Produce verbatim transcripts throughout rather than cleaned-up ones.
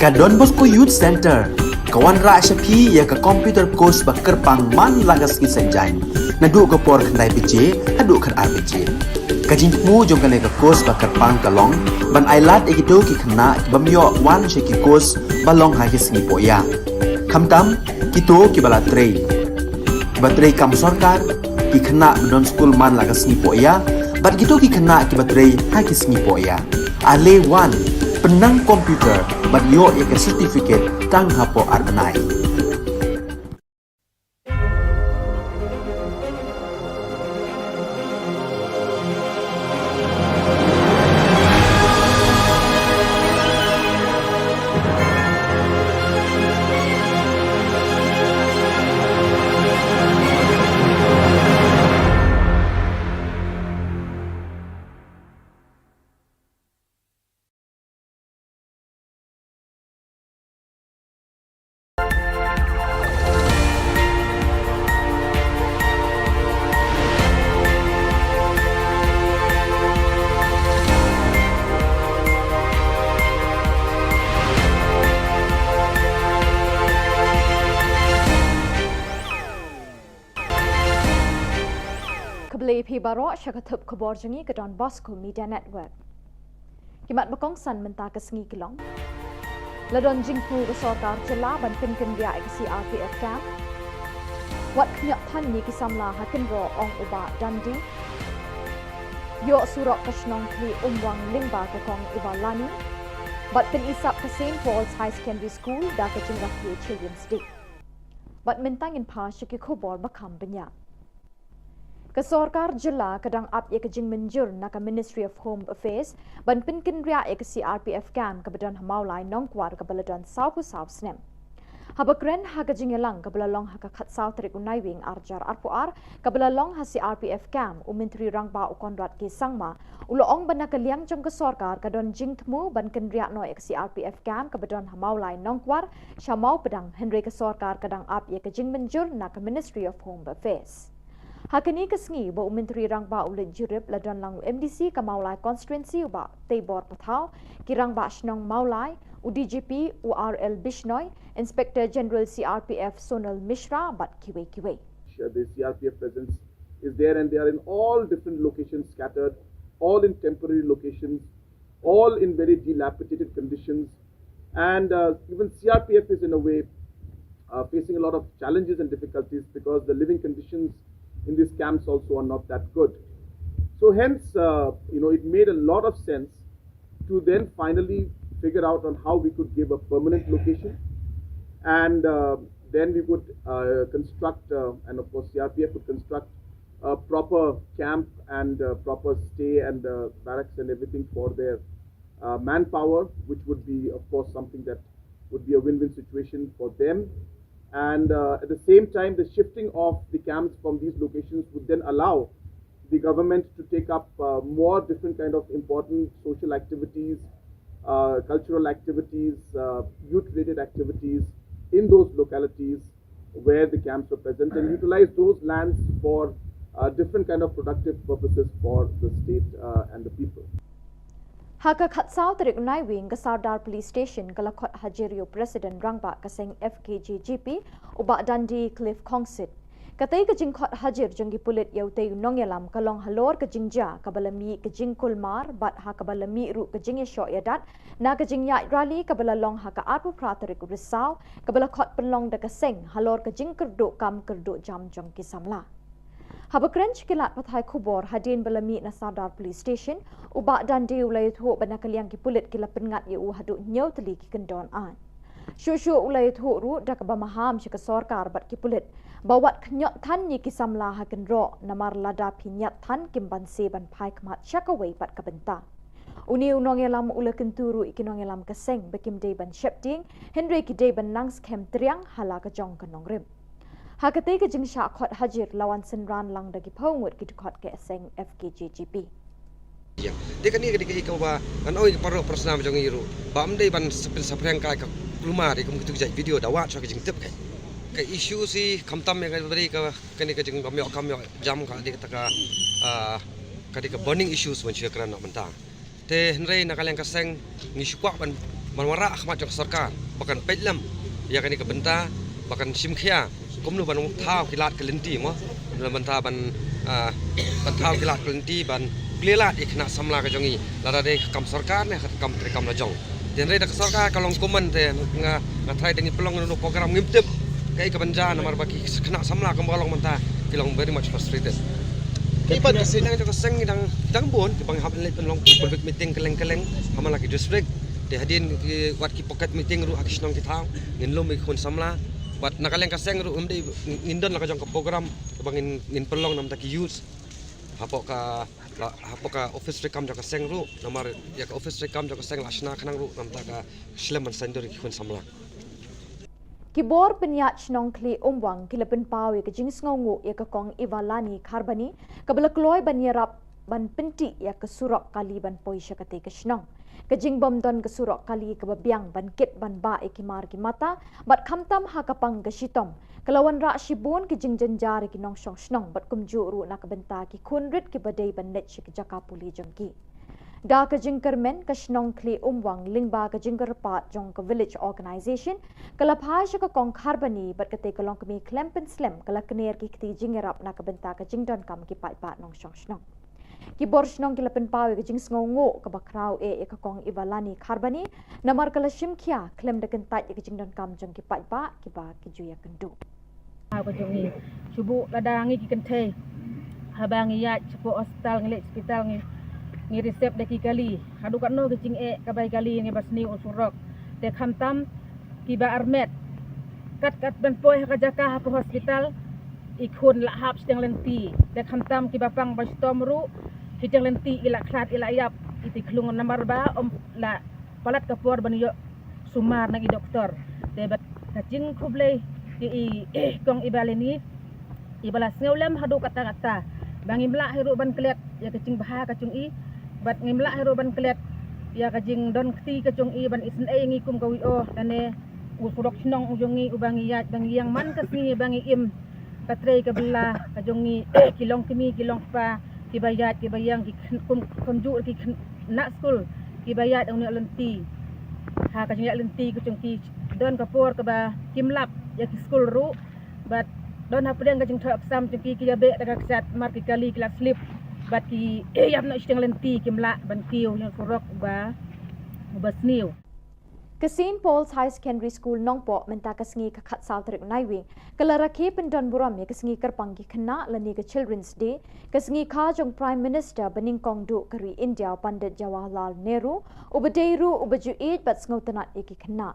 Ka Don Bosco Youth Centre ka wanrah sha phi ïa ka computer course ba kyrpang man la ka sngi Saitjaiñ, naduh ka por khyndai baje haduh khatar baje. Ka jingthmu jong kane ka course ba kyrpang ka long ban ailad ïa kito ki khynnah ki bym ïoh wan sha ki course ba long ha ki sngi pohïa, khamtam kito kiba la trei, kiba trei kam sorkar, ki khynnah ba don skul man la ka sngi pohïa bad kito ki khynnah kiba trei ha ki sngi pohïa. Ale wan, pynnang computer bad ïoh ïa ka certificate tang hapoh ar bnai. Khublei phi baroh sha ka thup khubor jong ngi ka Don Bosco Media Network. Ki mat ba kongsan mynta ka sngi ki long: La don jingthmu ka sorkar jylla ban pynkynriah ïa ka C R P F camp. Wat khñiot than ïa ki samla ha kynroh, ong u Bah Dandi. Ïoh surok ka shnong Khlieh Umwang lyngba ka kong u Bah Lani. Bad pyni sap ka Saint Paul's High Secondary School da ka jingrakhe Children's Day. Bad mynta ngin phai sha ki khubor ba kham bniah. Ka sorkar jylla ka dang ap ïa ka jingmynjur na ka Ministry of Home Affairs ban pynkynriah ïa ka C R P F camp kaba don ha Mawlai Nongkwar kaba la don sawphew saw snem. Haba kren ha ka jingïalang kaba la long ha ka khatsaw tarik u Naiwieng arhajar arphew ar kaba la long ha C R P F camp, u Myntri Rangbah u Conrad K Sangma u la ong ba na ka liang jong ka sorkar ka don jingthmu ban kynriah noh ïa ka C R P F camp kaba don ha Mawlai Nongkwar sha Mawpdang, hynrei ka sorkar ka dang ap ïa ka jingmynjur na ka Ministry of Home Affairs. Ha kane ka sngi ba u Myntri Rangbah u leit jurip, la don lang u M D C ka Mawlai Constituency u Bah Teibor Pathaw, ki Rangbah Shnong Mawlai, u D G P u R L Bishnoi, Inspector General C R P F Sonal Mishra bad kiwei kiwei. Uh, the C R P F presence is there, and they are in all different locations scattered, all in temporary locations, all in very dilapidated conditions. And uh, even C R P F is in a way uh, facing a lot of challenges and difficulties because the living conditions in these camps also are not that good. So hence, uh, you know, it made a lot of sense to then finally figure out on how we could give a permanent location, and uh, then we would uh, construct, uh, and of course C R P F would construct a proper camp and uh, proper stay and uh, barracks and everything for their uh, manpower, which would be, of course, something that would be a win-win situation for them. And uh, at the same time, the shifting of the camps from these locations would then allow the government to take up uh, more different kind of important social activities, uh, cultural activities, uh, youth-related activities in those localities where the camps were present, and utilize those lands for uh, different kind of productive purposes for the state uh, and the people. Ha ka khatsaw tarik Naiwieng, ka Sardar Police Station ka la khot hajir ïa u President Rangbah ka seng F K J G P, u Bah Dandi Cliff Khongsit. Katei ka jingkhot hajir jong ki pulit ïa utei u nongïalam ka long halor ka jingjia kaba la mih ka jingkulmar bad ha kaba la mih ruh ka jingïashoh ïadat na ka jingïaid rally kaba la long ha ka arphew phra tarik u Risaw, kaba la khot pynlong da ka seng halor ka jingkyrduh kam kyrduh jam jong ki samla. Haba kren sha ki lad pathai khubor hadien ba la mih na Sardar Police Station, u Bah Dandi u la ïathuh ba na ka liang ki pulit ki la pynngat ïa u haduh hynñiew tylli ki kyndon aiñ. Shuh shuh u la ïathuh ruh da kaba maham sha ka sorkar bad ki pulit ba wat khñiot than ïa ki samla ha kynroh, namar lada phi ñiat than kim banse ban phai khmat sha kawei pat ka bynta. Une u nongïalam u la kyntu ruh ïa ki nongïalam ka seng ba kim dei ban sheptieng, hynrei ki dei ban nang skhem triang ha la ka jong ka nongrim. Ha katei ka jingshah khot hajir la wan synran lang da ki phew ngut ki dkhot ka seng F K J G P. Ïa. Te kane ka dei kaei kaba ngan ong ïa ki paralok parasnam jong ngi ruh ba ym dei ban sa pynsaphriang kai ka kulmar ïa kum kitu ki jait video da wad shuwa ka jingtip kai. Ka issue hi khamtam ïa ka dei ka, kane ka jingbym ïoh kam ïoh jam ka dei kata ka, ah, ka dei ka burning issues ban shu ïakren noh mynta. Te hynrei na ka liang ka seng ngi shu kwah ban ban wanrah ha khmat jong ka sorkar ba kan peit lem ïa kane ka bynta, ba kan shim khia kumno ban thaw ki lad ki lynti mo, ban thaw ban, ah, ban thaw ki lad ki lynti ban plie lad ïa ki khynnah samla ka jong ngi, lada dei ka kam sorkar ne ka kam treikam la jong. Hynrei da ka sorkar ka long kumne te nga, nga tharai da ngi pynlong ïa une u program ngim tip kaei kaban jia namar ba ki khynnah samla kumba long mynta ki long very much frustrated. Ki ban ka seng jong ka seng ngi dang, dang bun kiba ngi hap leit pynlong public meeting kylleng kylleng ha man la ki district. Te hadien ki wat ki pocket meeting ruh ha ki shnong ki thaw ngin lum ïa ki khun samla. Bad na ka liang ka seng ruh ngim dei, ngin don la ka jong ka program kaba ngin, ngin pynlong namar ki youth hapoh ka, hapoh ka office treikam jong ka seng ruh namar ïa ka office treikam jong ka seng la shna khnang ruh namar ka slem ban saiñdur ïa ki khun samla. Ki bor pynïaid shnong Khlieh Umwang ki la pynpaw ïa ka jingsngewnguh ïa ka Kong Ivalani Kharbani kaba la kloi ban ïarap ban pyntih ïa ka surok kali ban poi sha katei ka shnong. Ka jingbym don ka surok kali kaba biang ban kit ban bah ïa ki mar ki mata bad khamtam ha ka pang ka shitom ka la wanrah shibun ki jingjynjar ïa ki nongshong shnong bad kumjuh ruh na ka bynta ki khun rit kiba dei ban leit sha ki jaka pule jong ki. Da ka jingkyrmen ka shnong Khlieh Umwang lyngba ka jingkyrpad jong ka Village Organisation ka la phai sha ka Kong Kharbani bad katei ka longkmie khlem pynslem ka la kner ki kti jingïarap na ka bynta ka jingdonkam ki paidbah nongshong shnong. Ki bor shnong ki la pynpaw ïa ka jingsngewnguh kaba khraw eh ïa ka Kong Ivalani Kharbani namar ka la shim khia khlem da kyntait ïa ka jingdonkam jong ki paidbah kiba ki ju ïakynduh. Ka jong ngi shu buh lada ngi ki kynthei haba ngi ïaid shapoh hospital, ngi leit hospital ngi, ngi receive da ki kali. Haduh katno ki jingeh kaba ïa kali ngi ba sniew u surok. Te khamtam kiba armet kat kat ban poi ha ka jaka hapoh hospital i khun la hap shiteng lynti. Te khamtam kiba pang ba shitom ruh shiteng lynti i la khlad i la ïap i ti khlung namar ba ym la palat ka por ban ïoh sumar na ki doktor. Te bad ka jingkhublei ki i Kong Ivalani iba la sngew lem haduh katta katta ba ngim lah hi ruh ban klet ïa ka jingbha ka jong i bad ngim lah hi ruh ban klet ïa ka jingdon kti ka jong i ban isynei ngi kum ka V O lane u surok shnong u jong ngi uba ngi ïaid ba ngi ïeng man ka sngi ba ngi im ka trei ka bylla ka jong ngi ki longkmie ki longkpa kiba ïaid kiba ïeng ki khynnah kum kumjuh ki khynnah skul kiba ïaid ong ne lynti ha ka jingïaid lynti ka jong ki don ka por kaba kim lap ïa ki skul ruh bad don hapdeng ka jingthoh exam jong ki ki ïa beh da ka ksat mar ki kali ki la slip bad ki ïap noh shiteng lynti kim lah ban kiew ïa u surok uba uba sniew. Ka Saint Paul's High Secondary School Nongpoh mynta ka sngi ka khatsaw tarik Naiwieng ka la rakhe pyndon burom ïa ka sngi kyrpang ki khynnah lane ka Children's Day, ka sngi kha jong Prime Minister banyngkong duh ka ri India Pandit Jawaharlal Nehru, uba dei ruh uba ju ïeit bad sngewtynnad ïa ki khynnah.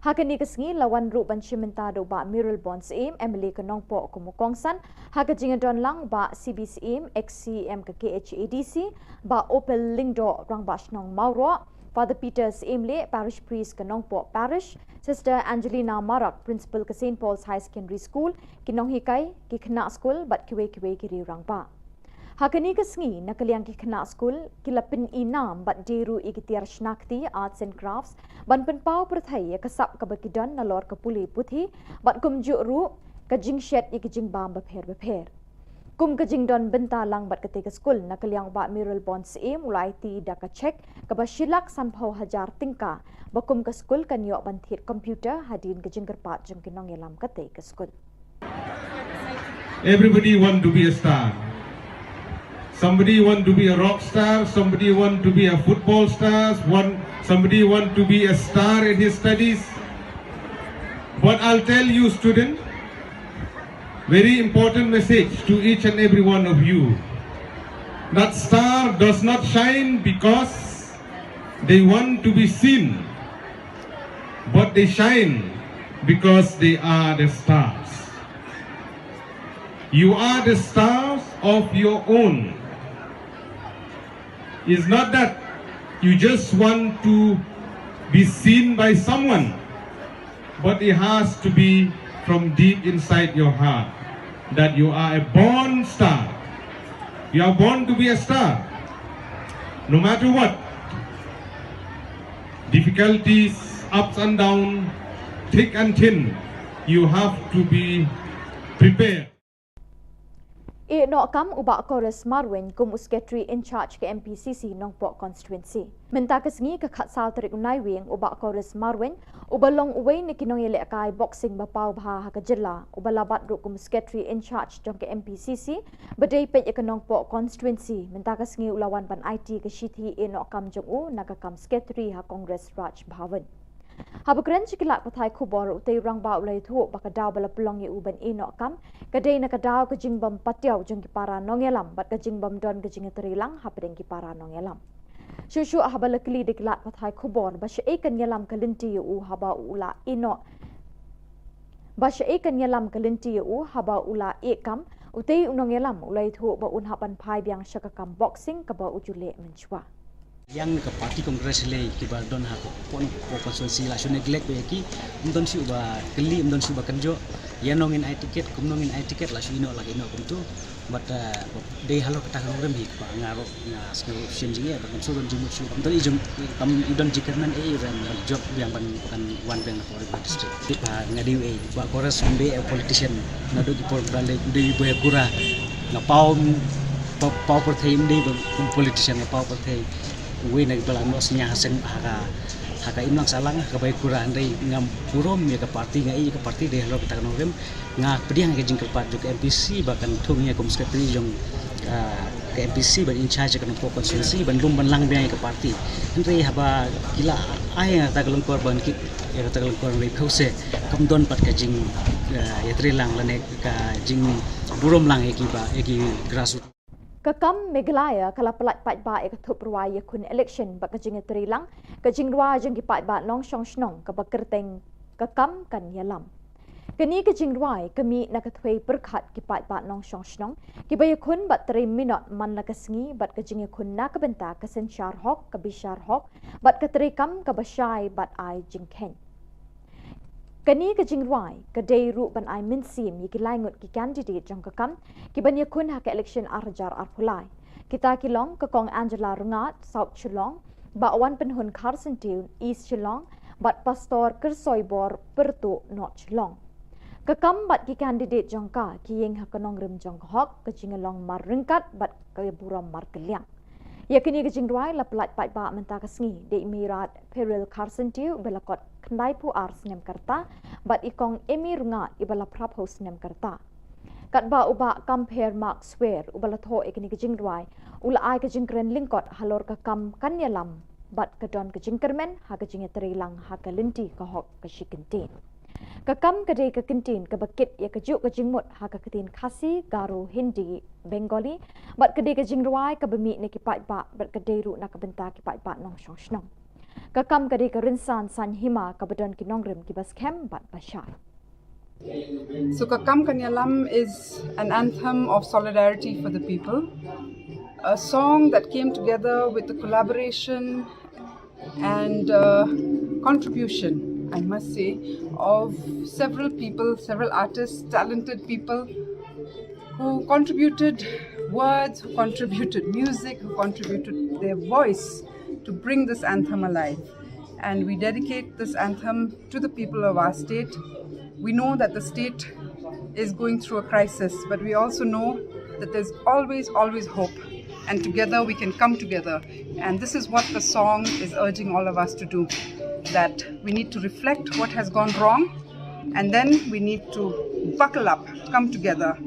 Ha kane ka sngi la wan ruh ban shim bynta da u Bah Mayralborn Syiem, M L A ka Nongpoh kum u kongsan, ha ka jingdon lang u Bah C B Syiem, ex C E M ka K H A D C, Bah Opal Lyngdoh, Rangbah Shnong Mawroh, Father Peter Syiemlieh, Parish Priest ka Nongpoh Parish, Sister Angelina Marak, Principal ka Saint Paul's High Secondary School, ki nonghikai, ki khynnah skul bad kiwei kiwei ki riew rangbah. Ha kane ka sngi na ka liang ki khynnah skul ki la pyn-i nam bad die ruh ïa ki tiar shna kti, arts and crafts, ban pynpaw pyrthei ïa ka sap kaba ki don nalor ka pule puthi bad kumjuh ruh ka jingshet ïa ki jingbam bapher bapher. Kum ka jingdon bynta lang bad katei ka skul na ka liang u Bah Mayralborn Syiem u la aiti da ka cheque kaba shi lak sanphew hajar tyngka ba kum ka skul kan ïoh ban thied computer hadien ka jingkyrpad jong ki nongïalam katei ka skul. Everybody want to be a star. Somebody want to be a rock star, somebody want to be a football star, one, somebody want to be a star in his studies. But I'll tell you, student, very important message to each and every one of you. That star does not shine because they want to be seen, but they shine because they are the stars. You are the stars of your own. It's not that you just want to be seen by someone, but it has to be from deep inside your heart that you are a born star. You are born to be a star. No matter what, difficulties, ups and downs, thick and thin, you have to be prepared. Ïehnoh kam u Bah Chorus Marwein kum u Secretary in charge ka M P C C Nongpoh Constituency. Mynta ka sngi ka khatsaw tarik u Naiwieng u Bah Chorus Marwein, uba long uwei na ki nongïalehkai boxing ba paw bha ha ka jylla, uba la bat ruh kum u Secretary in charge jong ka M P C C, ba dei peit ïa ka Nongpoh Constituency, mynta ka sngi u la wan ban aiti ka shithi ïehnoh kam jong u na ka kam Secretary ha Congress Raj Bhavan. Haba kren sha ki lad pathai khubor, utei u rangbah u la ïathuh ba ka daw ba la pynlong ïa u ban ïehnoh kam ka dei na ka daw ka jingbym patiaw jong ki para nongïalam bad ka jingbym don ka jingïatreilang hapdeng ki para nongïalam. Shuh shuh haba la kylli da ki lad pathai khubor ba shaei kan ïalam ka lynti ïa u haba u la ïehnoh ba shaei kan ïalam ka lynti ïa u haba u la ïeh kam, utei u nongïalam u la ïathuh ba un hap ban phai biang sha ka kam boxing kaba u ju leh mynshuwa. Ïa ka party Congress lei kiba don ha ka pon ko constituency la shu neglect ba ïa ki, ym don shuh ba kylli, ym don shuh ba kynjoh. Ïa nong in ai ticket, kum nong in ai ticket, la shu ïehnoh la ïehnoh kumtu. But uh, dei halor kata ka nongrim hi ba nga ruh nga sngew shem jingeh ba kan shu don jingmut shuh. Kam don i jong kam i don jingkyrmen ei ban ban jop biang ban kan wan biang na Pori district. Ba nga dei ei ba Chorus ym dei a politician. Naduh ki por ba lei dei ba kura. Nga paw paw paw pyrthei ym dei ba politician, nga paw pyrthei. Uwei na kiba la noh synñia ha seng ha ka ha ka imlang sahlang ha ka bai kura, hynrei ngam burom ïa ka party, nga ïa ka party dei halor kata ka nongrim. Nga pdiang ïa ka jingkyrpad jong ka M P C ba kan thung ïa kum secretary jong ah, ka M P C ban in charge ïa ka Nongpoh constituency ban lum ban lang biang ïa ka party. Hynrei haba ki la ai ïa kata ka lyngkor ban kit ïa kata ka lyngkor, hynrei pheuse kam don pat ka jing ah, ïatreilang lane ka jingburom lang ïa ki ba ïa ki grassroots. Ka kam Meghalaya ka la pyllait paidbah ïa ka thup rwai ïakhun election bad ka jingïatreilang ka jingrwai jong ki paidbah nongshong shnong kaba kyrteng Ka Kam Kan Ïalam. Kane ka jingrwai ka mih na ka thwei pyrkhat ki paidbah nongshong shnong kiba ïakhun bad trei minot man la ka sngi bad ka jingïakhun na ka bynta ka synshar hok, ka bishar hok bad ka treikam kaba shai bad ai jingkheiñ. Kane ka jingrwai ka dei ruh ban ai mynsiem ïa ki lai ngut ki candidate jong Ka Kam kiban ïakhun ha ka election ar hajar arphew lai. Kita ki long ka Kong Angela Rngat, South Shillong, Bah Wanpynhun Kharsyntiew, East Shillong, bad Pastor Kyrsoibor Pyrtuh, North Shillong. Ka Kam bad ki candidate jong ka ki ïeng ha ka nongrim jong ka hok, ka jinglong marryngkat bad ka burom markylliang. Ïa kane ka jingrwai la pyllait paidbah mynta ka sngi da i Mairat Pyril Kharsyntiew uba la kot khyndaiphew ar snem ka rta bad i Kong Amy Rngat iba la phraphew snem ka rta. Katba u Bah Compare Mark Swer uba la thoh ïa kane ka jingrwai u la ai ka jingkren lyngkot halor Ka Kam Kan Ïalam bad ka don ka jingkyrmen ha ka jingïatreilang ha ka lynti ka hok ka shi kyntien. Ka Kam ka dei ka kyntien kaba kit ïa kajuh ka jingmut ha ka ktien Khasi, Garo, Hindi, Bengali bad ka dei ka jingrwai kaba mih na ki paidbah bad ka dei ruh na ka bynta ki paidbah nongshong shnong. Ka Kam ka dei ka rynsan saiñ hima kaba don ki nongrim kiba skhem bad ba shai. So Ka Kam Kan Ïalam is an anthem of solidarity for the people, a song that came together with the collaboration and uh, contribution, I must say, of several people, several artists, talented people who contributed words, who contributed music, who contributed their voice to bring this anthem alive. And we dedicate this anthem to the people of our state. We know that the state is going through a crisis, but we also know that there's always, always hope. And together we can come together. And this is what the song is urging all of us to do, that we need to reflect what has gone wrong, and then we need to buckle up, come together,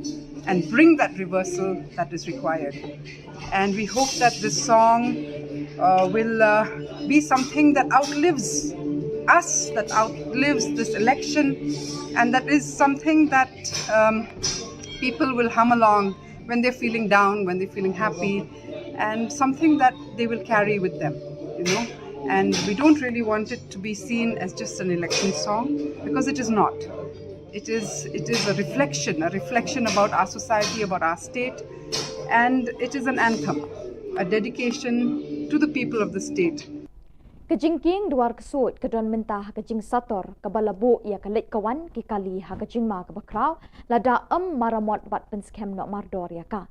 and bring that reversal that is required. And we hope that this song uh, will uh, be something that outlives us, that outlives this election, and that is something that um, people will hum along when they're feeling down, when they're feeling happy, and something that they will carry with them, you know. And we don't really want it to be seen as just an election song, because it is not. It is, it is a reflection, a reflection about our society, about our state, and it is an anthem, a dedication to the people of the state. Ka jingkieng duar ksuid ka don mynta ha ka jingsator kaba la buh ïa ka leit ka wan ki kali ha ka jingma kaba khraw, lada ym maramot bad pynskhem noh mardor ïa ka.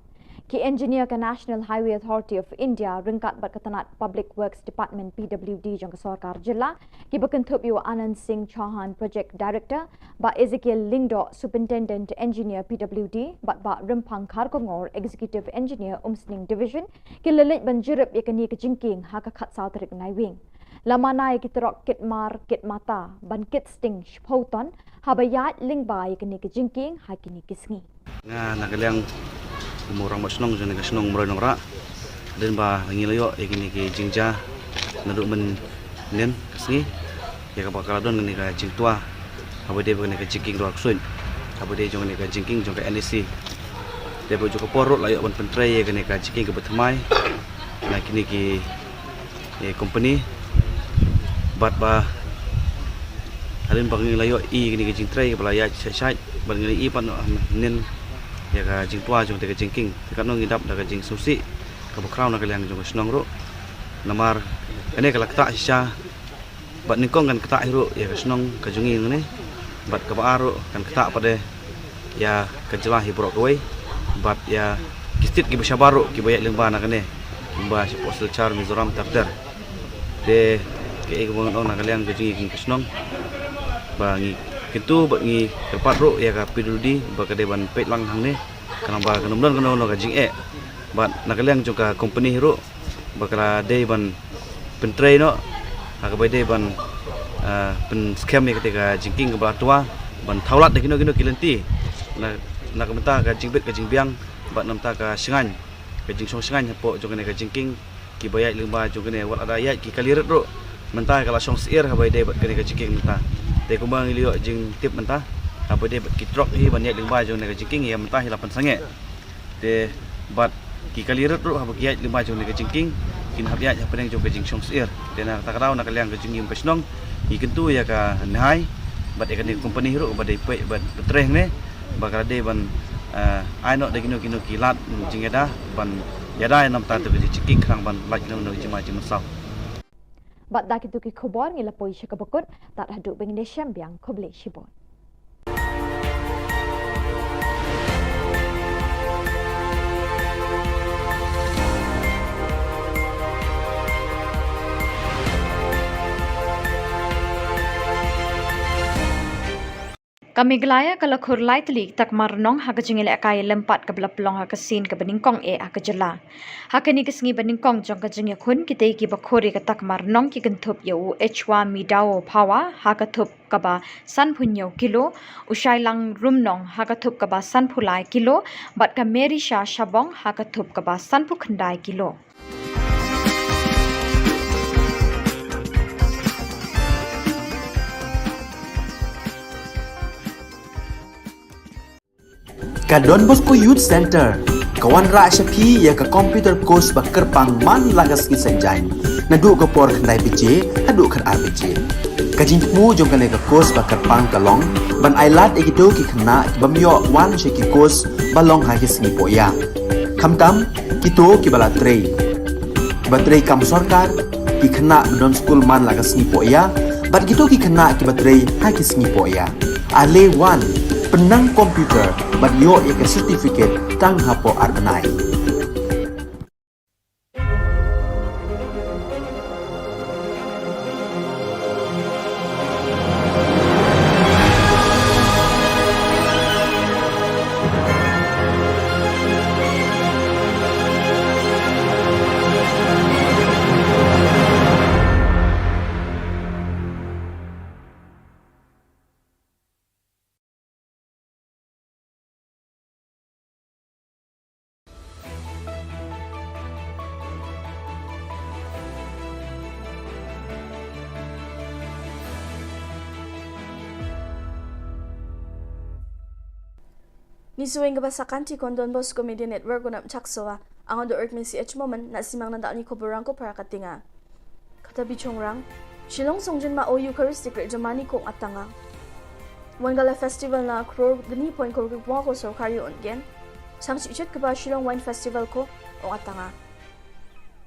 Ki engineer ka National Highway Authority of India ryngkat bad ka tnat Public Works Department, P W D, jong ka sorkar jylla, kiba kynthup ïa u Anand Singh Chauhan, Project Director, Bah Ezekiel Lyngdoh, Superintendent Engineer, P W D, bad Bah Rymphang Kharkongor, Executive Engineer, Umsning Division, ki la leit ban jurip ïa kane ka jingkieng ha ka khatsaw tarik Naiwieng. La mane ïa ki trok kit mar kit mata ban kit sting shiphew ton haba ïaid lyngba ïa kane ka jingkieng ha kine ki sngi. Nga na ka liang u rangbah shnong jong kane ka shnong Mawlai Nongrah. Hadien ba ngi la ïoh ïa kine ki jingjia naduh mynhynnin ka sngi, ïa kaba ka la don kane ka jingtwa haba ïadei bad kane ka jingkieng Dwar Ksuid, haba ïadei jong kane ka jingkieng jong ka N E C. Te bad jong ka por ruh la ïoh ban pyntrei ïa kane ka jingkieng kaba thymmai na kine ki, eh, company. Bad ba hadien ba ngi la ïohi ïa kane ka jingtrei kaba la ïaid shai shai, bad ngi la ïohi pat mynhynnin ïa ka jingtwa jong kata ka jingkieng. Te katno ngi dap da ka jingsngewsih kaba khraw na ka liang jong ka shnong ruh. Namar kane ka la ktah shisha, bad nyngkong kan ktah hi ruh ïa ka shnong ka jong ngi hangne. Bad kaba ar ruh kan ktah pat de ïa ka jylla hi baroh kawei, bad ïa ki state kiba shabar ruh kiba ïaid lyngba na kane, kumba shapoh Silchar, Mizoram, ter ter. Te kaei kaba ngan ong na ka liang ka jong ngi kum ka shnong, ba ngi kyntu bad ngi kyrpad ruh ïa ka P W D ba ka dei ban peit lang hangne, khnang ba kan ym don kano kano ka jingeh. Bad na ka liang jong ka company hi ruh, ba ka la dei ban pyntrei noh ha kaba dei ban, ah, pynskhem ïa kata ka jingkieng kaba la twa, ban thaw lad da kino kino ki lynti na, na ka bynta ka jingbit ka jingbiang bad na ka bynta ka shngaiñ, ka jingshong shngaiñ hapoh jong kane ka jingkieng, kiba ïaid lyngba jong kane. Wat lada ïaid ki kali rit ruh mynta ka la shong syiar haba ïadei bad kane ka jingkieng mynta. Te kumba ngi la ïoh jingtip mynta, haba ïadei bad ki trok hi ban ïaid lyngba jong kane ka jingkieng, ïa mynta hi la pynsangeh. Te bad ki kali rit ruh haba ki ïaid lyngba jong kane ka jingkieng, kin hap ïaid hapdeng jong ka jingshong syiar. Te na kata ka daw na ka liang ka jong ngi kum ka shnong, ngi kyntu ïa ka NHAI bad ïa kane ka company ruh ba dei peit bad pyntrei hangne, ba ka la dei ban, eh, ai noh da kino kino ki lad jingïada ban ïada ïa na ka bynta ka jingkieng, khnang ban lait noh ïa ka jingma jingmynsaw. Bad da kito ki khubor ngi la poi sha kaba kut, tad haduh ba ngin ïashem biang, khublei shibun. Ka Meghalaya ka la khur lai tylli ki takma rnong ha ka jingïalehkai lympat kaba la pynlong ha ka sien kaba nyngkong eh ha ka jylla. Ha kane ka sngi ba nyngkong jong ka jingïakhun, kitei kiba khur ïa ka takma rnong ki kynthup ïa u Echwa Midao Phawa ha ka thup kaba sanphew hynñiew kilo, u Shailang Rumnong ha ka thup kaba sanphew lai kilo, bad ka Merisha Shabong ha ka thup kaba sanphew khyndai kilo. Ka Don Bosco Youth Center ka wanrah sha phi ïa ka computer course ba kyrpang man la ka sngi Saitjaiñ, naduh ka por khyndai baje haduh khatar baje. Ka jingthmu jong kane ka course ba kyrpang ka long ban ailad ïa kito ki khynnah ki bym ïoh wan sha ki course ba long ha ki sngi pohïa. Khamtam kito kiba la trei, kiba trei kam sorkar, ki khynnah ba don skul man la ka sngi pohïa, bad kito ki khynnah kiba trei ha ki sngi pohïa. Ale wan, pynnang computer bad ïoh ïa ka certificate tang hapoh ar bnai. Ngi shu weng kaba sa kan ti kon Don Bosco Media Network, u nap chak sowa. Ang do urk mesi ech momen na simang na dal ni ko borang ko para katinga. Kata bi chongrang, Shillong Songjin Ma O Eucharistic Rit Jomani Kong Atanga. Wan gala festival na crore gni point ko rugi pwa ko sorkari on gen. Sang si uchet kaba Shillong Wine Festival ko ong Atanga.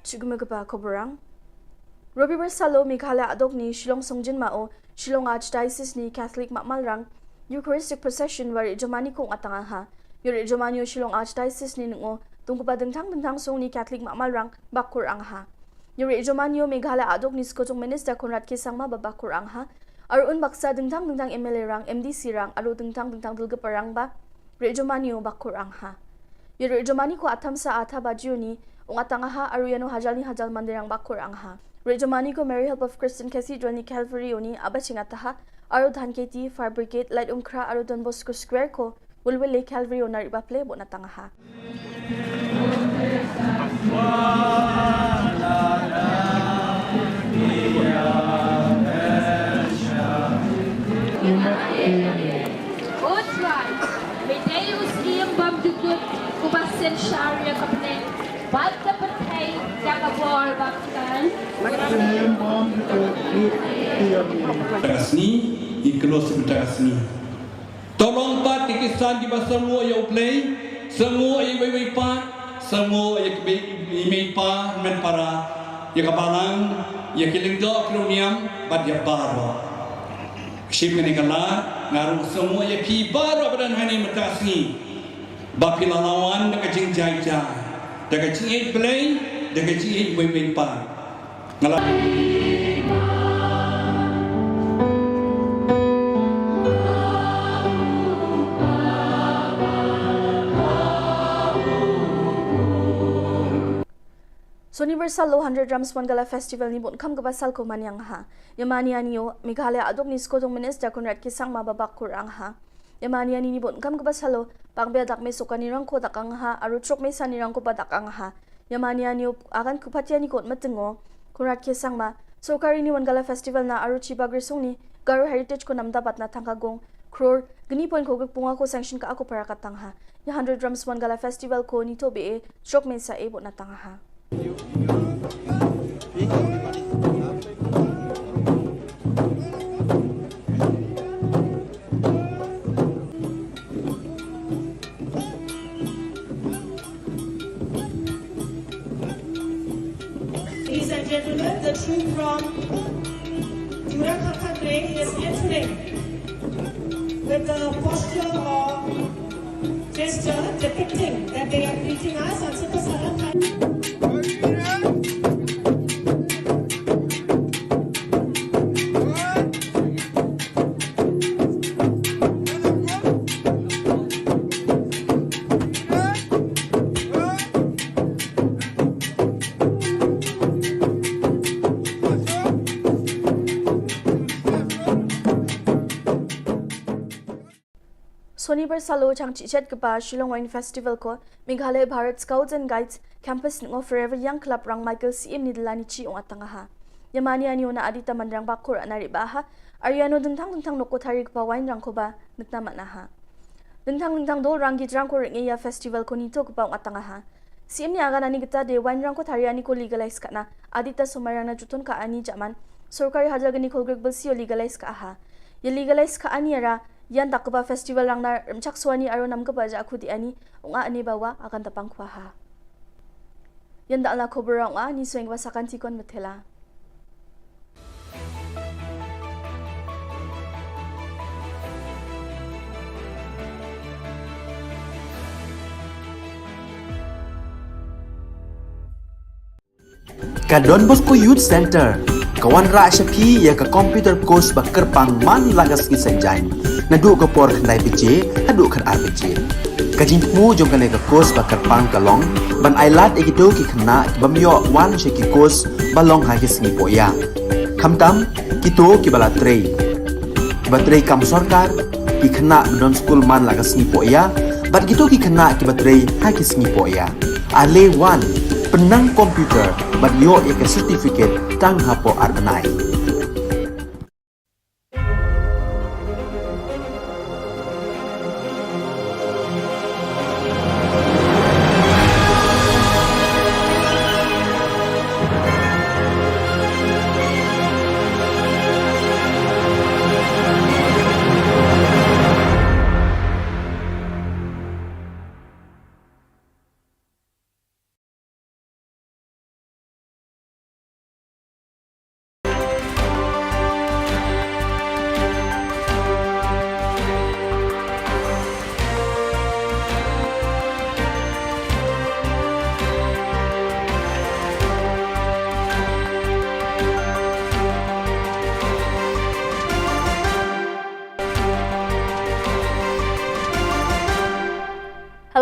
Chugme kaba ko borang. Robi bersalo Meghalaya adok ni Shillong Songjin Ma O, Shillong Archdiocese ni Catholic Makmalrang, Eucharistic Procession wari Jomani Kong Atanga ha. Yuri Jomani o Shillong Archdiocese ni nungo, Tungkupa dingtang dingtang sungni Catholic Mamalrang bakor ang ha. Yuri Jomanio Meghalaya adok ni skotung Minister Conrad K Sangma ba bakor ang ha. Arun baksa dingtang dingtang M L A rang, M D C rang, aru dingtang dingtang dulga parang ba Rijomani u bakor ang ha. Ye Rijomani ko atam sa atha ba jiuni ung atang ha aru yano hajal ni hajal mandirang bakor ang ha. Rijomani ko Mary Help of Christian Cathedral ni Calvary uni aba ching ataha aru Dhan Keti, Fire Brigade, Light Umkra aru Don Bosco Square ko Wilwil le Calvary una riba ple bo natang ha. Utwai, medei u siem bam jukut, kuba sen sharia kapne, bad da perthei, da kabor bam kan. Siem bam jukut, siem bam. Takasni, i kelos takasni. Tolong pat ki kisan kiba sangoo ïa U Blei, sangoo ïa iwei iwei pat, sangoo ïa ki mei, i mei pa, men para, ïa ka balang, ïa ki lyngdoh ki riewniam, bad ïa baroh. Shim kane ka lad, nga ruh sangoo ïa phi baroh ba don hangne mynta ka sngi. Ba phi la wan da ka jingjai jai, da ka jingïeit Blei, da ka jingïeit iwei iwei pat. Nga la Sonibar salo hundred Drums Wangala Festival ni bun kham kaba sal ko Manyang ha. Yamani anio, Meghalaya adok ni skotung Minister Conrad K Sangma ba bakor ang ha. Yamani ani ni bun kham kaba salo, pang bia dak me sokani rangko dak ang ha, aru trok me sani rangko ba dak ang ha. Yamani anio akan kupatiani kot matengo, Conrad K Sangma, sorkari ni Wangala Festival na aru chiba grisung ni, Garo Heritage ko namda bat na tangka gong, crore, gni point ko gik punga ko sanction ka ako para katang ha. Ya hundred Drums Wangala Festival ko ni to be e, trok me sa e bot na tang ha. Ladies and gentlemen, the troop from Jura Khakha Grey is entering with the posture of gesture depicting that they are greeting us and super salam. Sonibar salo chang chichet kaba Shillong Wine Festival ko Meghalaya Bharat Scouts and Guides Campus ngo Forever Young Club rang Michael C M ni delani chi ong atang ha. Yamani ani ona adita mandrang bakor anari ba ha. Ariano dengtang dengtang noko thari kaba wine rang ko ba nekna mana ha. Dengtang dengtang dol rang git rang ko ringe ya festival ko nito kaba ong atang ha. C M ni agan ani kita de wine rang ko thari ani ko legalize kana. Adita somai rang na jutun ka ani jaman. Sorkari hajar gani ko grek belsi o legalize ka ha. Ya legalize ka ani ara Yan dak kaba festival rang na remchak suani aro nam kaba ja khudi ani ong a ani bawa akan tapang khwa ha. Yan dak la khobor rang a ni sueng ba sakan tikon metela. Ka Don Bosco Youth Center ka wanrah sha phi ïa ka computer course ba kyrpang man la ka sngi Saitjaiñ naduh ka por khyndai baje haduh khatar baje. Ka jingthmu jong kane ka course ba kyrpang ka long ban ailad ïa kito ki khynnah ki bym ïoh wan sha ki course ba long ha ki sngi pohïa. Khamtam kito kiba la trei, kiba trei kam sorkar, ki khynnah ba don skul man la ka sngi pohïa bad kito ki khynnah kiba trei ha ki sngi pohïa. Ale wan, pynnang computer bad ïoh ïa ka certificate tang hapoh ar bnai.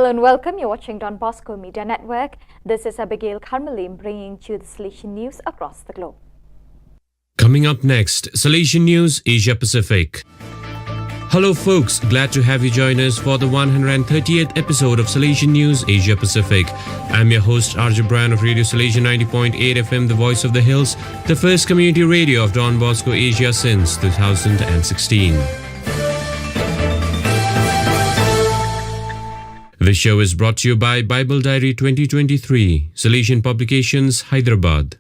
Hello and welcome. You're watching Don Bosco Media Network. This is Abigail Kharmalim bringing to you the Salesian news across the globe. Coming up next, Salesian News Asia Pacific. Hello, folks. Glad to have you join us for the one hundred thirtieth episode of Salesian News Asia Pacific. I'm your host, R J Brian of Radio Salesian ninety point eight F M, the voice of the hills, the first community radio of Don Bosco Asia since two thousand sixteen. This show is brought to you by Bible Diary twenty twenty-three, Salesian Publications, Hyderabad.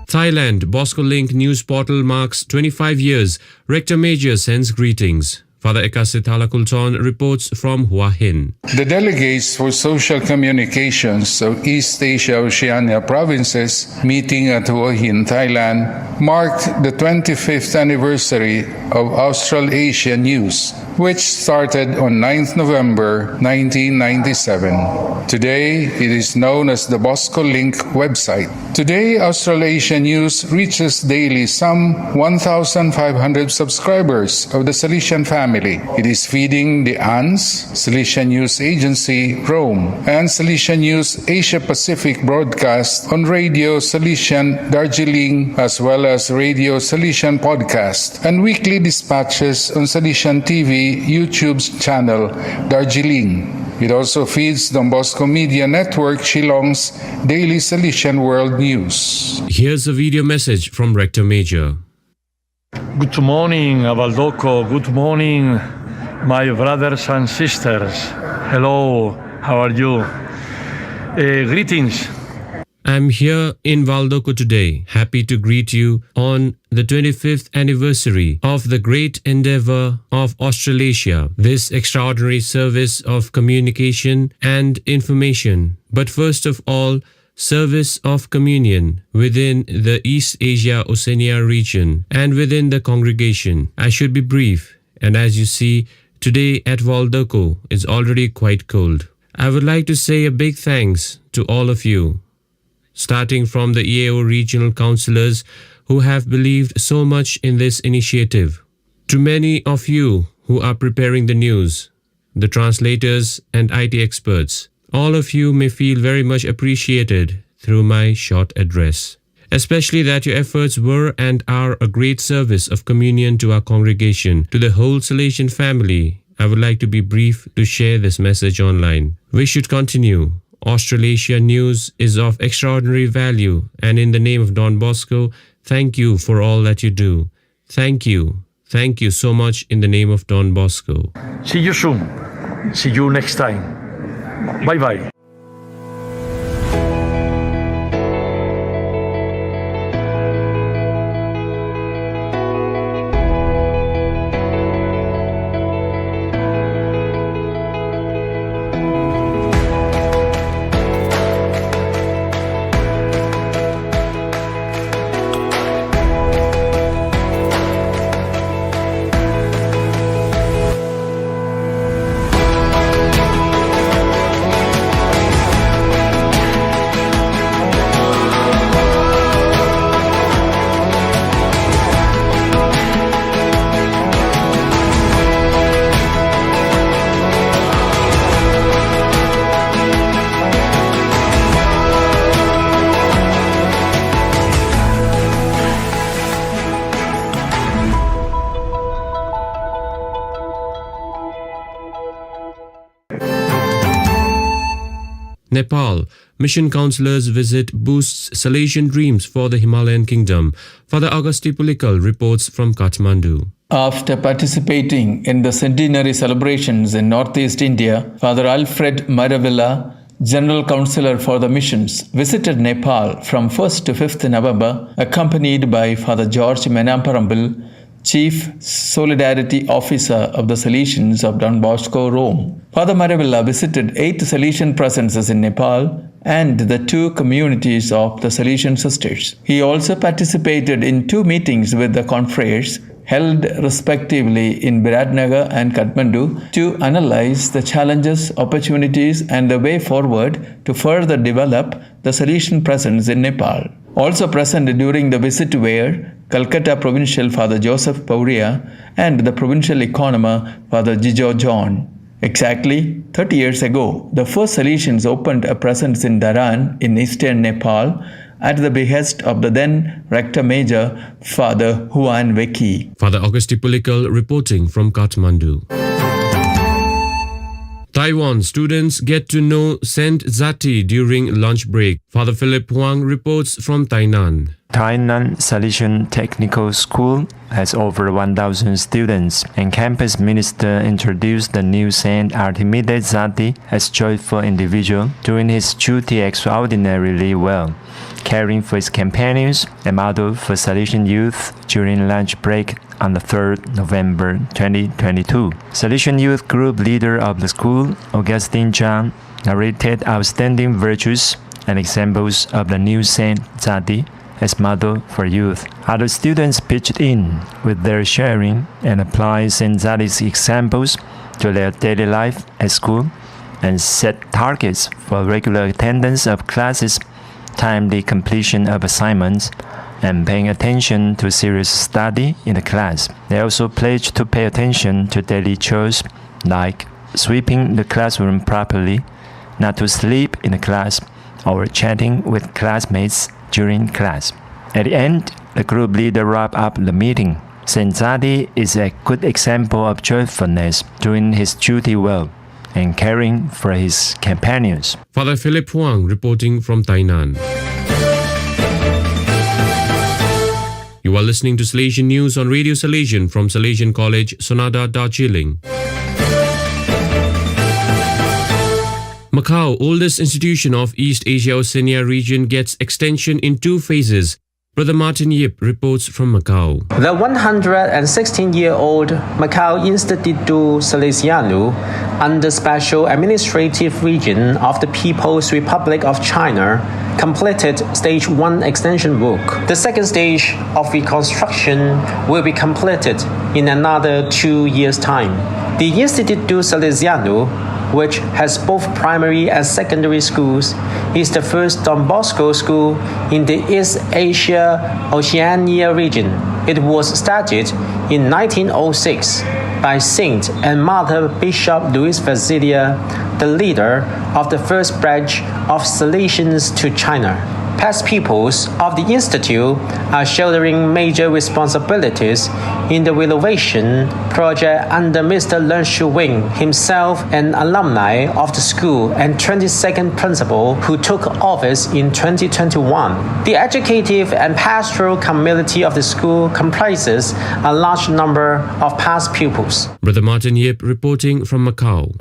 Thailand, Bosco Link news portal marks twenty-five years. Rector Major sends greetings. Father Ekasi Thalakulton reports from Hua Hin. The delegates for social communications of East Asia Oceania provinces meeting at Hua Hin, Thailand, marked the twenty-fifth anniversary of Australasia News, which started on ninth November nineteen ninety-seven. Today, it is known as the Bosco Link website. Today, Australasia News reaches daily some one thousand five hundred subscribers of the Salesian family. It is feeding the ANZ, Salesian News Agency, Rome, and Salesian News Asia Pacific broadcast on Radio Salesian Darjeeling, as well as Radio Salesian podcast and weekly dispatches on Salesian T V YouTube channel Darjeeling. It also feeds Don Bosco Media Network Shillong's Daily Salesian World News. Here's a video message from Rector Major. Good morning, Avaldoko. Good morning, my brothers and sisters. Hello, how are you? Eh, greetings. I'm here in Valdoko today, happy to greet you on the twenty-fifth anniversary of the great endeavor of Australasia, this extraordinary service of communication and information, but first of all, service of communion within the East Asia Oceania region and within the congregation. I should be brief, and as you see, today at Valdoko is already quite cold. I would like to say a big thanks to all of you, starting from the E A O regional councillors who have believed so much in this initiative, to many of you who are preparing the news, the translators, and I T experts. All of you may feel very much appreciated through my short address. Especially that your efforts were and are a great service of communion to our congregation, to the whole Salesian family. I would like to be brief to share this message online. We should continue. Australasia News is of extraordinary value, and in the name of Don Bosco, thank you for all that you do. Thank you. Thank you so much in the name of Don Bosco. See you soon. See you next time. Bye bye. Nepal, Mission Councillors visit boosts Salesian dreams for the Himalayan Kingdom. Father Augusti Pulikal reports from Kathmandu. After participating in the centenary celebrations in northeast India, Father Alfred Maravilla, General Councillor for the Missions, visited Nepal from first to fifth November, accompanied by Father George Menamparambil, Chief Solidarity Officer of the Salesians of Don Bosco, Rome. Father Maravilla visited eight Salesian presences in Nepal and the two communities of the Salesian sisters. He also participated in two meetings with the confreres held respectively in Biratnagar and Kathmandu to analyze the challenges, opportunities, and the way forward to further develop the Salesian presence in Nepal. Also present during the visit were Calcutta Provincial Father Joseph Pauria and the Provincial Economer Father Jijo John. Exactly thirty years ago, the first Salesians opened a presence in Dharan in eastern Nepal at the behest of the then Rector Major, Father Huan Weki. Father Augusti Pulikal reporting from Kathmandu. Taiwan students get to know Saint Zati during lunch break. Father Philip Huang reports from Tainan. Tainan Salesian Technical School has over one thousand students, and campus minister introduced the new Saint Artemides Zati as joyful individual, doing his duty extraordinarily well, caring for his companions, a model for Salesian youth during lunch break on the third November twenty twenty-two. Salesian youth group leader of the school, Augustine Chang, narrated outstanding virtues and examples of the new Saint Zati as model for youth. Other students pitched in with their sharing and applied Saint Zati's examples to their daily life at school and set targets for regular attendance of classes, timely completion of assignments, and paying attention to serious study in the class. They also pledged to pay attention to daily chores like sweeping the classroom properly, not to sleep in the class, or chatting with classmates during class. At the end, the group leader wrapped up the meeting. Saint Zati is a good example of joyfulness, doing his duty well and caring for his companions. Father Philip Huang reporting from Tainan. You are listening to Salesian News on Radio Salesian from Salesian College, Sonada, Darjeeling. Macau, oldest institution of East Asia Oceania region, gets extension in two phases. Brother Martin Yip reports from Macau. The one hundred and sixteen year old Macau Instituto Salesiano, under Special Administrative Region of the People's Republic of China, completed stage one extension work. The second stage of reconstruction will be completed in another two years' time. The Instituto Salesiano, which has both primary and secondary schools, is the first Don Bosco school in the East Asia Oceania region. It was started in nineteen oh six by Saint and Mother Bishop Louis Fazilia, the leader of the first batch of Salesians to China. Past pupils of the Institute are shouldering major responsibilities in the renovation project under Mister Leung Shu Wing, himself an alumni of the school and twenty-second principal, who took office in twenty twenty-one. The educative and pastoral community of the school comprises a large number of past pupils. Brother Martin Yip reporting from Macau.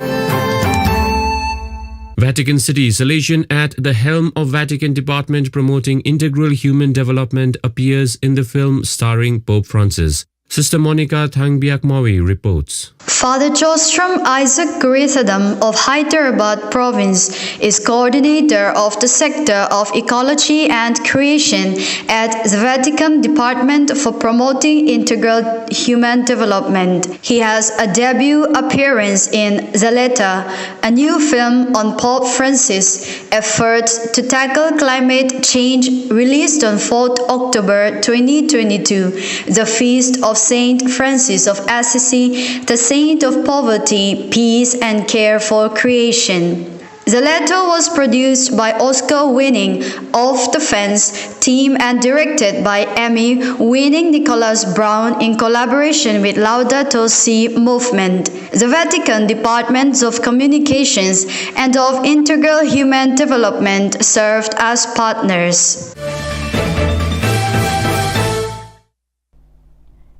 Vatican City, Salesian at the helm of Vatican Department promoting integral human development appears in the film starring Pope Francis. Sister Monica Thangbiakmawi reports. Father Jostrom Isaac Kurithadam of Hyderabad province is coordinator of the sector of ecology and creation at the Vatican Department for promoting integral human development. He has a debut appearance in Zaletta, a new film on Pope Francis' efforts to tackle climate change, released on fourth October twenty twenty-two, the feast of Saint Francis of Assisi, the saint of poverty, peace, and care for creation. The latter was produced by Oscar-winning Of the Fence team and directed by Emmy-winning Nicholas Brown in collaboration with Laudato Si Movement. The Vatican Departments of Communications and of Integral Human Development served as partners.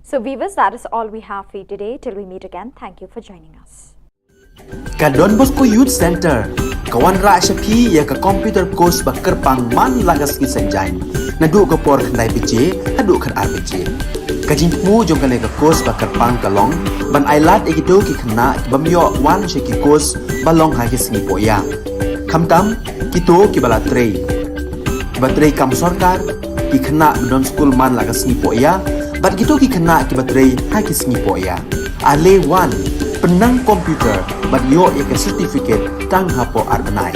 So, viewers, that is all we have for you today. Till we meet again, thank you for joining us. Ka Don Bosco Youth Center ka wanrah sha phi ïa ka computer course ba kyrpang man la ka sngi Saitjaiñ, naduh ka por khyndai baje haduh khatar baje. Ka jingthmu jong kane ka course ba kyrpang ka long ban ailad ïa kito ki khynnah ki bym ïoh wan sha ki course ba long ha ki sngi pohïa, khamtam kito kiba la trei, kiba trei kam sorkar, ki khynnah ba don skul man la ka sngi pohïa, bad kito ki khynnah kiba trei ha ki sngi pohïa. Ale wan, pynnang computer bad ïoh ïa ka certificate tang hapoh ar bnai.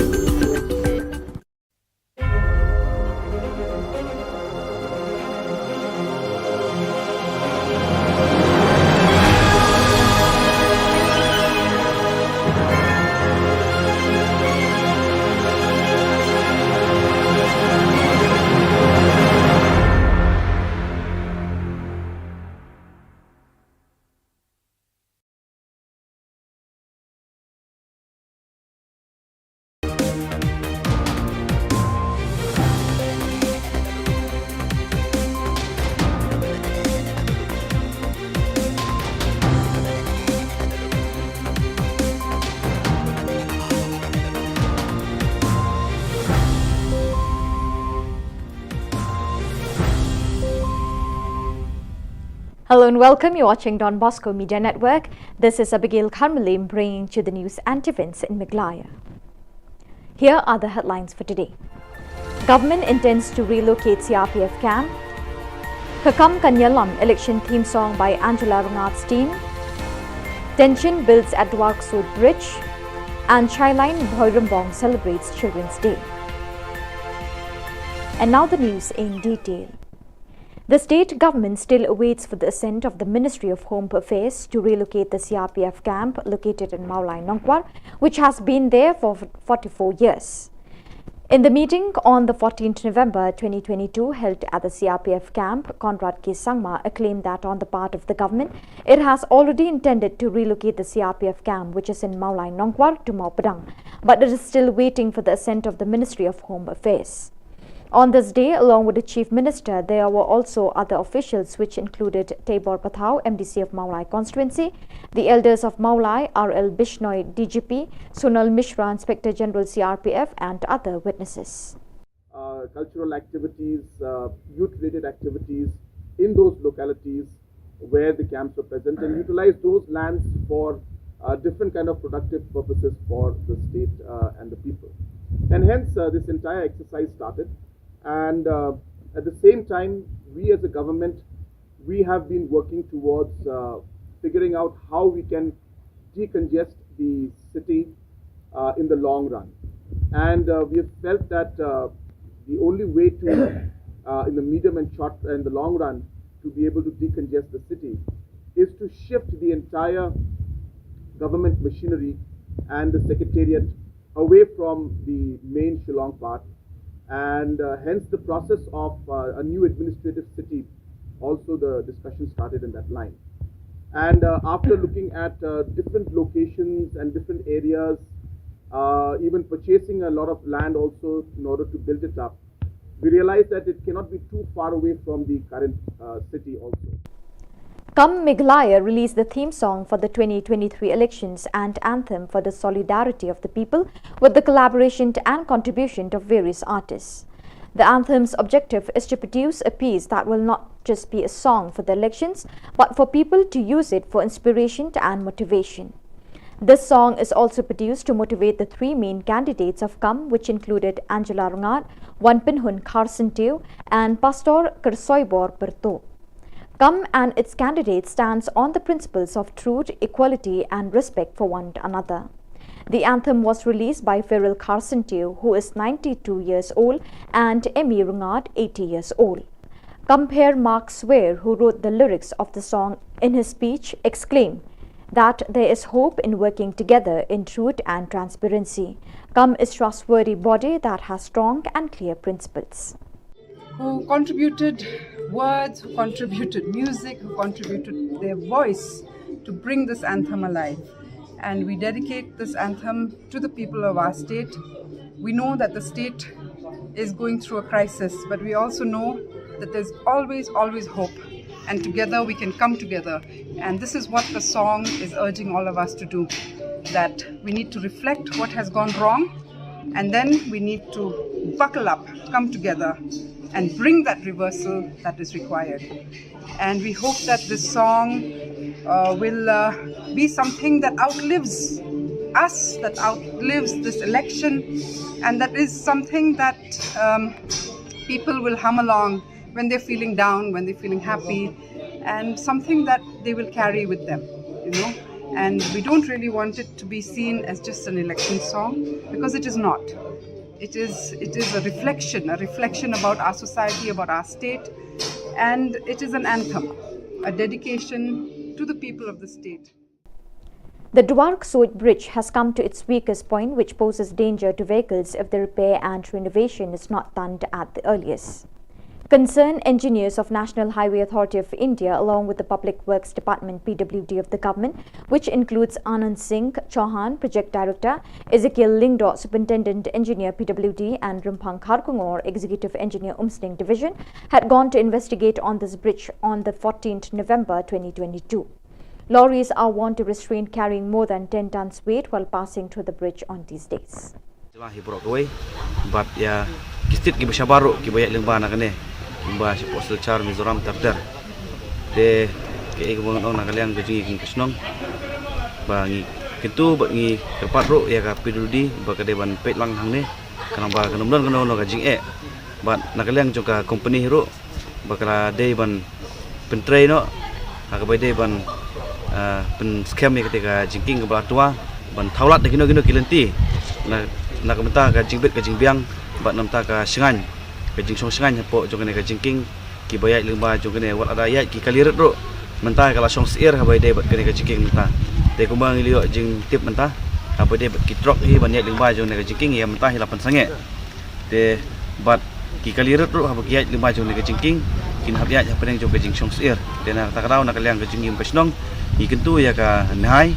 Hello and welcome. You're watching Don Bosco Media Network. This is Abigail Kharmalim bringing to the news and events in Meghalaya. Here are the headlines for today. Government intends to relocate C R P F camp. Ka Kam Ka Nyalam election theme song by Angela Rngath's team. Tension builds at Dwarksuid Bridge. And Chailain Bhoirymbong celebrates Children's Day. And now the news in detail. The state government still awaits for the assent of the Ministry of Home Affairs to relocate the C R P F camp located in Mawlai Nongkwar, which has been there for forty-four years. In the meeting on the fourteenth November twenty twenty-two held at the C R P F camp, Conrad K Sangma claimed that on the part of the government, it has already intended to relocate the C R P F camp, which is in Mawlai Nongkwar, to Mawpadang, but it is still waiting for the assent of the Ministry of Home Affairs. On this day, along with the Chief Minister, there were also other officials, which included Teibor Pathao, M D C of Mawlai constituency, the elders of Mawlai, R L Bishnoi, D G P, Sonal Mishra, Inspector General C R P F, and other witnesses. Uh, cultural activities, uh, youth-related activities in those localities where the camps were present, and utilize those lands for, uh, different kind of productive purposes for the state, uh, and the people. And hence, uh, this entire exercise started. And, uh, at the same time, we as a government, we have been working towards, uh, figuring out how we can decongest the city, uh, in the long run. And, uh, we have felt that, uh, the only way to, uh, in the medium and short and the long run, to be able to decongest the city is to shift the entire government machinery and the secretariat away from the main Shillong part, and, uh, hence the process of, uh, a new administrative city. Also, the discussion started in that line. And, uh, after looking at, uh, different locations and different areas, uh, even purchasing a lot of land also in order to build it up, we realized that it cannot be too far away from the current, uh, city also. Come Meghalaya released the theme song for the twenty twenty-three elections and anthem for the solidarity of the people with the collaboration and contribution of various artists. The anthem's objective is to produce a piece that will not just be a song for the elections, but for people to use it for inspiration and motivation. This song is also produced to motivate the three main candidates of Come, which included Angela Rngath, Wanpynhun Kharsyntiew, and Pastor Kyrsoibor Pyrtuh. Come and its candidate stands on the principles of truth, equality, and respect for one another. The anthem was released by Feral Kharsyntiew, who is ninety-two years old, and Emmy Rngath, eighty years old. Compere Mark Sware, who wrote the lyrics of the song, in his speech exclaimed that there is hope in working together in truth and transparency. Come is trustworthy body that has strong and clear principles. Who contributed words, who contributed music, who contributed their voice to bring this anthem alive. And we dedicate this anthem to the people of our state. We know that the state is going through a crisis, but we also know that there's always, always hope. And together we can come together. And this is what the song is urging all of us to do, that we need to reflect what has gone wrong, and then we need to buckle up, come together, and bring that reversal that is required. And we hope that this song, uh, will, uh, be something that outlives us, that outlives this election, and that is something that, um, people will hum along when they're feeling down, when they're feeling happy, and something that they will carry with them, you know. And we don't really want it to be seen as just an election song, because it is not. It is, it is a reflection, a reflection about our society, about our state, and it is an anthem, a dedication to the people of the state. The Dwarksuid Bridge has come to its weakest point, which poses danger to vehicles if the repair and renovation is not done at the earliest. Concerned engineers of National Highway Authority of India, along with the Public Works Department, P W D, of the government, which includes Anand Singh Chauhan, Project Director, Ezekiel Lyngdoh, Superintendent Engineer, P W D, and Rymphang Kharkongor, Executive Engineer, Umsning Division, had gone to investigate on this bridge on the fourteenth November twenty twenty-two. Lorries are warned to restrain carrying more than ten tons weight while passing through the bridge on these days. Jylla hi baroh kawei, bad ïa ki state kiba shabar ruh kiba ïaid lyngba na kane, kiba shapoh Silchar, Mizoram ter ter. Te Ïa kaba ngan ong na ka liang ka jingïakhun ka shnong ba ngi kyntu bad ngi kyrpad ruh ïa ka P W D ba ka dei ban peit lang hangne, khnang ba kan ym don kano kano ka jingeh. Bad na ka liang jong ka company ruh ba ka la dei ban pyntrei noh ha kaba dei ban, ah, pynskhem ïa kata ka jingkieng kaba la twa ban thaw lad da kino kino ki lynti na, na ka bynta ka jingbit ka jingbiang bad na ka bynta ka shngaiñ, ka jingshong shngaiñ hapoh jong kane ka jingkieng. Kiba ïaid lyngba jong kane, wat lada ïaid ki kali rit ruh, mynta ka la shong syiar haba ïadei bad kane ka jingkieng mynta. Te kumba ngi la ïoh jingtip mynta, haba ïadei bad ki trok hi ban ïaid lyngba jong kane ka jingkieng, ïa mynta hi la pynsangeh. Te bad ki kali rit ruh haba ki ïaid lyngba jong kane ka jingkieng, kin hap ïaid hapdeng jong ka jingshong syiar. Te na kata ka daw, na ka liang ka jingim ka shnong, ngi kyntu ïa ka NHAI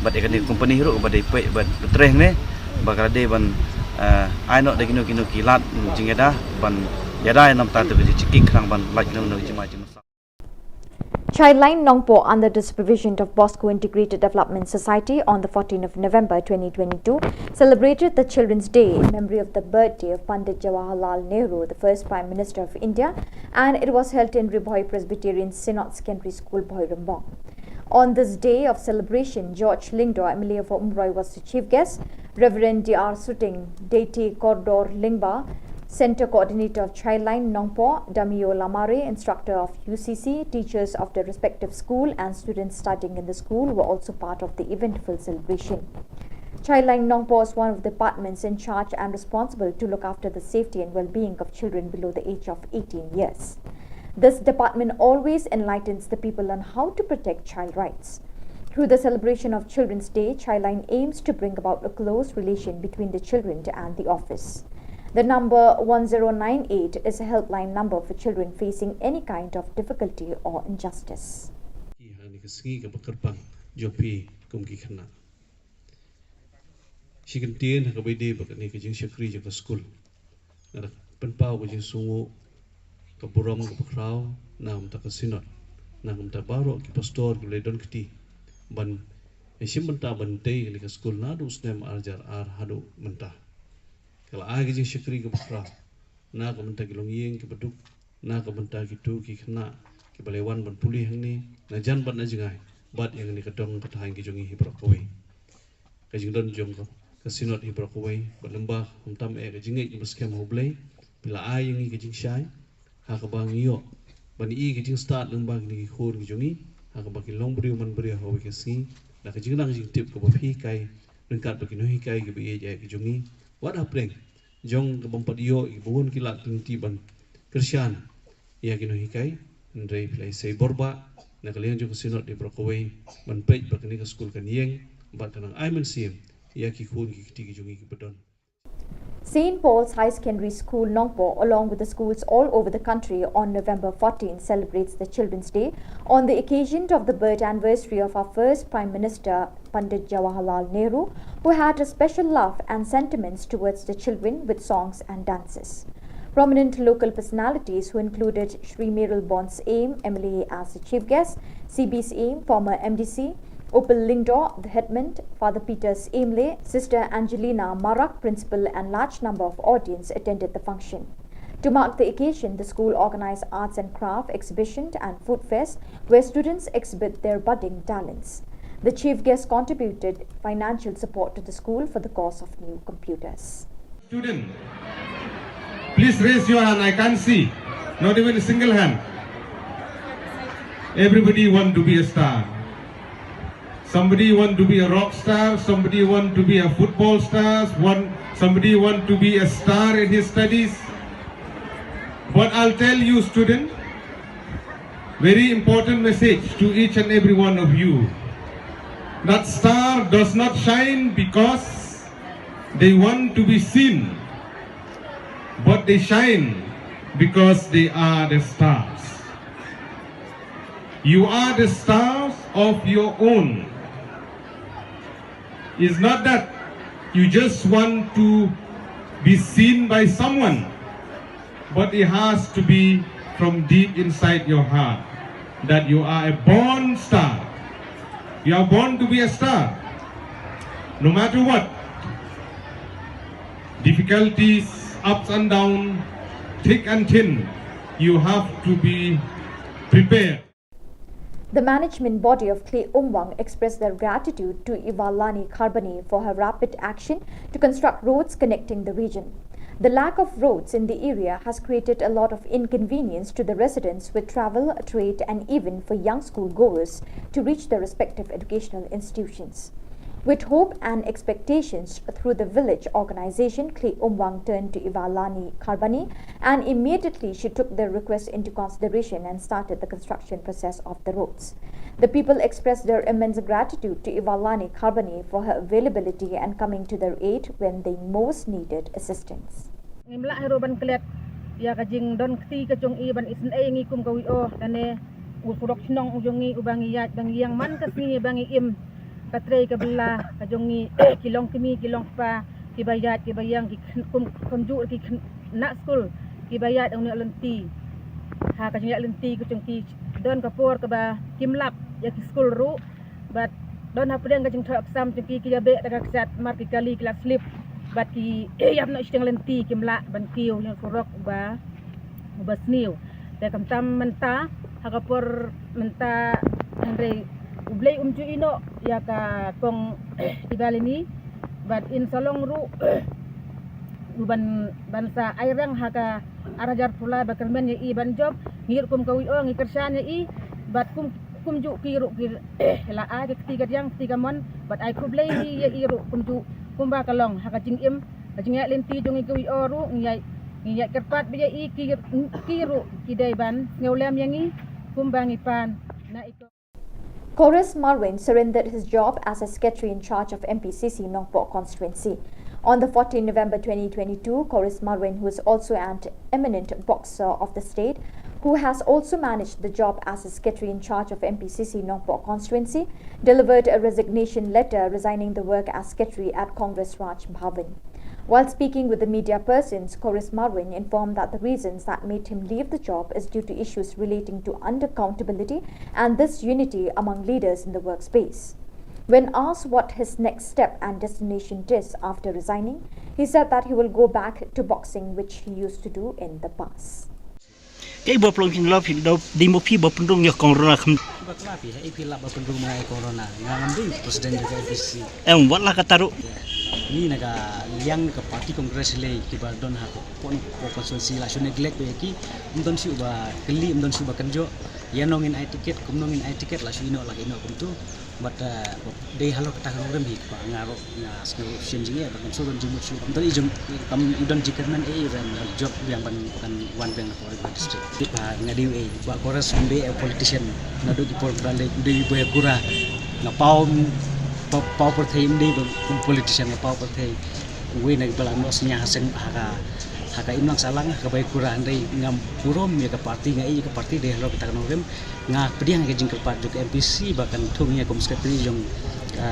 bad ïa kane ka company ruh ba dei peit bad pyntrei hangne ba ka la dei ban, eh, ai noh da kino kino ki lad jingïada ban ïada ïa na ka bynta ka jingkieng khnang ban lait noh na ka jingma jingma. Childline Nongpoh, under the supervision of Bosco Integrated Development Society, on the fourteenth of November twenty twenty-two, celebrated the Children's Day in memory of the birthday of Pandit Jawaharlal Nehru, the first Prime Minister of India, and it was held in Ri Bhoi Presbyterian Synod Secondary School, Bhoirymbong. On this day of celebration, George Lyngdoh, M L A for Umroi, was the chief guest. Reverend D R Suting, Deity Kordor Lyngba, Center Coordinator of Childline Nongpoh, Damio Lamare, instructor of U C C, teachers of the respective school, and students studying in the school were also part of the eventful celebration. Childline Nongpoh is one of the departments in charge and responsible to look after the safety and well-being of children below the age of eighteen years. This department always enlightens the people on how to protect child rights. Through the celebration of Children's Day, Childline aims to bring about a close relation between the children and the office. The number one zero nine eight is a helpline number for children facing any kind of difficulty or injustice. Ki ha kane ka sngi kaba kyrpang jong phi kum ki khynnah. Shi kyntien ha kaba ïadei bad kane ka jingshakri jong ka skul, nga da pynpaw ka jingsngewnguh, ka burom kaba khraw na ka bynta ka Synod, na ka bynta baroh ki pastor kiba la don kti ban ïashim bynta ban tei kane ka skul naduh u snem ar hajar ar haduh mynta. Ka la ai ka jingshakri kaba khraw na ka bynta ki longïing kiba duk, na ka bynta kito ki khynnah kiba la wan ban pule hangne na jan bad na jngai, bad ïa kane ka dong ka thaiñ ka jong ngi hi baroh kawei. Ka jingdon jong ka, ka Synod hi baroh kawei, bad lyngba khamtam eh ka jingngeit kaba skhem ha U Blei, phi la ai ïa ngi ka jingshai ha kaba ngi ïoh ban ïohi ka jingstad lyngba kine ki khun ki jong ngi ha kaba ki long briew man briew ha kawei ka sngi, da ka jingnang jingtip kaba phi hikai ryngkat bad ki nonghikai kiba ïeit eh ki jong ngi, wat hapdeng jong ka bym pat ïoh ïa ki bun ki lad ki lynti ban kyrshan ïa ki nonghikai. Hynrei phi la isei bor bha na ka liang jong ka Synod hi baroh kawei ban peit ba kane ka skul kan ïeng bad kan nang ai mynsiem ïa ki khun ki kti ki jong ngi kiba don. Saint Paul's High Secondary School, Nongpoh, along with the schools all over the country, on November fourteen celebrates the Children's Day on the occasion of the birth anniversary of our first Prime Minister, Pandit Jawaharlal Nehru, who had a special love and sentiments towards the children with songs and dances. Prominent local personalities who included Shri Meral Born Syiem, M L A, as the chief guest, C B Syiem, former M D C, Upal Lyngdoh, the headman, Father Peter Syiemlieh, Sister Angelina Marak, principal, and large number of audience attended the function. To mark the occasion, the school organized arts and craft exhibition and food fest where students exhibit their budding talents. The chief guest contributed financial support to the school for the cost of new computers. Student, please raise your hand. I can't see. Not even a single hand. Everybody want to be a star. Somebody want to be a rock star. Somebody want to be a football star. One, somebody want to be a star in his studies. But I'll tell you, student, very important message to each and every one of you. That star does not shine because they want to be seen, but they shine because they are the stars. You are the stars of your own. It's not that you just want to be seen by someone, but it has to be from deep inside your heart that you are a born star. You are born to be a star. No matter what, difficulties, ups and downs, thick and thin, you have to be prepared. The management body of Khlei Umwang expressed their gratitude to Ivalani Kharbani for her rapid action to construct roads connecting the region. The lack of roads in the area has created a lot of inconvenience to the residents with travel, trade, and even for young school goers to reach their respective educational institutions. With hope and expectations through the village organization, Khlei Umwang turned to Ivalani Kharbani, and immediately she took their request into consideration and started the construction process of the roads. The people expressed their immense gratitude to Ivalani Kharbani for her availability and coming to their aid when they most needed assistance. Ngim lah hi ruh ban klet ïa ka jingdon kti ka jong i ban isynei ngi kum ka V O lane u surok shnong u jong ngi uba ngi ïaid ba ngi ïeng man ka sngi ba ngi im, ka trei ka bylla ka jong ngi ki long kmie ki long kpa, kiba ïaid kiba ïeng ki khynnah kum kumjuh ki khynnah skul kiba ïaid ong ne lynti. Ha ka jingïaid lynti ka jong ki don ka por kaba kim lap ïa ki skul ruh. Bad don hapdeng ka jingthoh exam jong ki, ki ïa beh da ka ksat mar ki kali ki la slip. Bad ki ïap noh shiteng lynti, kim lah ban kiew ïa u surok uba, uba sniew. Te khamtam mynta ha ka por mynta, hynrei U Blei um ju ïehnoh ïa ka kong Ivalani. Bad in sa long ruh u ban, ban sa ai rang ha ka ar hajar phew lai ba kyrmen ïa i ban jop. Ngi ruh kum ka V O ngi kyrshan ïa i. Bad kum kumjuh ki ruh ki la ai ka kti ka diang kti ka mon bad ai khublei ïa i ruh kumjuh kumba ka long ha ka jingim ka jingïaid lynti jong ngi ka V O ruh ngi ïaid, ngi ïaid kyrpad bad ïa i ki, ki ruh ki dei ban sngewlem ïa ngi kumba ngi pan na i ko. Chorus Marwin surrendered his job as a secretary in charge of M P C C Nongpoh constituency. On the fourteenth November twenty twenty-two, Chorus Marwin, who is also an eminent boxer of the state, who has also managed the job as a secretary in charge of M P C C Nongpoh constituency, delivered a resignation letter resigning the work as secretary at Congress Raj Bhavan. While speaking with the media persons, Chorus Marwin informed that the reasons that made him leave the job is due to issues relating to unaccountability and disunity among leaders in the workspace. When asked what his next step and destination is after resigning, he said that he will go back to boxing, which he used to do in the past. Te ba plong phin love phin dau dei mo phi ba pynrung ïa kong rona kham. Ba kla phi ha i phi lap ba pynrung ma ïa kong rona nga ngam dei president jong ka M P C. Em wat la ka taru. Ni na ka liang ka party Congress le ki ba don ha ko pon ko constituency la shu neglect ba ïa ki. Ym don shu ba kylli ym don shu ba kynjoh. Ïa nong in ai ticket kum nong in ai ticket la shu ïehnoh la ïehnoh kumtu. But dei halor kata ka nongrim hi ba nga ruh nga sngew shem jingeh ba kan shu don jingmut shu kam don i jong kam i don jingkyrmen ei ban jop biang ban kan wan biang na Korea district. Tip ha nga dei ei ba Korea sum be politician naduh ki por ba le dei ba Korea nga pau pau pyrthei dei ba politician nga pau pyrthei. Wei na ba la nos nya ha seng ha ka ha ka imlang salang ha ka bai Korea hynrei ngam burom ïa ka party nga ei ka party dei halor kata ka nongrim. Nga pdiang ka jingkyrpad jong ka M P C ba kan thung ïa kum secretary jong ka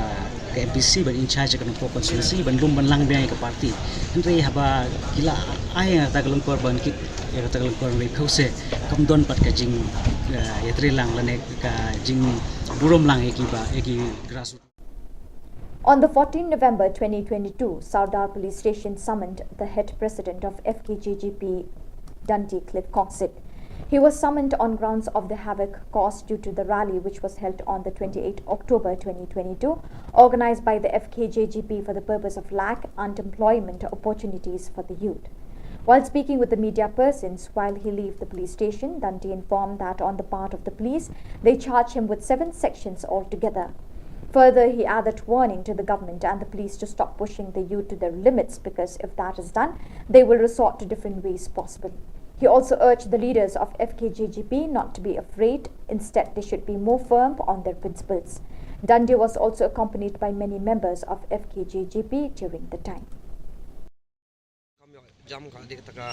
M P C ban in charge ka Nongpoh constituency ban lum ban lang biang ïa ka party. Hynrei haba ki la ai ïa kata ka lyngkor ban kit ïa kata ka lyngkor hynrei phew se kam don pat ka jing ïa trei lang lane ka jing burom lang ïa ki ba ïa ki grassroots. On the fourteenth November twenty twenty-two, Sardar Police Station summoned the head president of F K J G P, Dundee Cliff Kongsit. He was summoned on grounds of the havoc caused due to the rally which was held on the twenty-eighth October twenty twenty-two, organized by the F K J G P for the purpose of lack unemployment opportunities for the youth. While speaking with the media persons while he left the police station, Dundee informed that on the part of the police, they charged him with seven sections altogether. Further, he added warning to the government and the police to stop pushing the youth to their limits because if that is done, they will resort to different ways possible. He also urged the leaders of F K J G P not to be afraid, instead they should be more firm on their principles. Dundee was also accompanied by many members of F K J G P during the time. Kam ïoh jam ka dei kata ka,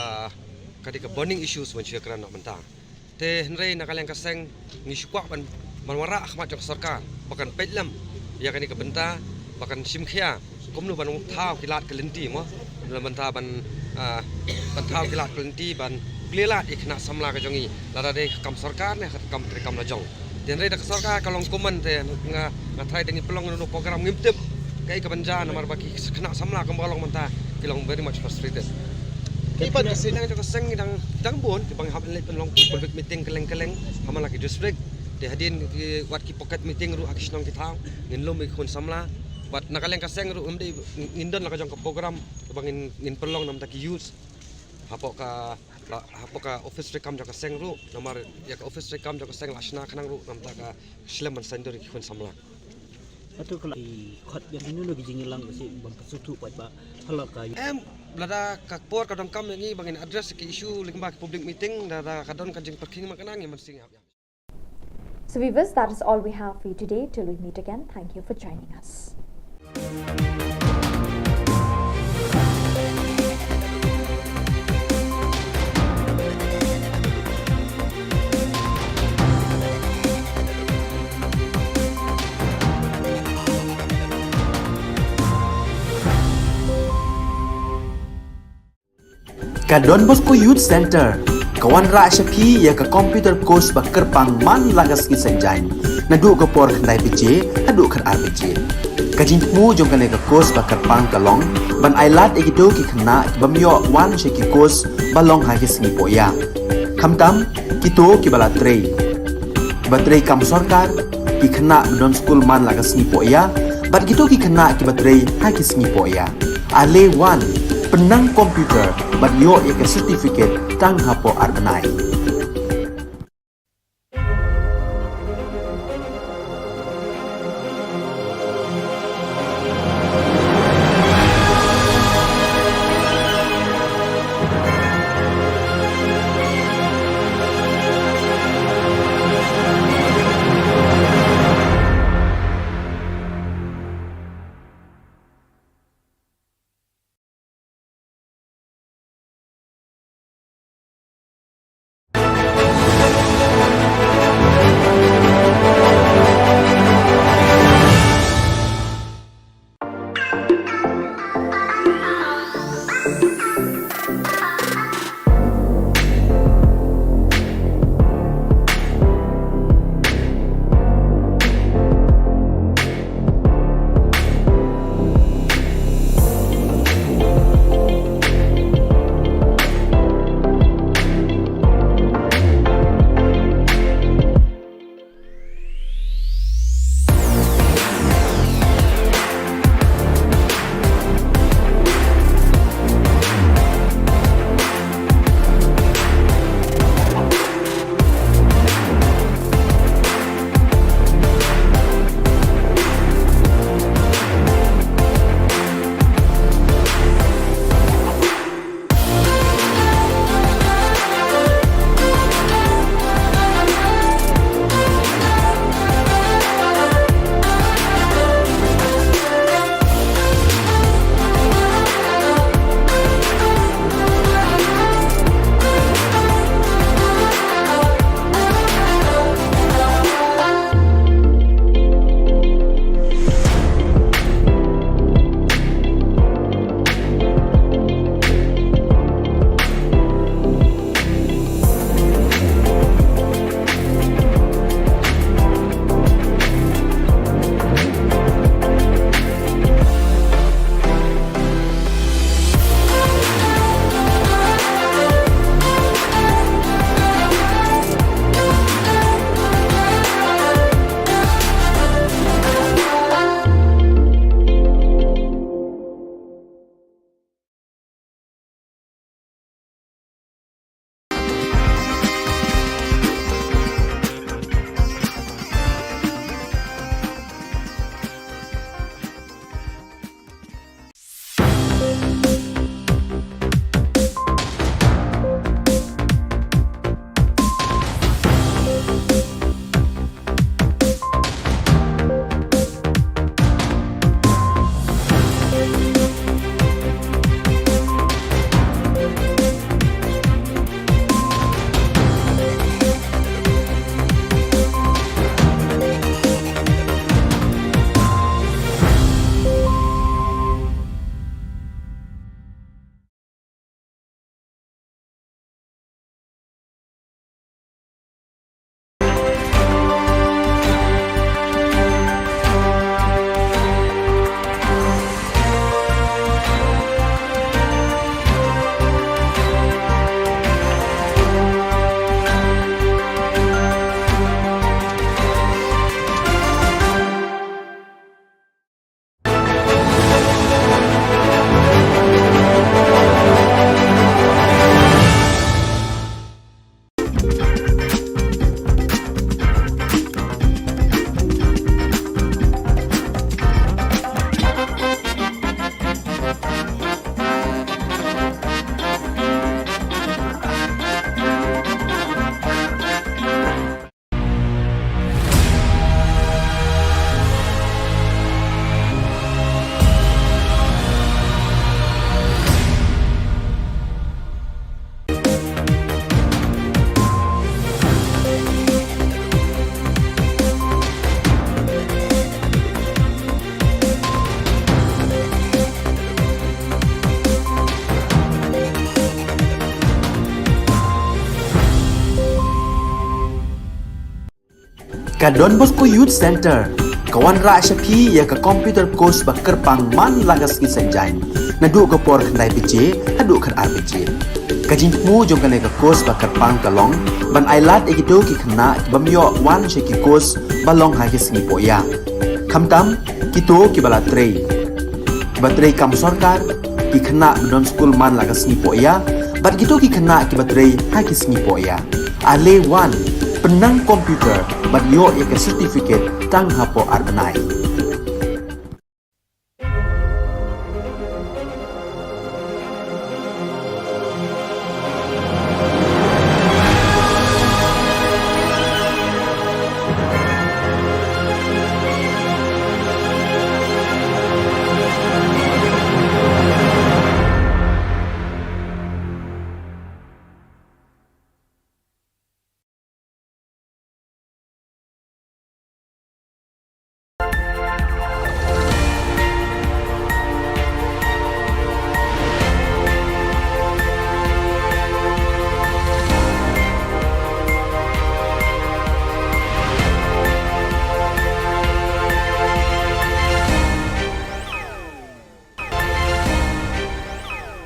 ah, ka dei ka burning issues ban shu ïakren noh mynta. Te hynrei na ka liang ka seng ngi shu kwah ban, ban wanrah ha khmat jong ka sorkar ba kan peit lem ïa kane ka bynta ba kan shim khia kumno ban thaw ki lad ki lynti mo, na bynta ban, ah, ban thaw ki lad ki lynti ban plie lad ïa ki khynnah samla ka jong ngi lada dei ka kam sorkar ne ka kam treikam la jong. Te hynrei da ka sorkar ka long kumne te nga, nga tharai da ngi pynlong ïa une u program ngim tip kaei kaban jia namar ba ki khynnah samla kumba ka long mynta ki long very much frustrated. Ki pat ki seng jong ka seng ngi dang, dang bun kiba ngi hap leit pynlong public meeting kylleng kylleng ha man la ki district. Te hadien ki wat ki pocket meeting ruh ha ki shnong ki thaw, ngin lum ïa ki khun samla. Bad na ka liang ka seng ruh ngim dei, ngin don la ka jong ka program ba ngin, ngin pynlong namar ki youth hapoh ka, hapoh ka office treikam jong ka seng ruh, namar ïa ka office treikam jong ka seng la shna khnang ruh namar ka slem ban saiñdur ïa ki khun samla. Hato ka la i khot ïa kino kino ki jingïalang ba shu ban pynsuhthuh pat ba halor ka. Em, lada ka por ka donkam ïa ngi ba ngin address ki issue lyngba ki public meeting, lada ka don ka jingpyrkhing ma kane ngin mynsiem ïa. So viewers, that is all we have for you today. Till we meet again, thank you for joining us. Ka Don Bosco Youth Centre ka wanrah sha phi ïa ka computer course ba kyrpang man la ka sngi Saitjaiñ, naduh ka por khyndai baje haduh khatar baje. Ka jingthmu jong kane ka course ba kyrpang ka long ban ailad ïa kito ki khynnah ki bym ïoh wan sha ki course ba long ha ki sngi pohïa. Khamtam kito kiba la trei, kiba trei kam sorkar, ki khynnah ba don skul man la ka sngi pohïa, bad kito ki khynnah kiba trei ha ki sngi pohïa. Ale wan, pynnang computer bad ïoh ïa ka certificate tang hapoh ar bnai. Ka Don Bosco Youth Centre ka wanrah sha phi ïa ka computer course ba kyrpang man la ka sngi Saitjaiñ, naduh ka por khyndai baje haduh khatar baje. Ka jingthmu jong kane ka course ba kyrpang ka long ban ailad ïa kito ki khynnah ki bym ïoh wan sha ki course ba long ha ki sngi pohïa, khamtam kito kiba la trei, kiba trei kam sorkar, ki khynnah ba don skul man la ka sngi pohïa bad kito ki khynnah kiba trei ha ki sngi pohïa. Ale wan, pynnang computer bad ïoh ïa ka certificate tang hapoh ar bnai.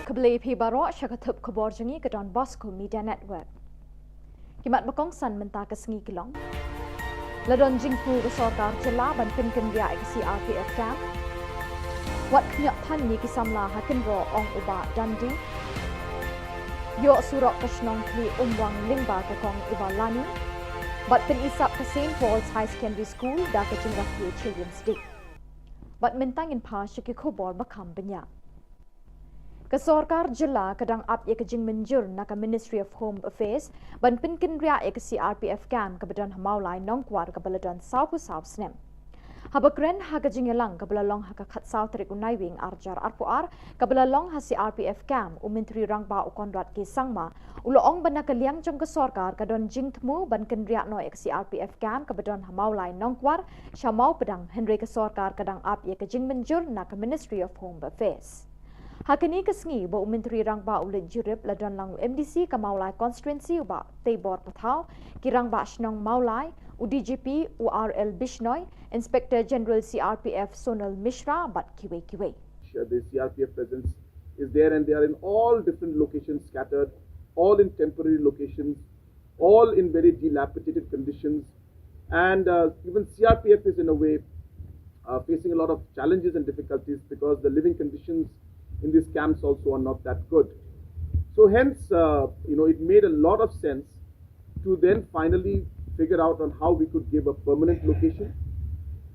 Khublei phi baroh sha ka thup khubor jong ngi ka Don Bosco Media Network. Ki mat ba kongsan mynta ka sngi ki long: La don jingthmu ka sorkar jylla ban pynkynriah ïa ka C R P F camp. Wat khñiot than ïa ki samla ha kynroh, ong u Bah Dandi. Ïoh surok ka shnong Khlieh Umwang lyngba ka kong Ivalani. Bad pyni sap ka Saint Paul's High Secondary School da ka jingrakhe Children's Day. Bad mynta ngin phai sha ki khubor ba kham bniah. Ka sorkar jylla ka dang ap ïa ka jingmynjur na ka Ministry of Home Affairs ban pynkynriah ïa ka C R P F camp kaba don ha Mawlai Nongkwar kaba la don sawphew saw snem. Haba kren ha ka jingïalang kaba la long ha ka khatsaw tarik u Naiwieng arhajar arphew ar kaba la long ha C R P F camp, u Myntri Rangbah u Conrad K Sangma u la ong ba na ka liang jong ka sorkar ka don jingthmu ban kynriah noh ïa ka C R P F camp kaba don ha Mawlai Nongkwar sha Mawpdang, hynrei ka sorkar ka dang ap ïa ka jingmynjur na ka Ministry of Home Affairs. Ha kane ka sngi ba u Myntri Rangbah u leit jurip, la don lang u M D C ka Mawlai Constituency u Bah Teibor Pathaw, ki Rangbah Shnong Mawlai, u D G P u R L Bishnoi, Inspector General C R P F Sonal Mishra bad kiwei kiwei. Uh, the C R P F presence is there, and they are in all different locations scattered, all in temporary locations, all in very dilapidated conditions. And uh, even C R P F is in a way uh, facing a lot of challenges and difficulties because the living conditions in these camps also are not that good. So hence, uh, you know, it made a lot of sense to then finally figure out on how we could give a permanent location,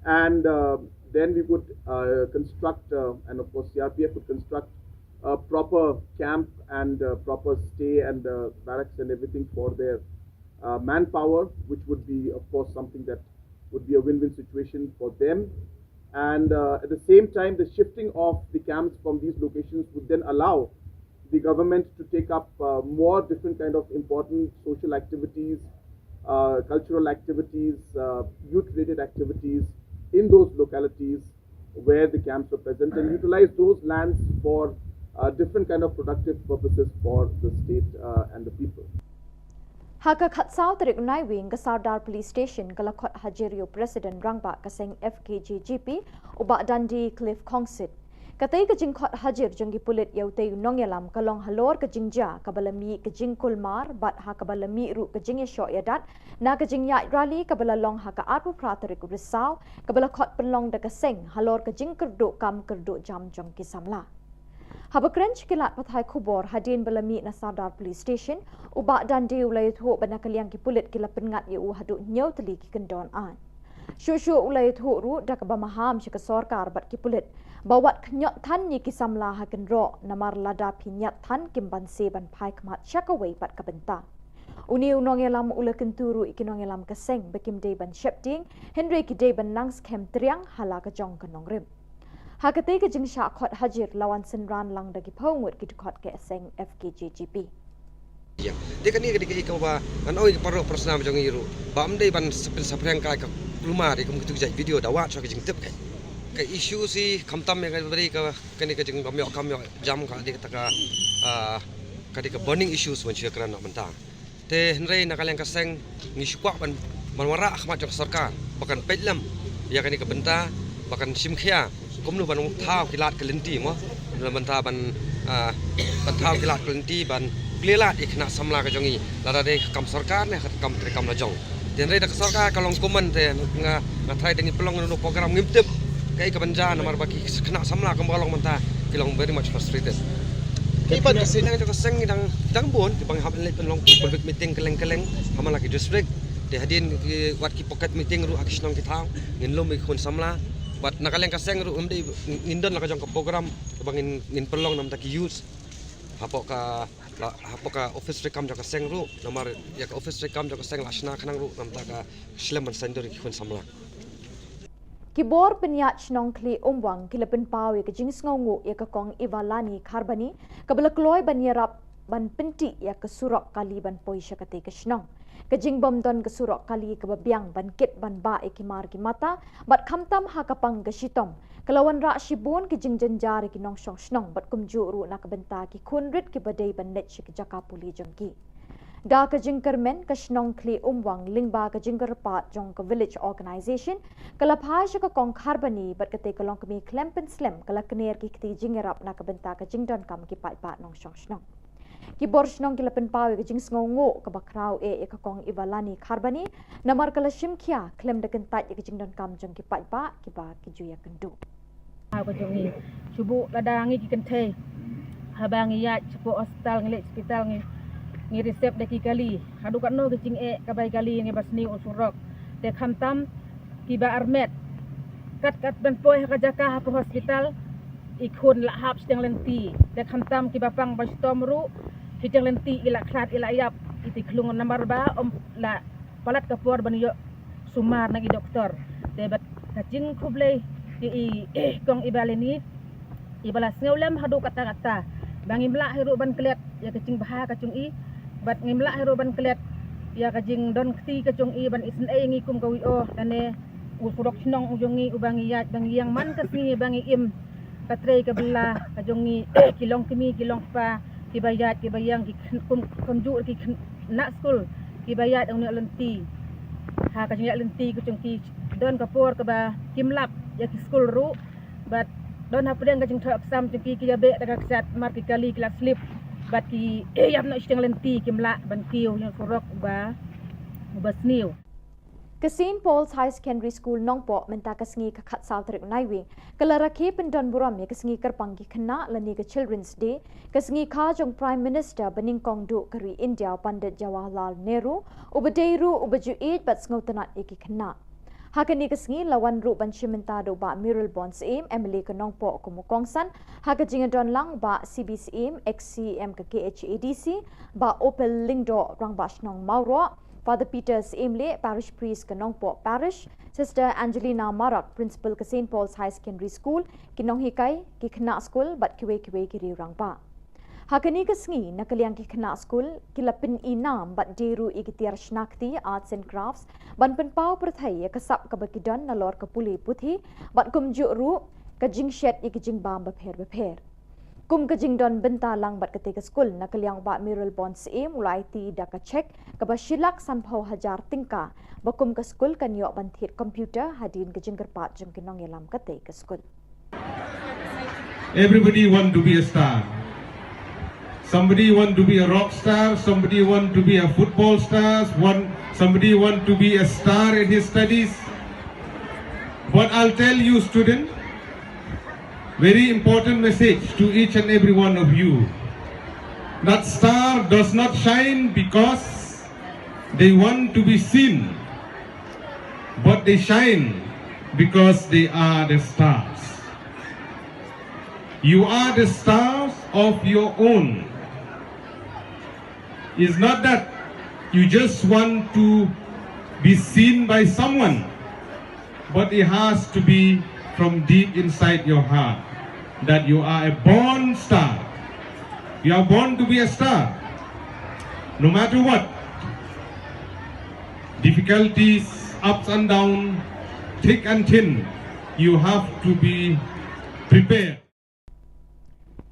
and uh, then we could uh, construct, uh, and of course C R P F would construct a proper camp and uh, proper stay and uh, barracks and everything for their uh, manpower, which would be, of course, something that would be a win-win situation for them. And uh, at the same time, the shifting of the camps from these locations would then allow the government to take up uh, more different kind of important social activities, uh, cultural activities, uh, youth-related activities in those localities where the camps were present, and utilize those lands for uh, different kind of productive purposes for the state uh, and the people. Ha ka khatsaw tarik Naiwieng, ka Sardar Police Station ka la khot hajir ïa u President Rangbah ka seng F K J G P, u Bah Dandi Cliff Khongsit. Katei ka jingkhot hajir jong ki pulit ïa utei u nongïalam ka long halor ka jingjia kaba la mih ka jingkulmar bad ha kaba la mih ruh ka jingïashoh ïadat na ka jingïaid rally kaba la long ha ka arphew phra tarik u Risaw, kaba la khot pynlong da ka seng halor ka jingkyrduh kam kyrduh jam jong ki samla. Haba kren sha ki lad pathai khubor hadien ba la mih na Sardar Police Station, u Bah Dandi u la ïathuh ba na ka liang ki pulit ki la pynngat ïa u haduh hynñiew tylli ki kyndon aiñ. Shuh shuh u la ïathuh ruh da kaba maham sha ka sorkar bad ki pulit ba wat khñiot than ïa ki samla ha kynroh, namar lada phi ñiat than kim banse ban phai khmat sha kawei pat ka bynta. Une u nongïalam u la kyntu ruh ïa ki nongïalam ka seng ba kim dei ban sheptieng, hynrei ki dei ban nang skhem triang ha la ka jong ka nongrim. Ha katei ka jingshah khot hajir la wan synran lang da ki phew ngut ki dkhot ka seng F K J G P. Ïa. Te kane ka dei kaei kaba ngan ong ïa ki paralok parasnam jong ngi ruh ba ym dei ban sa pynsaphriang kai ka kulmar ïa kum kitu ki jait video da wad shuwa ka jingtip kai. Ka issue shi khamtam ïa ka dei ka kane ka jingbym ïoh kam ïoh jam ka dei kata ka, ah, ka dei ka burning issues ban shu ïakren noh mynta. Te hynrei na ka liang ka seng ngi shu kwah ban ban wanrah ha khmat jong ka sorkar ba kan peit lem ïa kane ka bynta, ba kan shim khia kumno ban thaw ki lad ki lynti mo, ban thaw ban, ah, ban thaw ki lad ki lynti ban plie lad ïa ki khynnah samla ka jong ngi, lada dei ka kam sorkar ne ka kam treikam la jong. Te hynrei da ka sorkar ka long kumne te nga, nga tharai da ngi pynlong ïa une u program ngim tip kaei kaban jia namar ba ki khynnah samla kumba long mynta ki long very much frustrated. Ki pat ka seng, ka seng dang, dang bun kiba ngi hap leit pynlong public meeting kylleng kylleng ha man la ki district. Te hadien ki wat ki pocket meeting ruh ha ki shnong ki thaw ngin lum ïa ki khun samla. Bad na ka liang ka seng ruh ngim dei, ngin don la ka jong ka program ba ngin, ngin pynlong namar ki youth hapoh ka, la, hapoh ka office treikam jong ka seng ruh, namar ïa ka office treikam jong ka seng la shna khnang ruh namar ka slem ban saiñdur ïa ki khun samla. Ki bor pynïaid shnong Khlieh Umwang ki la pynpaw ïa ka jingsngewnguh ïa ka Kong Ivalani Kharbani kaba la kloi ban ïarap ban pyntih ïa ka surok kali ban poi sha katei ka shnong. Ka jingbym don ka surok kali kaba biang ban kit ban bah ïa ki mar ki mata bad khamtam ha ka pang ka shitom ka la wanrah shibun ki jingjynjar ïa ki nongshong shnong bad kumjuh ruh na ka bynta ki khun rit kiba dei ban leit sha ki jaka pule jong ki. Da ka jingkyrmen ka shnong Khlieh Umwang lyngba ka jingkyrpad jong ka village organisation ka la phai sha ka Kong Kharbani bad katei ka longkmie khlem pynslem ka la kner ki kti jingïarap na ka bynta ka jingdonkam ki paidbah nongshong shnong. Ki bor shnong ki la pynpaw ïa ka jingsngewnguh kaba khraw eh ïa ka Kong Ivalani Kharbani namar ka la shim khia khlem da kyntait ïa ka jingdonkam jong ki paidbah kiba ki ju ïakynduh. Ka jong ngi shu buh lada ngi ki kynthei haba ngi ïaid shapoh hospital, ngi leit hospital, ngi, ngi receive da ki kali. Haduh katno ki jingeh kaba ïa kali ngi ba sniew u surok. Te khamtam kiba armet kat kat ban poi ha ka jaka hapoh hospital, i khun la hap shiteng lynti. Te khamtam kiba pang ba shitom ruh, shiteng lynti i la khlad i la ïap, i ti khlung namar ba ym la palat ka por ban ïoh sumar na ki doktor. Te bad ka jingkhublei ïa i, i Kong Ivalani iba la sngew lem haduh katta katta ba ngim lah hi ruh ban klet ïa ka jingbha ka jong i, bad ngim lah hi ruh ban klet ïa ka jingdon kti ka jong i ban isynei ïa ngi kum ka V O. Kane u surok shnong u jong ngi uba ngi ïaid ba ngi ïeng man ka sngi ba ngi im, ka trei ka bylla ka jong ngi ki longkmie ki longkpa kiba ïaid kiba ïeng, ki khyn-, kum, kumjuh ki khynnah skul kiba ïaid ong ne lynti ha ka jingïaid lynti ka jong ki. Don ka por kaba kim lap ïa ki skul ruh bad don hapdeng ka jingthoh exam jong ki, ki ïabeh da ka kjat mar ki kali ki la slip bad ki ïap noh shiteng lynti, kim lah ban kiew ïa u surok uba, uba sniew. Ka Saint Paul's High Secondary School Nongpoh mynta ka sngi ka khatsaw tarik Naiwieng ka la rakhe pyndon burom ïa ka sngi kyrpang ki khynnah lane ka Children's Day, ka sngi kha jong Prime Minister banyngkong duh ka ri India u Pandit Jawaharlal Nehru, uba dei ruh uba ju ïeit bad sngewtynnad ïa ki khynnah. Ha kane ka sngi la wan ruh ban shim bynta da u Bah Mayralborn Syiem, M L A ka Nongpoh kum u kongsan, ha ka jingïadon lang u Bah C B Syiem, ex C E M ka K H A D C, Bah Opal Lyngdoh, Rangbah Shnong Mawroh, Father Peter Syiemlieh, Parish Priest ka Nongpoh Parish, Sister Angelina Marak, Principal ka Saint Paul's High Secondary School, ki nonghikai, ki khynnah skul bad kiwei kiwei ki riew rangbah. Ha kane ka sngi na ka liang ki khynnah skul ki la pyn-i nam bad die ruh ïa ki tiar shna kti, arts and crafts, ban pynpaw pyrthei ïa ka sap kaba ki don nalor ka pule puthi bad kumjuh ruh ka jingshet ïa ki jingbam bapher bapher. Kum ka jingdon bynta lang bad katei ka skul na ka liang u Bah Mayralborn Syiem u la aiti da ka cheque kaba shi lak sanphew hajar tyngka ba kum ka skul kan ïoh ban thied computer hadien ka jingkyrpad jong ki nongïalam katei ka skul. Everybody want to be a star. Somebody want to be a rock star, somebody want to be a football star, one, somebody want to be a star in his studies. But I'll tell you, student, very important message to each and every one of you. That star does not shine because they want to be seen, but they shine because they are the stars. You are the stars of your own. It's not that you just want to be seen by someone, but it has to be from deep inside your heart that you are a born star. You are born to be a star. No matter what, difficulties, ups and downs, thick and thin, you have to be prepared.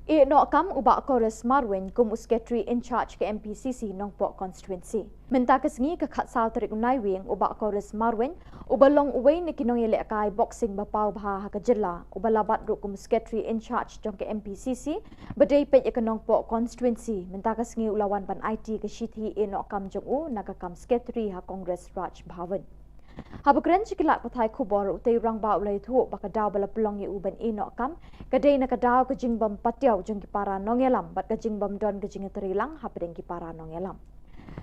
Ïehnoh kam u Bah Chorus Marwein kum u Secretary in charge ka M P C C Nongpoh Constituency. Mynta ka sngi ka khatsaw tarik u Naiwieng u Bah Chorus Marwein uba long uwei na ki nongïalehkai boxing ba paw bha ha ka jylla uba la bat ruh kum u Secretary in charge jong ka M P C C ba dei peit ïa ka Nongpoh Constituency mynta ka sngi u la wan ban aiti ka shithi ïehnoh kam jong u na ka kam Secretary ha Congress Raj Bhavan. Haba kren sha ki lad pathai khubor u tei u rangbah u la ïathuh ba ka daw ba la pynlong ïa u ban ïehnoh kam ka dei na ka daw ka jingbym patiaw jong ki para nongïalam bad ka jingbym don ka jingïatreilang hapdeng ki para nongïalam.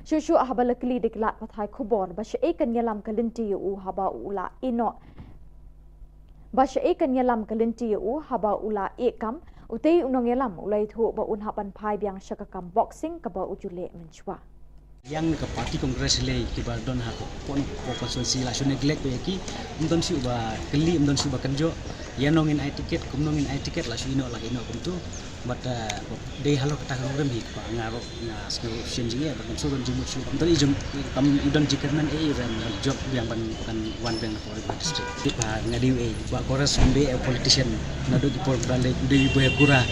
Shuh shuh haba la kylli da ki lad pathai khubor ba shaei kan ïalam ka lynti ïa u haba u la ïehnoh ba shaei kan ïalam ka lynti ïa u haba u la ïeh kam, u tei u nongïalam u la ïathuh ba un hap ban phai biang sha ka kam boxing kaba u ju leh mynshuwa. Ïa ka party Congress lei kiba don ha ka pon ko constituency la shu neglect ba ïa ki, ym don shuh ba kylli, ym don shuh ba kynjoh. Ïa nong in ai ticket, kum nong in ai ticket la shu ïehnoh la ïehnoh kumtu. But uh, dei halor kata ka nongrim hi ba nga ruh nga sngew shem jingeh ba kan shu don jingmut shuh. Kam don i jong kam i don jingkyrmen ei ban jop biang ban kan wan biang na Port Break District. Ba nga dei ei ba Chorus ym dei politician naduh ki por ba lei dei ba kura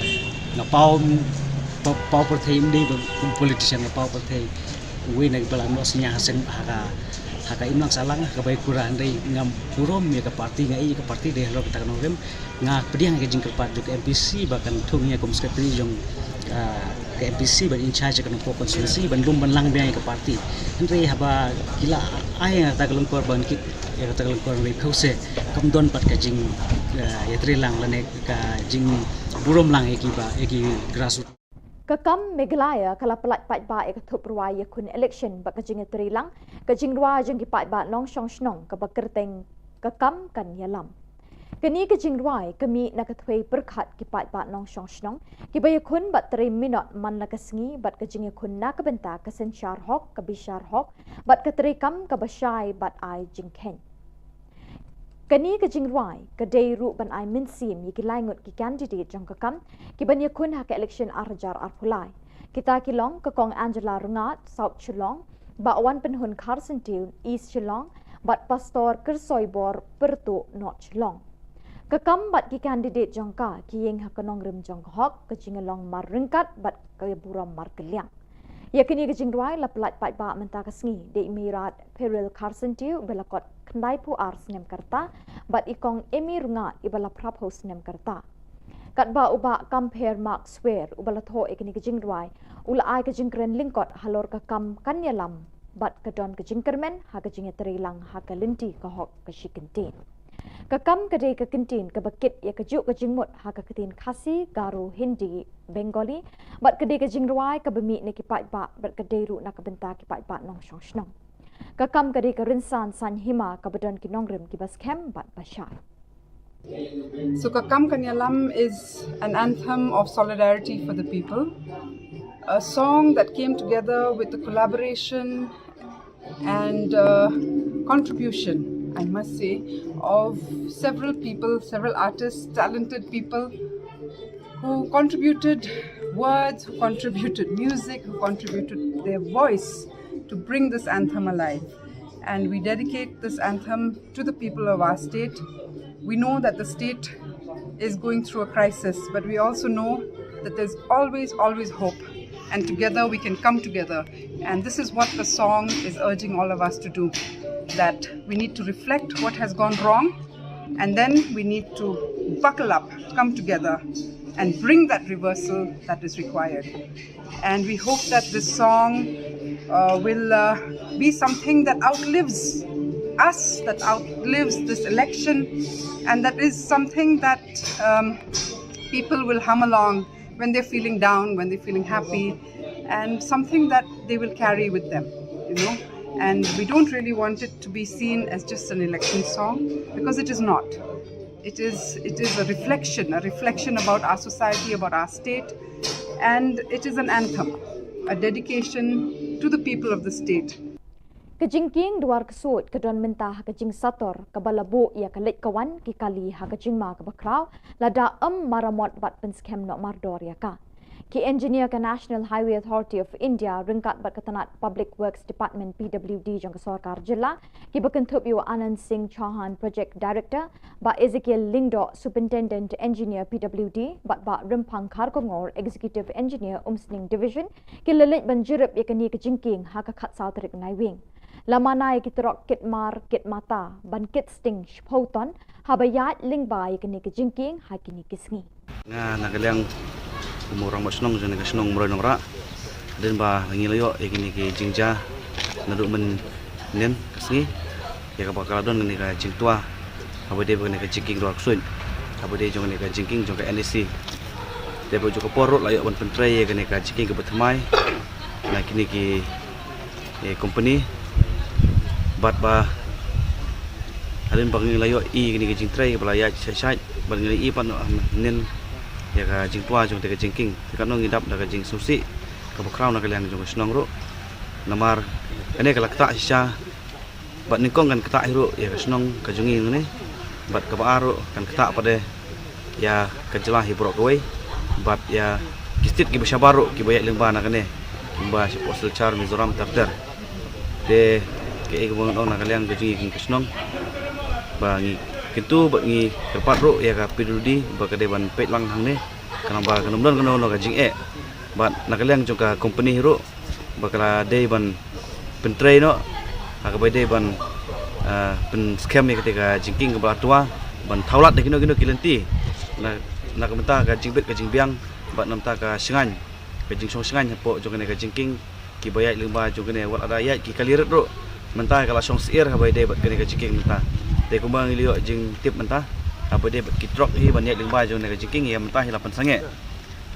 nga paw paw paw pyrthei ym dei ba kum politician nga paw pyrthei. Uwei na ki ba la noh snia ha seng ha ka ha ka imlang sahlang ha ka bai kura hynrei ngam burom ïa ka party nga ei ïa ka party dei halor kata ka nongrim. Nga pdiang ïa ka jingkyrpad jong ka M P C ba kan thung ïa kum secretary jong ah, ka M P C ban in charge ïa ka Nongpoh constituency ban lum ban lang biang ïa ka party. Hynrei haba ki la ai ïa kata ka lyngkor ban kit ïa kata ka lyngkor hynrei pheuse kam don pat ka jing ah, ïatreilang lane ka jingburom lang ïa ki ba ïa ki grassroots. Ka kam Meghalaya ka la pyllait paidbah ïa ka thup rwai ïakhun election bad ka jingïatreilang ka jingrwai jong ki paidbah nongshong shnong kaba kyrteng Ka Kam Kan Ïalam. Kane ka jingrwai ka mih na ka thwei pyrkhat ki paidbah nongshong shnong kiba ïakhun bad trei minot man la ka sngi bad ka jingïakhun na ka bynta ka synshar hok, ka bishar hok bad ka treikam kaba shai bad ai jingkheiñ. Kane ka jingrwai ka dei ruh ban ai mynsiem ïa ki lai ngut ki candidate jong Ka Kam kiban ïakhun ha ka election ar hajar arphew lai. Kita ki long ka Kong Angela Rngat, South Shillong, Bah Wanpynhun Kharsyntiew, East Shillong, bad Pastor Kyrsoibor Pyrtuh, North Shillong. Ka Kam bad ki candidate jong ka ki ïeng ha ka nongrim jong ka hok, ka jinglong marryngkat bad ka burom markylliang. Ïa kane ka jingrwai la pyllait paidbah mynta ka sngi da i Mairat Peril Kharsyntiew uba la kot khyndaiphew ar snem ka rta bad i Kong Amy Rngat iba la phraphew snem ka rta. Katba u Bah Compare Mark Swer uba la thoh ïa kane ka jingrwai u la ai ka jingkren lyngkot halor Ka Kam Kan Ïalam bad ka don ka jingkyrmen ha ka jingïatreilang ha ka lynti ka hok ka shi kyntien. Ka Kam ka dei ka kyntien kaba kit ïa kajuh ka jingmut ha ka ktien Khasi, Garo, Hindi, Bengali bad ka dei ka jingrwai kaba mih na ki paidbah bad ka dei ruh na ka bynta ki paidbah nongshong shnong. Ka Kam ka dei ka rynsan saiñ hima kaba don ki nongrim kiba skhem bad ba shai. So Ka Kam Kan Ïalam is an anthem of solidarity for the people, a song that came together with the collaboration and uh, contribution, I must say, of several people, several artists, talented people who contributed words, who contributed music, who contributed their voice to bring this anthem alive. And we dedicate this anthem to the people of our state. We know that the state is going through a crisis, but we also know that there's always, always hope. And together we can come together. And this is what the song is urging all of us to do, that we need to reflect what has gone wrong, and then we need to buckle up, come together, and bring that reversal that is required. And we hope that this song uh, will uh, be something that outlives us, that outlives this election, and that is something that um, people will hum along when they're feeling down, when they're feeling happy, and something that they will carry with them, you know. And we don't really want it to be seen as just an election song, because it is not. It is, it is a reflection, a reflection about our society, about our state, and it is an anthem, a dedication to the people of the state. Ka jingkieng duar ksuid ka don mynta ha ka jingsator kaba la buh ïa ka leit ka wan ki kali ha ka jingma kaba khraw lada ym maramot bad pynskhem noh mardor ïa ka. Ki engineer ka National Highway Authority of India ryngkat bad ka tnat Public Works Department, P W D, jong ka sorkar jylla, kiba kynthup ïa u Anand Singh Chauhan, Project Director, Bah Ezekiel Lyngdoh, Superintendent Engineer, P W D, bad Bah Rymphang Kharkongor, Executive Engineer, Umsning Division, ki la leit ban jurip ïa kane ka jingkieng ha ka khatsaw tarik Naiwieng. La mana ïa ki trok kit mar kit mata ban kit sting shiphew ton haba ïaid lyngba ïa kane ka jingkieng ha kine ki sngi. Nga na ka liang kum u rangbah shnong jong kane ka shnong Mawroi Nongrah, hadien ba ngi la ïoh ïa kine ki jingjia naduh mynhynnin ka sngi, ïa kaba ka la don kane ka jingtwa haba ïadei bad kane ka jingkieng Dwar Ksuid, haba ïadei jong kane ka jingkieng jong ka N E C. Te bad jong ka por ruh la ïoh ban pyntrei ïa kane ka jingkieng kaba thymmai na kine ki, eh, company. Bad ba hadien ba ngi la ïohi ïa kane ka jingtrei kaba la ïaid shait shait, bad ngi la ïohi pat mynhynnin ïa ka jingtwa jong kata ka jingkieng, te katno ngi dap da ka jingsngewsih kaba khraw na ka liang jong ka shnong ruh. Namar kane ka la ktah shisha, bad nyngkong kan ktah hi ruh ïa ka shnong ka jong ngi hangne, bad kaba ar ruh kan ktah pat de ïa ka jylla hi baroh kawei, bad ïa ki state kiba shabar ruh kiba ïaid lyngba na kane, kumba shapoh Silchar, Mizoram, ter ter. Te kaei kaba ngan ong na ka liang ka jong ngi ka shnong, ba ngi kyntu bad ngi kyrpad ruh ïa ka P W D ba ka dei ban peit lang hangne, khnang ba kan ym don kano kano ka jingeh. Bad na ka liang jong ka company hi ruh, ba ka la dei ban pyntrei noh ha kaba dei ban, ah, pynskhem ïa kata ka jingkieng kaba la twa, ban thaw lad da kino kino ki lynti na, na ka bynta ka jingbit ka jingbiang bad na ka bynta ka shngaiñ, ka jingshong shngaiñ hapoh jong kane ka jingkieng, kiba ïaid lyngba jong kane, wat lada ïaid ki kali rit ruh mynta ka la shong syiar haba ïadei bad kane ka jingkieng mynta. Te kumba ngi la ïoh jingtip mynta, haba ïadei bad ki trok hi ban ïaid lyngba jong kane ka jingkieng, ïa mynta hi la pynsangeh.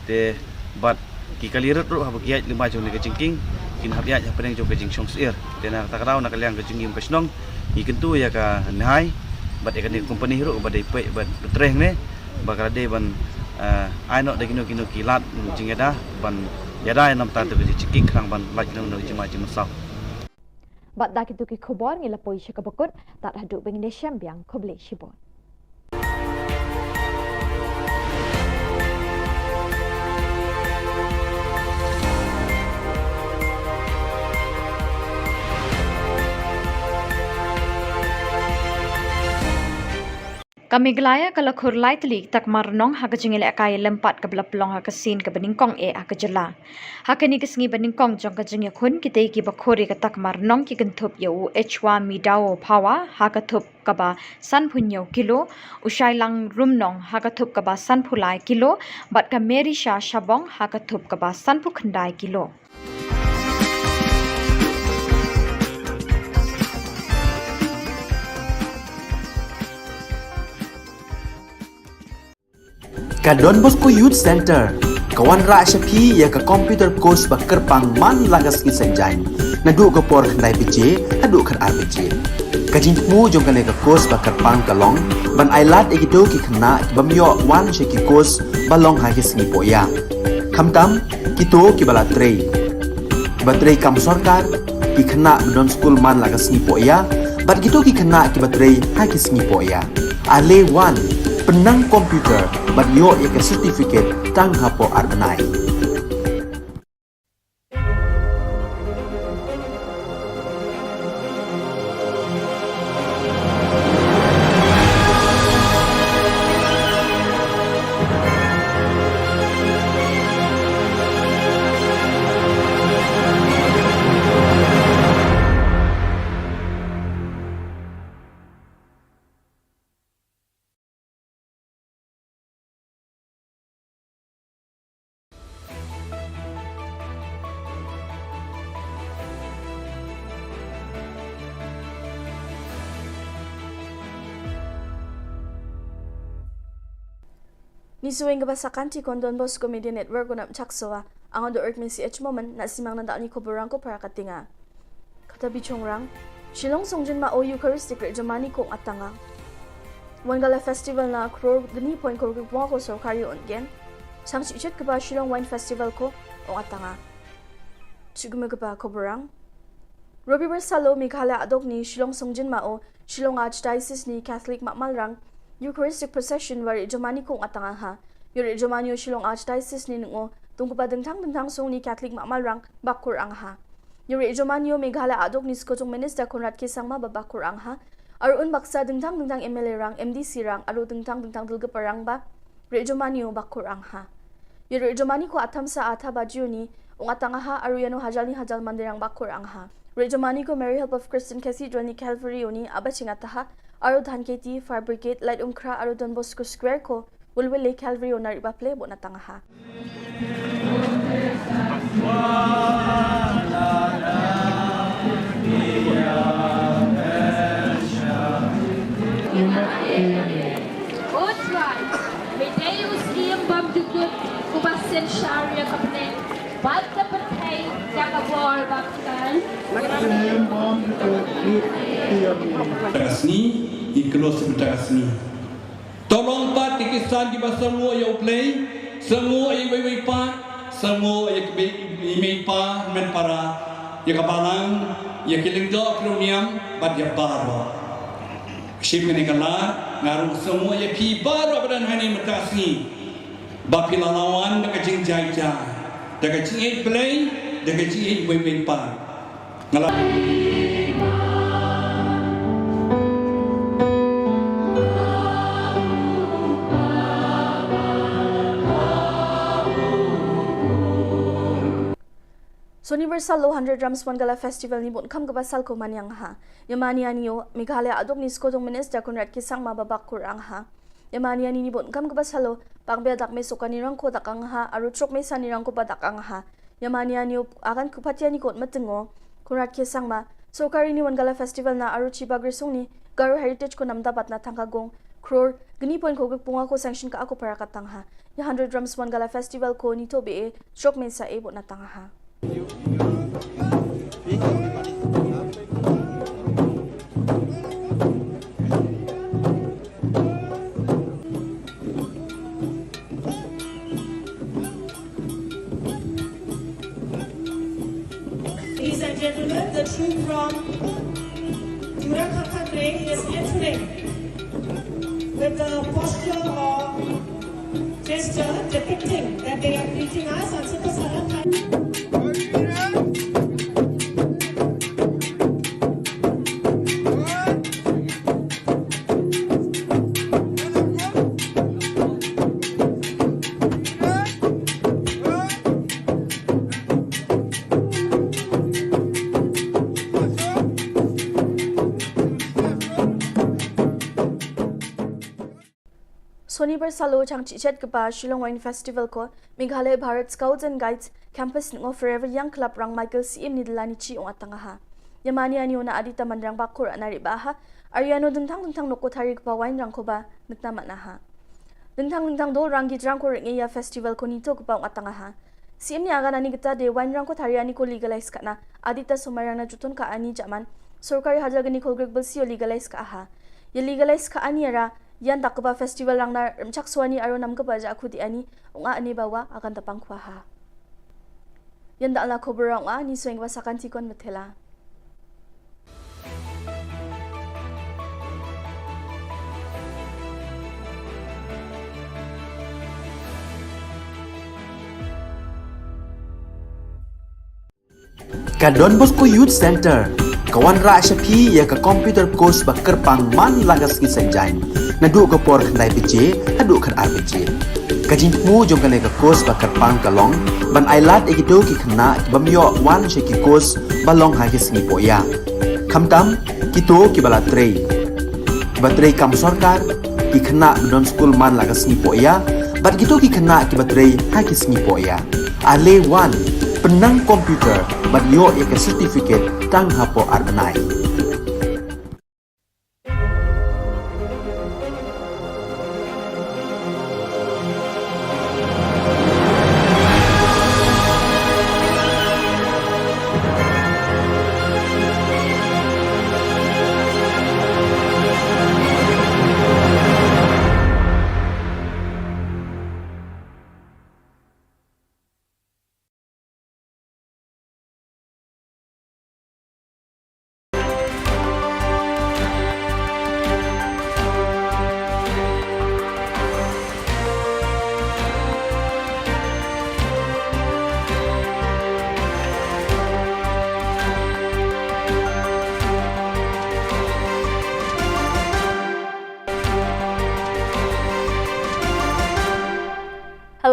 Te bad ki kali rit ruh haba ki ïaid lyngba jong kane ka jingkieng, kin hap ïaid hapdeng jong ka jingshong syiar. Te na kata ka daw na ka liang ka jong ngi kum ka shnong, ngi kyntu ïa ka NHAI bad ïa kane ka company ruh ba dei peit bad pyntrei hangne, ba ka la dei ban, eh, ai noh da kino kino ki lad jingïada ban ïada ïa na ka bynta ka jingkieng, khnang ban lait noh na ka jingma jingmynsaw. Bad da kito ki khubor ngi la poi sha kaba kut, tad haduh ba ngin ïashem biang, khublei shibun. Ka Meghalaya ka la khur lai tylli ki takma rnong ha ka jingïalehkai lympat kaba la pynlong ha ka sien kaba nyngkong eh ha ka jylla. Ha kane ka sngi ba nyngkong jong ka jingïakhun, kitei kiba khur ïa ka takma rnong ki kynthup ïa u Echwa Midao Phawa ha ka thup kaba sanphew hynñiew kilo, u Shailang Rumnong ha ka thup kaba sanphew lai kilo, bad ka Merisha Shabong ha ka thup kaba sanphew khyndai kilo. Ka Don Bosco Youth Center ka wanrah sha phi ïa ka computer course ba kyrpang man la ka sngi Saitjaiñ, naduh ka por khyndai baje haduh khatar baje. Ka jingthmu jong kane ka course ba kyrpang ka long ban ailad ïa kito ki khynnah ki bym ïoh wan sha ki course ba long ha ki sngi pohïa. Khamtam kito kiba la trei, kiba trei kam sorkar, ki khynnah ba don skul man la ka sngi pohïa, bad kito ki khynnah kiba trei ha ki sngi pohïa. Ale wan, pynnang computer bad ïoh ïa ka certificate tang hapoh ar bnai. Ngi shu weng kaba sa kan ti kon Don Bosco Media Network, Gonam Chaksoa, Angador Urkmisi H Momen, na simang na dal ni khubor rang ko para katinga. Kata bi chongrang, Shillong Songjinma O Eucharistic Ri Jomani Kong Atanga. Wan Gala Festival na crore gni point crore ki pwa ko sorkar yu ongen. Sang chichit kaba Shillong Wine Festival ko ong atanga. Chugme kaba khubor rang. Robi Bersalo Meghalaya adok ni Shillong Songjinma O, Shillong Archdiocese ni Catholic Makmalrang, Eucharistic Procession wari Jomani Kong Atanga ha. Yuri Jomani O Shillong Archdiocese ni nungo, Tungkupa dingtang dingtang sung ni Catholic Mamalrang bak kur ang ha. Yuri Jomanio Meghalaya aduk ni skotung Minister Conrad K Sangma ba bak kur ang ha. Arun baksa dingtang dingtang M L A rang, M D C rang, aru dingtang dingtang dulga parang ba Ri Jomanio bak kur ang ha. Yuri Jomani ko atam sa ata bajiu ni ung atang ha, aru yano hajal ni hajal mandirang bak kur ang ha. Ri Jomani ko Mary Help of Christian Cathedral ni Calvary ni aba ching ataha, aru Dhan Keti, Fire Brigade, Light Umkra, aru Don Bosco Square ko Wilwil le Calvary o nari baple bo natang ha. Utrai, medei u siem bam dukut, kubasen sharia kapne, bat da petai, jaka bor baktan. Siem bam dukut, siem. Takasni, i kelos takasni. Tolong pat ki kisan kiba sngew ïa U Blei, sngew ïa iwei iwei pat, sngew ïa ki bei, i mei pa, men para, ïa ka balang, ïa ki lyngdoh ki runiam, bad ïa baroh. Shim kane ka lad, nga ruh sngew ïa phi baroh ba don hangne mynta ka sngi. Ba phi la wan da ka jingjai jai, da ka jingïeit Blei, da ka jingïeit iwei iwei pat. Nga la Sonibar salo hundred Drums Wangala Festival ni bun kam kaba sal ko maniang ha. Yamani anio, Meghalaya aduk ni skotung Minister Conrad K Sangma ba bak kur ang ha. Yamani ani ni bun kam kaba salo, pang bia dak me sokani rangko dak ang ha, aru truk me sani rangko ba dak ang ha. Yamani anio akan kupatia ni kot matengo, Conrad K Sangma, sorkari ni Wangala Festival na aru chiba grisung ni, Garo Heritage ko namda bat na tangka gong, crore, gni point ko gik punga ko sanction ka ako para katang ha. Ya hundred Drums Wangala Festival ko ni to be e, truk me sa e bo natang ha. Ladies and gentlemen, the troupe from Jura Khakha Grey is entering with the posture of gesture depicting that they are greeting us. Sonibar salo chang chichet kaba Shillong Wine Festival ko Meghalaya Bharat Scouts and Guides Campus ngo Forever Young Club rang Michael C M ni delani chi ong atang ha. Yamani ani ona adita mandrang bakur anari baha. Ariano dengtang dengtang noko tari kaba wine rang koba nekna matna ha. Dengtang dengtang dol rang git rang ko ringe ya festival ko nito kaba ong atang ha. C M ni agan ani kita de wine rang ko tari ani ko legalize kana. Adita somai rang na juton ka ani jaman. Sorkari hajar gani ko grek belsi o legalize ka ha. Ya legalize ka ani ara Yan dak kaba festival rang na rem chak suani aro nam kaba ja khudi ani, ong a ani bawa akan tapang khwa ha. Yan dak la khobor ong a ni sueng ba sakan tikon metela. Ka Don Bosco Youth Center ka wanrah sha phi ïa ka computer course ba kyrpang man la ka sngi Saitjaiñ, naduh ka por khyndai baje haduh khatar baje. Ka jingthmu jong kane ka course ba kyrpang ka long ban ailad ïa kito ki khynnah ki bym ïoh wan sha ki course ba long ha ki sngi pohïa. Khamtam kito kiba la trei, kiba trei kam sorkar, ki khynnah ba don skul man la ka sngi pohïa, bad kito ki khynnah kiba trei ha ki sngi pohïa. Ale wan, pynnang computer bad ïoh ïa ka certificate tang hapoh ar bnai.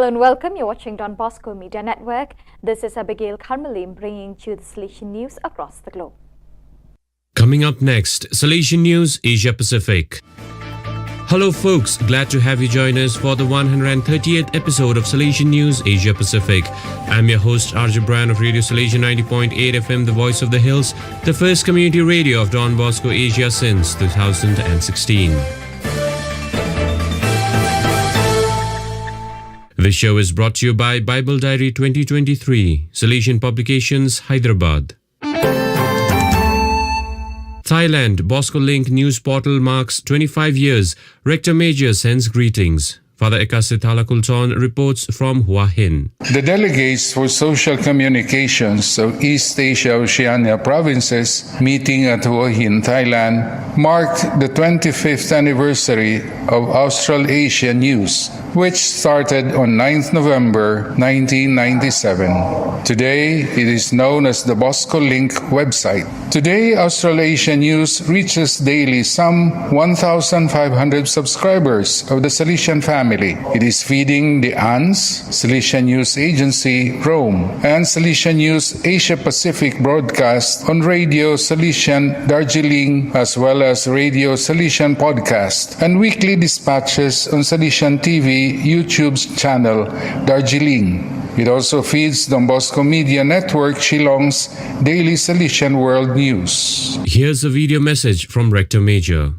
Hello and welcome. You're watching Don Bosco Media Network. This is Abigail Kharmalim bringing to you the Salesian news across the globe. Coming up next, Salesian News Asia Pacific. Hello, folks. Glad to have you join us for the one hundred thirtieth episode of Salesian News Asia Pacific. I'm your host, R J Brian of Radio Salesian ninety point eight F M, the voice of the hills, the first community radio of Don Bosco Asia since two thousand sixteen. This show is brought to you by Bible Diary twenty twenty-three, Salesian Publications, Hyderabad. Thailand, Bosco Link news portal marks twenty-five years. Rector Major sends greetings. Father Ekasithala Kulton reports from Hua Hin. The delegates for social communications of East Asia Oceania provinces meeting at Hua Hin, Thailand, marked the twenty-fifth anniversary of Australasia News, which started on ninth November nineteen ninety-seven. Today, it is known as the Bosco Link website. Today, Australasia News reaches daily some one thousand five hundred subscribers of the Salesian family. It is feeding the ANZ, Salesian News Agency, Rome, and Salesian News Asia Pacific broadcast on Radio Salesian Darjeeling, as well as Radio Salesian podcast and weekly dispatches on Salesian T V YouTube channel Darjeeling. It also feeds Don Bosco Media Network Shillong's Daily Salesian World News. Here's a video message from Rector Major.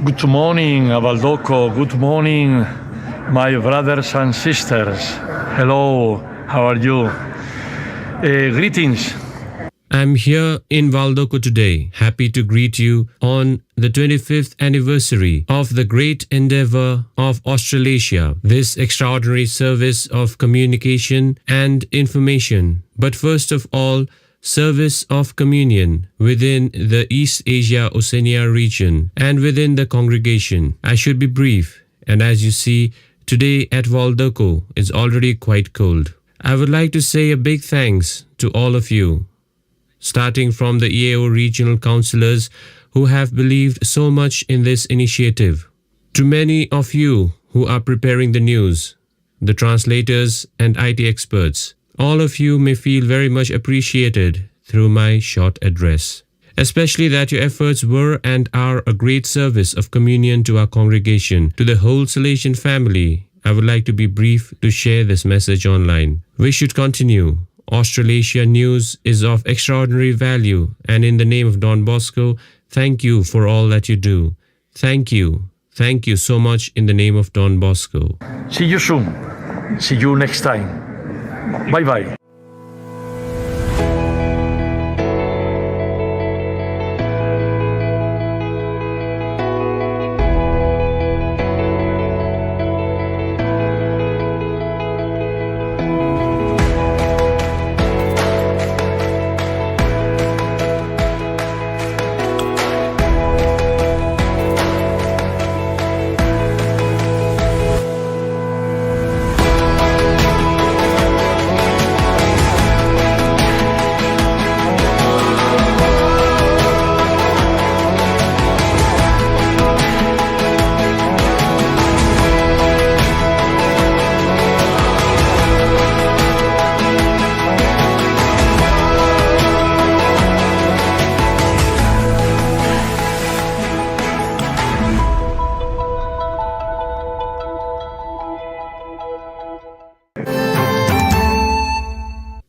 Good morning, Avaldoko. Good morning, my brothers and sisters. Hello, how are you? Eh, greetings. I'm here in Valdoko today, happy to greet you on the twenty-fifth anniversary of the great endeavor of Australasia, this extraordinary service of communication and information, but first of all, service of communion within the East Asia Oceania region and within the congregation. I should be brief, and as you see, today at Valdoko, it's already quite cold. I would like to say a big thanks to all of you, starting from the E A O regional councillors who have believed so much in this initiative, to many of you who are preparing the news, the translators, and I T experts. All of you may feel very much appreciated through my short address. Especially that your efforts were and are a great service of communion to our congregation, to the whole Salesian family. I would like to be brief to share this message online. We should continue. Australasia News is of extraordinary value, and in the name of Don Bosco, thank you for all that you do. Thank you. Thank you so much in the name of Don Bosco. See you soon. See you next time. Bye bye.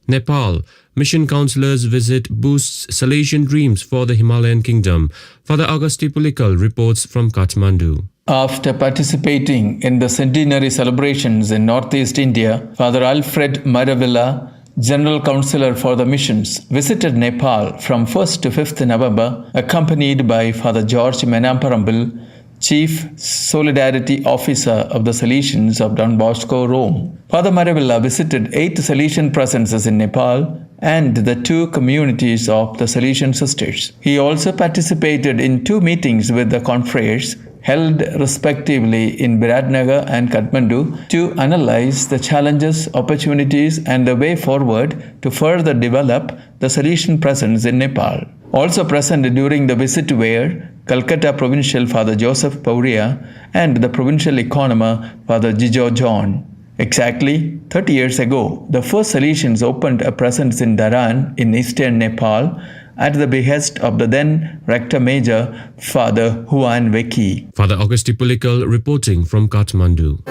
Nepal, Mission Councillors visit boosts Salesian dreams for the Himalayan Kingdom. Father Augusti Pulikal reports from Kathmandu. After participating in the centenary celebrations in northeast India, Father Alfred Maravilla, General Councillor for the Missions, visited Nepal from first to fifth November, accompanied by Father George Menamparambil, Chief Solidarity Officer of the Salesians of Don Bosco, Rome. Father Maravilla visited eight Salesian presences in Nepal and the two communities of the Salesian sisters. He also participated in two meetings with the confreres held respectively in Biratnagar and Kathmandu to analyze the challenges, opportunities, and the way forward to further develop the Salesian presence in Nepal. Also present during the visit were Calcutta Provincial Father Joseph Pauria and the Provincial Economer Father Jijo John. Exactly thirty years ago, the first Salesians opened a presence in Dharan in eastern Nepal at the behest of the then Rector Major, Father Huan Weki. Father Augusti Pulikal reporting from Kathmandu.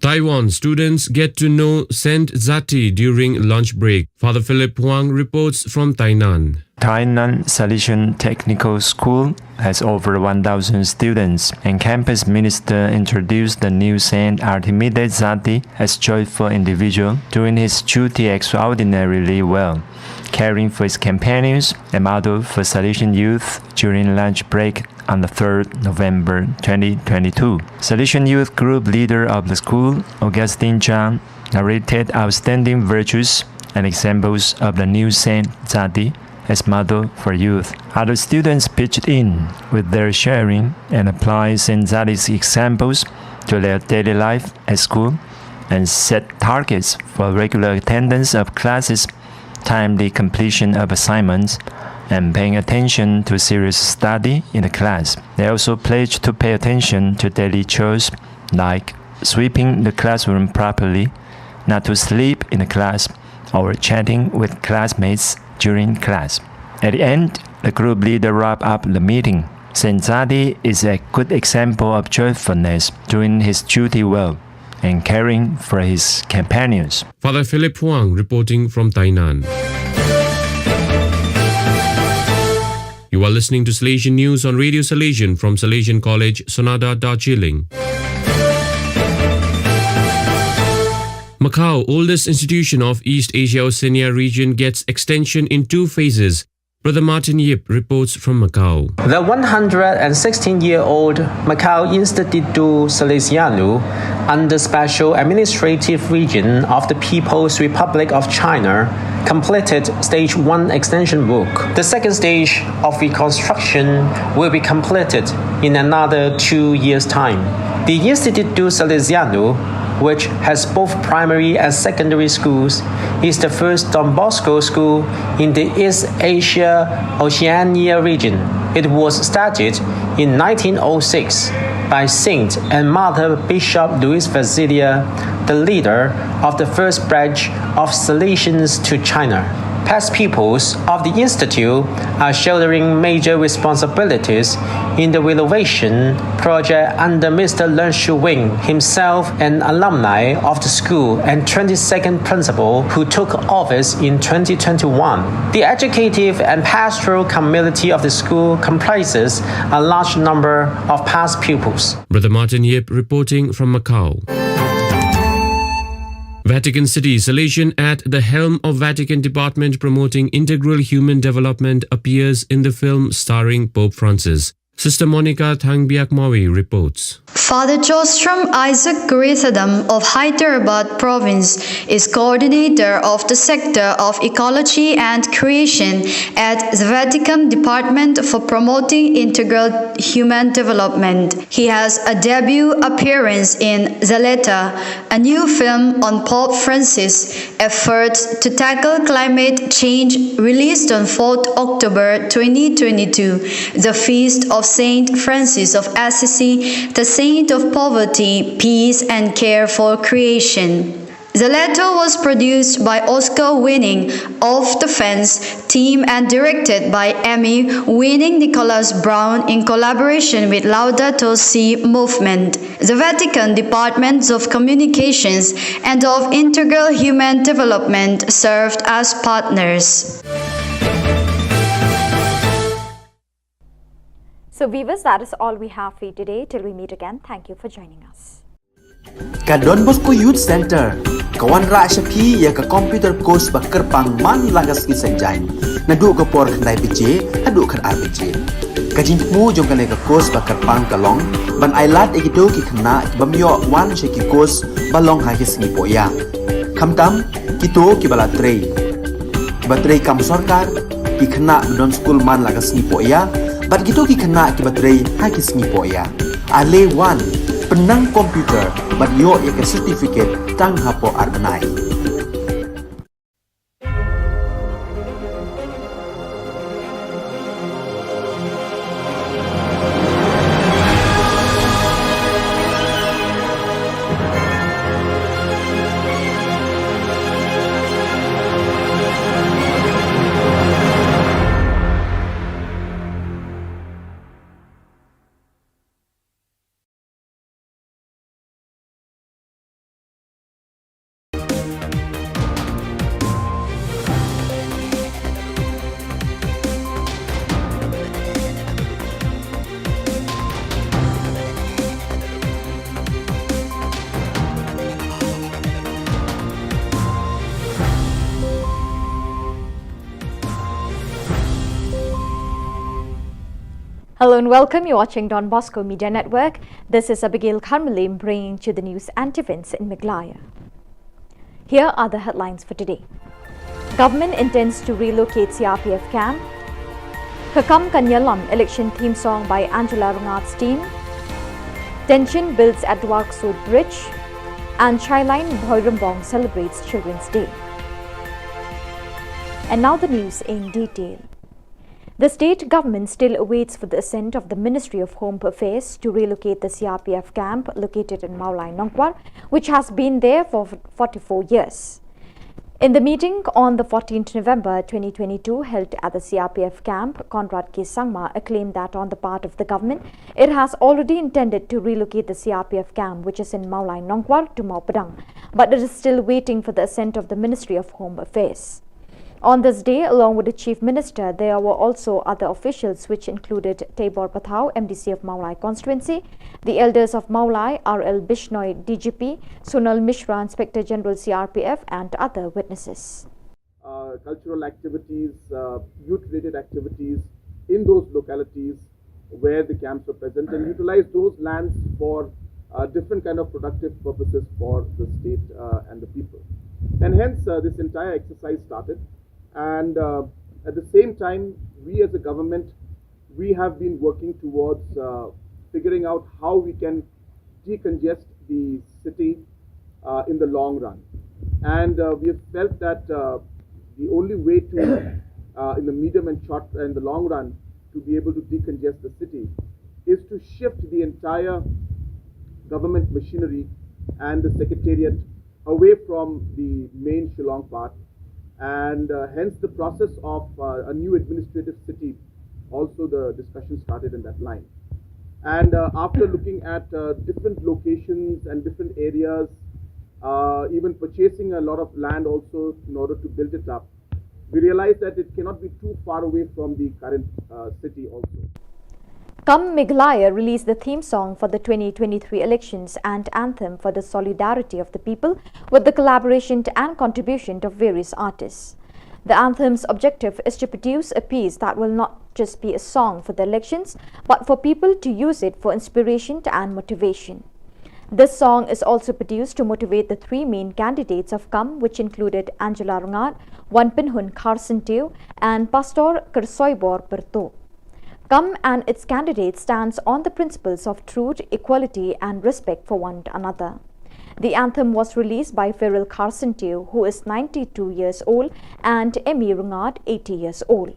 Taiwan students get to know Saint Zati during lunch break. Father Philip Huang reports from Tainan. Tainan Salesian Technical School has over one thousand students, and campus minister introduced the new Saint Artemides Zati as joyful individual, doing his duty extraordinarily well, caring for his companions, a model for Salesian youth during lunch break on the third November twenty twenty-two. Salesian youth group leader of the school, Augustine Chang, narrated outstanding virtues and examples of the new Saint Zati as model for youth. Other students pitched in with their sharing and applied Saint Zati's examples to their daily life at school and set targets for regular attendance of classes, timely completion of assignments, and paying attention to serious study in the class. They also pledged to pay attention to daily chores like sweeping the classroom properly, not to sleep in the class, or chatting with classmates during class. At the end, the group leader wrapped up the meeting. Saint Zati is a good example of joyfulness, doing his duty well and caring for his companions. Father Philip Huang reporting from Tainan. You are listening to Salesian News on Radio Salesian from Salesian College, Sonada, Darjeeling. Macau, oldest institution of East Asia Oceania region, gets extension in two phases. Brother Martin Yip reports from Macau. The one hundred and sixteen year old Macau Instituto Salesiano, under Special Administrative Region of the People's Republic of China, completed stage one extension work. The second stage of reconstruction will be completed in another two years' time. The Instituto Salesiano, which has both primary and secondary schools, is the first Don Bosco school in the East Asia Oceania region. It was started in nineteen oh six by Saint and Mother Bishop Louis Fazilia, the leader of the first batch of Salesians to China. Past pupils of the Institute are shouldering major responsibilities in the renovation project under Mister Leung Shu Wing, himself an alumni of the school and twenty-second principal, who took office in twenty twenty-one. The educative and pastoral community of the school comprises a large number of past pupils. Brother Martin Yip reporting from Macau. Vatican City, Salesian at the helm of Vatican Department promoting integral human development appears in the film starring Pope Francis. Sister Monica Thangbiakmawi reports. Father Jostrom Isaac Kurisadam of Hyderabad province is coordinator of the sector of ecology and creation at the Vatican Department for promoting integral human development. He has a debut appearance in Zaletta, a new film on Pope Francis' efforts to tackle climate change, released on fourth October twenty twenty-two, the feast of Saint Francis of Assisi, the saint of poverty, peace, and care for creation. Zaletta was produced by Oscar-winning Of the Fence team and directed by Emmy-winning Nicholas Brown in collaboration with Laudato Si Movement. The Vatican Departments of Communications and of Integral Human Development served as partners. So, viewers, that is all we have for you today. Till we meet again, thank you for joining us. Ka Don Bosco Youth Center ka wanrah sha phi ïa ka computer course ba kyrpang man la ka sngi Saitjaiñ, naduh ka por khyndai baje haduh khatar baje. Ka jingthmu jong kane ka course ba kyrpang ka long ban ailad ïa kito ki khynnah ki bym ïoh wan sha ki course ba long ha ki sngi pohïa, khamtam kito kiba la trei, kiba trei kam sorkar, ki khynnah ba don skul man la ka sngi pohïa, bad kito ki khynnah kiba trei ha ki sngi pohïa. Ale wan, pynnang computer bad ïoh ïa ka certificate tang hapoh ar bnai. Hello and welcome. You're watching Don Bosco Media Network. This is Abigail Kharmalim bringing to the news and events in Meghalaya. Here are the headlines for today. Government intends to relocate C R P F camp. Ka Kam Kan Ïalam election theme song by Angela Rngath's team. Tension builds at Dwarksuid Bridge. And Shyline Bhoirymbong celebrates Children's Day. And now the news in detail. The state government still awaits for the assent of the Ministry of Home Affairs to relocate the C R P F camp located in Mawlai Nongkwar, which has been there for forty-four years. In the meeting on the fourteenth November twenty twenty-two held at the C R P F camp, Conrad K Sangma claimed that on the part of the government, it has already intended to relocate the C R P F camp, which is in Mawlai Nongkwar, to Mawpadang, but it is still waiting for the assent of the Ministry of Home Affairs. On this day, along with the Chief Minister, there were also other officials, which included Teibor Pathao, M D C of Mawlai constituency, the elders of Mawlai, R L Bishnoi, D G P, Sonal Mishra, Inspector General C R P F, and other witnesses. Uh, cultural activities, uh, youth-related activities in those localities where the camps were present, and utilize those lands for, uh, different kind of productive purposes for the state, uh, and the people. And hence, uh, this entire exercise started. And, uh, at the same time, we as a government, we have been working towards, uh, figuring out how we can decongest the city, uh, in the long run. And, uh, we have felt that, uh, the only way to, uh, in the medium and short, in the long run, to be able to decongest the city is to shift the entire government machinery and the secretariat away from the main Shillong part, and, uh, hence the process of, uh, a new administrative city. Also, the discussion started in that line. And, uh, after looking at, uh, different locations and different areas, uh, even purchasing a lot of land also in order to build it up, we realized that it cannot be too far away from the current, uh, city also. Come Meghalaya released the theme song for the twenty twenty-three elections and anthem for the solidarity of the people, with the collaboration and contribution of various artists. The anthem's objective is to produce a piece that will not just be a song for the elections, but for people to use it for inspiration and motivation. This song is also produced to motivate the three main candidates of Come, which included Angela Rngath, Wanpynhun Kharsyntiew, and Pastor Kyrsoibor Pyrtuh. Come and its candidate stands on the principles of truth, equality, and respect for one another. The anthem was released by Feral Kharsyntiew, who is ninety-two years old, and Emmy Rngath, eighty years old.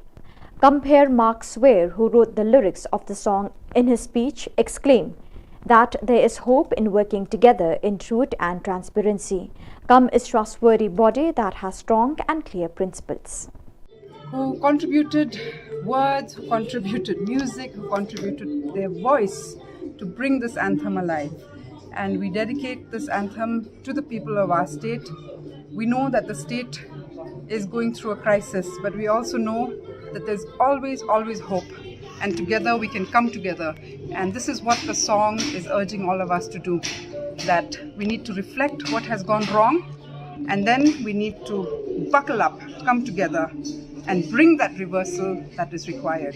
Compere Mark Sware, who wrote the lyrics of the song, in his speech exclaimed that there is hope in working together in truth and transparency. Come is trustworthy body that has strong and clear principles. Who contributed words, who contributed music, who contributed their voice to bring this anthem alive. And we dedicate this anthem to the people of our state. We know that the state is going through a crisis, but we also know that there's always, always hope. And together we can come together. And this is what the song is urging all of us to do, that we need to reflect what has gone wrong, and then we need to buckle up, come together, and bring that reversal that is required.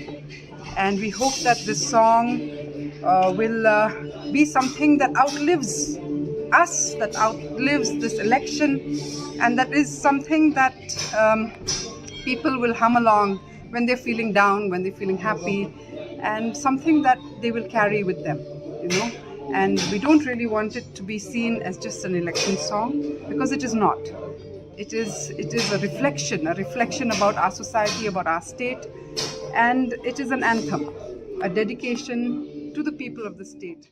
And we hope that this song, uh, will, uh, be something that outlives us, that outlives this election, and that is something that, um, people will hum along when they're feeling down, when they're feeling happy, and something that they will carry with them, you know. And we don't really want it to be seen as just an election song, because it is not. It is, it is a reflection, a reflection about our society, about our state, and it is an anthem, a dedication to the people of the state.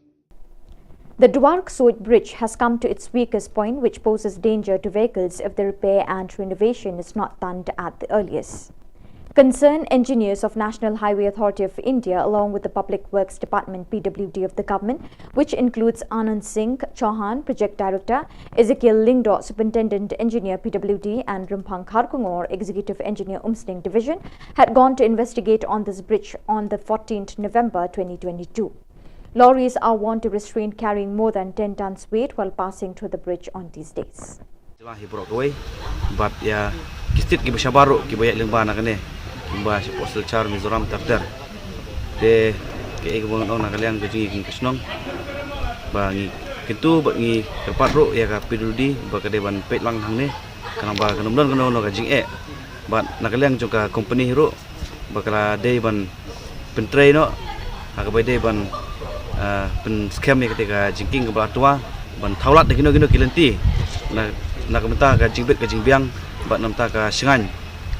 The Dwarksuid Bridge has come to its weakest point, which poses danger to vehicles if the repair and renovation is not done at the earliest. Concerned engineers of National Highway Authority of India, along with the Public Works Department, P W D, of the government, which includes Anand Singh Chauhan, Project Director, Ezekiel Lyngdoh, Superintendent Engineer, P W D, and Rymphang Kharkongor, Executive Engineer, Umsning Division, had gone to investigate on this bridge on the fourteenth November twenty twenty-two. Lorries are warned to restrain carrying more than ten tons weight while passing through the bridge on these days. Jylla hi baroh kawei, bad ïa ki state kiba shabar ruh kiba ïaid lyngba na kane, lyngba shapoh Silchar, Mizoram ter ter. Te Kaei kaba ngan ong na ka liang ka jingïakhun ka shnong, ba ngi kyntu bad ngi kyrpad ruh ïa ka P W D ba ka dei ban peit lang hangne, khnang ba kan ym don kano kano ka jingeh. Bad na ka liang jong ka company ruh ba ka la dei ban pyntrei noh ha kaba dei ban, ah, pynskhem ïa kata ka jingkieng kaba la twa, ban thaw lad da kino kino ki lynti na, na ka bynta ka jingbit ka jingbiang bad na ka bynta ka shngaiñ,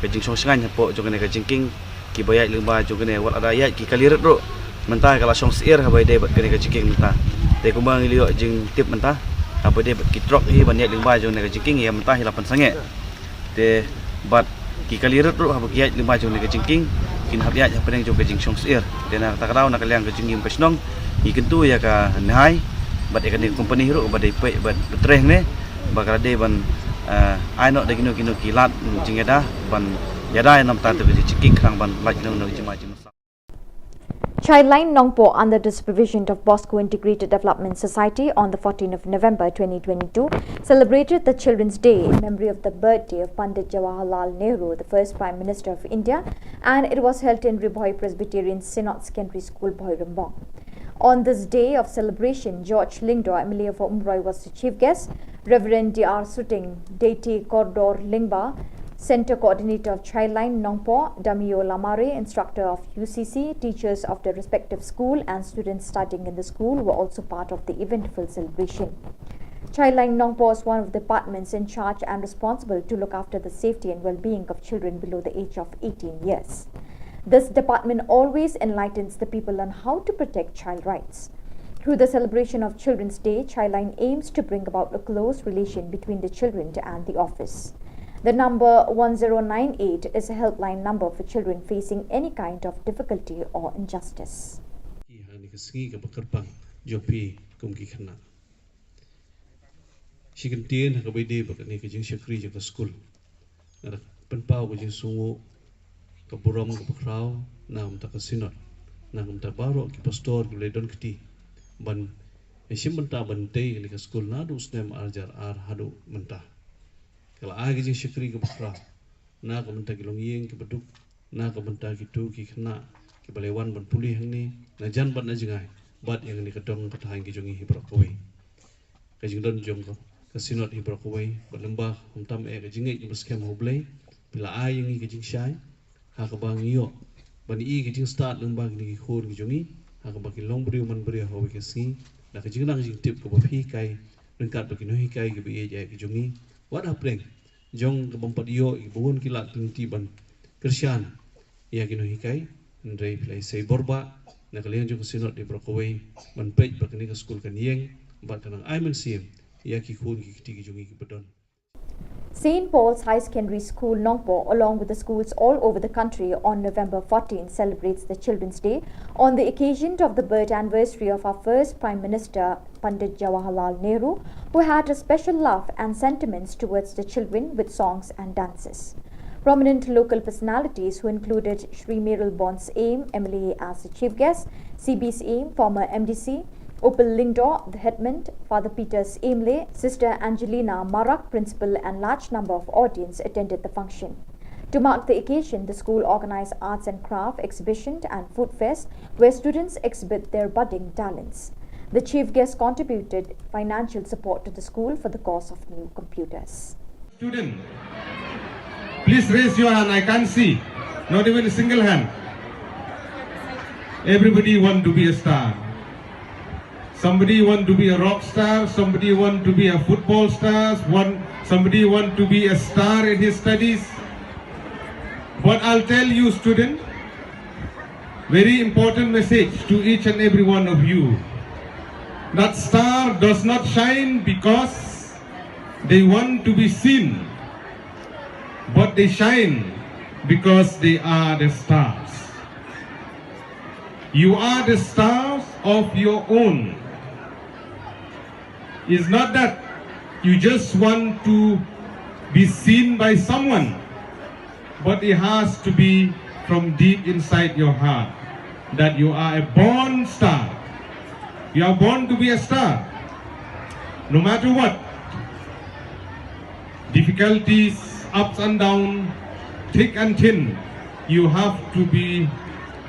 ka jingshong shngaiñ hapoh jong kane ka jingkieng. Kiba ïaid lyngba jong kane, wat lada ïaid ki kali rit ruh, mynta ka la shong syiar haba ïadei bad kane ka jingkieng mynta. Te kumba ngi la ïoh jingtip mynta, haba ïadei bad ki trok hi ban ïaid lyngba jong kane ka jingkieng, ïa mynta hi la pynsangeh. Te bad ki kali rit ruh haba ki ïaid lyngba jong kane ka jingkieng, kin hap ïaid hapdeng jong ka jingshong syiar. Te na kata ka daw, na ka liang ka jingim ka shnong, ngi kyntu ïa ka NHAI bad ïa kane ka company ruh ba dei peit bad pyntrei hangne, ba ka la dei ban, eh, ai noh da kino kino ki lad jingïada ban ïada ïa na ka bynta ka jingkieng, khnang ban lait noh na ka jingma jingmynsiem. Childline Nongpoh, under the supervision of Bosco Integrated Development Society, on the fourteenth of November twenty twenty-two, celebrated the Children's Day in memory of the birthday of Pandit Jawaharlal Nehru, the first Prime Minister of India, and it was held in Ri Bhoi Presbyterian Synod Secondary School, Bhoirymbong. On this day of celebration, George Lyngdoh, M L A for Umroi, was the chief guest. Reverend D R Suting, Deity Kordor Lyngba, Center Coordinator of Childline Nongpoh, Damio Lamare, instructor of U C C, teachers of the respective school, and students studying in the school were also part of the eventful celebration. Childline Nongpoh is one of the departments in charge and responsible to look after the safety and well-being of children below the age of eighteen years. This department always enlightens the people on how to protect child rights. Through the celebration of Children's Day, Childline aims to bring about a close relation between the children and the office. The number one zero nine eight is a helpline number for children facing any kind of difficulty or injustice. Ki ha kane ka sngi kaba kyrpang jong phi kum ki khynnah. Shi kyntien ha kaba ïadei bad kane ka jingshakri jong ka skul, nga da pynpaw ka jingsngewnguh, ka burom kaba khraw na ka bynta ka Synod, na ka bynta baroh ki pastor kiba la don kti ban ïashim bynta ban tei kane ka skul naduh u snem ar hajar ar haduh mynta. Ka la ai ka jingshakri kaba khraw na ka bynta ki longïing kiba duk, na ka bynta kito ki khynnah kiba la wan ban pule hangne na jan bad na jngai, bad ïa kane ka dong ka thaiñ ka jong ngi hi baroh kawei. Ka jingdon jong ka, ka Synod hi baroh kawei, bad lyngba khamtam eh ka jingngeit kaba skhem ha U Blei, phi la ai ïa ngi ka jingshai ha kaba ngi ïoh ban ïohi ka jingstad lyngba kine ki khun ki jong ngi, ha kaba kin long briew man briew ha kawei ka sngi, na ka jingnang jingtip kaba phi hikai, ryngkat bad ki nonghikai kiba ïeit ïa ki jong ngi, wat hapdeng jong ka bym pat ïoh ïa ki bun ki lad ki lynti ban kyrshan ïa ki nonghikai. Hynrei phi la ïasei bor bha na ka liang jong ka Synod hi baroh kawei ban peit ba kane ka skul kan ïeng bad kan nang ai mynsiem ïa ki khun ki kti ki jong ngi kiba don. Saint Paul's High Secondary School, Nongpoh, along with the schools all over the country, on November fourteen celebrates the Children's Day on the occasion of the birth anniversary of our first Prime Minister, Pandit Jawaharlal Nehru, who had a special love and sentiments towards the children with songs and dances. Prominent local personalities, who included Shri Mayralborn Syiem, M L A, as the chief guest, C B Syiem, former M D C, Upal Lyngdoh, the headman, Father Peter Syiemlieh, Sister Angelina Marak, principal, and large number of audience attended the function. To mark the occasion, the school organized arts and craft exhibition and food fest, where students exhibit their budding talents. The chief guest contributed financial support to the school for the cost of new computers. Student, please raise your hand. I can't see. Not even a single hand. Everybody want to be a star. Somebody want to be a rock star. Somebody want to be a football star. One, somebody want to be a star in his studies. But I'll tell you, student, very important message to each and every one of you. That star does not shine because they want to be seen, but they shine because they are the stars. You are the stars of your own. It's not that you just want to be seen by someone, but it has to be from deep inside your heart that you are a born star. You are born to be a star. No matter what, difficulties, ups and downs, thick and thin, you have to be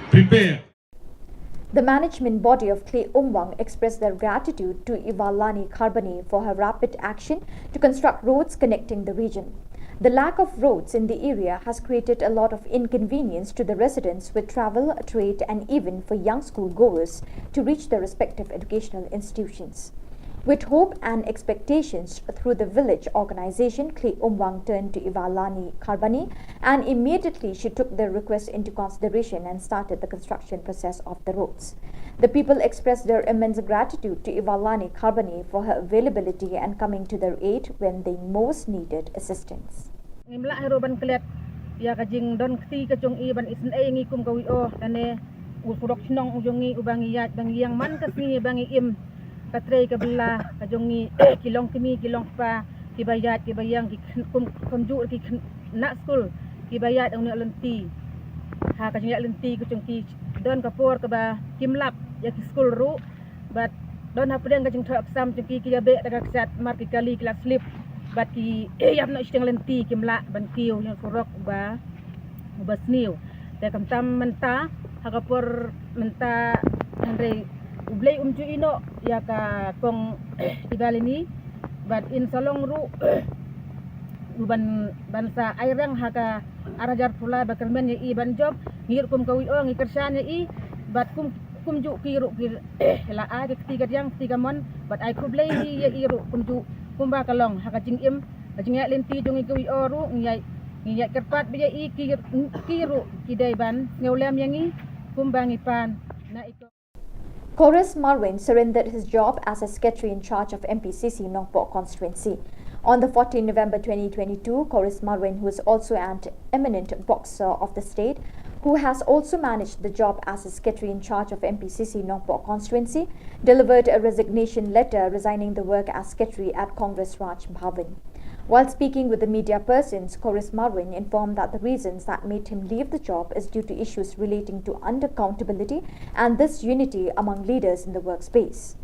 prepared. The management body of Khlei Umwang expressed their gratitude to Ivalani Kharbani for her rapid action to construct roads connecting the region. The lack of roads in the area has created a lot of inconvenience to the residents with travel, trade, and even for young school goers to reach their respective educational institutions. With hope and expectations through the village organization, Khlei Umwang turned to Ivalani Kharbani, and immediately she took their request into consideration and started the construction process of the roads. The people expressed their immense gratitude to Ivalani Kharbani for her availability and coming to their aid when they most needed assistance. Ngim lah hi ruh ban klet ïa ka jingdon kti ka jong i ban isynei ïa ngi kum ka W O, lane u surok shnong u jong ngi uba ngi ïaid ba ngi ïeng man ka sngi ba ngi im, ka trei ka bylla ka jong ngi, ki long kmie ki long kpa, kiba ïaid kiba ïeng, ki khynnah, kum kumjuh ki khynnah skul kiba ïaid ha une u lynti. Ha ka jingïaid lynti ka jong ki don ka por kaba kim lap ïa ki skul ruh. Bad don hapdeng ka jingthoh exam jong ki, ki ïa beh da ka kjat, mar ki kali ki la slip. Bad ki ïap noh shiteng lynti, kim lah ban kiew ïa u surok uba, uba sniew. Te khamtam mynta, ha ka por mynta, hynrei U Blei um ju ïehnoh ïa ka kong Ivalani, bad in sa long ruh u ban, ban sa airang ha ka ar hajar phew lai ba kyrmen ïa i ban jop. Ngi ruh kum ka W O ngi kyrshan ïa i, bad kum, kumjuh ki ruh ki la ai ka kti kadiang kti kamon, bad ai khublei ïa i ruh kumjuh kumba ka long ha ka jingim, ka jingïaid lynti jong ngi ka W O ruh ngi ïaid, ngi ïaid kyrpad bha ïa i, ki, ki ruh ki dei ban sngewlem ïa ngi kumba ngi pan na i. Chorus Marwin surrendered his job as a secretary in charge of M P C C Nongpoh constituency. On the fourteenth November twenty twenty-two, Chorus Marwin, who is also an eminent boxer of the state, who has also managed the job as a secretary in charge of M P C C Nongpoh constituency, delivered a resignation letter resigning the work as secretary at Congress Raj Bhavan. While speaking with the media persons, Chorus Marwin informed that the reasons that made him leave the job is due to issues relating to unaccountability and disunity among leaders in the workspace.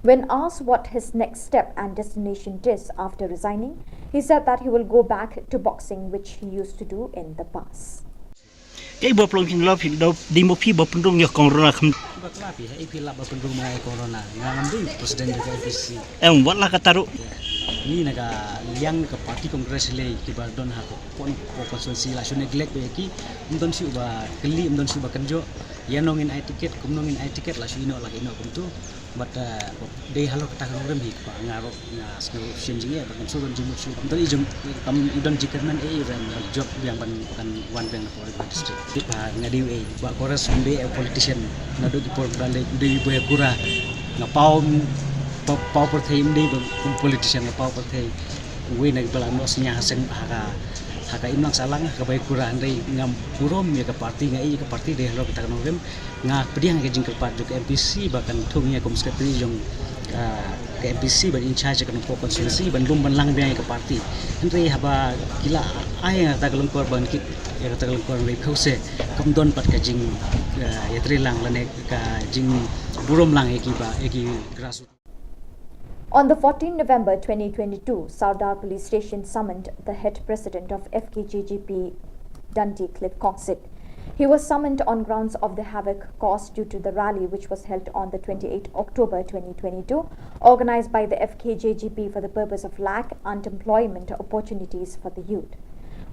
When asked what his next step and destination is after resigning, he said that he will go back to boxing, which he used to do in the past. Kaei ba pynlong phi, dei mo phi ba pynrung ïa ka corona kham. Ba kla phi, haei phi lah ba pynrung ma ïa ka corona. Nga ngam dei president jong ka M P C C. Em, wat la katta ruh. Ngi na ka liang ka party Congress lei kiba don ha ka pon ko constituency la shu neglect ba ïa ki. Ym don shuh ba kylli, ym don shuh ba kynjoh. Ïa no ngin ai ticket, kumno ngin ai ticket, la shu ïehnoh, la ïehnoh kumto. Bad, eh, dei halor kata ka nongrim hi kpa nga ruh nga sngew shisha jingeh bad ngam sngewdon jingmut shuh. Kam don i jong, kam don jingkyrmen ei ban jop biang ban, ban wan biang na Paharpur district. Tip ha nga dei ei, Bah Chorus um dei politician. Naduh ki por ba dei, dei Bah Kura. Nga paw, paw, paw pyrthei um dei ba kum politician, nga paw pyrthei. Uwei na ki ba la noh synñia ha seng ha ka, ha ka imlang sahlang, ha ka Bah Kura, hynrei ngam burom ïa ka party, nga ei ïa ka party dei halor kata ka nongrim. Nga pdiang ïa ka jingkyrpad jong ka M P C C ba kan thung ïa kum secretary jong, ah, ka M P C C C ban in charge ïa ka Nongpoh constituency ban lum ban lang biang ïa ka party. Hynrei haba ki la ai ïa kata ka lyngkor ban kit ïa kata ka lyngkor hynrei phew se kam don pat ka jing, ah, ïatreilang lane ka jingburom lang ïa ki ba, ïa ki grassroots. On the fourteenth November twenty twenty-two, Sardar Police Station summoned the head president of F K J G P, Dundee Cliff Kongsit. He was summoned on grounds of the havoc caused due to the rally which was held on the twenty-eighth October twenty twenty-two, organized by the F K J G P for the purpose of lack unemployment opportunities for the youth.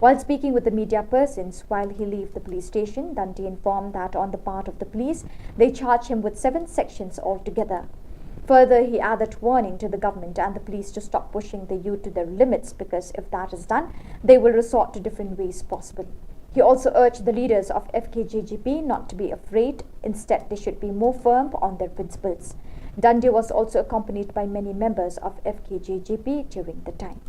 While speaking with the media persons while he left the police station, Dundee informed that on the part of the police, they charged him with seven sections altogether. Further, he added warning to the government and the police to stop pushing the youth to their limits, because if that is done, they will resort to different ways possible. He also urged the leaders of F K J G P not to be afraid. Instead, they should be more firm on their principles. Dundee was also accompanied by many members of F K J G P during the time.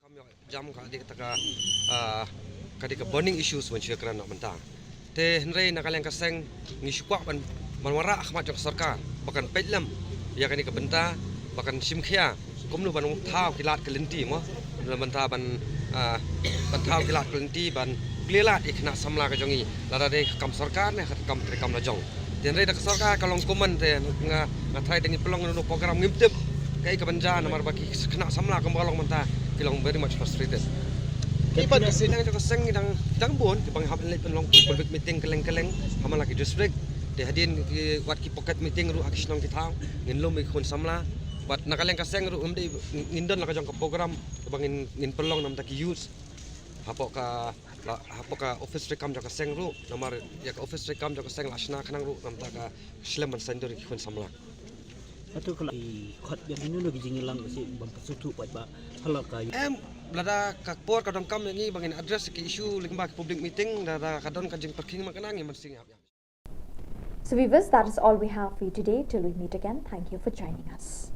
Kam ïoh jam ka dei kata ka, ah, ka dei ka burning issues ban shu ïakren noh mynta. Te hynrei na ka liang ka seng ngi shu kwah ban, ban wanrah ha khmat jong ka sorkar ba kan peit lem ïa kane ka bynta, ba kan shim khia kumno ban thaw ki lad ki lynti mo, na bynta ban, ah, ban thaw ki lad ki lynti ban plie lad ïa ki khynnah samla ka jong ngi, lada dei ka kam sorkar ne ka kam treikam la jong. Te hynrei da ka sorkar ka long kumne te nga, nga tharai da ngi pynlong ïa une u program ngim tip kaei kaban jia namar ba ki khynnah samla kumba ka long mynta ki long very much frustrated. Ki pat ka seng, ka seng ki dang, ki dang bun kiba ngi hap leit pynlong public meeting kylleng kylleng ha man la ki district. Te hadien ki wat ki pocket meeting ruh ha ki shnong ki thaw, ngin lum ïa ki khun samla. Wat na ka liang ka seng ruh ngim dei, ngin don la ka jong ka program ba ngin, ngin pynlong namar ki youth hapoh ka, la, hapoh ka office treikam jong ka seng ruh, namar ïa ka office treikam jong ka seng la shna khnang ruh namar ka shlem ban saiñdur ïa ki khun samla. Atu ka la i khot ïa mino no ki jingïalang ka si ban pynsuhthuh pat ba hala ka. Em, lada ka por ka donkam ïa ngi ba ngin address ki issue lyngba ki public meeting, lada ka don ka jingpyrkhing ma ka nang ngi mynsiem ïa. So viewers, that is all we have for you today. Till we meet again, thank you for joining us.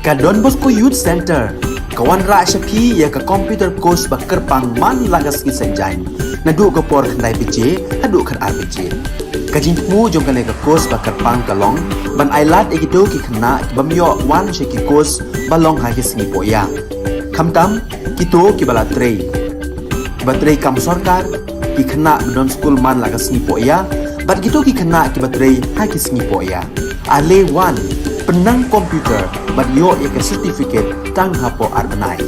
Ka Don Bosco Youth Centre ka wanrah sha phi ïa ka computer course ba kyrpang man la ka sngi Saitjaiñ, naduh ka por khyndai baje haduh khatar baje. Ka jingthmu jong kane ka course ba kyrpang ka long ban ailad ïa kito ki khynnah ki bym ïoh wan sha ki course ba long ha ki sngi pohïa, khamtam kito kiba la trei, kiba trei kam sorkar, ki khynnah ba don skul man la ka sngi pohïa, bad kito ki khynnah kiba trei ha ki sngi pohïa. Ale wan, pynnang computer bad ïoh ïa ka certificate tang hapoh ar bnai.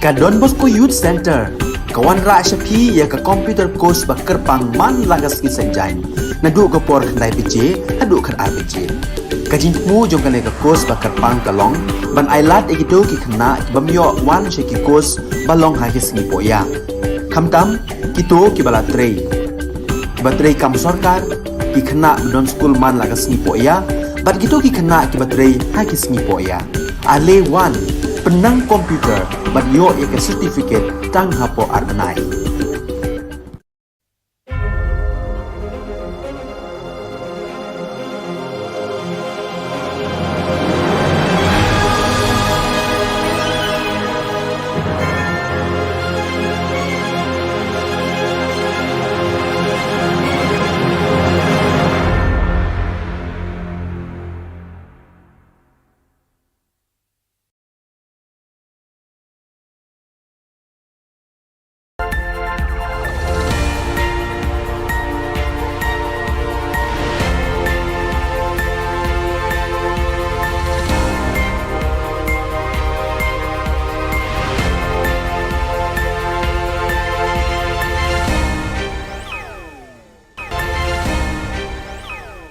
Ka Don Bosco Youth Centre ka wanrah sha phi ïa ka computer course ba kyrpang man la ka sngi Saitjaiñ, naduh ka por khyndai baje haduh khatar baje. Ka jingthmu jong kane ka course ba kyrpang ka long ban ailad ïa kito ki khynnah ki bym ïoh wan sha ki course ba long ha ki sngi pohïa, khamtam kito kiba la trei, kiba trei kam sorkar, ki khynnah ba don skul man la ka sngi pohïa bad kito ki khynnah kiba trei ha ki sngi pohïa. Ale wan, pynnang computer bad ïoh ïa ka certificate tang hapoh ar bnai.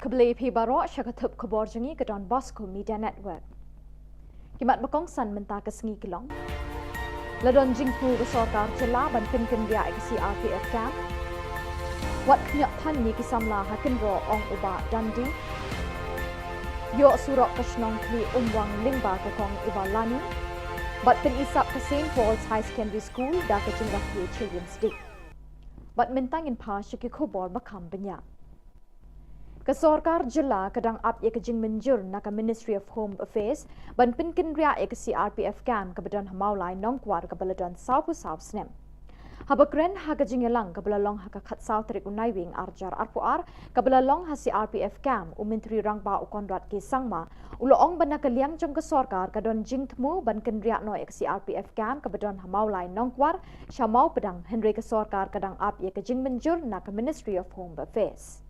Khublei phi baroh sha ka thup khubor jong ngi ka Don Bosco Media Network. Ki mat ba kongsan mynta ka sngi ki long: La don jingthmu ka sorkar jylla ban pynkynriah ïa ka C R P F camp. Wat khñiot than ïa ki samla ha Kynroh, ong u Bah Dandi. Ïoh surok ka shnong Khlieh Umwang lyngba ka kong Ivalani. Bad pyni sap ka Saint Paul's High Secondary School da ka jingrakhe Children's Day. Bad mynta ngin phai sha ki khubor ba kham bniah. Ka sorkar jylla ka dang ap ïa ka jingmynjur na ka Ministry of Home Affairs ban pynkynriah ïa ka C R P F camp kaba don ha Mawlai Nongkwar kaba la don sawphew saw snem. Haba kren ha ka jingïalang kaba la long ha ka khatsaw tarik u Naiwieng arhajar arphew ar kaba la long ha C R P F camp, u Myntri Rangbah u Conrad K Sangma u la ong ba na ka liang jong ka sorkar ka don jingthmu ban kynriah noh ïa ka C R P F camp kaba don ha Mawlai Nongkwar sha Mawpdang, hynrei ka sorkar ka dang ap ïa ka jingmynjur na ka Ministry of Home Affairs.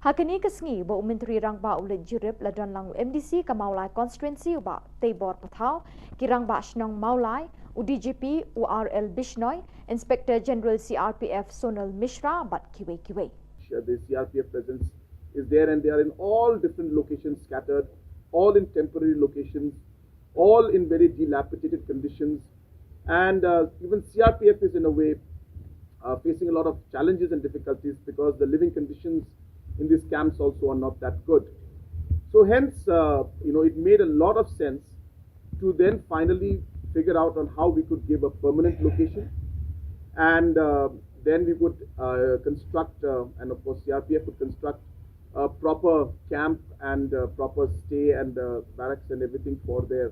Ha kane ka sngi ba u Myntri Rangbah u leit jurip, la don lang u M D C ka Mawlai constituency u Bah Teibor Pathaw, ki Rangbah Shnong Mawlai, u D G P u R L Bishnoi, Inspector General C R P F Sonal Mishra bad kiwei kiwei. Uh, the C R P F presence is there, and they are in all different locations, scattered, all in temporary locations, all in very dilapidated conditions. And uh, even C R P F is, in a way, uh, facing a lot of challenges and difficulties because the living conditions in these camps also are not that good. So hence, uh, you know, it made a lot of sense to then finally figure out on how we could give a permanent location, and uh, then we would uh, construct, uh, and of course C R P F would construct a proper camp and uh, proper stay and uh, barracks and everything for their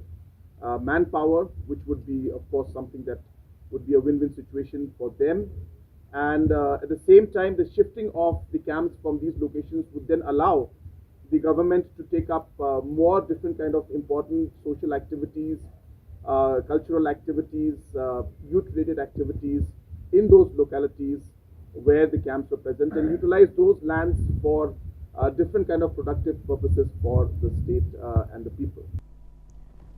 uh, manpower, which would be, of course, something that would be a win-win situation for them. And uh, at the same time, the shifting of the camps from these locations would then allow the government to take up uh, more different kind of important social activities, uh, cultural activities, uh, youth-related activities in those localities where the camps were present, and utilize those lands for uh, different kind of productive purposes for the state uh, and the people.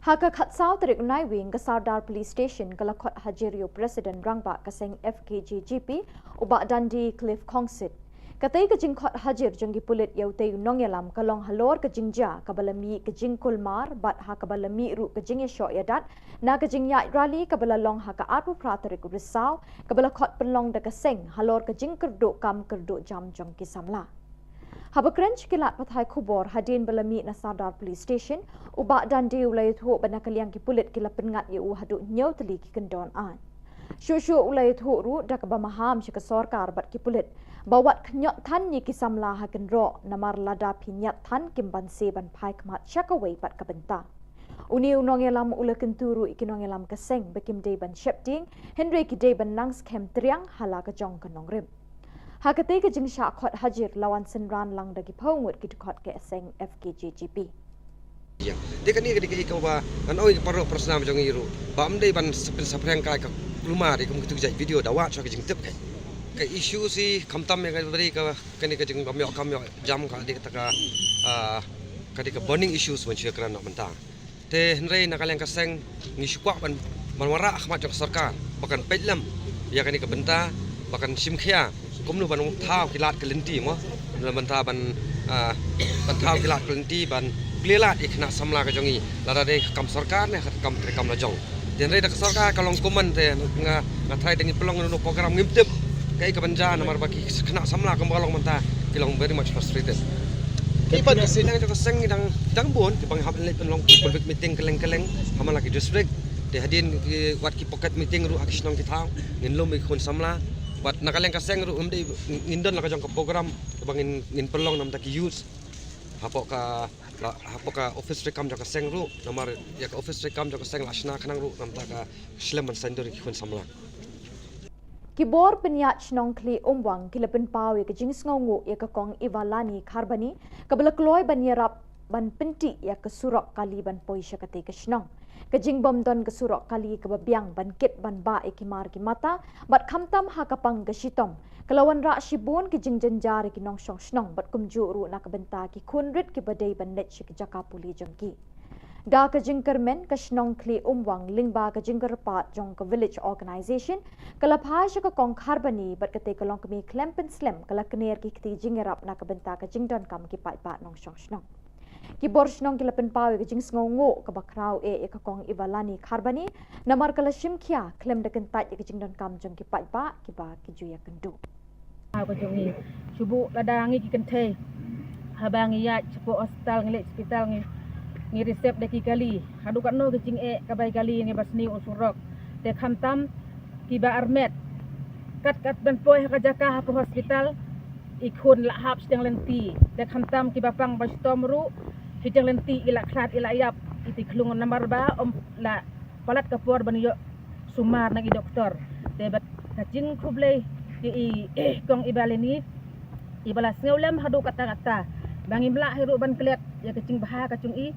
Ha ka khatsaw tarik Naiwieng, ka Sardar Police Station ka la khot hajir ïa u President Rangbah ka seng F K J G P, u Bah Dandi Cliff Khongsit. Katei ka jingkhot hajir jong ki pulit ïa utei u nongïalam ka long halor ka jingjia kaba la mih ka jingkulmar bad ha kaba la mih ruh ka jingïashoh ïadat na ka jingïaid rally kaba la long ha ka arphew phra tarik u Risaw, kaba la khot pynlong da ka seng halor ka jingkyrduh kam kyrduh jam jong ki samla. Haba kren sha ki lad pathai khubor hadien ba la mih na Sardar Police Station, u Bah Dandi u la ïathuh ba na ka liang ki pulit ki la pynngat ïa u haduh hynñiew tylli ki kyndon aiñ. Shuh shuh u la ïathuh ruh da kaba maham sha ka sorkar bad ki pulit ba wat khñiot than ïa ki samla ha Kynroh, namar lada phi ñiat than kim banse ban phai khmat sha kawei pat ka bynta. Une u nongïalam u la kyntu ruh ïa ki nongïalam ka seng ba kim dei ban sheptieng, hynrei ki dei ban nang skhem triang ha la ka jong ka nongrim. Ha katei ka jingshah khot hajir la wan synran lang da ki phew ngut ki dkhot ka seng F K J G P. Ïa. Te kane ka dei kaei kaba ngan ong ïa ki paralok parasnam jong ngi ruh ba ym dei ban sa pynsaphriang kai ka kulmar ïa kum kitu ki jait video da wad shuwa ka jingtip kai. Ka issue hi khamtam ïa ka dei ka, kane ka jingbym ïoh kam ïoh jam ka dei kata ka, ah, ka dei ka burning issues ban shu ïakren noh mynta. Te hynrei na ka liang ka seng ngi shu kwah ban ban wanrah ha khmat jong ka sorkar ba kan peit lem ïa kane ka bynta, ba kan shim khia kumno ban thaw ki lad ki lynti mo, la bynta ban, ah, ban thaw ki lad ki lynti ban plie lad ïa ki khynnah samla ka jong ngi, lada dei ka kam sorkar ne ka kam treikam la jong. Te hynrei da ka sorkar ka long kumne te nga, nga tharai da ngi pynlong ïa une u program ngim tip kaei kaban jia namar ba ki khynnah samla kumba long mynta ki long very much frustrated. Ki pat ki seng jong ka seng ngi dang, dang bun kiba ngi hap leit pynlong ki public meeting kylleng kylleng ha man la ki district. Te hadien ki wat ki pocket meeting ruh ha ki shnong ki thaw ngin lum ïa ki khun samla. Bad na ka liang ka seng ruh ngim dei, ngin don la ka jong ka program kaba ngin, ngin pynlong namar ki youth hapoh ka, la, hapoh ka office treikam jong ka seng ruh, namar ïa ka office treikam jong ka seng la shna khnang ruh namar ka shlem ban saiñdur ïa ki khun samla. Ki bor pynïaid shnong Khlieh Umwang ki la pynpaw ïa ka jingsngewnguh ïa ka Kong Ivalani Kharbani kaba la kloi ban ïarap ban pyntih ïa ka surok kali ban poi sha katei ka shnong. Ka jingbym don ka surok kali kaba biang ban kit ban bah ïa ki mar ki mata bad khamtam ha ka pang ka shitom ka la wanrah shibun ki jingjynjar ïa ki nongshong shnong bad kumjuh ruh na ka bynta ki khun rit kiba dei ban leit sha ki jaka pule jong ki. Da ka jingkyrmen ka shnong Khlieh Umwang lyngba ka jingkyrpad jong ka village organisation ka la phai sha ka Kong Kharbani bad katei ka longkmie khlem pynslem ka la kner ki kti jingïarap na ka bynta ka jingdonkam ki paidbah nongshong shnong. Ki bor shnong ki la pynpaw ïa ka jingsngewnguh kaba khraw eh ïa ka Kong Ivalani Kharbani namar ka la shim khia khlem da kyntait ïa ka jingdonkam jong ki paidbah kiba ki ju ïakynduh. Ka jong ngi shu buh lada ngi ki kynthei haba ngi ïaid shapoh hospital, ngi leit hospital, ngi, ngi receive da ki kali. Haduh katno ki jingeh kaba ïa kali ngi ba sniew u surok. Te khamtam kiba armet kat kat ban poi ha ka jaka ha ka hospital, i khun la hap shiteng lynti. Te khamtam kiba pang ba shitom ruh, shiteng lynti i la khlad i la ïap, i ti khlung namar ba ym la palat ka por ban ïoh sumar na ki doktor. Te bad ka jingkhublei ïa i, i Kong Ivalani iba la sngew lem haduh katta katta ba ngim lah hi ruh ban klet ïa ka jingbha ka jong i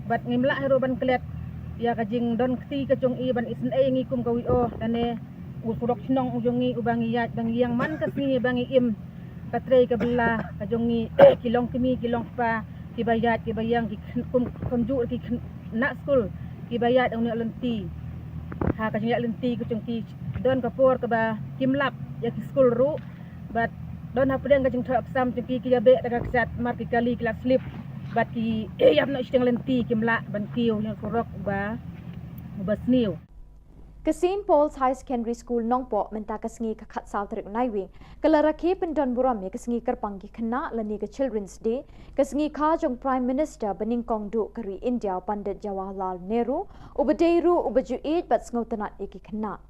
bad ngim lah hi ruh ban klet ïa ka jingdon kti ka jong i ban isynei ïa ngi kum ka V O. Kane u surok shnong u jong ngi uba ngi ïaid ba ngi ïeng man ka sngi ba ngi im ka trei ka bylla ka jong ngi ki longkmie ki longkpa kiba ïaid kiba ïeng ki khynnah kum, kumjuh ki khynnah skul kiba ïaid ïa une u lynti. Ha ka jingïaid lynti ka jong ki don ka por kaba kim lap ïa ki skul ruh bad don hapdeng ka jingthoh exam jong ki ki ïa beh da ka kjat mar ki kali ki la slip bad ki ïap noh shiteng lynti kim lah ban kiew ïa u surok uba, uba sniew. Ka Saint Paul's High Secondary School Nongpoh mynta ka sngi ka khatsaw tarik Naiwieng ka la rakhe pyndon burom ïa ka sngi kyrpang ki khynnah lane ka Children's Day, ka sngi kha jong Prime Minister ba nyngkong duh ka ri India u Pandit Jawaharlal Nehru, uba dei ruh uba ju ïeit bad sngewtynnat ïa ki khynnah.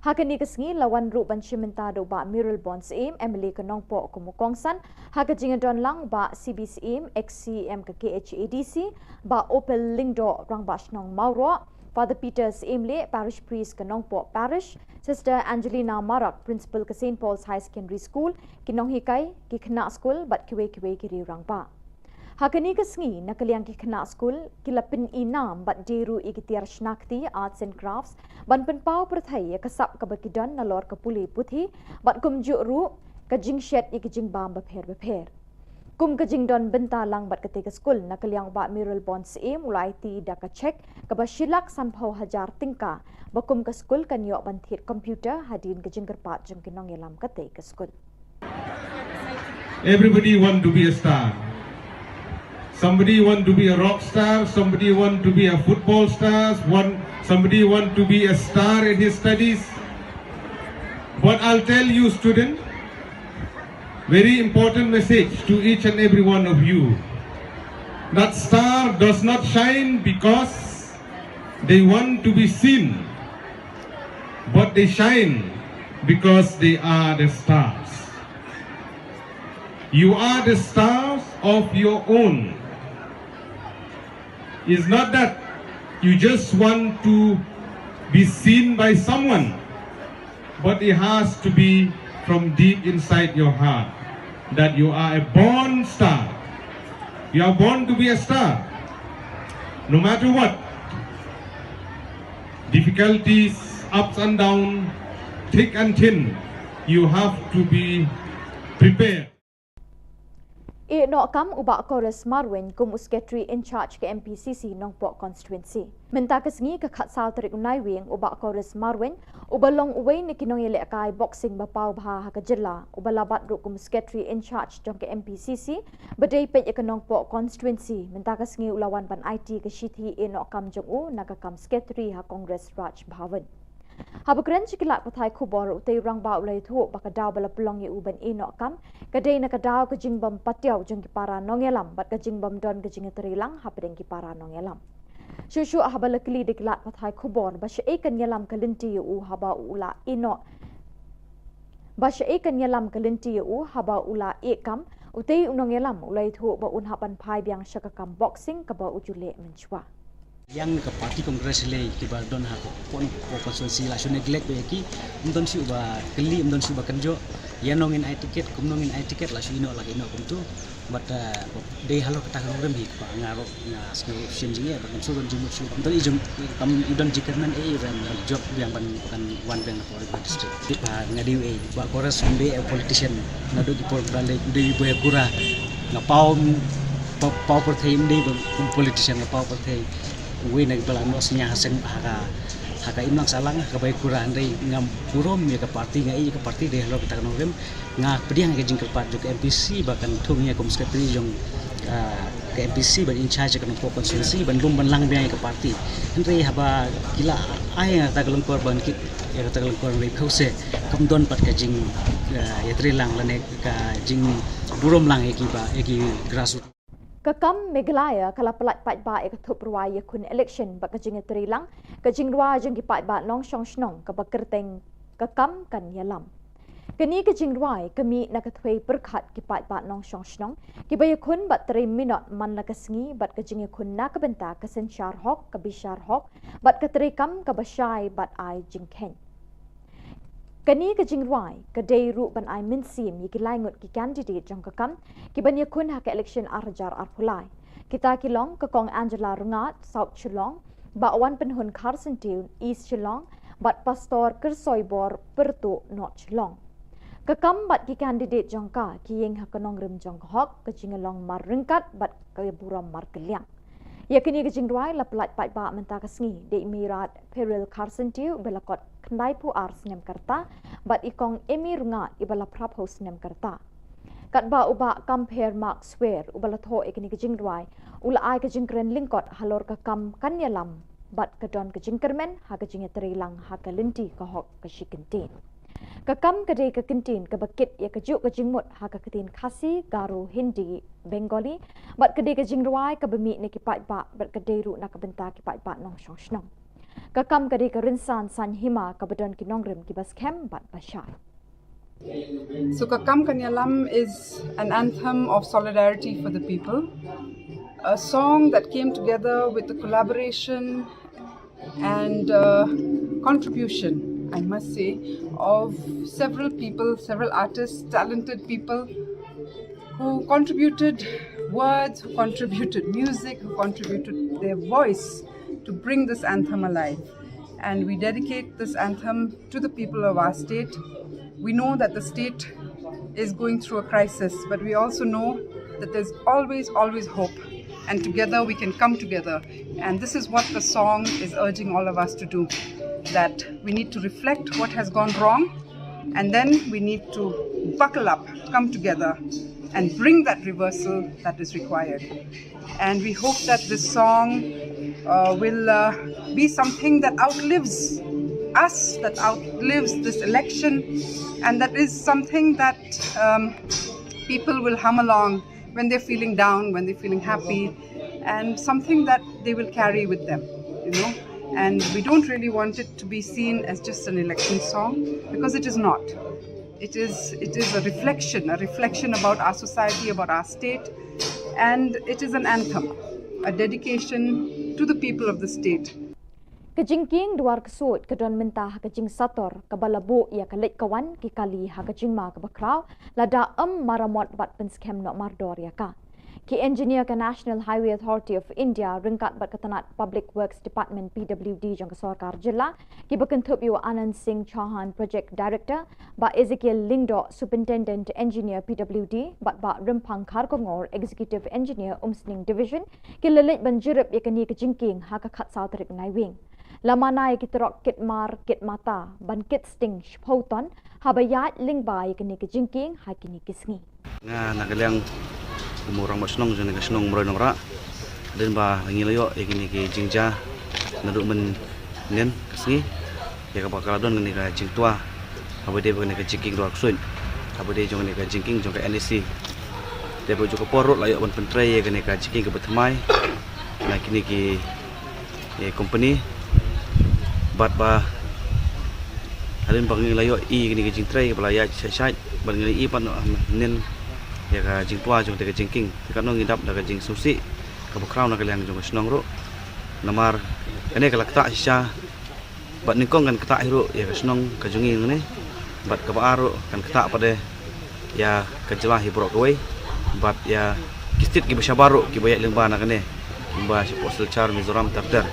Ha kane ka sngi la wan ruh ban shim bynta da u Bah Mayralborn Syiem, M L A ka Nongpoh kum u kongsan, ha ka jingïadon lang u Bah C B Syiem, ex C E M ka K H A D C, Bah Opal Lyngdoh, Rangbah Shnong Mawroh, Father Peter Syiemlieh, Parish Priest ka Nongpoh Parish, Sister Angelina Marak, Principal ka Saint Paul's High Secondary School, ki nonghikai, ki khynnah skul bad kiwei kiwei ki riew rangbah. Ha kane ka sngi na ka liang ki khynnah skul ki la pyn-i nam bad die ruh ïa ki tiar shna kti, arts and crafts, ban pynpaw pyrthei ïa ka sap kaba ki don nalor ka pule puthi bad kumjuh ruh ka jingshet ïa ki jingbam bapher bapher. Kum ka jingdon bynta lang bad katei ka skul, na ka liang u Bah Mayralborn Syiem u la aiti da ka cheque kaba shi lak sanphew hajar tyngka ba kum ka skul kan ïoh ban thied computer hadien ka jingkyrpad jong ki nongïalam katei ka skul. Everybody want to be a star. Somebody want to be a rock star, somebody want to be a football star, one, somebody want to be a star in his studies. But I'll tell you, student, very important message to each and every one of you. That star does not shine because they want to be seen, but they shine because they are the stars. You are the stars of your own. It's not that you just want to be seen by someone, but it has to be from deep inside your heart that you are a born star. You are born to be a star. No matter what, difficulties, ups and downs, thick and thin, you have to be prepared. Ïehnoh kam u Bah Chorus Marwein kum u Secretary in charge ka M P C C Nongpoh Constituency. Mynta ka sngi ka khatsaw tarik u Naiwieng u Bah Chorus Marwein uba long uwei na ki nongïalehkai boxing ba paw bha ha ka jylla uba la bat ruh kum u Secretary in charge jong ka M P C C ba dei peit ïa ka Nongpoh Constituency mynta ka sngi u la wan ban aiti ka shithi ïehnoh kam jong u na ka kam Secretary ha Congress Raj Bhavan. Haba kren sha ki lad pathai khubor, utei u rangbah u la ïathuh ba ka daw ba la pynlong ïa u ban ïehnoh kam ka dei na ka daw ka jingbym patiaw jong ki para nongïalam bad ka jingbym don ka jingïatreilang hapdeng ki para nongïalam. Shuh shuh haba la kylli da ki lad pathai khubor ba shaei kan ïalam ka lynti ïa u haba u la ïehnoh ba shaei kan ïalam ka lynti ïa u haba u la ïeh kam, utei u nongïalam u la ïathuh ba un hap ban phai biang sha ka kam boxing kaba u ju leh mynshuwa. Ïa ka party Congress lei kiba don ha ka pon ko constituency la shu neglect ba ïa ki, ym don shuh ba kylli, ym don shuh ba kynjoh. Ïa nongin ai ticket, kumno ngin ai ticket, la shu ïehnoh la ïehnoh kumto. But uh, dei halor kata ka nongrim hi kaba nga ruh nga sngew shisien jingeh ba kan shu don jingmut shuh. Ym don i jong kam i don jingkyrmen ei ban jop biang ban kan wan biang na Pawar District. Ba nga dei ei ba Chorus ym dei politician. Naduh ki por ba lei dei ba kura nga paw paw paw pyrthei ym dei ba kum politician nga paw pyrthei. Uwei na ki ba la noh snia ha seng ha ka ha ka imlang sahlang ha ka bai kura hynrei ngam burom ïa ka party nga ïa ka party dei halor kata ka nongrim. Nga pdiang ïa ka jingkyrpad jong ka M P C ba kan thung ïa kum secretary jong ah, ka M P C ban in charge ïa ka Nongpoh constituency ban lum ban lang biang ïa ka party. Hynrei haba ki la ai ïa kata ka lyngkor ban kit ïa kata ka lyngkor hynrei pheuse kam don pat ka jing ah, ïatreilang lane ka jingburom lang ïa ki ba ïa ki grassroots. Ka kam Meghalaya ka la pyllait paidbah ïa ka thup rwai ïakhun election bad ka jingïatreilang ka jingrwai jong ki paidbah nongshong shnong kaba kyrteng Ka Kam Kan Ïalam. Kane ka jingrwai ka mih na ka thwei pyrkhat ki paidbah nongshong shnong kiba ïakhun bad trei minot man la ka sngi bad ka jingïakhun na ka bynta ka synshar hok, ka bishar hok bad ka treikam kaba shai bad ai jingkheiñ. Kane ka jingrwai ka dei ruh ban ai mynsiem ïa ki lai ngut ki candidate jong Ka Kam kiban ïakhun ha ka election ar hajar arphew lai. Kita ki long ka Kong Angela Rngad, South Shillong, Bah Wanpynhun Kharsyntiew, East Shillong, bad Pastor Kyrsoibor Pyrtuh, North Shillong. Ka Kam bad ki candidate jong ka ki ïeng ha ka nongrim jong ka hok, ka jinglong marryngkat bad ka burom markylliang. Ïa kane ka jingrwai la pyllait paidbah mynta ka sngi da i Mairat Pyril Kharsyntiew ba la kot khyndaiphew ar snem ka rta bad i Kong Amy Rngad iba la phraphew snem ka rta. Katba u Bah Compare Mark Swer uba la thoh ïa kane ka jingrwai u la ai ka jingkren lyngkot halor Ka Kam Kan Ïalam bad ka don ka jingkyrmen ha ka jingïatreilang ha ka lynti ka hok ka shi kyntien. Ka Kam ka dei ka kyntien kaba kit ïa kajuh ka jingmut ha ka ktien Khasi, Garo, Hindi, Bengali bad ka dei ka jingrwai kaba mih na ki paidbah bad ka dei ruh na ka bynta ki paidbah nongshong shnong. Ka Kam ka dei ka rynsan saiñ hima kaba don ki nongrim kiba skhem bad ba shai. So Ka Kam Kan Ïalam is an anthem of solidarity for the people, a song that came together with the collaboration and uh, contribution, I must say, of several people, several artists, talented people who contributed words, who contributed music, who contributed their voice to bring this anthem alive. And we dedicate this anthem to the people of our state. We know that the state is going through a crisis, but we also know that there's always, always hope. And together we can come together. And this is what the song is urging all of us to do, that we need to reflect what has gone wrong, and then we need to buckle up, come together, and bring that reversal that is required. And we hope that this song uh, will uh, be something that outlives us, that outlives this election, and that is something that um, people will hum along when they're feeling down, when they're feeling happy, and something that they will carry with them, you know. And we don't really want it to be seen as just an election song, because it is not. It is, it is a reflection, a reflection about our society, about our state, and it is an anthem, a dedication to the people of the state. Ka jingkieng duar ksuid ka don mynta ha ka jingsator kaba la buh ïa ka leit ka wan ki kali ha ka jingma kaba khraw lada ym maramot bad pynskhem noh mardor ïa ka. Ki engineer ka National Highway Authority of India ryngkat bad ka tnat Public Works Department, P W D, jong ka sorkar jylla, kiba kynthup ïa u Anand Singh Chauhan, Project Director, Bah Ezekiel Lyngdoh, Superintendent Engineer, P W D, bad Bah Rymphang Kharkongor, Executive Engineer, Umsning Division, ki la leit ban jurip ïa kane ka jingkieng ha ka khatsaw tarik Naiwieng. La mana ïa ki trok kit mar kit mata ban kit sting shiphew ton haba ïaid lyngba ïa kane ka jingkieng ha kine ki sngi. Nga na ka liang kum u rangbah shnong jong kane ka shnong Mawroi Nongrah, hadien ba ngi la ïoh ïa kine ki jingjia naduh mynhynnin ka sngi, ïa kaba ka la don kane ka jingtwa haba ïadei bad kane ka jingkieng Dwar Ksuid, haba ïadei jong kane ka jingkieng jong ka N E C. Te bad jong ka por ruh la ïoh ban pyntrei ïa kane ka jingkieng kaba thymmai na kine ki, eh, company. Bad ba hadien ba ngi la ïohi ïa kine ki jingtrei ba la ïaid shait shait, bad ngi la ïohi pat mynhynnin ïa ka jingtwa jong kata ka jingkieng, te katno ngi dap da ka jingsngewsih kaba khraw na ka liang jong ka shnong ruh. Namar kane ka la ktah shisha, bad nyngkong kan ktah hi ruh ïa ka shnong ka jong ngi hangne, bad kaba ar ruh kan ktah pat de ïa ka jylla hi baroh kawei, bad ïa ki state kiba shabar ruh kiba ïaid lyngba na kane, lyngba shapoh Silchar, Mizoram, ter ter.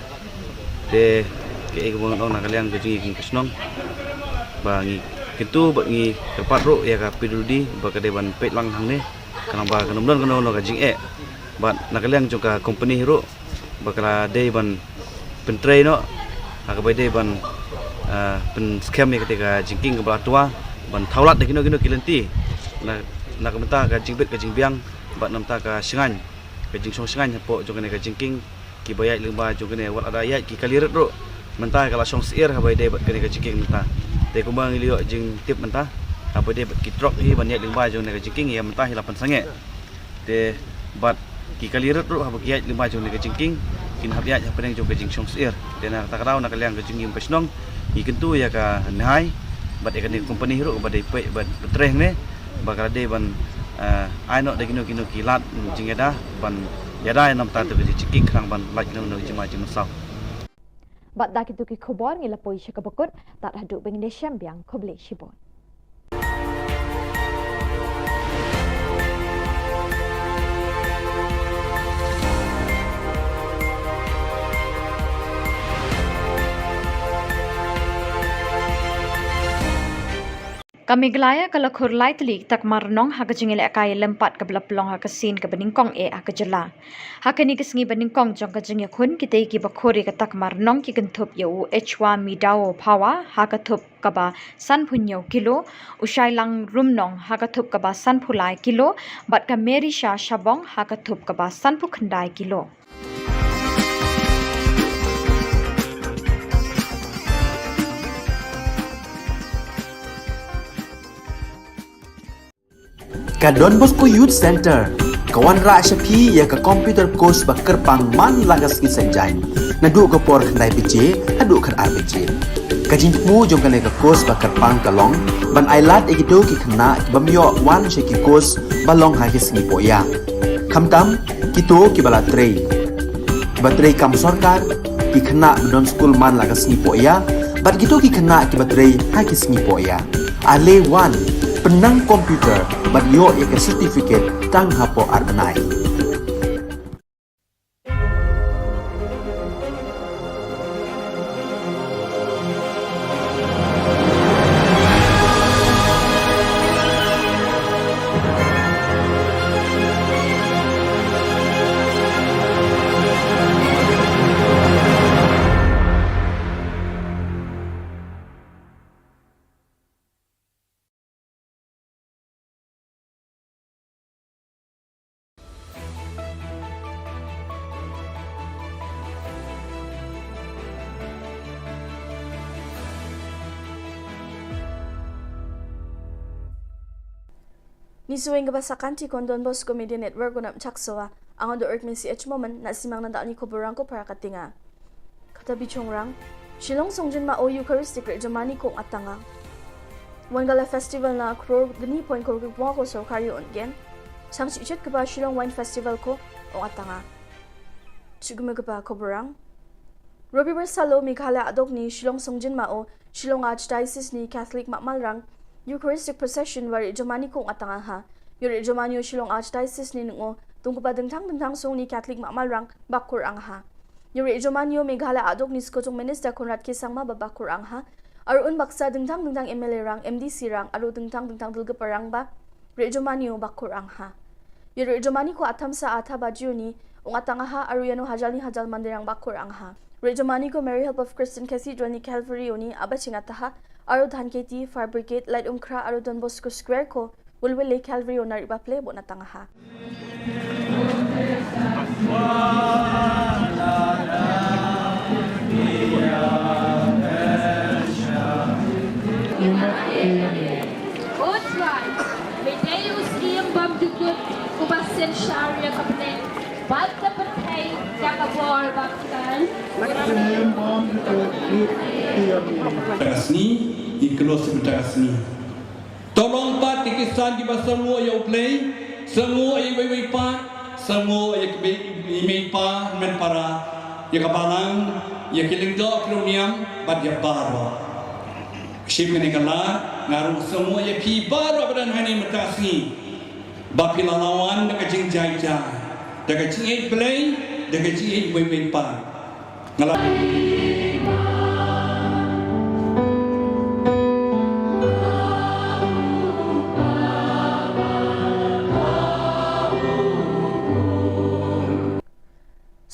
Te kaei kaba ngan ong na ka liang ka jong ngi ka shnong, ba ngi kyntu bad ngi kyrpad ruh ïa ka P W D ba ka dei ban peit lang hangne, khnang ba kan ym don kano kano ka jingeh. Bad na ka liang jong ka company hi ruh, ba ka la dei ban pyntrei noh ha kaba ïadei ban, ah, pynskhem ïa kata ka jingkieng kaba la twa, ban thaw lad da kino kino ki lynti na, na ka bynta ka jingbit ka jingbiang bad na ka bynta ka shngaiñ, ka jingshong shngaiñ hapoh jong kane ka jingkieng, kiba ïaid lyngba jong kane, wat lada ïaid ki kali rit ruh mynta ka la shong syiar haba ïadei bad kane ka jingkieng mynta. Te kumba ngi la ïoh jingtip mynta, haba ïadei bad ki trok hi ban ïaid lyngba jong kane ka jingkieng, ïa mynta hi la pynsangeh. Te bad ki kali rit ruh haba ki ïaid lyngba jong kane ka jingkieng, kin hap ïaid hapdeng jong ka jingshong syiar. Te na kata ka daw na ka liang ka jong ngi kum ka shnong, ngi kyntu ïa ka NHAI bad ïa kane ka company ruh ba dei peit bad pyntrei hangne, ba ka la dei ban, eh, ai noh da kino kino ki lad jingïada ban ïada ïa na ka bynta ka jingkieng, khnang ban lait kano kano ka jingma jingmynsaw. Bad da kito ki khubor ngi la poi sha kaba kut, tad haduh ba ngin ïashem biang, khublei shibun. Ka Meghalaya ka la khur lai tylli ki takma rnong ha ka jingïalehkai lympat kaba la pynlong ha ka sien kaba nyngkong eh ha ka jylla. Ha kane ka sngi ba nyngkong jong ka jingïakhun, kitei kiba khur ïa ka takma rnong ki kynthup ïa u Echwa Midao Phawa ha ka thup kaba sanphew hynñiew kilo, u Shailang Rumnong ha ka thup kaba sanphew lai kilo, bad ka Merisha Shabong ha ka thup kaba sanphew khyndai kilo. Ka Don Bosco Youth Center ka wanrah sha phi ïa ka computer course ba kyrpang man la ka sngi Saitjaiñ, naduh ka por khyndai baje haduh khatar baje. Ka jingthmu jong kane ka course ba kyrpang ka long ban ailad ïa kito ki khynnah ki bym ïoh wan sha ki course ba long ha ki sngi pohïa. Khamtam kito kiba la trei, kiba trei kam sorkar, ki khynnah ba don skul man la ka sngi pohïa, bad kito ki khynnah kiba trei ha ki sngi pohïa. Ale wan, pynnang computer bad ïoh ïa ka certificate tang hapoh ar bnai. Ngi shu weng kaba sa kynti kon Don Bosco Media Network, u nap chak sowa. Ang do Urk Mesi H Momen, na simang na dal ni khubor rang ko para katinga. Kata bi chong rang. Shillong Songjin Ma O Eucharistic Rit Jomani Kong Atanga. Wan Gala Festival na crore gni point crore ki pwa ko sorkari on gen. Sang si chit kaba Shillong Wine Festival ko ong Atanga. Chugme kaba khubor rang. Robi Bersalo Meghalaya adok ni Shillong Songjin Ma O, Shillong Archdiocese ni Catholic Makmalrang, Eucharistic Procession wari Jomani Kong Atanga ha. Yuri Jomani o Shillong Archdiocese ni nungo Tungkupa dingtang dingtang song ni Catholic Mamalrang bakor ang ha. Yuri Jomanio Meghalaya adok ni skotung Minister Conrad K Sangma ba bakor ang ha. Arun baksa dingtang dingtang M L A rang, M D C rang, aru dingtang dingtang dulga parang ba Rijomani u bakor ang ha. Ye Rijomani ko atam sa atha ba jiu ni ung atang ha aru yano hajal ni hajal mandirang bakor ang ha. Rijomani ko Mary Help of Christian Cathedral ni Calvary uni aba ching ataha aru Dhan Keti, Fire Brigade, Light Umkra aru Don Bosco Square ko Wilwil le Calvary una riba ple bo natang ha. Utai, medei u siem bam dukut, uba sen sharia kapne, bad da perthei, ya kabor bam kan. Siem bam dukut, siem. Takasni, in close takasni. Tolong pat ki kisan kiba sngewthuh ïa U Blei, sngewthuh ïa iwei iwei pat, sngewthuh ïa ki mei, i mei pa, men para, ïa ka balang, ïa ki lyngdoh ki riewniam, bad ïa baroh. Shim kane ka lad, nga ruh sngewthuh ïa phi baroh ba don hangne mynta ka sngi. Ba phi la wan da ka jingjai jai, da ka jingïeit Blei, da ka jingïeit iwei iwei pat. Nga la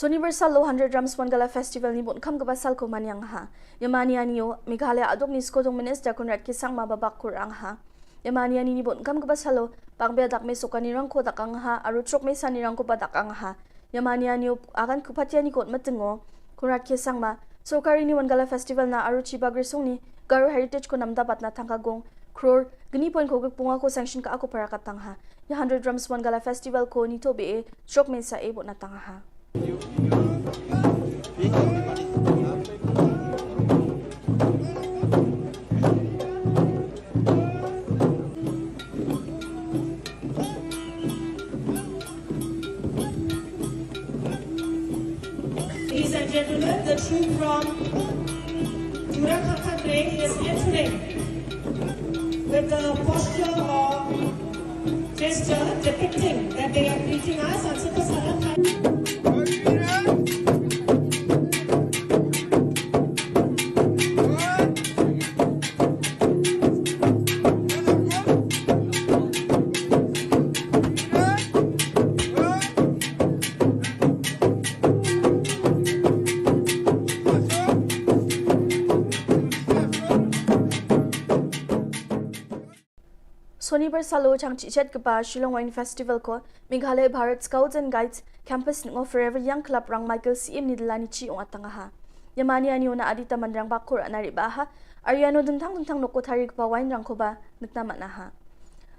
Sonibar salo hundred Drums Wangala Festival ni bun kam kaba sal ko Manyang ha. Yamani anio, Meghalaya adok ni skotung Minister Conrad K Sangma ba bakor ang ha. Yamani ani ni bun kam kaba salo, pang bia dak me sokani rangko dak ang ha, aru trok me sani rangko ba dak ang ha. Yamani anio akan kupatiani kot matengo, Conrad K Sangma, sorkari ni Wangala Festival na aru chiba grisong ni, Garo Heritage ko namda bat na tangka gong, crore, gni point ko gik punga ko sanction ka ako para katang ha. Ya hundred Drums Wangala Festival ko ni to be e, trok me sa e bot na tang ha. Ladies and gentlemen, the troop from Jura Khakha Grey is entering with the posture of gesture depicting that they are greeting us and super salam. Sonibar salo chang chichet kaba Shillong Wine Festival ko Meghalaya Bharat Scouts and Guides Campus ngo Forever Young Club rang Michael C M ni delani chi ong atang ha. Yamani ani ona adita mandrang bakor anari ba ha. Ariano dengtang dengtang noko thari kaba wine rang ko ba nekna mana ha.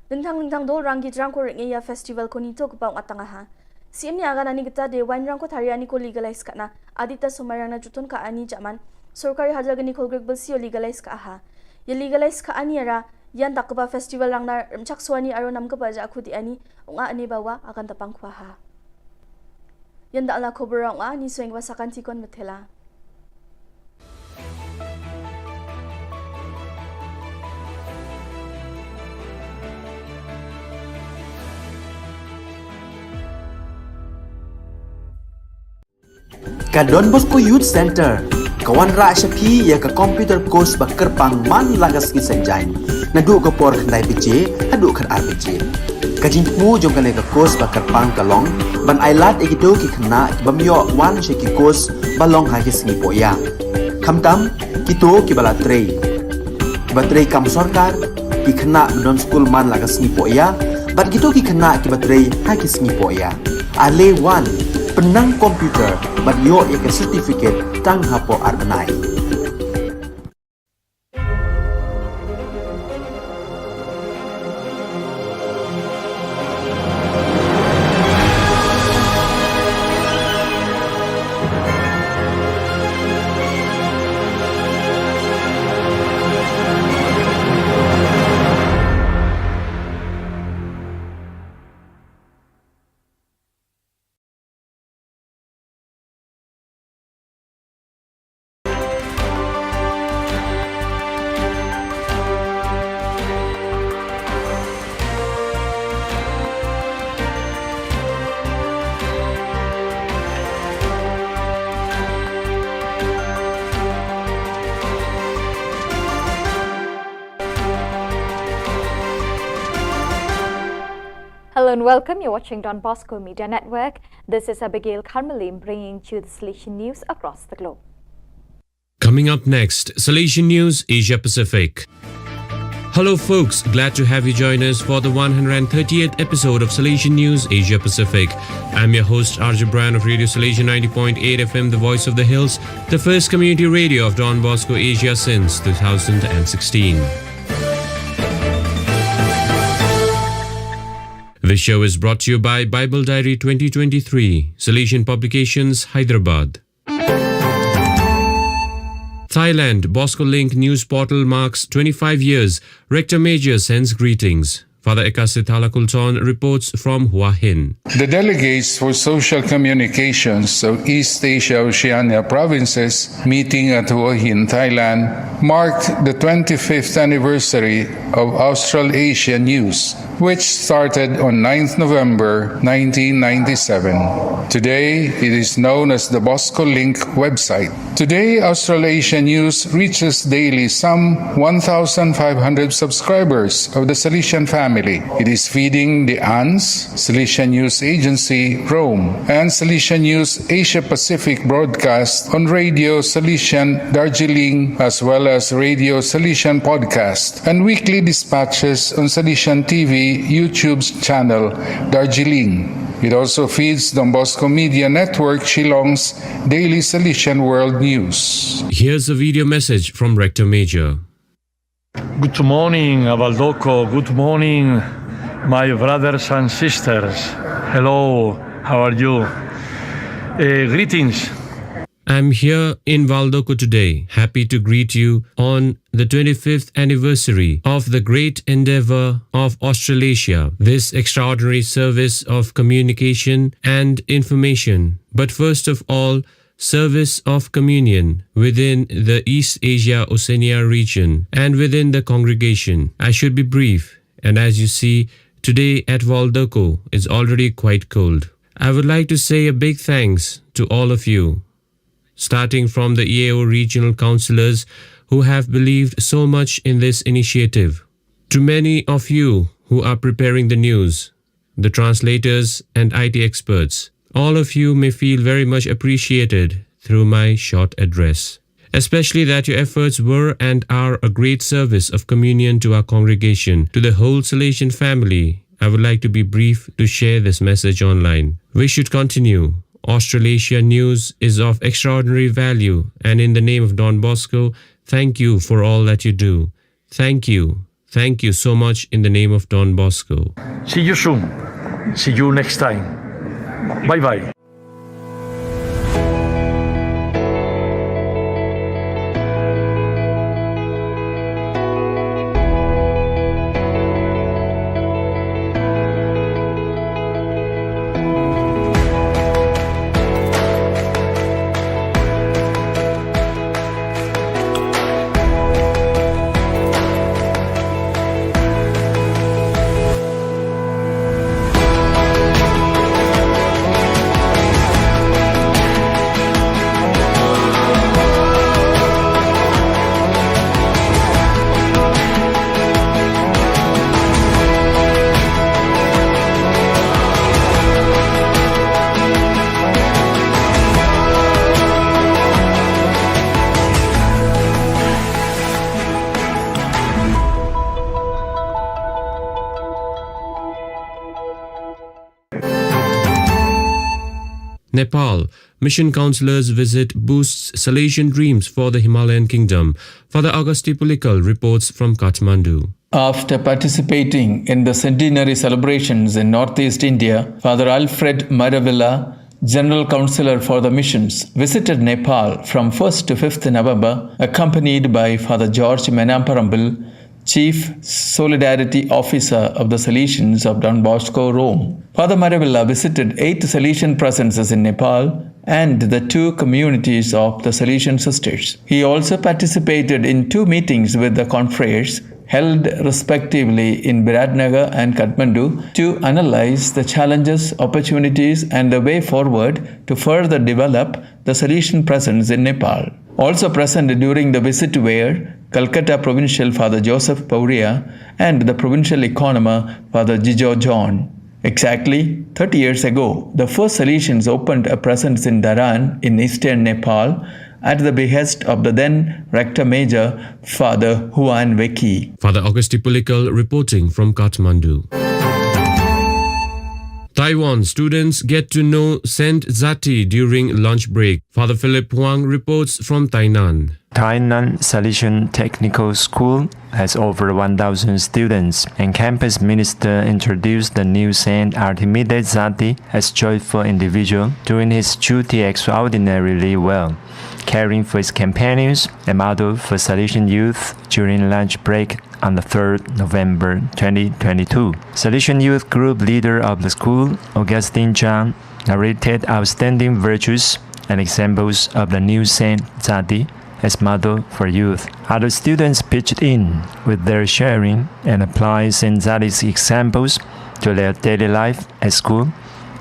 Dengtang dengtang dol rang git rang ko ringe ya festival ko nito kaba ong atang ha. C M ni agan ani kita de wine rang ko thari ani ko legalize kana. Adita somarang na jutun ka ani jaman. Sorkari hajar gani ko grek belsi o legalize ka ha. Ya legalize ka ani ara Yan dak kaba festival rang na rem chak suani aro nam kaba ja khudi ani ong a ani bawa akan tapang khwa ha. Yan da ala khobor ong a ni sueng ba sakan tikon metela. Ka Don Bosco Youth Center ka wanrah sha phi ïa ka computer course ba kyrpang man la ka sngi Saitjaiñ naduh ka por khyndai baje haduh khatar baje. Ka jingthmu jong kane ka course ba kyrpang ka long ban ailad ïa kito ki khynnah ki bym ïoh wan sha ki course ba long ha ki sngi pohïa. Khamtam kito kiba la trei, kiba trei kam sorkar, ki khynnah ba don skul man la ka sngi pohïa bad kito ki khynnah kiba trei ha ki sngi pohïa. Ale wan, pynnang computer bad ïoh ïa ka certificate tang hapoh ar bnai. And welcome, you're watching Don Bosco Media Network. This is Abigail Karmalim bringing to you the Salesian news across the globe. Coming up next, Salesian News Asia Pacific. Hello, folks. Glad to have you join us for the one hundred thirtieth episode of Salesian News Asia Pacific. I'm your host, R J Brian of Radio Salesian ninety point eight F M, the voice of the hills, the first community radio of Don Bosco Asia since two thousand sixteen. This show is brought to you by Bible Diary twenty twenty-three, Salesian Publications, Hyderabad. Thailand, Bosco Link news portal marks twenty-five years. Rector Major sends greetings. Father Ekasi Thalakulton reports from Hua Hin. The delegates for social communications of East Asia Oceania provinces meeting at Hua Hin, Thailand, marked the twenty-fifth anniversary of Australasia News, which started on ninth November nineteen ninety-seven. Today, it is known as the Bosco Link website. Today, Australasia News reaches daily some one thousand five hundred subscribers of the Salesian family. It is feeding the ANZ, Salesian News Agency, Rome, and Salesian News Asia Pacific broadcast on Radio Salesian Darjeeling, as well as Radio Salesian podcast and weekly dispatches on Salesian T V YouTube channel Darjeeling. It also feeds Don Bosco Media Network Shillong's Daily Salesian World News. Here's a video message from Rector Major. Good morning, Valdocco. Good morning, my brothers and sisters. Hello, how are you? Eh, greetings. I'm here in Valdocco today, happy to greet you on the twenty-fifth anniversary of the great endeavor of Australasia, this extraordinary service of communication and information, but first of all, service of communion within the East Asia Oceania region and within the congregation. I should be brief, and as you see, today at Valdocco is already quite cold. I would like to say a big thanks to all of you, starting from the E A O regional councillors who have believed so much in this initiative, to many of you who are preparing the news, the translators, and I T experts. All of you may feel very much appreciated through my short address, especially that your efforts were and are a great service of communion to our congregation, to the whole Salesian family. I would like to be brief to share this message online. We should continue. Australasia News is of extraordinary value, and in the name of Don Bosco, thank you for all that you do. Thank you. Thank you so much in the name of Don Bosco. See you soon. See you next time. Bye bye. Nepal, Mission Councillors visit boosts Salesian dreams for the Himalayan Kingdom. Father Augusti Pulikal reports from Kathmandu. After participating in the centenary celebrations in northeast India, Father Alfred Maravilla, General Councillor for the Missions, visited Nepal from first to fifth November, accompanied by Father George Menamparambal, Chief Solidarity Officer of the Salesians of Don Bosco, Rome. Father Maravilla visited eight Salesian presences in Nepal and the two communities of the Salesian sisters. He also participated in two meetings with the confreres held respectively in Biratnagar and Kathmandu to analyze the challenges, opportunities, and the way forward to further develop the Salesian presence in Nepal. Also present during the visit were Calcutta Provincial Father Joseph Pauria and the Provincial Economer Father Jijo John. Exactly thirty years ago, the first Salesians opened a presence in Dharan in eastern Nepal at the behest of the then Rector Major, Father Huan Weki. Father Augusti Pulikal reporting from Kathmandu. Taiwan students get to know Saint Zati during lunch break. Father Philip Huang reports from Tainan. Tainan Salesian Technical School has over one thousand students, and campus minister introduced the new Saint Artimide Zati as joyful individual, doing his duty extraordinarily well, caring for his companions, a model for Salesian youth during lunch break on the third November twenty twenty-two. Salesian youth group leader of the school, Augustine Chang, narrated outstanding virtues and examples of the new Saint Zati as model for youth. Other students pitched in with their sharing and applied Saint Zati's examples to their daily life at school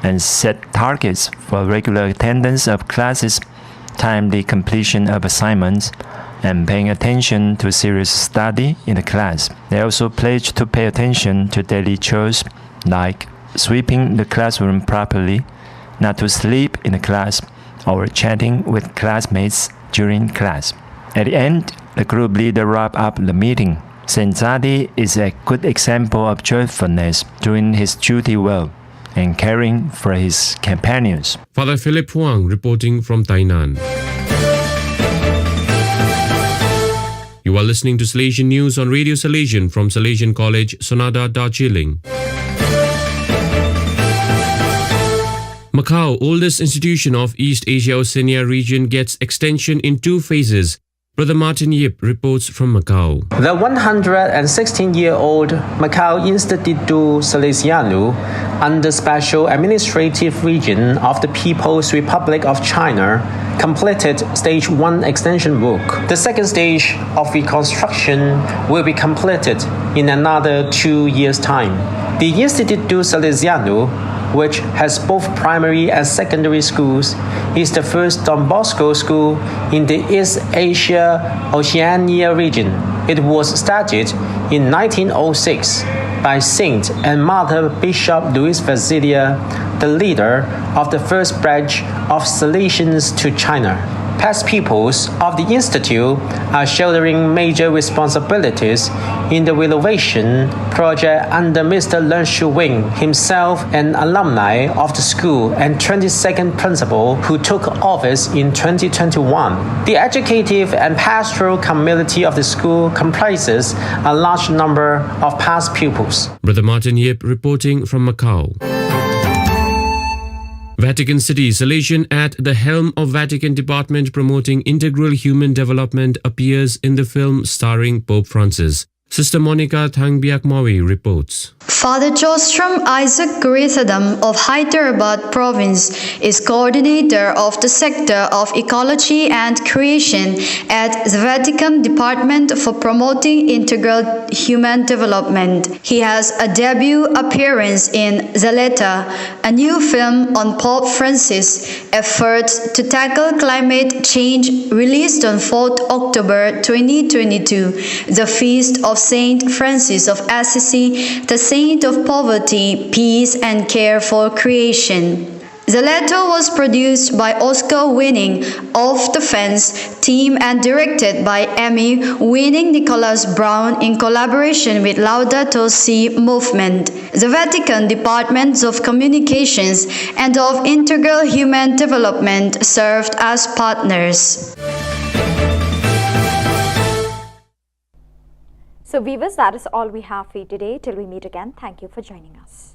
and set targets for regular attendance of classes, timely completion of assignments, and paying attention to serious study in the class. They also pledged to pay attention to daily chores like sweeping the classroom properly, not to sleep in the class, or chatting with classmates during class. At the end, the group leader wrapped up the meeting. Saint Zati is a good example of joyfulness, doing his duty well and caring for his companions. Father Philip Huang reporting from Tainan. You are listening to Salesian News on Radio Salesian from Salesian College, Sonada, Darjeeling. Macau, oldest institution of East Asia Oceania region, gets extension in two phases. Brother Martin Yip reports from Macau. The one hundred and sixteen year old Macau Instituto Salesiano, under Special Administrative Region of the People's Republic of China, completed stage one extension work. The second stage of reconstruction will be completed in another two years' time. The Instituto Salesiano, which has both primary and secondary schools, is the first Don Bosco school in the East Asia Oceania region. It was started in nineteen oh six by Saint and Mother Bishop Louis Vasilia, the leader of the first batch of Salesians to China. Past pupils of the Institute are shouldering major responsibilities in the renovation project under Mister Leung Shu Wing, himself an alumni of the school and twenty-second principal who took office in twenty twenty-one. The educative and pastoral community of the school comprises a large number of past pupils. Brother Martin Yip reporting from Macau. Vatican City, Salesian at the helm of Vatican Department promoting integral human development appears in the film starring Pope Francis. Sister Monica Thangbiak Mawi reports. Father Jostrom Isaac Kurithadam of Hyderabad province is coordinator of the sector of ecology and creation at the Vatican Department for promoting integral human development. He has a debut appearance in Zaleta, a new film on Pope Francis' efforts to tackle climate change, released on fourth October twenty twenty-two, the feast of Saint Francis of Assisi, the saint of poverty, peace, and care for creation. The letter was produced by Oscar-winning Off the Fence team and directed by Emmy-winning Nicholas Brown in collaboration with Laudato Si Movement. The Vatican Departments of Communications and of Integral Human Development served as partners. So, viewers, that is all we have for you today. Till we meet again, thank you for joining us.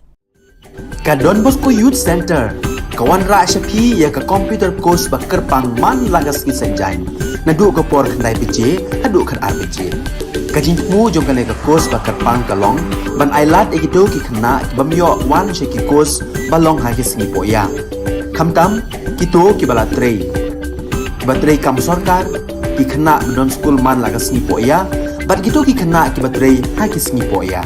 Ka Don Bosco Youth Center ka wanrah sha phi ïa ka computer course ba kyrpang man la ka sngi Saitjaiñ, naduh ka por khyndai baje haduh khatar baje. Ka jingthmu jong kane ka course ba kyrpang ka long ban ailad ïa kito ki khynnah ki bym ïoh wan sha ki course ba long ha ki sngi pohïa, khamtam kito kiba la trei, kiba trei kam sorkar, ki khynnah ba don skul man la ka sngi pohïa, bad kito ki khynnah kiba trei ha ki sngi pohïa.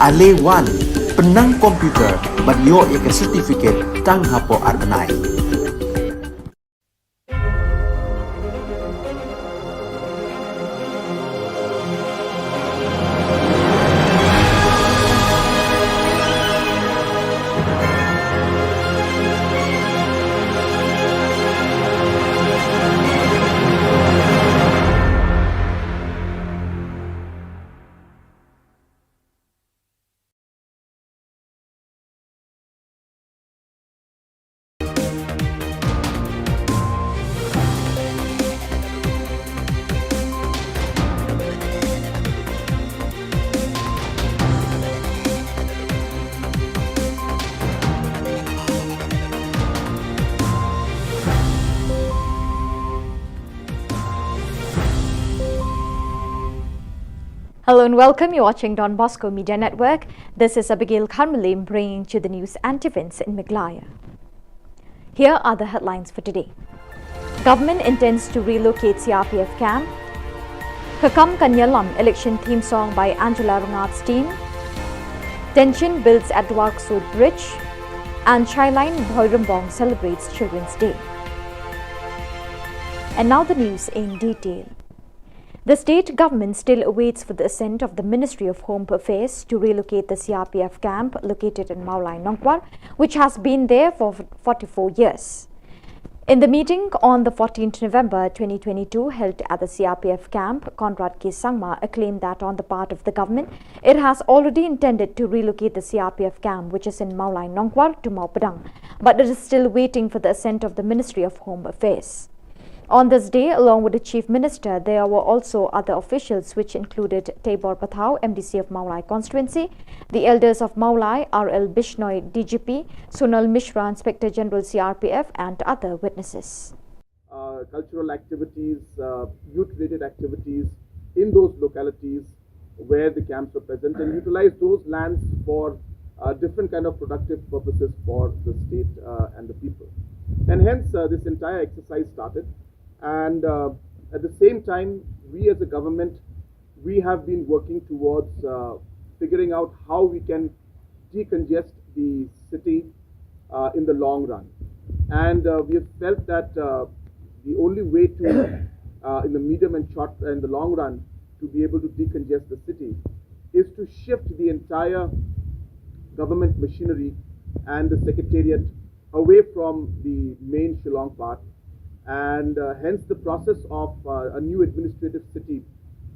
Ale wan, pynnang computer bad ïoh ïa ka certificate tang hapoh ar bnai. Hello and welcome. You're watching Don Bosco Media Network. This is Abigail Kharmalim bringing to you the news and events in Meghalaya. Here are the headlines for today. Government intends to relocate C R P F camp. Ka Kam Ka Ïalam election theme song by Angela Rngat's team. Tension builds at Dwarksuid Bridge. And Shyline Bhoirymbong celebrates Children's Day. And now the news in detail. The state government still awaits for the assent of the Ministry of Home Affairs to relocate the C R P F camp located in Mawlai Nongkwar, which has been there for forty-four years. In the meeting on the fourteenth November twenty twenty-two held at the C R P F camp, Conrad K Sangma claimed that on the part of the government, it has already intended to relocate the C R P F camp, which is in Mawlai Nongkwar, to Mawpadang, but it is still waiting for the assent of the Ministry of Home Affairs. On this day, along with the Chief Minister, there were also other officials, which included Teibor Pathaw, M D C of Mawlai constituency, the elders of Mawlai, R L Bishnoi, D G P, Sonal Mishra, Inspector General C R P F, and other witnesses. Uh, cultural activities, uh, youth-related activities in those localities where the camps were present, and utilize those lands for, uh, different kind of productive purposes for the state, uh, and the people. And hence, uh, this entire exercise started. And, uh, at the same time, we as a government, we have been working towards, uh, figuring out how we can decongest the city, uh, in the long run. And, uh, we have felt that, uh, the only way to, uh, in the medium and short, in the long run, to be able to decongest the city is to shift the entire government machinery and the secretariat away from the main Shillong part, and, uh, hence the process of, uh, a new administrative city.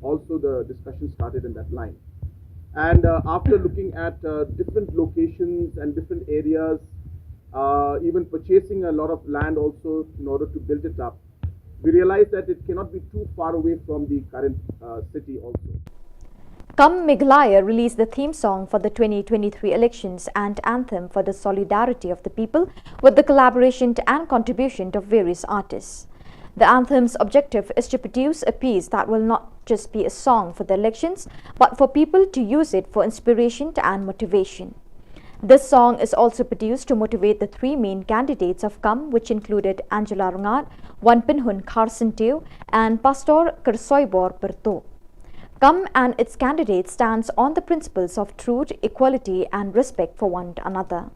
Also, the discussion started in that line. And, uh, after looking at, uh, different locations and different areas, uh, even purchasing a lot of land also in order to build it up, we realized that it cannot be too far away from the current, uh, city also. Come Meghalaya released the theme song for the twenty twenty-three elections and anthem for the solidarity of the people with the collaboration and contribution of various artists. The anthem's objective is to produce a piece that will not just be a song for the elections, but for people to use it for inspiration and motivation. This song is also produced to motivate the three main candidates of Come, which included Angela Rngat, Wanpynhun Kharsyntiew, and Pastor Kyrsoibor Pyrtuh. Come and its candidate stands on the principles of truth, equality, and respect for one another.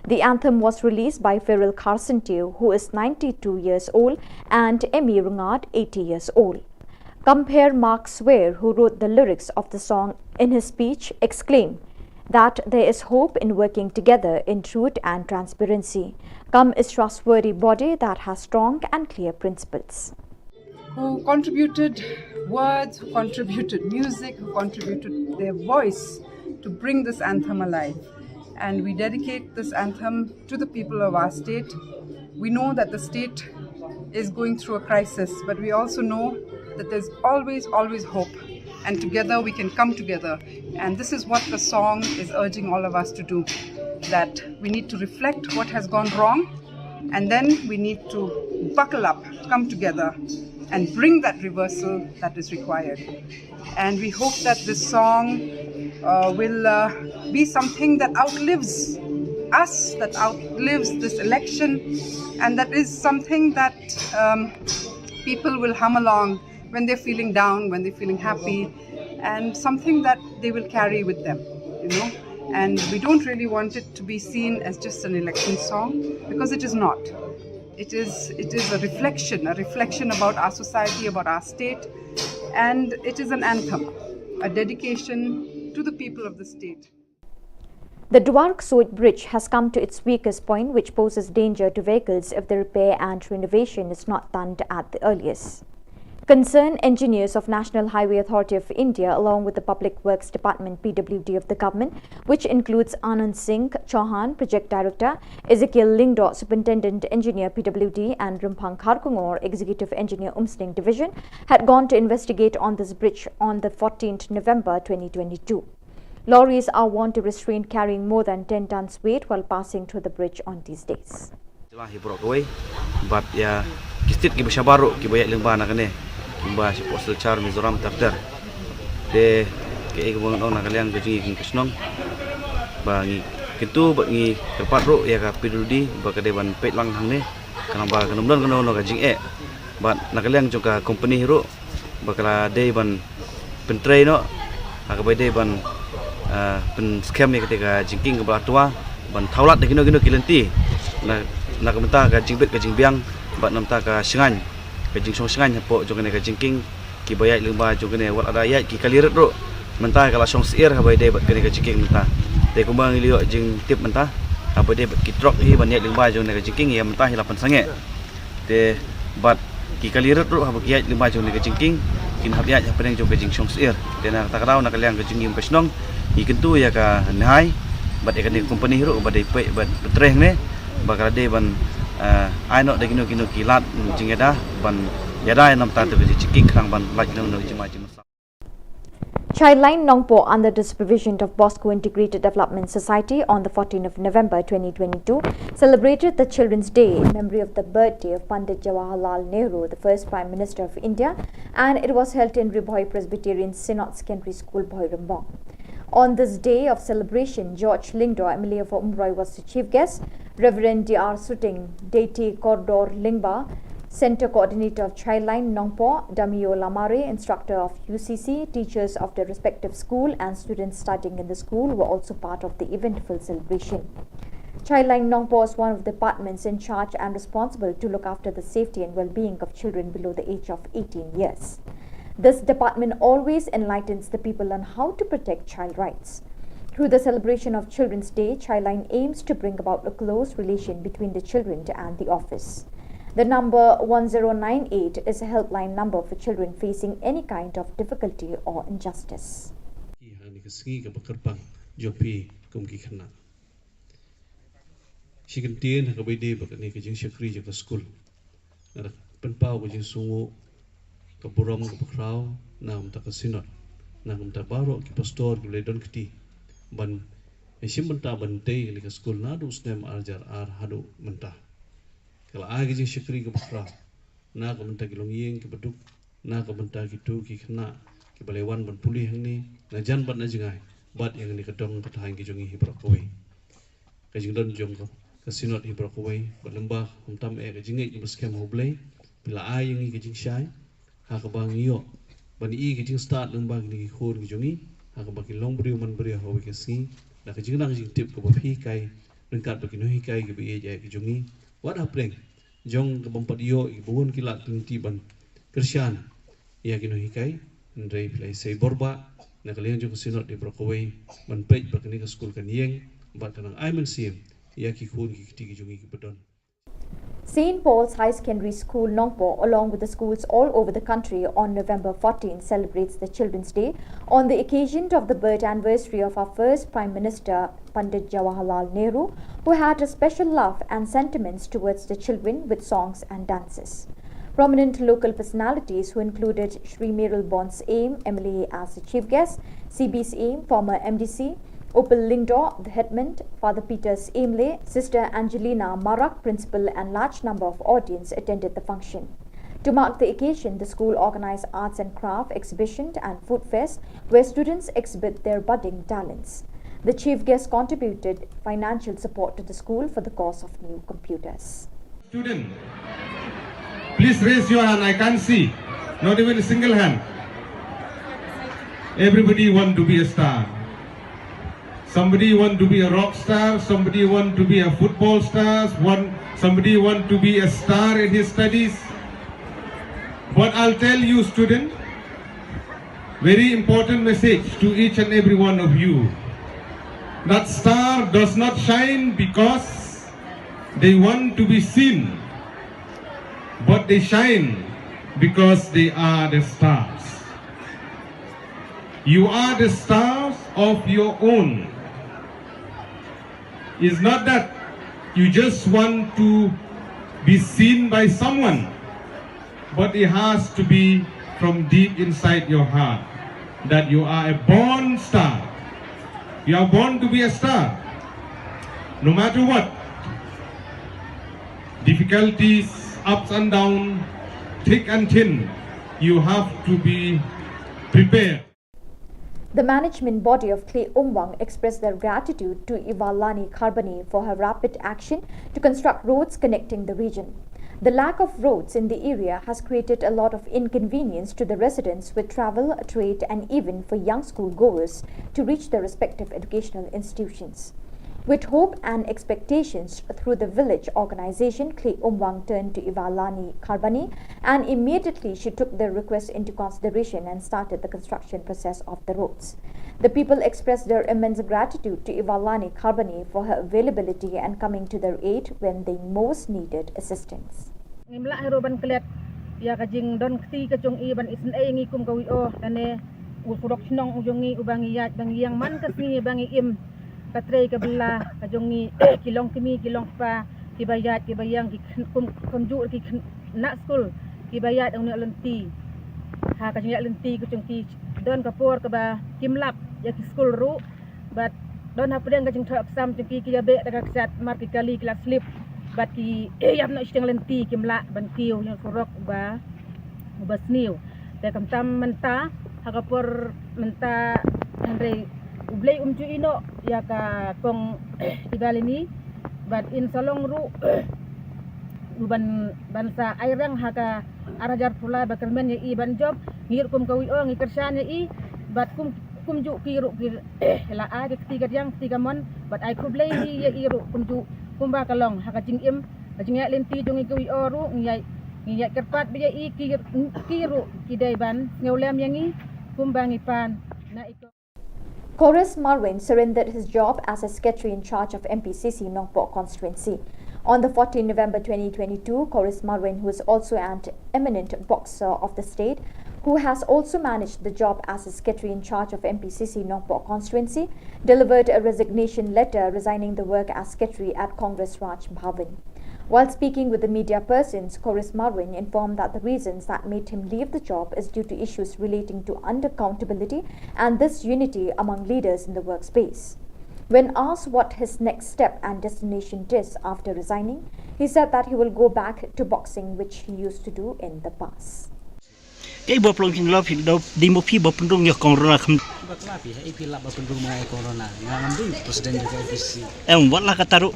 The anthem was released by Feral Kharsyntiew, who is ninety-two years old, and Emmy Rngat, eighty years old. Compere Mark Swear, who wrote the lyrics of the song, in his speech exclaimed that there is hope in working together in truth and transparency. Come is trustworthy body that has strong and clear principles. Who contributed words, who contributed music, who contributed their voice to bring this anthem alive. And we dedicate this anthem to the people of our state. We know that the state is going through a crisis, but we also know that there's always, always hope. And together we can come together. And this is what the song is urging all of us to do, that we need to reflect what has gone wrong, and then we need to buckle up, come together, and bring that reversal that is required. And we hope that this song, uh, will, uh, be something that outlives us, that outlives this election, and that is something that, um, people will hum along when they're feeling down, when they're feeling happy, and something that they will carry with them, you know. And we don't really want it to be seen as just an election song, because it is not. It is, it is a reflection, a reflection about our society, about our state, and it is an anthem, a dedication to the people of the state. The Dwarksuid Bridge has come to its weakest point, which poses danger to vehicles if the repair and renovation is not done at the earliest. Concerned engineers of National Highway Authority of India, along with the Public Works Department, P W D, of the government, which includes Anand Singh Chauhan, Project Director, Ezekiel Lyngdoh, Superintendent Engineer, P W D, and Rymphang Kharkongor, Executive Engineer, Umsning Division, had gone to investigate on this bridge on the fourteenth November twenty twenty-two. Lorries are warned to restrain carrying more than ten tons weight while passing through the bridge on these days. Jylla hi baroh kawei, bad ïa ki state kiba shabar ruh kiba ïaid lyngba na kane, kiba shapoh Silchar, Mizoram, ter ter. Te Kaei kaba ngan ong na ka liang ka jingim ka shnong, ba ngi kyntu bad ngi kyrpad ruh ïa ka P W D ba ka dei ban peit lang hangne, khnang ba kan ym don kano kano ka jingeh. Bad na ka liang jong ka company ruh ba ka la dei ban pyntrei noh ha kaba dei ban, ah, pynskhem ïa kata ka jingkieng kaba la twa, ban thaw lad da kino kino ki lynti na, na ka bynta ka jingbit ka jingbiang bad na ka bynta ka shngaiñ, ka jingshong shngaiñ hapoh jong kane ka jingkieng. Kiba ïaid lyngba jong kane, wat lada ïaid ki kali rit ruh, mynta ka la shong syiar haba ïadei bad kane ka jingkieng mynta. Te kumba ngi la ïoh jingtip mynta, haba ïadei bad ki trok hi ban ïaid lyngba jong kane ka jingkieng, ïa mynta hi la pynsangeh. Te bad ki kali rit ruh haba ki ïaid lyngba jong kane ka jingkieng, kin hap ïaid hapdeng jong ka jingshong syiar. Te na kata ka daw, na ka liang ka jingim ka shnong, ngi kyntu ïa ka NHAI bad ïa kane ka company ruh ba dei peit bad pyntrei hangne, ba ka la dei ban, eh, ai noh da kino kino ki lad jingïada ban ïada ïa na bynta ka jingkieng, khnang ban lait noh na ka jingma jingmynsaw. Childline Nongpoh, under the supervision of Bosco Integrated Development Society, on the fourteenth of November twenty twenty-two, celebrated the Children's Day in memory of the birthday of Pandit Jawaharlal Nehru, the first Prime Minister of India, and it was held in Ri Bhoi Presbyterian Synod Secondary School, Bhoirymbong. On this day of celebration, George Lyngdoh, M L A for Umroi, was the chief guest. Reverend D R Suting, Deity Kordor Lyngba, Center Coordinator of Childline Nongpoh, Damio Lamare, instructor of U C C, teachers of the respective school, and students studying in the school were also part of the eventful celebration. Childline Nongpoh is one of the departments in charge and responsible to look after the safety and well-being of children below the age of eighteen years. This department always enlightens the people on how to protect child rights. Through the celebration of Children's Day, Childline aims to bring about a close relation between the children and the office. The number one zero nine eight is a helpline number for children facing any kind of difficulty or injustice. Ki ha kane ka sngi kaba kyrpang jong phi kum ki khynnah. Shi kyntien ha kaba ïadei bad kane ka jingshakri jong ka skul, nga da pynpaw ka jingsngewnguh, ka burom kaba khraw na ka bynta ka Synod, na ka bynta baroh ki pastor kiba la don kti ban ïashim bynta ban tei kane ka skul naduh u snem ar hajar ar haduh mynta. Ka la ai ka jingshakri kaba khraw na ka bynta ki longïing kiba duk, na ka bynta kito ki khynnah kiba la wan ban pule hangne na jan bad na jngai, bad ïa kane ka dong ka thaiñ ka jong ngi hi baroh kawei. Ka jingdon jong ka, ka Synod hi baroh kawei, bad lyngba khamtam eh ka jingngeit kaba skhem ha U Blei, phi la ai ïa ngi ka jingshai ha kaba ngi ïoh ban ïohi ka jingstad lyngba kine ki khun ki jong ngi, ha kaba ki long briew man briew ha kawei ka sngi, da ka jingnang jingtip kaba phi hikai ryngkat bad ki nonghikai kiba ïeit ïa ki jong ngi, wat hapdeng jong ka bym pat ïoh ïa ki bun ki lad ki lynti ban kyrshan ïa ki nonghikai. Hynrei phi la isei bor bha na ka liang jong ka Synod hi baroh kawei ban peit ba kane ka skul kan ïeng bad kan nang ai mynsiem ïa ki khun ki kti ki jong ngi kiba don. Saint Paul's High Secondary School, Nongpoh, along with the schools all over the country, on November fourteen celebrates the Children's Day on the occasion of the birth anniversary of our first Prime Minister, Pandit Jawaharlal Nehru, who had a special love and sentiments towards the children with songs and dances. Prominent local personalities who included Shri Mayralborn Syiem, M L A, as the chief guest, C B Syiem, former M D C, Upal Lyngdoh, the headman, Father Peter Syiemlieh, Sister Angelina Marak, principal, and large number of audience attended the function. To mark the occasion, the school organized arts and craft exhibition and food fest, where students exhibit their budding talents. The chief guest contributed financial support to the school for the cost of new computers. Student, please raise your hand. I can't see. Not even a single hand. Everybody want to be a star. Somebody want to be a rock star. Somebody want to be a football star. One, somebody want to be a star in his studies. But I'll tell you, student, very important message to each and every one of you. That star does not shine because they want to be seen, but they shine because they are the stars. You are the stars of your own. It's not that you just want to be seen by someone, but it has to be from deep inside your heart that you are a born star. You are born to be a star. No matter what, difficulties, ups and downs, thick and thin, you have to be prepared. The management body of Khlei Umwang expressed their gratitude to Ivalani Kharbani for her rapid action to construct roads connecting the region. The lack of roads in the area has created a lot of inconvenience to the residents with travel, trade, and even for young school goers to reach their respective educational institutions. With hope and expectations through the village organization, Khlei Umwang turned to Ivalani Kharbani, and immediately she took their request into consideration and started the construction process of the roads. The people expressed their immense gratitude to Ivalani Kharbani for her availability and coming to their aid when they most needed assistance. Ngim lah hi ruh ban klet ïa ka jingdon kti ka jong i ban isynei ïa ngi kum ka W O, lane u surok shnong u jong ngi uba ngi ïaid ba ngi ïeng man ka sngi ba ngi im. Ka trei ka bylla ka jong ngi ki long kmie ki long kpa, kiba ïaid kiba ïeng, ki khynnah kum, kumjuh ki khynnah skul kiba ïaid ong ne lynti. Ha ka jingïaid lynti ka jong ki don ka por kaba kim lap ïa ki skul ruh. Bad don hapdeng ka jingthoh exam jong ki, ki ïa beh da ka kjat mar ki kali ki la slip. Bad ki ïap noh shiteng lynti, kim lah ban kiew ïa u surok uba, uba sniew. Te khamtam mynta, ha ka por mynta, hynrei U Blei um ju ïehnoh ïa ka kong Ivalani. Bad in sa long ruh u ban, ban sa ai rang ha ka ar hajar phew lai ba kyrmen ïa i ban jop. Ngi ruh kum ka W O ngi kyrshan ïa i, bad kum, kumjuh ki ruh ki la ai ka kti ka diang kti ka mon, bad ai khublei ïa i ruh kumjuh kumba ka long ha ka jingim ka jingïaid lynti jong ngi ka W O ruh ngi ïaid, ngi ïaid kyrpad bha ïa i, ki, ki ruh ki dei ban sngewlem ïa ngi kumba ngi pan na i. Chorus Marwein surrendered his job as a secretary in charge of M P C C Nongpoh constituency. On the fourteenth November twenty twenty-two, Chorus Marwein, who is also an eminent boxer of the state, who has also managed the job as a secretary in charge of M P C C Nongpoh constituency, delivered a resignation letter resigning the work as secretary at Congress Raj Bhavan. While speaking with the media persons, Chorus Marwein informed that the reasons that made him leave the job is due to issues relating to unaccountability and disunity among leaders in the workspace. When asked what his next step and destination is after resigning, he said that he will go back to boxing, which he used to do in the past. Ei ba plong phin lop phin dop di mo phi ba pynrung ïa corona kham. Ba kla phi ha ei phi lap ba pynrung ma ïa corona. Nga ngam dei president jong ka M P C. Em wat la ka taru.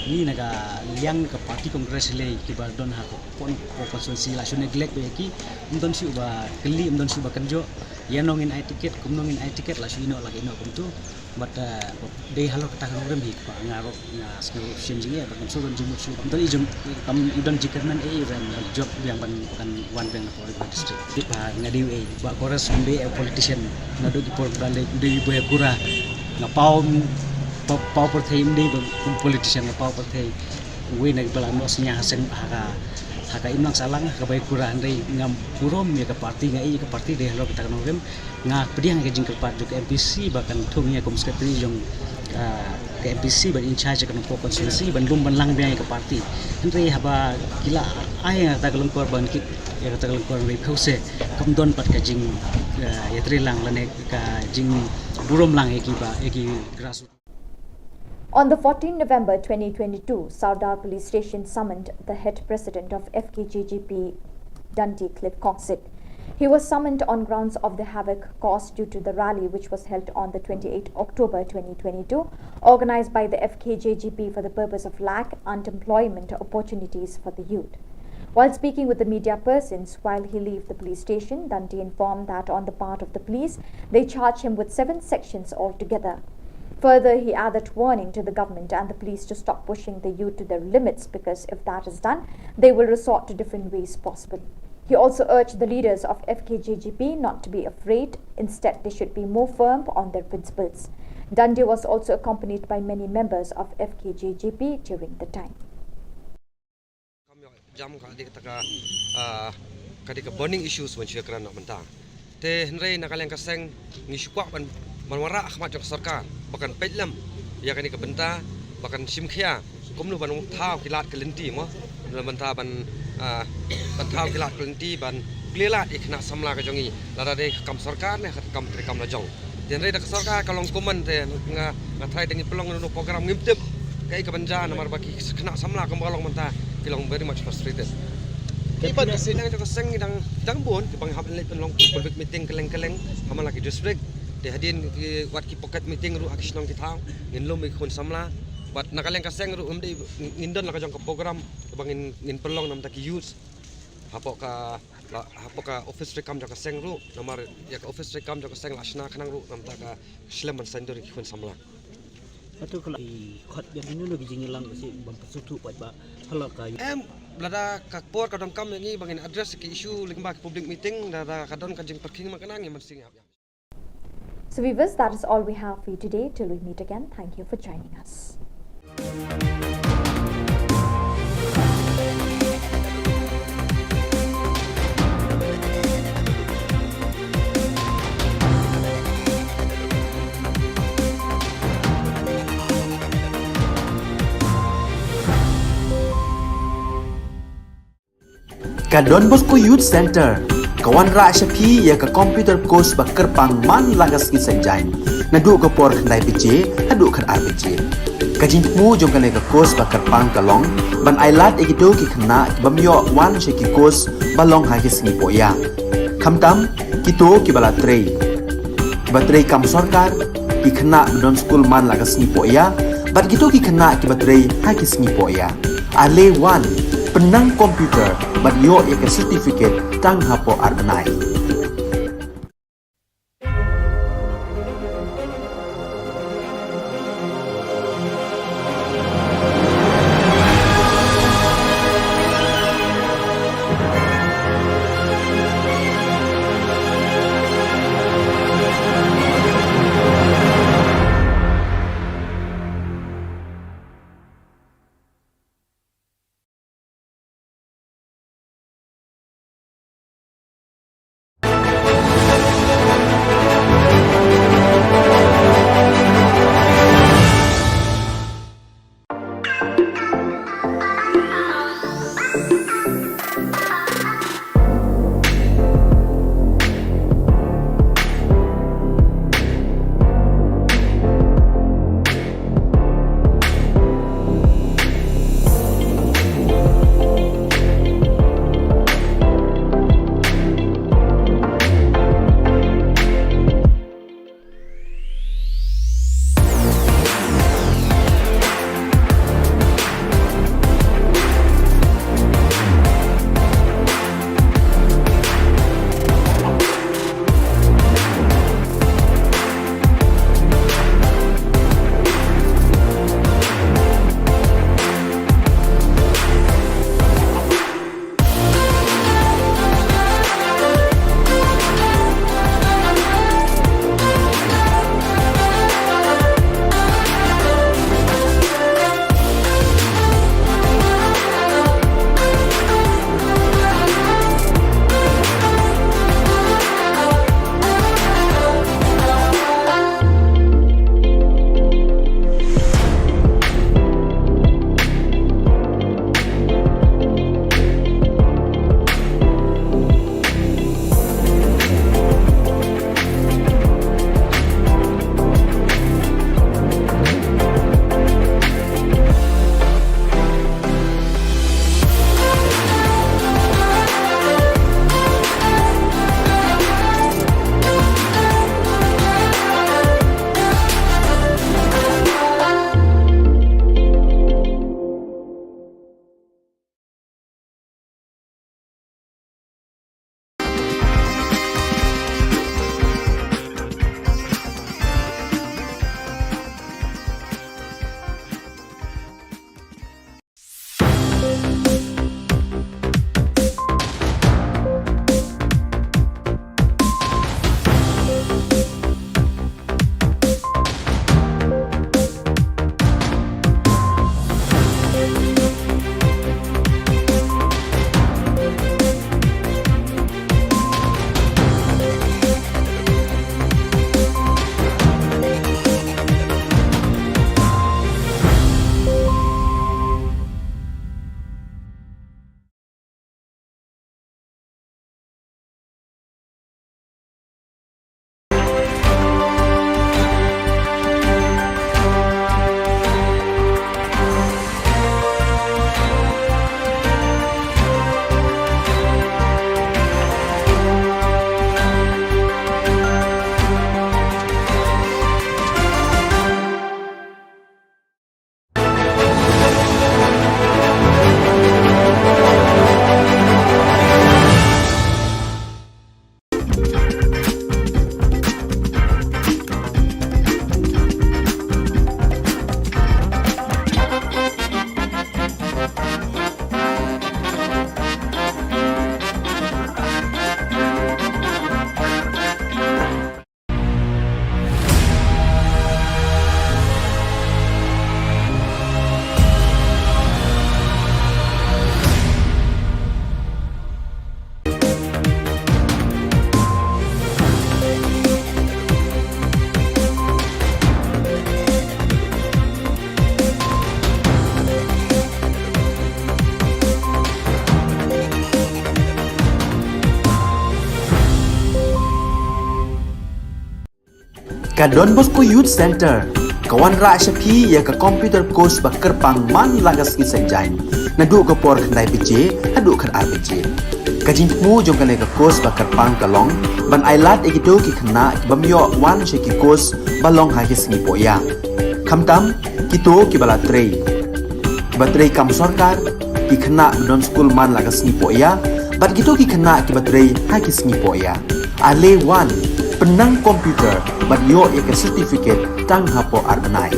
Ni na ka liang ka party Congress le ki ba don ha ko pon ko constituency la shu neglect ba ïa ki. Ym don shu ba kylli, ym don shu ba kynjoh. Ïa nongin ai ticket, kum nongin ai ticket la shu ïehnoh la ki ïehnoh kumtu. But, uh, dei halor kata ka nongrim hi kpa nga ruh nga sngew shem jingeh, but ngam sngewdon jingmut shuh. Kam don i jong, kam i don jingkyrmen ei ban jop biang ban kan wan biang na Paul River District. Dei ba nga dei ei ba Chorus um dei ei politician naduh ki por ba leh dei ba ïa kura. Nga paw, paw, paw pyrthei um dei ba kum politician nga paw pyrthei. Uwei na ki ba la noh synñia ha seng ha ka, ha ka imlang sahlang ha ka ba ïa kura hynrei ngam burom ïa ka party nga ei ka party dei halor kata ka nongrim. Nga pdiang ka jingkyrpad jong ka M P C ba kan thung ïa kum secretary jong, ah, ka M P C ban in charge ka Nongpoh constituency ban lum ban lang biang ïa ka party. Hynrei haba ki la ai ïa kata ka lyngkor ban kit ïa kata ka lyngkor hynrei phew se kam don pat ka jing, ah, ïatreilang lane ka jingburom lang ïa ki ba ïa ki grassroots. On the fourteenth November twenty twenty-two, Sardar Police Station summoned the head president of F K J G P, Dundee Cliff Kongsit. He was summoned on grounds of the havoc caused due to the rally which was held on the twenty-eighth October twenty twenty-two, organized by the F K J G P for the purpose of lack unemployment opportunities for the youth. While speaking with the media persons while he left the police station, Dundee informed that on the part of the police, they charged him with seven sections altogether. Further, he added warning to the government and the police to stop pushing the youth to their limits, because if that is done, they will resort to different ways possible. He also urged the leaders of F K J G P not to be afraid, instead they should be more firm on their principles. Dundee was also accompanied by many members of F K J G P during the time. Kam ïoh jam ka dei kata ka, ah, ka dei ka burning issues ban shu ïakren noh mynta. Te hynrei na ka liang ka seng ngi shu kwah ban, ban wanrah ha khmat jong ka sorkar ba kan peit lem ïa kane ka bynta, ba kan shim khia kumno ban thaw ki lad ki lynti mo, na bynta ban, ah, ban thaw ki lad ki lynti ban plie lad ïa ki khynnah samla ka jong ngi, lada dei ka kam sorkar ne ka kam treikam la jong. Te hynrei da ka sorkar ka long kumne te nga, nga tharai da ngi pynlong ïa une u program ngim tip kaei kaban jia namar ba ki khynnah samla kumba ka long mynta ki long very much frustrated. Ki pat ki seng jong ka seng ngi dang, dang bun kiba ngi hap leit pynlong public meeting kylleng kylleng ha man la ki district. Te hadien ki wat ki pocket meeting ruh ha ki shnong ki thaw, ngin lum ïa ki khun samla. Wat na ka liang ka seng ruh, ngim dei, ngin don la ka jong ka program ba ngin, ngin pynlong namar ki youth hapoh ka, la, hapoh ka office treikam jong ka seng ruh, namar ïa ka office treikam jong ka seng la shna khnang ruh namar ka slem ban saiñdur ïa ki khun samla. Hato ka la i khot ïa ki, nunu ki jingïalang ba shi ban pynsuhthuh pat ba hala ka. Em, lada ka por ka donkam ïa ngi ba ngin address ki issue lyngba ki public meeting, lada ka don ka jingpyrkhing ma kane, ngin mynsiem ïa. So viewers, that is all we have for you today. Till we meet again, thank you for joining us. Ka Don Bosco Youth Centre ka wanrah sha phi ïa ka computer course ba kyrpang man la ka sngi Saitjaiñ, naduh ka por khyndai baje haduh khatar baje. Ka jingthmu jong kane ka course ba kyrpang ka long ban ailad ïa kito ki khynnah ki bym ïoh wan sha ki course ba long ha ki sngi pohïa, khamtam kito kiba la trei, kiba trei kam sorkar, ki khynnah ba don skul man la ka sngi pohïa, bad kito ki khynnah kiba trei ha ki sngi pohïa. Ale wan, pynnang computer bad ïoh ïa ka certificate tang hapoh ar bnai. Ka Don Bosco Youth Centre ka wanrah sha phi ïa ka computer course ba kyrpang man la ka sngi Saitjaiñ, naduh ka por khyndai baje haduh khatar baje. Ka jingthmu jong kane ka course ba kyrpang ka long ban ailad ïa kito ki khynnah ki bym ïoh wan sha ki course ba long ha ki sngi pohïa, khamtam kito kiba la trei, kiba trei kam sorkar, ki khynnah ba don skul man la ka sngi pohïa bad kito ki khynnah kiba trei ha ki sngi pohïa. Ale wan, pynnang computer bad ïoh ïa ka certificate tang hapoh ar bnai.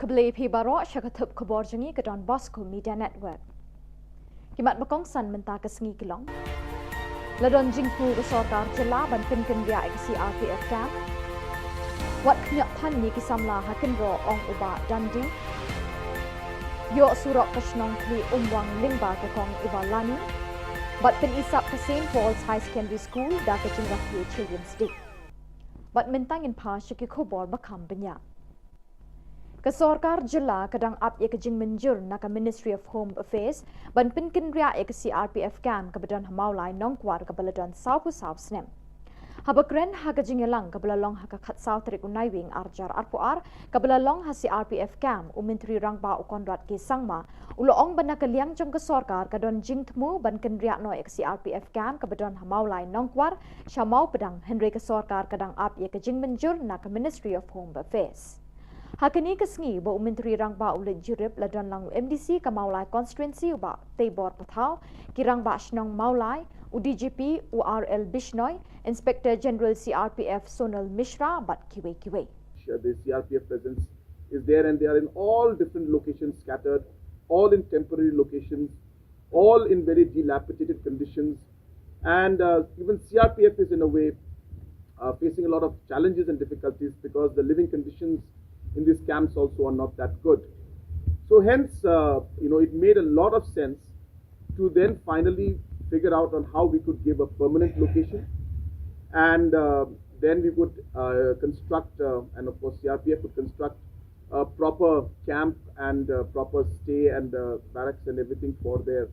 Khublei phi baroh sha ka thup khubor jong ngi ka Don Bosco Media Network. Ki mat ba kongsan mynta ka sngi ki long: La don jingthmu ka sorkar jylla ban pynkynriah ïa ka C R P F camp. Wat khñiot than ïa ki samla ha kynroh, ong u Bah Dandi. Ïoh surok ka shnong Khlieh Umwang lyngba ka kong Ivalani. Bad pyni sap ka Saint Paul's High Secondary School da ka jingrakhe Children's Day. Bad mynta ngin phai sha ki khubor ba kham bniah. Ka sorkar jylla ka dang ap ïa ka jingmynjur na ka Ministry of Home Affairs ban pynkynriah ïa ka C R P F camp kaba don ha Mawlai Nongkwar kaba la don sawphew saw snem. Haba kren ha ka jingïalang kaba la long ha ka khatsaw tarik u Naiwieng arhajar arphew ar kaba la long ha C R P F camp, u Myntri Rangbah u Conrad K Sangma u la ong ba na ka liang jong ka sorkar ka don jingthmu ban kynriah noh ïa ka C R P F camp kaba don ha Mawlai Nongkwar sha Mawpdang, hynrei ka sorkar ka dang ap ïa ka jingmynjur na ka Ministry of Home Affairs. Ha kane ka sngi ba u Myntri Rangbah u leit jurip, la don lang u M D C ka Mawlai Constituency u Bah Teibor Pathaw, ki Rangbah Shnong Mawlai, u D G P u R L Bishnoi, Inspector General C R P F Sonal Mishra bad kiwei kiwei. The C R P F presence is there and they are in all different locations scattered, all in temporary locations, all in very dilapidated conditions. And uh, even C R P F is in a way uh, facing a lot of challenges and difficulties because the living conditions in these camps also are not that good. So hence, uh, you know, it made a lot of sense to then finally figure out on how we could give a permanent location, and uh, then we would uh, construct, uh, and of course C R P F would construct a proper camp and uh, proper stay and uh, barracks and everything for their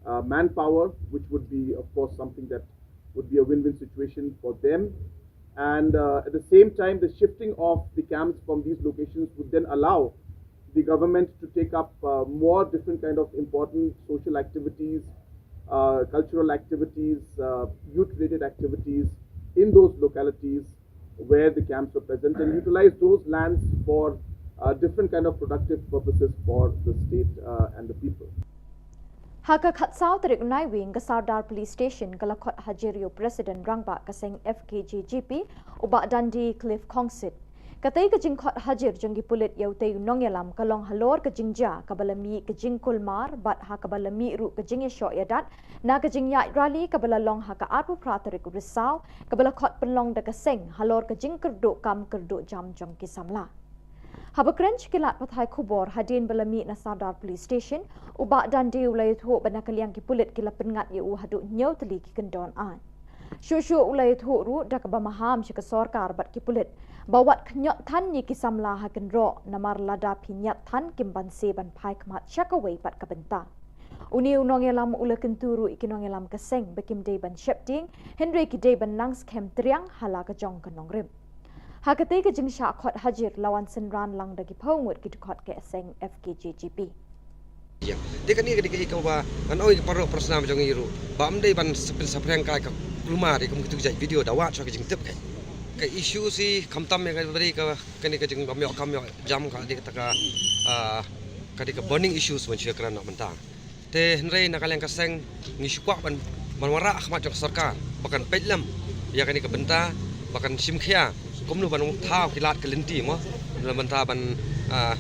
uh, manpower, which would be, of course, something that would be a win-win situation for them. And uh, at the same time, the shifting of the camps from these locations would then allow the government to take up uh, more different kind of important social activities, uh, cultural activities, uh, youth-related activities in those localities where the camps were present and utilize those lands for uh, different kind of productive purposes for the state uh, and the people. Ha ka khatsaw tarik Naiwieng ka Sardar Police Station ka la khot hajir ïa u President Rangbah ka seng F K J G P u Bah Dandi Cliff Khongsit. Katei ka jingkhot hajir jong ki pulit ïa utei u nongïalam ka long halor ka jingjia kaba la mih ka jingkulmar bad ha kaba la mih ruh ka jingïashoh ïadat na ka jingïaid rally kaba la long ha ka arphew phra tarik u Risaw kaba la khot pynlong da ka seng halor ka jingkyrduh kam kyrduh jam jong ki samla. Haba kren sha ki lad pathai khubor hadien ba la mih na Sardar Police Station, u Bah Dandi u la ïathuh ba na ka liang ki pulit ki la pynngat ïa u haduh hynñiew tylli ki kyndon aiñ. Shuh shuh u la ïathuh ruh da kaba maham sha ka sorkar bad ki pulit ba wat khñiot than ïa ki samla ha kynroh, namar lada phi ñiat than kim banse ban phai khmat sha kawei pat ka bynta. Une u nongïalam u la kyntu ruh ïa ki nongïalam ka seng ba kim dei ban sheptieng, hynrei ki dei ban nang skhem triang ha la ka jong ka nongrim. Ha katei ka jingshah khot hajir la wan synran lang da ki phew ngut ki dkhot ka seng F K J G P. Ïa. Te kane ka dei kaei kaba ngan ong ïa ki paralok parasnam jong ngi ruh ba ym dei ban sa pynsaphriang kai ka kulmar ïa kum kitu ki jait video da wad shuwa ka jingtip kai. Ka issue hi khamtam ïa ka ba dei ka kane ka jingbym ïoh kam ïoh jam ka dei kata ka, ah, ka dei ka burning issues ban shu ïakren noh mynta. Te hynrei na ka liang ka seng ngi shu kwah ban ban wanrah ha khmat jong ka sorkar ba kan peit lem ïa kane ka bynta, ba kan shim khia kumno ban thaw ki lad ki lynti mo, na bynta ban, ah,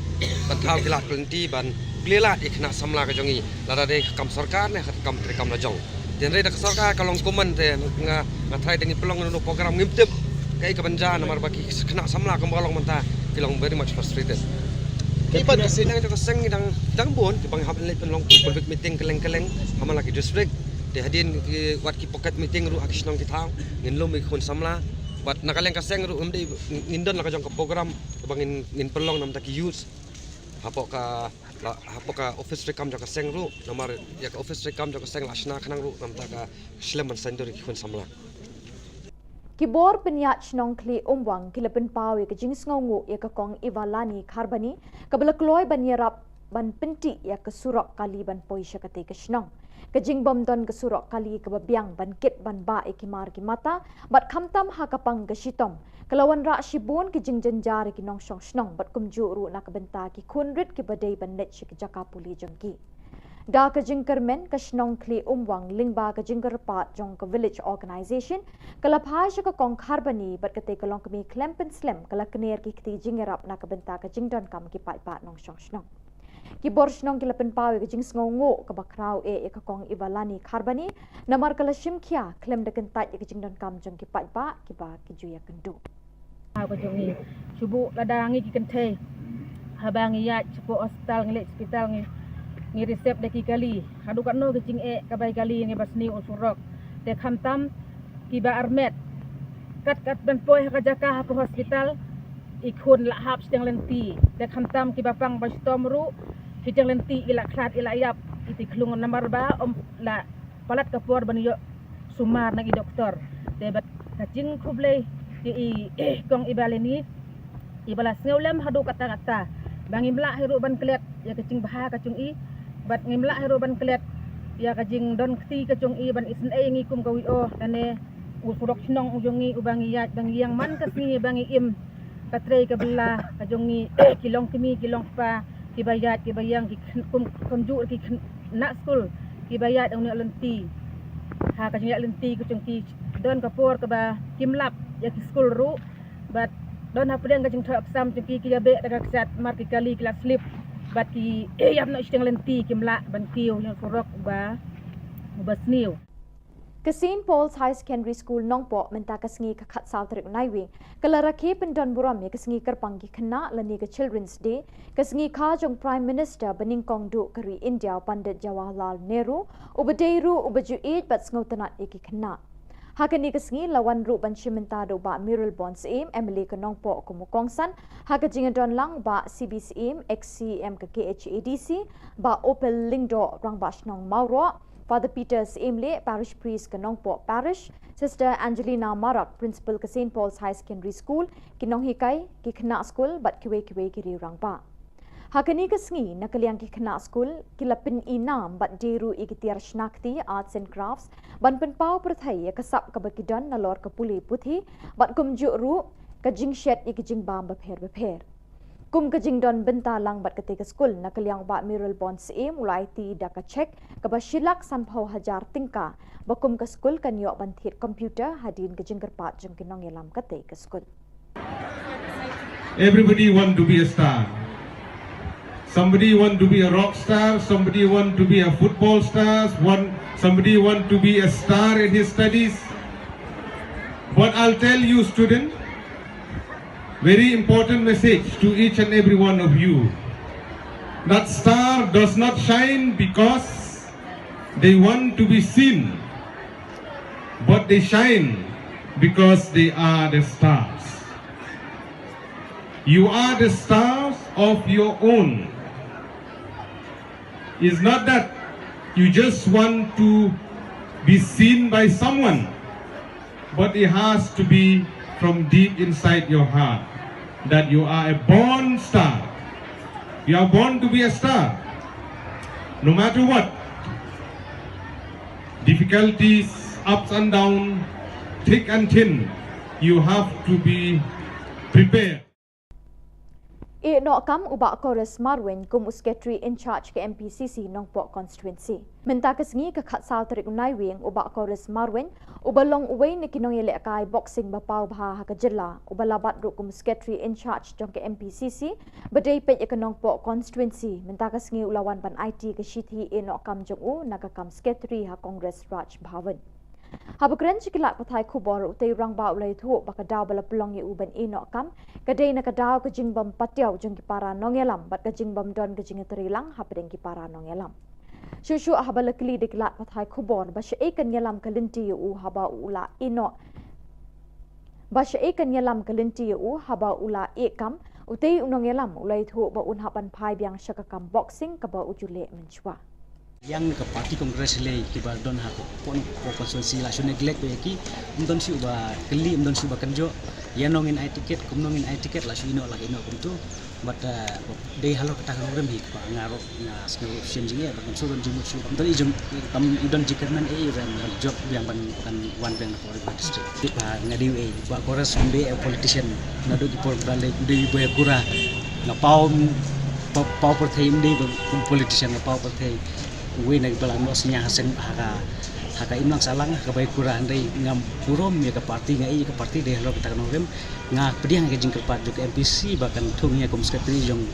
ban thaw ki lad ki lynti, ban plie lad ïa ki khynnah samla ka jong ngi, lada dei ka kam sorkar ne ka kam treikam la jong. Te hynrei da ka sorkar ka long kumne te nga, nga tharai da ngi pynlong ïa une u program ngim tip kaei kaban jia namar ba ki khynnah samla kumba long mynta ki long very much frustrated. Ki ban ka seng, ka seng dang, dang bun kiba ngi hap leit pynlong public meeting kylleng kylleng ha man la ki district. Te hadien ki wat ki pocket meeting ruh ha ki shnong ki thaw ngin lum ïa ki khun samla. Bad na ka liang ka seng ruh ngim dei, ngin don la ka jong ka program kaba ngin, ngin pynlong namar ki youth hapoh ka, la, hapoh ka office treikam jong ka seng ruh, namar ïa ka office treikam jong ka seng la shna khnang ruh namar ka shlem ban saiñdur ïa ki khun samla. Ki bor pynïaid shnong Khlieh Umwang ki la pynpaw ïa ka jingsngewnguh ïa ka Kong Ivalani Kharbani kaba la kloi ban ïarap ban pyntih ïa ka surok kali ban poi sha katei ka shnong. Ka jingbym don ka surok kali kaba biang ban kit ban bah ïa ki mar ki mata bad khamtam ha ka pang ka shitom ka la wanrah shibun ki jingjynjar ïa ki nongshong shnong bad kumjuh ruh na ka bynta ki khun rit kiba dei ban leit sha ki jaka pule jong ki. Da ka jingkyrmen ka shnong Khlieh Umwang lyngba ka jingkyrpad jong ka Village Organisation ka la phai sha ka Kong Kharbani bad katei ka longkmie khlem pynslem ka la kner ki kti jingïarap na ka bynta ka jingdonkam ki paidbah nongshong shnong. Ki bor shnong ki la pynpaw ïa ka jingsngewnguh kaba khraw eh ïa ka Kong Ivalani Kharbani namar ka la shim khia khlem da kyntait ïa ka jingdonkam jong ki paidbah kiba ki ju ïakynduh. Ka jong ngi shu buh lada ngi ki kynthei haba ngi ïaid shapoh hospital, ngi leit hospital ngi, ngi receive da ki kali. Haduh katno ki jingeh kaba ïa kali ngi ba sniew u surok. Te khamtam kiba armet kat kat ban poi ha ka jaka hapoh hospital i khun la hap shiteng lynti. Te khamtam kiba pang ba shitom ruh shiteng lynti i la khlad i la ïap i ti khlung namar ba ym la palat ka por ban ïoh sumar na ki doktor. Te bad ka jingkhublei ïa i Kong Ivalani iba la sngew lem haduh katta katta ba ngim lah hi ruh ban klet ïa ka jingbha ka jong i bad ngim lah hi ruh ban klet ïa ka jingdon kti ka jong i ban isynei ngi kum ka VO. Kane u surok shnong u jong ngi uba ngi ïaid ba ngi ïeng man ka sngi ba ngi im ka trei ka bylla ka jong ngi ki longkmie ki longkpa kiba ïaid kiba ïeng ki kyn-, kum, kumjuh ki khynnah skul kiba ïaid ong ne lynti. Ha ka jingïaid lynti ka jong ki don ka por kaba kim lap ïa ki skul ruh bad don hapdeng ka jingthoh exam jong ki ki ïa beh da ka ksat mar ki kali ki la slip bad ki ïap noh shiteng lynti kim lah ban kiew ïa u surok uba, uba sniew. Ka Saint Paul's High Secondary School Nongpoh mynta ka sngi ka khatsaw tarik u Naiwieng ka la rakhe pyndon burom ïa ka sngi kyrpang ki khynnah lane ka Children's Day, ka sngi kha jong Prime Minister banyngkong duh ka ri India u Pandit Jawaharlal Nehru, uba dei ruh uba ju ïeit bad sngewtynnat ïa ki khynnah. Ha kane ka sngi la wan ruh ban shim bynta da u Bah Mayralborn Syiem, MLA ka Nongpoh kum u kongsan, ha ka jingdon lang u Bah C B Syiem, ex CEM ka KHADC, Bah Opal Lyngdoh, Rangbah Shnong Mawroh, Father Peter Syiemlieh, Parish Priest ka Nongpoh Parish, Sister Angelina Marak, Principal ka Saint Paul's High Secondary School, ki nonghikai, ki khynnah skul bad kiwei kiwei ki riew rangbah. Ha kane ka sngi na ka liang ki khynnah skul ki la pyn-i nam bad die ruh ïa ki tiar shna kti, arts and crafts, ban pynpaw pyrthei ïa ka sap kaba ki don nalor ka pule puthi bad kumjuh ruh ka jingshet ïa ki jingbam bapher bapher. Kum ka jingdon bynta lang bad katei ka skul na ka liang u Bah Mayralborn Syiem u la aiti da ka cheque kaba shi lak sanphew hajar tyngka ba kum ka skul kan ïoh ban thied computer hadien ka jingkyrpad jong ki nongïalam katei ka skul. Everybody want to be a star. Somebody want to be a rock star, somebody want to be a football star, one, somebody want to be a star in his studies. But I'll tell you, student, very important message to each and every one of you. That star does not shine because they want to be seen, but they shine because they are the stars. You are the stars of your own. It's not that you just want to be seen by someone, but it has to be from deep inside your heart that you are a born star. You are born to be a star. No matter what, difficulties, ups and downs, thick and thin, you have to be prepared. Ïeh noh kam u Bah Chorus Marwein kum u Secretary in charge ka M P C C Nongpoh Constituency. Mynta ka sngi ka khatsaw tarik u Naiwieng u Bah Chorus Marwein, uba long uwei na ki nongïalehkai boxing ba paw bha ha ka jylla, uba la bat ruh kum Secretary in charge jong ka M P C C, ba dei peit ïa ka Nongpoh Constituency, mynta ka sngi u la wan ban aiti ka shithi ïeh noh kam jong u na ka kam Secretary ha Congress Raj Bhavan. Haba kren sha ki lad pathai khubor, utei u rangbah u la ïathuh ba ka daw ba la pynlong ïa u ban ïeh noh kam ka dei na ka daw ka jingbym patiaw jong ki para nongïalam bad ka jingbym don ka jingïatreilang hapdeng ki para nongïalam. Shuh shuh haba la kylli da ki lad pathai khubor ba shaei kan ïalam ka lynti ïa u haba u la ïeh noh, ba shaei kan ïalam ka lynti ïa u haba u la ïeh kam, utei u nongïalam u la ïathuh ba un hap ban phai biang sha ka kam boxing kaba u ju leh mynshuwa. Ïa ka party Congress lei kiba don ha ka pon ko constituency la shu neglect ba ïa ki, ym don shuh ba kylli, ym don shuh ba kynjoh. Ïa nongin ai ticket, kumno ngin ai ticket, la shu ïeh noh, la ïeh noh kumtu. But uh, dei halor kata ka nongrim hi ba nga ruh nga sngew shem jingeh, ba kan shu don jingmut shuh, kam don i jong, kam i don jingkyrmen ei, ban jop biang, ban kan wan biang na Paul River District. Ba nga dei ei, ba Chorus ym dei politician, naduh ki por ba lei dei ba kura. Nga paw, paw, paw pyrthei, ym dei ba kum politician, nga paw pyrthei. Uwei na kiba la noh synñia ha seng, ha ka, ha ka imlang sahlang, ha ka bai kura, hynrei ngam burom ïa ka party, nga ïeh ïa ka party dei halor kata ka nongrim. Nga pdiang ïa ka jingkyrpad jong ka M P C ba kan thung ïa kum Secretary jong,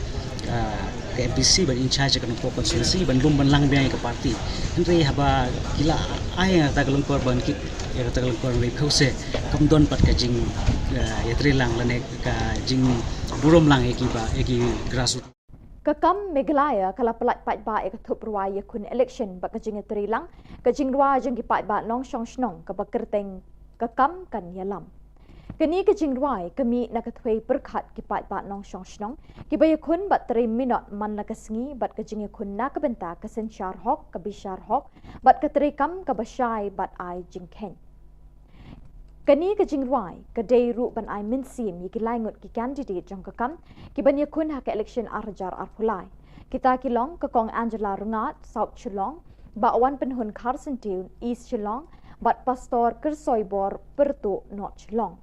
ah, ka M P C ban in charge ka Nongpoh constituency, ban lum ban lang biang ïa ka party. Hynrei haba ki la ai ïa kata ka lyngkor ban kit ïa kata ka lyngkor, hynrei phewse kam don pat ka jing, ah, ïatreilang lane ka jingburom lang ïa ki ba, ïa ki grassroots. Ka kam Meghalaya ka la pyllait paidbah ïa ka thup rwai ïakhun election bad ka jingïatreilang ka jingrwai jong ki paidbah nongshong shnong kaba kyrteng Ka Kam Kan Ïalam. Kane ka jingrwai ka mih na ka thwei pyrkhat ki paidbah nongshong shnong kiba ïakhun bad trei minot man la ka sngi bad ka jingïakhun na ka bynta ka synshar hok, ka bishar hok bad ka treikam kaba shai bad ai jingkheiñ. Kane ka jingrwai ka dei ruh ban ai mynsiem ïa ki lai ngut ki candidate jong Ka Kam kiban ïakhun ha ka election ar hajar arphew lai. Kita ki long ka Kong Angela Rngad, South Shillong, Bah Wanpynhun Kharsyntiew, East Shillong, bad Pastor Kyrsoibor Pyrtuh, North Shillong.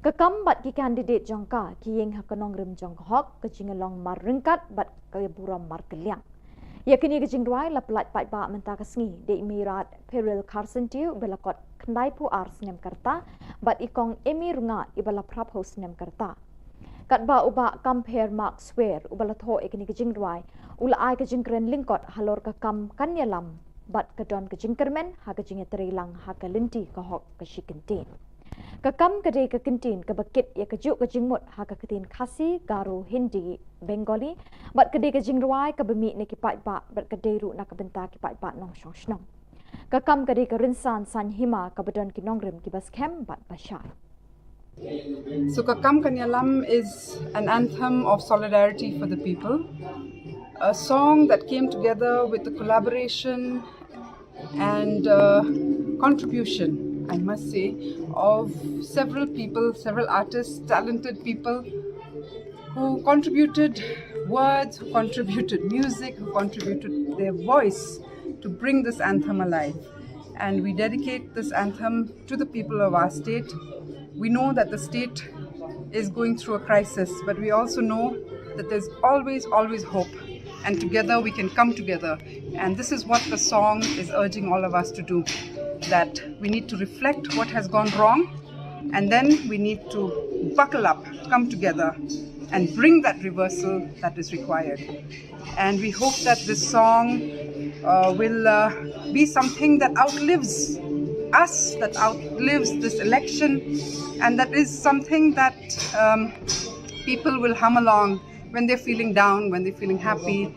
Ka Kam bad ki candidate jong ka ki ïeng ha ka nongrim jong ka hok, ka jinglong marryngkat bad ka burom markylliang. Ïa kane ka jingrwai la pyllait paidbah mynta ka sngi da i Mairat Pyril Kharsyntiew, ba la kot khyndai phew ar snem ka rta, bad i Kong Amy Rngad, iba la phra phew snem ka rta. Katba u Bah Compare Mark Swer, uba la thoh ïa kane ka jingrwai, u la ai ka jingkren lyngkot halor Ka Kam Kan Ïalam bad ka don ka jingkyrmen ha ka jingïatreilang ha ka lynti ka hok ka shi kyntien. Ka kam ka dei ka kyntien kaba kit ïa kajuh ka jingmut ha ka ktien Khasi, Garo, Hindi, Bengali, bad ka dei ka jingrwai kaba mih na ki paidbah bad ka dei ruh na ka bynta ki paidbah nongshong shnong. Ka kam ka dei ka rynsan saiñ hima kaba don ki nongrim kiba skhem bad ba shai. So Ka Kam Kan Ïalam is an anthem of solidarity for the people, a song that came together with the collaboration and uh, contribution, I must say, of several people, several artists, talented people who contributed words, who contributed music, who contributed their voice to bring this anthem alive. And we dedicate this anthem to the people of our state. We know that the state is going through a crisis, but we also know that there's always, always hope. And together we can come together. And this is what the song is urging all of us to do, that we need to reflect what has gone wrong, and then we need to buckle up, come together, and bring that reversal that is required. And we hope that this song uh, will uh, be something that outlives us, that outlives this election, and that is something that um, people will hum along when they're feeling down, when they're feeling happy,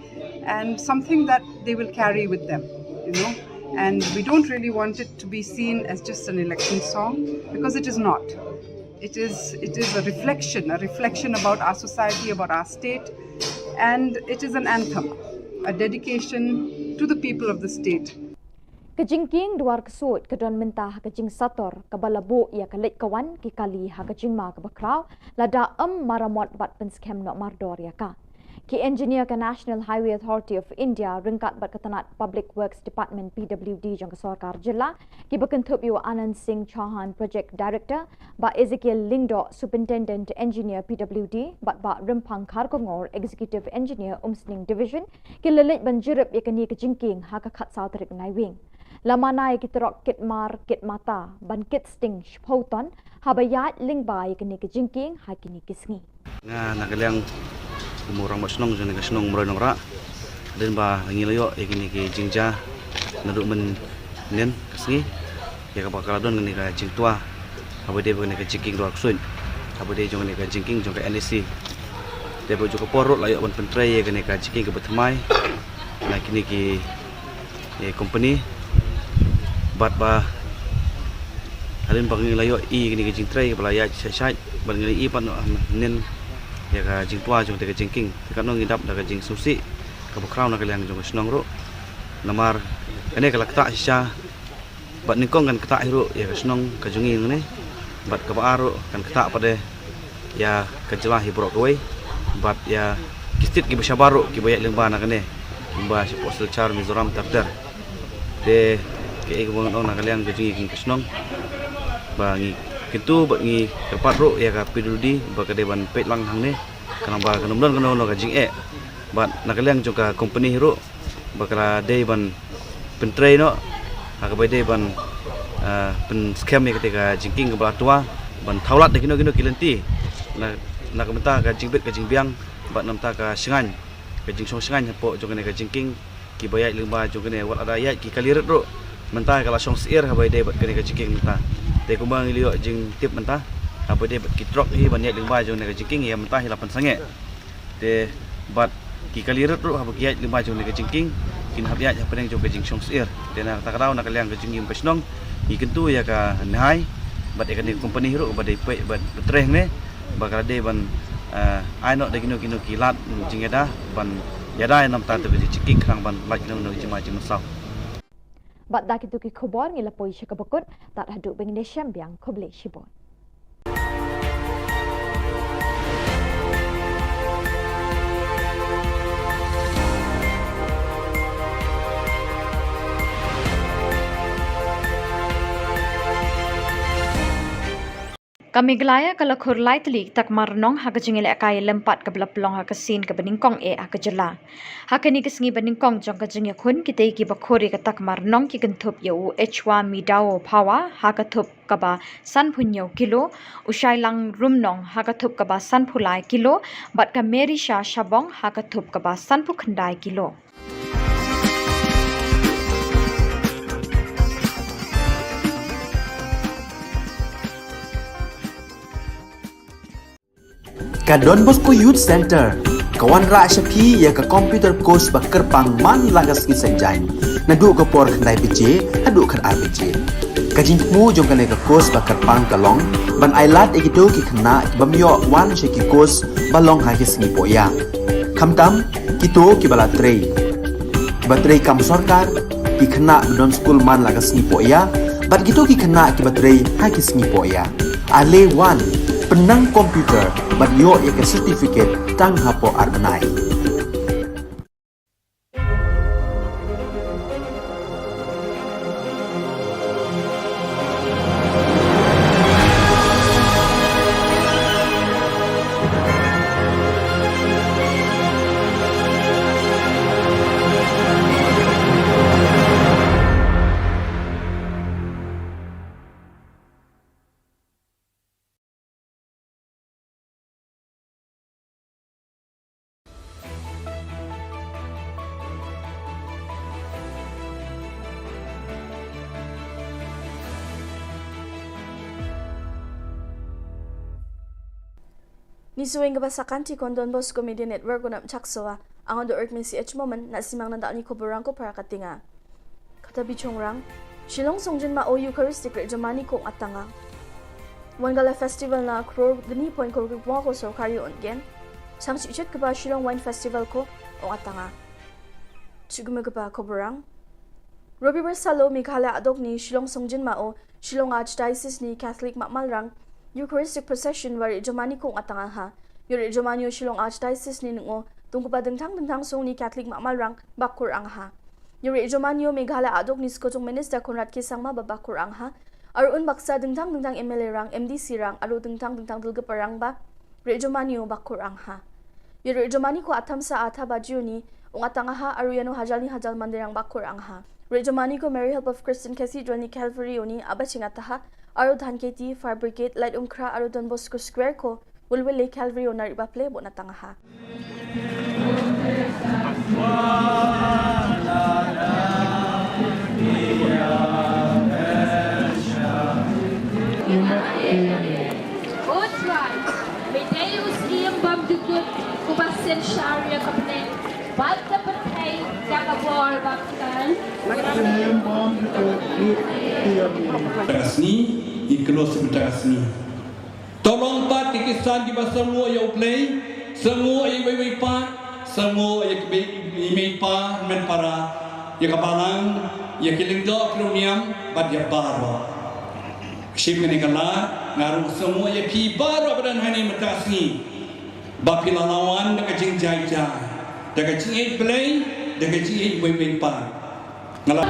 and something that they will carry with them, you know. And we don't really want it to be seen as just an election song, because it is not. It is, it is a reflection, a reflection about our society, about our state, and it is an anthem, a dedication to the people of the state. Ka jingkieng duar ksuid ka don mynta ha ka jingsator kaba la buh ïa ka leit ka wan ki kali ha ka jingma kaba khraw, lada ym maramot bad pynskhem noh mardor ïa ka. Ki engineer ka National Highway Authority of India ryngkat bad ka tnat Public Works Department, P W D, jong ka sorkar jylla, kiba kynthup ïa u Anand Singh Chauhan, Project Director, Bah Ezekiel Lyngdoh, Superintendent Engineer, P W D, bad Bah Rymphang Kharkongor, Executive Engineer, Umsning Division, ki la leit ban jurip ïa kane ka jingkieng ha ka khatsaw tarik Naiwieng. La mana ïa ki trok kit mar kit mata ban kit sting shiphew ton haba ïaid lyngba ïa kane ka jingkieng ha kine ki sngi. Nga na ka liang kum u rangbah shnong jong kane ka shnong Mroi Nongrah, hadien ba ngi la ïoh ïa kine ki jingjia naduh mynhynnin ka sngi, ïa kaba ka la don kane ka jingtwa haba ïadei bad kane ka jingkieng dwar ksuid, haba ïadei jong kane ka jingkieng jong ka N H C. Te bad jong ka por ruh la ïoh ban pyntrei ïa kane ka jingkieng kaba thymmai na kine ki, eh, company. Bad ba hadien ba ngi la ïoh ïa kane ka jingtrei kaba la ïaid shai shai, bad ngi la ïoh pat mynhynnin ïa ka jingtwa jong kane ka jingkieng. Te katno ngi dap da ka jingsngewsih kaba khraw na ka liang jong ka shnong ruh. Namar kane ka la ktah shisha bad nyngkong kan ktah hi ruh ïa ka shnong ka jong ngi hangne. Bad kaba ar ruh kan ktah pat de ïa ka jylla hi baroh kawei. Bad ïa ki state kiba shabar ruh kiba ïaid lyngba na kane, kumba shapoh Silchar, Mizoram, ter ter. Te kaei kaba ngan ong na ka liang ka jong ngi ka shnong, ba ngi kyntu bad ngi kyrpad ruh ïa ka P W D ba ka dei ban peit lang hangne, khnang ba kan ym don kano kano ka jingeh. Bad na ka liang jong ka company hi ruh, ba ka la dei ban pyntrei noh ha kaba dei ban, ah, pynskhem ïa kata ka jingkieng kaba la twa, ban thaw lad da kino kino ki lynti na, na ka bynta ka jingbit ka jingbiang bad na ka bynta ka shngaiñ, ka jingshong shngaiñ hapoh jong kane ka jingkieng. Kiba ïaid lyngba jong kane, wat lada ïaid ki kali rit ruh, mynta ka la shong syiar haba ïadei bad kane ka jingkieng mynta. Te kumba ngi la ïoh jingtip mynta, haba ïadei bad ki trok hi ban ïaid lyngba jong kane ka jingkieng, ïa mynta hi la pynsangeh. Te bad ki kali rit ruh haba ki ïaid lyngba jong kane ka jingkieng, kin hap ïaid hapdeng jong ka jingshong syiar. Te na kata ka daw na ka liang ka jong ngi kum ka shnong, ngi kyntu ïa ka NHAI bad ïa kane ka company ruh ba dei peit bad pyntrei hangne, ba ka la dei ban, eh, ai noh da kino kino ki lad jingïada ban ïada ïa na ka bynta ka jingkieng khnang ban lait kino kino ki jingma jingmynsaw. Bad da kito ki khubor ngi la poi sha kaba kut, tad haduh ba ngin ïashem biang, khublei shibun. Ka Meghalaya ka la khur lai tylli ki takma rnong ha ka jingïalehkai lympat kaba la pynlong ha ka sien kaba nyngkong eh ha ka jylla. Ha kane ka sngi ba nyngkong jong ka jingïakhun, kitei kiba khur ïa ka takma rnong ki kynthup ïa u Echwa Midao Phawa ha ka thup kaba sanphew hynñiew kilo, u Shailang Rumnong ha ka thup kaba sanphew lai kilo, bad ka Merisha Shabong ha ka thup kaba sanphew khyndai kilo. Ka Don Bosco Youth Centre ka wanrah sha phi ïa ka computer course ba kyrpang man la ka sngi Saitjaiñ, naduh ka por khyndai baje haduh khatar baje. Ka jingthmu jong kane ka course ba kyrpang ka long ban ailad ïa kito ki khynnah ki bym ïoh wan sha ki course ba long ha ki sngi poh ïa. Khamtam kito kiba la trei, kiba trei kam sorkar, ki khynnah ba don skul man la ka sngi poh ïa, bad kito ki khynnah kiba trei ha ki sngi poh ïa. Ale wan, pynnang computer bad ïoh ïa ka certificate tang hapoh ar bnai. Ngi shu weng kaba sa kan ti kon Don Bosco Media Network u nap chak sowa. Ang do ork mesi ech momen na simang na dal ni ko borang ko para katinga. Kata bi chongrang, Shillong Songjin Ma O Eucharistic Rit Jomani Kong Atanga. Wan gala festival na kror gni point kror gni pwa ko sorkari on gen. Sang si chit kaba Shillong Wine Festival ko ong atanga. Chigme kaba ko borang. Robi bersalo Meghalaya adok ni Shillong Songjin Ma O, Shillong Archdiocese ni Catholic Makmalrang, Eucharistic Procession wari Jomani Kong Atanga ha. Yuri Jomani o Shillong Archdiocese ni nungo, Tungkupa dingtang dingtang sungni Catholic Mamalrang bakor angha. Yuri Jomanio Meghalaya adok ni skotung Minister Conrad K Sangma ba bakor angha. Arun baksa dingtang dingtang M L A rang, M D C rang, aru dingtang dingtang dulga parang ba Rijomani u bakor angha. Yu Rijomani ko atam sa atha bajiu ni ung atang aha aru iano hajal ni hajal mandirang bakor angha. Rijomani ko Mary Help of Christian Cathedral ni Calvary uni abaching ataha aru Dhan Keti, Fire Brigade, Light Umkra aru Don Bosco Square ko Wilwil le Calvary una riba ple bo natang aha. Utwan, me dei u syiem bymjukut, kuba synshar ïa ka bneng bad ka pyrthei da ka bor bakhuid. Ka sngi, i klos mynta ka sngi. To long pat ki Khristan kiba sngew ïa U Blei, sngew ïa iwei iwei pat, sngew ïa ki mei, i mei pa, men para, ïa ka balang, ïa ki lyngdoh ki riewniam bad ïa baroh. Shim kane ka lad, nga ruh sngew ïa phi baroh ba don hangne mynta ka sngi. Ba phi la wan da ka jingjai jai, da ka jingïeit Blei, da ka jingïeit iwei iwei pat. Nga la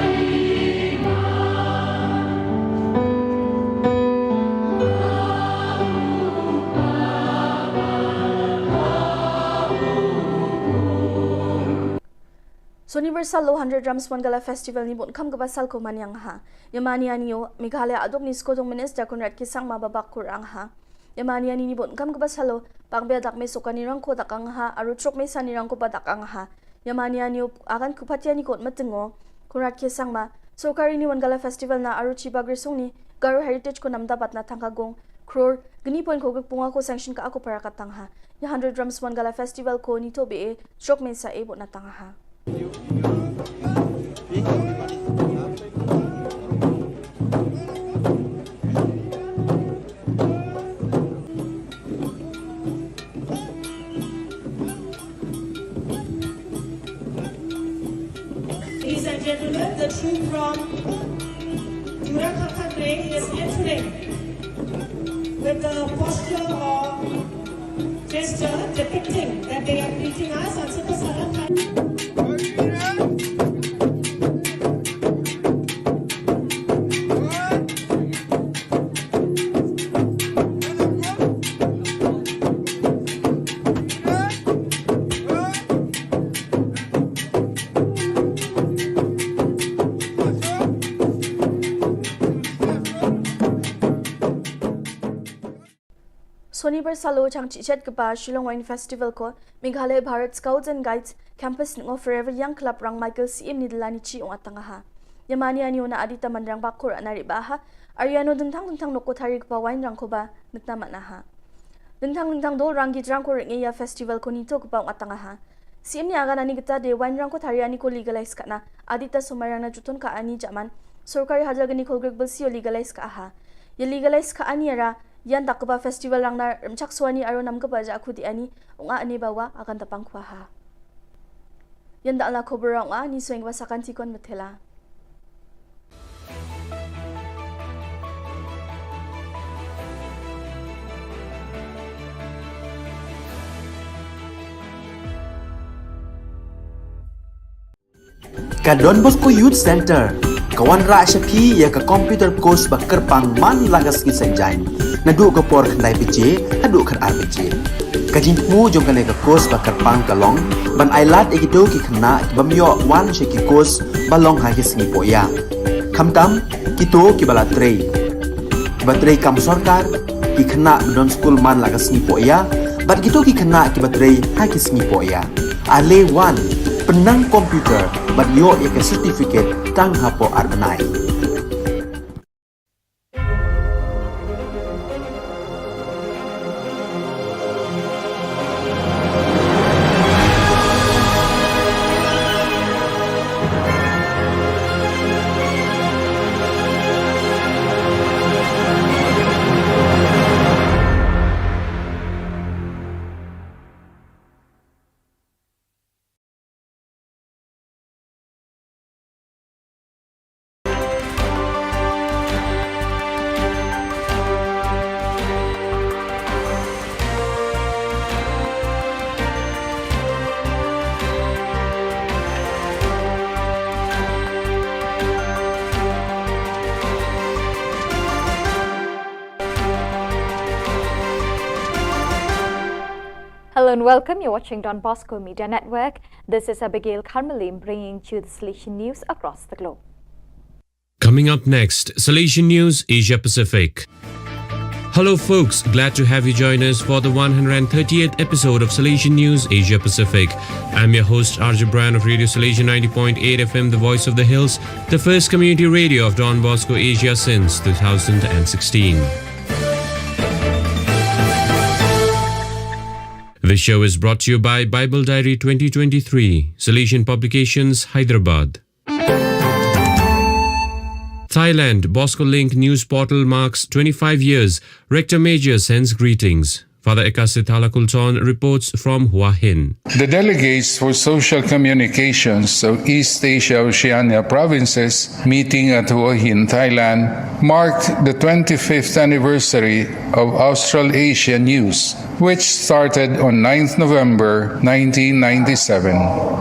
Sonibar salo hundred Drums Wangala Festival ni bun kam kaba sal ko maniang ha. Yamani anio, Meghalaya adok ni skotung Minister Conrad K Sangma ba bakor angha. Yamani ani ni bun kam kaba salo, pang bia dak me sokani rangko dak angha, aru trok me sani rangko ba dak angha. Yamani anio agan kupatia ni kot matengo, Conrad K Sangma, sorkari ni Wangala Festival na aru chiba grisung ni, Garo Heritage ko namda bat na tangka gong, crore, gni point ko gik punga ko sanction ka ako para katang ha. Ya hundred Drums Wangala Festival ko ni to be e, trok me sa e bot na tang ha. Ladies and gentlemen, the troop from Jura Khakhar is entering with the posture of gesture depicting that they are greeting us and Super Saran. Sonibar salo chang chichet kaba Shillong Wine Festival ko Meghalaya Bharat Scouts and Guides Campus ngo Forever Young Club rang Michael C M ni delani chi ong atang aha. Yamani ani ona adita mandrang bakor anari baha. Ariano dentang dentang noko thari kaba wine rang koba nitna manaha. Dentang dentang dol rang git rang ko ringe ya festival ko nito kaba ong atang aha. C M ni agan ani kita de wine rang ko thari ani ko legalize kana. Adita somarang na juton ka ani jaman. Sorkari hajar gani ko grek belsi o legalize ka aha. Ya legalize ka ani ara. Yan dak kaba festival rang na remchak suani aro nam kaba ja khudi ani, ong a ani bawa akan tapang khwa ha. Yan dak la khobor ong a ni sueng ba sakan tikon metela. Ka Don Bosco Youth Center ka wanrah sha phi ïa ka computer course ba kyrpang man la ka sngi Saitjaiñ, naduh ka por khyndai baje haduh khatar baje. Ka jingthmu jong kane ka course ba kyrpang ka long ban ailad ïa kito ki khynnah ki bym ïoh wan sha ki course ba long ha ki sngi pohïa. Khamtam kito kiba la trei, kiba trei kam sorkar, ki khynnah ba don skul man la ka sngi pohïa, bad kito ki khynnah kiba trei ha ki sngi pohïa. Ale wan, pynnang computer bad ïoh ïa ka certificate tang hapoh ar bnai. And welcome, you're watching Don Bosco Media Network. This is Abigail Kharmalim bringing to you the Salesian news across the globe. Coming up next, Salesian News Asia Pacific. Hello, folks. Glad to have you join us for the one hundred thirtieth episode of Salesian News Asia Pacific. I'm your host, R J Brian of Radio Salesian ninety point eight F M, the voice of the hills, the first community radio of Don Bosco Asia since two thousand sixteen. This show is brought to you by Bible Diary twenty twenty-three, Salesian Publications, Hyderabad. Thailand, Bosco Link news portal marks twenty-five years. Rector Major sends greetings. Father Ekasi Thalakulton reports from Hua Hin. The delegates for social communications of East Asia Oceania provinces meeting at Hua Hin, Thailand, marked the twenty-fifth anniversary of Australasia News, which started on ninth November nineteen ninety-seven.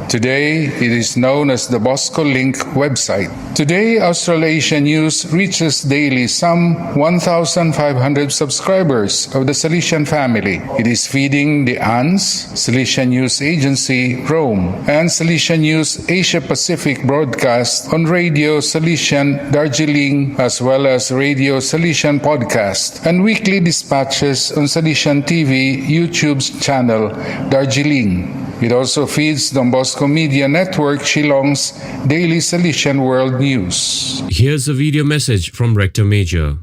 Today, it is known as the Bosco Link website. Today, Australasia News reaches daily some one thousand five hundred subscribers of the Salesian family. It is feeding the ANZ, Salesian News Agency, Rome, and Salesian News Asia Pacific broadcast on Radio Salesian Darjeeling, as well as Radio Salesian podcast and weekly dispatches on Salesian T V YouTube channel Darjeeling. It also feeds Don Bosco Media Network Shillong's Daily Salesian World News. Here's a video message from Rector Major.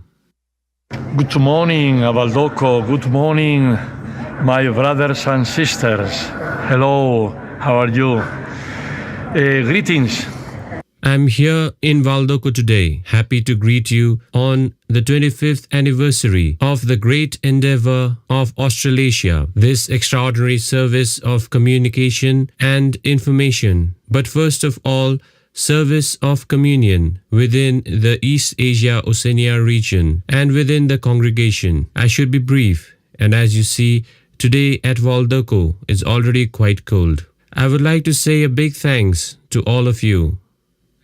Good morning, Avaldoko. Good morning, my brothers and sisters. Hello, how are you? Eh, greetings. I'm here in Valdoko today, happy to greet you on the twenty-fifth anniversary of the great endeavor of Australasia, this extraordinary service of communication and information, but first of all, service of communion within the East Asia Oceania region and within the congregation. I should be brief, and as you see, today at Valdoko is already quite cold. I would like to say a big thanks to all of you,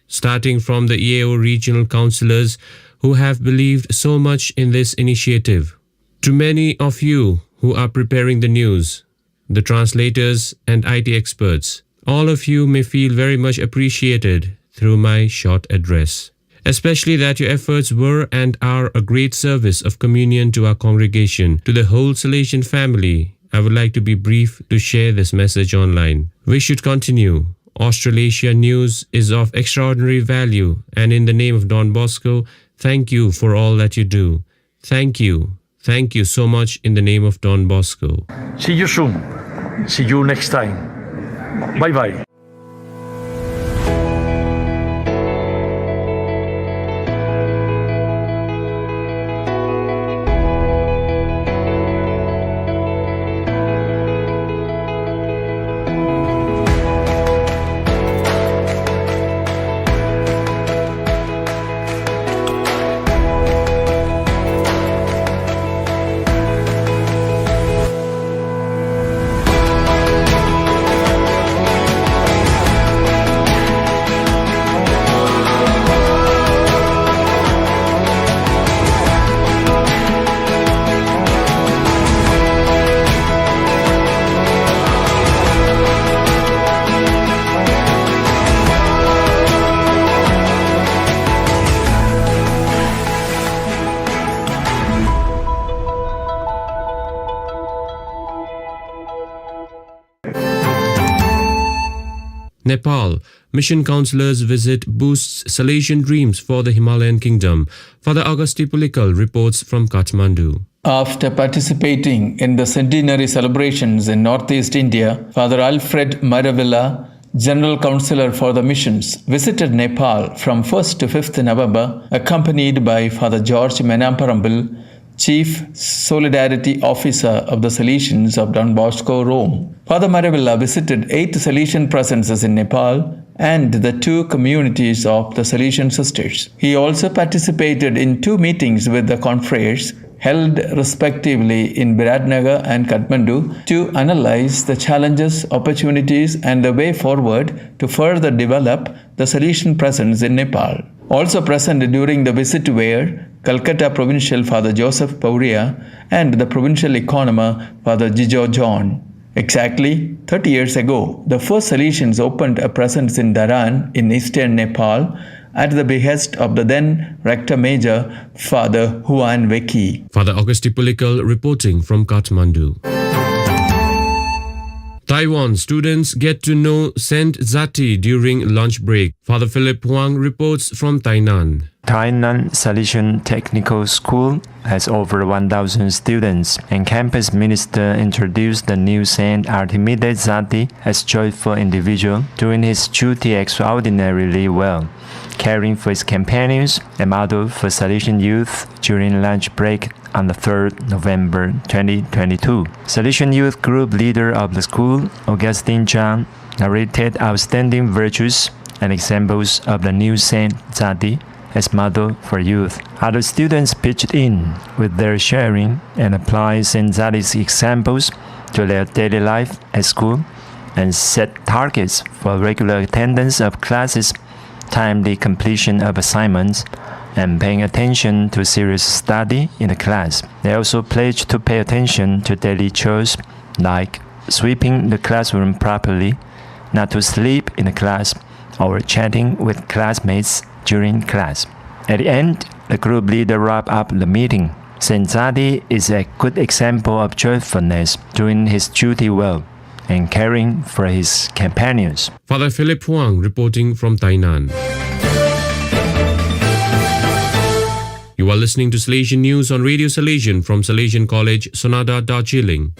starting from the E A O regional councillors who have believed so much in this initiative, to many of you who are preparing the news, the translators, and I T experts. All of you may feel very much appreciated through my short address, especially that your efforts were and are a great service of communion to our congregation, to the whole Salesian family. I would like to be brief to share this message online. We should continue. Australasia News is of extraordinary value, and in the name of Don Bosco, thank you for all that you do. Thank you. Thank you so much in the name of Don Bosco. See you soon. See you next time. Bye bye. Nepal. Mission councillors visit boosts Salesian dreams for the Himalayan kingdom. Father Augusti Pulikal reports from Kathmandu. After participating in the centenary celebrations in northeast India, Father Alfred Maravilla, General Councillor for the Missions, visited Nepal from first to fifth November, accompanied by Father George Menamparambil, Chief Solidarity Officer of the Salesians of Don Bosco, Rome. Father Maravilla visited eight Salesian presences in Nepal and the two communities of the Salesian sisters. He also participated in two meetings with the confreres held respectively in Biratnagar and Kathmandu to analyze the challenges, opportunities, and the way forward to further develop the Salesian presence in Nepal. Also present during the visit were Calcutta Provincial Father Joseph Pauria and the Provincial Economer Father Jijo John. Exactly thirty years ago, the first Salesians opened a presence in Dharan in eastern Nepal at the behest of the then Rector Major, Father Huan Weki. Father Augusti Pulikal reporting from Kathmandu. Taiwan students get to know Saint Zati during lunch break. Father Philip Huang reports from Tainan. Tainan Salesian Technical School has over one thousand students, and campus minister introduced the new Saint Artimide Zati as joyful individual, doing his duty extraordinarily well, caring for his companions, a model for Salesian youth during lunch break on the third November twenty twenty-two. Salesian youth group leader of the school, Augustine Chang, narrated outstanding virtues and examples of the new Saint Zati as model for youth. Other students pitched in with their sharing and applied Saint Zati's examples to their daily life at school and set targets for regular attendance of classes, timely completion of assignments, and paying attention to serious study in the class. They also pledged to pay attention to daily chores like sweeping the classroom properly, not to sleep in the class, or chatting with classmates during class. At the end, the group leader wrapped up the meeting. Saint Zati is a good example of joyfulness, doing his duty well and caring for his companions. Father Philip Huang reporting from Tainan. You are listening to Salesian News on Radio Salesian from Salesian College, Sonada, Darjeeling.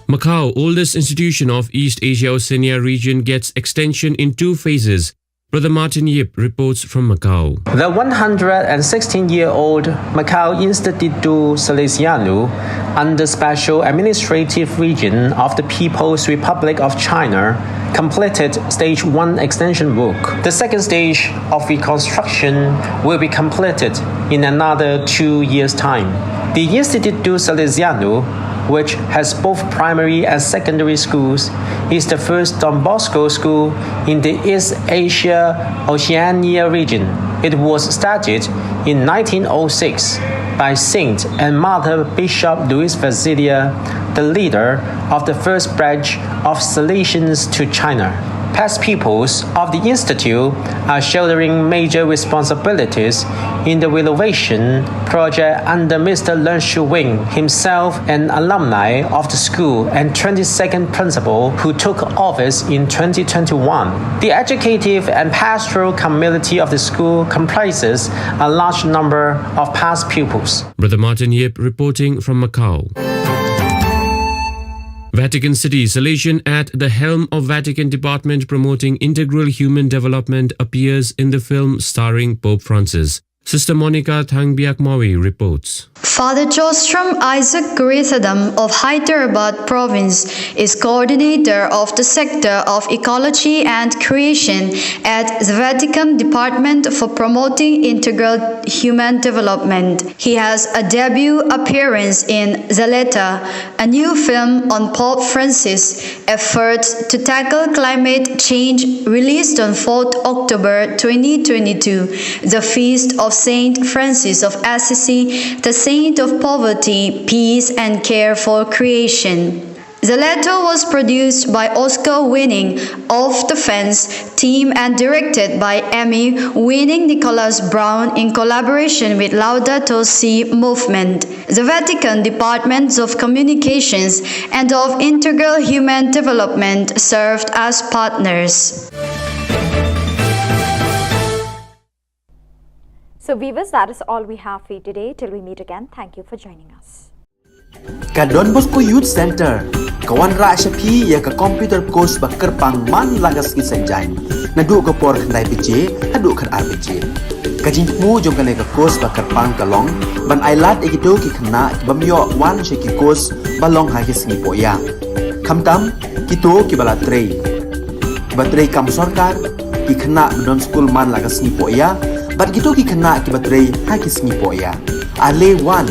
Macau, oldest institution of East Asia Oceania region, gets extension in two phases. Brother Martin Yip reports from Macau. The one hundred and sixteen year old Macau Instituto Salesiano, under Special Administrative Region of the People's Republic of China, completed stage one extension work. The second stage of reconstruction will be completed in another two years' time. The Instituto Salesiano, which has both primary and secondary schools, is the first Don Bosco school in the East Asia Oceania region. It was started in nineteen oh six by Saint and Mother Bishop Louis Fazilia, the leader of the first batch of Salesians to China. Past pupils of the Institute are shouldering major responsibilities in the renovation project under Mister Leung Shu Wing, himself an alumni of the school and twenty-second principal who took office in twenty twenty-one. The educative and pastoral community of the school comprises a large number of past pupils. Brother Martin Yip reporting from Macau. Vatican City, Salesian at the helm of Vatican Department promoting integral human development appears in the film starring Pope Francis. Sister Monica Thangbiakmawi reports. Father Jostrom Isaac Kurithadam of Hyderabad province is coordinator of the sector of ecology and creation at the Vatican Department for promoting integral human development. He has a debut appearance in Zaleta, a new film on Pope Francis' efforts to tackle climate change, released on fourth October twenty twenty-two, the feast of Saint Francis of Assisi, the saint of poverty, peace, and care for creation. The latter was produced by Oscar-winning Off the Fence team and directed by Emmy-winning Nicholas Brown in collaboration with Laudato Si Movement, the Vatican Departments of Communications and of Integral Human Development served as partners. So viewers, that is all we have for you today. Till we meet again, thank you for joining us. Ka Don Bosco Youth Center ka wanrah sha phi ïa ka computer course ba kyrpang man la ka sngi Saitjaiñ, naduh ka por khyndai baje haduh khatar baje. Ka jingthmu jong kane ka course ba kyrpang ka long ban ailad ïa kito ki khynnah ki bym ïoh wan sha ki course ba long ha ki sngi pohïa, khamtam kito kiba la trei, kiba trei kam sorkar, ki khynnah ba don skul man la ka sngi pohïa, bad kito ki khynnah kiba trei ha ki sngi pohïa. Ale wan,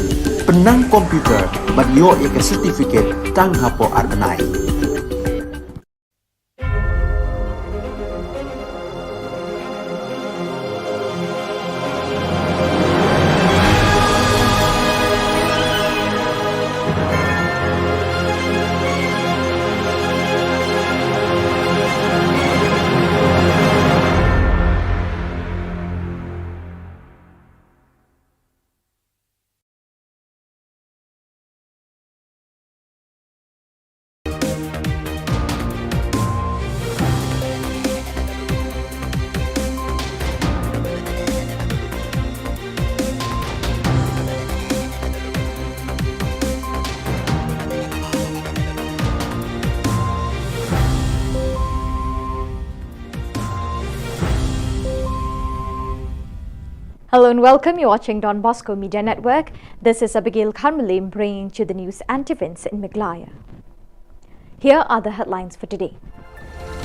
pynnang computer bad ïoh ïa ka certificate tang hapoh ar bnai. Hello and welcome. You're watching Don Bosco Media Network. This is Abigail Kharmalim bringing to the news and events in Meghalaya. Here are the headlines for today.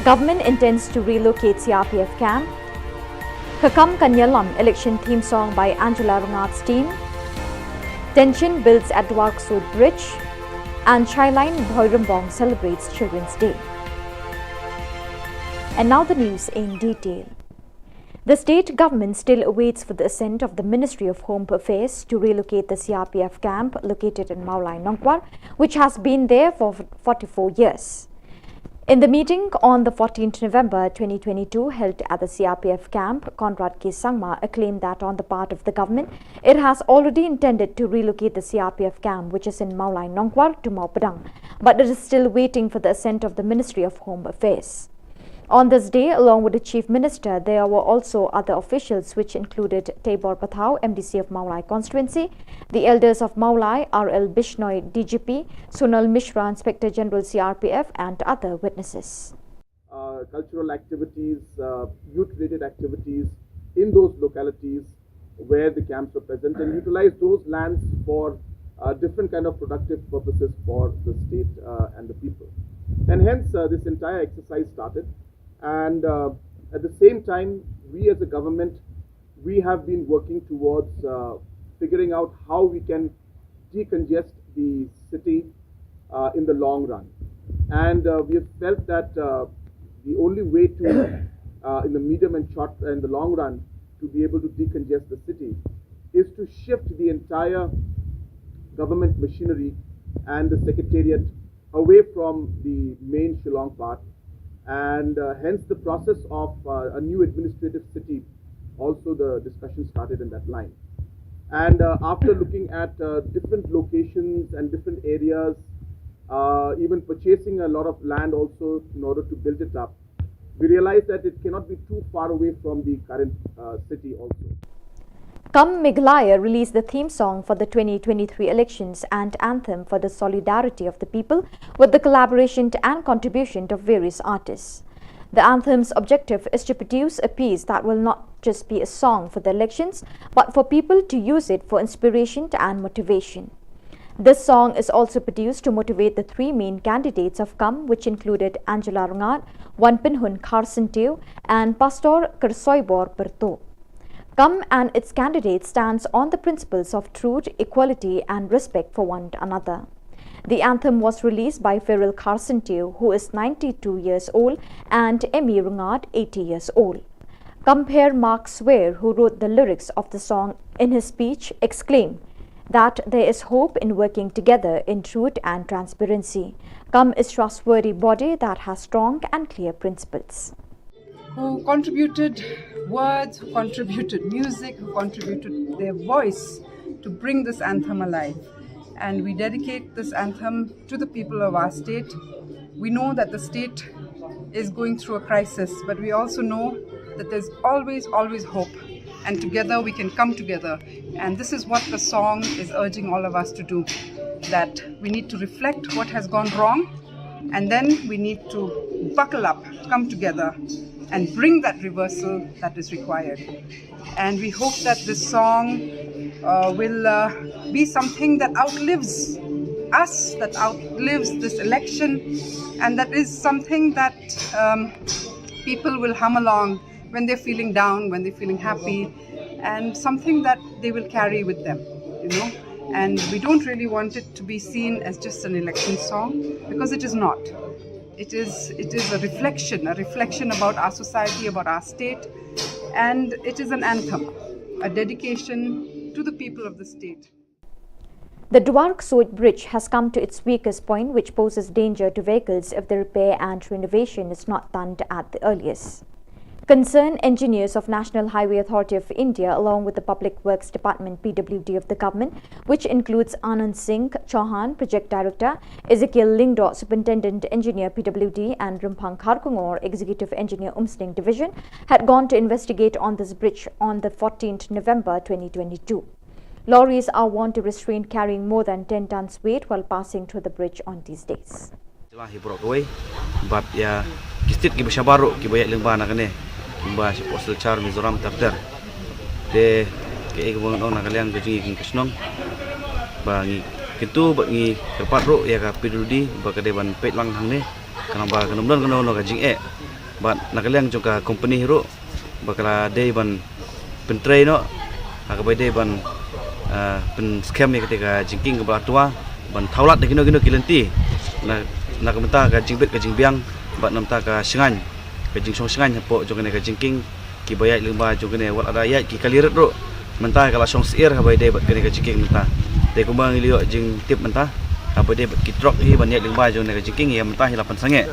Government intends to relocate C R P F camp. Ka Kam Kan Ïalam election theme song by Angela Rngath's team. Tension builds at Dwarksuid Bridge. And Chailain Bhoirymbong celebrates Children's Day. And now the news in detail. The state government still awaits for the assent of the Ministry of Home Affairs to relocate the C R P F camp located in Mawlai Nongkwar, which has been there for forty-four years. In the meeting on the fourteenth November twenty twenty-two held at the C R P F camp, Conrad K Sangma claimed that on the part of the government, it has already intended to relocate the C R P F camp, which is in Mawlai Nongkwar, to Mawpadang, but it is still waiting for the assent of the Ministry of Home Affairs. On this day, along with the Chief Minister, there were also other officials, which included Teibor Pathao, M D C of Mawlai constituency, the elders of Mawlai, R L Bishnoi, D G P, Sonal Mishra, Inspector General C R P F, and other witnesses. Uh, cultural activities, uh, youth-related activities in those localities where the camps were present, and utilize those lands for uh, different kind of productive purposes for the state uh, and the people. And hence, uh, this entire exercise started. And uh, at the same time, we as a government, we have been working towards uh, figuring out how we can decongest the city uh, in the long run. And uh, we have felt that uh, the only way to, uh, in the medium and short, in the long run, to be able to decongest the city is to shift the entire government machinery and the secretariat away from the main Shillong part, and uh, hence the process of uh, a new administrative city. Also, the discussion started in that line. And uh, after looking at uh, different locations and different areas, uh, even purchasing a lot of land also in order to build it up, we realized that it cannot be too far away from the current uh, city also. Come Meghalaya released the theme song for the twenty twenty-three elections and anthem for the solidarity of the people, with the collaboration and contribution of various artists. The anthem's objective is to produce a piece that will not just be a song for the elections, but for people to use it for inspiration and motivation. This song is also produced to motivate the three main candidates of Come, which included Angela Rngath, Wanpynhun Kharsyntiew, and Pastor Kyrsoibor Pyrtuh. Come and its candidate stands on the principles of truth, equality, and respect for one another. The anthem was released by Feral Kharsyntiew, who is ninety-two years old, and Emmy Rngath, eighty years old. Compere Mark Sware, who wrote the lyrics of the song, in his speech exclaimed that there is hope in working together in truth and transparency. Come is trustworthy body that has strong and clear principles. Who contributed words, who contributed music, who contributed their voice to bring this anthem alive. And we dedicate this anthem to the people of our state. We know that the state is going through a crisis, but we also know that there's always, always hope. And together we can come together. And this is what the song is urging all of us to do, that we need to reflect what has gone wrong, and then we need to buckle up, come together, and bring that reversal that is required. And we hope that this song uh, will uh, be something that outlives us, that outlives this election, and that is something that um, people will hum along when they're feeling down, when they're feeling happy, and something that they will carry with them, you know. And we don't really want it to be seen as just an election song, because it is not. It is, it is a reflection, a reflection about our society, about our state, and it is an anthem, a dedication to the people of the state. The Dwarksuid Bridge has come to its weakest point, which poses danger to vehicles if the repair and renovation is not done at the earliest. Concerned engineers of National Highway Authority of India, along with the Public Works Department, P W D, of the government, which includes Anand Singh Chauhan, Project Director, Ezekiel Lyngdoh, Superintendent Engineer, P W D, and Rymphang Kharkongor, Executive Engineer, Umsning Division, had gone to investigate on this bridge on the fourteenth November twenty twenty-two. Lorries are warned to restrain carrying more than ten tons weight while passing through the bridge on these days. Jylla hi baroh kawei, bad ïa ki state kiba shabar ruh kiba ïaid lyngba na kane, lyngba shapoh Silchar, Mizoram ter ter. Te Kaei kaba ngan ong na ka liang ka jingim ka shnong, ba ngi kyntu bad ngi kyrpad ruh ïa ka P W D ba ka dei ban peit lang hangne, khnang ba kan ym don kano kano ka jingeh. Bad na ka liang jong ka company ruh ba ka la dei ban pyntrei noh ha kaba dei ban, ah, pynskhem ïa kata ka jingkieng kaba la twa, ban thaw lad da kino kino ki lynti na, na ka bynta ka jingbit ka jingbiang bad na ka bynta ka shngaiñ, ka jingshong shngaiñ hapoh jong kane ka jingkieng. Kiba ïaid lyngba jong kane, wat lada ïaid ki kali rit ruh, mynta ka la shong syier haba ïadei bad kane ka jingkieng mynta. Te kumba ngi la ïoh jingtip mynta, haba ïadei bad ki trok hi ban ïaid lyngba jong kane ka jingkieng, ïa mynta hi la pynsangeh.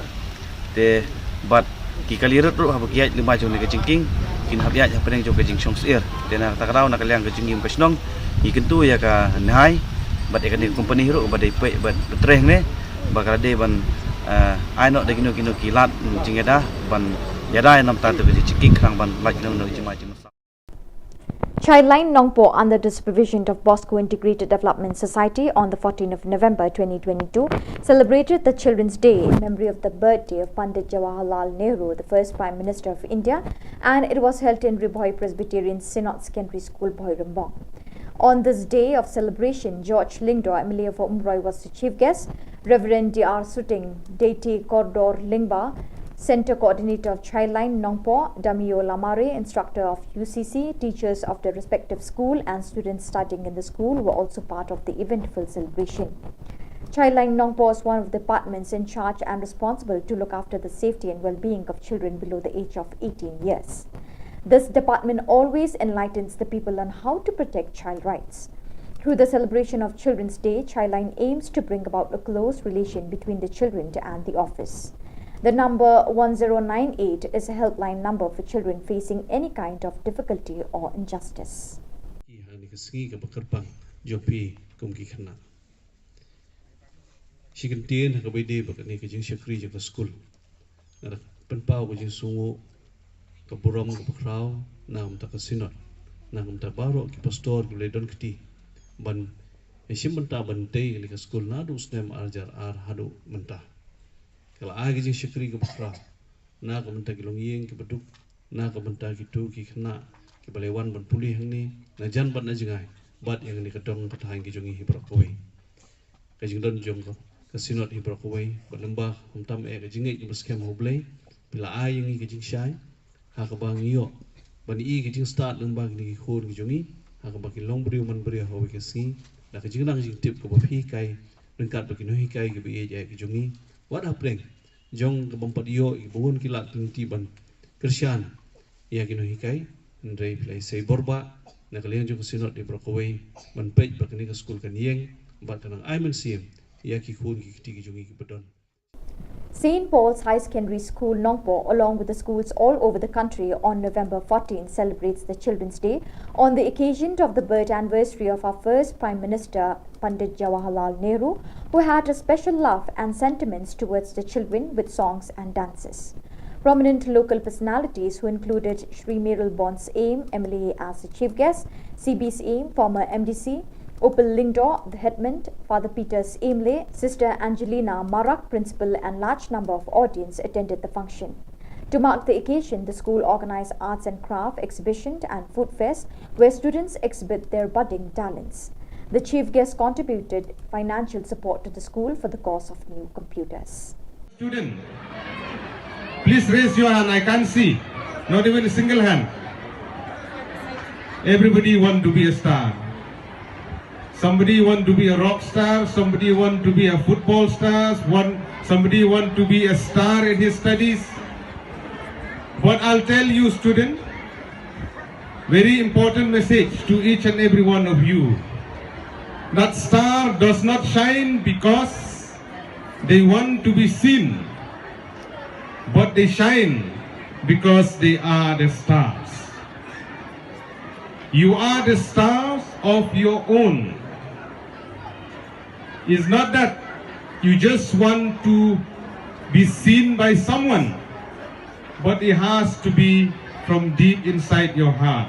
Te bad ki kali rit ruh haba ki ïaid lyngba jong kane ka jingkieng, kin hap ïaid hapdeng jong ka jingshong syier. Te na kata ka daw, na ka liang ka jingim ka shnong, ngi kyntu ïa ka NHAI bad ïa kane ka company ruh ba dei peit bad pyntrei hangne, ba ka la dei ban, eh, ai noh da kino kino ki lad jingïada ban ïada ïa na ka bynta ka jingkieng, khnang ban lait noh ïa ka jingma jingmynsiem. Childline Nongpoh, under the supervision of Bosco Integrated Development Society, on the fourteenth of November twenty twenty-two, celebrated the Children's Day in memory of the birthday of Pandit Jawaharlal Nehru, the first Prime Minister of India, and it was held in Ri Bhoi Presbyterian Synod Secondary School, Bhoirymbong. On this day of celebration, George Lyngdoh, M L A for Umroi, was the chief guest. Reverend D R Suting, Deity Kordor Lyngba, Center Coordinator of Childline Nongpoh, Damio Lamare, instructor of U C C, teachers of the respective school, and students studying in the school were also part of the eventful celebration. Childline Nongpoh is one of the departments in charge and responsible to look after the safety and well-being of children below the age of eighteen years. This department always enlightens the people on how to protect child rights. Through the celebration of Children's Day, Childline aims to bring about a close relation between the children and the office. The number one zero nine eight is a helpline number for children facing any kind of difficulty or injustice. Ki ha kane ka sngi kaba kyrpang jong phi kum ki khynnah. Shi kyntien ha kaba ïadei bad kane ka jingshakri jong ka skul, nga da pynpaw ka jingsngewnguh, ka burom kaba khraw na ka bynta ka Synod, na ka bynta baroh ki pastor kiba la don kti ban ïashim bynta ban tei kane ka skul naduh u snem ar hajar ar haduh mynta. Ka la ai ka jingshakri kaba khraw na ka bynta ki longïing kiba duk, na ka bynta kito ki khynnah kiba la wan ban pule hangne na jan bad na jngai, bad ïa kane ka dong ka thaiñ ka jong ngi hi baroh kawei. Ka jingdon jong ka, ka Synod hi baroh kawei, bad lyngba khamtam eh ka jingngeit kaba skhem ha U Blei, phi la ai ïa ngi ka jingshai ha kaba ngi ïoh ban ïohi ka jingstad lyngba kine ki khun ki jong ngi, ha kaba kin long briew man briew ha kawei ka sngi, da ka jingnang jingtip kaba phi hikai, ryngkat bad ki nonghikai kiba ïeit eh ki jong ngi, wat hapdeng jong ka bym pat ïoh ïa kiba bun ki lad ki lynti ban kyrshan ïa ki nonghikai. Hynrei phi la ïasei bor bha na ka liang jong ka Synod hi baroh kawei ban peit ba kane ka skul kan ïeng bad kan nang ai mynsiem ïa ki khun ki kti ki jong ngi kiba don. Saint Paul's High Secondary School, Nongpoh, along with the schools all over the country, on November fourteen celebrates the Children's Day on the occasion of the birth anniversary of our first Prime Minister, Pandit Jawaharlal Nehru, who had a special love and sentiments towards the children with songs and dances. Prominent local personalities who included Shri Mayralborn Syiem, M L A, as the chief guest, C B Syiem, former M D C, Upal Lyngdoh, the headman, Father Peter Syiemlieh, Sister Angelina Marak, principal, and large number of audience attended the function. To mark the occasion, the school organized arts and craft exhibition and food fest where students exhibit their budding talents. The chief guest contributed financial support to the school for the cost of new computers. Student, please raise your hand. I can't see. Not even a single hand. Everybody want to be a star. Somebody want to be a rock star. Somebody want to be a football star. One, somebody want to be a star in his studies. But I'll tell you, student, very important message to each and every one of you. That star does not shine because they want to be seen, but they shine because they are the stars. You are the stars of your own. It's not that you just want to be seen by someone, but it has to be from deep inside your heart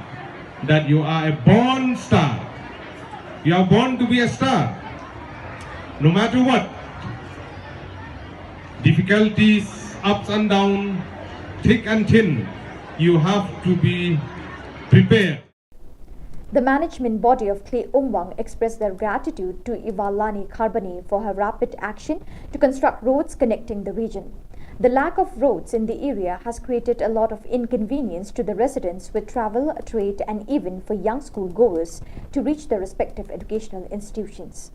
that you are a born star. You are born to be a star. No matter what, difficulties, ups and downs, thick and thin, you have to be prepared. The management body of Khlei Umwang expressed their gratitude to Ivalani Kharbani for her rapid action to construct roads connecting the region. The lack of roads in the area has created a lot of inconvenience to the residents with travel, trade, and even for young school goers to reach their respective educational institutions.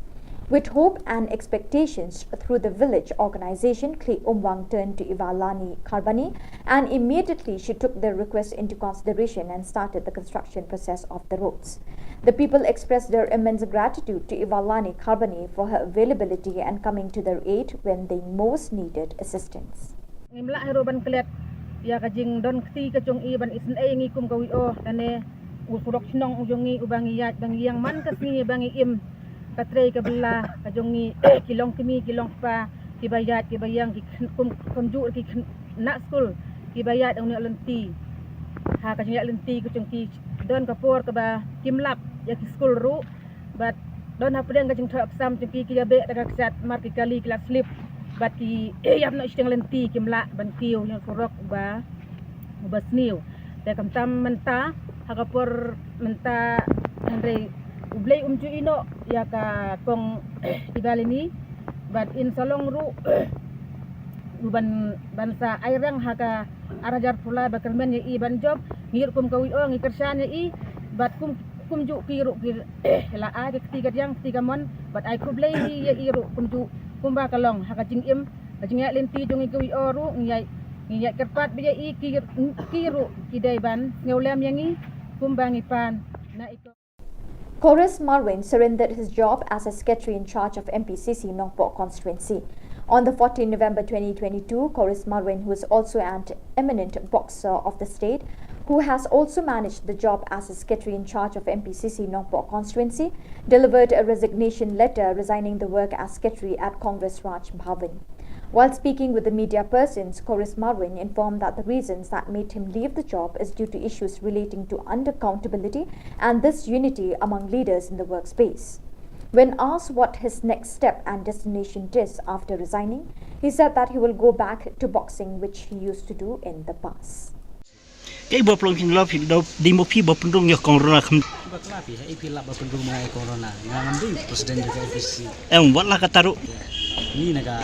With hope and expectations through the village organization, Khlei Umwang turned to Ivalani Kharbani, and immediately she took their request into consideration and started the construction process of the roads. The people expressed their immense gratitude to Ivalani Kharbani for her availability and coming to their aid when they most needed assistance. Ngim lah hi ruh ban klet ïa ka jingdon kti ka jong i ban isynei ïa ngi kum ka W O lane u surok shnong u jong ngi uba ngi ïaid ba ngi ïeng man ka sngi ba ngi im ka trei ka bylla ka jong ngi ki long kmie ki long kpa kiba ïaid kiba ïeng ki khynnah kum kumjuh ki khynnah skul kiba ïaid ïa une u lynti. Ha ka jingïaid lynti ka jong ki don ka por kaba kim lap ïa ki skul ruh. Bad don hapdeng ka jingthoh exam jong ki ki ïa beh da ka ksat mar ki kali ki la slip. Bad ki ïap noh shiteng lynti kim lah ban kiew ïa u surok uba uba sniew. Te khamtam mynta ha ka por mynta hynrei U Blei um ju ïehnoh ïa ka kong Ivalani bad in sa long ruh u ban ban sa ai rang ha ka ar hajar phew lai ba kyrmen ïa i ban jop. Ngi ruh kum ka W O ngi kyrshan ïa i bad kum kumjuh ki ruh ki la ai ka kti ka diang kti ka mon bad ai khublei ïa i ruh kumjuh kumba ka long ha ka jingim ka jingïaid lynti jong ngi ka W O ruh ngi ïaid ngi ïaid kyrpad bad ïa i ki ki ruh ki dei ban sngewlem ïa ngi kumba ngi pan na i ko. Chorus Marwin surrendered his job as a secretary in charge of M P C C Nongpoh constituency. On the fourteenth November twenty twenty-two, Chorus Marwin, who is also an eminent boxer of the state, who has also managed the job as a secretary in charge of M P C C Nongpoh constituency, delivered a resignation letter resigning the work as secretary at Congress Raj Bhavan. While speaking with the media persons, Chorus Marwin informed that the reasons that made him leave the job is due to issues relating to unaccountability and disunity among leaders in the workspace. When asked what his next step and destination is after resigning, he said that he will go back to boxing, which he used to do in the past. Kei ba plong kin love him do di mo phi ba pynrung ïa kong rona kham. Ba kla phi ha i phi la ba pynrung ma ïa kong rona nga ngam dei president jong ka M P C. Em wat la ka taru. Ni na ka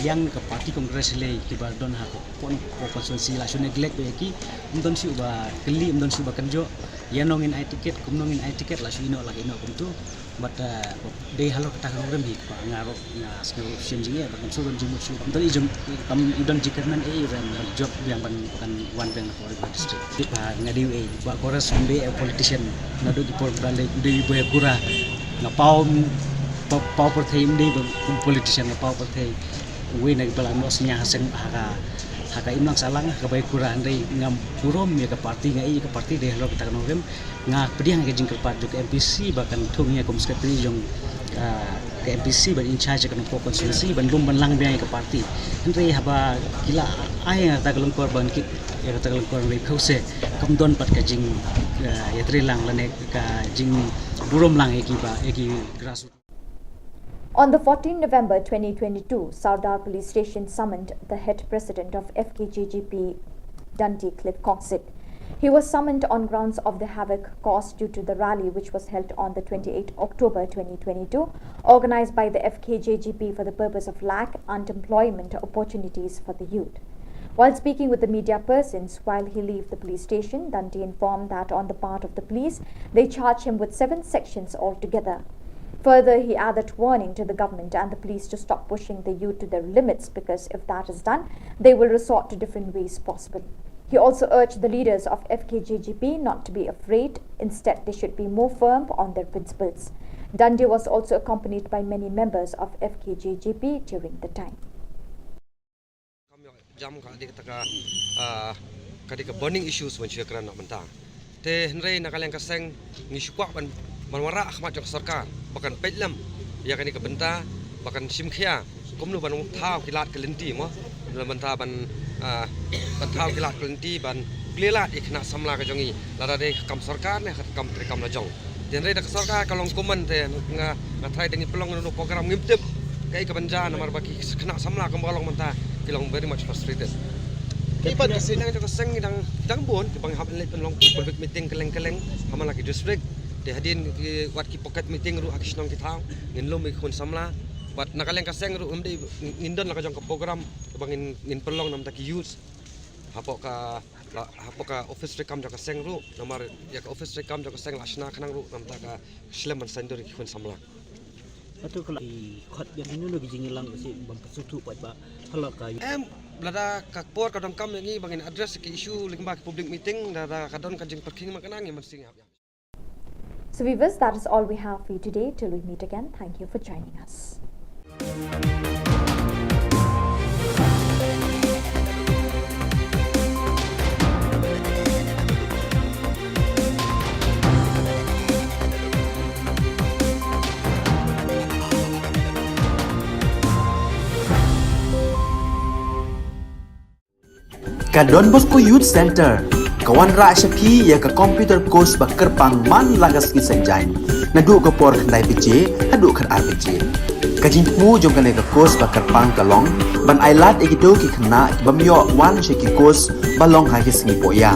liang ka party Congress le ki ba don ha ko pon ko constituency la shu neglect ba ki. Ym don shu ba kylli ym don shu ba kynjo. Ïa nong in ai ticket kum nong in ai ticket la shu ino la ino kum tu. But dei halor kata ka nongrim hi kpa nga ruh nga sngew shem jingeh ba kam shu ban jingmut shu kam don i jong kam i don jingkyrmen ei ban jop biang ban kan wan biang na Korea district. Kpa nga dei ei ba Korea sum dei politician naduh ki por ba dei dei ba kura nga pau pau por thei dei ba politician nga pau por thei. Wei na ki ba la noh sñiaw ha seng ha ka ha ka imlang sahlang ha ka ba kura hynrei ngam burom ïa ka party nga ei ka party dei halor kata ka nongrim. Nga pdiang ka jingkyrpad jong ka M P C ba kan thung ïa kum secretary jong ka M P C ban in charge ka Nongpoh constituency ban lum ban lang biang ïa ka party. Hynrei haba ki la ai ïa kata ka lyngkor ban kit ïa kata ka lyngkor hynrei phew se kam don pat ka jing ïa trei lang lane ka jing burom lang ïa ki ba ïa ki grassroots. On the fourteenth November twenty twenty-two, Sardar Police Station summoned the head president of F K J G P, Dundee Cliff Kongsit. He was summoned on grounds of the havoc caused due to the rally which was held on the twenty-eighth October twenty twenty-two, organized by the F K J G P for the purpose of lack unemployment opportunities for the youth. While speaking with the media persons while he left the police station, Dundee informed that on the part of the police, they charged him with seven sections altogether. Further, he added warning to the government and the police to stop pushing the youth to their limits because if that is done, they will resort to different ways possible. He also urged the leaders of F K J G P not to be afraid, instead they should be more firm on their principles. Dundee was also accompanied by many members of F K J G P during the time. Kam ïoh jam ka dei kata ka, ah, ka dei ka burning issues ban shu ïakren noh mynta. Te hynrei na ka liang ka seng ngi shu kwah ban, ban wanrah ha khmat jong ka sorkar ba kan peit lem ïa kane ka bynta ba kan shim khia kumno ban thaw ki lad ki lynti mo, na bynta ban, ah, ban thaw ki lad ki lynti ban plie lad ïa ki khynnah samla ka jong ngi lada dei ka kam sorkar ne ka kam treikam la jong. Te hynrei da ka sorkar ka long kumne te nga, nga tharai da ngi pynlong ïano ïano program ngim tip kaei kaban jia namar ba ki khynnah samla kumba ka long mynta ki long very much frustrated. Ki pat ka seng jong ka seng ngi dang, dang bun kiba ngi hap leit pynlong public meeting kylleng kylleng ha man la ki district. Te hadien ki wat ki pocket meeting ruh ha ki shnong ki thaw, ngin lum ïa ki khun samla. Wat na ka liang ka seng ruh ngim dei, ngin don la ka jong ka program ba ngin, ngin pynlong namar ki youth hapoh ka, la, hapoh ka office treikam jong ka seng ruh, namar ïa ka office treikam jong ka seng la shna khnang ruh namar ka shlem ban saiñdur ïa ki khun samla. Atu ka la i khot ïa mino no ki jingïalang ka si ban pynsuhthuh pat ba hala ka. Em, lada ka por ka donkam ïa ngi ba ngin address ki issue lyngba ki public meeting, lada ka don ka jingpyrkhing ma ka nang ngi mynsiem ïa. So viewers, that is all we have for you today. Till we meet again, thank you for joining us. Ka Don Bosco Youth Centre ka wanrah sha phi ïa ka computer course ba kyrpang man la ka sngi Saitjaiñ, naduh ka por khyndai baje haduh khatar baje. Ka jingthmu jong kane ka course ba kyrpang ka long ban ailad ïa kito ki khynnah ki bym ïoh wan sha ki course ba long ha ki sngi pohïa,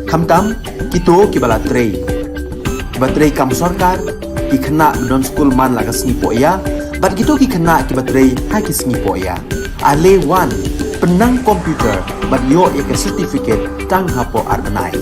khamtam kito kiba la trei, kiba trei kam sorkar, ki khynnah ba don skul man la ka sngi pohïa, bad kito ki khynnah kiba trei ha ki sngi pohïa. Ale wan, pynnang computer bad ïoh ïa ka certificate tang hapoh ar bnai.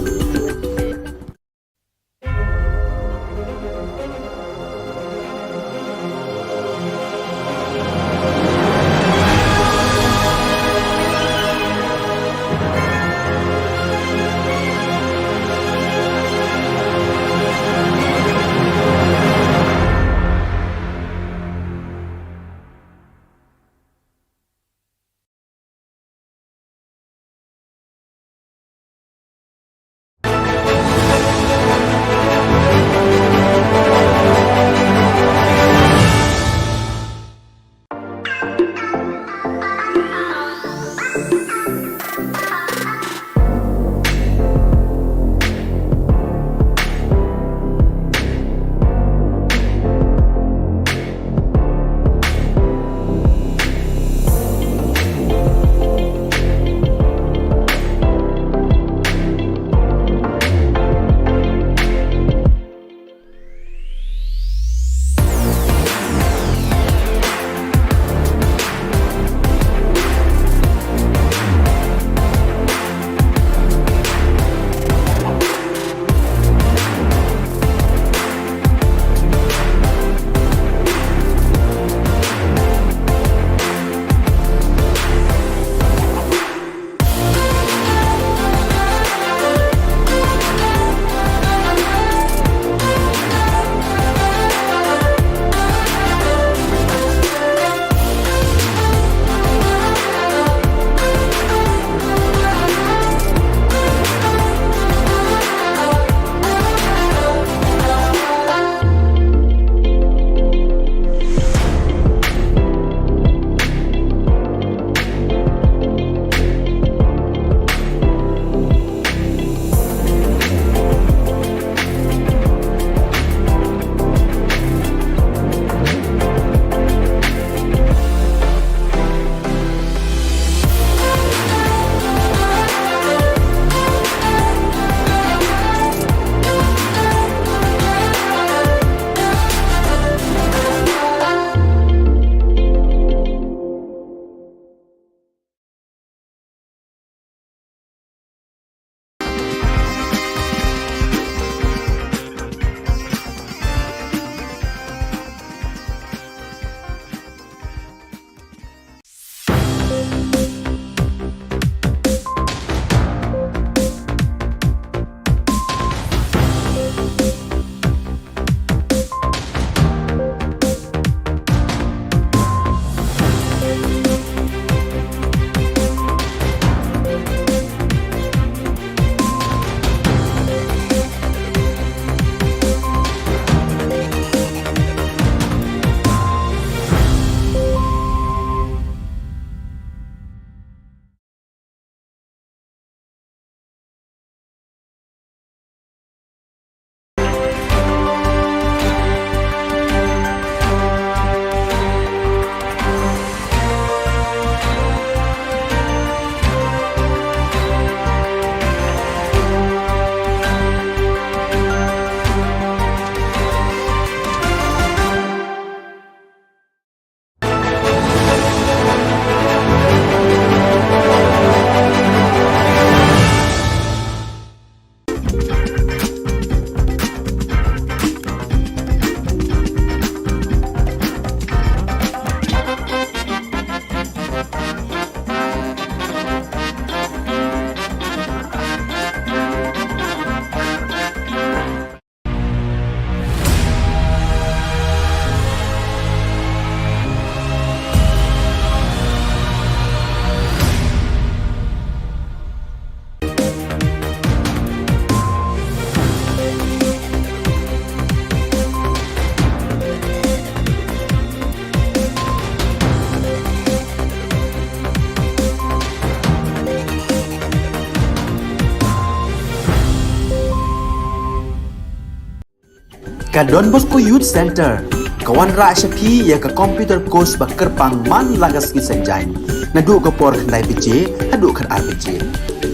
Ka Don Bosco Youth Center ka wanrah sha phi ïa ka computer course ba kyrpang man la ka sngi Saitjaiñ, naduh ka por khyndai baje haduh khatar baje.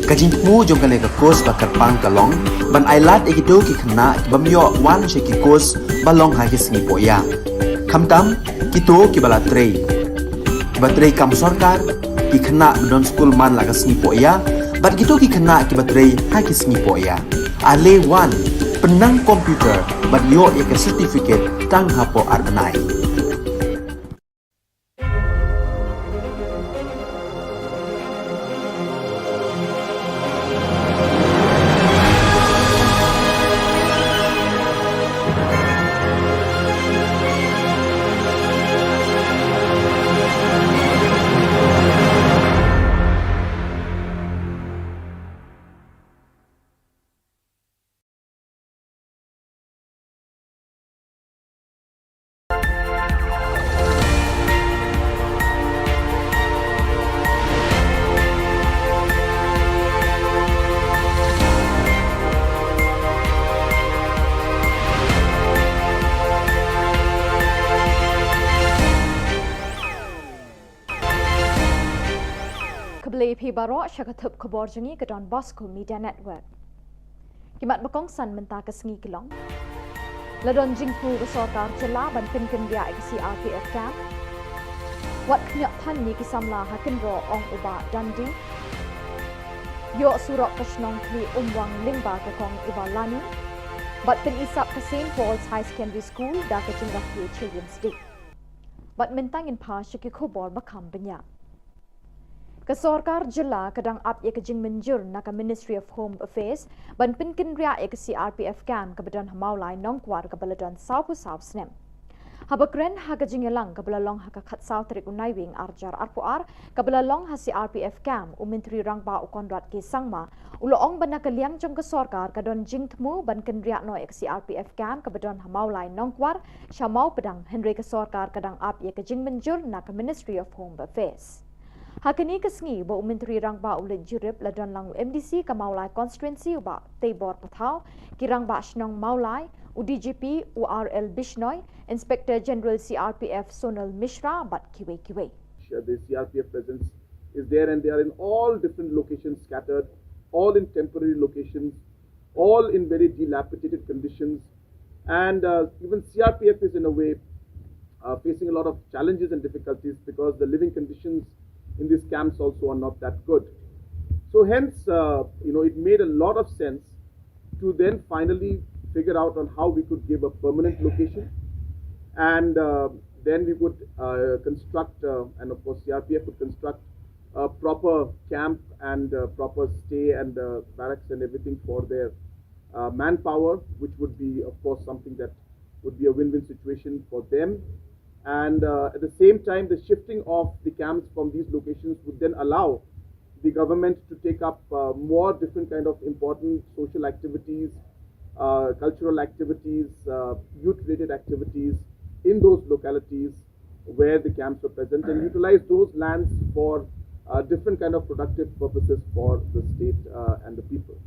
Ka jingthmu jong kane ka course ba kyrpang ka long ban ailad ïa kito ki khynnah ki bym ïoh wan sha ki course ba long ha ki sngi pohïa, khamtam kito kiba la trei, kiba trei kam sorkar, ki khynnah ba don skul man la ka sngi pohïa bad kito ki khynnah kiba trei ha ki sngi pohïa. Ale wan, pynnang computer bad ïoh ïa ka certificate tang hapoh ar bnai. Khublei phi baroh sha ka thup khubor jong ngi ka Don Bosco Media Network. Ki mat ba kongsan mynta ka sngi ki long: La don jingthmu ka sorkar jylla ban pynkynriah ïa ka C R P F camp. Wat khñiot than ïa ki samla ha kynroh, ong u Bah Dandi. Ïoh surok ka shnong Khlieh Umwang lyngba ka kong Ivalani. Bad pyni sap ka Saint Paul's High Secondary School da ka jingrakhe Children's Day. Bad mynta ngin phai sha ki khubor ba kham bniah. Ka sorkar jylla ka dang ap ïa ka jingmynjur na ka Ministry of Home Affairs ban pynkynriah ïa ka C R P F camp kaba don ha Mawlai Nongkwar kaba la don sawphew saw snem. Haba kren ha ka jingïalang kaba la long ha ka khatsaw tarik u Naiwieng arhajar arphew ar kaba la long ha C R P F camp, u Myntri Rangbah u Conrad K Sangma u la ong ba na ka liang jong ka sorkar ka don jingthmu ban kynriah noh ïa ka C R P F camp kaba don ha Mawlai Nongkwar sha Mawpdang, hynrei ka sorkar ka dang ap ïa ka jingmynjur na ka Ministry of Home Affairs. Ha kane ka sngi ba u Myntri Rangbah u leit jurip, la don lang u M D C ka Mawlai Constituency u Bah Teibor Pathaw, ki Rangbah Shnong Mawlai, u D G P u R L Bishnoi, Inspector General C R P F Sonal Mishra bad kiwei kiwei. The C R P F presence is there and they are in all different locations scattered, all in temporary locations, all in very dilapidated conditions. And uh, even C R P F is in a way uh, facing a lot of challenges and difficulties because the living conditions in these camps also are not that good. So hence, uh, you know, it made a lot of sense to then finally figure out on how we could give a permanent location. And uh, then we would uh, construct, uh, and of course C R P F would construct a proper camp and uh, proper stay and uh, barracks and everything for their uh, manpower, which would be, of course, something that would be a win-win situation for them. And uh, at the same time, the shifting of the camps from these locations would then allow the government to take up uh, more different kind of important social activities, uh, cultural activities, uh, youth-related activities in those localities where the camps were present and utilize those lands for uh, different kind of productive purposes for the state uh, and the people.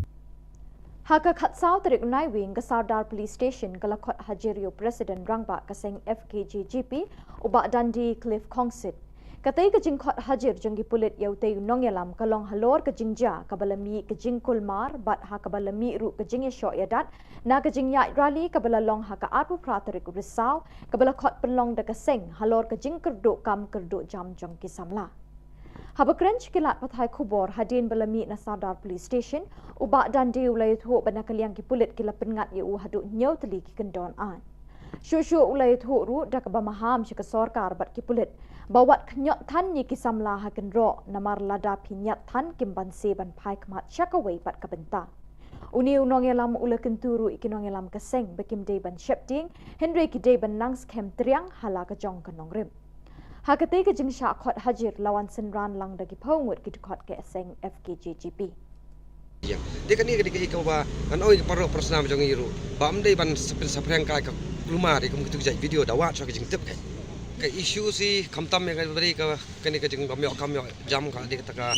Ha ka khatsaw tarik Naiwieng ka Sardar Police Station ka la khot hajir ïa u President Rangbah ka seng F K J G P, u Bah Dandi Cliff Khongsit. Katei ka jingkhot hajir jong ki pulit ïa utei u nongïalam ka long halor ka jingjia kaba la mih ka jingkulmar bad ha kaba la mih ruh ka jingïashoh ïadat na ka jingïaid rally kaba la long ha ka arphew phra tarik u Risaw, kaba la khot pynlong da ka seng halor ka jingkyrduh kam kyrduh jam jong ki samla. Haba kren sha ki lad pathai khubor hadien ba la mih na Sadar Police Station, u Bah Dande u la ïathuh ba na ka liang ki pulit ki la pynngat ïa u haduh hynñiew tylli ki kyndon aiñ. Shuh shuh u la ïathuh ruh da kaba maham sha ka sorkar bad ki pulit ba wat khñiot than ïa ki samla ha kynroh, namar lada phi ñiat than kim banse ban phai khmat sha kawei pat ka bynta. Une u nongïalam u la kyntu ruh ïa ki nongïalam ka seng ba kim dei ban sheptieng, hynrei ki dei ban nang skhem triang ha la ka jong ka nongrim. Ha katei ka jingshah khot hajir la wan synran lang da ki phew ngut ki dkhot ka seng F K J G P. Te kane ka dei kaei kaba ngan ong ïa ki paralok parasnam jong ngi ruh ba ym dei ban sa pynsaphriang kai ka kulmar ïa kum kitu ki jait video da wad sha ka jingtip kai. Ka issue hi khamtam ïa ka dei ka, kane ka jingbym ïoh kam ïoh jam ka dei kata ka,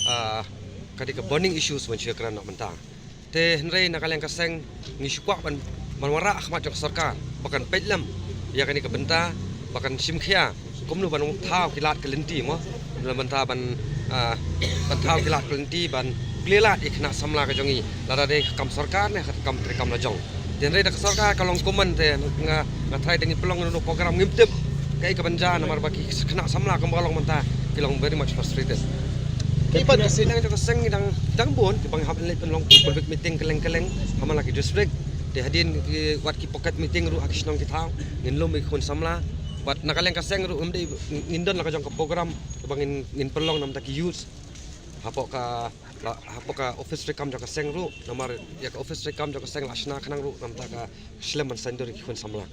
ah, ka dei ka burning issues ban shu kren noh mynta. Te hynrei na ka liang ka seng ngi shu kwah ban, ban wanrah ha khmat jong ka sorkar ba kan peit lem ïa kane ka bynta, ba kan shim khia kumno ban thaw ki lad ki lynti mo, ban bynta ban, ah, ban thaw ki lad ki lynti ban plie lad ïa ki khynnah samla ka jong ngi, lada dei ka kam sorkar ne ka kam treikam la jong. Te hynrei da ka sorkar ka long kumne te nga, nga tharai da ngi pynlong ïa une u program ngim tip kaei kaban jia namar ba ki khynnah samla kumba ka long mynta ki long very much frustrated. Ki pat ki seng jong ka seng ngi dang, dang bun kiba ngi hap leit pynlong public meeting kylleng kylleng ha man la ki district. Te hadien ki wat ki pocket meeting ruh ha ki shnong ki thaw ngin lum ïa ki khun samla. Wat na ka liang ka seng ruh ngim dei, ngin don la ka jong ka program kaba ngin, ngin pynlong namar ki youth hapoh ka, la, hapoh ka office treikam jong ka seng ruh, namar ïa ka office treikam jong ka seng la shna khnang ruh namar ka shlem ban saiñdur ïa ki khun samla.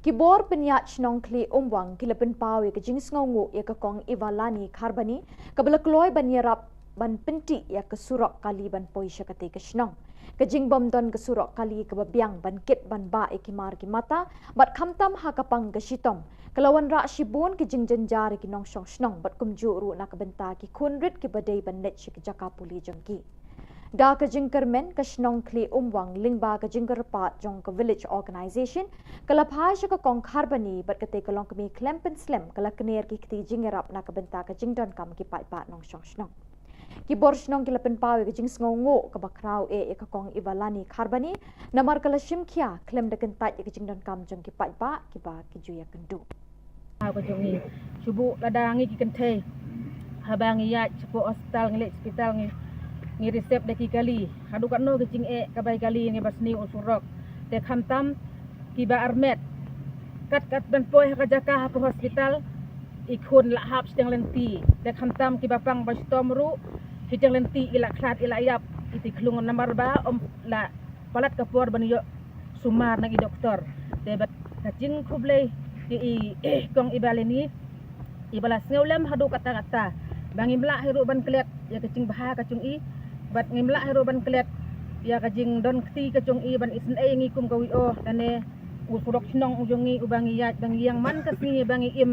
Ki bor pynïaid shnong Khlieh Umwang ki la pynpaw ïa ka jingsngewnguh ïa ka Kong Ivalani Kharbani kaba la kloi ban ïarap ban pyntih ïa ka surok kali ban poi sha katei ka shnong. Ka jingbym don ka surok kali kaba biang ban kit ban bah ïa ki mar ki mata bad khamtam ha ka pang ka shitom ka la wanrah shibun ki jingjynjar ïa ki nongshong shnong bad kumjuh ruh na ka bynta ki khun rit kiba dei ban leit sha ki jaka pule jong ki. Da ka jingkyrmen ka shnong Khlieh Umwang lyngba ka jingkyrpad jong ka village organisation ka la phai sha ka Kong Kharbani bad katei ka longkmie khlem pynslem ka la kner ki kti jingïarap na ka bynta ka jingdonkam ki paidbah nongshong shnong. Ki bor shnong ki la pynpaw ïa ka jingsngewnguh kaba khraw eh ïa ka Kong Ivalani Kharbani namar ka la shim khia khlem da kyntait ïa ka jingdonkam jong ki paidbah kiba ki ju ïakynduh. Ka jong ngi shu buh lada ngi ki kynthei haba ngi ïaid shapoh hospital, ngi leit hospital ngi, ngi receive da ki kali. Haduh katno ki jingeh ka bai kali ngi ba sniew u surok. Te khamtam kiba armet kat kat ban poi ha ka jaka hapoh hospital i khun la hap shiteng lynti. Te khamtam kiba pang ba shitom ruh shiteng lynti i la khlad i la ïap i ti khlung namar ba ym la palat ka por ban ïoh sumar na i doktor. Te bad ka jingkhublei ïa i Kong Ivalani iba la sngew lem haduh katta katta ba ngim lah hi ruh ban klet ïa ka jingbha ka jong i bad ngim lah hi ruh ban klet ïa ka jingdon kti ka jong i ban isynei ngi kum ka wi'o. Kane u surok shnong u jong ngi uba ngi ïaid ba ngi ïeng man ka sngi ba ngi im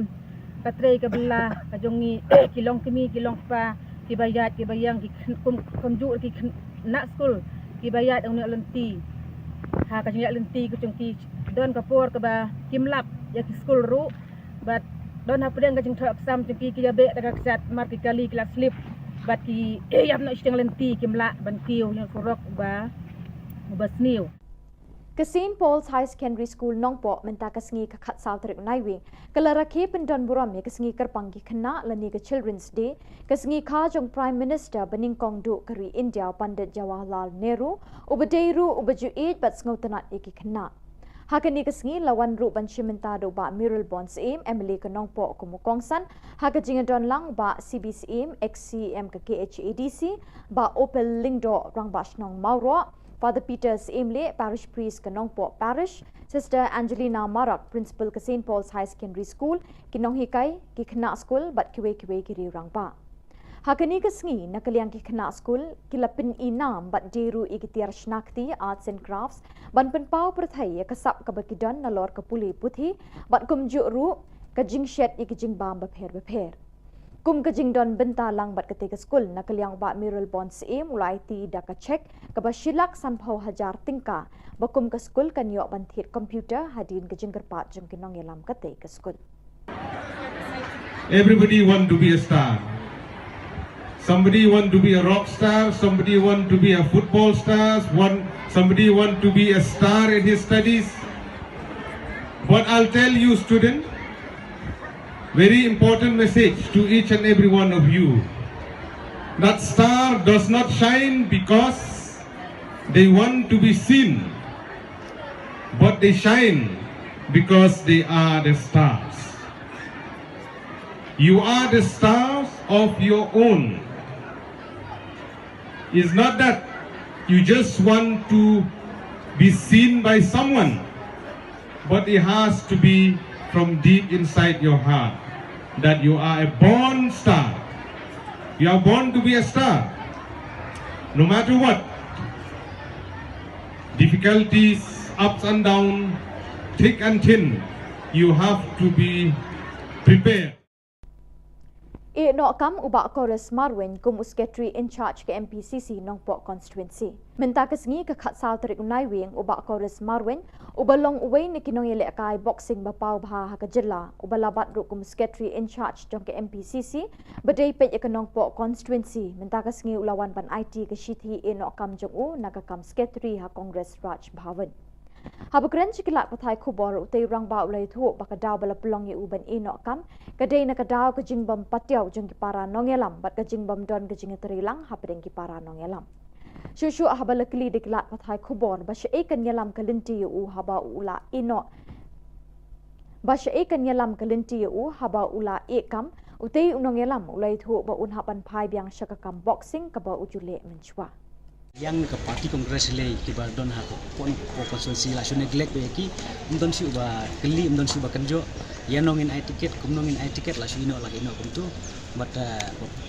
ka trei ka bylla ka jong ngi ki longkmie ki longkpa kiba ïaid kiba ïeng ki kyn-, kum, kumjuh ki khynnah skul kiba ïaid ïa une u lynti. Ha ka jingïaid lynti ka jong ki don ka por kaba kim lap ïa ki skul ruh bad don hapdeng ka jingthoh exam jong ki ki ïa beh da ka kjat mar ki kali ki la slip bad ki ïap noh shiteng lynti kim lah ban kiew ïa u surok uba, uba sniew. Ka Saint Paul's High Secondary School Nongpoh mynta ka sngi ka khatsaw tarik Naiwieng ka la rakhe pyndon burom ïa ka sngi kyrpang ki khynnah lane ka Children's Day, ka sngi kha jong Prime Minister ba nyngkong duh ka ri India Pandit Jawaharlal Nehru, uba dei ruh uba ju ïeit bad sngewtynnat ïa ki khynnah. Ha kane ka sngi la wan ruh ban shim bynta da u Bah Mayralborn Syiem, M L A ka Nongpoh kum u kongsan, ha ka jingdon lang Bah C B Syiem, ex C E M ka K H A D C, Bah Opal Lyngdoh, Rangbah Shnong Mawroh, Father Peter Syiemlieh, Parish Priest ka Nongpoh Parish, Sister Angelina Marak, Principal ka Saint Paul's High Secondary School, ki nonghikai, ki khynnah skul bad kiwei kiwei ki riew rangbah. Ha kane ka sngi na ka liang ki khynnah skul ki la pyn-i nam bad die ruh ïa ki tiar shna kti, arts and crafts, ban pynpaw pyrthei ïa ka sap kaba ki don nalor ka pule puthi bad kumjuh ruh ka jingshet ïa ki jingbam bapher bapher. Kum ka jingdon bynta lang bad katei ka skul, na ka liang u Bah Mayralborn Syiem u la aiti da ka cheque kaba shi lak sanphew hajar tyngka ba kum ka skul kan ïoh ban thied computer hadien ka jingkyrpad jong ki nongïalam katei ka skul. Everybody want to be a star. Somebody want to be a rock star, somebody want to be a football star, one, somebody want to be a star in his studies. But I'll tell you, student, Very important message to each and every one of you. That star does not shine because they want to be seen, but they shine because they are the stars. You are the stars of your own. It's not that you just want to be seen by someone, but it has to be from deep inside your heart that you are a born star. You are born to be a star. No matter what, difficulties, ups and downs, thick and thin, you have to be prepared. Ïehnoh kam u Bah Chorus Marwein kum u Secretary in charge ka M P C C Nongpoh Constituency. Mynta ka sngi ka khatsaw tarik u Naiwieng u Bah Chorus Marwein uba long uwei na ki nongïalehkai boxing ba paw bha ha ka jylla uba la bat ruh kum u Secretary in charge jong ka M P C C ba dei peit ïa ka Nongpoh Constituency mynta ka sngi u la wan ban aiti ka shithi ïehnoh kam jong u na ka kam Secretary ha Congress Raj Bhavan. Haba kren sha ki lad pathai khubor u tei u rangbah u la ïathuh ba ka daw ba la pynlong ïa u ban ïehnoh kam ka dei na ka daw ka jingbym patiaw jong ki para nongïalam bad ka jingbym don ka jingïatreilang hapdeng ki para nongïalam. Shuh shuh haba la kylli da ki lad pathai khubor ba shaei kan ïalam ka lynti ïa u haba u la ïehnoh ba shaei kan ïalam ka lynti ïa u haba u la ïeh kam u tei u nongïalam u la ïathuh ba un hap ban phai biang sha ka kam boxing kaba u ju leh mynshuwa. Ïa ka party Congress lei kiba don ha ka pon ko constituency la shu neglect ba ki um don shu ba kylli um don shu ba kynjoh ïa nong in ai ticket kum nong in ai ticket la shu ïehnoh la ïehnoh kumtu. But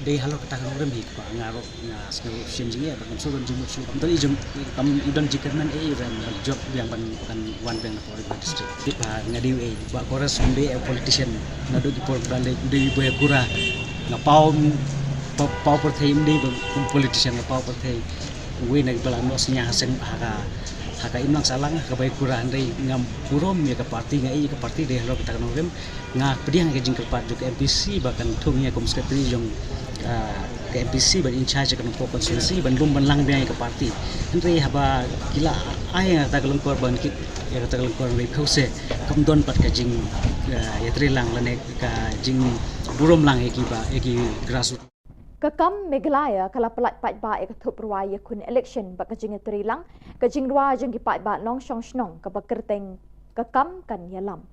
dei halor kata ka nongrim hi ba nga ruh nga sngew shem jingeh ba kam shu don jingmut shu kam don i jong kam i don jingkyrmen ei ban jop biang ban kan wan biang na District. Ba nga dei ei ba Chorus um dei politician naduh ki por ba dei dei ba kura nga paw paw pyrthei um dei ba kum politician nga paw pyrthei. Uwei na ba la nos nya ha seng ha ka ha ka imlang salang ha ka bai kura hynrei ngam burom ïa ka party nga ei ka party dei halor kata ka nongrim. Nga pdiang ka jingkyrpad jong ka M P C ba kan thung ïa kum secretary jong ka M P C ban in charge ka Nongpoh constituency ban lum ban lang biang ïa ka party. Hynrei haba ki la ai ïa kata ka lyngkor ban kit ïa kata ka lyngkor hynrei phew se kam don pat ka jing ïatreilang lane ka jingburom lang ïa ki ba ïa ki grassroots. Ka kam Meghalaya ka la pyllait paidbah ïa ka thup rwai ïakhun election bad ka jingïatreilang ka jingrwai jong ki paidbah nongshong shnong kaba kyrteng Ka Kam Kan Ïalam.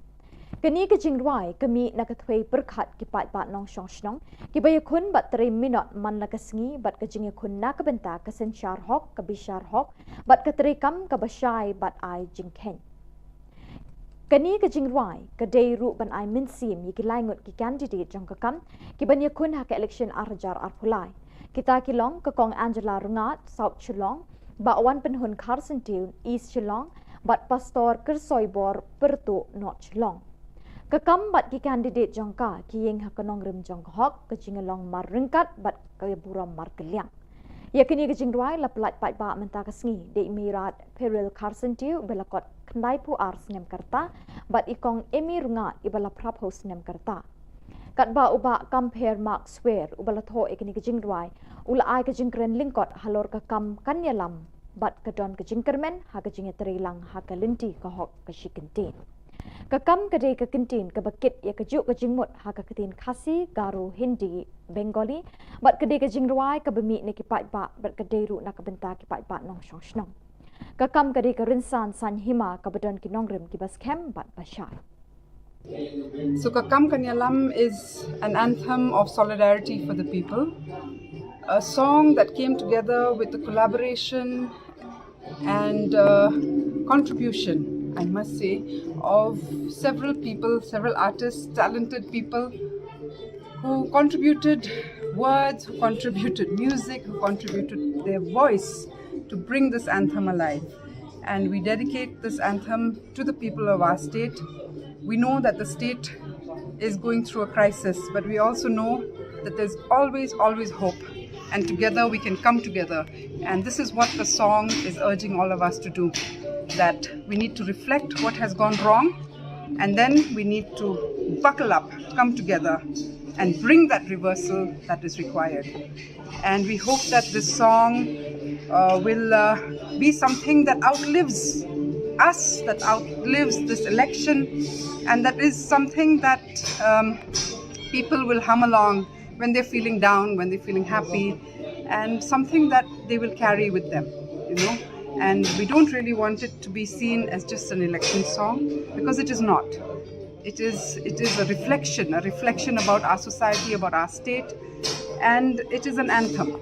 Kane ka jingrwai ka mih na ka thwei pyrkhat ki paidbah nongshong shnong kiba ïakhun bad trei minot man la ka sngi bad ka jingïakhun na ka bynta ka synshar hok ka bishar hok bad ka treikam kaba shai bad ai jingkheiñ. Kane ka jingrwai ka dei ruh ban ai mynsiem ïa ki lai ngut ki candidate jong Ka Kam kiban ïakhun ha ka election ar hajar arphew lai. Kita ki long ka Kong Angela Rngad, South Shillong, Bah Wanpynhun Kharsyntiew, East Shillong, bad Pastor Kyrsoibor Pyrtuh, North Shillong. Ka Kam bad ki candidate jong ka ki ïeng ha ka nongrim jong ka hok, ka jinglong mar ryngkat bad ka burom mar kylliang. Ïa kane ka jingrwai la pyllait paidbah mynta ka sngi da i Mairat Peril Kharsyntiew ba la kot khyndai phew ar snem ka rta bad i Kong Amy Rngad iba la phra phew snem ka rta. Katba u Bah Kampher Mark Swer uba la thoh ïa kane ka jingrwai u la ai ka jingkren lyngkot halor Ka Kam Kan Ïalam bad ka don ka jingkyrmen ha ka jingïatreilang ha ka lynti ka hok ka shi kyntien. Ka Kam ka dei ka kyntien kaba kit ïa kajuh ka jingmut ha ka ktien Khasi, Garo, Hindi, Bengali bad ka dei ka jingrwai kaba mih na ki paidbah bad ka dei ruh na ka bynta ki paidbah nongshong shnong. Ka Kam ka dei ka rynsan saiñ hima kaba don ki nongrim kiba skhem bad ba shai. So Ka Kam Kan Ïalam is an anthem of solidarity for the people, a song that came together with the collaboration and uh, contribution, I must say, of several people, several artists, talented people who contributed words, who contributed music, who contributed their voice to bring this anthem alive. And we dedicate this anthem to the people of our state. We know that the state is going through a crisis, but we also know that there's always, always hope. And together we can come together. And this is what the song is urging all of us to do, that we need to reflect what has gone wrong, and then we need to buckle up, come together, and bring that reversal that is required. And we hope that this song uh, will uh, be something that outlives us, that outlives this election, and that is something that um, People will hum along when they're feeling down, when they're feeling happy, and something that they will carry with them, you know. And we don't really want it to be seen as just an election song, because it is not. It is it is a reflection, a reflection about our society, about our state, and it is an anthem,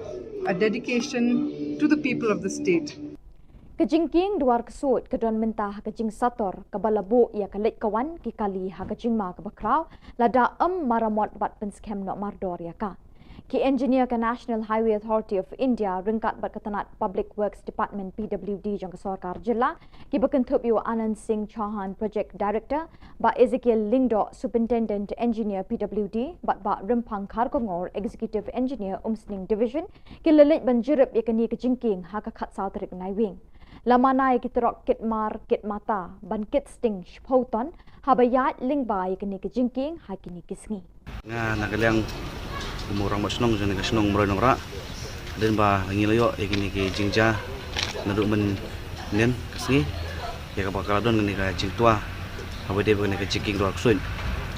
a dedication to the people of the state. Ka jingkieng Duar Ksuid ka don mynta ha ka jingsator kaba la buh ïa ka leit ka wan ki kali ha ka jingma kaba khraw lada ym maramot bad pynskhem noh mardor ïa ka. Ki engineer ka National Highway Authority of India ryngkat bad ka tnat Public Works Department, P W D, jong ka sorkar jylla, kiba kynthup ïa u Anand Singh Chauhan, Project Director, Bah Ezekiel Lyngdoh, Superintendent Engineer, P W D, bad Bah Rymphang Kharkongor, Executive Engineer, Umsning Division, ki la leit ban jurip ïa kane ka jingkieng ha ka khatsaw tarik Naiwieng. La mana ïa ki trok kit mar kit mata ban kit sting shiphew ton haba ïaid lyngba ïa kane ka jingkieng ha kine ki sngi. Nga na ka liang u Mawrang Bah Shnong jong kane ka shnong Mroi Nongrah, hadien ba ngi la ïoh ïa kine ki jingjia naduh mynhynnin ka sngi ïa kaba ka la don kane ka jingtwa haba ïadei bad kane ka jingkieng Duar Ksuid,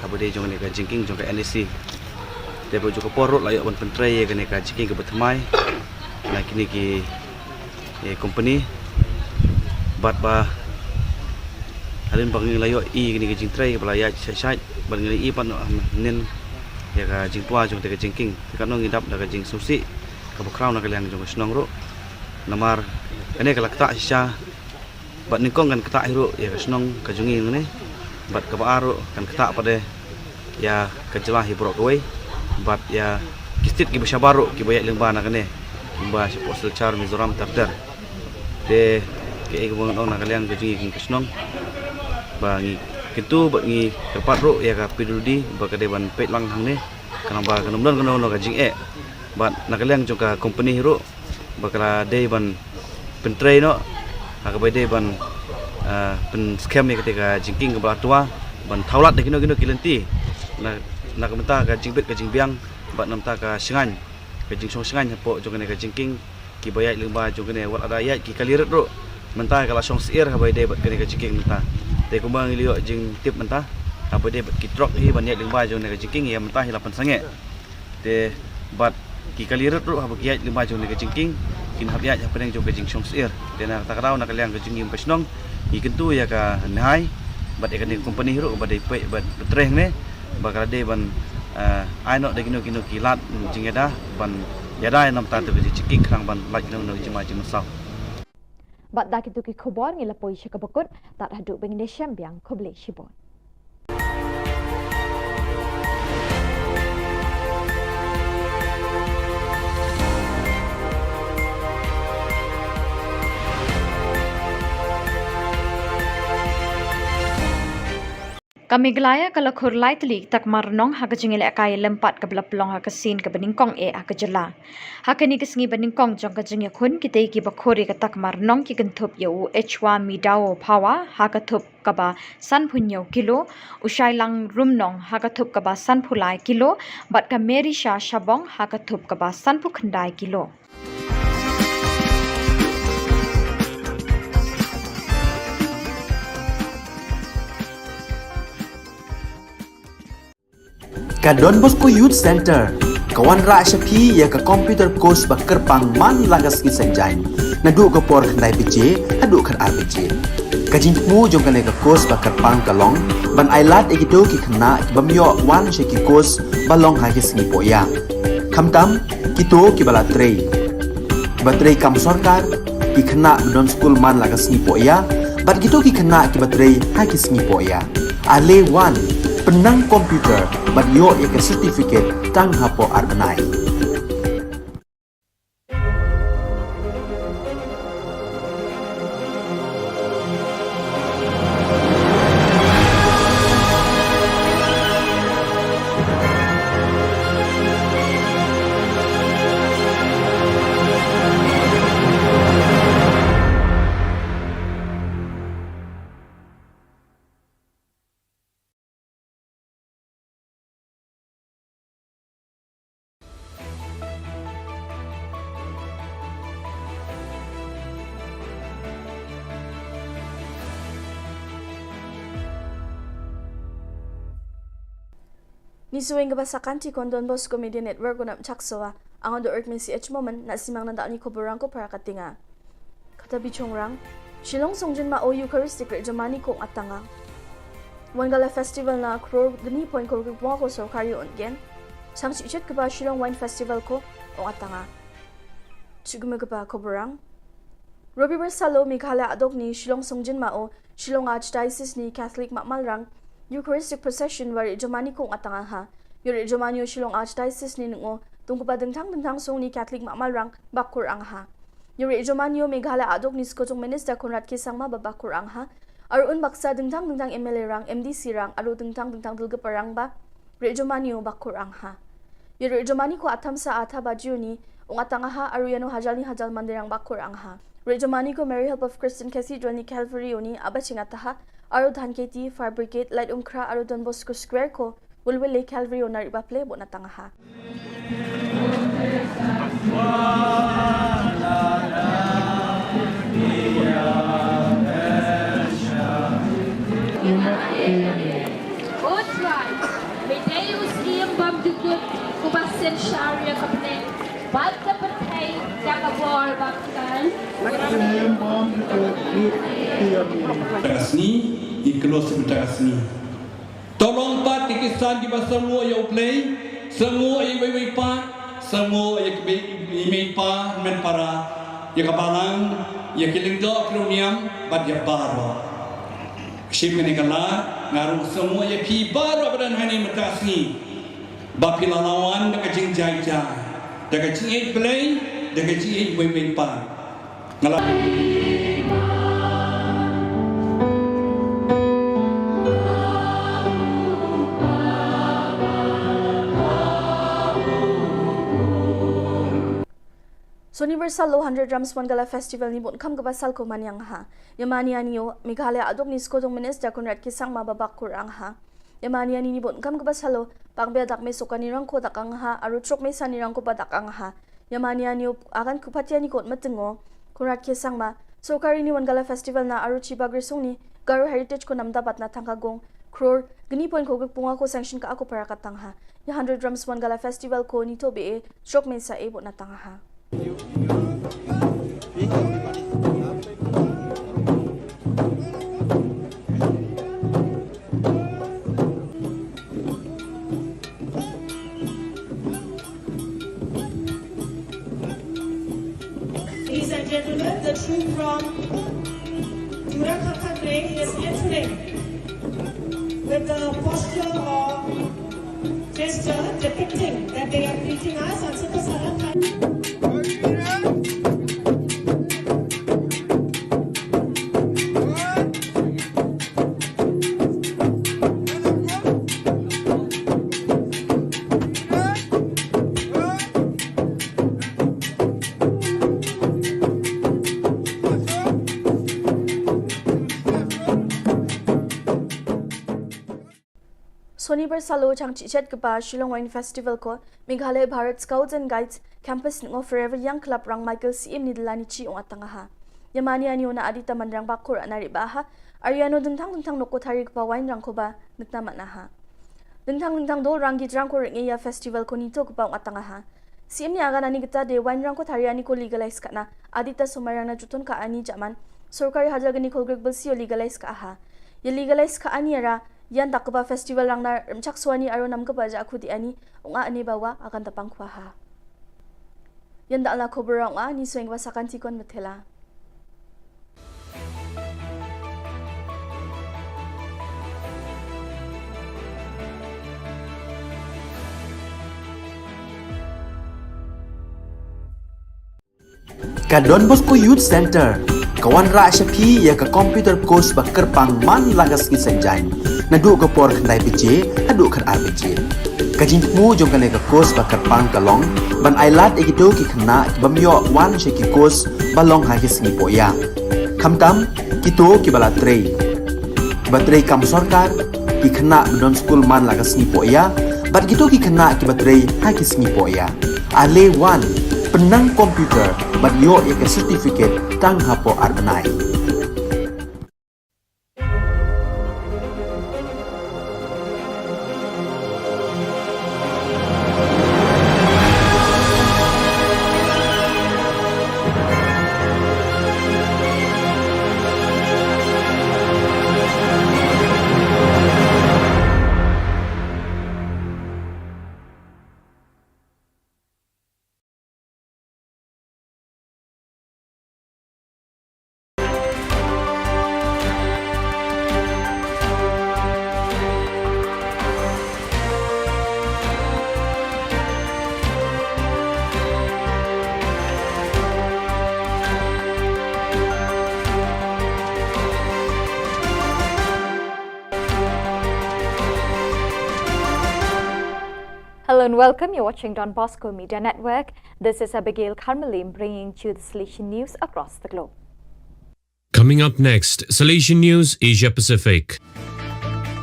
haba ïadei jong kane ka jingkieng jong ka N E C. Te bad jong ka por ruh la ïoh ban pyntrei ïa kane ka jingkieng kaba thymmai na kine ki company bad ba hadien ba ngi la ïoh i kine ki jingtrei ba la ïaid shai shai bad ngi la i pat noh mynhynnin ïa ka jingtwa jong kata ka jingkieng. Te katno ngi dap da ka jingsngewsih kaba khraw na ka liang jong ka shnong ruh namar kane ka la ktah shisha bad nyngkong kan ktah hi ruh ïa ka shnong ka jong ngi hangne bad kaba ar ruh kan ktah pat de ïa ka jylla hi baroh kawei bad ïa ki state kiba shabar ruh kiba ïaid lyngba na kane lyngba shapoh Silchar, Mizoram ter ter. Te kaei kaba ngan ong na ka liang ka jong ngi ka shnong ba ngi kyntu bad ngi kyrpad ruh ïa ka P W D ba ka dei ban peit lang hangne khnang ba kan ym don kano kano ka jingeh bad na ka liang jong ka company hi ruh ba ka la dei ban pyntrei noh ha kaba ïadei ban pynskhem ïa kata ka jingkieng kaba la twa ban thaw lad da kino kino ki lynti na ka bynta ka jingbit ka jingbiang bad na ka bynta ka shngaiñ ka jingshong shngaiñ hapoh jong kane ka jingkieng kiba ïaid lyngba jong kane wat lada ïaid ki kali rit ruh mynta ka la shong syier haba ïadei bad kane ka jingkieng mynta. Te kumba ngi la ïoh jingtip mynta haba ïadei bad ki trok hi ban ïaid lyngba jong kane ka jingkieng ïa mynta hi la pynsangeh. Te bad ki kali rit ruh haba ki ïaid lyngba jong kane ka jingkieng kin hap ïaid hapdeng jong ka jingshong syier. Te na kata ka daw na ka liang ka jong ngi ka shnong ngi kyntu ïa ka NHAI bad ïa kane ka company hi ruh ba dei peit bad pyntrei hangne ba ka la dei ban ai noh da kino kino ki lad jingïada ban ïada ïa na ka bynta ka jingkieng khnang ban lait kino kino ki jingma jingmynsaw. Bad da kito ki khubor ngi la poi sha kaba kut, tad haduh ba ngin ïashem biang, khublei shibun. Ka Meghalaya ka la khur lai tylli ki takma rnong ha ka jingïalehkai lympat kaba la pynlong ha ka sien kaba nyngkong eh ha ka jylla. Ha kane ka sngi ba nyngkong jong ka jingïakhun, kitei kiba khur ïa ka takma rnong ki kynthup ïa u Echwa Midao Phawa ha ka thup kaba sanphew hynñiew kilo, u Shailang Rumnong ha ka thup kaba sanphew lai kilo bad ka Merisha Shabong ha ka thup kaba sanphew khyndai kilo. Ka Don Bosco Youth Centre ka wanrah sha phi ïa ka computer course ba kyrpang man la ka sngi Saitjaiñ naduh ka por khyndai baje haduh khatar baje. Ka jingthmu jong kane ka course ba kyrpang ka long ban ailad ïa kito ki khynnah ki bym ïoh wan sha ki course ba long ha ki sngi pohïa. Khamtam kito kiba la trei, kiba trei kam sorkar, ki khynnah ba don skul man la ka sngi pohïa bad kito ki khynnah kiba trei ha ki sngi pohïa. Ale wan, pynnang computer bad ïoh ïa ka certificate tang hapoh ar bnai. Ni suweng kaba sakanti kon Don Bosco Media Network u nap chak soa. Ang do Earth Messi H Moment na simang na dal ni koborang ko para katinga. Kata bichongrang. Shillong Songjin Ma O Eucharistic Re Jomani ko ngatanga. Wangala Festival na crore gni point ko gni ko sorkari on gen. Sang si chet kaba Shillong Wine Festival ko ngatanga. Chigme kaba koborang. Robi Bersalo Meghalaya adok ni Shillong Songjin Ma O Shillong Archdiocese ni Catholic Makmalrang Eucharistic Procession wari Jomani ko ngatanga ha. Yuri Jomani o Shillong Archdiocese ni nungo tungkuba dengtang dengtang song ni Catholic Makmalrang bakur ang ha. Yuri Jomani o Meghalaya adok ni Skotung Minister Conrad K Sangma babakur ang ha. Arun baksa dengtang dengtang M L A rang, M D C rang, aru dengtang dengtang dulgeparang ba Re Jomani o bakur ang ha. Yuri Jomani ko atam sa atha bajiu ni ung atanga ha aru yano hajal ni hajal mandirang bakur ang ha. Re Jomani ko Mary Help of Christian Cathedral ni Calvary o ni abaching ataha aru Dhan Keti, Fire Brigade, Light Umkra aru Don Bosco Square ko Wilwil le Calvary o nari baple bo natanga ha. Good one. Me dei u siem bam dukut ku ba sen sharia kapne. Bad ka perthei ya ka bor bam kan. Siem bam dukut. Takasni, ikhlas takasni. Tolong pat ki Kristan kiba sngewnguh ïa U Blei, sngewnguh ïa iwei iwei pat, sngewnguh ïa ki mei, i mei pa, men para, ïa ka balang, ïa ki lyngdoh ki riewniam, bad ïa baroh. Shim kane ka lad, nga ruh sngewnguh ïa phi baroh ba don hangne mynta ka sngi. Ba phi la wan da ka jingjai jai, da ka jingïeit Blei, da ka jingïeit iwei iwei pat. Nga la Sony Versal Low Hundred Drums Wangala Festival ni bun kam kaba sal ko maniang ha. Yamani anio, Meghalaya adok ni Skotung Minister Conrad K Sangma babak kur ang ha. Yamani ani ni bun kam kaba salo, pang bia dak me sokani rangko dak ang ha, aru truk me sani rangko ba dak ang ha. Yamani ani agan kupati ani kot matengo, Conrad K Sangma, sorkari ni Wangala Festival na aru chiba grisung ni, Garo Heritage ko namda bat na tangka gong, crore, gni point ko gik punga ko sanction ka ako para katang ha. Ya hundred drums Wangala Festival ko ni to be e, truk me sa e bot na tang ha. Ladies and gentlemen, the troupe from Jura Khakha Grey is entering with the posture of gesture depicting that they are greeting us on Super Salah. Sonibar salo chang chichet kaba Shillong Wine Festival ko Meghalaya Bharat Scouts and Guides Campus ngo Forever Young Club rang Michael Syiem ni dlani chi ong atang ha. Yamani ani ona adi taman rang bakur anari baha. Ariano dengtang dengtang noko thari kaba wine rang koba nekna mana ha. Dengtang dengtang dol rang git rang ko renge ya festival ko nito kaba ong atang ha. Syiem ni agan ani kita de wine rang ko thari ani ko legalize kana. Adi ta somai rang na jutun ka ani jaman. Sorkari hajar gani ko grek belsi o legalize ka ha. Ya legalize ka ani ara. Yan dak kaba festival rang na remchak suani aro nam kaba ja khudi ani, ong a ani bawa akan tapang khwa ha. Yan dak la khobor ong a ni sueng ba sakan tikon metela. Ka Don Bosco Youth Center ka wanrah sha phi ïa ka computer course ba kyrpang man la ka sngi Saitjaiñ naduh ka por khyndai baje haduh khatar baje. Ka jingthmu jong kane ka course ba kyrpang ka long ban ailad ïa kito ki khynnah ki bym ïoh wan sha ki course ba long ha ki sngi pohïa. Khamtam kito kiba la trei, kiba trei kam sorkar, ki khynnah ba don skul man la ka sngi pohïa bad kito ki khynnah kiba trei ha ki sngi pohïa. Ale wan pynnang computer bad ïoh ïa ka certificate tang hapoh ar bnai. Welcome, you're watching Don Bosco Media Network. This is Abigail Karmalim bringing to you the Salesian news across the globe. Coming up next, Salesian News Asia Pacific.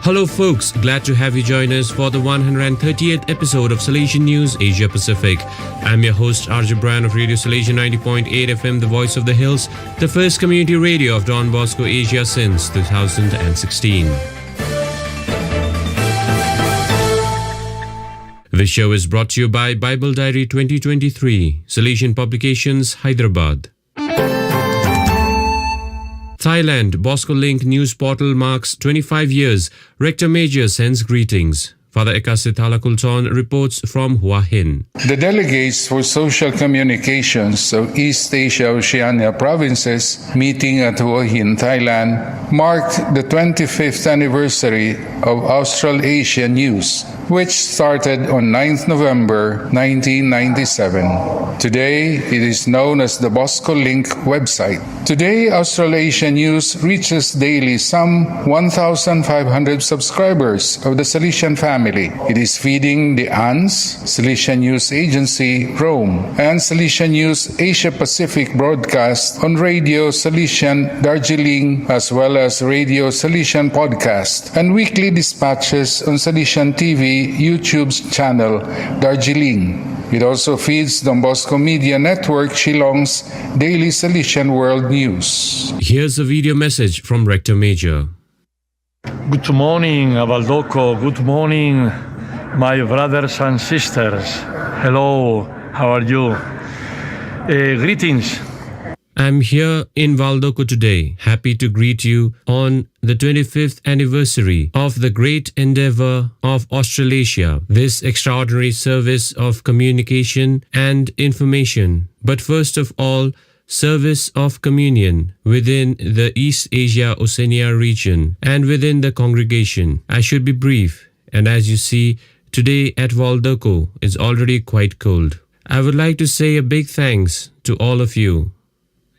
Hello, folks. Glad to have you join us for the one hundred thirtieth episode of Salesian News Asia Pacific. I'm your host, R J Brian of Radio Salesian ninety point eight F M, the voice of the hills, the first community radio of Don Bosco Asia since two thousand sixteen. The show is brought to you by Bible Diary twenty twenty-three, Salesian Publications, Hyderabad. Thailand, Bosco Link news portal marks twenty-five years. Rector Major sends greetings. Father Ekasit Thalakulton reports from Hua Hin. The delegates for social communications of East Asia Oceania provinces meeting at Hua Hin, Thailand, marked the twenty-fifth anniversary of Australasia News, which started on ninth November nineteen ninety-seven. Today, it is known as the Bosco Link website. Today, Australasia News reaches daily some one thousand five hundred subscribers of the Salesian family. It is feeding the ANZ, Salesian News Agency, Rome, and Salesian News Asia Pacific broadcast on Radio Salesian Darjeeling, as well as Radio Salesian podcast and weekly dispatches on Salesian T V YouTube channel Darjeeling. It also feeds Don Bosco Media Network Shillong's Daily Salesian World News. Here's a video message from Rector Major. Good morning, Avaldoko. Good morning, my brothers and sisters. Hello, how are you? Eh, greetings. I'm here in Valdoko today, happy to greet you on the twenty-fifth anniversary of the great endeavor of Australasia, this extraordinary service of communication and information, but first of all, service of communion within the East Asia Oceania region and within the congregation. I should be brief, and as you see, today at Valdoko is already quite cold. I would like to say a big thanks to all of you,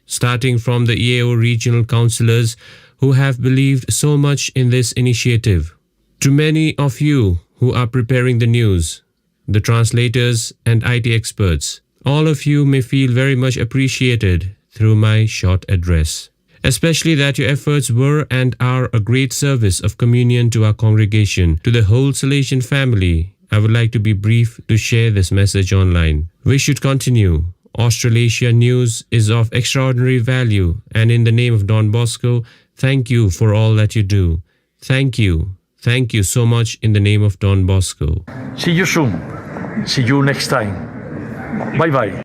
starting from the E A O regional councillors who have believed so much in this initiative, to many of you who are preparing the news, the translators, and I T experts. All of you may feel very much appreciated through my short address, especially that your efforts were and are a great service of communion to our congregation, to the whole Salesian family. I would like to be brief to share this message online. We should continue. Australasia News is of extraordinary value, and in the name of Don Bosco, thank you for all that you do. Thank you. Thank you so much in the name of Don Bosco. See you soon. See you next time. Bye bye.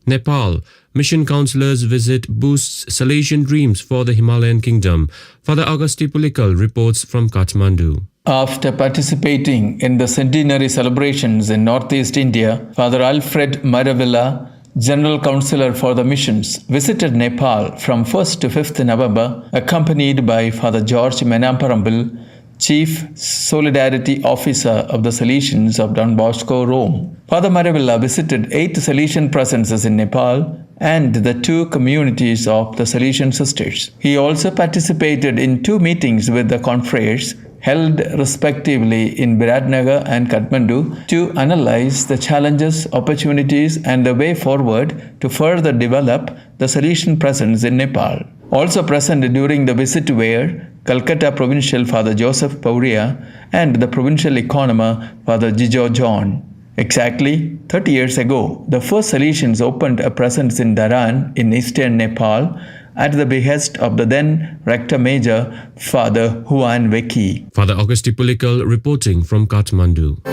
Nepal, mission councillors visit boosts Salesian dreams for the Himalayan kingdom. Father Augusti Pulikal reports from Kathmandu. After participating in the centenary celebrations in northeast India, Father Alfred Maravilla, General Councillor for the Missions, visited Nepal from first to fifth November, accompanied by Father George Menamparambil, Chief Solidarity Officer of the Salesians of Don Bosco, Rome. Father Maravilla visited eight Salesian presences in Nepal and the two communities of the Salesian sisters. He also participated in two meetings with the confreres held respectively in Biratnagar and Kathmandu to analyze the challenges, opportunities, and the way forward to further develop the Salesian presence in Nepal. Also present during the visit were Calcutta Provincial Father Joseph Pauria and the Provincial Economer Father Jijo John. Exactly thirty years ago, the first Salesians opened a presence in Dharan in eastern Nepal at the behest of the then Rector Major, Father Huan Weki. Father Augusti Pulikal reporting from Kathmandu.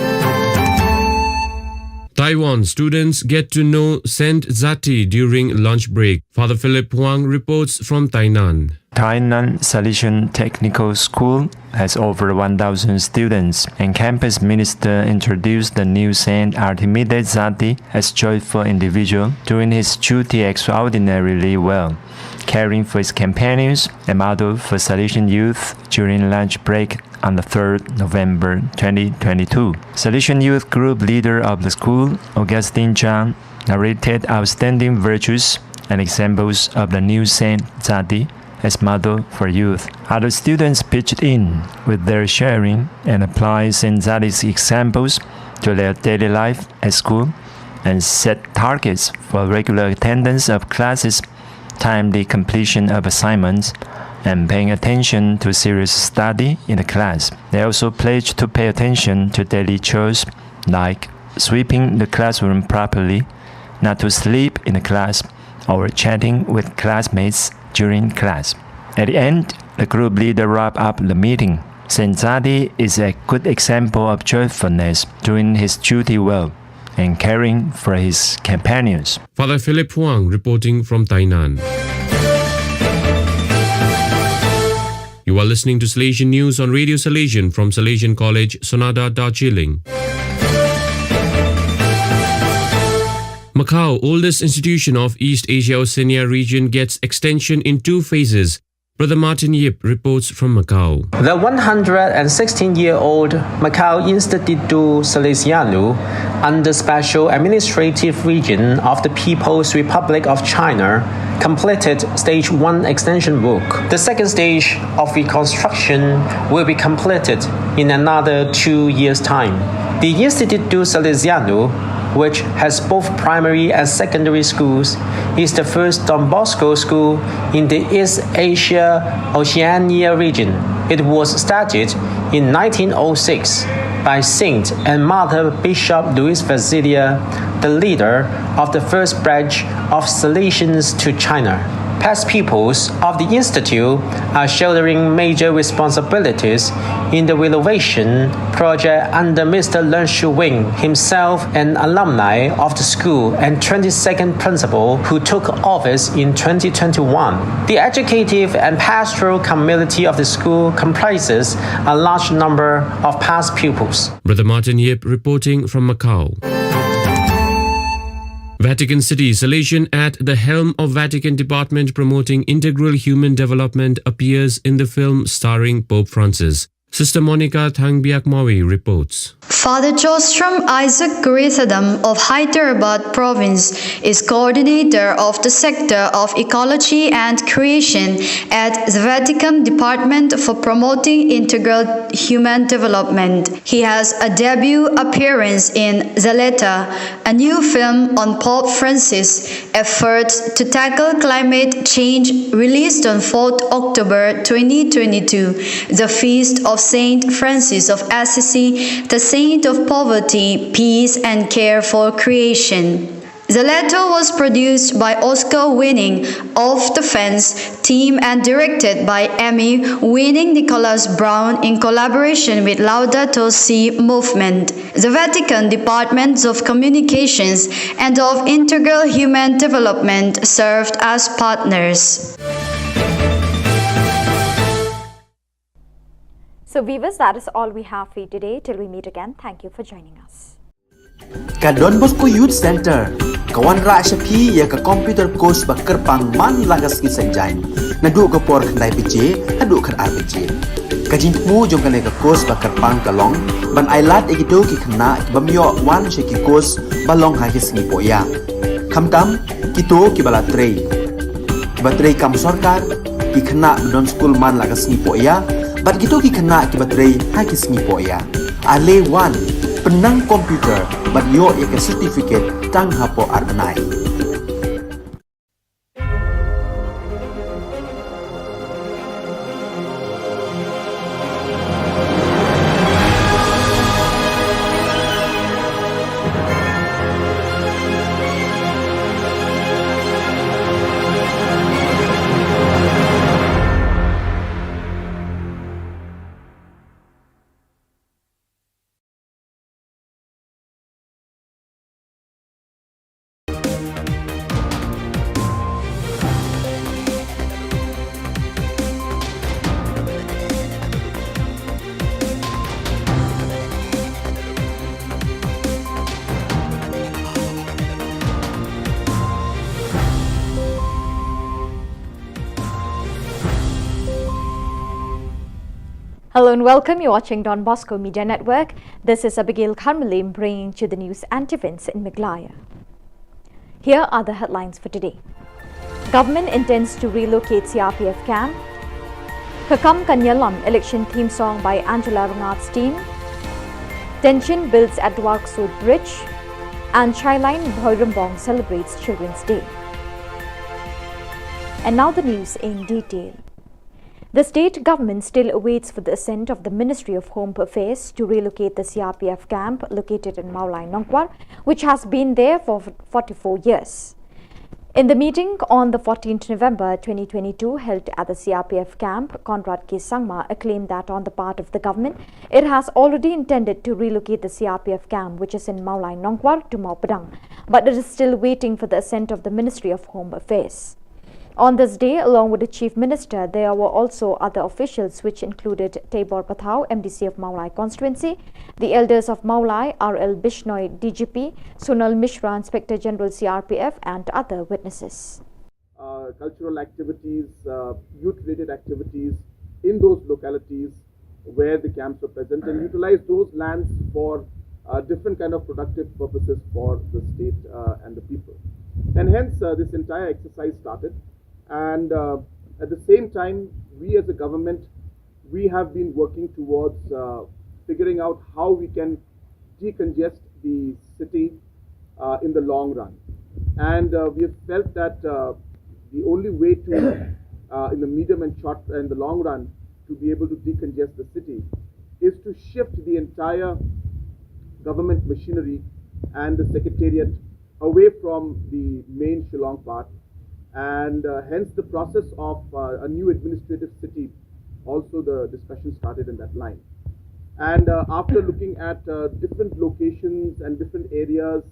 Taiwan students get to know Saint Zati during lunch break. Father Philip Huang reports from Tainan. Tainan Salesian Technical School has over one thousand students, and campus minister introduced the new Saint Artemides Zati as joyful individual doing his duty extraordinarily well, caring for his companions, a model for Salesian youth during lunch break on the third November twenty twenty-two. Salesian youth group leader of the school, Augustine Chang, narrated outstanding virtues and examples of the new Saint Zati as model for youth. Other students pitched in with their sharing and applied Saint Zati's examples to their daily life at school and set targets for regular attendance of classes, timely completion of assignments, and paying attention to serious study in the class. They also pledged to pay attention to daily chores like sweeping the classroom properly, not to sleep in the class, or chatting with classmates during class. At the end, the group leader wrapped up the meeting. Saint Zati is a good example of joyfulness, doing his duty well and caring for his companions. Father Philip Huang reporting from Tainan. You are listening to Salesian News on Radio Salesian from Salesian College, Sonada, Darjeeling. Macau, oldest institution of East Asia Oceania region, gets extension in two phases. Brother Martin Yip reports from Macau. The one hundred and sixteen year old Macau Instituto Salesiano, under Special Administrative Region of the People's Republic of China, completed stage one extension work. The second stage of reconstruction will be completed in another two years' time. The Instituto Salesiano, which has both primary and secondary schools, is the first Don Bosco school in the East Asia Oceania region. It was started in nineteen oh six by Saint and Mother Bishop Louis Fazilia, the leader of the first batch of Salesians to China. Past pupils of the Institute are shouldering major responsibilities in the renovation project under Mister Leung Shu Wing, himself an alumni of the school and twenty-second principal who took office in twenty twenty-one. The educative and pastoral community of the school comprises a large number of past pupils. Brother Martin Yip reporting from Macau. Vatican City, Salesian at the helm of Vatican Department promoting integral human development appears in the film starring Pope Francis. Sister Monica Thangbiakmawi reports. Father Jostrom Isaac Kurithadam of Hyderabad province is coordinator of the sector of ecology and creation at the Vatican Department for promoting integral human development. He has a debut appearance in Zaleta, a new film on Pope Francis' efforts to tackle climate change, released on fourth October twenty twenty-two, the feast of Saint Francis of Assisi, the saint of poverty, peace, and care for creation. Zaleta was produced by Oscar-winning Of the Fence team and directed by Emmy-winning Nicholas Brown in collaboration with Laudato Si Movement, the Vatican Departments of Communications and of Integral Human Development served as partners. So viewers, that is all we have for you today. Till we meet again, thank you for joining us. Ka Don Bosco Youth Center ka wanrah sha phi ïa ka computer course ba kyrpang man la ka sngi Saitjaiñ, naduh ka por khyndai baje haduh khatar baje. Ka jingthmu jong kane ka course ba kyrpang ka long ban ailad ïa kito ki khynnah ki bym ïoh wan sha ki course ba long ha ki sngi pohïa, khamtam kito kiba la trei, kiba trei kam sorkar, ki khynnah ba don skul man la ka sngi pohïa, bad kito ki khynnah kiba trei ha ki sngi pohïa. Ale wan, pynnang computer bad ïoh ïa ka certificate tang hapoh ar bnai. Hello and welcome. You're watching Don Bosco Media Network. This is Abigail Kharmalim bringing to the news and events in Meghalaya. Here are the headlines for today. Government intends to relocate C R P F camp. Ka Kam Ka Nialam election theme song by Angela Rngat's team. Tension builds at Dwarksuid Bridge. And Chailain Bhoirymbong celebrates Children's Day. And now the news in detail. The state government still awaits for the assent of the Ministry of Home Affairs to relocate the C R P F camp located in Mawlai Nongkwar, which has been there for forty-four years. In the meeting on the fourteenth November twenty twenty-two held at the C R P F camp, Conrad K Sangma claimed that on the part of the government, it has already intended to relocate the C R P F camp, which is in Mawlai Nongkwar, to Mawpadang, but it is still waiting for the assent of the Ministry of Home Affairs. On this day, along with the Chief Minister, there were also other officials, which included Teibor Pathao, M D C of Mawlai constituency, the elders of Mawlai, R L Bishnoi, D G P, Sonal Mishra, Inspector General C R P F, and other witnesses. Uh, cultural activities, uh, youth-related activities in those localities where the camps were present, and utilize those lands for uh, different kind of productive purposes for the state uh, and the people. And hence, uh, this entire exercise started. And uh, at the same time, we as a government, we have been working towards uh, figuring out how we can decongest the city uh, in the long run. And uh, we have felt that uh, the only way to, uh, in the medium and short and the long run, to be able to decongest the city is to shift the entire government machinery and the secretariat away from the main Shillong part, and uh, hence the process of uh, a new administrative city. Also, the discussion started in that line. And uh, after looking at uh, different locations and different areas,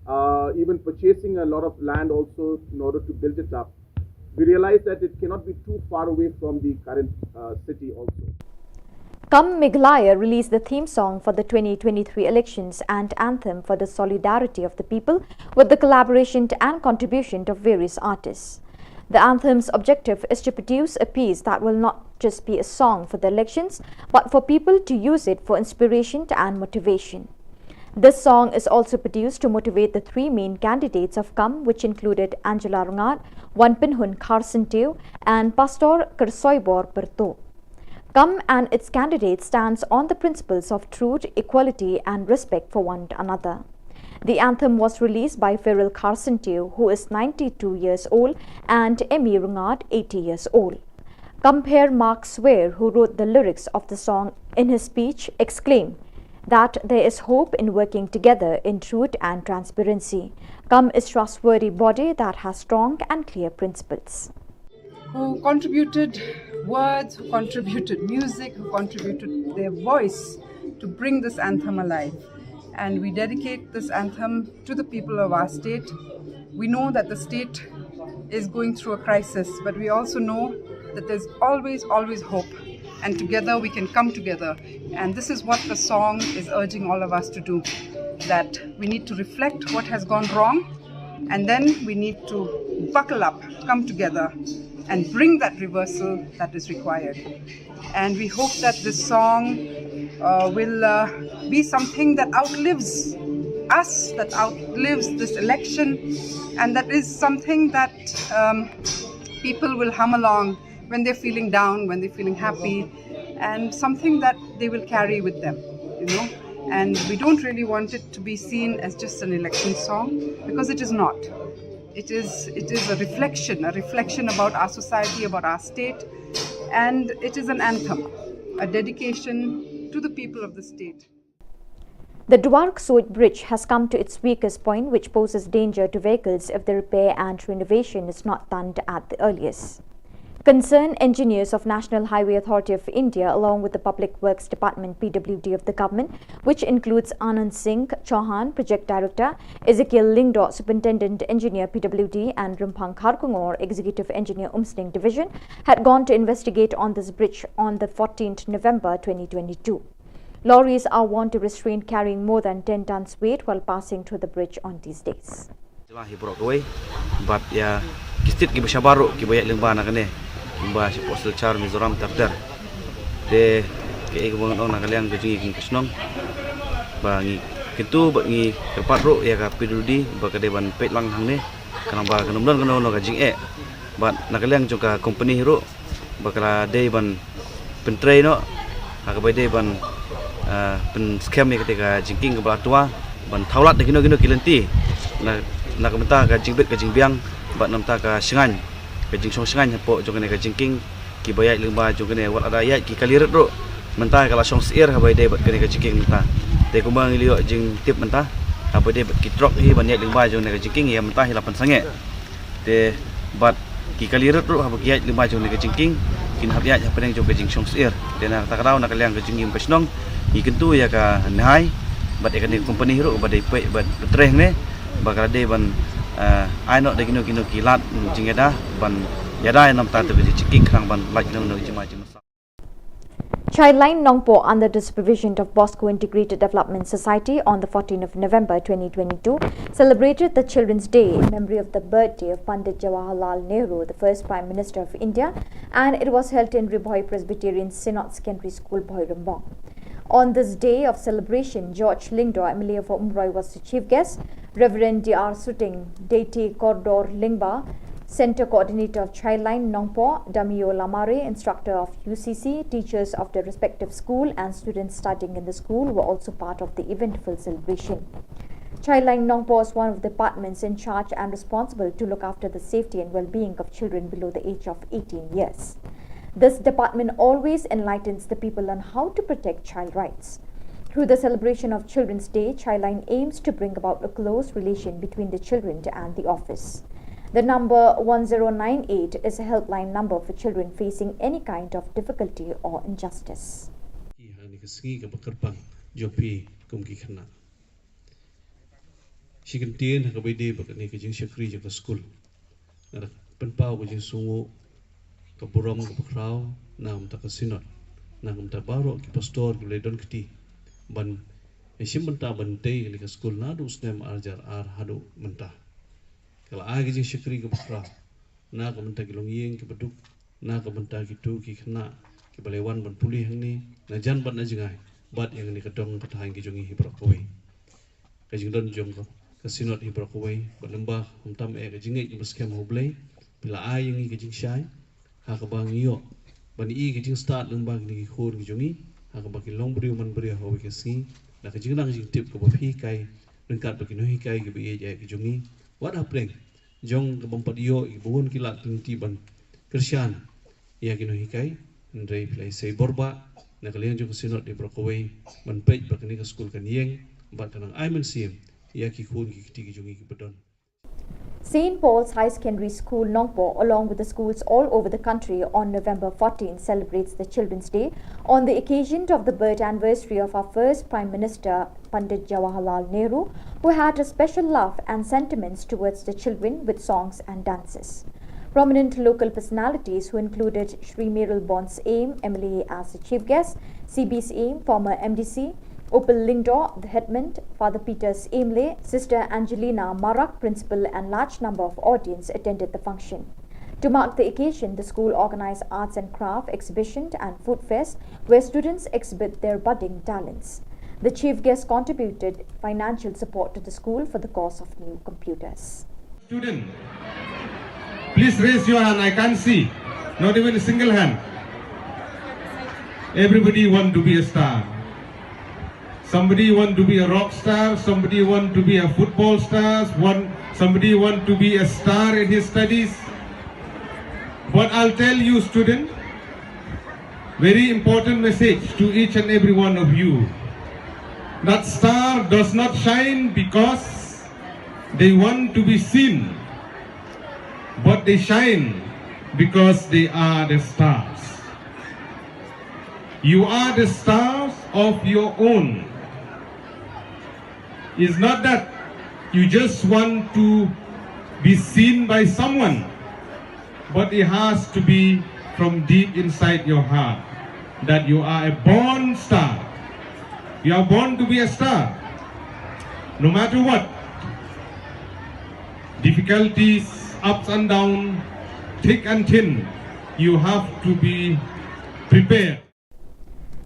uh, even purchasing a lot of land also in order to build it up, we realized that it cannot be too far away from the current uh, city also. Come Meghalaya released the theme song for the twenty twenty-three elections and anthem for the solidarity of the people, with the collaboration and contribution of various artists. The anthem's objective is to produce a piece that will not just be a song for the elections, but for people to use it for inspiration and motivation. This song is also produced to motivate the three main candidates of Come, which included Angela Rngat, Wanpynhun Kharsyntiew, and Pastor Kyrsoibor Pyrtuh. Come and its candidate stands on the principles of truth, equality, and respect for one another. The anthem was released by Feral Kharsyntiew, who is ninety-two years old, and Emmy Rngat, eighty years old. Compere Mark Swear, who wrote the lyrics of the song, in his speech exclaimed that there is hope in working together in truth and transparency. Come is trustworthy body that has strong and clear principles. Who contributed words, who contributed music, who contributed their voice to bring this anthem alive. And we dedicate this anthem to the people of our state. We know that the state is going through a crisis, but we also know that there's always, always hope. And together we can come together. And this is what the song is urging all of us to do, that we need to reflect what has gone wrong, and then we need to buckle up, come together, and bring that reversal that is required. And we hope that this song uh, will uh, be something that outlives us, that outlives this election, and that is something that um, people will hum along when they're feeling down, when they're feeling happy, and something that they will carry with them, you know. And we don't really want it to be seen as just an election song, because it is not. It is, it is a reflection, a reflection about our society, about our state, and it is an anthem, a dedication to the people of the state. The Dwarksuid Bridge has come to its weakest point, which poses danger to vehicles if the repair and renovation is not done at the earliest. Concerned engineers of National Highway Authority of India, along with the Public Works Department, P W D, of the government, which includes Anand Singh Chauhan, Project Director, Ezekiel Lyngdoh, Superintendent Engineer, P W D, and Rymphang Kharkongor, Executive Engineer, Umsning Division, had gone to investigate on this bridge on the fourteenth November twenty twenty-two. Lorries are warned to restrain carrying more than ten tons weight while passing through the bridge on these days. Jylla hi baroh kawei, bad ïa ki state kiba shabar ruh kiba ïaid lyngba na kane, lyngba shapoh Silchar, Mizoram, ter ter. Te Kaei kaba ngan ong na ka liang ka jong ngi kum ka shnong, ba ngi kyntu bad ngi kyrpad ruh ïa ka P W D ba ka dei ban peit lang hangne, khnang ba kan ym don kano kano ka jingeh. Bad na ka liang jong ka company ruh ba ka la dei ban pyntrei noh ha kaba dei ban, ah, pynskhem ïa kata ka jingkieng kaba la twa, ban thaw lad da kino kino ki lynti na, na ka bynta ka jingbit ka jingbiang bad na ka bynta ka shngaiñ, ka jingshong shngaiñ hapoh jong kane ka jingkieng. Kiba ïaid lyngba jong kane, wat lada ïaid ki kali rit ruh, mynta ka la shong syiar haba ïadei bad kane ka jingkieng mynta. Te kumba ngi la ïoh jingtip mynta, haba ïadei bad ki trok hi ban ïaid lyngba jong kane ka jingkieng, ïa mynta hi la pynsangeh. Te bad ki kali rit ruh haba ki ïaid lyngba jong kane ka jingkieng, kin hap ïaid hapdeng jong ka jingshong syiar. Te na kata ka daw, na ka liang ka jong ngi kum ka shnong, ngi kyntu ïa ka NHAI bad ïa kane ka company ruh ba dei peit bad pyntrei hangne, ba ka la dei ban, eh, ai noh da kino kino ki lad jingïada ban ïada ïa na ka bynta ka jingkieng, khnang ban lait noh na ka jingma jingmynsiem. Childline Nongpoh, under the supervision of Bosco Integrated Development Society, on the fourteenth of November twenty twenty-two, celebrated the Children's Day in memory of the birthday of Pandit Jawaharlal Nehru, the first Prime Minister of India, and it was held in Ri Bhoi Presbyterian Synod Secondary School, Bhoirymbong. On this day of celebration, George Lyngdoh, M L A of Umroi, was the chief guest. Reverend D R Suting, Deity Kordor Lyngba, Center Coordinator of Childline Nongpoh, Damio Lamare, instructor of U C C, teachers of the respective school, and students studying in the school were also part of the eventful celebration. Childline Nongpoh is one of the departments in charge and responsible to look after the safety and well-being of children below the age of eighteen years. This department always enlightens the people on how to protect child rights. Through the celebration of Children's Day, Childline aims to bring about a close relation between the children and the office. The number one zero nine eight is a helpline number for children facing any kind of difficulty or injustice. Ki ha kane ka sngi kaba kyrpang jong phi kum ki khynnah. Shi kyntien ha kaba ïadei bad kane ka jingshakri jong ka skul, nga da pynpaw ka jingsngewnguh, ka burom kaba khraw na ka bynta ka Synod, na ka bynta baroh ki pastor kiba la don kti ban ïashim bynta ban tei kane ka skul naduh u snem ar hajar ar haduh mynta. Ka la ai ka jingshakri kaba khraw na ka bynta ki longïing kiba duk, na ka bynta kito ki khynnah kiba la wan ban pule hangne na jan bad na jngai, bad ïa kane ka dong ka thaiñ ka jong ngi hi baroh kawei. Ka jingdon jong ka, ka Synod hi baroh kawei, bad lyngba khamtam eh ka jingngeit kaba skhem ha U Blei, phi la ai ïa ngi ka jingshai ha kaba ngi ïoh ban ïohi ka jingstad lyngba kine ki khun ki jong ngi, ha kaba kin long briew man briew ha kawei ka sngi, da ka jingnang jingtip kaba phi hikai, ryngkat bad ki nonghikai kiba ïeit eh ki jong ngi, wat hapdeng jong ka bym pat ïoh ïa ki bun ki lad ki lynti ban kyrshan ïa ki nonghikai. Hynrei phi la ïasei bor bha na ka liang jong ka Synod hi baroh kawei ban peit ba kane ka skul kan ïeng bad kan nang ai mynsiem ïa ki khun ki kti ki jong ngi kiba don. Saint Paul's High Secondary School, Nongpoh, along with the schools all over the country, on November fourteen celebrates the Children's Day on the occasion of the birth anniversary of our first Prime Minister, Pandit Jawaharlal Nehru, who had a special love and sentiments towards the children with songs and dances. Prominent local personalities, who included Shri Mayralborn Syiem, M L A, as the chief guest, C B Syiem, former M D C, Upal Lyngdoh, the headman, Father Peter Syiemlieh, Sister Angelina Marak, principal, and large number of audience attended the function. To mark the occasion, the school organized arts and craft exhibition and food fest, where students exhibit their budding talents. The chief guest contributed financial support to the school for the cost of new computers. Student, please raise your hand. I can't see. Not even a single hand. Everybody want to be a star. Somebody want to be a rock star. Somebody want to be a football star. One, somebody want to be a star in his studies. But I'll tell you, student, very important message to each and every one of you. That star does not shine because they want to be seen, but they shine because they are the stars. You are the stars of your own. It's not that you just want to be seen by someone, but it has to be from deep inside your heart that you are a born star. You are born to be a star. No matter what, difficulties, ups and downs, thick and thin, you have to be prepared.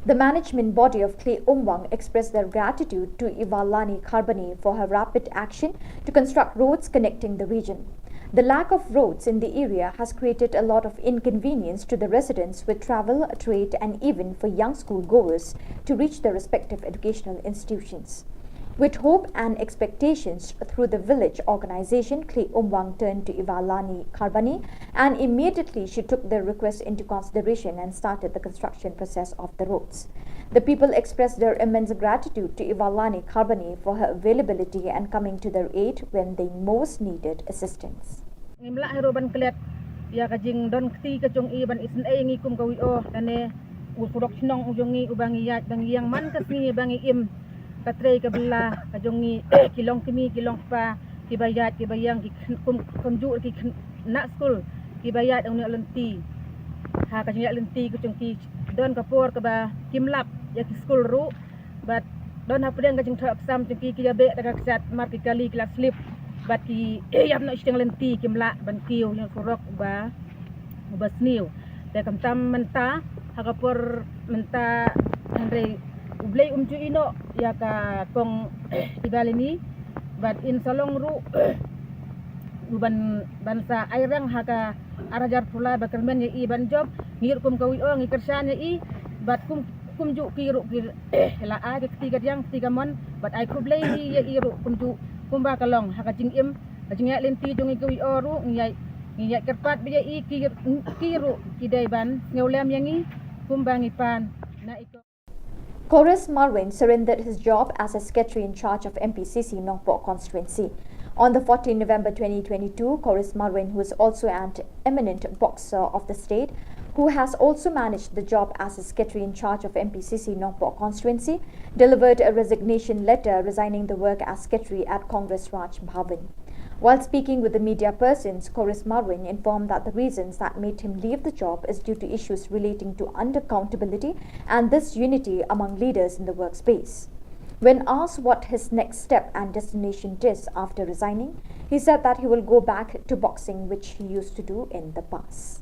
The management body of Khlei Umwang expressed their gratitude to Ivalani Kharbani for her rapid action to construct roads connecting the region. The lack of roads in the area has created a lot of inconvenience to the residents with travel, trade, and even for young school goers to reach their respective educational institutions. With hope and expectations through the village organization, Khlei Umwang turned to Ivalani Kharbani, and immediately she took their request into consideration and started the construction process of the roads. The people expressed their immense gratitude to Ivalani Kharbani for her availability and coming to their aid when they most needed assistance. Ngim lah hi ruh ban klet ïa ka jingdon kti ka jong i ban isynei ngi kum ka V O, kane u surok shnong u jong ngi uba ngi ïaid ba ngi ïeng man ka sngi ba ngi im, ka trei ka bylla ka jong ngi ki long kmie ki long kpa, kiba ïaid kiba ïeng ki kyn-, kum, kumjuh ki khynnah skul kiba ïaid ong ne lynti. Ha ka jingïaid lynti ka jong ki don ka por kaba kim lap ïa ki skul ruh. Bad don hapdeng ka jingthoh exam jong ki, ki ïa beh da ka ksat mar ki kali ki la slip. Bad ki ïap noh shiteng lynti, kim lah ban kiew ïa u surok uba, uba sniew. Te khamtam mynta ha ka por mynta, hynrei U Blei um ju ïehnoh ïa ka kong Ivalani. Bad in sa long ruh u ban, ban sa ai rang ha ka ar hajar phew lai ba kyrmen ïa i ban jop. Ngi ruh kum ka V O ngi kyrshan ïa i. Bad kum, kumjuh ki ruh ki la ai ka kti kadiang kti kamon. Bad ai khublei ïa i ruh kumjuh kumba ka long ha ka jingim, ka jingïaid lynti jong ngi ka V O ruh ngi ïaid, ngi ïaid kyrpad bha ïa i, ki, ki ruh ki dei ban sngewlem ïa ngi kumba ngi pan na i ko. Chorus Marwein surrendered his job as a secretary in charge of M P C C Nongpoh constituency. On the fourteenth November twenty twenty-two, Chorus Marwein, who is also an eminent boxer of the state, who has also managed the job as a secretary in charge of M P C C Nongpoh constituency, delivered a resignation letter resigning the work as secretary at Congress Raj Bhavan. While speaking with the media persons, Chorus Marwein informed that the reasons that made him leave the job is due to issues relating to unaccountability and disunity among leaders in the workspace. When asked what his next step and destination is after resigning, he said that he will go back to boxing, which he used to do in the past.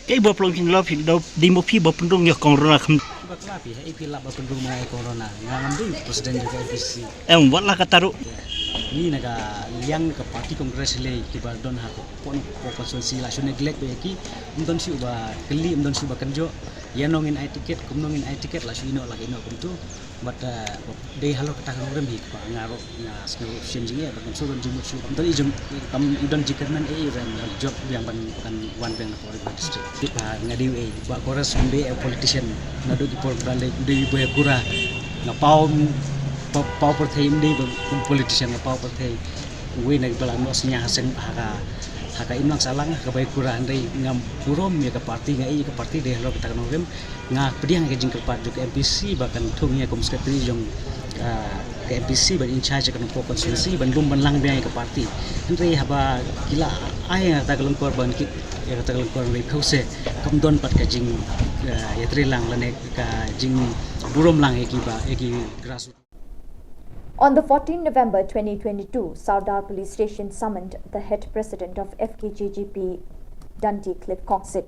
Kei ba plong phin lop phin dop di mo phi ba pynrung ïa kong rona kham. Ba kla phi ha i phi lap ba pynrung ma ïa kong rona. Nga ngam dei president jong ka M P C. Em wat la ka taru. Ni na ka liang ka party Congress le ki ba don ha ko pon ko constituency la shu neglect ba ïa ki. Ym don shu ba kylli, ym don shu ba kynjoh. Ïa nong in ai ticket, kum nong in ai ticket la shu ïehnoh la ïehnoh kumtu. But, uh, dei halor kata ka nongrim hi kpa nga ruh nga sngew shisien jingeh, but ngam sngewdon jingmut shuh. Kam don i jong, kam i don jingkyrmen ei ban jop biang ban kan wan biang na Paul River District. Kpa nga dei ei ba Chorus um dei ei politician naduh ki por kba lei, um dei ba kura. Nga paw, paw, paw pyrthei, um dei ba kum politician nga paw pyrthei. Uwei na ki ba la noh sñiaw ha seng ha ka, ha ka imlang sahlang ha ka bai kura, hynrei ngam burom ïa ka party, nga i ïa ka party dei halor kata ka nongrim. Nga pdiang ïa ka jingkyrpad jong ka M P C ba kan thung ïa kum secretary jong, ah, ka M P C ban in charge ïa ka Nongpoh constituency ban lum ban lang biang ïa ka party. Hynrei haba ki la ai ïa kata ka lyngkor ban kit ïa kata ka lyngkor, hynrei phew se kam don pat ka jing, ah, ïatrei lang lane ka jingburom lang ïa ki ba, ïa ki grassroots. On the fourteenth November twenty twenty-two, Sardar Police Station summoned the head president of F K J G P, Dundee Cliff Kongsit.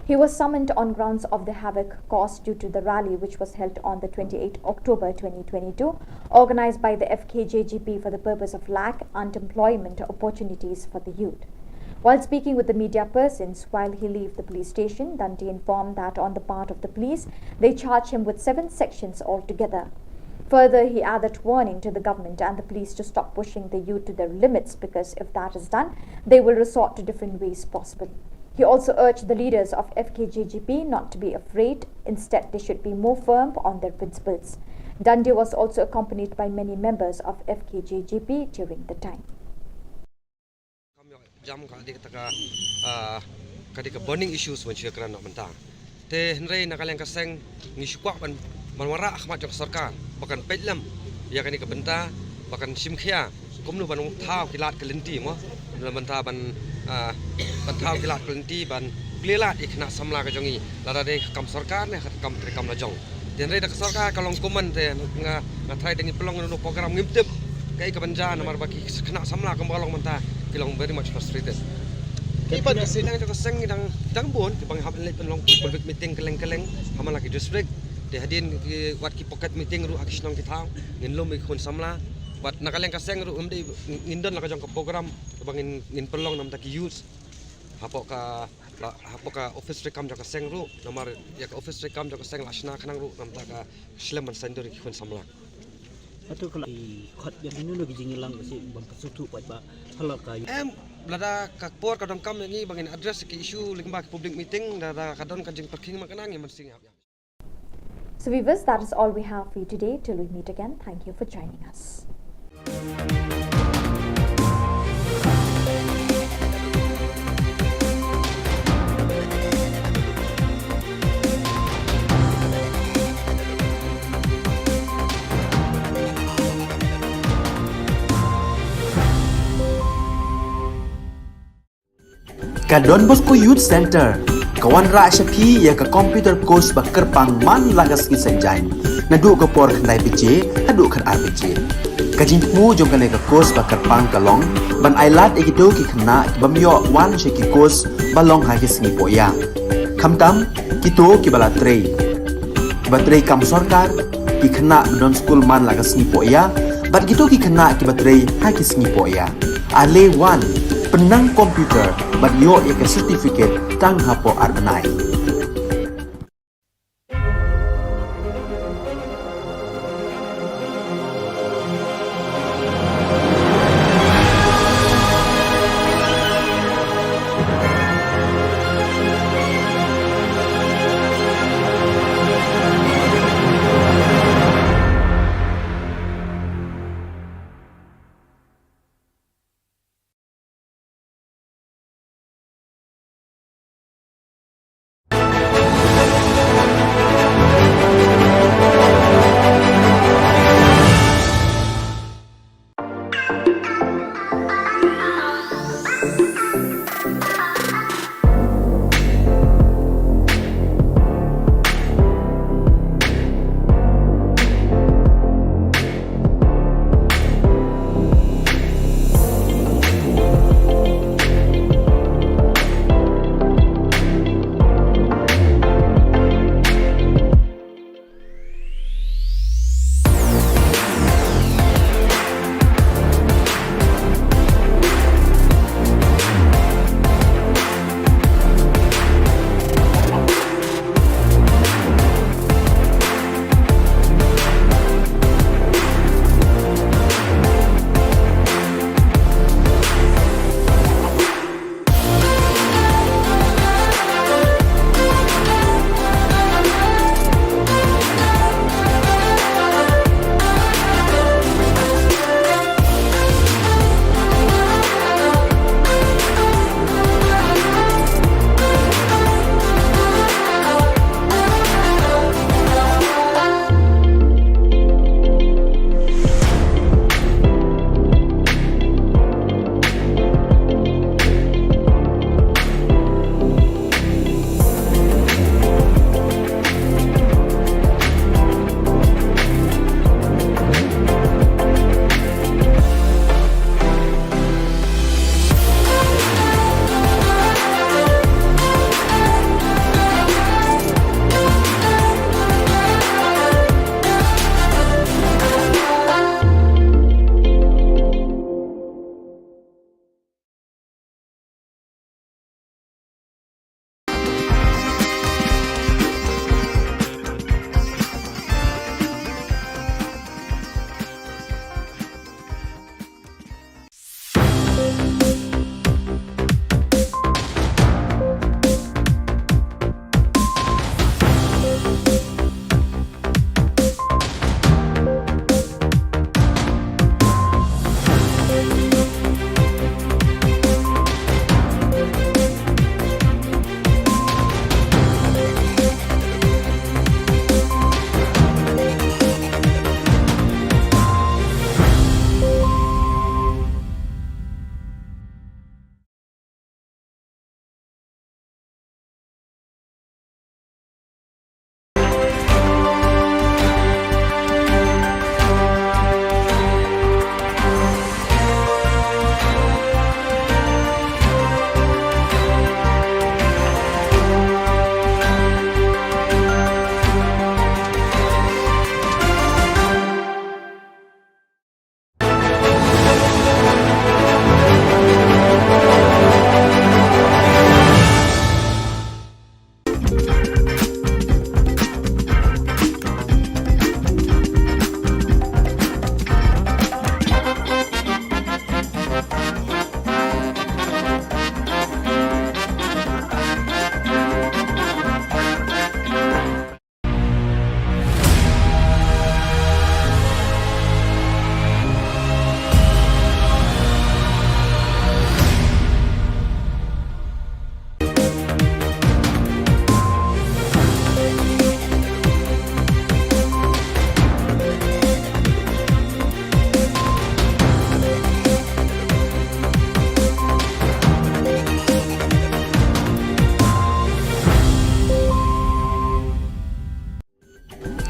He was summoned on grounds of the havoc caused due to the rally which was held on the twenty-eighth October twenty twenty-two, organized by the F K J G P for the purpose of lack unemployment opportunities for the youth. While speaking with the media persons while he left the police station, Dundee informed that on the part of the police, they charged him with seven sections altogether. Further, he added warning to the government and the police to stop pushing the youth to their limits, because if that is done, they will resort to different ways possible. He also urged the leaders of F K J G P not to be afraid. Instead, they should be more firm on their principles. Dundee was also accompanied by many members of F K J G P during the time. Kam ïoh jam ka dei kata ka, ah, ka dei ka burning issues ban shu ïakren noh mynta. Te hynrei na ka liang ka seng ngi shu kwah ban, ban wanrah ha khmat jong ka sorkar ba kan peit lem ïa kane ka bynta, ba kan shim khia kumno ban thaw ki lad ki lynti mo, na bynta ban, ah, ban thaw ki lad ki lynti ban plie lad ïa ki khynnah samla ka jong ngi, lada dei ka kam sorkar ne ka kam treikam la jong. Te hynrei da ka sorkar ka long kumne te nga, nga tharai da ngi pynlong ïa une u program ngim tip kaei kaban jia namar ba ki khynnah samla kumba ka long mynta ki long very much frustrated. Ki ban ka seng, ka seng dang, dang bun ki bang hap leit pynlong public meeting kylleng kylleng ha man la ki district. Te hadien ki wat ki pocket meeting ruh ha ki shnong ki thaw, ngin lum ïa ki khun samla. Wat na ka liang ka seng ruh ngim dei, ngin don la ka jong ka program ba ngin, ngin pynlong namar ki youth hapoh ka, hapoh ka office treikam jong ka seng ruh, namar ïa ka office treikam jong ka seng la shna khnang ruh namar ka slem ban saiñdur ïa ki khun samla. Hato ka la i khot ïa kino kino ki jingïalang ba shu ban pynsuhthuh pat ba halor ka. Em, lada ka por ka donkam ïa ngi ba ngin address ki issue lyngba ki public meeting, lada ka don ka jingpyrkhing ma kane ngin mynsiem ïa. So viewers, that is all we have for you today. Till we meet again, thank you for joining us. Ka Don Bosco Youth Centre ka wanrah sha phi ïa ka computer course ba kyrpang man la ka sngi Saitjaiñ, naduh ka por khyndai baje haduh khatar baje. Ka jingthmu jong kane ka course ba kyrpang ka long ban ailad ïa kito ki khynnah ki bym ïoh wan sha ki course ba long ha ki sngi pohïa, khamtam kito kiba la trei, kiba trei kam sorkar, ki khynnah ba don skul man la ka sngi pohïa, bad kito ki khynnah kiba trei ha ki sngi pohïa. Ale wan, pynnang computer bad ïoh ïa ka certificate tang hapoh ar bnai.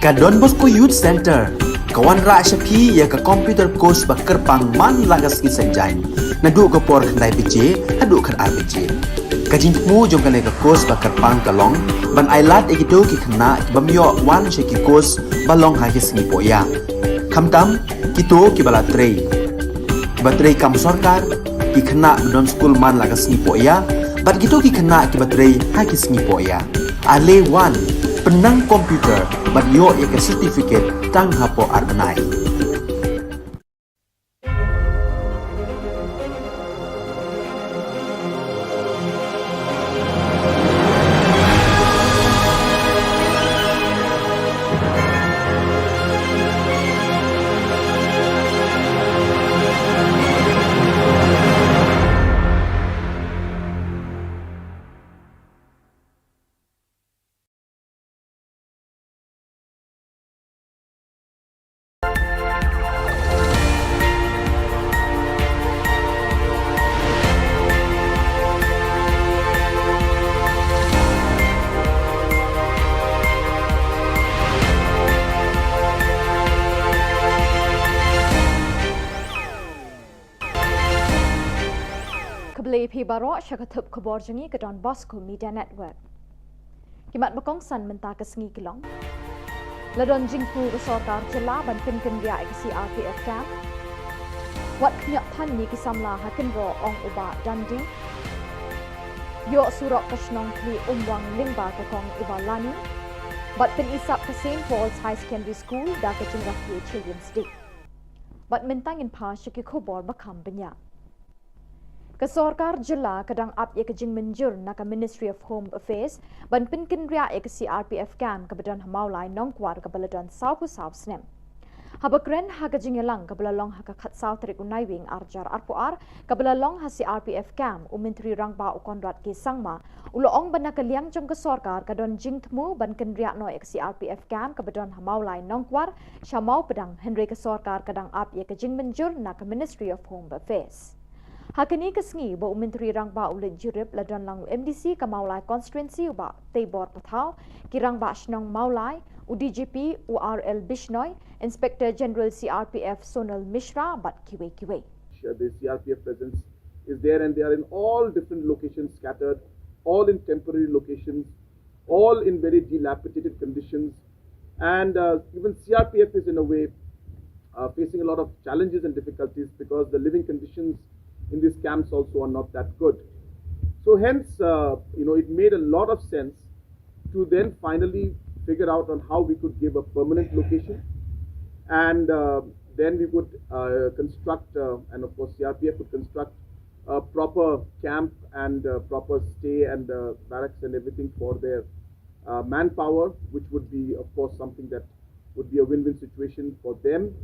Ka Don Bosco Youth Centre ka wanrah sha phi ïa ka computer course ba kyrpang man la ka sngi Saitjaiñ, naduh ka por khyndai baje haduh khatar baje. Ka jingthmu jong kane ka course ba kyrpang ka long ban ailad ïa kito ki khynnah ki bym ïoh wan sha ki course ba long ha ki sngi pohïa, khamtam kito kiba la trei, kiba trei kam sorkar, ki khynnah ba don skul man la ka sngi pohïa bad kito ki khynnah kiba trei ha ki sngi pohïa. Ale wan, pynnang computer bad ïoh ïa ka certificate tang hapoh ar bnai. Khublei phi baroh sha ka thup khubor jong ngi ka Don Bosco Media Network. Ki mat ba kongsan mynta ka sngi ki long: La don jingthmu ka sorkar jylla ban pynkynriah ïa ka C R P F camp. Wat khñiot than ïa ki samla ha kynroh, ong u Bah Dandi. Ïoh surok ka shnong Khlieh Umwang lyngba ka kong Ivalani. Bad pyni sap ka Saint Paul's High Secondary School da ka jingrakhe Children's Day. Bad mynta ngin phai sha ki khubor ba kham bniah. Ka sorkar jylla ka dang ap ïa ka jingmynjur na ka Ministry of Home Affairs ban pynkynriah ïa ka C R P F camp kaba don ha Mawlai Nongkwar kaba la don sawphew saw snem. Haba kren ha ka jingïalang kaba la long ha ka khatsaw tarik u Naiwieng arhajar arphew ar kaba la long ha C R P F camp, u Myntri Rangbah u Conrad K Sangma u la ong ba na ka liang jong ka sorkar ka don jingthmu ban kynriah noh ïa ka C R P F camp kaba don ha Mawlai Nongkwar sha Mawpdang, hynrei ka sorkar ka dang ap ïa ka jingmynjur na ka Ministry of Home Affairs. Ha kane ka sngi ba u Myntri Rangbah u leit jurip, la don lang u M D C ka Mawlai constituency u Bah Teibor Pathaw, ki rangbah shnong Mawlai, u D G P u R L Bishnoi, Inspector General C R P F Sonal Mishra bad kiwei kiwei. Uh, the C R P F presence is there, and they are in all different locations scattered, all in temporary locations, all in very dilapidated conditions. And uh, even C R P F is in a way uh, facing a lot of challenges and difficulties because the living conditions in these camps also are not that good. So hence, uh, you know, it made a lot of sense to then finally figure out on how we could give a permanent location, and uh, then we could uh, construct, uh, and of course C R P F would construct a proper camp and uh, proper stay and uh, barracks and everything for their uh, manpower, which would be, of course, something that would be a win-win situation for them.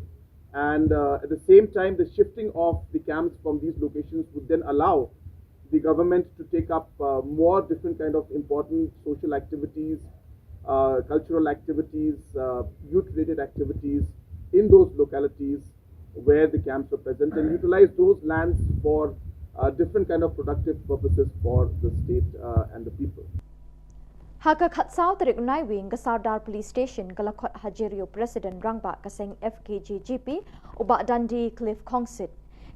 And uh, at the same time, the shifting of the camps from these locations would then allow the government to take up uh, more different kind of important social activities, uh, cultural activities, uh, youth-related activities in those localities where the camps were present, and utilize those lands for uh, different kind of productive purposes for the state uh, and the people. Ha ka khatsaw tarik u Naiwieng, ka Sardar Police Station ka la khot hajir ïa u President Rangbah ka seng F K J G P, u Bah Dandi Cliff Khongsit.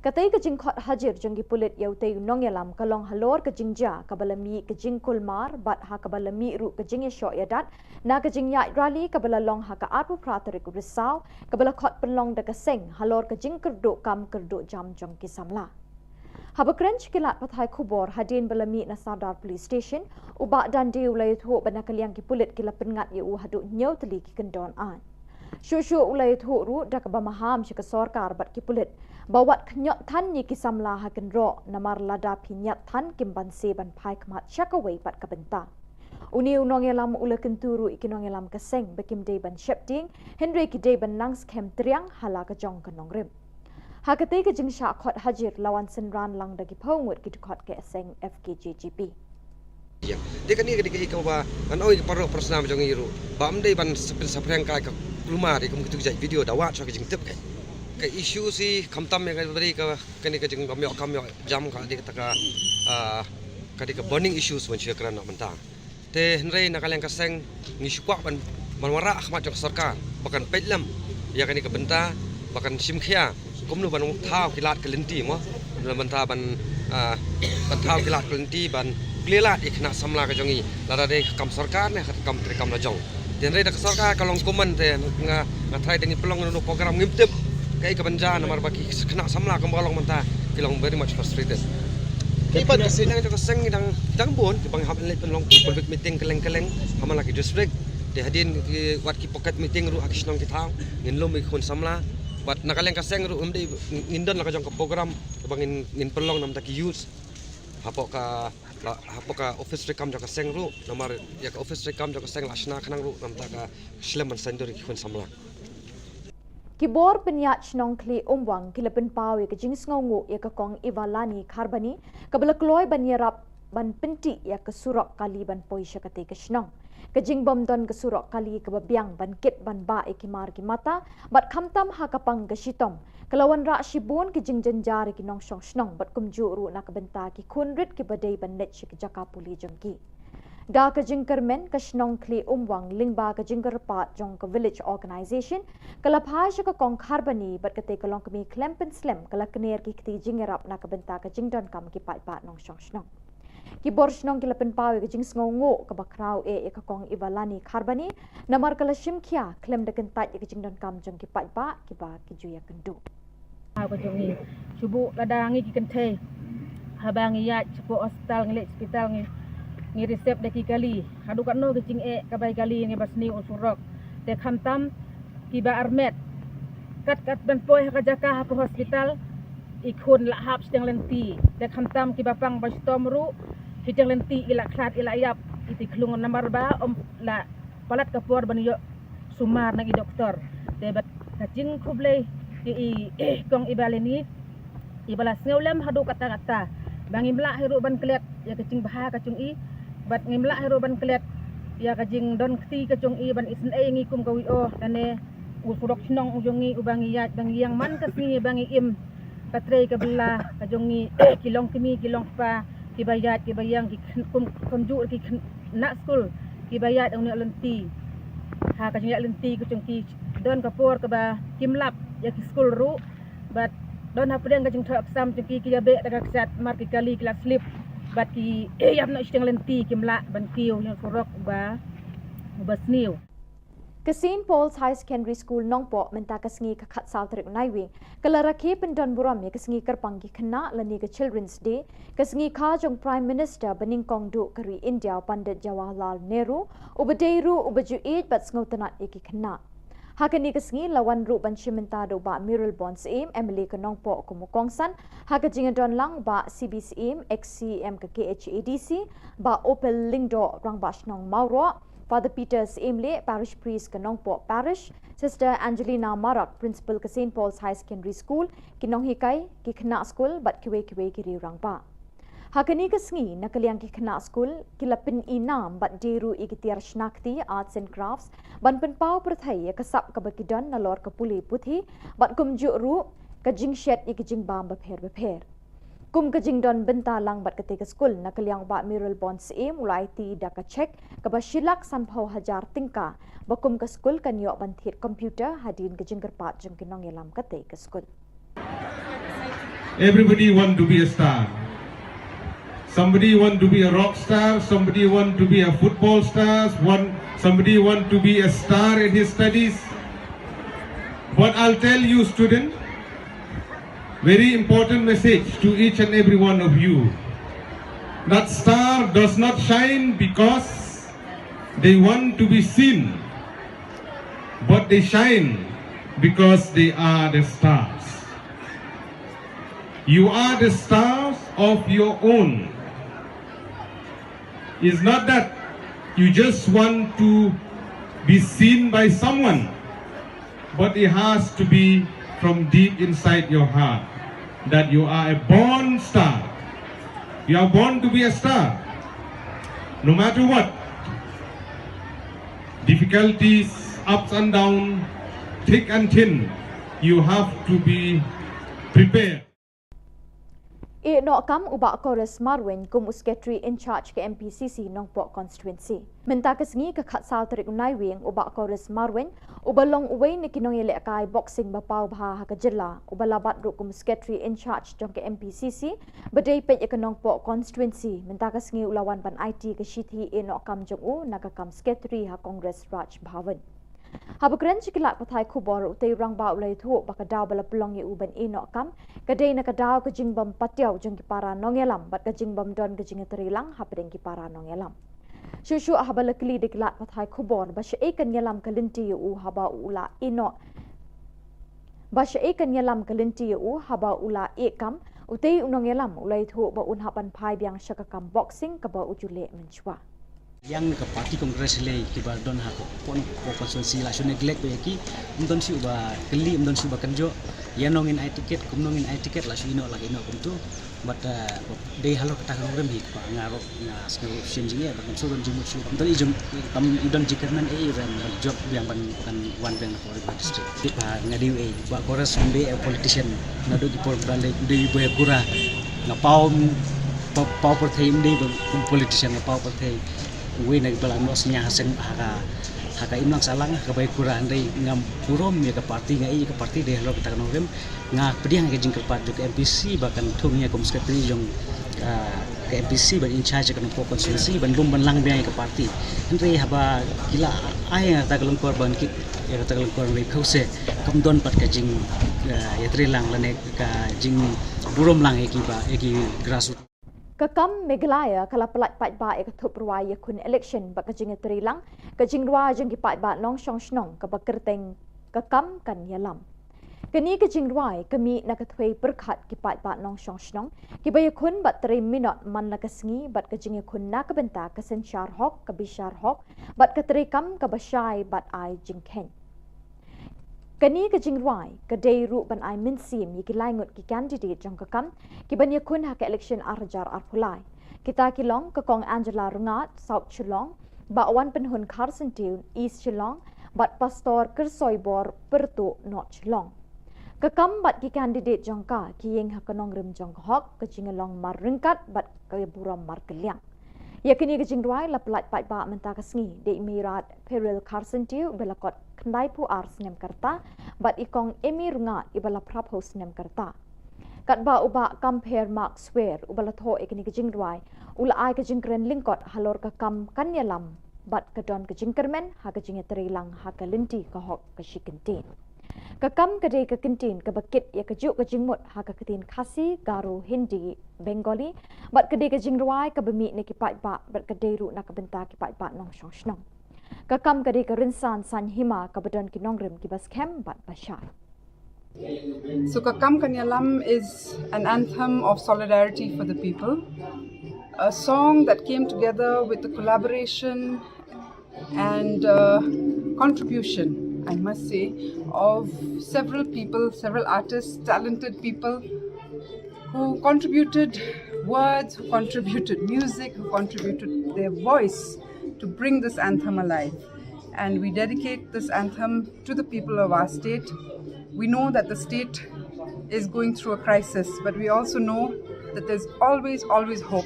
Katei ka jingkhot hajir jong ki pulit ïa utei u nongïalam ka long halor ka jingjia kaba la mih ka jingkulmar bad ha kaba la mih ruh ka jingïashoh ïadat na ka jingïaid rally kaba la long ha ka arphew phra tarik u Risaw, kaba la khot pynlong da ka seng halor ka jingkyrduh kam kyrduh jam jong ki samla. Haba kren sha ki lad pathai khubor hadien ba la mih na Sardar Police Station, u Bah Dandi u la ïathuh ba na ka liang ki pulit ki la pynngat ïa u haduh hynñiew tylli ki kyndon aiñ. Shuh shuh u la ïathuh ruh da kaba maham sha ka sorkar bad ki pulit ba wat khñiot than ïa ki samla ha kynroh, namar lada phi ñiat than kim banse ban phai khmat sha kawei pat ka bynta. Une u nongïalam u la kyntu ruh ïa ki nongïalam ka seng ba kim dei ban sheptieng, hynrei ki dei ban nang skhem triang ha la ka jong ka nongrim. Ha katei ka jingshah khot hajir la wan synran lang da ki phew ngut ki dkhot ka seng F K J G P. Ïa. Te kane ka dei kaei kaba ngan ong ïa ki paralok parasnam jong ngi ruh ba ym dei ban sa pynsaphriang kai ka kulmar ïa kum kitu ki jait video da wad shuwa ka jingtip kai. Ka issue shi khamtam ïa ka dei ka kane ka jingbym ïoh kam ïoh jam ka dei kata ka, ah, ka dei ka burning issues ban shu ïakren noh mynta. Te hynrei na ka liang ka seng ngi shu kwah ban ban wanrah ha khmat jong ka sorkar ba kan peit lem ïa kane ka bynta, ba kan shim khia kumno ban thaw ki lad ki lynti mo, ban thaw ban, ah, ban thaw ki lad ki lynti ban khleh lad ïa ki khynnah samla ka jong ngi, lada dei ka kam sorkar ne ka kam treikam la jong. Te hynrei da ka sorkar ka long kumne te nga, nga tharai da ngi pynlong ïa une u program ngim tip kaei kaban jia namar ba ki khynnah samla kumba long mynta ki long very much frustrated. Ki pat ka seng, ka seng dang, dang bun kiba ngi hap leit pynlong public meeting kylleng kylleng ha man la ki district. Te hadien ki wat ki pocket meeting ruh ha ki shnong ki thaw ngin lum ïa ki khun samla. Bad na ka liang ka seng ruh ym dei ngin don la ka jong ka program ba ngin, ngin pynlong namar ki youth hapoh ka, la, hapoh ka office treikam jong ka seng ruh, namar ïa ka office treikam jong ka seng la shna khnang ruh namar ka slem ban saiñdur ïa ki khun samla. Ki bor pynïaid shnong Khlieh Umwang ki la pynpaw ïa ka jingsngewnguh ïa ka kong Ivalani Kharbani kaba la kloi ban ïarap ban pyntih ïa ka surok kali ban poi sha katei ka shnong. Ka jingbym don ka surok kali kaba biang ban kit ban bah ïa ki mar ki mata bad khamtam ha ka pang ka shitom ka la wanrah shibun ki jingjynjar ïa ki nongshong shnong bad kumjuh ruh na ka bynta ki khun rit kiba dei ban leit sha ki jaka pule jong ki. Da ka jingkyrmen ka shnong Khlieh Umwang lyngba ka jingkyrpad jong ka village organisation ka la phai sha ka kong Kharbani bad katei ka longkmie khlem pynslem ka la kner ki kti jingïarap na ka bynta ka jingdonkam ki paidbah nongshong shnong. Ki bor shnong ki la pynpaw ïa ka jingsngewnguh kaba khraw eh ïa ka kong Ivalani Kharbani namar ka la shim khia khlem da kyntait ïa ka jingdonkam jong ki paidbah kiba ki ju ïakynduh. Ka jong ngi shu buh lada ngi ki kynthei haba ngi ïaid shapoh hospital, ngi leit hospital, ngi, ngi receive da ki kali. Haduh katno ki jingeh kaba ïa kali ngi ba sniew u surok. Te khamtam kiba armet kat kat ban poi ha ka jaka hapoh hospital, i khun la hap shiteng lynti. Te khamtam kiba pang ba shitom ruh, shiteng lynti i la khlad i la ïap, i ti khlung namar ba ym la palat ka por ban ïoh sumar na ki doktor. Te bad ka jingkhublei ïa i, i kong Ivalani iba la sngew lem haduh katta katta ba ngim lah hi ruh ban klet ïa ka jingbha ka jong i, bad ngim lah hi ruh ban klet ïa ka jingdon kti ka jong i ban isynei ïa ngi kum ka V O. Lane u surok shnong u jong ngi uba ngi ïaid ba ngi ïeng man ka sngi ba ngi im, ka trei ka bylla ka jong ngi ki longkmie ki longkpa kiba ïaid kiba ïeng ki khyn-, kum, kumjuh ki khynnah skul kiba ïaid ong ne lynti ha ka jingïaid lynti ka jong ki. Don ka por kaba kim lap ïa ki skul ruh bad don hapdeng ka jingthoh exam jong ki, ki ïabeh da ka kjat mar ki kali ki la slip bad ki ïap noh shiteng lynti, kim lah ban kiew ïa u surok uba, uba sniew. Ka Saint Paul's High Secondary School Nongpoh mynta ka sngi ka khatsaw tarik Naiwieng ka la rakhe pyndon burom ïa ka sngi kyrpang ki khynnah lane ka Children's Day, ka sngi kha jong Prime Minister banyngkong duh ka ri India u Pandit Jawaharlal Nehru, uba dei ruh uba ju ïeit bad sngewtynnad ïa ki khynnah. Ha kane ka sngi la wan ruh ban shim bynta da u Bah Mayralborn Syiem, M L A ka Nongpoh kum u kongsan, ha ka jingïadon lang u Bah C B Syiem, ex C E M ka K H A D C, Bah Opal Lyngdoh, Rangbah Shnong Mawroh, Father Peter Syiemlieh, Parish Priest ka Nongpoh Parish, Sister Angelina Marak, Principal ka Saint Paul's High Secondary School, ki nonghikai, ki khynnah skul bad kiwei kiwei ki riew rangbah. Ha kane ka sngi na ka liang ki khynnah skul ki la pyn-i nam bad die ruh ïa ki tiar shna kti, arts and crafts, ban pynpaw pyrthei ïa ka sap kaba ki don nalor ka pule puthi bad kumjuh ruh ka jingshet ïa ki jingbam bapher bapher. Kum ka jingdon bynta lang bad katei ka skul na ka liang u Bah Mayralborn Syiem u la aiti da ka cheque kaba shi lak sanphew hajar tyngka ba kum ka skul kan ïoh ban thied computer hadien ka jingkyrpad jong ki nongïalam katei ka skul. Everybody want to be a star. Somebody want to be a rock star, somebody want to be a football star, one, somebody want to be a star in his studies. But I'll tell you, student, very important message to each and every one of you. That star does not shine because they want to be seen, but they shine because they are the stars. You are the stars of your own. It's not that you just want to be seen by someone, but it has to be from deep inside your heart that you are a born star. You are born to be a star. No matter what, difficulties, ups and downs, thick and thin, you have to be prepared. Ïehnoh kam u Bah Chorus Marwein kum u Secretary in charge ka M P C C Nongpoh Constituency. Mynta ka sngi ka khatsaw tarik u Naiwieng u Bah Chorus Marwein uba long uwei na ki nongïalehkai boxing ba paw bha ha ka jylla uba la bat ruh kum u Secretary in charge jong ka M P C C ba dei peit ïa ka Nongpoh Constituency mynta ka sngi u la wan ban aiti ka shithi ïehnoh kam jong u na ka kam Secretary ha Congress Raj Bhavan. Haba kren sha ki lad pathai khubor u tei u rangbah u la ïathuh ba ka daw ba la pynlong ïa u ban ïehnoh kam ka dei na ka daw ka jingbym patiaw jong ki para nongïalam bad ka jingbym don ka jingïatreilang hapdeng ki para nongïalam. Shuh shuh haba la kylli da ki lad pathai khubor ba shaei kan ïalam ka lynti ïa u haba u la ïehnoh ba shaei kan ïalam ka lynti ïa u haba u la ïeh kam, u tei u nongïalam u la ïathuh ba un hap ban phai biang sha ka kam boxing kaba u ju leh mynshuwa. Ïa ka party Congress lei kiba don ha ka pon po constituency la shu neglect ba ïa ki, ym don shuh ba kylli, ym don shuh ba kynjoh. Ïa nong in ai ticket, kum nong in ai ticket la shu ïehnoh la ïehnoh kumtu. But uh, dei halor kata ka nongrim hi ba nga ruh nga sngew shem jingeh ba kan shu don jingmut shuh. Ym don i jong kam i don jingkyrmen ei ban jop biang ban kan wan biang na Korea District. Ba nga dei ei ba Korea sum dei a politician na do ki por ba lei dei ba kura nga pau pau pyrthei ym dei ba kum politician nga pau pyrthei. Uwei na ki ba la noh snia ha seng ha ka ha ka imlang sahlang ha ka bai kura hynrei ngam burom ïa ka party nga ïa ka party dei halor kata ka nongrim. Nga pdiang ïa ka jingkyrpad jong ka M P C ba kan thung ïa kum secretary jong ah, ka M P C ban in charge ïa ka Nongpoh constituency ban lum ban lang biang ïa ka party. Hynrei haba ki la ai ïa kata ka lyngkor ban kit ïa kata ka lyngkor hynrei pheuse kam don pat ka jing ah, ïatreilang lane ka jingburom lang ïa ki ba ïa ki grassroots. Ka kam Meghalaya ka la pyllait paidbah ïa ka thup rwai ïakhun election bad ka jingïatreilang ka jingrwai jong ki paidbah nongshong shnong kaba kyrteng Ka Kam Kan Ïalam. Kane ka jingrwai ka mih na ka thwei pyrkhat ki paidbah nongshong shnong kiba ïakhun bad trei minot man la ka sngi bad ka jingïakhun na ka bynta ka synshar hok, ka bishar hok bad ka treikam kaba shai bad ai jingkheiñ. Kane ka jingrwai ka dei ruh ban ai mynsiem ïa ki lai ngut ki candidate jong Ka Kam kiban ïakhun ha ka election ar hajar arphew lai. Kita ki long ka Kong Angela Rngat, South Shillong, Bah Wanpynhun Kharsyntiew, East Shillong, bad Pastor Kyrsoibor Pyrtuh, North Shillong. Ka Kam bad ki candidate jong ka ki ïeng ha ka nongrim jong ka hok, ka jinglong marryngkat bad ka burom markylliang. Ïa kane ka jingrwai la pyllait paidbah mynta ka sngi da i Mairat Peril Kharsyntiew uba la kot khyndaiphew ar snem ka rta bad i Kong Amy Rngat iba la phraphew snem ka rta. Katba u Bah Compare Mark Swer uba la thoh ïa kane ka jingrwai u la ai ka jingkren lyngkot halor Ka Kam Kan Ïalam bad ka don ka jingkyrmen ha ka jingïatreilang ha ka lynti ka hok ka shi kyntien. Ka Kam ka dei ka kyntien kaba kit ïa kajuh ka jingmut ha ka ktien Khasi, Garo, Hindi, Bengali bad ka dei ka jingrwai kaba mih na ki paidbah bad ka dei ruh na ka bynta ki paidbah nongshong shnong. Ka Kam ka dei ka rynsan saiñ hima kaba don ki nongrim kiba skhem bad ba shai. So Ka Kam Kan Ïalam is an anthem of solidarity for the people, a song that came together with the collaboration and uh, contribution, I must say, of several people, several artists, talented people who contributed words, who contributed music, who contributed their voice to bring this anthem alive. And we dedicate this anthem to the people of our state. We know that the state is going through a crisis, but we also know that there's always, always hope.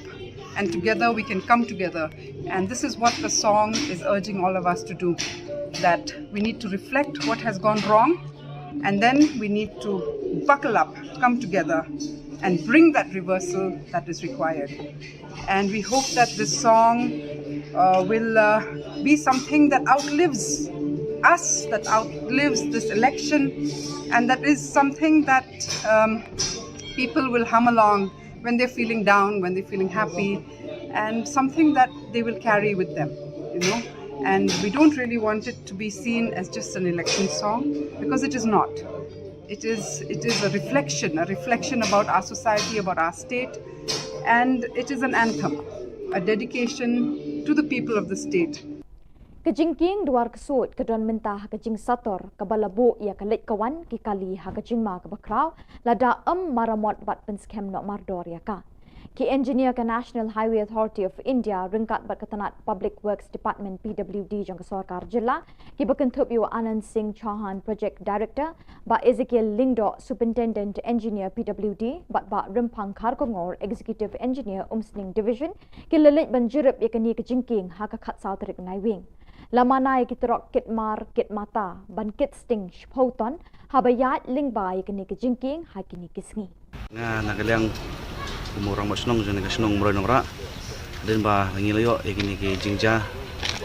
And together we can come together. And this is what the song is urging all of us to do, that we need to reflect what has gone wrong, and then we need to buckle up, come together, and bring that reversal that is required. And we hope that this song uh, will uh, be something that outlives us, that outlives this election, and that is something that um, people will hum along when they're feeling down, when they're feeling happy, and something that they will carry with them, you know. And we don't really want it to be seen as just an election song, because it is not. It is, it is a reflection, a reflection about our society, about our state, and it is an anthem, a dedication to the people of the state. Ka jingkieng duar ksuid ka don mynta ha ka jingsator kaba la buh ïa ka leit ka wan ki kali ha ka jingma kaba khraw lada ym maramot bad pynskhem noh mardor ïa ka. Ki engineer ka National Highway Authority of India ryngkat bad ka tnat Public Works Department, P W D, jong ka sorkar jylla, kiba kynthup ïa u Anand Singh Chauhan, Project Director, Bah Ezekiel Lyngdoh, Superintendent Engineer, P W D, bad Bah Rymphang Kharkongor, Executive Engineer, Umsning Division, ki la leit ban jurip ïa kane ka jingkieng ha ka khatsaw tarik Naiwieng. La mana ïa ki trok kit mar kit mata ban kit sting shiphew ton haba ïaid lyngba ïa kane ka jingkieng ha kine ki sngi. Nga na ka liang kum u rangbah shnong jong kane ka shnong Mawroi Nongrah, hadien ba ngi la ïoh ïa kine ki jingjia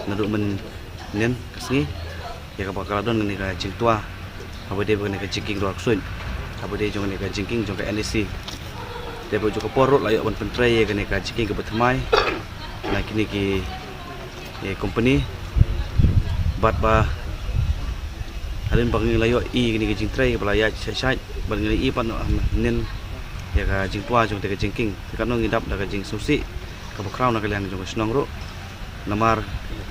naduh mynhynnin ka sngi, ïa kaba ka la don kane ka jingtwa haba ïadei bad kane ka jingkieng dwar ksuid, haba ïadei jong kane ka jingkieng jong ka N E C. Te bad jong ka por ruh la ïoh ban pyntrei ïa kane ka jingkieng kaba thymmai na kine ki, eh, company. Bad ba hadien ba ngi la ïoh ïa kane ka jingtrei ba la ïaid shai shai, bad ngi la ïoh pat mynhynnin ïa ka jingtwa jong kane ka jingkieng. Te katno ngi dap da ka jingsngewsih kaba khraw na ka liang jong ka shnong ruh. Namar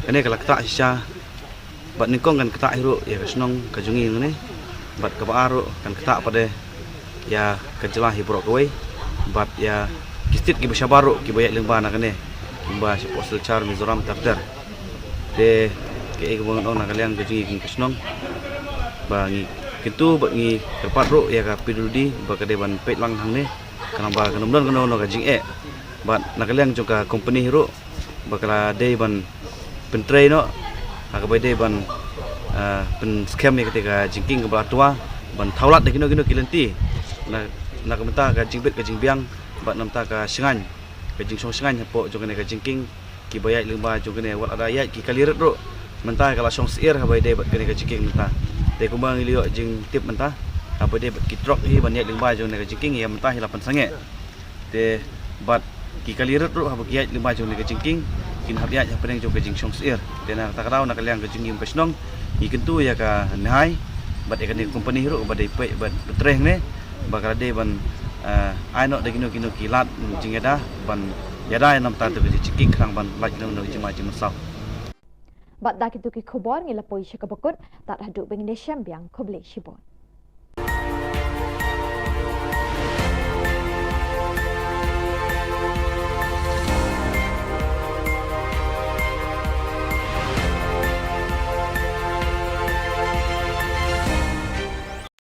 kane ka la ktah shisha, bad nyngkong kan ktah hi ruh ïa ka shnong ka jong ngi hangne, bad kaba ar ruh kan ktah pat de ïa ka jylla hi baroh kawei, bad ïa ki state kiba shabar ruh kiba ïaid lyngba na kane, kumba shapoh Silchar, Mizoram, ter ter. Te kaei kaba ngan ong na ka liang ka jong ngi ka shnong, ba ngi kyntu bad ngi kyrpad ruh ïa ka P W D ba ka dei ban peit lang hangne, khnang ba kan ym don kano kano ka jingeh. Bad na ka liang jong ka company hi ruh, ba ka la dei ban pyntrei noh ha kaba dei ban, ah, pynskhem ïa kata ka jingkieng kaba la twa, ban thaw lad da kino kino ki lynti na, na ka bynta ka jingbit ka jingbiang bad na ka bynta ka shngaiñ, ka jingshong shngaiñ hapoh jong kane ka jingkieng, kiba ïaid lyngba jong kane, wat lada ïaid ki kali rit ruh mynta ka la shong syiar haba ïadei bad kane ka jingkieng mynta. Te kumba ngi la ïoh jingtip mynta, haba ïadei bad ki trok hi ban ïaid lyngba jong kane ka jingkieng, ïa mynta hi la pynsangeh. Te bad ki kali rit ruh haba ki ïaid lyngba jong kane ka jingkieng, kin hap ïaid hapdeng jong ka jingshong syiar. Te na kata ka daw na ka liang ka jong ngi kum ka shnong, ngi kyntu ïa ka NHAI bad ïa kane ka company ruh ba dei peit bad pyntrei hangne, ba ka la dei ban, eh, ai noh da kino kino ki lad jingïada ban ïada ïa na ka bynta ka jingkieng, khnang ban lait noh ïa ka jingma jingmynsaw. Bad da kito ki khubor ngi la poi sha kaba kut, tad haduh ban ïashem biang, khublei shibun.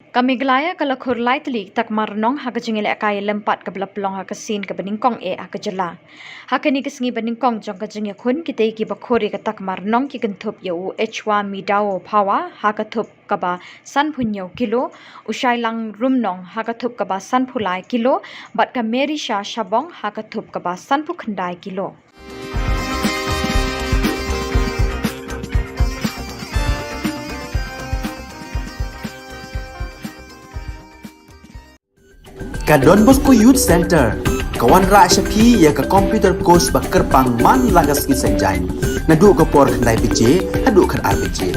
Ka Meghalaya ka la khur lai tylli ki takma rnong ha ka jingïalehkai lympat kaba la pynlong ha ka sien kaba nyngkong eh ha ka jylla. Ha kane ka sngi ba nyngkong jong ka jingïakhun, kitei kiba khur ïa ka takma rnong ki kynthup ïa u Echwa Midao Phawa ha ka thup kaba sanphew hynñiew kilo, u Shailang Rumnong ha ka thup kaba sanphew lai kilo, bad ka Merisha Shabong ha ka thup kaba sanphew khyndai kilo. Ka Don Bosco Youth Center ka wanrah sha phi ïa ka computer course ba kyrpang man la ka sngi Saitjaiñ, naduh ka por khyndai baje haduh khatar baje.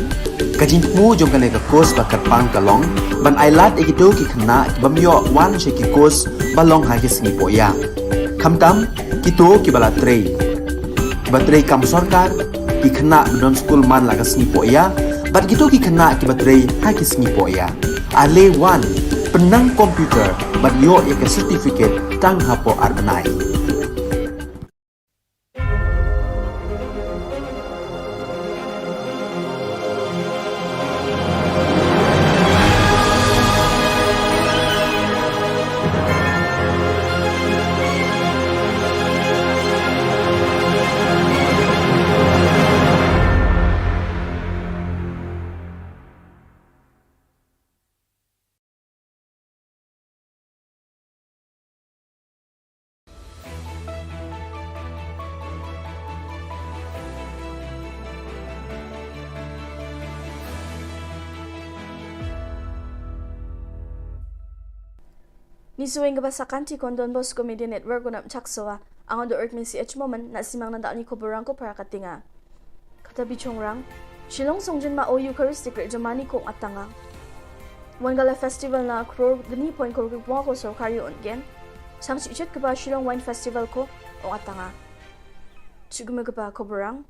Ka jingthmu jong kane ka course ba kyrpang ka long ban ailad ïa kito ki khynnah ki bym ïoh wan sha ki course ba long ha ki sngi poh ïa. Khamtam kito kiba la trei, kiba trei kam sorkar, ki khynnah ba don skul man la ka sngi poh ïa, bad kito ki khynnah kiba trei ha ki sngi poh ïa. Ale wan, pynnang computer bad ïoh ïa ka certificate tang hapoh ar bnai. Ngi shu ïeng kaba sa kynti, ko Don Bosco Media Network, ko Nap Chaksoa. Nga u Dorothy Misi H Momen, na simang na dal ni khubor rang ko para ka tinga. Kata bi chong rang, Shillong Songjin Ma O Eucharistic Rit Jomani Kong Atanga. Wan Gala Festival na Crore Gni Point Korkik Bwa ko Sorkar Yu Ontgen. Sang Chichit kaba Shillong Wine Festival ko ong Atanga. Chigme kaba khubor rang.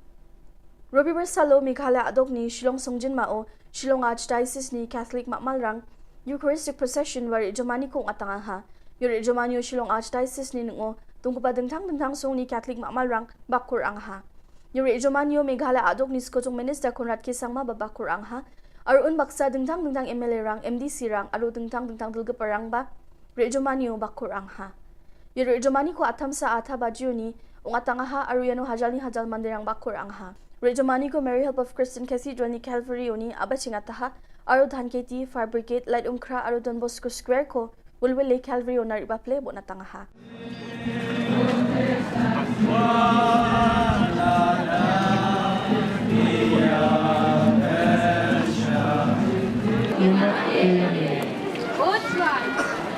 Robi Bersalo Meghalaya adok ni Shillong Songjin Ma O, Shillong Archdiocese ni Catholic Makmalrang, Eucharistic Procession wa Rit Jomani Kong Atanga ha. Yu Rit Jomani o Shillong Archdiocese ni nungo, Tungkupa dingtang dingtang song ni Catholic Mamalrang bak kur ang ha. Yuri Jomanio Meghalaya adok ni skotung Minister Conrad K Sangma ba bak kur ang ha. Arun baksa dingtang dingtang M L A rang, M D C rang, aru dingtang dingtang dulgapa rang ba Ri Jomanio bak kur ang ha. Yuri Jomani ko atam sa ata bajiu ni ung atang ha, aru yano hajal ni hajal mandirang bak kur ang ha. Ri Jomani ko Mary Help of Christian Cathedral ni Calvary ni aba chingata ha, aru Dhan Keti, Fire Brigade, Light Umkra, aru Don Bosco Square ko Wilwil le Calvary o nari baple bo na tang ha. Utwan,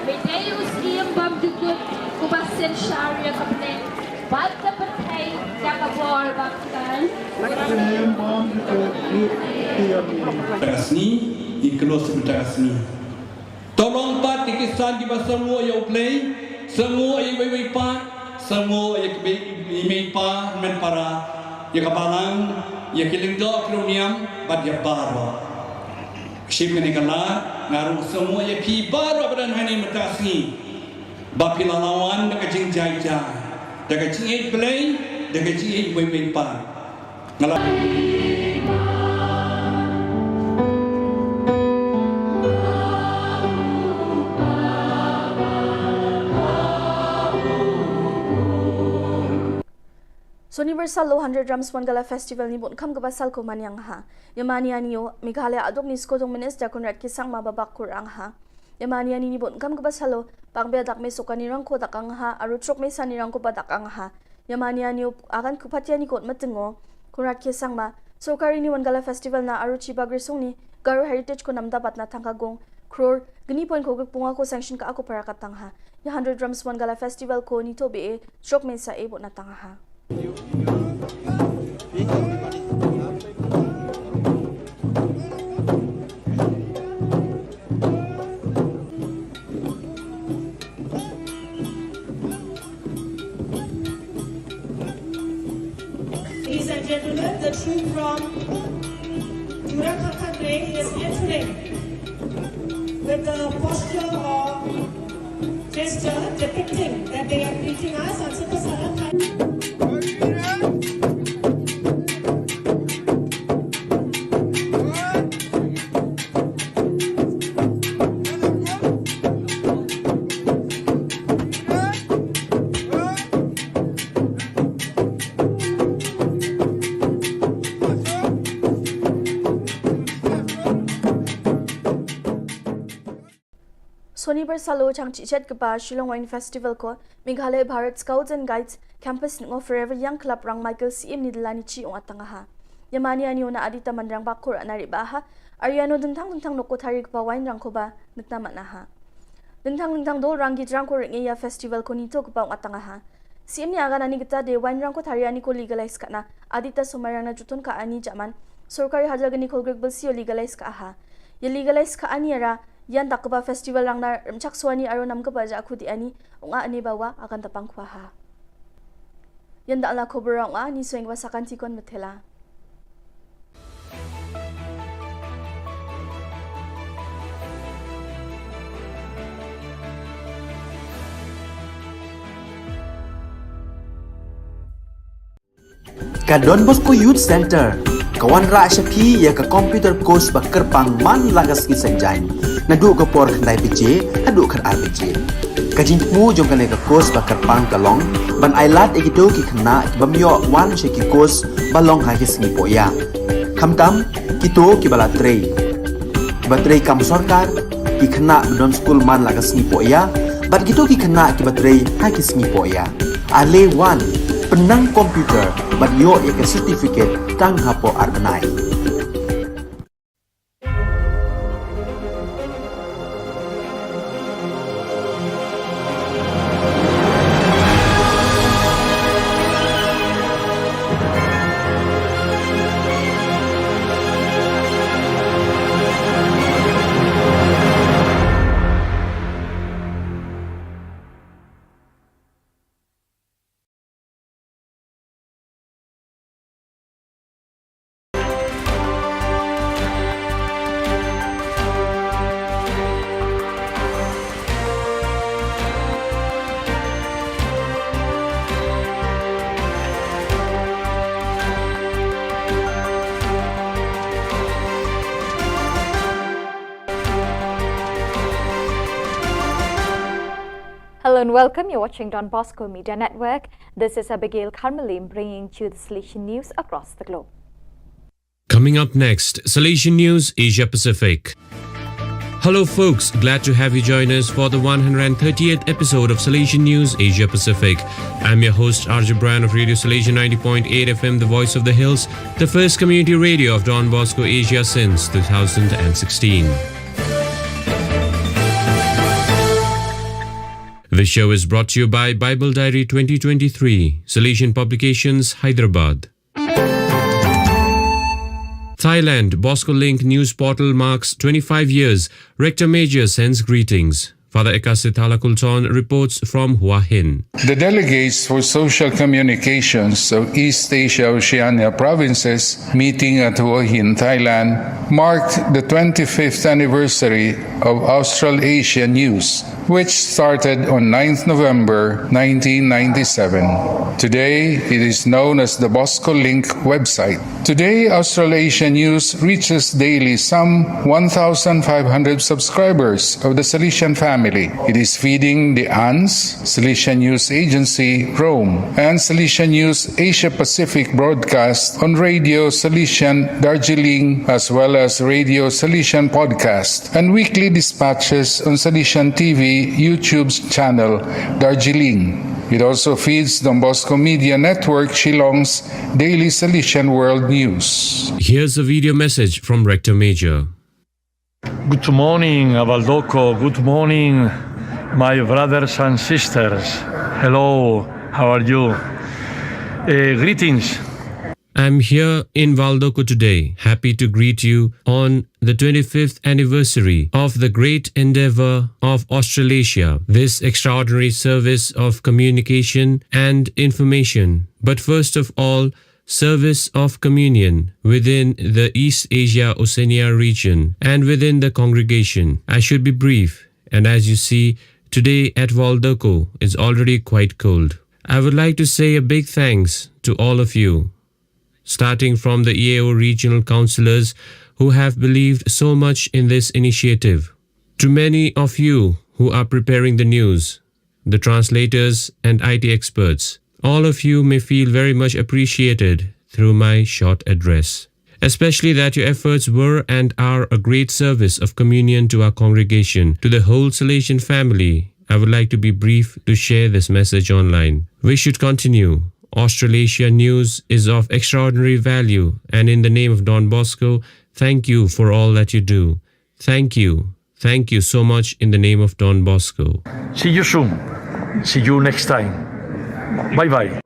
me dei u syiem bymdukut, uba synshar ïa ka bneng bad ka pyrthei da ka bor bakhuid. Ka sngi, i klos ka sngi. To long pat ki khristan kiba sngewbha ïa U Blei, sngewbha ïa iwei iwei pat, sngewbha ïa ki bei, i mei pa, hynmen para, ïa ka balang, ïa ki lyngdoh ki riewniam, bad ïa baroh. Shim kane ka lad, nga ruh sngewbha ïa phi baroh ba don hangne mynta ka sngi. Ba phi la wan da ka jingjai jai, da ka jingïeit Blei, da ka jingïeit iwei iwei pat. Nga la Sonibar salo hundred Drums Wangala Festival ni bun kam kaba sal ko Manyang ha. Ïa mani ani o Meghalaya adok ni skotung Minister Conrad K Sangma ba bak kur ang ha. Ïa mani ani ni bun kam kaba salo, pang bia dak me sokani rangko dak ang ha, aru trok me sani rangko ba dak ang ha. Ïa mani ani o akan kupatia ni kot matengo, Conrad K Sangma, sorkari ni Wangala Festival na aru chiba grisung ni, Garo Heritage ko namda bat na tangka gong, crore, gni point ko gek punga ko sanction ka ako para katang ha. Ïa hundred Drums Wangala Festival ko ni to be e, trok me sa e bo na tang ha. Ladies and gentlemen, the troupe from Jura Khakhatre is entering with the posture of gesture depicting that they are greeting us and super Sonibar salo chang chichet kaba Shillong Wine Festival ko Meghalaya Bharat Scouts and Guides Campus ngo Forever Young Club rang Michael C M ni delani chi ong atang ha. Ïa mani ani o na adita mandrang bakur anari ba ha. Ariano dengtang dengtang noko tari kaba wine rang koba nekna mana ha. Dengtang dengtang dol rang git rang ko ringe ïa festival ko nito kaba ong atang ha. C M ni agan ani kita de wine rang ko tari ani ko legalize kana. Adita somai rang na jutun ka ani jaman. Sorkari hajar gani ko grek belsi o legalize ka ha. Ïa legalize ka ani ara Ïan dak kaba festival rang na rem chak suani aro nam kaba ja khudi ani, ong a ani bawa akan tapang khwa ha. Ïan dak la khobor ong a ani sueng ba sakan tikon metela. Ka Don Bosco Youth Center ka wanrah sha phi ïa ka computer course ba kyrpang man la ka sngi Saitjaiñ, naduh ka por khyndai baje haduh khatar baje. Ka jingthmu jong kane ka course ba kyrpang ka long ban ailad ïa kito ki khynnah ki bym ïoh wan sha ki course ba long ha ki sngi pohïa. Khamtam kito kiba la trei, kiba trei kam sorkar, ki khynnah ba don skul man la ka sngi pohïa, bad kito ki khynnah kiba trei ha ki sngi pohïa. Ale wan, pynnang computer bad ïoh ïa ka certificate tang hapoh ar bnai. And welcome, you're watching Don Bosco Media Network. This is Abigail Kharmalim bringing to you the Salesian news across the globe. Coming up next, Salesian News Asia Pacific. Hello, folks. Glad to have you join us for the one hundred thirtieth episode of Salesian News Asia Pacific. I'm your host, R J Brian of Radio Salesian ninety point eight F M, the voice of the hills, the first community radio of Don Bosco Asia since two thousand sixteen. The show is brought to you by Bible Diary twenty twenty-three, Salesian Publications, Hyderabad. Thailand, Bosco Link news portal marks twenty-five years. Rector Major sends greetings. Father Ekasi Thalakulton reports from Hua Hin. The delegates for social communications of East Asia Oceania provinces meeting at Hua Hin, Thailand, marked the twenty-fifth anniversary of Australasia News, which started on ninth November nineteen ninety-seven. Today, it is known as the Bosco Link website. Today, Australasia News reaches daily some one thousand five hundred subscribers of the Salesian family. It is feeding the ANZ, Salesian News Agency, Rome, and Salesian News Asia Pacific broadcast on Radio Salesian Darjeeling, as well as Radio Salesian podcast and weekly dispatches on Salesian T V YouTube channel Darjeeling. It also feeds Don Bosco Media Network Shillong's Daily Salesian World News. Here's a video message from Rector Major. Good morning, Valdocco. Good morning, my brothers and sisters. Hello, how are you? Eh, greetings. I'm here in Valdocco today, happy to greet you on the twenty-fifth anniversary of the great endeavor of Australasia, this extraordinary service of communication and information. But first of all, service of communion within the East Asia Oceania region and within the congregation. I should be brief, and as you see, today at Valdocco is already quite cold. I would like to say a big thanks to all of you, starting from the E A O regional councillors who have believed so much in this initiative, to many of you who are preparing the news, the translators, and I T experts. All of you may feel very much appreciated through my short address. Especially that your efforts were and are a great service of communion to our congregation, to the whole Salesian family. I would like to be brief to share this message online. We should continue. Australasia News is of extraordinary value, and in the name of Don Bosco, thank you for all that you do. Thank you. Thank you so much in the name of Don Bosco. See you soon. See you next time. Bye bye.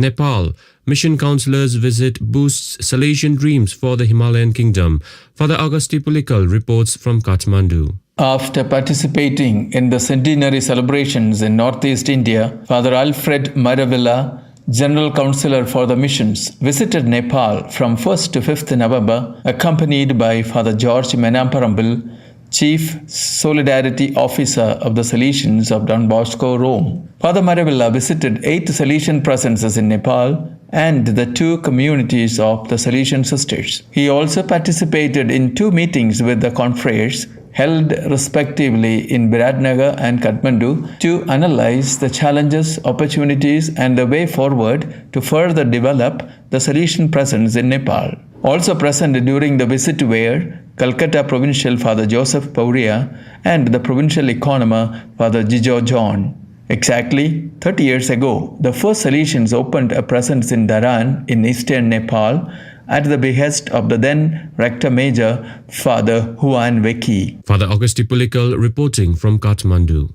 Nepal, mission councillors visit boosts Salesian dreams for the Himalayan kingdom. Father Augusti Pulikal reports from Kathmandu. After participating in the centenary celebrations in northeast India, Father Alfred Maravilla, General Councillor for the Missions, visited Nepal from first to fifth November, accompanied by Father George Menamparambil, Chief Solidarity Officer of the Salesians of Don Bosco, Rome. Father Maravilla visited eight Salesian presences in Nepal and the two communities of the Salesian sisters. He also participated in two meetings with the confreres held respectively in Biratnagar and Kathmandu to analyze the challenges, opportunities, and the way forward to further develop the Salesian presence in Nepal. Also present during the visit were Calcutta Provincial Father Joseph Pauria and the Provincial Economer Father Jijo John. Exactly thirty years ago, the first Salesians opened a presence in Dharan in eastern Nepal at the behest of the then Rector Major, Father Huan Weki. Father Augusti Pulikal reporting from Kathmandu.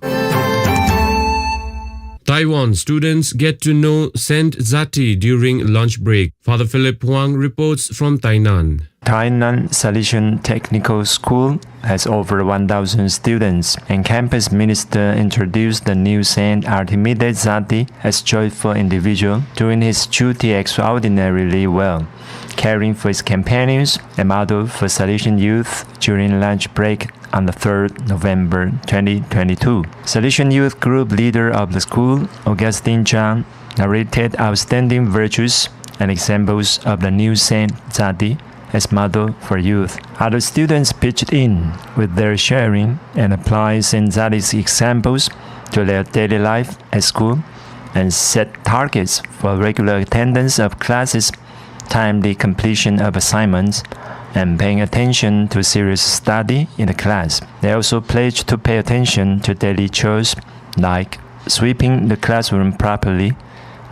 Taiwan students get to know Saint Zati during lunch break. Father Philip Huang reports from Tainan. Tainan Salesian Technical School has over one thousand students, and campus minister introduced the new Saint Artemides Zati as joyful individual doing his duty extraordinarily well, caring for his companions, a model for Salesian youth during lunch break on the third November twenty twenty-two. Salesian youth group leader of the school, Augustine Chang, narrated outstanding virtues and examples of the new Saint Zati as model for youth. Other students pitched in with their sharing and applied Saint Zati's examples to their daily life at school and set targets for regular attendance of classes, timely completion of assignments, and paying attention to serious study in the class. They also pledged to pay attention to daily chores like sweeping the classroom properly,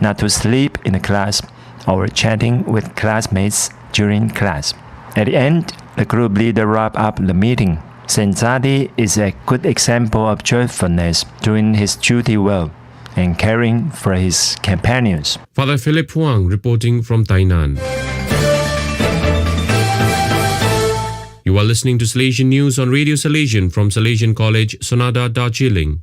not to sleep in the class, or chatting with classmates during class. At the end, the group leader wrapped up the meeting. Saint Zati is a good example of joyfulness, doing his duty well and caring for his companions. Father Philip Huang reporting from Tainan. You are listening to Salesian News on Radio Salesian from Salesian College, Sonada, Darjeeling.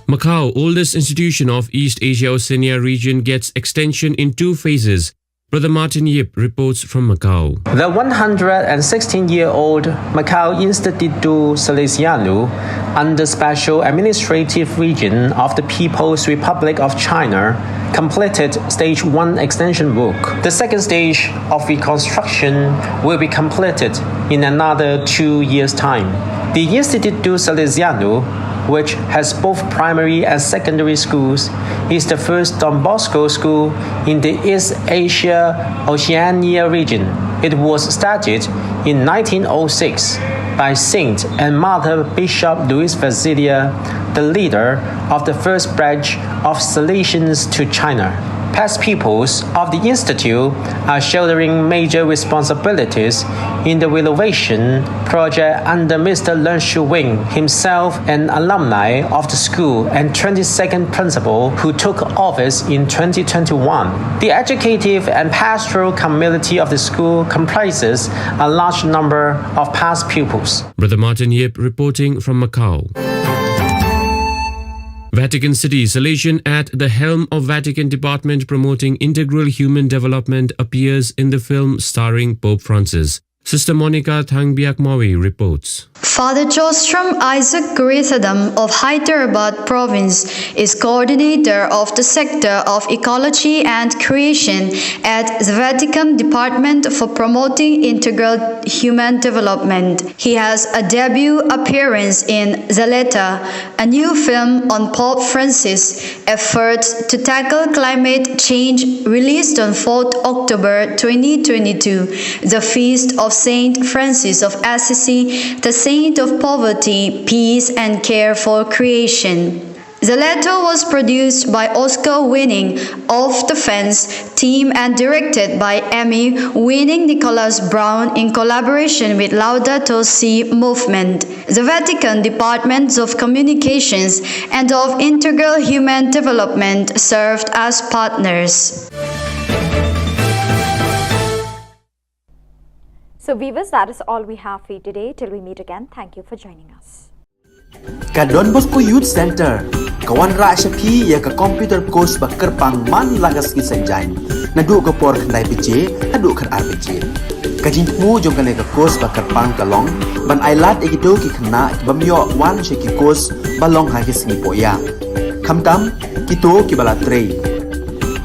Macau, oldest institution of East Asia Oceania region, gets extension in two phases. Brother Martin Yip reports from Macau. The one hundred and sixteen year old Macau Instituto Salesiano, under Special Administrative Region of the People's Republic of China, completed stage one extension work. The second stage of reconstruction will be completed in another two years' time. The Instituto Salesiano, which has both primary and secondary schools, is the first Don Bosco school in the East Asia Oceania region. It was started in nineteen oh six by Saint and Mother Bishop Louis Fazilia, the leader of the first batch of Salesians to China. Past pupils of the Institute are shouldering major responsibilities in the renovation project under Mister Leung Shu Wing, himself an alumni of the school and twenty-second principal, who took office in twenty twenty-one. The educative and pastoral community of the school comprises a large number of past pupils. Brother Martin Yip reporting from Macau. Vatican City, Salesian at the helm of Vatican Department promoting integral human development appears in the film starring Pope Francis. Sister Monica Thangbiakmawi reports. Father Jostrom Isaac Kurithadam of Hyderabad province is coordinator of the sector of ecology and creation at the Vatican Department for promoting integral human development. He has a debut appearance in Zaleta, a new film on Pope Francis' efforts to tackle climate change, released on fourth October twenty twenty-two, the feast of Saint Francis of Assisi, the saint of poverty, peace, and care for creation. The latter was produced by Oscar-winning Of the Fence team and directed by Emmy-winning Nicholas Brown in collaboration with Laudato Si Movement, the Vatican Departments of Communications and of Integral Human Development served as partners. So, viewers, that is all we have for you today. Till we meet again, thank you for joining us. Ka Don Bosco Youth Center ka wanrah sha phi ïa ka computer course ba kyrpang man la ka sngi Saitjaiñ, naduh ka por khyndai baje haduh khatar baje. Ka jingthmu jong kane ka course ba kyrpang ka long ban ailad ïa kito ki khynnah ki bym ïoh wan sha ki course ba long ha ki sngi pohïa, khamtam kito kiba la trei,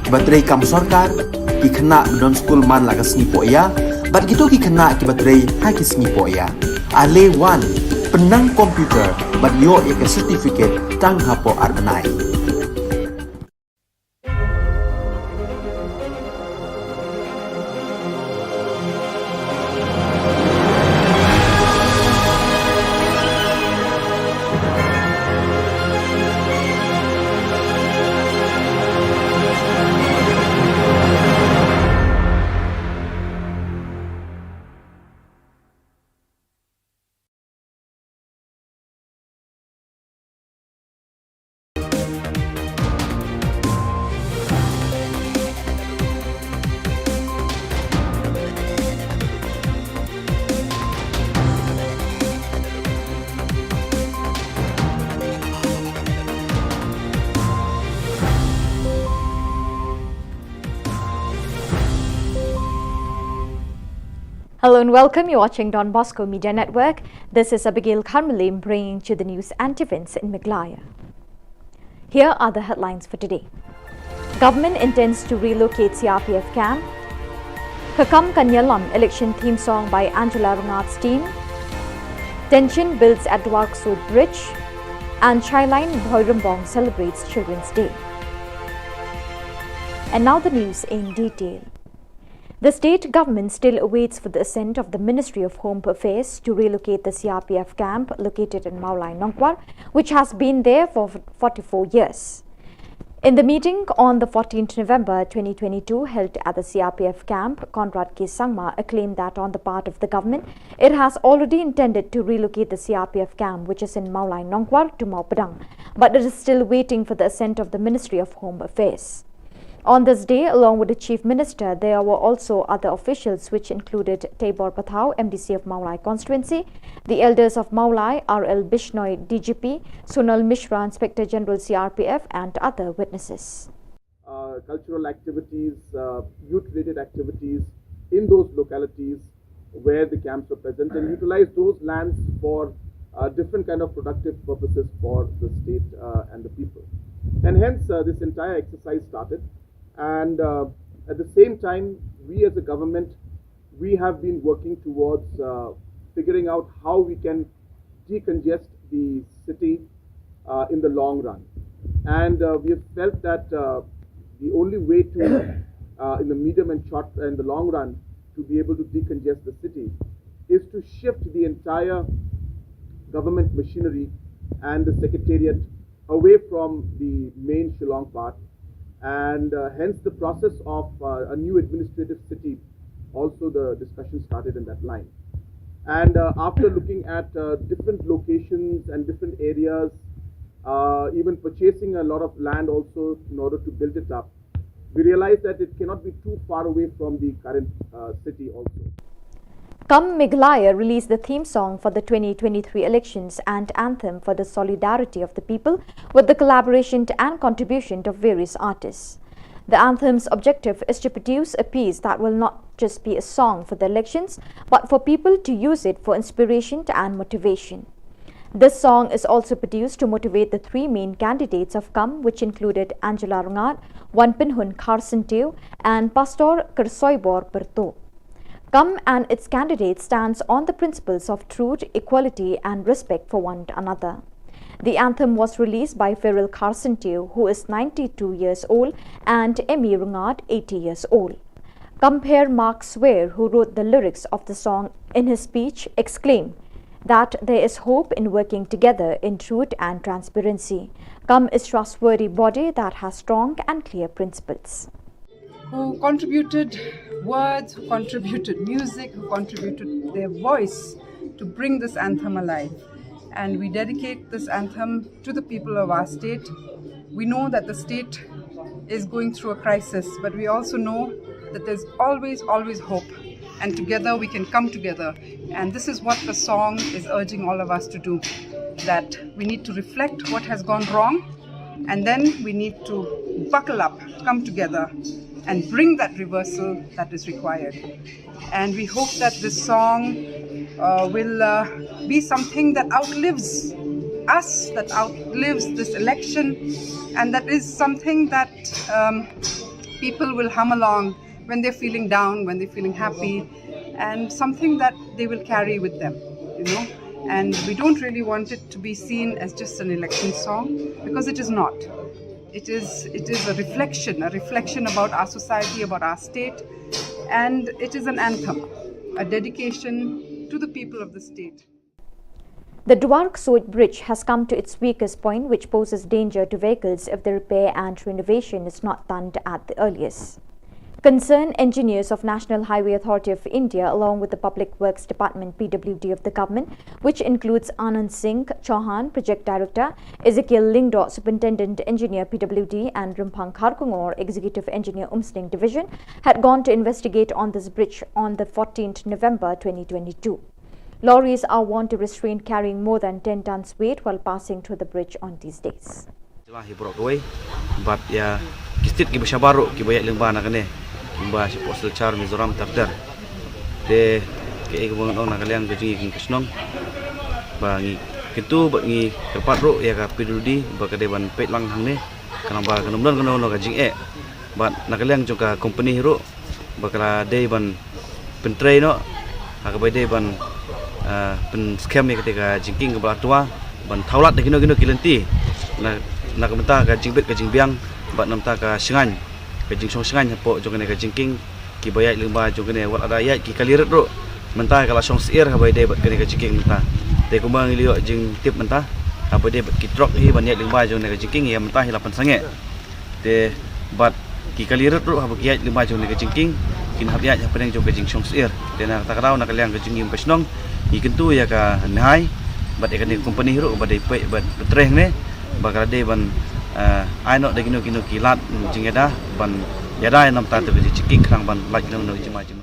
kiba trei kam sorkar, ki khynnah ba don skul man la ka sngi pohïa, bad kito ki khynnah kiba trei ha ki sngi pohïa. Ale wan, pynnang computer bad ïoh ïa ka certificate tang hapoh ar bnai. Hello and welcome. You're watching Don Bosco Media Network. This is Abigail Kharmalim bringing to the news and events in Meghalaya. Here are the headlines for today. Government intends to relocate C R P F camp. Ka Kam Ka Nialam election theme song by Angela Rngat's team. Tension builds at Dwarksuid Bridge. And Chailain Bhoirymbong celebrates Children's Day. And now the news in detail. The state government still awaits for the assent of the Ministry of Home Affairs to relocate the C R P F camp located in Mawlai Nongkwar, which has been there for forty-four years. In the meeting on the fourteenth November twenty twenty-two held at the C R P F camp, Conrad K Sangma claimed that on the part of the government, it has already intended to relocate the C R P F camp, which is in Mawlai Nongkwar, to Mawpadang, but it is still waiting for the assent of the Ministry of Home Affairs. On this day, along with the Chief Minister, there were also other officials, which included Teibor Pathao, M D C of Mawlai constituency, the elders of Mawlai, R L Bishnoi, D G P, Sonal Mishra, Inspector General C R P F, and other witnesses. Uh, cultural activities, uh, youth-related activities in those localities where the camps were present, and utilize those lands for, uh, different kind of productive purposes for the state, uh, and the people. And hence, uh, this entire exercise started. And, uh, at the same time, we as a government, we have been working towards, uh, figuring out how we can decongest the city, uh, in the long run. And, uh, we have felt that, uh, the only way to, uh, in the medium and short and the long run, to be able to decongest the city is to shift the entire government machinery and the secretariat away from the main Shillong part, and, uh, hence the process of, uh, a new administrative city. Also, the discussion started in that line. And, uh, after looking at, uh, different locations and different areas, uh, even purchasing a lot of land also in order to build it up, we realized that it cannot be too far away from the current, uh, city also. Come Meghalaya released the theme song for the twenty twenty-three elections and anthem for the solidarity of the people with the collaboration and contribution of various artists. The anthem's objective is to produce a piece that will not just be a song for the elections, but for people to use it for inspiration and motivation. This song is also produced to motivate the three main candidates of Come, which included Angela Rngat, Wanpynhun Kharsyntiew, and Pastor Kyrsoibor Pyrtuh. Come and its candidate stands on the principles of truth, equality, and respect for one another. The anthem was released by Feral Kharsyntiew, who is ninety-two years old, and Emmy Rngat, eighty years old. Compere Mark Swear, who wrote the lyrics of the song, in his speech exclaimed that there is hope in working together in truth and transparency. Come is trustworthy body that has strong and clear principles. Who contributed words, who contributed music, who contributed their voice to bring this anthem alive. And we dedicate this anthem to the people of our state. We know that the state is going through a crisis, but we also know that there's always, always hope. And together we can come together. And this is what the song is urging all of us to do, that we need to reflect what has gone wrong, and then we need to buckle up, come together, and bring that reversal that is required. And we hope that this song, uh, will, uh, be something that outlives us, that outlives this election, and that is something that, um, people will hum along when they're feeling down, when they're feeling happy, and something that they will carry with them, you know. And we don't really want it to be seen as just an election song, because it is not. It is, it is a reflection, a reflection about our society, about our state, and it is an anthem, a dedication to the people of the state. The Dwarksuid Bridge has come to its weakest point, which poses danger to vehicles if the repair and renovation is not done at the earliest. Concerned engineers of National Highway Authority of India, along with the Public Works Department, P W D, of the government, which includes Anand Singh Chauhan, Project Director, Ezekiel Lyngdoh, Superintendent Engineer, P W D, and Rymphang Kharkongor, Executive Engineer, Umsning Division, had gone to investigate on this bridge on the fourteenth November twenty twenty-two. Lorries are warned to restrain carrying more than ten tons weight while passing through the bridge on these days. Jylla hi baroh kawei, bad ïa ki state kiba shabar ruh kiba ïaid lyngba na kane, kiba shapoh Silchar, Mizoram ter ter. Te Ïa kaba ngan ong na ka liang ka jingïakhun ka shnong ba ngi kyntu bad ngi kyrpad ruh ïa ka P W D ba ka dei ban peit lang hangne, khnang ba kan ym don kano kano ka jingeh. Bad na ka liang jong ka company ruh ba ka la dei ban pyntrei noh ha kaba dei ban, ah, pynskhem ïa kata ka jingkieng kaba la twa ban thaw lad da kino kino ki lynti na, na ka bynta ka jingbit ka jingbiang bad na ka bynta ka shngaiñ, ka jingshong shngaiñ hapoh jong kane ka jingkieng. Kiba ïaid lyngba jong kane, wat lada ïaid ki kali rit ruh, mynta ka la shong syiar haba ïadei bad kane ka jingkieng mynta. Te kumba ngi la ïoh jingtip mynta, haba ïadei bad ki trok hi ban ïaid lyngba jong kane ka jingkieng, ïa mynta hi la pynsangeh. Te bad ki kali rit ruh haba ki ïaid lyngba jong kane ka jingkieng, kin hap ïaid hapdeng jong ka jingshong syiar. Te na kata ka daw, na ka liang ka jingim ka shnong, ngi kyntu ïa ka NHAI bad ïa kane ka company ruh ba dei peit bad pyntrei hangne ba ka la dei ban, eh, ai noh da kino kino ki lad jingïada ban ïada ïa na ka bynta ka jingkieng khnang ban lait noh ïa ka jingma jingma.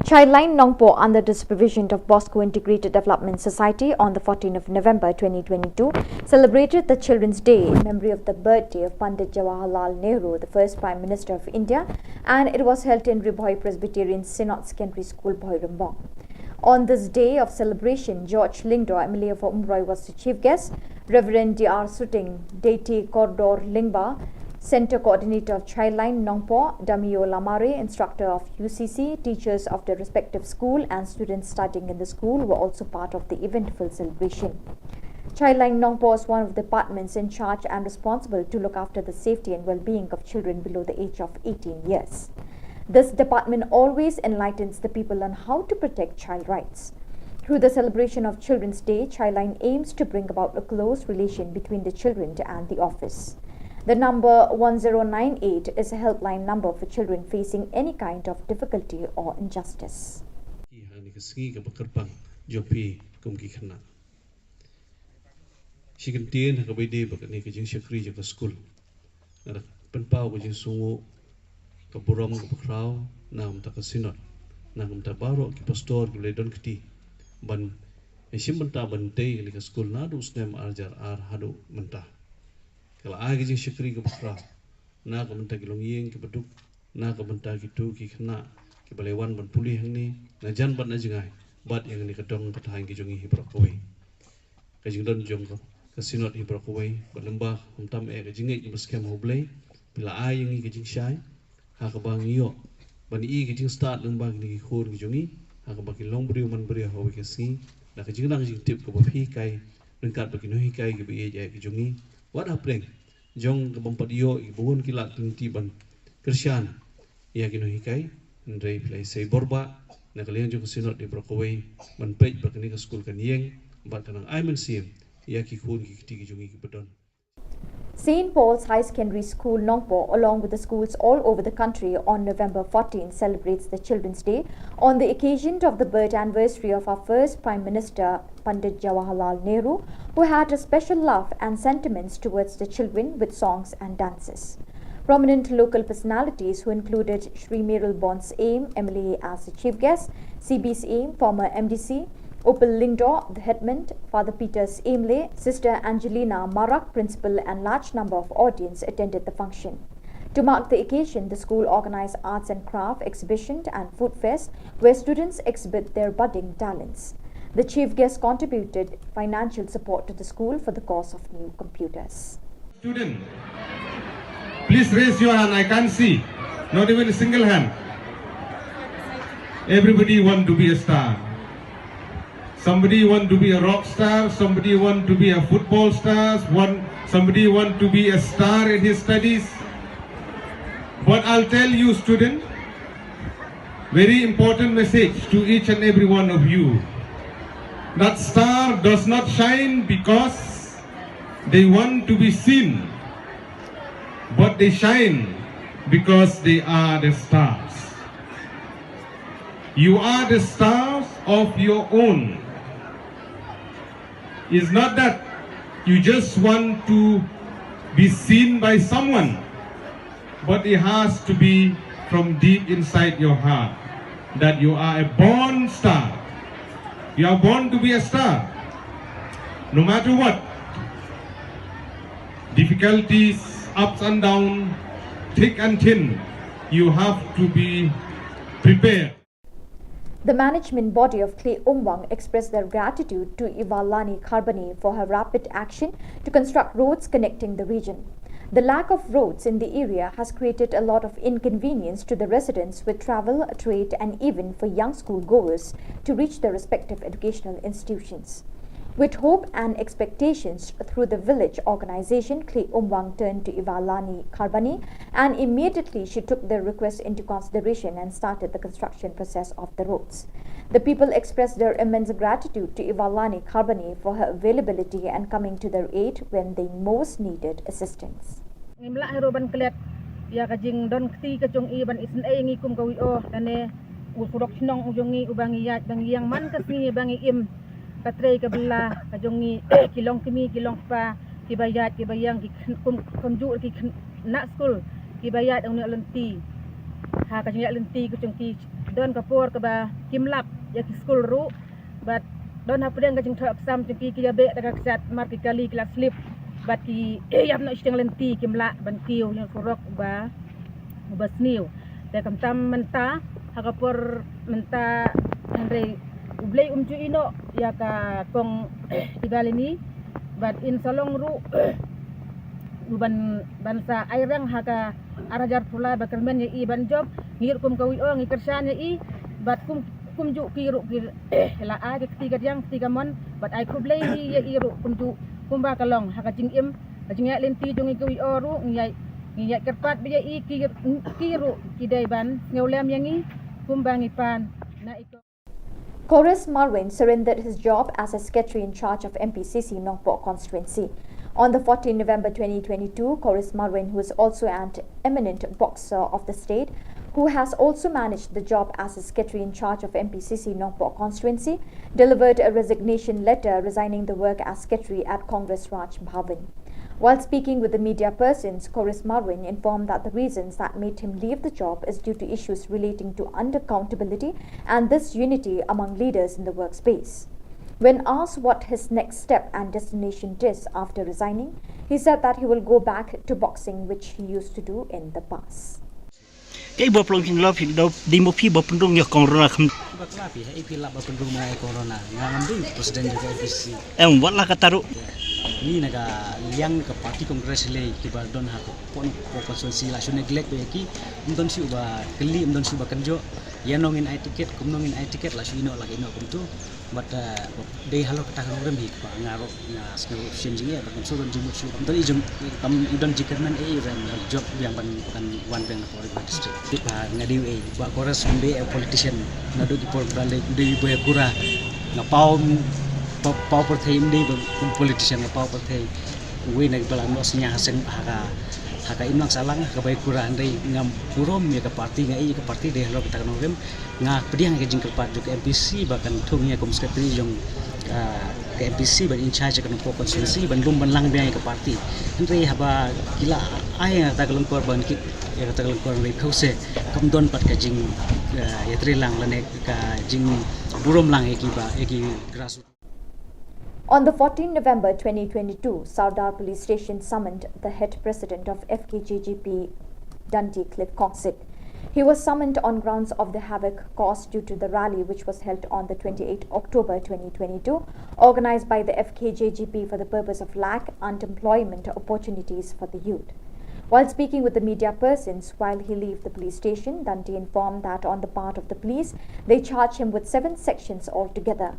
Childline Nongpoh, under the supervision of Bosco Integrated Development Society, on the fourteenth of November twenty twenty-two, celebrated the Children's Day in memory of the birthday of Pandit Jawaharlal Nehru, the first Prime Minister of India, and it was held in Ri Bhoi Presbyterian Synod Secondary School, Bhoirymbong. On this day of celebration, George Lyngdoh, M L A for Umroi, was the chief guest. Reverend D R Suting, Deity Kordor Lyngba, Center Coordinator of Childline Nongpoh, Damio Lamare, instructor of U C C, teachers of the respective school, and students studying in the school were also part of the eventful celebration. Childline Nongpoh is one of the departments in charge and responsible to look after the safety and well-being of children below the age of eighteen years. This department always enlightens the people on how to protect child rights. Through the celebration of Children's Day, Childline aims to bring about a close relation between the children and the office. The number one zero nine eight is a helpline number for children facing any kind of difficulty or injustice. Ki ha kane ka sngi kaba kyrpang jong phi kum ki khynnah. Shi kyntien ha kaba ïadei bad kane ka jingshakri jong ka skul. Nga da pynpaw ka jingsngewnguh, ka burom kaba khraw na ka bynta ka Synod, na ka bynta baroh ki pastor kiba la don kti ban ïashim bynta ban tei kane ka skul naduh u snem ar hajar ar haduh mynta. Ka la ai ka jingshakri kaba khraw na ka bynta ki longïing kiba duk, na ka bynta kito ki khynnah kiba la wan ban pule hangne na jan bad na jngai, bad ïa kane ka dong ka thaiñ ka jong ngi hi baroh kawei. Ka jingdon jong ka, ka Synod hi baroh kawei, bad lyngba khamtam eh ka jingngeit kaba skhem ha U Blei, phi la ai ïa ngi ka jingshai ha kaba ngi ïoh ban ïohi ka jingstad lyngba kine ki khun ki jong ngi, ha kaba ki long briew man briew ha kawei ka sngi, na ka jingnang jingtip kaba phi hikai, ryngkat bad ki nonghikai kiba ïeit eh ki jong ngi, wat hapdeng jong ka bym pat ïoh ïa kiba bun ki lad ki lynti ban kyrshan ïa ki nonghikai. Hynrei phi la isei bor bha na ka liang jong ka Synod hi baroh kawei ban peit ba kane ka skul kan ïeng bad kan nang ai mynsiem ïa ki khun ki kti ki jong ngi kiba don. Saint Paul's High Secondary School, Nongpoh, along with the schools all over the country, on November fourteen celebrates the Children's Day on the occasion of the birth anniversary of our first Prime Minister, Pandit Jawaharlal Nehru, who had a special love and sentiments towards the children with songs and dances. Prominent local personalities who included Shri Meral Born Syiem, M L A, as the chief guest, C B Syiem, former M D C, Upal Lyngdoh, the headman, Father Peter Syiemlieh, Sister Angelina Marak, principal, and large number of audience attended the function. To mark the occasion, the school organized arts and craft exhibition and food fest where students exhibit their budding talents. The chief guest contributed financial support to the school for the cost of new computers. Student, please raise your hand. I can't see. Not even a single hand. Everybody want to be a star. Somebody want to be a rock star. Somebody want to be a football star. One, somebody want to be a star in his studies. But I'll tell you, student, very important message to each and every one of you. That star does not shine because they want to be seen, but they shine because they are the stars. You are the stars of your own. It's not that you just want to be seen by someone, but it has to be from deep inside your heart that you are a born star. You are born to be a star. No matter what, difficulties, ups and downs, thick and thin, you have to be prepared. The management body of Khlei Umwang expressed their gratitude to Ivalani Kharbani for her rapid action to construct roads connecting the region. The lack of roads in the area has created a lot of inconvenience to the residents with travel, trade, and even for young school goers to reach their respective educational institutions. With hope and expectations through the village organization, Khlei Umwang turned to Ivalani Kharbani, and immediately she took their request into consideration and started the construction process of the roads. The people expressed their immense gratitude to Ivalani Kharbani for her availability and coming to their aid when they most needed assistance. Ngim lah hi ruh ban klet ïa ka jingdon kti ka jong i ban isynei ngi kum ka V O lane u surok shnong u jong ngi uba ngi ïaid ba ngi ïeng man ka sngi ba ngi im, ka trei ka bylla ka jong ngi ki long kmie ki long kpa, kiba ïaid kiba ïeng ki khynnah kum kumjuh ki khynnah skul kiba ïaid ong ne lynti. Ha ka jingïaid lynti ka jong ki don ka por kaba kim lap ïa ki skul ruh. Bad don hapdeng ka jingthoh exam jong ki, ki ïa beh da ka ksat mar ki kali ki la slip. Bad ki ïap noh shiteng lynti, kim lah ban kiew ïa u surok uba, uba sniew. Te khamtam mynta ha ka por mynta, hynrei U Blei um ju ïehnoh ïa ka kong Ivalani. Bad in sa long ruh u ban, ban sa ai rang ha ka ar hajar phew lai ba kyrmen ïa i ban jop. Ngi ruh kum ka V O ngi kyrshan ïa i. Bad kum kumjuh ki ruh ki la ai ka kti ka diang kti ka mon bad ai khublei ïa i ruh kumjuh kumba ka long ha ka jingim ka jingïaid lynti jong ngi ka V O ruh ngi ïaid, ngi ïaid kyrpad bad ïa i ki, ki ruh ki dei ban sngewlem ïa ngi kumba ngi pan na i ko. Chorus Marwin surrendered his job as a secretary in charge of M P C C Nongpoh constituency. On the fourteenth November twenty twenty-two, Chorus Marwin, who is also an eminent boxer of the state, who has also managed the job as a secretary in charge of M P C C Nongpoh constituency, delivered a resignation letter resigning the work as secretary at Congress Raj Bhavan. While speaking with the media persons, Chorus Marwin informed that the reasons that made him leave the job is due to issues relating to unaccountability and disunity among leaders in the workspace. When asked what his next step and destination is after resigning, he said that he will go back to boxing, which he used to do in the past. Te ba plong phin lop phin dop di mo phi ba pynrung ïa kong rona kham. Ba kla phi ha i phi lap ba pynrung ma ïa kong rona nga ngam dei president jong ka M P C. Em wat la ka taru. Ni na ka liang ka party Congress le ki ba don ha ko pon ko constituency la shu neglect ba ïa ki. Ym don shu ba kylli ym don shu ba kynjoh. Ïa nong in ai ticket kum nong in ai ticket la shu ïehnoh la ïehnoh kumtu. But dei halor kata ka nongrim hi ba nga ruh nga sngew shem jingeh ba kan shu don jingmut shu kam don i jong kam i don jingkyrmen ei ban jop biang ban kan wan biang na Pawar District. Tip ba nga dei ei ba Chorus ym dei politician naduh ki por ba lei dei ba kura nga paw paw pyrthei ym dei ba politician nga paw pyrthei. Wei na ki ba la nos nya ha seng ha ka ha ka imlang sahlang ha ka bai kura hynrei ngam burom ïa ka party nga ei ka party dei halor kata ka nongrim. Nga pdiang ka jingkyrpad jong ka M P C ba kan thung ïa kum secretary jong ka M P C ban in charge ka Nongpoh constituency ban lum ban lang biang ïa ka party. Hynrei haba ki la ai ïa kata ka lyngkor ban kit ïa kata ka lyngkor hynrei phew se kam don pat ka jing ïa trei lang lane ka jing burom lang ïa ki ba ïa ki grassroots. On the fourteenth November twenty twenty-two, Sardar Police Station summoned the head president of F K J G P, Dundee Cliff Kongsik. He was summoned on grounds of the havoc caused due to the rally which was held on the twenty-eighth October twenty twenty-two, organized by the F K J G P for the purpose of lack unemployment opportunities for the youth. While speaking with the media persons while he left the police station, Dundee informed that on the part of the police, they charged him with seven sections altogether.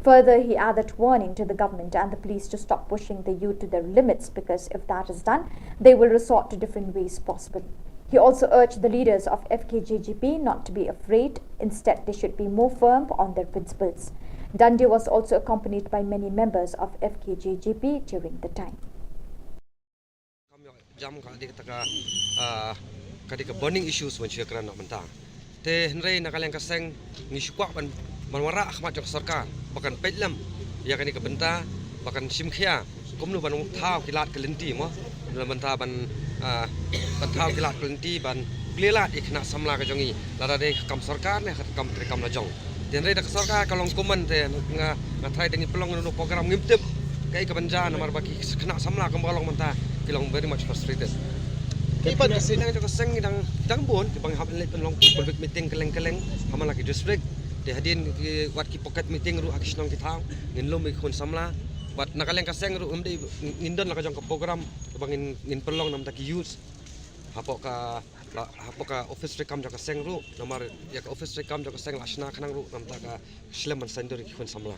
Further, he added warning to the government and the police to stop pushing the youth to their limits because if that is done, they will resort to different ways possible. He also urged the leaders of F K J G P not to be afraid, instead they should be more firm on their principles. Dundee was also accompanied by many members of F K J G P during the time. Kam ïoh jam ka dei kata ka, ah, ka dei ka burning issues ban shu ïakren noh mynta. Te hynrei na ka liang ka seng ngi shu kwah ban, ban wanrah ha khmat jong ka sorkar ba kan peit lem ïa kane ka bynta ba kan shim khia kumno ban thaw ki lad ki lynti mo. Kumno ban thaw ban, ah, ban thaw ki lad ki lynti ban plie lad ïa ki khynnah samla ka jong ngi lada dei ka kam sorkar ne ka kam treikam la jong. Te hynrei da ka sorkar ka long kumne te nga, nga tharai te ngi pynlong ïano ïano program ngim tip kaei kaban jia namar ba ki khynnah samla kumba ka long mynta ki long very much frustrated. Ki pat ki seng jong ka seng ngi dang, dang bun kiba ngi hap leit pynlong public meeting kylleng kylleng ha man la ki district. Te hadien ki wat ki pocket meeting ruh ha ki shnong ki thaw, ngin lum ïa ki khun samla. Bad na ka liang ka seng ruh ngim dei, ngin don la ka jong ka program ba ngin, ngin pynlong namar ki youth hapoh ka, hapoh ka office treikam jong ka seng ruh, namar ïa ka office treikam jong ka seng la shna khnang ruh namar ka slem ban saiñdur ïa ki khun samla.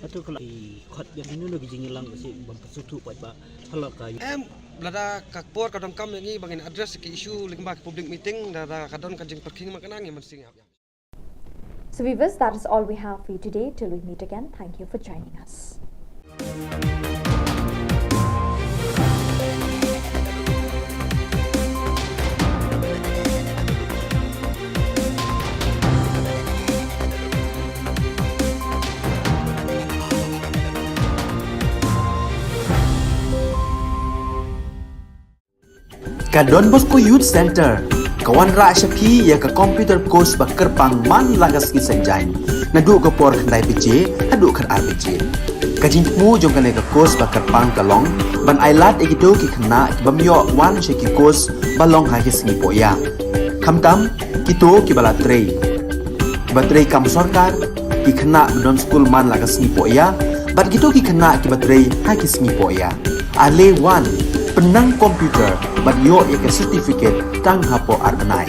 Hato ka la i khot ïa kino kino ki jingïalang ba shu ban pynsuhthuh pat ba halor ka. Em, lada ka por ka donkam ïa ngi ba ngin address ki issue lyngba ki public meeting, lada ka don ka jingpyrkhing ma kane ngin mynsiem ïa. So viewers, that is all we have for you today. Till we meet again, thank you for joining us. Ka Don Bosco Youth Centre ka wanrah sha phi ïa ka computer course ba kyrpang man la ka sngi Saitjaiñ, naduh ka por khyndai baje haduh khatar baje. Ka jingthmu jong kane ka course ba kyrpang ka long ban ailad ïa kito ki khynnah ki bym ïoh wan sha ki course ba long ha ki sngi pohïa. Khamtam kito kiba la trei, kiba trei kam sorkar, ki khynnah ba don skul man la ka sngi pohïa, bad kito ki khynnah kiba trei ha ki sngi pohïa. Ale wan, pynnang computer bad ïoh ïa ka certificate tang hapoh ar bnai.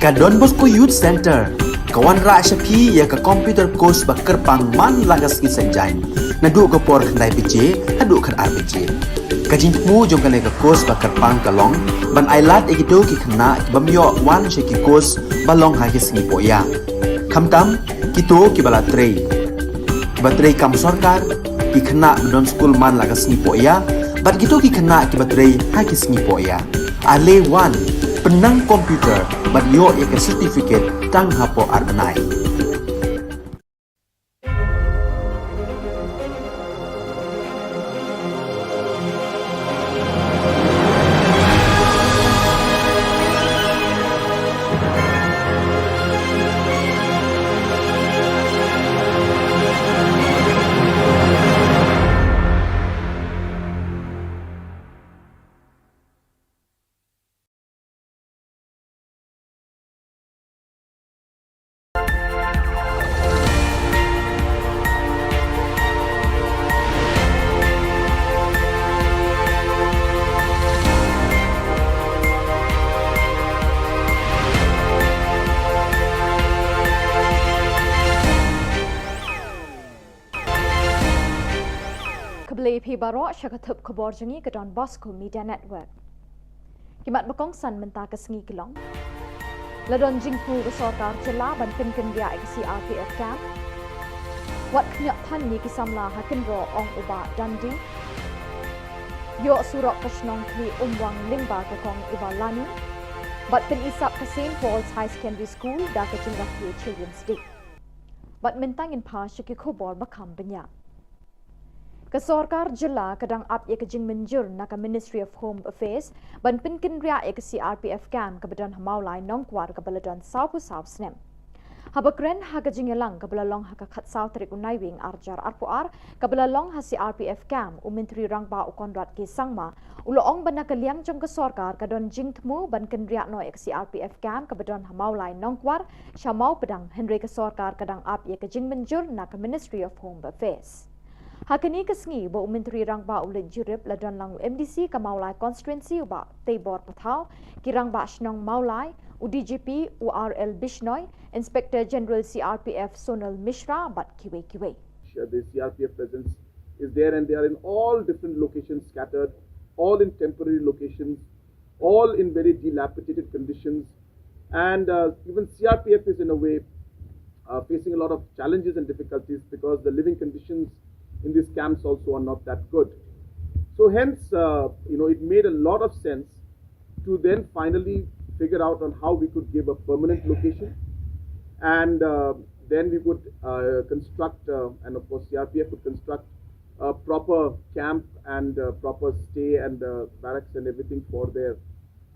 Ka Don Bosco Youth Centre ka wanrah sha phi ïa ka computer course ba kyrpang man la ka sngi Saitjaiñ, naduh ka por khyndai baje haduh khatar baje. Ka jingthmu jong kane ka course ba kyrpang ka long ban ailad ïa kito ki khynnah ki bym ïoh wan sha ki course ba long ha ki sngi pohïa, khamtam kito kiba la trei, kiba trei kam sorkar, ki khynnah ba don skul man la ka sngi pohïa bad kito ki khynnah kiba trei ha ki sngi pohïa. Ale wan, pynnang computer bad ïoh ïa ka certificate tang hapoh ar bnai. Khublei phi baroh sha ka thup khubor jong ngi ka Don Bosco Media Network. Ki mat ba kongsan mynta ka sngi ki long: La don jingthmu ka sorkar jylla ban pynkynriah ïa ka C R P F camp. Wat khñiot than ïa ki samla ha kynroh, ong u Bah Dandi. Ïoh surok ka shnong Khlieh Umwang lyngba ka kong Ivalani. Bad pyni sap ka Saint Paul's High Secondary School da ka jingrakhe Children's Day. Bad mynta ngin phai sha ki khubor ba kham bniah. Ka sorkar jylla ka dang ap ïa ka jingmynjur na ka Ministry of Home Affairs ban pynkynriah ïa ka C R P F camp kaba don ha Mawlai Nongkwar kaba la don sawphew saw snem. Haba kren ha ka jingïalang kaba la long ha ka khatsaw tarik u Naiwieng arhajar arphew ar kaba la long ha C R P F camp, u Myntri Rangbah u Conrad K Sangma u la ong ba na ka liang jong ka sorkar ka don jingthmu ban kynriah noh ïa ka C R P F camp kaba don ha Mawlai Nongkwar sha Mawpdang, hynrei ka sorkar ka dang ap ïa ka jingmynjur na ka Ministry of Home Affairs. Ha kane ka sngi ba u Myntri Rangbah u leit jurip, la don lang u M D C ka Mawlai Constituency u Bah Teibor Pathaw, ki Rangbah Shnong Mawlai, u D G P u R L Bishnoi, Inspector General C R P F Sonal Mishra bad kiwei kiwei. The C R P F presence is there and they are in all different locations scattered, all in temporary locations, all in very dilapidated conditions. And uh, even C R P F is in a way uh, facing a lot of challenges and difficulties because the living conditions in these camps also are not that good. So hence, uh, you know, it made a lot of sense to then finally figure out on how we could give a permanent location, and uh, then we could uh, construct, uh, and of course C R P F would construct a proper camp and uh, proper stay and uh, barracks and everything for their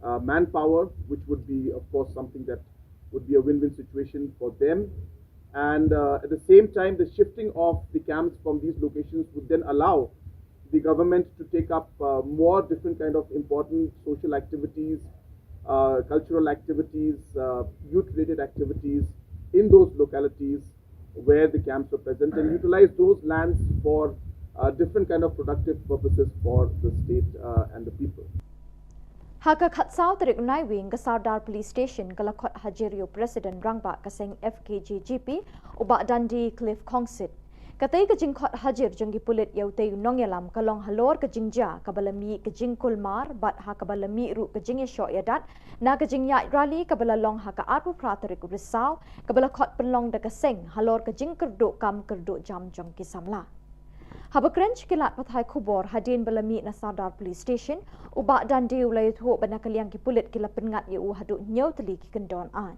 uh, manpower, which would be, of course, something that would be a win-win situation for them. And uh, at the same time, the shifting of the camps from these locations would then allow the government to take up uh, more different kind of important social activities, uh, cultural activities, uh, youth-related activities in those localities where the camps were present and utilize those lands for uh, different kind of productive purposes for the state uh, and the people. Ha ka khatsaw tarik Naiwieng, ka Sardar Police Station ka la khot hajir ïa u President Rangbah ka seng F K J G P, u Bah Dandi Cliff Khongsit. Katei ka jingkhot hajir jong ki pulit ïa utei u nongïalam ka long halor ka jingjia kaba la mih ka jingkulmar bad ha kaba la mih ruh ka jingïashoh ïadat na ka jingïaid rally kaba la long ha ka arphew phra tarik u Risaw, kaba la khot pynlong da ka seng halor ka jingkyrduh kam kyrduh jam jong ki samla. Haba kren sha ki lad pathai khubor hadien ba la mih na Sardar Police Station, u Bah Dandi u la ïathuh ba na ka liang ki pulit ki la pynngat ïa u haduh hynñiew tylli ki kyndon aiñ.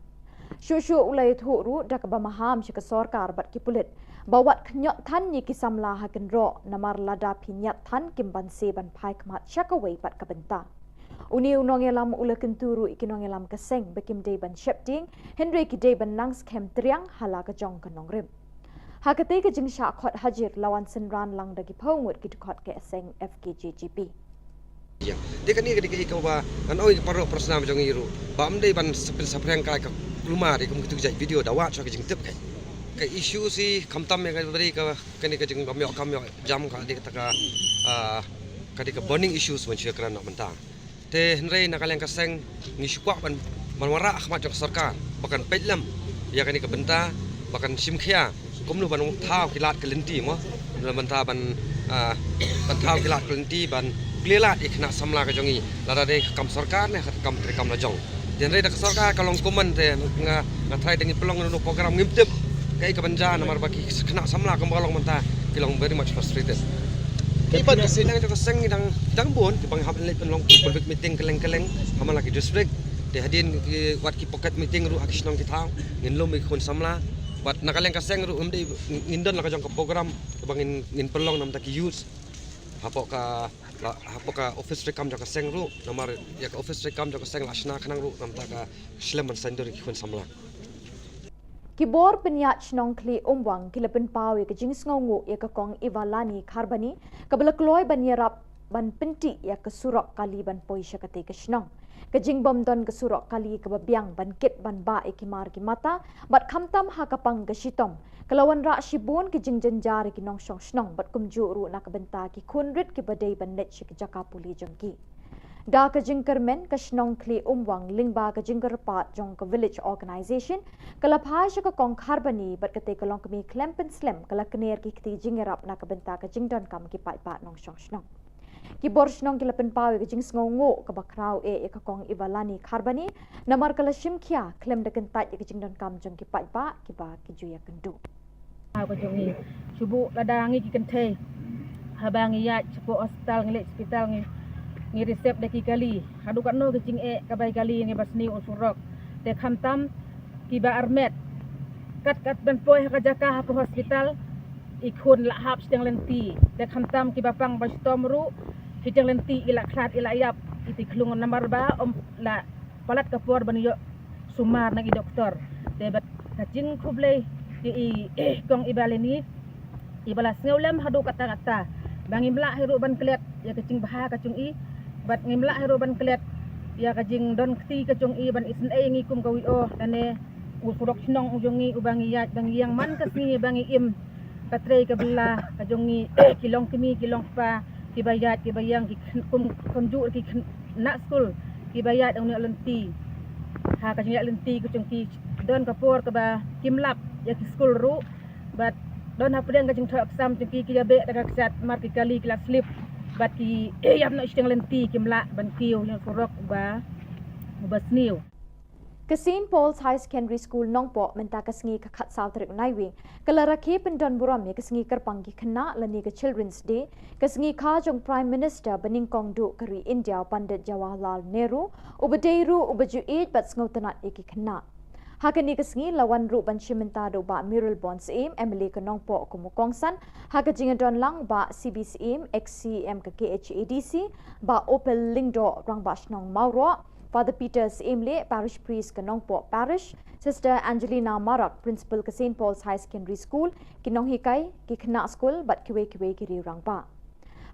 Shuh shuh u la ïathuh ruh da kaba maham sha ka sorkar bad ki pulit ba wat khñiot than ïa ki samla ha kynroh, namar lada phi ñiad than kim banse ban phai khmat sha kawei pat ka bynta. Une u nongïalam u la kyntu ruh ïa ki nongïalam ka seng ba kim dei ban sheptieng, hynrei ki dei ban nang skhem triang ha la ka jong ka nongrim. Ha katei ka jingshah khot hajir la wan synran lang da ki phew ngut ki dkhot ka seng F K J G P. Ïa. Te kane ka dei kaei kaba ngan ong ïa ki paralok parasnam jong ngi ruh ba ym dei ban sa pynsaphriang kai ka kulmar ïa kum kitu ki jait video da wad shuwa ka jingtip kai. Ka issue shi khamtam ïa ka dei ka kane ka jingbym ïoh kam ïoh jam ka dei kata ka, ah, ka dei ka burning issues ban shu ïakren noh mynta. Te hynrei na ka liang ka seng ngi shu kwah ban ban wanrah ha khmat jong ka sorkar ba kan peit lem ïa kane ka bynta, ba kan shim khia kumno ban thaw ki lad ki lynti mo, na bynta ban, ah, ban thaw ki lad ki lynti ban khleh lad ïa ki khynnah samla ka jong ngi, lada dei ka kam sorkar ne ka kam treikam la jong. Te hynrei da ka sorkar ka long kumne te nga, nga tharai da ngi pynlong ïa une u program ngim tip kaei kaban jia namar ba ki khynnah samla kumba long mynta ki long very much frustrated. Ki pat ka seng, dang jong ka seng ngi dang, dang bun kiba ngi hap leit pynlong ki public meeting kylleng kylleng ha man la ki district. Te hadien ki wat ki pocket meeting ruh ha ki shnong ki thaw ngin lum ïa ki khun samla. Bad na ka liang ka seng ruh ngim dei, ngin don la ka jong ka program ba ngin, ngin pynlong namar ki youth hapoh ka, la, hapoh ka office treikam jong ka seng ruh, namar ïa ka office treikam jong ka seng la shna khnang ruh namar ka shlem ban saiñdur ïa ki khun samla. Ki bor pynïaid shnong Khlieh Umwang ki la pynpaw ïa ka jingsngewnguh ïa ka kong Ivalani Kharbani kaba la kloi ban ïarap ban pyntih ïa ka surok kali ban poi sha katei ka shnong. Ka jingbym don ka surok kali kaba biang ban kit ban bah ïa ki mar ki mata bad khamtam ha ka pang ka shitom ka la wanrah shibun ki jingjynjar ïa ki nongshong shnong bad kumjuh ruh na ka bynta ki khun rit kiba dei ban leit sha ki jaka pule jong ki. Da ka jingkyrmen ka shnong Khlieh Umwang lyngba ka jingkyrpad jong ka village organisation ka la phai sha ka kong Kharbani bad katei ka longkmie khlem pynslem ka la kner ki kti jingïarap na ka bynta ka jingdonkam ki paidbah nongshong shnong. Ki bor shnong ki la pynpaw ïa ka jingsngewnguh kaba khraw eh ïa ka kong Ivalani Kharbani namar ka la shim khia khlem da kyntait ïa ka jingdonkam jong ki paidbah kiba ki ju ïakynduh. Ka jong ngi shu buh lada ngi ki kynthei haba ngi ïaid shapoh hospital, ngi leit hospital, ngi, ngi receive da ki kali. Haduh katno ki jingeh kaba ïa kali ngi ba sniew u surok. Te khamtam kiba armet kat kat ban poi ha ka jaka hapoh hospital, i khun la hap shiteng lynti. Te khamtam kiba pang ba shitom ruh, shiteng lynti i la khlad i la ïap, i ti khlung namar ba ym la palat ka por ban ïoh sumar na ki doktor. Te bad ka jingkhublei ïa i, i kong Ivalani iba la sngew lem haduh katta katta ba ngim lah hi ruh ban klet ïa ka jingbha ka jong i bad ngim lah hi ruh ban klet ïa ka jingdon kti ka jong i ban isynei ïa ngi kum ka V O. Lane u surok shnong u jong ngi uba ngi ïaid ba ngi ïeng man ka sngi ba ngi im ka trei ka bylla ka jong ngi ki longkmie ki longkpa kiba ïaid kiba ïeng ki khyn-, kum, kumjuh ki khyn-, khynnah skul kiba ïaid ong ne lynti. Ha ka jingïaid lynti ka jong ki don ka por kaba kim lap ïa ki skul ruh bad don hapdeng ka jingthoh exam jong ki ki ïa beh da ka ksat mar ki kali ki la slip bad ki ïap noh shiteng lynti kim lah ban kiew ïa u surok uba, uba sniew. Ka Saint Paul's High Secondary School Nongpoh mynta ka sngi ka khatsaw tarik Naiwieng ka la rakhe pyndon burom ïa ka sngi kyrpang ki khynnah lane ka Children's Day, ka sngi kha jong Prime Minister banyngkong duh ka ri India u Pandit Jawaharlal Nehru, uba dei ruh uba ju ïeit bad sngewtynnat ïa ki khynnah. Ha kane ka sngi la wan ruh ban shim bynta da u Bah Mayralborn Syiem, M L A ka Nongpoh kum u kongsan, ha ka jingdon lang u Bah C B Syiem, ex C E M ka K H A D C, Bah Opal Lyngdoh, Rangbah Shnong Mawroh, Father Peter Syiemlieh, Parish Priest ka Nongpoh Parish, Sister Angelina Marak, Principal ka Saint Paul's High Secondary School, ki nonghikai, ki khynnah skul bad kiwei kiwei ki riew rangbah.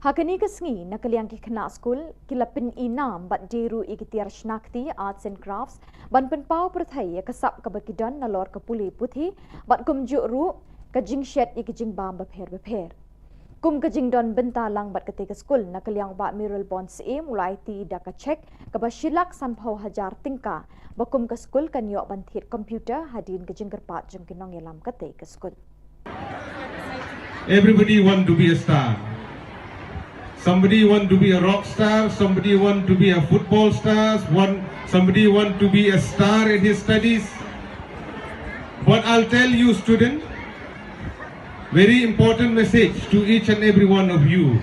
Ha kane ka sngi na ka liang ki khynnah skul ki la pyn-i nam bad die ruh ïa ki tiar shna kti, arts and crafts, ban pynpaw pyrthei ïa ka sap kaba ki don nalor ka pule puthi bad kumjuh ruh ka jingshet ïa ki jingbam bapher bapher. Kum ka jingdon bynta lang bad katei ka skul na ka liang u Bah Mayralborn Syiem u la aiti da ka cheque kaba shi lak sanphew hajar tyngka ba kum ka skul kan ïoh ban thied computer hadien ka jingkyrpad jong ki nongïalam katei ka skul. Everybody want to be a star. Somebody want to be a rock star, somebody want to be a football star, one, somebody want to be a star in his studies. But I'll tell you, student, very important message to each and every one of you.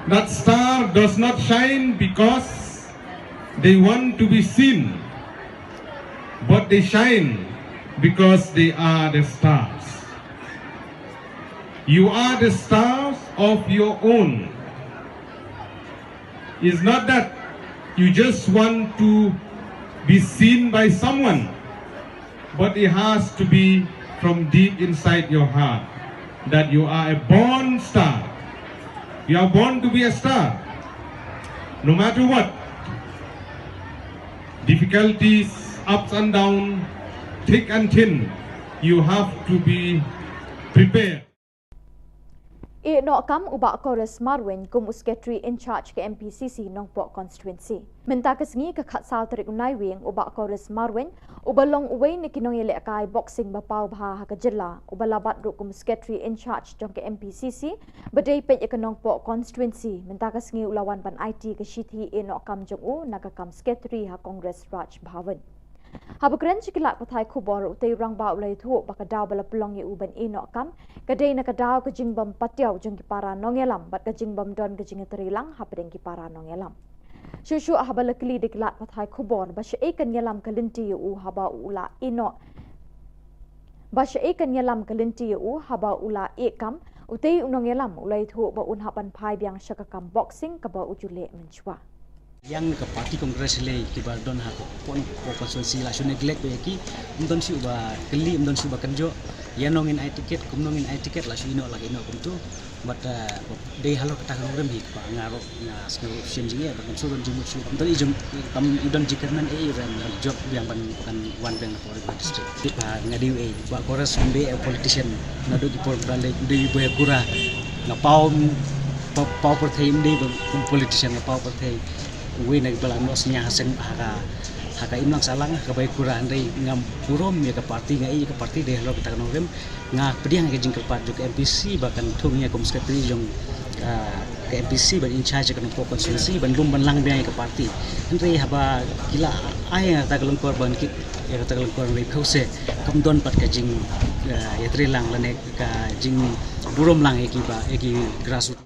That star does not shine because they want to be seen, but they shine because they are the stars. You are the stars of your own. It's not that you just want to be seen by someone, but it has to be from deep inside your heart that you are a born star. You are born to be a star. No matter what, difficulties, ups and downs, thick and thin, you have to be prepared. Ïehnoh kam u Bah Chorus Marwein kum u Secretary in charge ka M P C C Nongpoh Constituency. Mynta ka sngi ka khatsaw tarik u Naiwieng u Bah Chorus Marwein, uba long uwei na ki nongïalehkai boxing ba paw bha ha ka jylla, uba la bat ruh kum u Secretary in charge jong ka M P C C, ba dei peit ïa ka Nongpoh Constituency, mynta ka sngi u la wan ban aiti ka shithi ïehnoh kam jong u na ka kam Secretary ha Congress Raj Bhavan. Haba kren sha ki lad pathai khubor, utei u rangbah u la ïathuh ba ka daw ba la pynlong ïa u ban ïehnoh kam ka dei na ka daw ka jingbym patiaw jong ki para nongïalam bad ka jingbym don ka jingïatreilang hapdeng ki para nongïalam. Shuh shuh haba la kylli da ki lad pathai khubor ba shaei kan ïalam ka lynti ïa u haba u la ïehnoh ba shaei kan ïalam ka lynti ïa u haba u la ïeh kam, utei u nongïalam u la ïathuh ba un hap ban phai biang sha ka kam boxing kaba u ju leh mynshuwa. Ïa ka party Congress lei kiba don ha ka pon ko constituency la shu neglect ba ïa ki, ym don shuh ba kylli, ym don shuh ba kynjoh. Ïa nong in ai ticket, kum nong in ai ticket la shu ïehnoh la ïehnoh kumtu. But uh, dei halor kata ka nongrim hi ba nga ruh nga sngew shem jingeh ba kan shu don jingmut shuh. Ym don i jong kam i don jingkyrmen ei ban jop biang ban kan wan biang na Paul River District. Ba nga dei ei ba Chorus ym dei politician naduh ki por ba lei dei ba kura nga paw paw paw pyrthei ym dei ba kum politician nga paw pyrthei. Uwei na ki ba la noh synñia ha seng ha ka ha ka imlang sahlang ha ka bai kura hynrei ngam burom ïa ka party nga ei ïa ka party dei halor kata ka nongrim. Nga pdiang ïa ka jingkyrpad jong ka M P C ba kan thung ïa kum secretary jong ah, ka M P C ban in charge ka Nongpoh constituency ban lum ban lang biang ïa ka party. Hynrei haba ki la ai ïa kata ka lyngkor ban kit ïa kata ka lyngkor hynrei pheuse kam don pat ka jing ah, ïatreilang lane ka jingburom lang ïa ki ba ïa ki grassroots.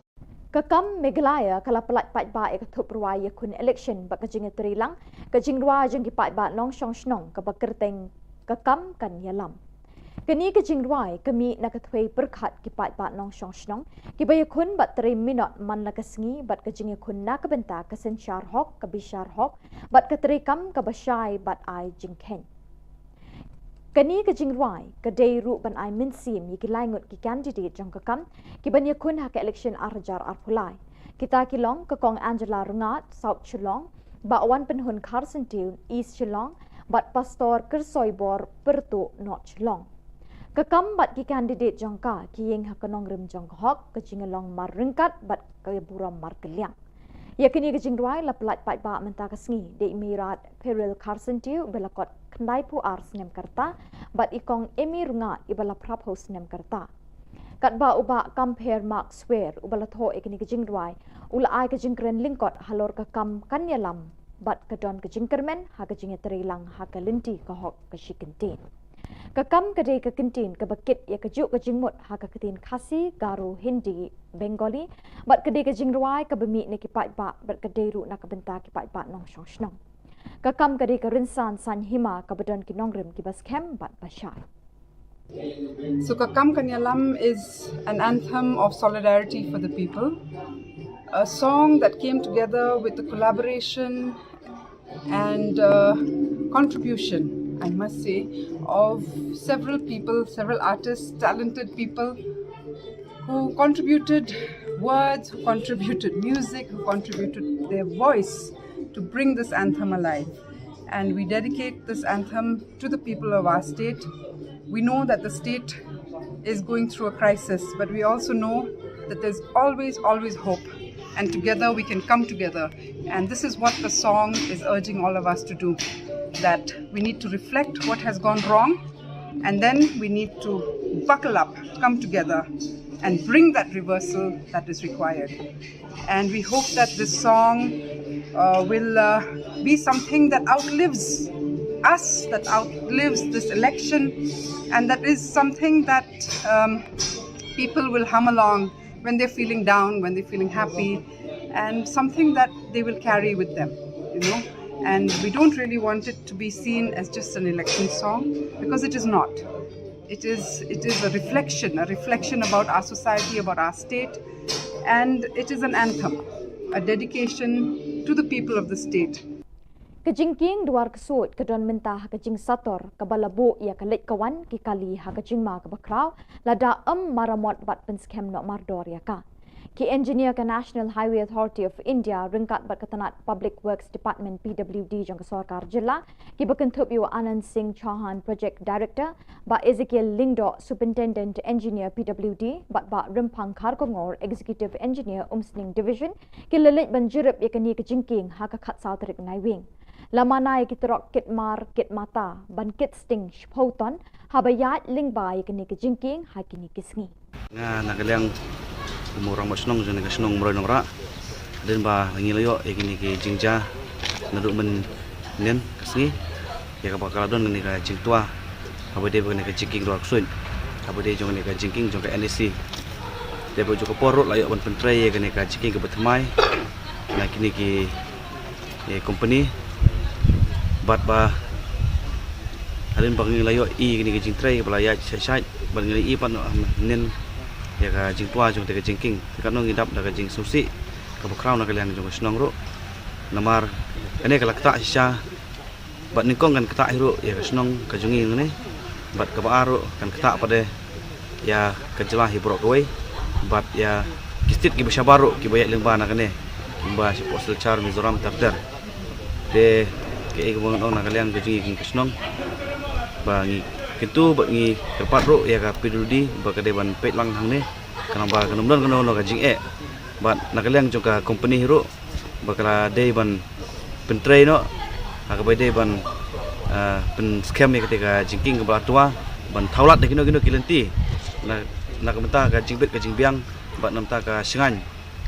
Ka kam Meghalaya ka la pyllait paidbah ïa ka thup rwai ïakhun election bad ka jingïatreilang ka jingrwai jong ki paidbah nongshong shnong kaba kyrteng Ka Kam Kan Ïalam. Kane ka jingrwai ka mih na ka thwei pyrkhat ki paidbah nongshong shnong kiba ïakhun bad trei minot man la ka sngi bad ka jingïakhun na ka bynta ka synshar hok, ka bishar hok bad ka treikam kaba shai bad ai jingkheiñ. Kane ka jingrwai ka dei ruh ban ai mynsiem ïa ki lai ngut ki candidate jong Ka Kam kiban ïakhun ha ka election ar hajar arphew lai. Kita ki long ka Kong Angela Rngat, South Shillong, Bah Wanpynhun Kharsyntiew, East Shillong, bad Pastor Kyrsoibor Pyrtuh, North Shillong. Ka Kam bad ki candidate jong ka ki ïeng ha ka nongrim jong ka hok, ka jinglong marryngkat bad ka burom markylliang. Ïa kane ka jingrwai la pyllait paidbah mynta ka sngi da i Mairat Pyril Kharsyntiew ba la kot khyndai phew ar snem ka rta bad i Kong Amy Rngat iba la phra phew snem ka rta. Katba u Bah Compare Mark Swer uba la thoh ïa kane ka jingrwai u la ai ka jingkren lyngkot halor Ka Kam Kan Ïalam bad ka don ka jingkyrmen ha ka jingïatreilang ha ka lynti ka hok ka shi kyntien. Ka Kam ka dei ka kyntien kaba kit ïa kajuh ka jingmut ha ka ktien Khasi, Garo, Hindi, Bengali bad ka dei ka jingrwai kaba mih na ki paidbah bad ka dei ruh na ka bynta ki paidbah nongshong shnong. Ka Kam ka dei ka rynsan saiñ hima kaba don ki nongrim kiba skhem bad ba shai. So Ka Kam Kan Ïalam is an anthem of solidarity for the people, a song that came together with the collaboration and uh, contribution, I must say, of several people, several artists, talented people who contributed words, who contributed music, who contributed their voice to bring this anthem alive. And we dedicate this anthem to the people of our state. We know that the state is going through a crisis, but we also know that there's always, always hope. And together we can come together. And this is what the song is urging all of us to do, that we need to reflect what has gone wrong, and then we need to buckle up, come together, and bring that reversal that is required. And we hope that this song uh, will uh, be something that outlives us, that outlives this election, and that is something that um, people will hum along when they're feeling down, when they're feeling happy, and something that they will carry with them, you know. And we don't really want it to be seen as just an election song, because it is not. It is, it is a reflection, a reflection about our society, about our state, and it is an anthem, a dedication to the people of the state. Ka jingkieng duar ksuid ka don mynta ha ka jingsator kaba la buh ïa ka leit ka wan ki kali ha ka jingma kaba khraw, lada ym maramot bad pynskhem noh mardor ïa ka. Ki engineer ka National Highway Authority of India ryngkat bad ka tnat Public Works Department, P W D, jong ka sorkar jylla, kiba kynthup ïa u Anand Singh Chauhan, Project Director, Bah Ezekiel Lyngdoh, Superintendent Engineer, P W D, bad Bah Rymphang Kharkongor, Executive Engineer, Umsning Division, ki la leit ban jurip ïa kane ka jingkieng ha ka khatsaw tarik Naiwieng. La mana ïa ki trok kit mar kit mata ban kit sting shiphew ton haba ïaid lyngba ïa kane ka jingkieng ha kine ki sngi. Nga na ka liang kum u rangbah shnong jong kane ka shnong Mroi Nongrah, hadien ba ngi la ïoh ïa kine ki jingjia naduh mynhynnin ka sngi, ïa kaba ka la don kane ka jingtwa haba ïadei bad kane ka jingkieng dwar ksuid, haba ïadei jong kane ka jingkieng jong ka N H C. Te bad jong ka por ruh la ïoh ban pyntrei ïa kane ka jingkieng kaba thymmai na kine ki, eh, company. Bad ba hadien ba ngi la ïohi ïa kane ka jingtrei ba la ïaid shai shai, bad ngi la ïohi pat mynhynnin ïa ka jingtwa jong kane ka jingkieng. Te katno ngi dap da ka jingsngewsih kaba khraw na ka liang jong ka shnong ruh. Namar kane ka la ktah shisha, bad nyngkong kan ktah hi ruh ïa ka shnong ka jong ngi hangne. Bad kaba ar ruh kan ktah pat de ïa ka jylla hi baroh kawei, bad ïa ki state kiba shabar ruh kiba ïaid lyngba na kane, kumba shapoh Silchar, Mizoram, ter ter. Te kaei kaba ngan ong na ka liang ka jong ngi kum ka shnong, ba ngi kyntu bad ngi kyrpad ruh ïa ka P W D ba ka dei ban peit lang hangne, khnang ba kan ym don kano kano ka jingeh. Bad na ka liang jong ka company hi ruh, ba ka la dei ban pyntrei noh ha kaba dei ban, ah, pynskhem ïa kata ka jingkieng kaba la twa, ban thaw lad da kino kino ki lynti na, na ka bynta ka jingbit ka jingbiang bad na ka bynta ka shngaiñ,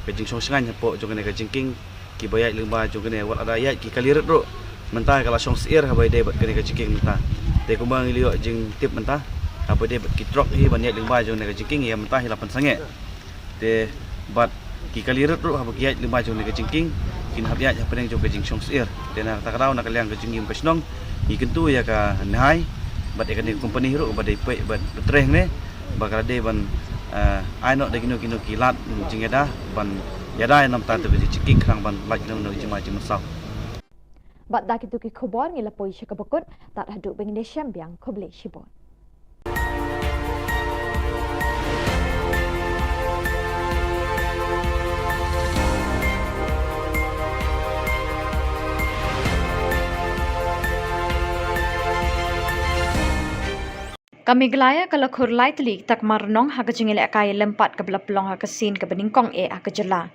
ka jingshong shngaiñ hapoh jong kane ka jingkieng. Kiba ïaid lyngba jong kane, wat lada ïaid ki kali rit ruh, mynta ka la shong syiar haba ïadei bad kane ka jingkieng mynta. Te kumba ngi la ïoh jingtip mynta, haba ïadei bad ki trok hi ban ïaid lyngba jong kane ka jingkieng, ïa mynta hi la pynsangeh. Te bad ki kali rit ruh haba ki ïaid lyngba jong kane ka jingkieng, kin hap ïaid hapdeng jong ka jingshong syiar. Te na kata ka daw na ka liang ka jong ngi kum ka shnong, ngi kyntu ïa ka NHAI bad ïa kane ka company ruh ba dei peit bad pyntrei hangne, ba ka la dei ban, eh, ai noh da kino kino ki lad jingïada ban ïada ïa na bynta kata ka jingkieng, khnang ban lait noh na ka jingma jingmynsaw. Bad da kito ki khubor ngi la poi sha kaba kut, tad haduh ba ngin ïashem biang, khublei shibun. Ka Meghalaya ka la khur lai tylli ki takma rnong ha ka jingïalehkai lympat kaba la pynlong ha ka sien kaba nyngkong eh ha ka jylla.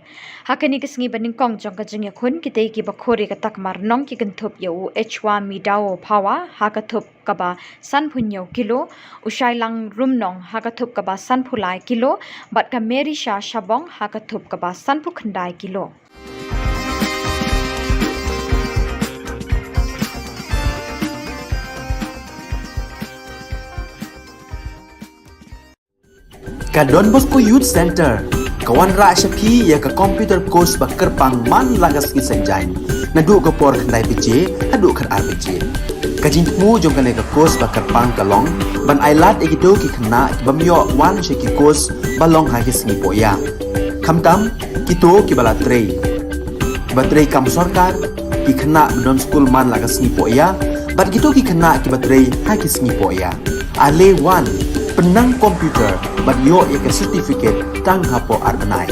Ha kane ka sngi ba nyngkong jong ka jingïakhun, kitei kiba khur ïa ka takma rnong ki kynthup ïa u Echwa Midao Phawa ha ka thup kaba sanphew hynñiew kilo, u Shailang Rumnong ha ka thup kaba sanphew lai kilo, bad ka Merisha Shabong ha ka thup kaba sanphew khyndai kilo. Ka Don Bosco Youth Center ka wanrah sha phi ïa ka computer course ba kyrpang man la ka sngi Saitjaiñ, naduh ka por khyndai baje haduh khatar baje. Ka jingthmu jong kane ka course ba kyrpang ka long ban ailad ïa kito ki khynnah ki bym ïoh wan sha ki course ba long ha ki sngi pohïa, khamtam kito kiba la trei, kiba trei kam sorkar, ki khynnah ba don skul man la ka sngi pohïa, bad kito ki khynnah kiba trei ha ki sngi pohïa. Ale wan, pynnang computer bad ïoh ïa ka certificate tang hapoh ar bnai.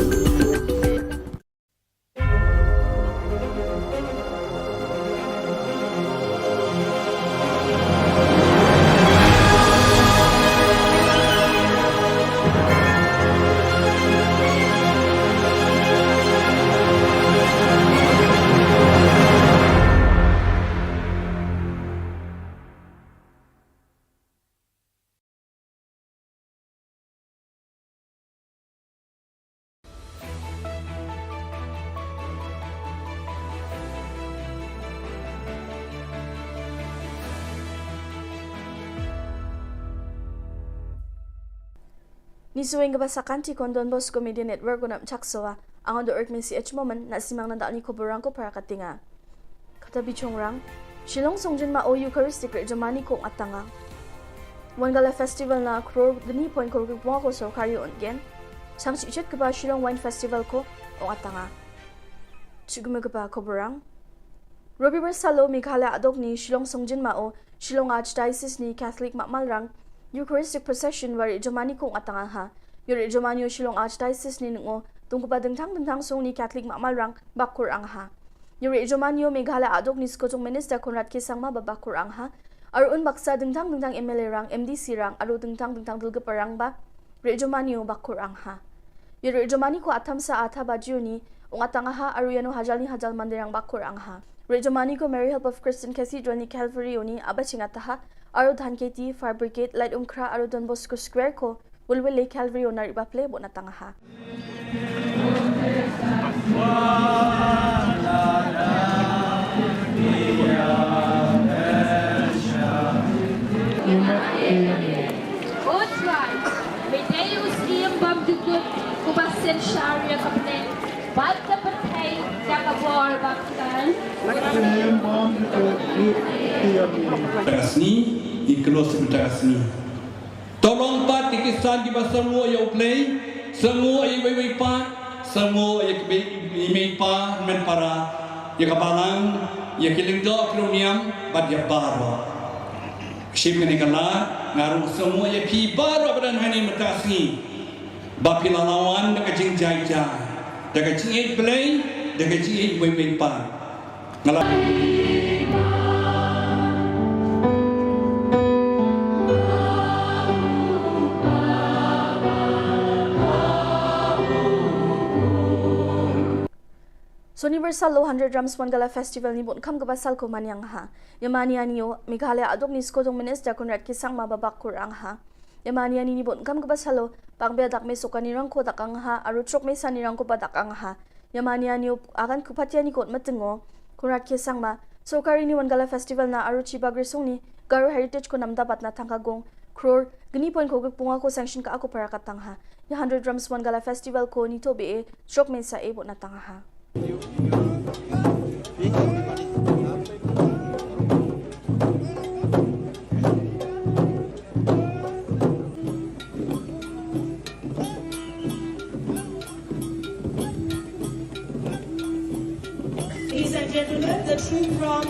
Ngi shu weng kaba sa kan ti kon Don Bosco Media Network u nap chak sowa. Ang do Earth Messi H Moment na simang na dal ni khubor rang ko para katinga. Kata bi chong rang. Shillong Songjin Ma O Eucharistic Rit Jomani Kong Atanga. Wan gala festival na crore gni point crore ki pwa ko sorkari on gen. Sang chi chet kaba Shillong Wine Festival ko ong Atanga. Chigume kaba khubor rang. Robi Bersalo Meghalaya adok ni Shillong Songjin Ma O Shillong Archdiocese ni Catholic Makmalrang Eucharistic Procession wari Jomani Kong Atanga ha. Yuri Jomani o Shillong Archdiocese ni nungo Tungkupa dingtang dingtang song ni Catholic Mamalrang bakor angha. Yuri Jomanio Meghalaya adok ni skotung Minister Conrad K Sangma ba bakor angha. Arun baksa dingtang dingtang M L A rang, M D C rang, aru dingtang dingtang dulgeperang ba Ri Jomanio bakor angha. Yuri Jomani ko atam sa ata bajiu ni ung atang aha aru yano hajal ni hajal mandirang bakor angha. Ri Jomani ko Mary Help of Christian Cathedral ni Calvary ni aba chingataha aru Dhan Keti, Fire Brigade, Light Umkra aru Don Bosco Square ko Wilwil le Calvary ona riba ple bona tangaha. Utrai, medei u siem bam dukut, kubasen sharia kapne, bat kapatei, jakabor baktan. Siem bam dukut, siem. Takasni, iklos takasni. Tolong pat ki kisan kiba sangoo ïa U Blei, sangoo ïa iwei iwei pat, sangoo ïa ki bei i mei pa, men para, ïa ka balang, ïa ki lyngdoh ki riewniam, bad ïa baroh. Shim kane ka lad, nga ruh sangoo ïa phi baroh ba don hangne mynta ka sngi. Ba phi la wan da ka jingjai jai, da ka jingïeit Blei, da ka jingïeit iwei iwei pat. Sonibar salo hundred Drums Wangala Festival ni bun kam kaba sal ko maniang ha. Yamani anio, Meghalaya adok ni skotung Minister Conrad K Sangma ba bakor angha. Yamani ani ni bun kam kaba salo, pang bia dak me sokani rangko dak angha, aru trok me sani rangko ba dak angha. Yamani ani up akan kupati ani kot matengo, Conrad K Sangma, sorkari ni Wangala Festival na aru chiba grisung ni, Garo Heritage ko namda bat na tangka gong, crore, gni point ko gek punga ko sanction ka ako para katang ha. Ya hundred Drums Wangala Festival ko ni to be e, trok me sa e bot na tang ha. Ladies and gentlemen, the troop from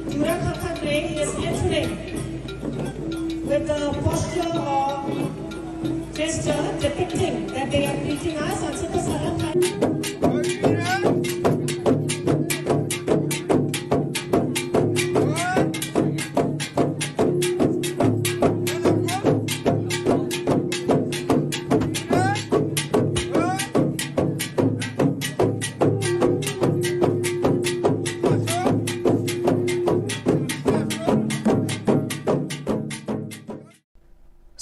Jura Khangkhat Reng is entering with the posture of gesture depicting that they are greeting us and super.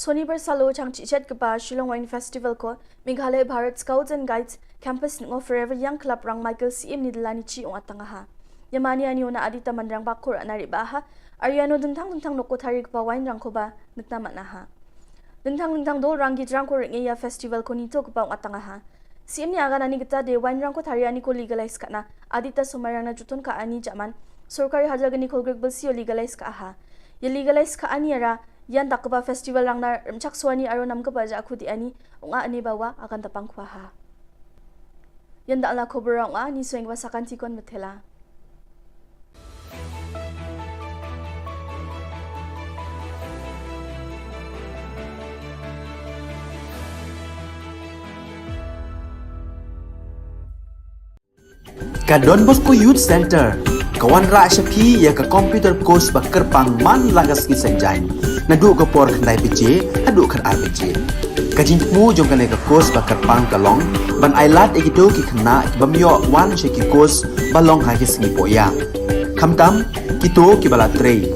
Sonibar salo chang chichet kaba Shillong Wine Festival ko Meghalaya Bharat Scouts and Guides Campus ngo Forever Young Club rang Michael Siem ni delani chi ong atang ha. Yamani ani ona adita mandrang bakor anari baha. Ariano dengtang dengtang noko tari kaba wine rang koba nekna mana ha. Dengtang dengtang dol rang git rang ko ringe ya festival ko nito kaba ong atang ha. Siem ni agan ani kita de wine rang ko tari ani ko legalize kana. Adita somarang na juton ka ani jaman. Sorkari hajar gani ko grek belsi o legalize ka ha. Ya legalize ka ani ara Yan dak kaba festival rang na remchak suani aro nam kaba ja khudi ani, ong a ani bawa akan tapang khwa ha. Yan dak la khobor ong a ni sueng ba sakan tikon metela. Ka Don Bosco Youth Center ka wanrah sha phi ïa ka computer course ba kyrpang man la ka sngi Saitjaiñ, naduh ka por khyndai baje haduh khatar baje. Ka jingthmu jong kane ka course ba kyrpang ka long ban ailad ïa kito ki khynnah ki bym ïoh wan sha ki course ba long ha ki sngi pohïa. Khamtam kito kiba la trei,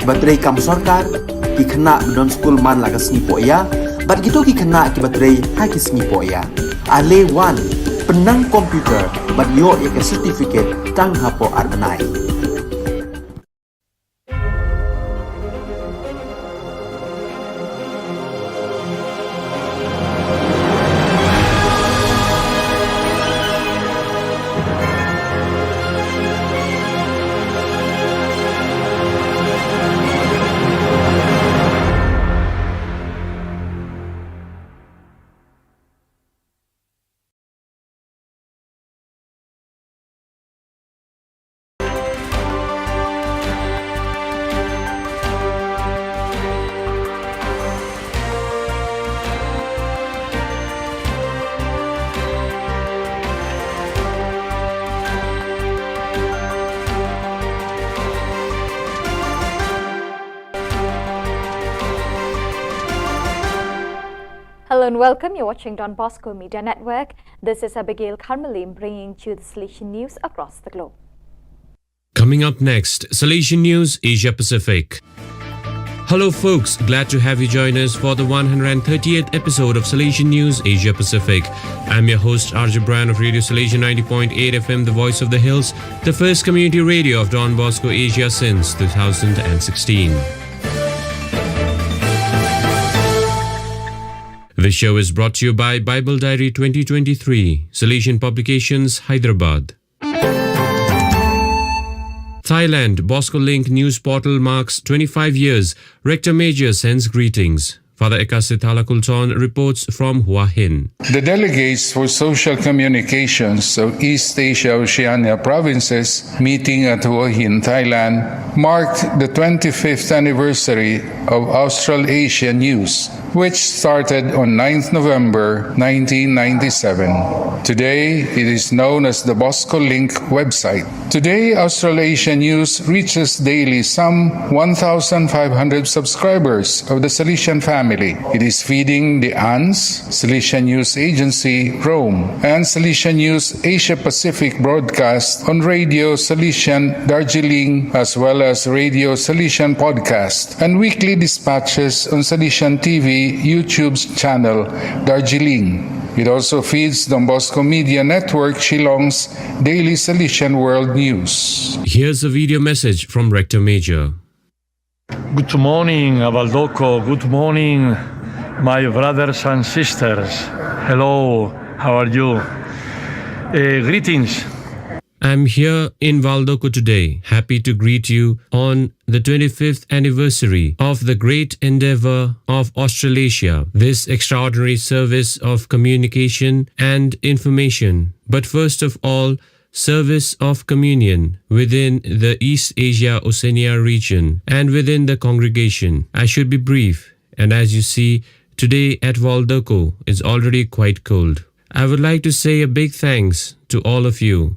kiba trei kam sorkar, ki khynnah ba don skul man la ka sngi pohïa, bad kito ki khynnah kiba trei ha ki sngi pohïa. Ale wan, pynnang computer bad ïoh ïa ka certificate tang hapoh ar bnai. Hello and welcome. You're watching Don Bosco Media Network. This is Abigail Kharmalim bringing to you the Salesian news across the globe. Coming up next, Salesian News Asia Pacific. Hello, folks. Glad to have you join us for the one hundred thirtieth episode of Salesian News Asia Pacific. I'm your host, R J Brand of Radio Salesian ninety point eight F M, the voice of the hills, the first community radio of Don Bosco Asia since two thousand sixteen. This show is brought to you by Bible Diary twenty twenty-three, Salesian Publications, Hyderabad. Thailand, Bosco Link news portal marks twenty-five years. Rector Major sends greetings. Father Ekasi Thalakulton reports from Hua Hin. The delegates for social communications of East Asia Oceania provinces meeting at Hua Hin, Thailand, marked the twenty-fifth anniversary of Australasia News, which started on ninth November nineteen ninety-seven. Today, it is known as the Bosco Link website. Today, Australasia News reaches daily some one thousand five hundred subscribers of the Salesian family. It is feeding the ANZ, Salesian News Agency, Rome, and Salesian News Asia Pacific broadcast on Radio Salesian Darjeeling, as well as Radio Salesian podcast and weekly dispatches on Salesian T V YouTube channel Darjeeling. It also feeds Don Bosco Media Network Shillong's Daily Salesian World News. Here's a video message from Rector Major. Good morning, Avaldoko. Good morning, my brothers and sisters. Hello, how are you? Eh, greetings. I'm here in Valdoko today, happy to greet you on the twenty-fifth anniversary of the great endeavor of Australasia, this extraordinary service of communication and information, but first of all, service of communion within the East Asia Oceania region and within the congregation. I should be brief, and as you see, today at Valdoko is already quite cold. I would like to say a big thanks to all of you,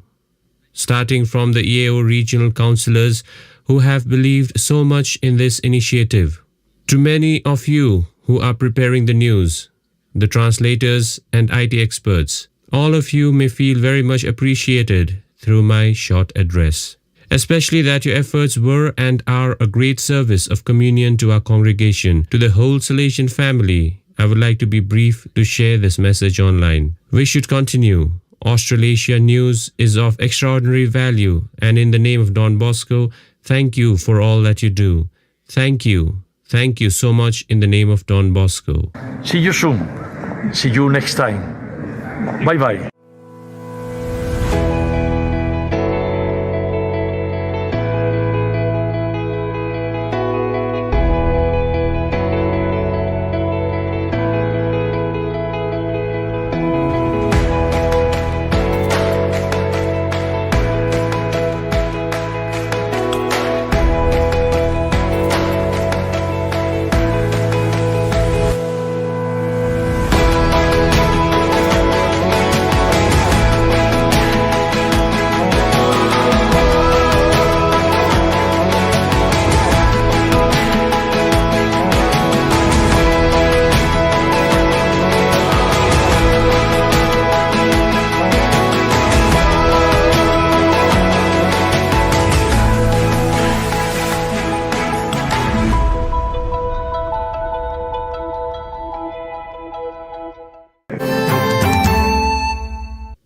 starting from the E A O regional councillors who have believed so much in this initiative, to many of you who are preparing the news, the translators, and I T experts. All of you may feel very much appreciated through my short address. Especially that your efforts were and are a great service of communion to our congregation, to the whole Salesian family. I would like to be brief to share this message online. We should continue. Australasia News is of extraordinary value, and in the name of Don Bosco, thank you for all that you do. Thank you. Thank you so much in the name of Don Bosco. See you soon. See you next time. Bye bye.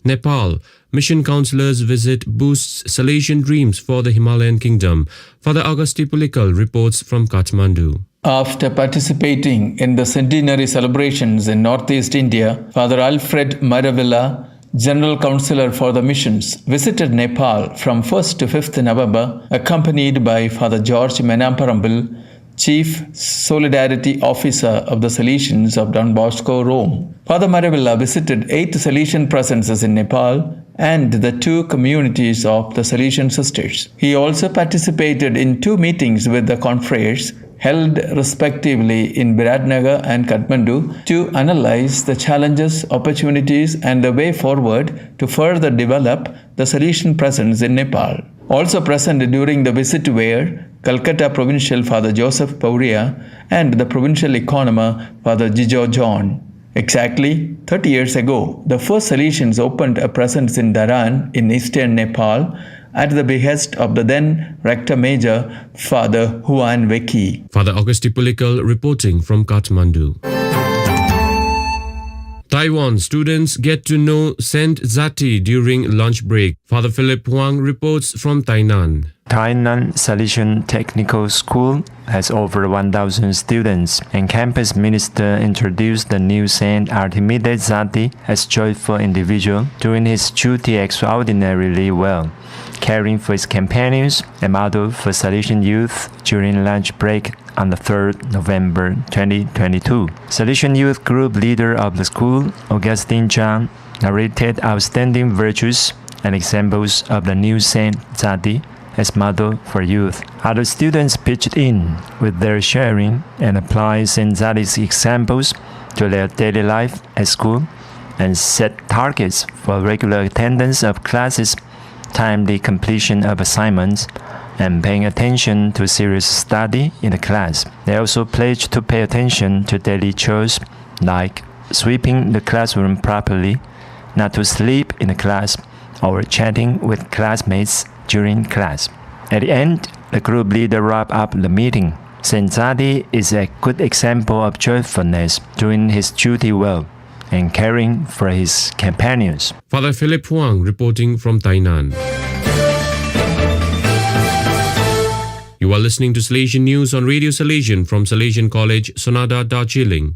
Nepal. Mission counselors visit boosts Salesian dreams for the Himalayan kingdom. Father Augusti Pulikal reports from Kathmandu. After participating in the centenary celebrations in northeast India, Father Alfred Maravilla, General Councillor for the Missions, visited Nepal from first to fifth November, accompanied by Father George Menamparambil, Chief Solidarity Officer of the Salesians of Don Bosco, Rome. Father Maravilla visited eight Salesian presences in Nepal and the two communities of the Salesian sisters. He also participated in two meetings with the confreres held respectively in Biratnagar and Kathmandu to analyze the challenges, opportunities, and the way forward to further develop the Salesian presence in Nepal. Also present during the visit were Calcutta Provincial Father Joseph Pauria and the Provincial Economer Father Jijo John. Exactly thirty years ago, the first Salesians opened a presence in Dharan in eastern Nepal at the behest of the then Rector Major, Father Huan Weki. Father Augusti Pulikal reporting from Kathmandu. Taiwan students get to know Saint Zati during lunch break. Father Philip Huang reports from Tainan. Tainan Salesian Technical School has over one thousand students, and campus minister introduced the new Saint Artemides Zati as joyful individual, doing his duty extraordinarily well, caring for his companions, a model for Salesian youth during lunch break on the third November twenty twenty-two. Salesian youth group leader of the school, Augustine Chang, narrated outstanding virtues and examples of the new Saint Zati as model for youth. Other students pitched in with their sharing and applied Saint Zati's examples to their daily life at school and set targets for regular attendance of classes, timely completion of assignments, and paying attention to serious study in the class. They also pledged to pay attention to daily chores like sweeping the classroom properly, not to sleep in the class, or chatting with classmates during class. At the end, the group leader wrapped up the meeting. Saint Zati is a good example of joyfulness, doing his duty well and caring for his companions. Father Philip Huang reporting from Tainan. You are listening to Salesian News on Radio Salesian from Salesian College, Sonada, Darjeeling.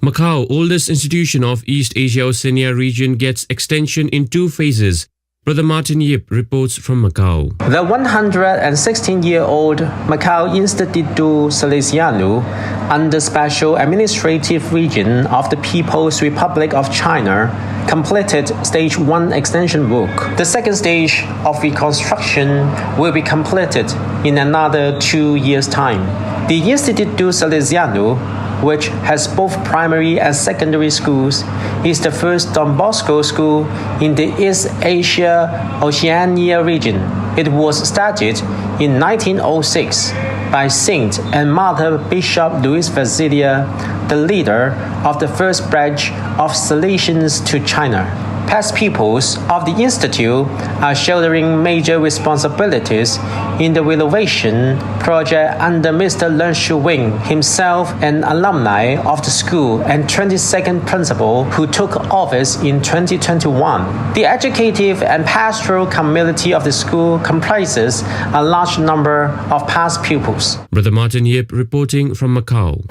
Macau, oldest institution of East Asia Oceania region, gets extension in two phases. Brother Martin Yip reports from Macau. The one hundred and sixteen year old Macau Instituto Salesiano, under Special Administrative Region of the People's Republic of China, completed stage one extension work. The second stage of reconstruction will be completed in another two years' time. The Instituto Salesiano, which has both primary and secondary schools, is the first Don Bosco school in the East Asia Oceania region. It was started in nineteen oh six by Saint and Mother Bishop Louis Vasilia, the leader of the first batch of Salesians to China. Past pupils of the Institute are shouldering major responsibilities in the renovation project under Mister Leung Shu Wing, himself an alumni of the school and twenty-second principal who took office in twenty twenty-one. The educative and pastoral community of the school comprises a large number of past pupils. Brother Martin Yip reporting from Macau.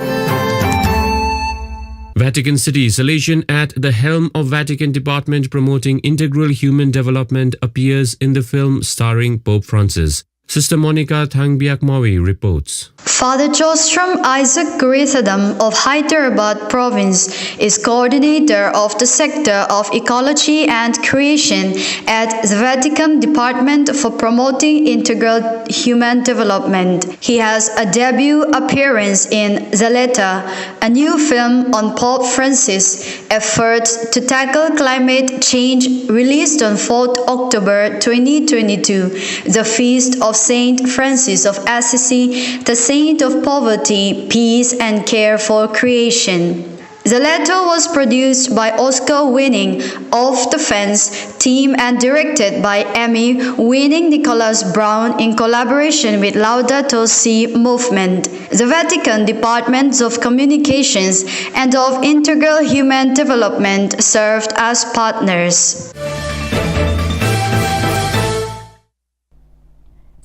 Vatican City, Salesian at the helm of Vatican Department promoting integral human development appears in the film starring Pope Francis. Sister Monica Thangbiak Mawi reports. Father Jostrom Isaac Kurithadam of Hyderabad province is coordinator of the sector of ecology and creation at the Vatican Department for promoting integral human development. He has a debut appearance in The Letter, a new film on Pope Francis' efforts to tackle climate change, released on fourth October twenty twenty-two, the feast of Saint Francis of Assisi, the saint of poverty, peace, and care for creation. The Letter was produced by Oscar-winning Off the Fence team and directed by Emmy-winning Nicholas Brown in collaboration with Laudato Si Movement, the Vatican Departments of Communications and of Integral Human Development served as partners.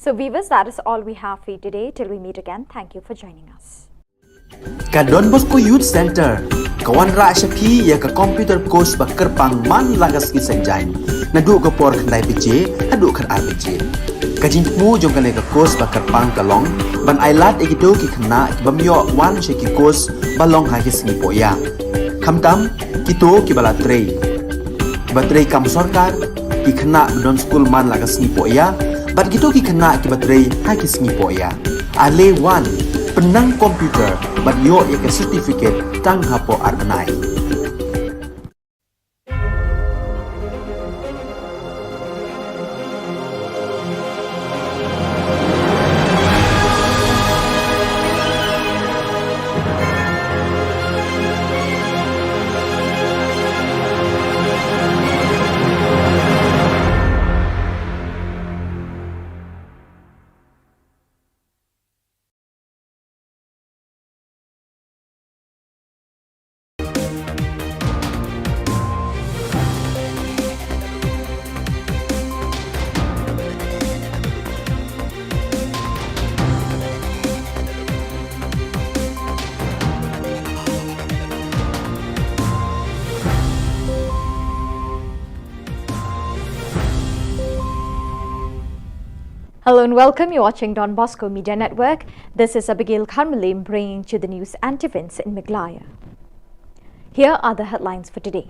So viewers, that is all we have for you today. Till we meet again, thank you for joining us. Ka Don Bosco Youth Center ka wanrah sha phi ïa ka computer course ba kyrpang man la ka sngi Saitjaiñ, naduh ka por khyndai baje haduh khatar baje. Ka jingthmu jong kane ka course ba kyrpang ka long ban ailad ïa kito ki khynnah ki bym ïoh wan sha ki course ba long ha ki sngi pohïap. Khamtam kito kiba la trei, kiba trei kam sorkar, ki khynnah ba don skul man la ka sngi pohïap, bad kito ki khynnah kiba trei ha ki sngi pohïap. Ale wan, pynnang computer bad ïoh ïa ka certificate tang hapoh ar bnai. Hello and welcome. You're watching Don Bosco Media Network. This is Abigail Kharmalim bringing to you the news and events in Meghalaya. Here are the headlines for today.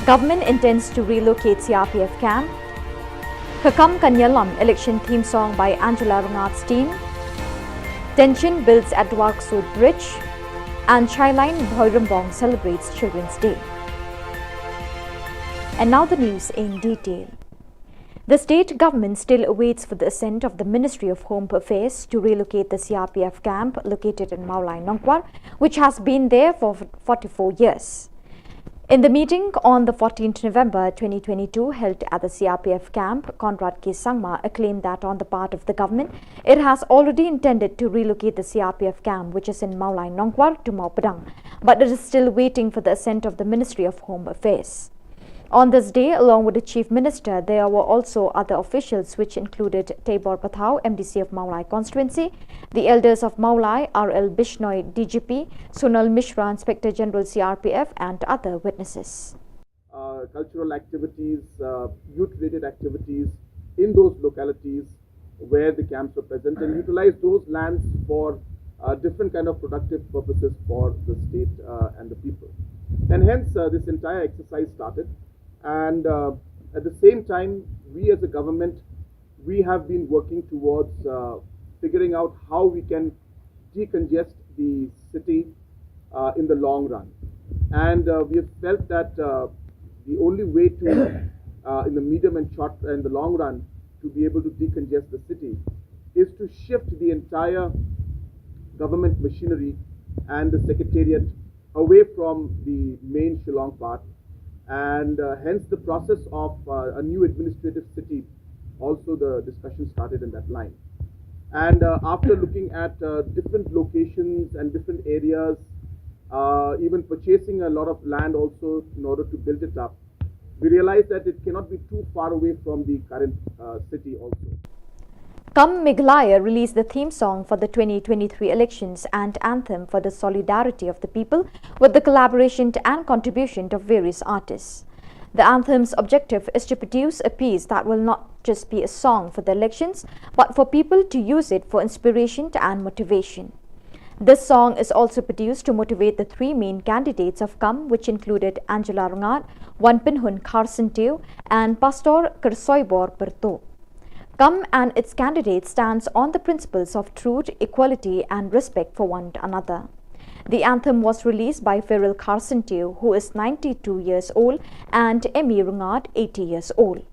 Government intends to relocate C R P F camp. Ka Kam Ka Ïalam election theme song by Angela Rngat's team. Tension builds at Dwarksuid Bridge. And Shyline Bhoirymbong celebrates Children's Day. And now the news in detail. The state government still awaits for the assent of the Ministry of Home Affairs to relocate the C R P F camp located in Mawlai Nongkwar, which has been there for forty-four years. In the meeting on the fourteenth November twenty twenty-two held at the C R P F camp, Conrad K Sangma claimed that on the part of the government, it has already intended to relocate the C R P F camp, which is in Mawlai Nongkwar, to Mawpadang, but it is still waiting for the assent of the Ministry of Home Affairs. On this day, along with the Chief Minister, there were also other officials, which included Teibor Pathaw, M D C of Mawlai constituency, the elders of Mawlai, R L Bishnoi, D G P, Sonal Mishra, Inspector General C R P F, and other witnesses. Uh, cultural activities, uh, youth-related activities in those localities where the camps were present, and utilize those lands for, uh, different kind of productive purposes for the state, uh, and the people. And hence, uh, this entire exercise started. And, uh, at the same time, we as a government, we have been working towards, uh, figuring out how we can decongest the city, uh, in the long run. And, uh, we have felt that, uh, the only way to, uh, in the medium and short and the long run, to be able to decongest the city is to shift the entire government machinery and the secretariat away from the main Shillong part, and, uh, hence the process of, uh, a new administrative city. Also, the discussion started in that line. And, uh, after looking at, uh, different locations and different areas, uh, even purchasing a lot of land also in order to build it up, we realized that it cannot be too far away from the current, uh, city also. Come Meghalaya released the theme song for the twenty twenty-three elections and anthem for the solidarity of the people, with the collaboration and contribution of various artists. The anthem's objective is to produce a piece that will not just be a song for the elections, but for people to use it for inspiration and motivation. This song is also produced to motivate the three main candidates of Come, which included Angela Rngat, Wanpynhun Kharsyntiew, and Pastor Kyrsoibor Pyrtuh. Come and its candidate stands on the principles of truth, equality, and respect for one another. The anthem was released by Feral Kharsyntiew, who is ninety-two years old, and Emmy Rngat, eighty years old.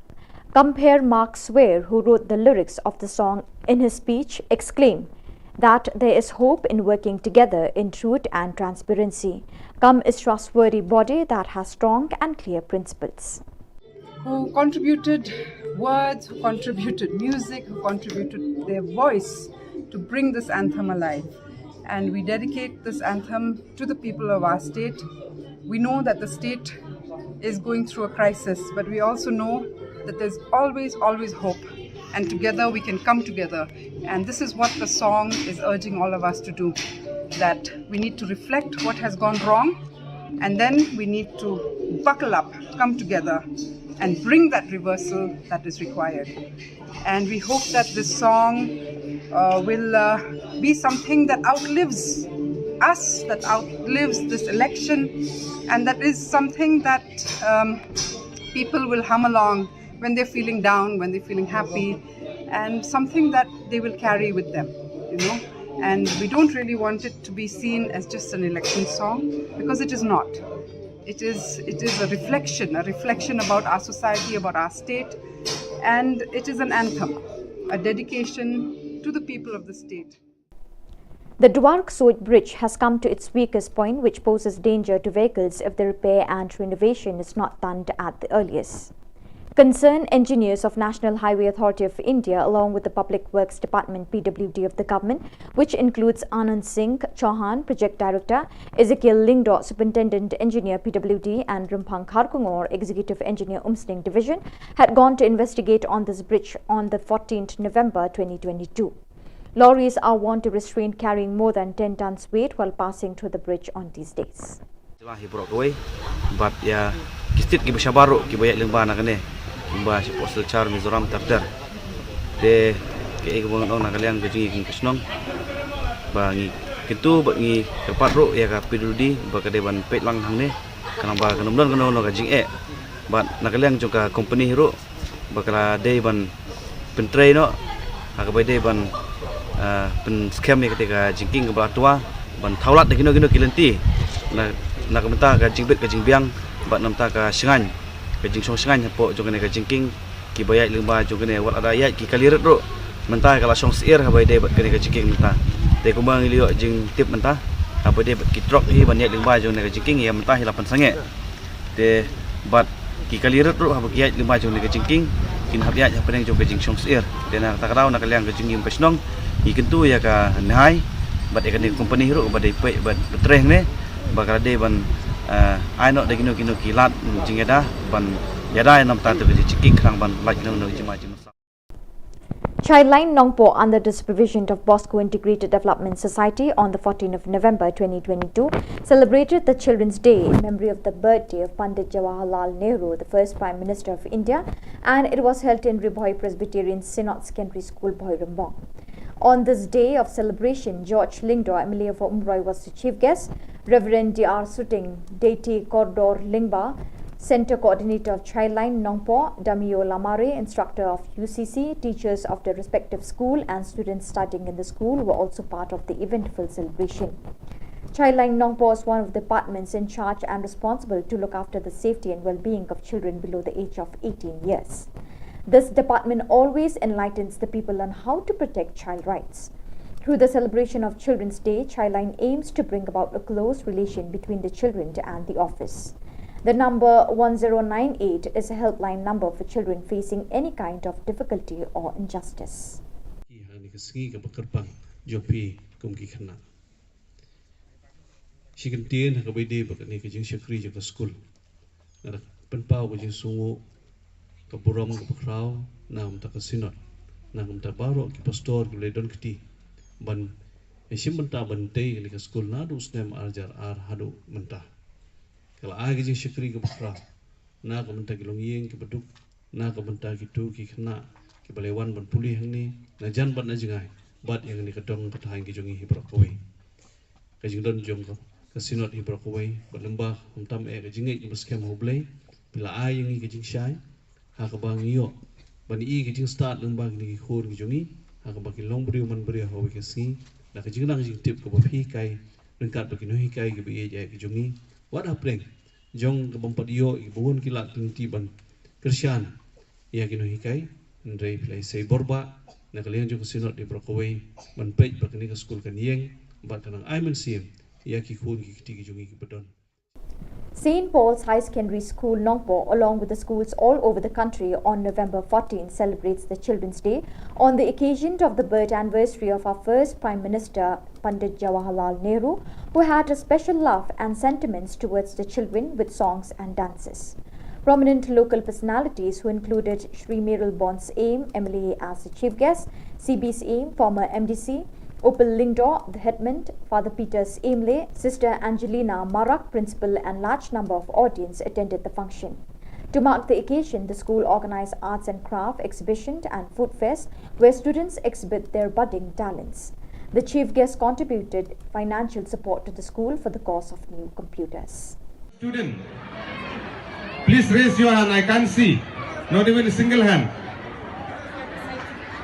Compere Mark Swear, who wrote the lyrics of the song, in his speech exclaimed that there is hope in working together in truth and transparency. Come is trustworthy body that has strong and clear principles. Who contributed words, who contributed music, who contributed their voice to bring this anthem alive. And we dedicate this anthem to the people of our state. We know that the state is going through a crisis, but we also know that there's always, always hope. And together we can come together. And this is what the song is urging all of us to do, that we need to reflect what has gone wrong, and then we need to buckle up, come together, and bring that reversal that is required. And we hope that this song, uh, will, uh, be something that outlives us, that outlives this election, and that is something that, um, people will hum along when they're feeling down, when they're feeling happy, and something that they will carry with them, you know. And we don't really want it to be seen as just an election song, because it is not. It is, it is a reflection, a reflection about our society, about our state, and it is an anthem, a dedication to the people of the state. The Dwarksuid Bridge has come to its weakest point, which poses danger to vehicles if the repair and renovation is not done at the earliest. Concerned engineers of National Highway Authority of India, along with the Public Works Department, P W D, of the government, which includes Anand Singh Chauhan, Project Director, Ezekiel Lyngdoh, Superintendent Engineer, P W D, and Rymphang Kharkongor, Executive Engineer, Umsning Division, had gone to investigate on this bridge on the fourteenth November twenty twenty-two. Lorries are warned to restrain carrying more than ten tons weight while passing through the bridge on these days. Jylla hi baroh kawei, bad ïa ki state kiba shabar ruh kiba ïaid lyngba na kane, lyngba shapoh Silchar, Mizoram, ter ter. Te Kaei kaba ngan ong na ka liang ka jingïakhun ka shnong, ba ngi kyntu bad ngi kyrpad ruh ïa ka P W D ba ka dei ban peit lang hangne, khnang ba kan ym don kano kano ka jingeh. Bad na ka liang jong ka company ruh ba ka la dei ban pyntrei noh ha kaba dei ban, ah, pynskhem ïa kata ka jingkieng kaba la twa, ban thaw lad da kino kino ki lynti na, na ka bynta ka jingbit ka jingbiang bad na ka bynta ka shngaiñ, ka jingshong shngaiñ hapoh jong kane ka jingkieng. Kiba ïaid lyngba jong kane, wat lada ïaid ki kali rit ruh, mynta ka la shong syiar haba ïadei bad kane ka jingkieng mynta. Te kumba ngi la ïoh jingtip mynta, haba ïadei bad ki trok hi ban ïaid lyngba jong kane ka jingkieng, ïa mynta hi la pynsangeh. Te bad ki kali rit ruh haba ki ïaid lyngba jong kane ka jingkieng, kin hap ïaid hapdeng jong ka jingshong syiar. Te na kata ka daw, na ka liang ka jingim ka shnong, ngi kyntu ïa ka NHAI bad ïa kane ka company ruh ba dei peit bad pyntrei hangne, ba ka la dei ban, eh, ai noh da kino kino ki lad jingïada ban ïada ïa na ka bynta ka jingkieng, khnang ban lait noh na ka jingma jingmynsaw. Childline Nongpoh, under the supervision of Bosco Integrated Development Society, on the fourteenth of November twenty twenty-two, celebrated the Children's Day in memory of the birthday of Pandit Jawaharlal Nehru, the first Prime Minister of India, and it was held in Ri Bhoi Presbyterian Synod Secondary School, Bhoirymbong. On this day of celebration, George Lyngdoh, M L A for Umroi, was the chief guest. Reverend D R Suting, Deity Kordor Lyngba, Center Coordinator of Childline Nongpoh, Damio Lamare, instructor of U C C, teachers of the respective school, and students studying in the school were also part of the eventful celebration. Childline Nongpoh is one of the departments in charge and responsible to look after the safety and well-being of children below the age of eighteen years. This department always enlightens the people on how to protect child rights. Through the celebration of Children's Day, Childline aims to bring about a close relation between the children and the office. The number one zero nine eight is a helpline number for children facing any kind of difficulty or injustice. Ki ha kane ka sngi kaba kyrpang jong phi kum ki khynnah. Shi kyntien ha kaba ïadei bad kane ka jingshakri jong ka skul, nga da pynpaw ka jingsngewnguh, ka burom kaba khraw na ka bynta ka Synod, na ka bynta baroh ki pastor kiba la don kti ban ïashim bynta ban tei kane ka skul naduh u snem ar hajar ar haduh mynta. Ka la ai ka jingshakri kaba khraw na ka bynta ki longïing kiba duk, na ka bynta kito ki khynnah kiba la wan ban pule hangne na jan bad na jngai, bad ïa kane ka dong ka thaiñ ka jong ngi hi baroh kawei. Ka jingdon jong ka, ka Synod hi baroh kawei, bad lyngba khamtam eh ka jingngeit kaba skhem ha U Blei, phi la ai ïa ngi ka jingshai ha kaba ngi ïoh ban ïohi ka jingstad lyngba kine ki khun ki jong ngi, ha kaba ki long briew man briew ha kawei ka sngi, da ka jingnang jingtip kaba phi hikai, ryngkat bad ki nonghikai kiba ïeit ïa ki jong ngi, wat hapdeng jong ka bym pat ïoh ïa ki bun ki lad ki lynti ban kyrshan ïa ki nonghikai, hynrei phi la isei bor bha na ka liang jong ka Synod hi baroh kawei ban peit ba kane ka skul kan ïeng bad kan nang ai mynsiem ïa ki khun ki kti ki jong ngi kiba don. Saint Paul's High Secondary School, Nongpoh, along with the schools all over the country, on November fourteen celebrates the Children's Day on the occasion of the birth anniversary of our first Prime Minister, Pandit Jawaharlal Nehru, who had a special love and sentiments towards the children with songs and dances. Prominent local personalities who included Shri Meral Born Syiem, M L A, as the chief guest, C B Syiem, former M D C, Upal Lyngdoh, the headman, Father Peter Syiemlieh, Sister Angelina Marak, principal, and large number of audience attended the function. To mark the occasion, the school organized arts and craft exhibition and food fest where students exhibit their budding talents. The chief guest contributed financial support to the school for the cost of new computers. Student, please raise your hand. I can't see. Not even a single hand.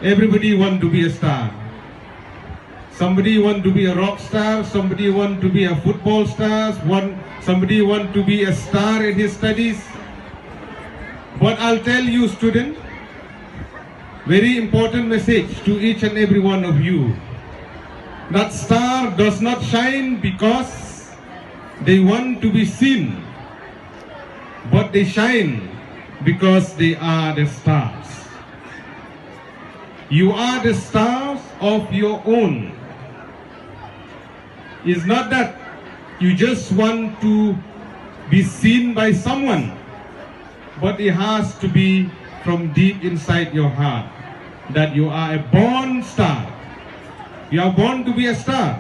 Everybody want to be a star. Somebody want to be a rock star. Somebody want to be a football star. One, somebody want to be a star in his studies. But I'll tell you, student, very important message to each and every one of you. That star does not shine because they want to be seen, but they shine because they are the stars. You are the stars of your own. It's not that you just want to be seen by someone, but it has to be from deep inside your heart that you are a born star. You are born to be a star.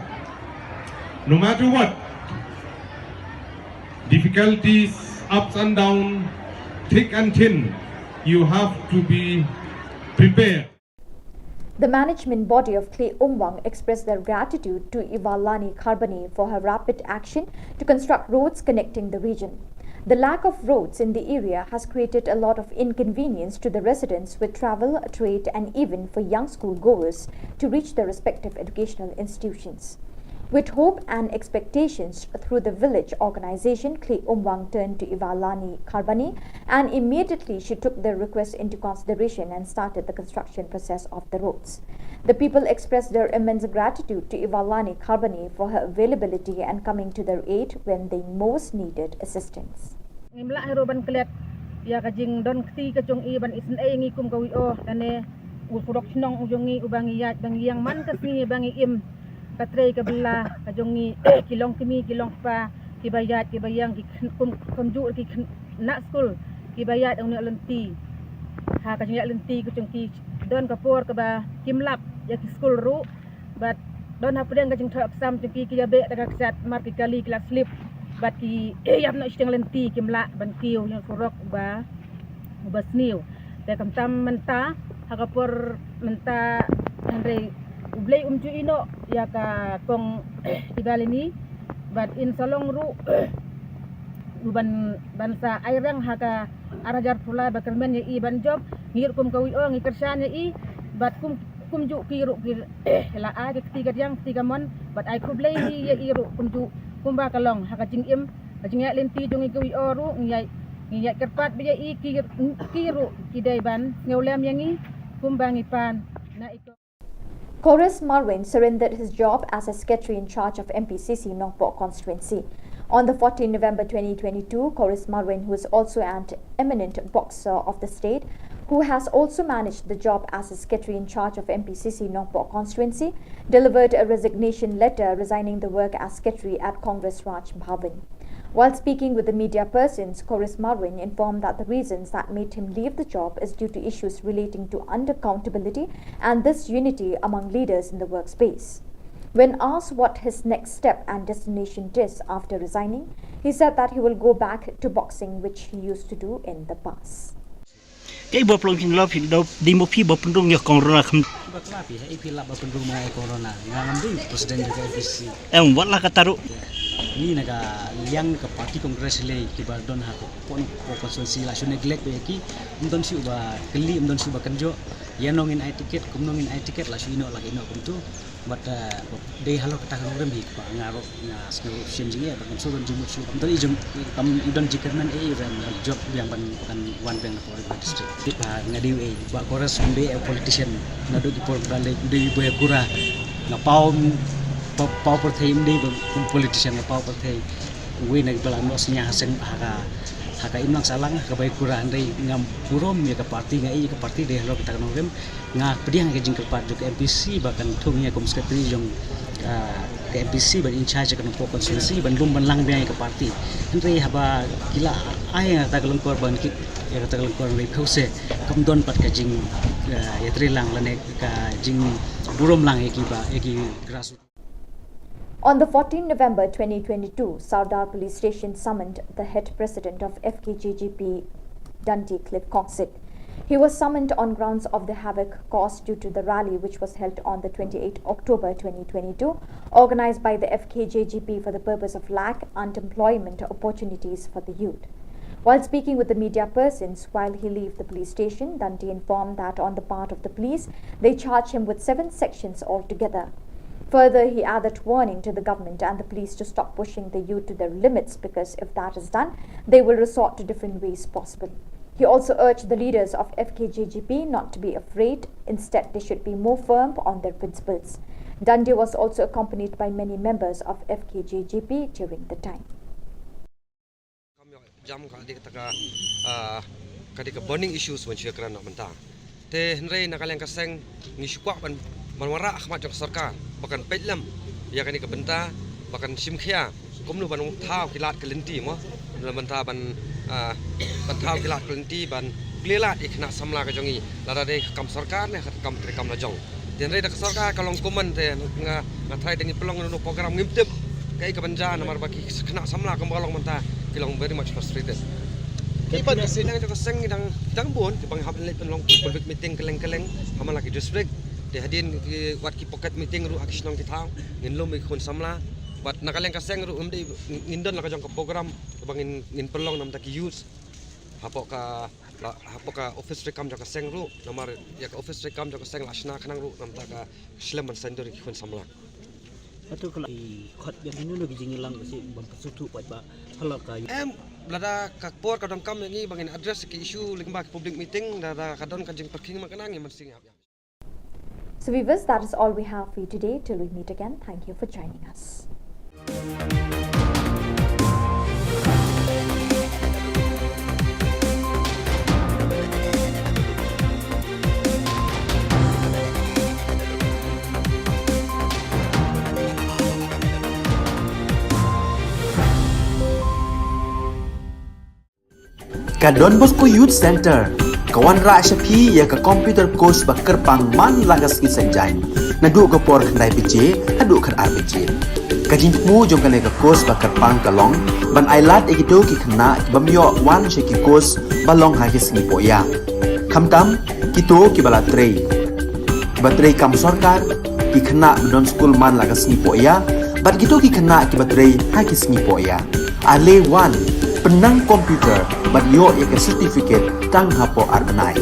No matter what, difficulties, ups and downs, thick and thin, you have to be prepared. The management body of Khlei Umwang expressed their gratitude to Ivalani Kharbani for her rapid action to construct roads connecting the region. The lack of roads in the area has created a lot of inconvenience to the residents with travel, trade, and even for young school goers to reach their respective educational institutions. With hope and expectations through the village organization, Khlei Umwang turned to Ivalani Kharbani, and immediately she took their request into consideration and started the construction process of the roads. The people expressed their immense gratitude to Ivalani Kharbani for her availability and coming to their aid when they most needed assistance. Ngim lah hi ruh ban klet ïa ka jingdon kti ka jong i ban isynei ïa ngi kum ka W O, lane u surok shnong u jong ngi uba ngi ïaid ba ngi ïeng man ka sngi ba ngi im. Ka trei ka bylla ka jong ngi ki long kmie ki long kpa, kiba ïaid kiba ïeng, ki khn-, kum, kumjuh ki khynnah skul kiba ïaid ong ne lynti. Ha ka jingïaid lynti ka jong ki don ka por kaba kim lap ïa ki skul ruh. Bad don hapdeng ka jingthoh exam jong ki, ki ïa beh da ka kjat, mar ki kali ki la slip. Bad ki ïap noh shiteng lynti, kim lah ban kiew ïa u surok uba, uba sniew. Te khamtam mynta, ha ka por mynta, hynrei U Blei um ju ïehnoh ïa ka kong Ivalani. Bad in sa long ruh u ban, ban sa ai rang ha ka ar hajar phew lai ba kyrmen ïa i ban jop. Ngi ruh kum ka W O ngi kyrshan ïa i, bad kum, kumjuh ki ruh ki la ai ka kti ka diang kti ka mon, bad ai khublei ïa i ruh kumjuh kumba ka long ha ka jingim ka jingïaid lynti jong ngi ka W O ruh ngi ïaid, ngi ïaid kyrpad bha ïa i, ki, ki ruh ki dei ban sngewlem ïa ngi kumba ngi pan na i. Chorus Marwein surrendered his job as a secretary in charge of M P C C Nongpoh constituency. On the fourteenth November twenty twenty-two, Chorus Marwein, who is also an eminent boxer of the state, who has also managed the job as a secretary in charge of M P C C Nongpoh constituency, delivered a resignation letter resigning the work as secretary at Congress Raj Bhavan. While speaking with the media persons, Chorus Marwein informed that the reasons that made him leave the job is due to issues relating to unaccountability and disunity among leaders in the workspace. When asked what his next step and destination is after resigning, he said that he will go back to boxing, which he used to do in the past. Kaei ba pynlong phi, phi da dei mo phi ba pynrung ïa ka corona kham. Ba kla phi, haei phi lah ba pynrung ma nga ïa ka corona. Nga ngam dei president jong ka M P C C. Em, wat la katta ruh. Ngi na ka liang ka party Congress lei kiba don ha ka pon ko constituency la shu neglect ba ïa ki. Ym don shuh ba kylli, ym don shuh ba kynjoh. Ïa no ngin ai ticket, kumno ngin ai ticket, la shu ïehnoh, la ïehnoh kumto. Bad, eh, dei halor kata ka nongrim hi kaba nga ruh nga sngew shem jingeh bad ngam sngewdon jingmut shuh. Kam don i jong, kam don jingkyrmen ei ban jop biang ban, ban wan biang na Paharpur district. Te ba nga dei ei, ba Chorus um dei ei politician. Naduh ki por ba leit dei ba ïa kura. Nga paw, paw, paw pyrthei, um dei ba kum politician nga paw pyrthei. Uwei na kiba la noh synñia ha seng ha ka, ha ka imlang sahlang ha kaba ïa kura, hynrei ngam burom ïa ka party, nga ei ïa ka party dei halor kata ka nongrim. Nga pdiang ïa ka jingkyrpad jong ka M P C C ba kan thung ïa kum secretary jong, ah, ka M P C C C ban in charge ka Nongpoh constituency ban lum ban lang biang ïa ka party. Hynrei haba ki la ai ïa kata ka lyngkor ban kit ïa kata ka lyngkor, hynrei phew se kam don pat ka jing, ah, ïatreilang lane ka jingburom lang ïa ki ba, ïa ki grassroots. On the fourteenth November twenty twenty-two, Sardar Police Station summoned the head president of F K J G P, Dundee Cliff Kongsit. He was summoned on grounds of the havoc caused due to the rally which was held on the twenty-eighth October twenty twenty-two, organized by the F K J G P for the purpose of lack unemployment opportunities for the youth. While speaking with the media persons while he left the police station, Dundee informed that on the part of the police, they charged him with seven sections altogether. Further, he added warning to the government and the police to stop pushing the youth to their limits, because if that is done, they will resort to different ways possible. He also urged the leaders of F K J G P not to be afraid, instead they should be more firm on their principles. Dundee was also accompanied by many members of F K J G P during the time. Kam ïoh jam ka dei kata ka, ah, ka dei ka burning issues ban shu ïakren noh mynta. Te hynrei na ka liang ka seng ngi shu kwah ban, ban wanrah ha khmat jong ka sorkar ba kan peit lem ïa kane ka bynta, ba kan shim khia kumno ban thaw ki lad ki lynti mo, na bynta ban, ah, ban thaw ki lad ki lynti ban plie lad ïa ki khynnah samla ka jong ngi, lada dei ka kam sorkar ne ka kam treikam la jong. Te hynrei da ka sorkar ka long kumne te nga, nga tharai da ngi pynlong ïa une u program ngim tip kaei kaban jia namar ba ki khynnah samla kumba ka long mynta ki long very much frustrated. Ki pat ki seng jong ka seng ngi dang, dang bun kiba ngi hap leit pynlong ki public meeting kylleng kylleng ha man la ki district. Te hadien ki wat ki pocket meeting ruh ha ki shnong ki thaw, ngin lum ïa ki khun samla. Wat na ka liang ka seng ruh ngim dei, ngin don la ka jong ka program ba ngin, ngin pynlong namar ki youth hapoh ka, la, hapoh ka office treikam jong ka seng ruh, namar ïa ka office treikam jong ka seng la shna khnang ruh namar ka slem ban saiñdur ïa ki khun samla. Hato ka la i khot biang hynñiew na ki jingïalang ba shi ban pynsuhthuh pat ba hala ka. Em, lada ka por ka donkam ïa ngi ba ngin address ki issue lyngba ki public meeting, lada ka don ka jingpyrkhing ma ka nang ngi mynsiem ïa. So viewers, that is all we have for you today. Till we meet again, thank you for joining us. Ka Don Bosco Youth Centre ka wanrah sha phi ïa ka computer course ba kyrpang man la ka sngi Saitjaiñ, naduh ka por khyndai baje haduh khatar baje. Ka jingthmu jong kane ka course ba kyrpang ka long ban ailad ïa kito ki khynnah ki bym ïoh wan sha ki course ba long ha ki sngi pohïa. Khamtam kito kiba la trei, kiba trei kam sorkar, ki khynnah ba don skul man la ka sngi pohïa, bad kito ki khynnah kiba trei ha ki sngi pohïa. Ale wan, pynnang computer bad ïoh ïa ka certificate tang hapoh ar bnai.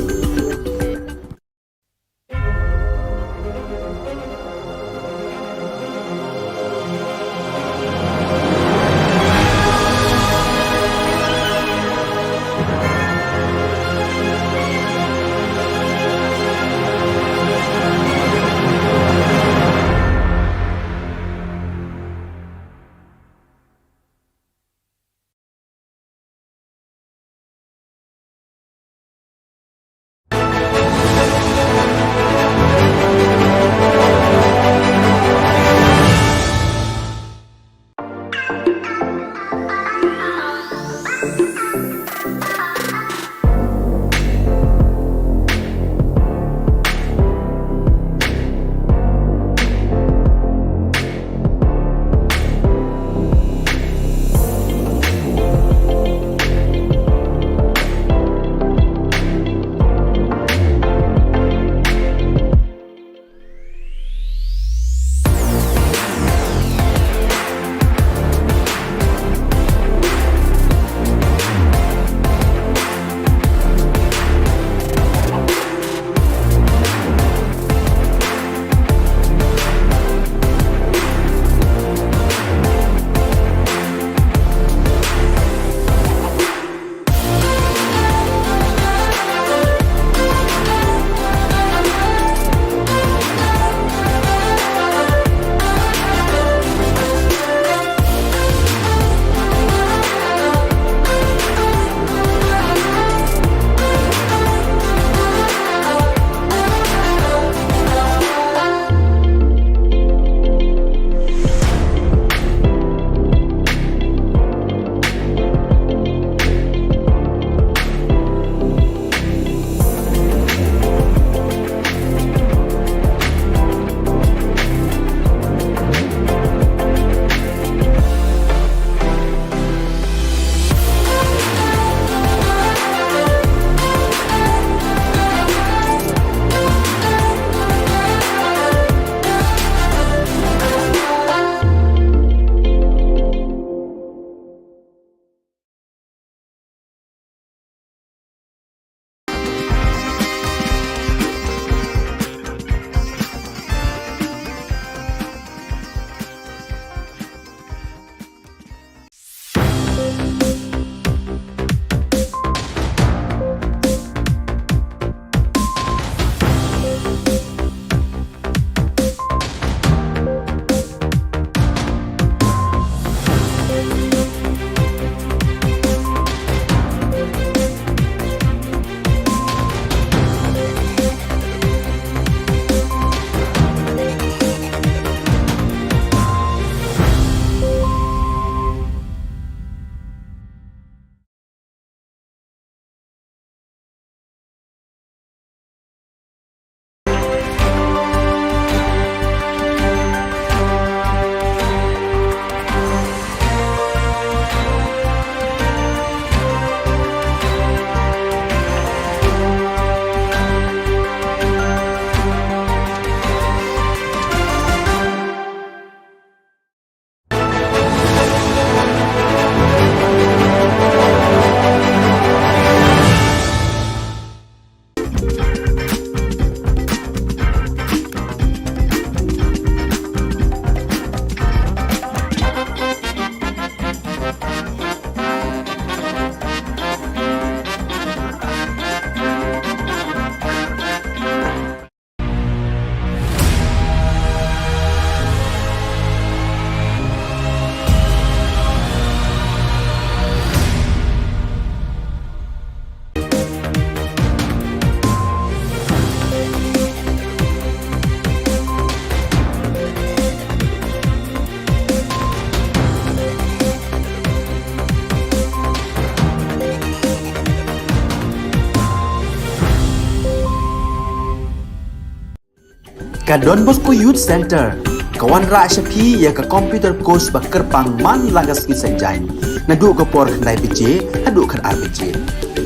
Don Bosco Youth Centre ka wanrah sha phi ïa ka computer course ba kyrpang man la ka sngi Saitjaiñ, naduh ka por khyndai baje haduh khatar baje.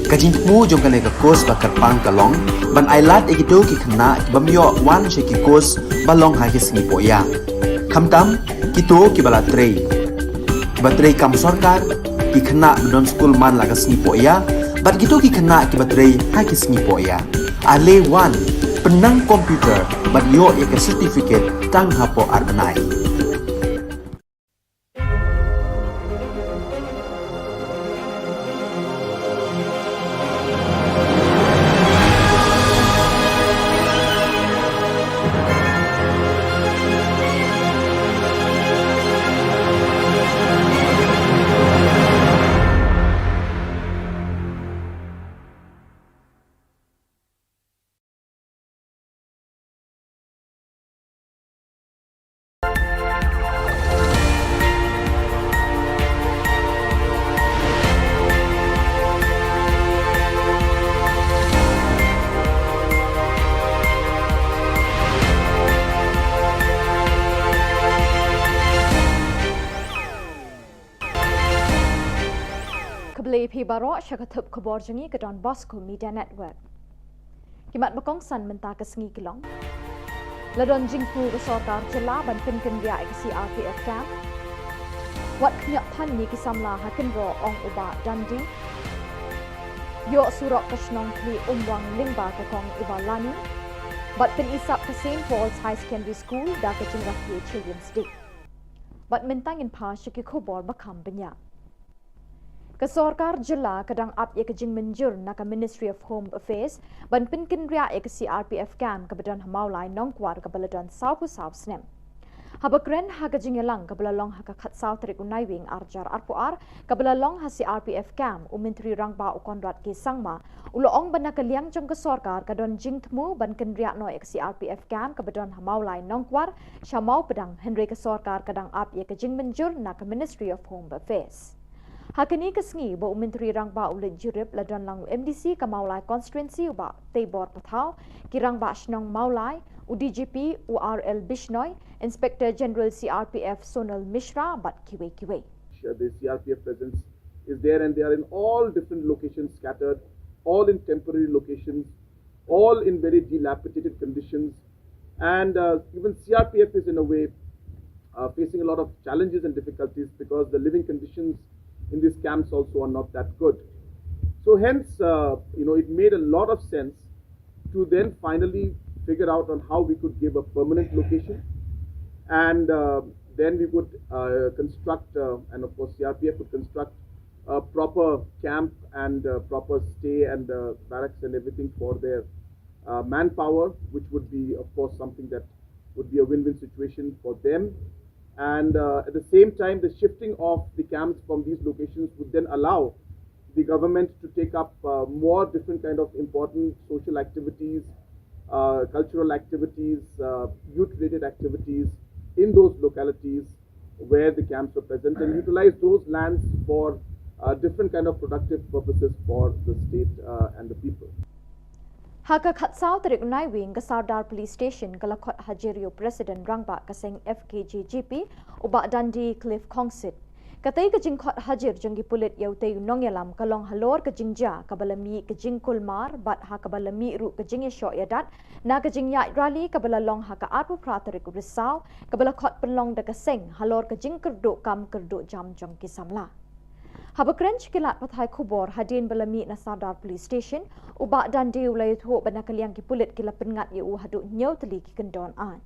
Ka jingthmu jong kane ka course ba kyrpang ka long ban ailad ïa kito ki khynnah ki bym ïoh wan sha ki course ba long ha ki sngi pohïa, khamtam kito kiba la trei, kiba trei kam sorkar, ki khynnah ba don skul man la ka sngi pohïa bad kito ki khynnah kiba trei ha ki sngi pohïa. Ale wan, pynnang computer bad ïoh ïa ka certificate tang hapoh ar bnai. Khublei phi baroh sha ka thup khubor jong ngi ka Don Bosco Media Network. Ki mat ba kongsan mynta ka sngi ki long: La don jingthmu ka sorkar jylla ban pynkynriah ïa ka C R P F camp. Wat khñiot than ïa ki samla ha Kynroh, ong u Bah Dandi. Ïoh surok ka shnong Khlieh Umwang lyngba ka kong u Bah Lani. Bad pynisap ka Saint Paul's High Secondary School da ka jingrakhe Children's Day. Bad mynta ngin phai sha ki khubor ba kham bniah. Ka sorkar jylla ka dang ap ïa ka jingmynjur na ka Ministry of Home Affairs ban pynkynriah ïa ka C R P F camp kaba don ha Mawlai Nongkwar kaba la don sawphew saw snem. Haba kren ha ka jingïalang kaba la long ha ka khatsaw tarik u Naiwieng arhajar arphew ar kaba la long ha C R P F camp, u Myntri Rangbah u Conrad K Sangma u la ong ba na ka liang jong ka sorkar ka don jingthmu ban kynriah noh ïa ka C R P F camp kaba don ha Mawlai Nongkwar sha Mawpdang, hynrei ka sorkar ka dang ap ïa ka jingmynjur na ka Ministry of Home Affairs. Ha kane ka sngi ba u Myntri Rangbah u leit jurip, la don lang u M D C ka Mawlai Constituency u Bah Teibor Pathaw, ki Rangbah Shnong Mawlai, u D G P u R L Bishnoi, Inspector General C R P F Sonal Mishra bad kiwei kiwei. The C R P F presence is there and they are in all different locations scattered, all in temporary locations, all in very dilapidated conditions. And uh, even C R P F is in a way uh, facing a lot of challenges and difficulties because the living conditions in these camps also are not that good. So hence, uh, you know, it made a lot of sense to then finally figure out on how we could give a permanent location, and uh, then we would uh, construct, uh, and of course C R P F would construct a proper camp and uh, proper stay and uh, barracks and everything for their uh, manpower, which would be, of course, something that would be a win-win situation for them. And uh, at the same time, the shifting of the camps from these locations would then allow the government to take up uh, more different kind of important social activities, uh, cultural activities, uh, youth-related activities in those localities where the camps were present and utilize those lands for uh, different kind of productive purposes for the state uh, and the people. Ha ka khatsaw tarik Naiwieng ka Sardar Police Station ka la khot hajir ïa u President Rangbah ka seng F K J G P, u Bah Dandi Cliff Khongsit. Katei ka jingkhot hajir jong ki pulit ïa utei u nongïalam ka long halor ka jingjia kaba la mih ka jingkulmar bad ha kaba la mih ruh ka jingïashoh ïadat na ka jingïaid rally kaba la long ha ka arphew phra tarik u Risaw, kaba la khot pynlong da ka seng halor ka jingkyrduh kam kyrduh jam jong ki samla. Haba kren sha ki lad pathai khubor hadien ba la mih na Sardar Police Station, u Bah Dandi u la ïathuh ba na ka liang ki pulit ki la pynngat ïa u haduh hynñiew tylli ki kyndon aiñ.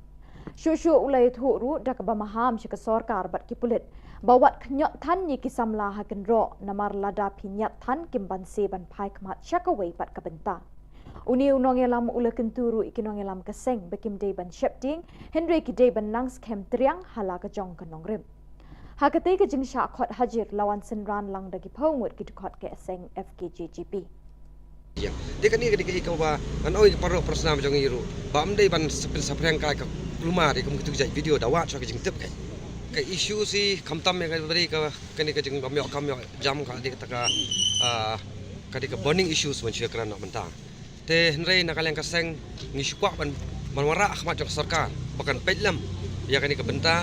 Shuh shuh u la ïathuh ruh da kaba maham sha ka sorkar bad ki pulit ba wat khñiot than ïa ki samla ha Kynroh, namar lada phi ñiat than kim banse ban phai khmat sha kawei pat ka bynta. Une u nongïalam u la kyntu ruh ïa ki nongïalam ka seng ba kim dei ban sheptieng, hynrei ki dei ban nang skhem triang ha la ka jong ka nongrim. Ha katei ka jingshah khot hajir la wan synran lang da ki phew ngut ki dkhot ka seng F K J G P. Ïa. Te kane ka dei kaei kaba ngan ong ïa ka paralok parasnam jong ngi ruh ba ym dei ban sa pynsaphriang kai ka kulmar ïa kum kitu ki jait video da wad shuwa ka jingtip kai. Ka issue hi khamtam ïa ka dei ka kane ka jingbym ïoh kam ïoh jam ka dei kata ka, ah, ka dei ka burning issues ban shu ïakren noh mynta. Te hynrei na ka liang ka seng ngi shu kwah ban ban wanrah ha khmat jong ka sorkar ba kan peit lem ïa kane ka bynta,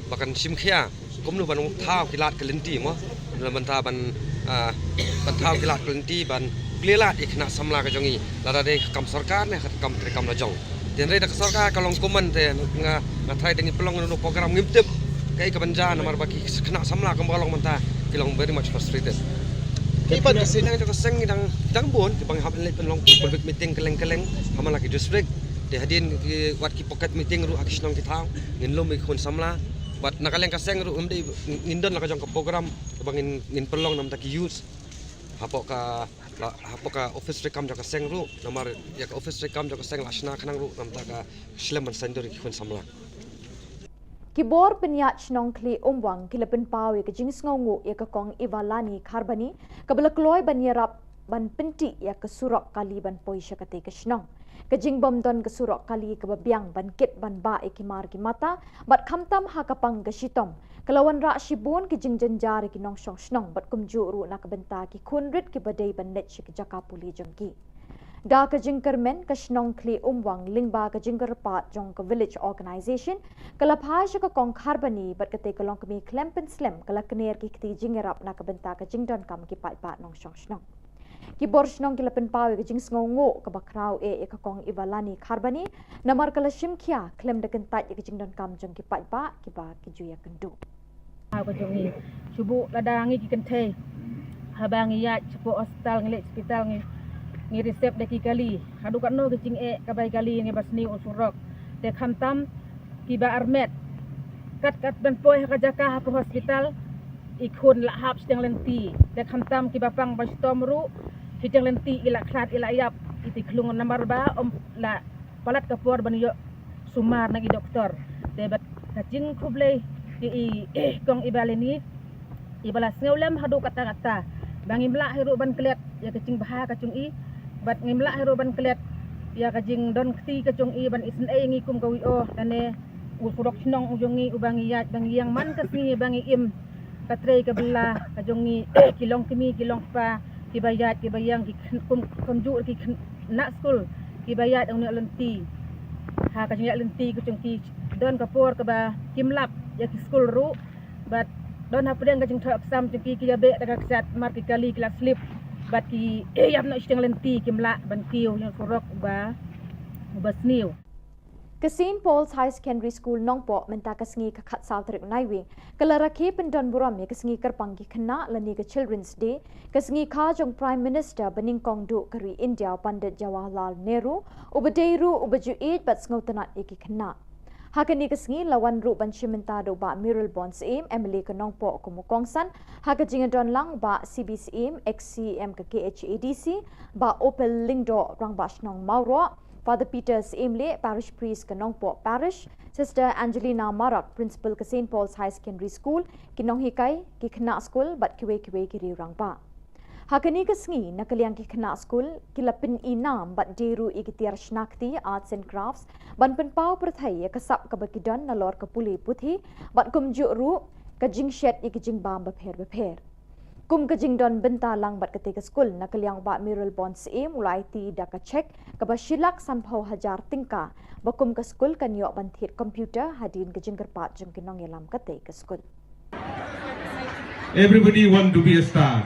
ba kan shim khia kumno ban thaw ki lad ki lynti mo, na bynta ban, ah, ban thaw ki lad ki lynti, ban plie lad ïa ki khynnah samla ka jong ngi, lada dei ka kam sorkar ne ka kam treikam la jong. Te hynrei da ka sorkar ka long kumne te nga, nga tharai da ngin pynlong ïa une u program ngim tip kaei kaban jia namar ba ki khynnah samla kumba long mynta ki long very much frustrated. Ki pat ki seng jong ka seng ngi dang, dang bun kiba ngi hap leit pynlong public meeting kylleng kylleng ha man la ki district. Te hadien ki wat ki pocket meeting ruh ha ki shnong ki thaw ngin lum ïa ki khun samla. Bad na ka liang ka seng ruh ngim dei, ngin don la ka jong ka program kaba ngin, ngin pynlong namar ki youth hapoh ka, la, hapoh ka office treikam jong ka seng ruh, namar ïa ka office treikam jong ka seng la shna khnang ruh namar ka shlem ban saiñdur ïa ki khun samla. Ki bor pynïaid shnong Khlieh Umwang ki la pynpaw ïa ka jingsngewnguh ïa ka kong Ivalani Kharbani kaba la kloi ban ïarap ban pyntih ïa ka surok kali ban poi sha katei ka shnong. Ka jingbym don ka surok kali kaba biang ban kit ban bah ïa ki mar ki mata bad khamtam ha ka pang ka shitom ka la wanrah shibun ki jingjynjar ïa ki nongshong shnong bad kumjuh ruh na ka bynta ki khun rit kiba dei ban leit sha ki jaka pule jong ki. Da ka jingkyrmen ka shnong Khlieh Umwang lyngba ka jingkyrpad jong ka village organisation ka la phai sha ka kong Kharbani bad katei ka longkmie khlem pynslem ka la kner ki kti jingïarap na ka bynta ka jingdonkam ki paidbah nongshong shnong. Ki bor shnong ki la pynpaw ïa ka jingsngewnguh kaba khraw eh ïa ka kong Ivalani Kharbani namar ka la shim khia khlem da kyntait ïa ka jingdonkam jong ki paidbah kiba ki ju ïakynduh. Ka jong ngi shu buh lada ngi ki kynthei haba ngi ïaid shapoh hospital, ngi leit hospital, ngi, ngi receive da ki kali. Haduh katno ki jingeh ka bai kali ngi ba sniew u surok. Te khamtam kiba armet kat kat ban poi ha ka jaka hapoh hospital, i khun la hap shiteng lynti. Te khamtam kiba pang ba shitom ruh, shiteng lynti i la khlad i la ïap, i ti khlung namar ba ym la palat ka por ban ïoh sumar na ki doktor. Te bad ka jingkhublei ïa i kong Ivalani, iba la sngew lem haduh katta katta ba ngim lah hi ruh ban klet ïa ka jingbha ka jong i, bad ngim lah hi ruh ban klet ïa ka jingdon kti ka jong i ban isynei ïa ngi kum ka VO. Kane u surok shnong u jong ngi uba ngi ïaid ba ngi ïeng man ka sngi ba ngi im, ka trei ka bylla ka jong ngi, ki longkmie ki longkpa, kiba ïaid kiba ïeng, ki khyn-, kum, kumjuh ki khynnah skul kiba ïaid ïa une u lynti. Ha ka jingïaid lynti ka jong ki don ka por kaba kim lap ïa ki skul ruh, bad don hapdeng ka jingthoh exam jong ki, ki ïa beh da ka kjat mar ki kali ki la slip bad ki ïap noh shiteng lynti, kim lah ban kiew ïa u surok uba, uba sniew. Ka Saint Paul's High Secondary School Nongpoh mynta ka sngi ka khatsaw tarik Naiwieng ka la rakhe pyndon burom ïa ka sngi kyrpang ki khynnah lane ka Children's Day, ka sngi kha jong Prime Minister ba nyngkong duh ka ri India u Pandit Jawaharlal Nehru, uba dei ruh uba ju ïeit bad sngewtynnat ïa ki khynnah. Ha kane ka sngi la wan ruh ban shim bynta da u Bah Mayralborn Syiem, MLA ka Nongpoh kum u kongsan, ha ka jingïadon lang u Bah C B Syiem, ex CEM ka KHADC, Bah Opal Lyngdoh, Rangbah Shnong Mawroh, Father Peter Syiemlieh, Parish Priest ka Nongpoh Parish, Sister Angelina Marak, Principal ka Saint Paul's High Secondary School, ki nonghikai, ki khynnah skul bad kiwei kiwei ki riew rangbah. Ha kane ka sngi na ka liang ki khynnah skul ki la pyn-i nam bad die ruh ïa ki tiar shna kti, arts and crafts, ban pynpaw pyrthei ïa ka sap kaba ki don nalor ka pule puthi bad kumjuh ruh ka jingshet ïa ki jingbam bapher bapher. Kum ka jingdon bynta lang bad katei ka skul, na ka liang u Bah Mayralborn Syiem u la aiti da ka cheque kaba shi lak sanphew hajar tyngka ba kum ka skul kan ïoh ban thied computer hadien ka jingkyrpad jong ki nongïalam katei ka skul. Everybody want to be a star.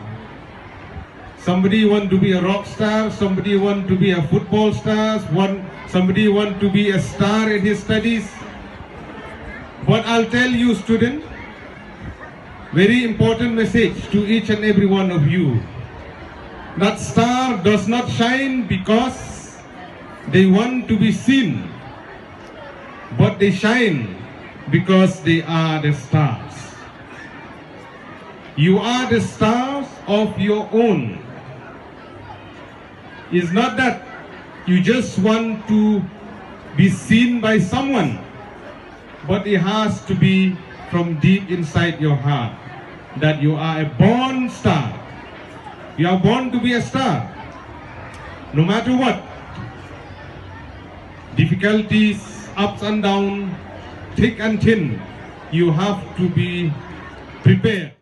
Somebody want to be a rock star, somebody want to be a football star, one, somebody want to be a star in his studies. But I'll tell you, student, very important message to each and every one of you. That star does not shine because they want to be seen, but they shine because they are the stars. You are the stars of your own. It's not that you just want to be seen by someone, but it has to be from deep inside your heart that you are a born star. You are born to be a star. No matter what, difficulties, ups and downs, thick and thin, you have to be prepared.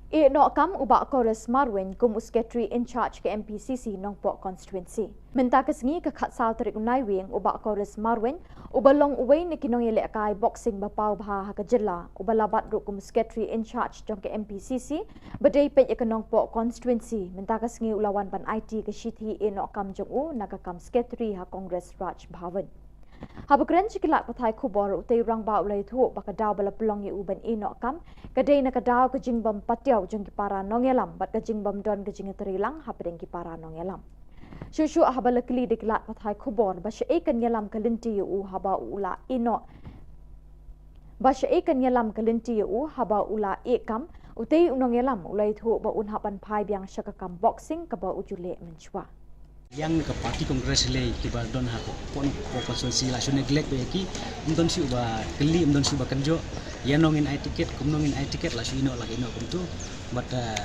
Ïehnoh kam u Bah Chorus Marwein kum u Secretary in charge ka M P C C Nongpoh Constituency. Mynta ka sngi ka khatsaw tarik u Naiwieng u Bah Chorus Marwein uba long uwei na ki nongïalehkai boxing ba paw bha ha ka jylla uba la bat ruh kum u Secretary in charge jong ka M P C C ba dei peit ïa ka Nongpoh Constituency mynta ka sngi u la wan ban aiti ka shithi ïehnoh kam jong u na ka kam Secretary ha Congress Raj Bhavan. Haba kren sha ki lad pathai khubor u tei u rangbah u la ïathuh ba ka daw ba la pynlong ïa u ban ïehnoh kam ka dei na ka daw ka jingbym patiaw jong ki para nongïalam bad ka jingbym don ka jingïatreilang hapdeng ki para nongïalam. Shuh shuh haba la kylli da ki lad pathai khubor ba shaei kan ïalam ka lynti ïa u haba u la ïehnoh ba shaei kan ïalam ka lynti ïa u haba u la ïeh kam u tei u nongïalam u la ïathuh ba un hap ban phai biang sha ka kam boxing kaba u ju leh mynshuwa. Ïa ka party Congress lei kiba don ha ko pon ko constituency la shu neglect ba ïa ki, ym don shuh ba kylli, ym don shuh ba kynjoh. Ïa nong in ai ticket, kum nong in ai ticket la shu ïehnoh la ïehnoh kumtu. But uh,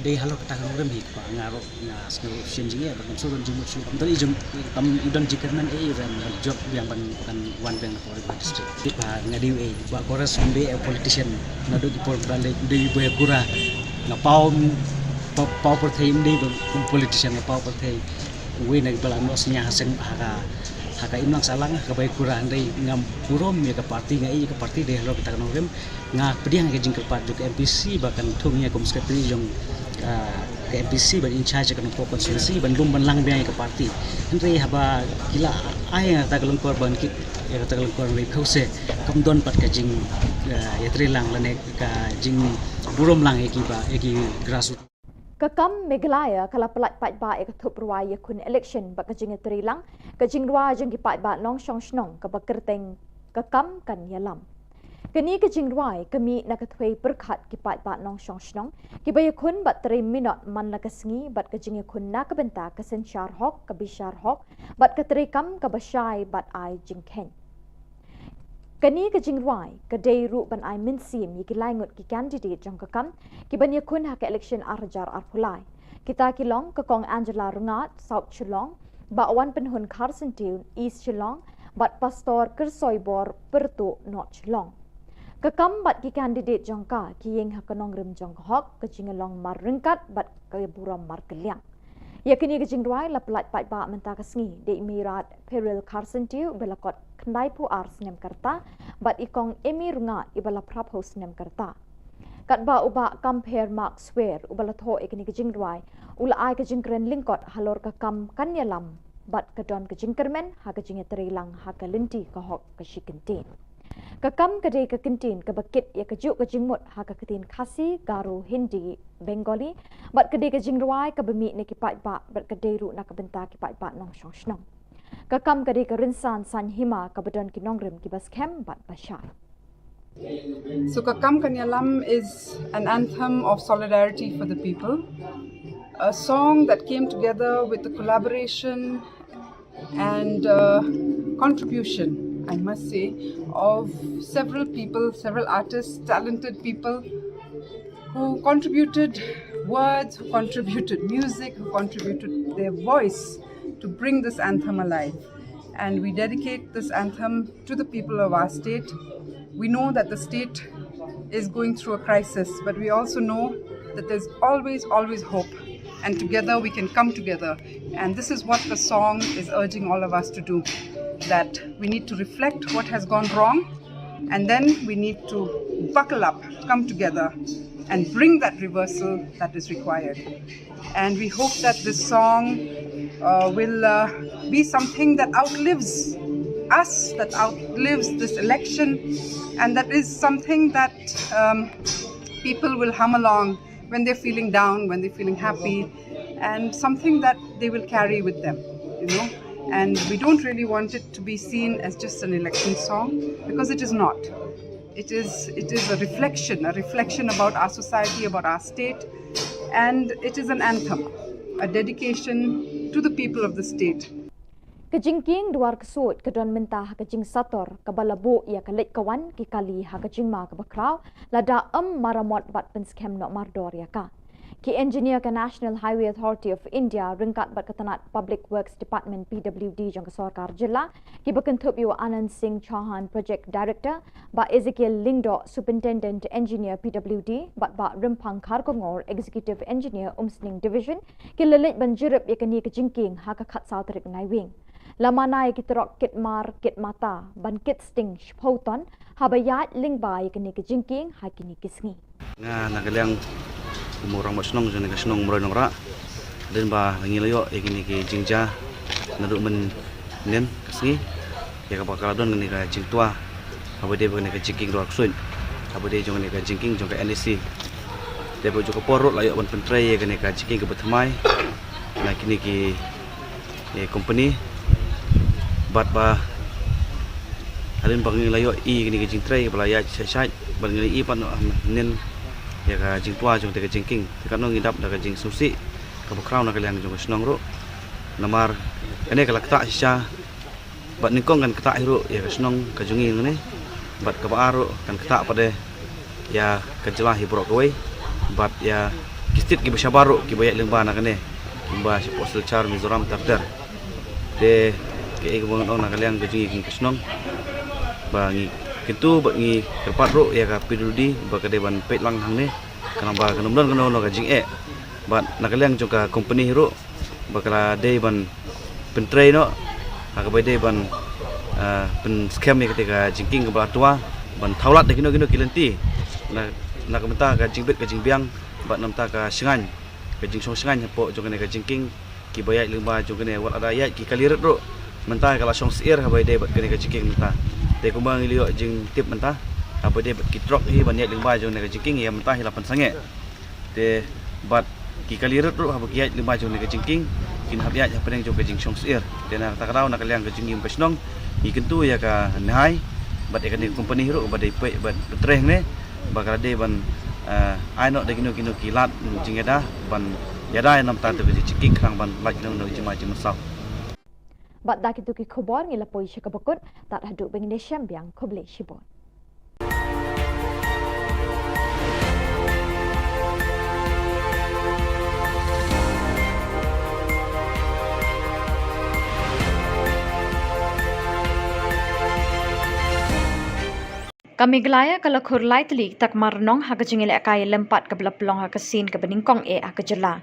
dei halor kata ka nongrim hi ba nga ruh nga sngew shem jingeh ba kam shu don jingmut shuh, kam don i jong kam i don jingkyrmen ei ban jop biang ban kan wan biang na Paul River District. Ba nga dei ei ba Chorus ym dei politician, naduh ki por ba lei dei ba kura nga paw paw paw pyrthei ym dei ba kum politician, nga paw pyrthei. Uwei na ki ba la noh synñia ha seng ha ka ha ka imlang sahlang ha ka bai kura, hynrei ngam burom ïa ka party, nga ïa ka party dei halor kata ka nongrim. Nga pdiang ïa ka jingkyrpad jong ka M P C ba kan thung ïa kum secretary jong ah, ka M P C ban in charge ïa ka Nongpoh constituency ban lum ban lang biang ïa ka party. Hynrei haba ki la ai ïa kata ka lyngkor ban kit ïa kata ka lyngkor, hynrei pheuse kam don pat ka jing ah, ïatreilang lane ka jingburom lang ïa ki ba ïa ki grassroots. Ka KAM Meghalaya ka la pyllait paidbah ïa ka thup rwai ïakhun election bad ka jingïatreilang ka jingrwai jong ki paidbah nongshong shnong kaba kyrteng Ka Kam Kan Ïalam. Kane ka jingrwai ka mih na ka thwei pyrkhat ki paidbah nongshong shnong kiba ïakhun bad trei minot man la ka sngi bad ka jingïakhun na ka bynta ka synshar hok, ka bishar hok bad ka treikam kaba shai bad ai jingkheiñ. Kane ka jingrwai ka dei ruh ban ai mynsiem ïa ki lai ngut ki candidate jong Ka Kam kiban ïakhun ha ka election ar hajar arphew lai. Kita ki long ka Kong Angela Rngad, South Shillong, Bah Wanpynhun Kharsyntiew, East Shillong, bad Pastor Kyrsoibor Pyrtuh, North Shillong. Ka Kam bad ki candidate jong ka ki ïeng ha ka nongrim jong ka hok, ka jinglong marryngkat bad ka burom markylliang. Ïa kane ka jingrwai la pyllait paidbah mynta ka sngi da i Mairat Pyril Kharsyntiew ba la kot khyndaiphew ar snem ka rta bad i Kong Amy Rngad iba la phraphew snem ka rta. Katba u Bah Compare Mark Swer uba la thoh ïa kane ka jingrwai u la ai ka jingkren lyngkot halor Ka Kam Kan Ïalam bad ka don ka jingkyrmen ha ka jingïatreilang ha ka lynti ka hok ka shi kyntien. Ka Kam ka dei ka kyntien kaba kit ïa kajuh ka jingmut ha ka ktien Khasi, Garo, Hindi, Bengali bad ka dei ka jingrwai kaba mih na ki paidbah bad ka dei ruh na ka bynta ki paidbah nongshong shnong. Ka Kam ka dei ka rynsan saiñ hima kaba don ki nongrim kiba skhem bad ba shai. So Ka Kam Kan Ïalam is an anthem of solidarity for the people, a song that came together with the collaboration and uh, contribution, I must say, of several people, several artists, talented people who contributed words, who contributed music, who contributed their voice to bring this anthem alive. And we dedicate this anthem to the people of our state. We know that the state is going through a crisis, but we also know that there's always, always hope. And together we can come together. And this is what the song is urging all of us to do, that we need to reflect what has gone wrong, and then we need to buckle up, come together, and bring that reversal that is required. And we hope that this song uh, will uh, be something that outlives us, that outlives this election, and that is something that um, people will hum along when they're feeling down, when they're feeling happy, and something that they will carry with them, you know. And we don't really want it to be seen as just an election song, because it is not. It is, it is a reflection, a reflection about our society, about our state, and it is an anthem, a dedication to the people of the state. Ka jingkieng duar ksuid ka don mynta ha ka jingsator kaba la buh ïa ka leit ka wan ki kali ha ka jingma kaba khraw lada ym maramot bad pynskhem noh mardor ïa ka. Ki engineer ka National Highway Authority of India ryngkat bad ka tnat Public Works Department, P W D, jong ka sorkar jylla, kiba kynthup ïa u Anand Singh Chauhan, Project Director, Bah Ezekiel Lyngdoh, Superintendent Engineer, P W D, bad Bah Rymphang Kharkongor, Executive Engineer, Umsning Division, ki la leit ban jurip ïa kane ka jingkieng ha ka khatsaw tarik Naiwieng. La mana ïa ki trok kit mar kit mata ban kit sting shiphew ton haba ïaid lyngba ïa kane ka jingkieng ha kine ki sngi. Nga na ka liang u rangbah shnong jong kane ka shnong Mawroi Nongrah, hadien ba ngi la ïoh ïa kine ki jingjia naduh mynhynnin ka sngi, ïa kaba ka la don kane ka jingtwa haba ïadei bad kane ka jingkieng Dwar Ksuid, haba ïadei jong kane ka jingkieng jong ka N E C. Te bad jong ka por ruh la ïoh ban pyntrei ïa kane ka jingkieng kaba thymmai na kine ki, eh, company. Bad ba hadien ba ngi la ïohi ïa kine ki jingtrei ba la ïaid shai shai, bad ngi la ïohi pat mynhynnin ïa ka jingtwa jong kata ka jingkieng. Te katno ngi dap da ka jingsngewsih kaba khraw na ka liang jong ka shnong ruh. Namar kane ka la ktah shisha, bad nyngkong kan ktah hi ruh ïa ka shnong ka jong ngi hangne, bad kaba ar ruh kan ktah pat de ïa ka jylla hi baroh kawei, bad ïa ki state kiba shabar ruh kiba ïaid lyngba na kane, kumba shapoh Silchar, Mizoram, ter ter. Te kaei kaba ngan ong na ka liang ka jong ngi kum ka shnong, ba ngi kyntu bad ngi kyrpad ruh ïa ka P W D ba ka dei ban peit lang hangne, khnang ba kan ym don kano kano ka jingeh. Bad na ka liang jong ka company hi ruh, ba ka la dei ban pyntrei noh ha kaba dei ban, ah, pynskhem ïa kata ka jingkieng kaba la twa, ban thaw lad da kino kino ki lynti na, na ka bynta ka jingbit ka jingbiang bad na ka bynta ka shngaiñ, ka jingshong shngaiñ hapoh jong kane ka jingkieng. Kiba ïaid lyngba jong kane wat lada ïaid ki kali rit ruh, mynta ka la shong syiar haba ïadei bad kane ka jingkieng mynta. Te kumba ngi la ïoh jingtip mynta, haba ïadei bad ki trok hi ban ïaid lyngba jong kane ka jingkieng, ïa mynta hi la pynsangeh. Te bad ki kali rit ruh haba ki ïaid lyngba jong kane ka jingkieng, kin hap ïaid hapdeng jong ka jingshong syiar. Te na kata ka daw na ka liang ka jong ngi kum ka shnong, ngi kyntu ïa ka NHAI bad ïa kane ka company ruh ba dei peit bad pyntrei hangne, ba ka la dei ban, eh, ai noh da kino kino ki lad jingïada ban ïada ïa na bynta kata ka jingkieng, khnang ban lait noh na ka jingma jingmynsaw. Bad da kito ki khubor ngi la poi sha kaba kut, tad haduh ba ngin ïashem biang, khublei shibun. Ka Meghalaya ka la khur lai tylli ki takma rnong ha ka jingïalehkai lympat kaba la pynlong ha ka sien kaba nyngkong eh ha ka jylla.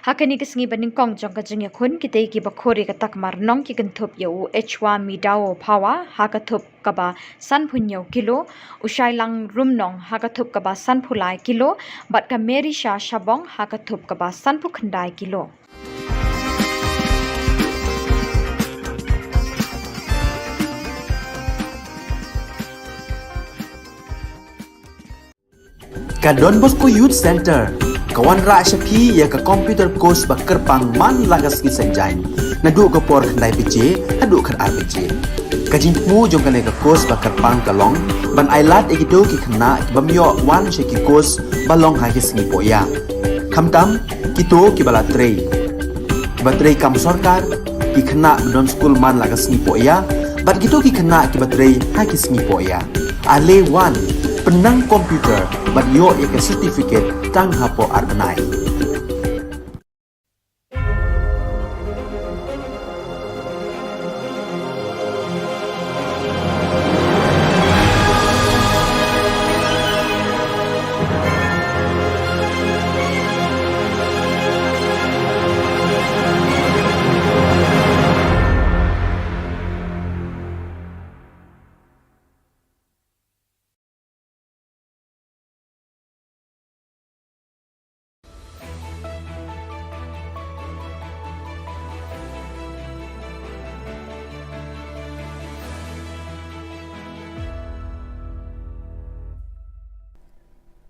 Ha kane ka sngi ba nyngkong jong ka jingïakhun, kitei kiba khur ïa ka takma rnong ki kynthup ïa u Echwa Midao Phawa ha ka thup kaba sanphew hynñiew kilo, u Shailang Rumnong ha ka thup kaba sanphew lai kilo, bad ka Merisha Shabong ha ka thup kaba sanphew khyndai kilo. Ka Don Bosco Youth Center ka wanrah sha phi ïa ka computer course ba kyrpang man la ka sngi Saitjaiñ, naduh ka por khyndai baje haduh khatar baje. Ka jingthmu jong kane ka course ba kyrpang ka long ban ailad ïa kito ki khynnah ki bym ïoh wan sha ki course ba long ha ki sngi pohïa. Khamtam kito kiba la trei, kiba trei kam sorkar, ki khynnah ba don skul man la ka sngi pohïa, bad kito ki khynnah kiba trei ha ki sngi pohïa. Ale wan, pynnang computer bad ïoh ïa ka certificate tang hapoh ar bnai.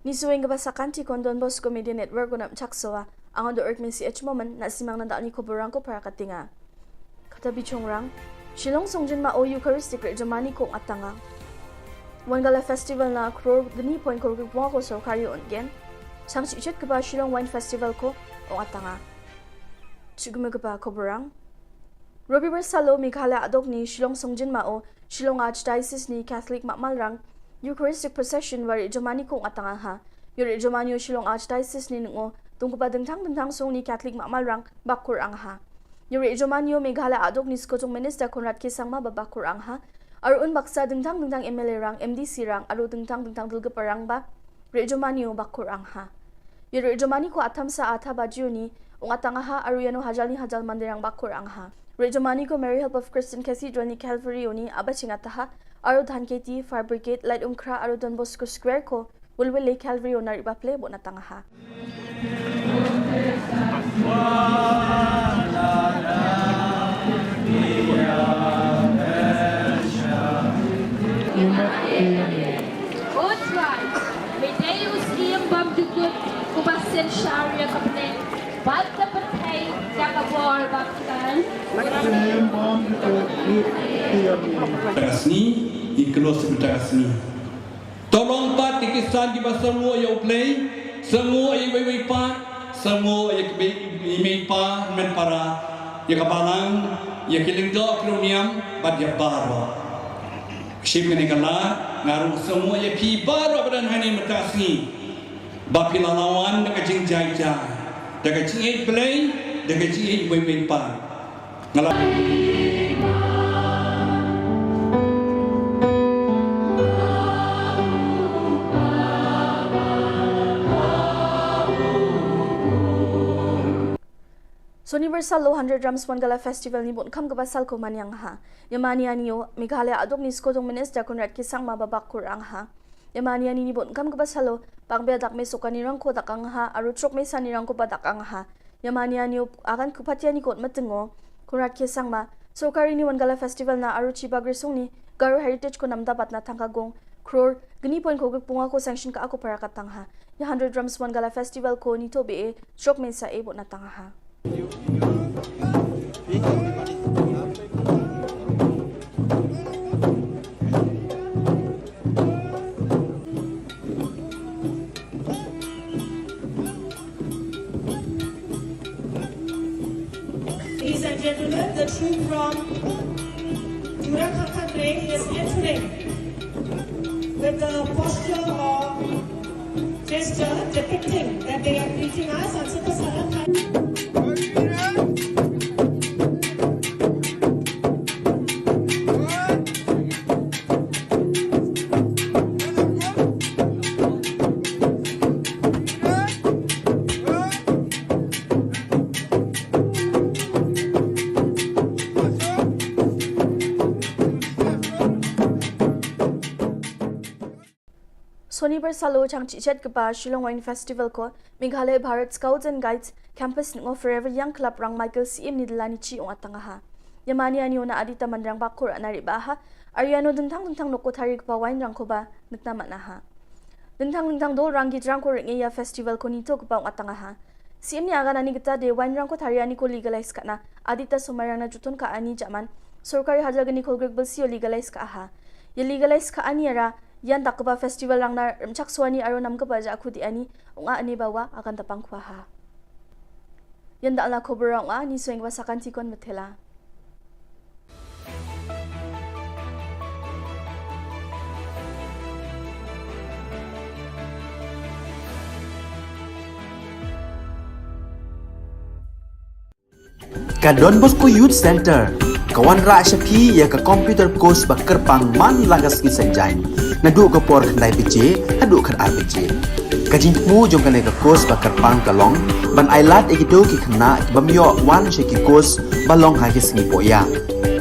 Ngi shu weng kaba sa kan ti kon Don Bosco Media Network u nap chak soa. Ang do ork min si ech momen na simang na dal ni ko borang ko para katinga. Kata bi chongrang, Shillong Songjin Ma O Eucharistic Rit Jomani Kong Atanga. Wan gala festival na kror dni point ko rukik wang ko sorkari on gen. Chang chi chit kaba Shillong Wine Festival ko ong Atanga. Chigme kaba ko borang. Robi bersalo Meghalaya adok ni Shillong Songjin Ma O, Shillong Archdiocese ni Catholic Makmalrang, Eucharistic Procession wari Jomani Kong Atanga ha. Yuri Jomani o Shillong Archdiocese ni nungo, Dong kaba dingtang dingtang song ni Catholic Mamalerang ba kyrpang ha. Ïa Ri Jumani u Meghalaya Aduk ni Skotung Minister Conrad K Sangma ba ba kyrpang ha. Arun baksa dingtang dingtang M L A rang, M D C rang, aru dingtang dingtang dulgap rang ba Ri Jumani u ba kyrpang ha. Ïa Ri Jumani ko atam sa arta baji u ni, ong atang ha, aru ïano hajal ni hajal manderang ba kyrpang ha. Ri Jumani ko Mary Help of Christian Cathedral ni Calvary u ni, aba ching ataha, aru Dhankheti, Fire Brigade, Laitumkhrah, aru Don Bosco Square ko, Wulwil le Calvary u na ri ba ple bo na tang ha. That's right. Me dei u syiem bymjukut, uba synshar ïa ka bneng bad ka pyrthei da ka bor ba kordor. Ka sngi, i klos mynta ka sngi. To long pat ki Khristan kiba sngewnguh ïa U Blei, sngewnguh ïa iwei iwei pat, sngewnguh ïa ki mei, i mei i pa, hynmen para, ïa ka balang, ïa ki lyngdoh ki riewniam, bad ïa baroh. Shim kane ka lad, nga ruh sngewnguh ïa phi baroh ba don hangne mynta ka sngi. Ba phi la wan da ka jingjai jai, da ka jingïeit Blei, da ka jingïeit iwei iwei pat. Nga la Sonibar salo Hundred Drums Wangala Festival ni bun kam kaba sal ko manyang ha. Ïa mane ani u Meghalaya Aduk ni Skotung Minister Conrad K Sangma ba ba kyrpang ha. Ïa mane ani ni bun kam kaba salo, Pangbya dak me Sokani rang ko dak ang ha, aru Truk me Sani rang ko ba dak ang ha. Ïa mane ani u agan ku patia ni kot matengo, Conrad K Sangma, sorkari ni Wangala Festival na aru chiba grisung ni, Garo Heritage ko namda bat na tangka gong, crore, gni point ko gik punga ko sanction ka ako para katang ha. Ïa Hundred Drums Wangala Festival ko ni to be e, Truk me sa e bo na tang ha. Ladies and gentlemen, the troop from Jura Khakha Grey is entering with the posture of gesture depicting that they are greeting us and Super Saran. Sonibar salo chang chichet kaba Shillong Wine Festival ko Meghalaya Bharat Scouts and Guides Campus ngo Forever Young Club rang Michael Syiem ni dela ni chi ong atang ha. Ïa mane ani u na Adita Manrang ba kur ana ri ba ha. Aru ïano dingtang dingtang noko thari kaba wine rang ko ba nikna mana ha. Dingtang dingtang dol rang git rang ko ring ïa festival ko ni to kaba ong atang ha. Syiem ni agan ani kita de wine rang ko thari ani ko legalize kana. Adita Somarang na jutun ka ani jaman. Sorkari hajar gani ko grek belsi ïa legalize ka ha. Ïa legalize ka ani ara Ïan dak kaba festival rang na rem chak suani aru nam kaba ja khudi ani, ong a ani bawa akan tapang khwa ha. Ïan dak la khubur ong a ni sueng ba sakan tikon methela. Ka Don Bosco Youth Center ka wanrah sha phi ïa ka computer course ba kyrpang man la ka sngi Saitjaiñ, naduh ka por khyndai baje haduh khatar baje. Ka jingthmu jong kane ka course ba kyrpang ka long ban ailad ïa kito ki khynnah ki bym ïoh wan sha ki course ba long ha ki sngi pohïa.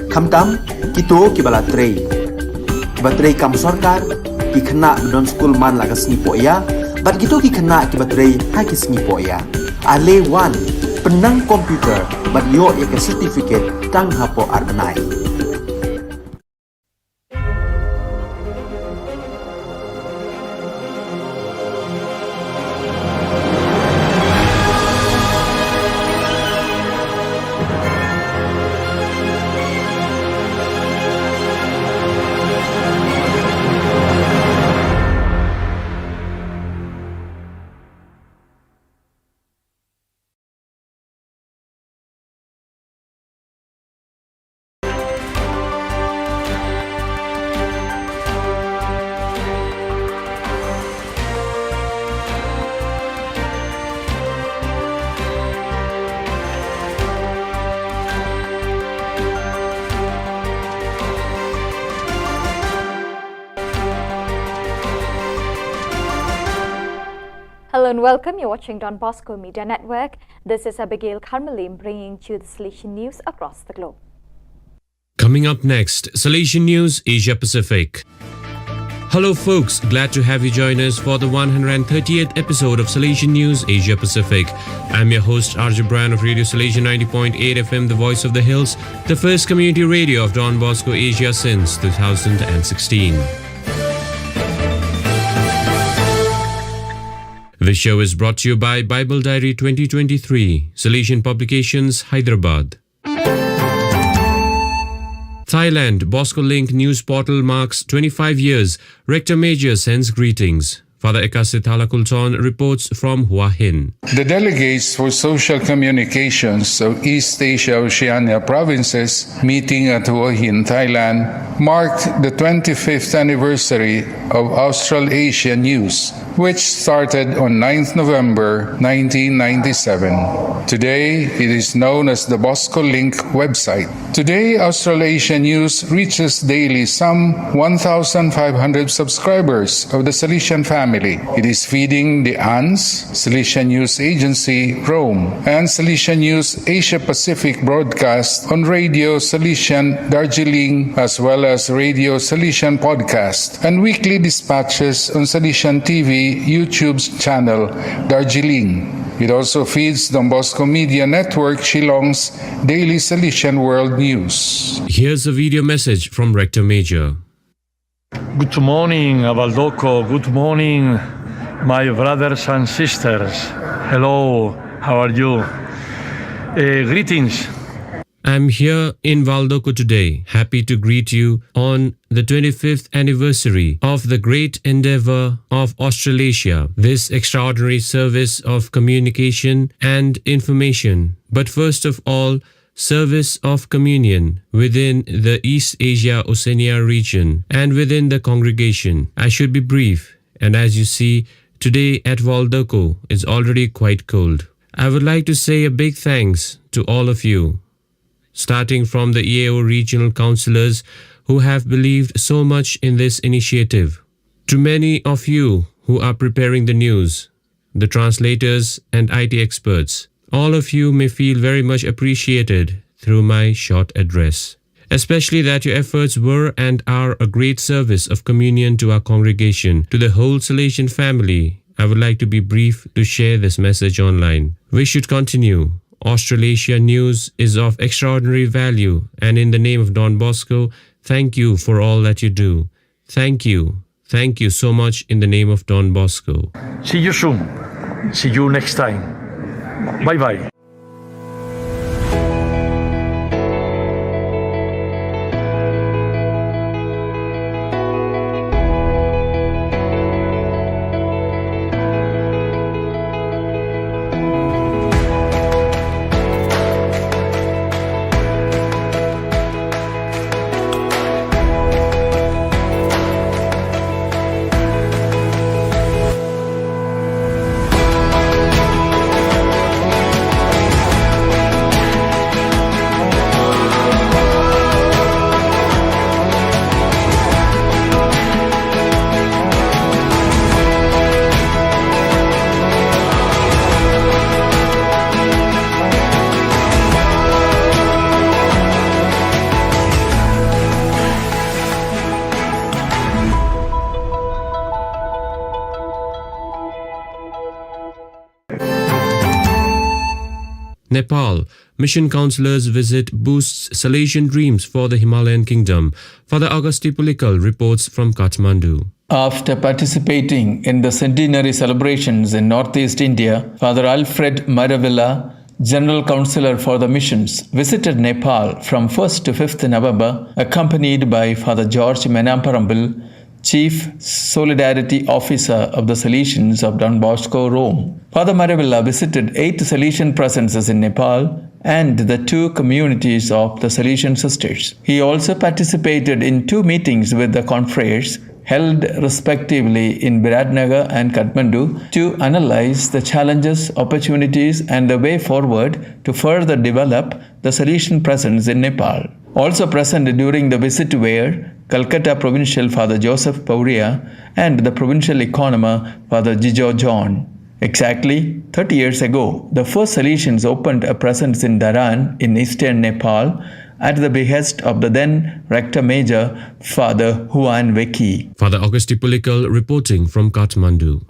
Khamtam kito kiba la trei, kiba trei kam sorkar, ki khynnah ba don skul man la ka sngi pohïa, bad kito ki khynnah kiba trei ha ki sngi pohïa. Ale wan, pynnang computer bad ïoh ïa ka certificate tang hapoh ar bnai. And welcome, you're watching Don Bosco Media Network. This is Abigail Kharmalim bringing to you the Salesian news across the globe. Coming up next, Salesian News Asia Pacific. Hello, folks. Glad to have you join us for the one hundred thirtieth episode of Salesian News Asia Pacific. I'm your host, R J Brand of Radio Salesian ninety point eight F M, the voice of the hills, the first community radio of Don Bosco Asia since two thousand sixteen. This show is brought to you by Bible Diary twenty twenty-three, Salesian Publications, Hyderabad. Thailand, Bosco Link news portal marks twenty-five years. Rector Major sends greetings. Father Ekasi Thalakulton reports from Hua Hin. The delegates for social communications of East Asia Oceania provinces meeting at Hua Hin, Thailand, marked the twenty-fifth anniversary of Australasia News, which started on ninth November nineteen ninety-seven. Today, it is known as the Bosco Link website. Today, Australasia News reaches daily some one thousand five hundred subscribers of the Salesian family. It is feeding the ANZ, Salesian News Agency, Rome, and Salesian News Asia Pacific broadcast on Radio Salesian Darjeeling, as well as Radio Salesian podcast and weekly dispatches on Salesian T V YouTube channel Darjeeling. It also feeds Don Bosco Media Network Shillong's Daily Salesian World News. Here's a video message from Rector Major. Good morning, Avaldoko. Good morning, my brothers and sisters. Hello, how are you? Eh, greetings. I'm here in Valdoko today, happy to greet you on the twenty-fifth anniversary of the great endeavor of Australasia, this extraordinary service of communication and information, but first of all, service of communion within the East Asia Oceania region and within the congregation. I should be brief, and as you see, today at Valdoko is already quite cold. I would like to say a big thanks to all of you, starting from the E A O regional councillors who have believed so much in this initiative, to many of you who are preparing the news, the translators, and I T experts. All of you may feel very much appreciated through my short address, especially that your efforts were and are a great service of communion to our congregation, to the whole Salesian family. I would like to be brief to share this message online. We should continue. Australasia News is of extraordinary value, and in the name of Don Bosco, thank you for all that you do. Thank you. Thank you so much in the name of Don Bosco. See you soon. See you next time. Bye bye. Nepal, mission councillors visit boosts Salesian dreams for the Himalayan kingdom. Father Augusti Pulikal reports from Kathmandu. After participating in the centenary celebrations in northeast India, Father Alfred Maravilla, General Councillor for the Missions, visited Nepal from first to fifth November, accompanied by Father George Menamparambil, Chief Solidarity Officer of the Salesians of Don Bosco, Rome. Father Maravilla visited eight Salesian presences in Nepal and the two communities of the Salesian sisters. He also participated in two meetings with the confreres held respectively in Biratnagar and Kathmandu to analyze the challenges, opportunities, and the way forward to further develop the Salesian presence in Nepal. Also present during the visit were Calcutta Provincial Father Joseph Pauria and the Provincial Economer Father Jijo John. Exactly thirty years ago, the first Salesians opened a presence in Dharan in eastern Nepal at the behest of the then Rector Major, Father Huan Weki. Father Augusti Pulikal reporting from Kathmandu.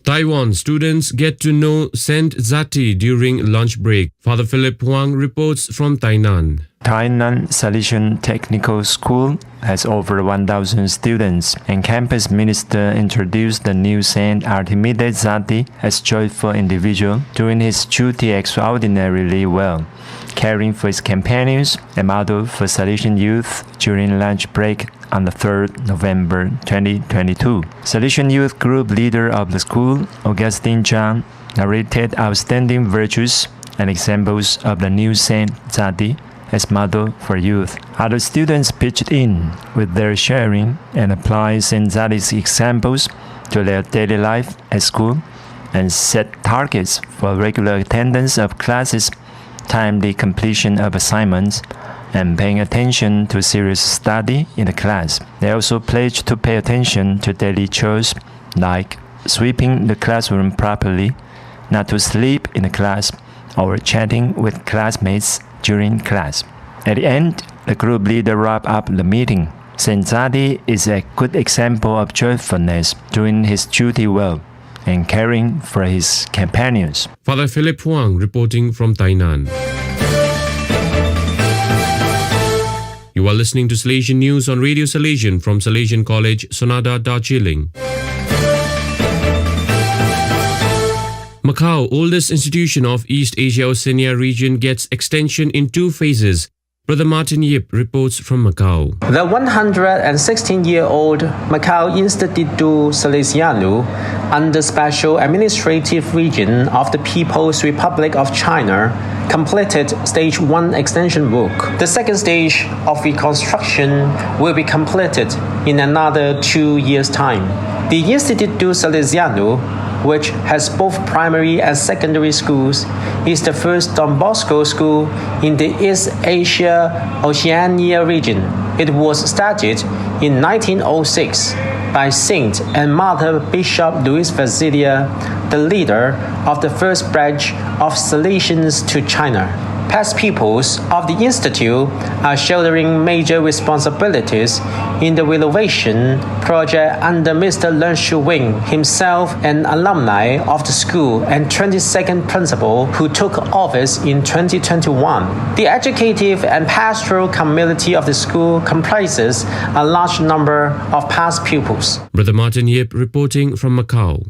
Taiwan students get to know Saint Zati during lunch break. Father Philip Huang reports from Tainan. Tainan Salesian Technical School has over one thousand students, and campus minister introduced the new Saint Artemides Zati as joyful individual doing his duty extraordinarily well, caring for his companions, a model for Salesian youth during lunch break on the third November twenty twenty-two. Salesian youth group leader of the school, Augustine Chang, narrated outstanding virtues and examples of the new Saint Zati as model for youth. Other students pitched in with their sharing and applied Saint Zati's examples to their daily life at school and set targets for regular attendance of classes, timely completion of assignments, and paying attention to serious study in the class. They also pledged to pay attention to daily chores like sweeping the classroom properly, not to sleep in the class, or chatting with classmates during class. At the end, the group leader wrapped up the meeting. Saint Zati is a good example of joyfulness, doing his duty well and caring for his companions. Father Philip Huang reporting from Tainan. You are listening to Salesian News on Radio Salesian from Salesian College, Sonada, Darjeeling. Macau, oldest institution of East Asia Oceania region, gets extension in two phases. Brother Martin Yip reports from Macau. The one hundred and sixteen year old Macau Instituto Salesiano, under Special Administrative Region of the People's Republic of China, completed stage one extension work. The second stage of reconstruction will be completed in another two years' time. The Instituto Salesiano, which has both primary and secondary schools, is the first Don Bosco school in the East Asia Oceania region. It was started in nineteen oh six by Saint and Mother Bishop Louis Fazilia, the leader of the first batch of Salesians to China. Past pupils of the Institute are shouldering major responsibilities in the renovation project under Mister Leung Shu Wing, himself an alumni of the school and twenty-second principal, who took office in twenty twenty-one. The educative and pastoral community of the school comprises a large number of past pupils. Brother Martin Yip reporting from Macau.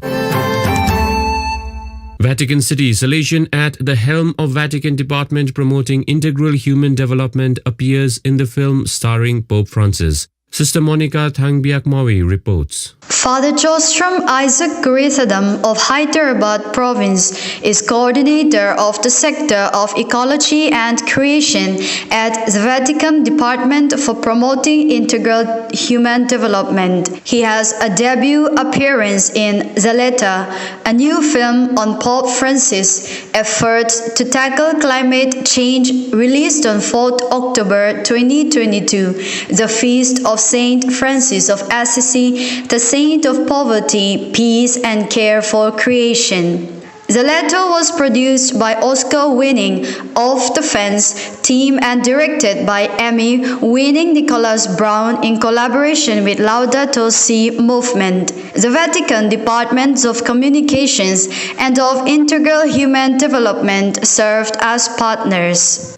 Vatican City, Salesian at the helm of Vatican Department promoting integral human development appears in the film starring Pope Francis. Sister Monica Thangbiakmawi reports. Father Jostrom Isaac Kurithadam of Hyderabad province is coordinator of the sector of ecology and creation at the Vatican Department for promoting integral human development. He has a debut appearance in The Letter, a new film on Pope Francis' efforts to tackle climate change, released on fourth October twenty twenty-two, the feast of Saint Francis of Assisi, the saint of poverty, peace, and care for creation. The Letter was produced by Oscar-winning Off the Fence team and directed by Emmy-winning Nicholas Brown in collaboration with Laudato Si Movement, the Vatican Departments of Communications and of Integral Human Development served as partners.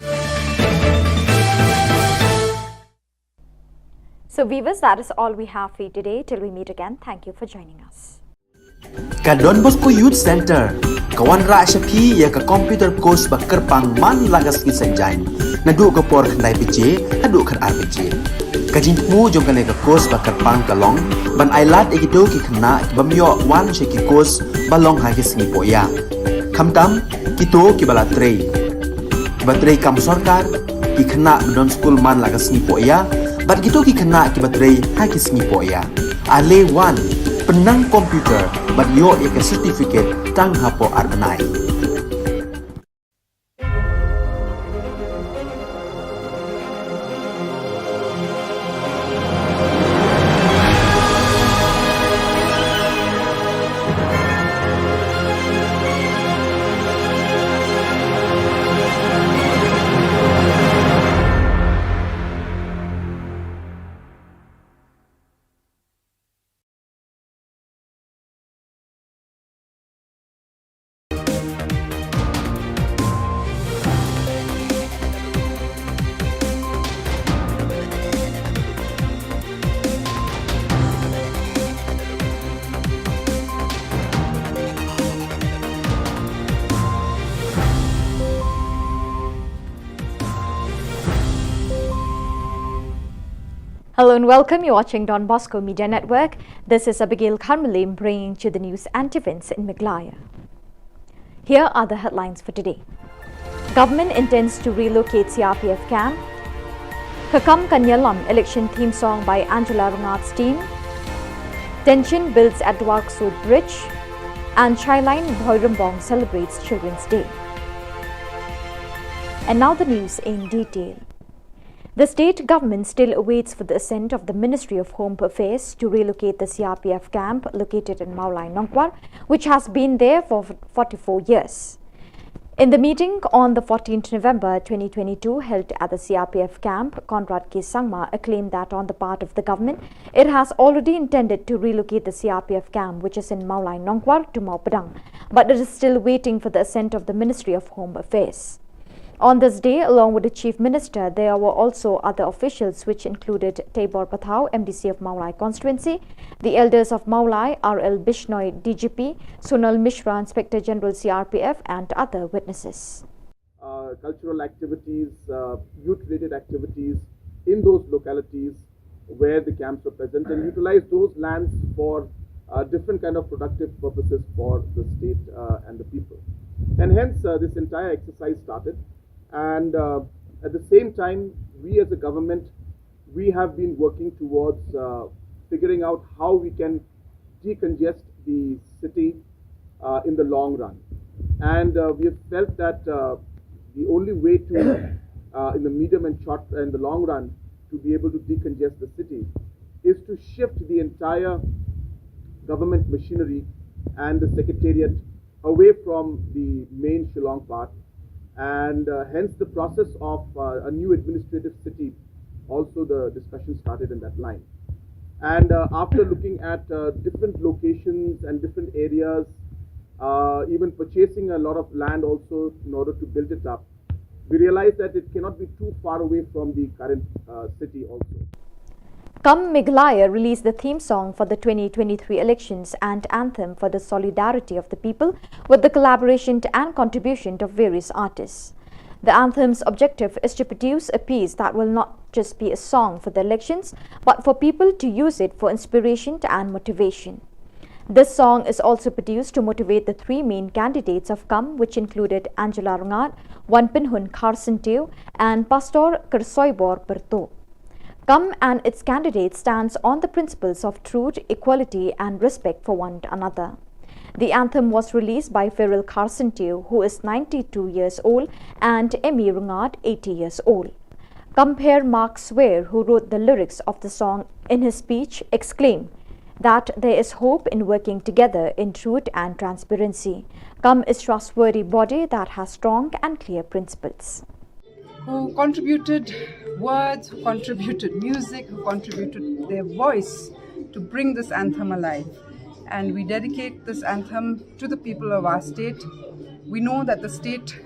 So, viewers, that is all we have for you today. Till we meet again, thank you for joining us. Ka Don Bosco Youth Center ka wanrah sha phi ïa ka computer course ba kyrpang man la ka sngi Saitjaiñ, naduh ka por khyndai baje haduh khatar baje. Ka jingthmu jong kane ka course ba kyrpang ka long ban ailad ïa kito ki khynnah ki bym ïoh wan sha ki course ba long ha ki sngi pohïa, khamtam kito kiba la trei, kiba trei kam sorkar, ki khynnah ba don skul man la ka sngi pohïa, bad kito ki khynnah kiba trei ha ki sngi pohïa. Ale wan, pynnang computer bad ïoh ïa ka certificate tang hapoh ar bnai. Hello and welcome. You're watching Don Bosco Media Network. This is Abigail Kharmalim bringing to the news and events in Meghalaya. Here are the headlines for today. Government intends to relocate C R P F camp. Ka Kam Ka Ïalam election theme song by Angela Rngat's team. Tension builds at Dwarksuid Bridge. And Chailain Bhoirymbong celebrates Children's Day. And now the news in detail. The state government still awaits for the assent of the Ministry of Home Affairs to relocate the C R P F camp located in Mawlai Nongkwar, which has been there for forty-four years. In the meeting on the fourteenth November twenty twenty-two held at the C R P F camp, Conrad K Sangma claimed that on the part of the government, it has already intended to relocate the C R P F camp, which is in Mawlai Nongkwar, to Mawpadang, but it is still waiting for the assent of the Ministry of Home Affairs. On this day, along with the Chief Minister, there were also other officials, which included Teibor Pathao, M D C of Mawlai constituency, the elders of Mawlai, R L Bishnoi, D G P, Sonal Mishra, Inspector General C R P F, and other witnesses. Uh, cultural activities, uh, youth-related activities in those localities where the camps were present, and utilize those lands for, uh, different kind of productive purposes for the state, uh, and the people. And hence, uh, this entire exercise started. And, uh, at the same time, we as a government, we have been working towards, uh, figuring out how we can decongest the city, uh, in the long run. And, uh, we have felt that, uh, the only way to, uh, in the medium and short and the long run, to be able to decongest the city is to shift the entire government machinery and the secretariat away from the main Shillong part, and, uh, hence the process of, uh, a new administrative city. Also, the discussion started in that line. And, uh, after looking at, uh, different locations and different areas, uh, even purchasing a lot of land also in order to build it up, we realized that it cannot be too far away from the current, uh, city also. Come Meghalaya released the theme song for the twenty twenty-three elections and anthem for the solidarity of the people with the collaboration and contribution of various artists. The anthem's objective is to produce a piece that will not just be a song for the elections, but for people to use it for inspiration and motivation. This song is also produced to motivate the three main candidates of Come, which included Angela Rngat, Wanpynhun Kharsyntiew, and Pastor Kyrsoibor Pyrtuh. Come and its candidate stands on the principles of truth, equality, and respect for one another. The anthem was released by Feral Kharsyntiew, who is ninety-two years old, and Emmy Rngat, eighty years old. Compere Mark Swear, who wrote the lyrics of the song, in his speech exclaimed that there is hope in working together in truth and transparency. Come is trustworthy body that has strong and clear principles. Who contributed words, who contributed music, who contributed their voice to bring this anthem alive. And we dedicate this anthem to the people of our state. We know that the state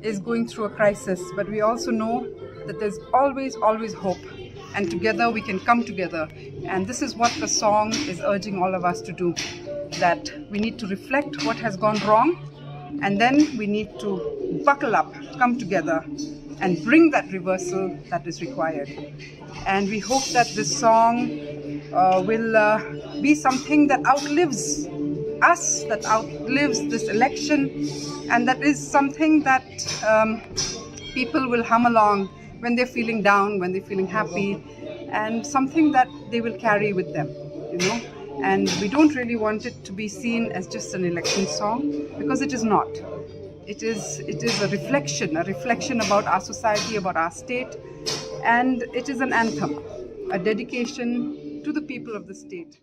is going through a crisis, but we also know that there's always, always hope, and together we can come together. And this is what the song is urging all of us to do, that we need to reflect what has gone wrong, and then we need to buckle up, come together, and bring that reversal that is required. And we hope that this song, uh, will, uh, be something that outlives us, that outlives this election, and that is something that, um, people will hum along when they're feeling down, when they're feeling happy, and something that they will carry with them, you know. And we don't really want it to be seen as just an election song, because it is not. It is, it is a reflection, a reflection about our society, about our state, and it is an anthem, a dedication to the people of the state.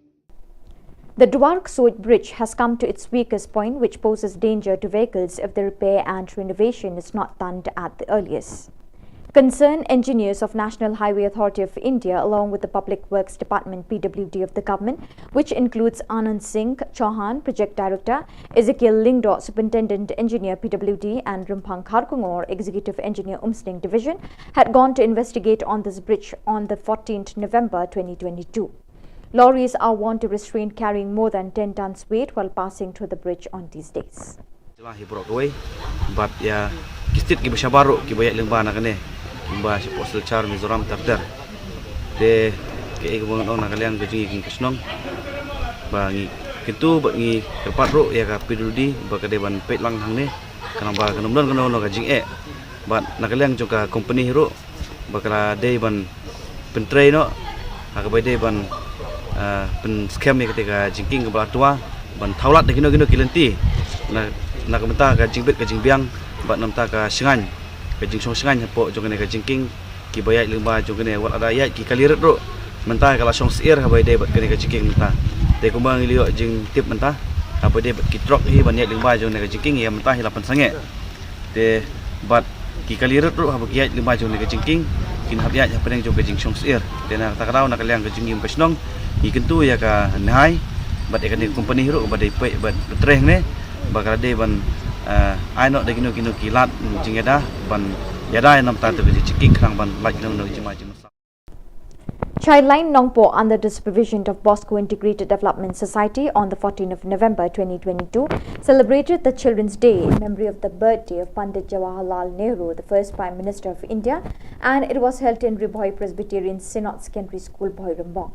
The Dwarksuid Bridge has come to its weakest point, which poses danger to vehicles if the repair and renovation is not done at the earliest. Concerned engineers of National Highway Authority of India, along with the Public Works Department, P W D, of the government, which includes Anand Singh Chauhan, Project Director, Ezekiel Lyngdoh, Superintendent Engineer, P W D, and Rymphang Kharkongor, Executive Engineer, Umsning Division, had gone to investigate on this bridge on the fourteenth November twenty twenty-two. Lorries are warned to restrain carrying more than ten tons weight while passing through the bridge on these days. Jylla hi baroh kawei, bad ïa ki state kiba shabar ruh kiba ïaid lyngba na kane, kiba shapoh Silchar, Mizoram ter ter. Te Ïa kaba ngan ong na ka liang ka jingïakhun ka shnong ba ngi kyntu bad ngi kyrpad ruh ïa ka P W D ba ka dei ban peit lang hangne, khnang ba kan ym don kano kano ka jingeh. Bad na ka liang jong ka company ruh ba ka la dei ban pyntrei noh ha kaba dei ban, ah, pynskhem ïa kata ka jingkieng kaba la twa ban thaw lad da kino kino ki lynti na, na ka bynta ka jingbit ka jingbiang bad na ka bynta ka shngaiñ, ka jingshong shngaiñ hapoh jong kane ka jingkieng. Kiba ïaid lyngba jong kane, wat lada ïaid ki kali rit ruh, mynta ka la shong syiar haba ïadei bad kane ka jingkieng mynta. Te kumba ngi la ïoh jingtip mynta, haba ïadei bad ki trok hi ban ïaid lyngba jong kane ka jingkieng, ïa mynta hi la pynsangeh. Te bad ki kali rit ruh haba ki ïaid lyngba jong kane ka jingkieng, kin hap ïaid hapdeng jong ka jingshong syiar. Te na kata ka daw, na ka liang ka jingim ka shnong, ngi kyntu ïa ka NHAI bad ïa kane ka company ruh ba dei peit bad pyntrei hangne ba ka la dei ban, eh, ai noh da kino kino ki lad jingïada ban ïada ïa na ka bynta ka jingkieng khnang ban lait na ka jingma jingma. Childline Nongpoh, under the supervision of Bosco Integrated Development Society, on the fourteenth of November twenty twenty-two, celebrated the Children's Day in memory of the birthday of Pandit Jawaharlal Nehru, the first Prime Minister of India, and it was held in Ri Bhoi Presbyterian Synod Secondary School, Bhoirymbong.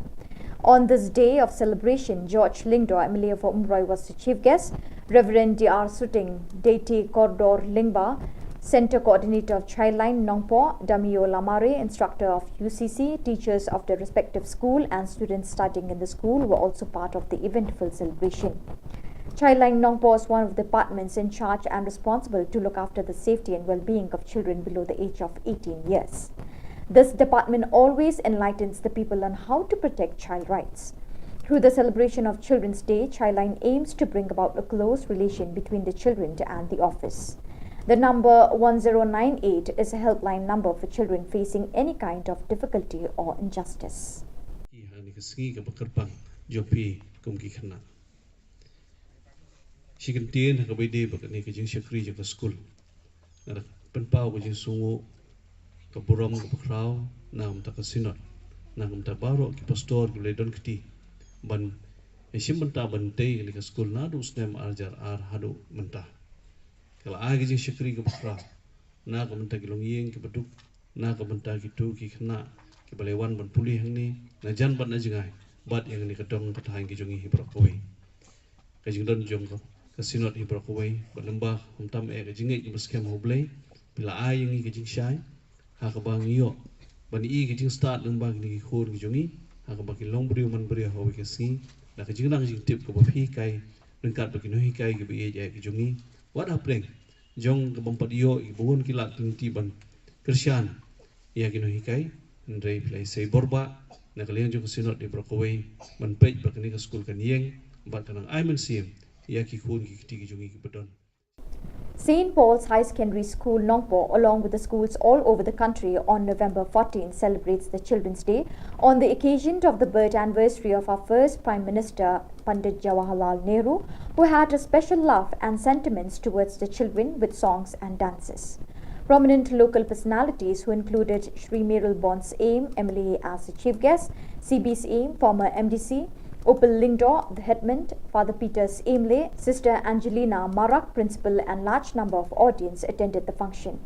On this day of celebration, George Lyngdoh, M L A for Umroi, was the chief guest. Reverend D R Suting, Deity Kordor Lyngba, Center Coordinator of Childline Nongpoh, Damio Lamare, instructor of U C C, teachers of the respective school, and students studying in the school were also part of the eventful celebration. Childline Nongpoh is one of the departments in charge and responsible to look after the safety and well-being of children below the age of eighteen years. This department always enlightens the people on how to protect child rights. Through the celebration of Children's Day, Childline aims to bring about a close relation between the children and the office. The number one zero nine eight is a helpline number for children facing any kind of difficulty or injustice. Ki ha kane ka sngi kaba kyrpang jong phi kum ki khynnah. Shi kyntien ha kaba ïadei bad kane ka jingshakri jong ka skul, nga da pynpaw ka jingsngewnguh, ka burom kaba khraw na ka bynta ka Synod, na ka bynta baroh ki pastor kiba la don kti ban ïashim bynta ban tei kane ka skul naduh u snem ar hajar ar haduh mynta. Ka la ai ka jingshakri kaba khraw na ka bynta ki longïing kiba duk, na ka bynta kito ki khynnah kiba la wan ban pule hangne na jan bad na jngai, bad ïa kane ka dong ka thaiñ ka jong ngi hi baroh kawei. Ka jingdon jong ka, ka Synod hi baroh kawei, bad lyngba khamtam eh ka jingngeit kaba skhem ha U Blei, phi la ai ïa ngi ka jingshai ha kaba ngi ïoh ban ïohi ka jingstad lyngba kine ki khun ki jong ngi ha kaba ki long briew man briew ha kawei ka sngi, da ka jingnang jingtip kaba phi hikai ryngkat bad ki nonghikai kiba ïeit eh ki jong ngi, wat hapdeng jong ka bym pat ïoh ïa kiba bun ki lad ki lynti ban kyrshan ïa ki nonghikai. Hynrei phi la isei bor bha na ka liang jong ka Synod hi baroh kawei ban peit ba kane ka skul kan ïeng bad kan nang ai mynsiem ïa ki khun ki kti ki jong ngi kiba don. Saint Paul's High Secondary School, Nongpoh, along with the schools all over the country, on November fourteen celebrates the Children's Day on the occasion of the birth anniversary of our first Prime Minister, Pandit Jawaharlal Nehru, who had a special love and sentiments towards the children with songs and dances. Prominent local personalities who included Shri Meral Born Syiem, M L A, as the chief guest, C B Syiem, former M D C, Upal Lyngdoh, the headman, Father Peter Syiemlieh, Sister Angelina Marak, principal, and large number of audience attended the function.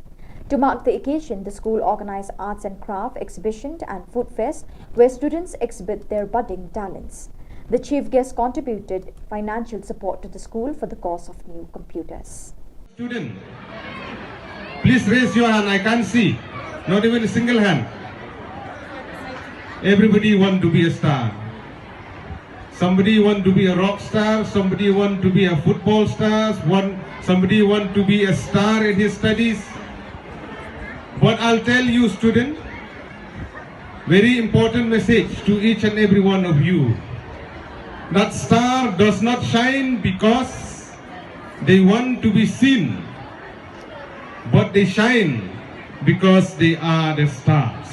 To mark the occasion, the school organized arts and craft exhibition and food fest where students exhibit their budding talents. The chief guest contributed financial support to the school for the cost of new computers. Student, please raise your hand. I can't see. Not even a single hand. Everybody want to be a star. Somebody want to be a rock star. Somebody want to be a football star. One, somebody want to be a star in his studies. But I'll tell you, student, very important message to each and every one of you. That star does not shine because they want to be seen, but they shine because they are the stars.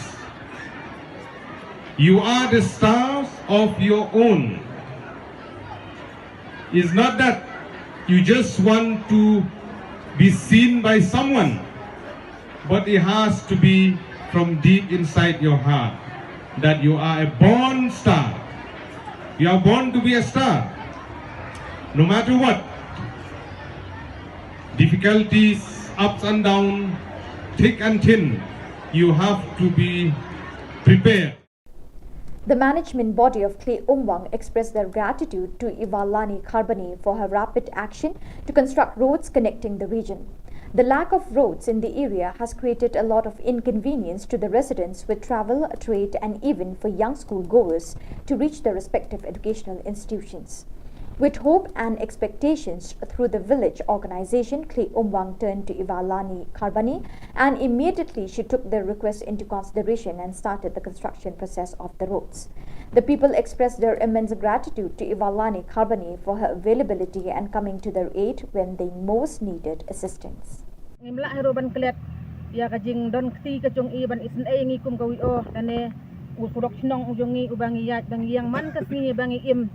You are the stars of your own. It's not that you just want to be seen by someone, but it has to be from deep inside your heart that you are a born star. You are born to be a star. No matter what, difficulties, ups and downs, thick and thin, you have to be prepared. The management body of Khlei Umwang expressed their gratitude to Ivalani Kharbani for her rapid action to construct roads connecting the region. The lack of roads in the area has created a lot of inconvenience to the residents with travel, trade, and even for young school goers to reach their respective educational institutions. With hope and expectations through the village organization, Khlei Umwang turned to Ivalani Kharbani, and immediately she took their request into consideration and started the construction process of the roads. The people expressed their immense gratitude to Ivalani Kharbani for her availability and coming to their aid when they most needed assistance. Ngim lah hi ruh ban klet ïa ka jingdon kti ka jong i ban isynei ngi kum ka V O lane u surok shnong u jong ngi uba ngi ïaid ba ngi ïeng man ka sngi ba ngi im,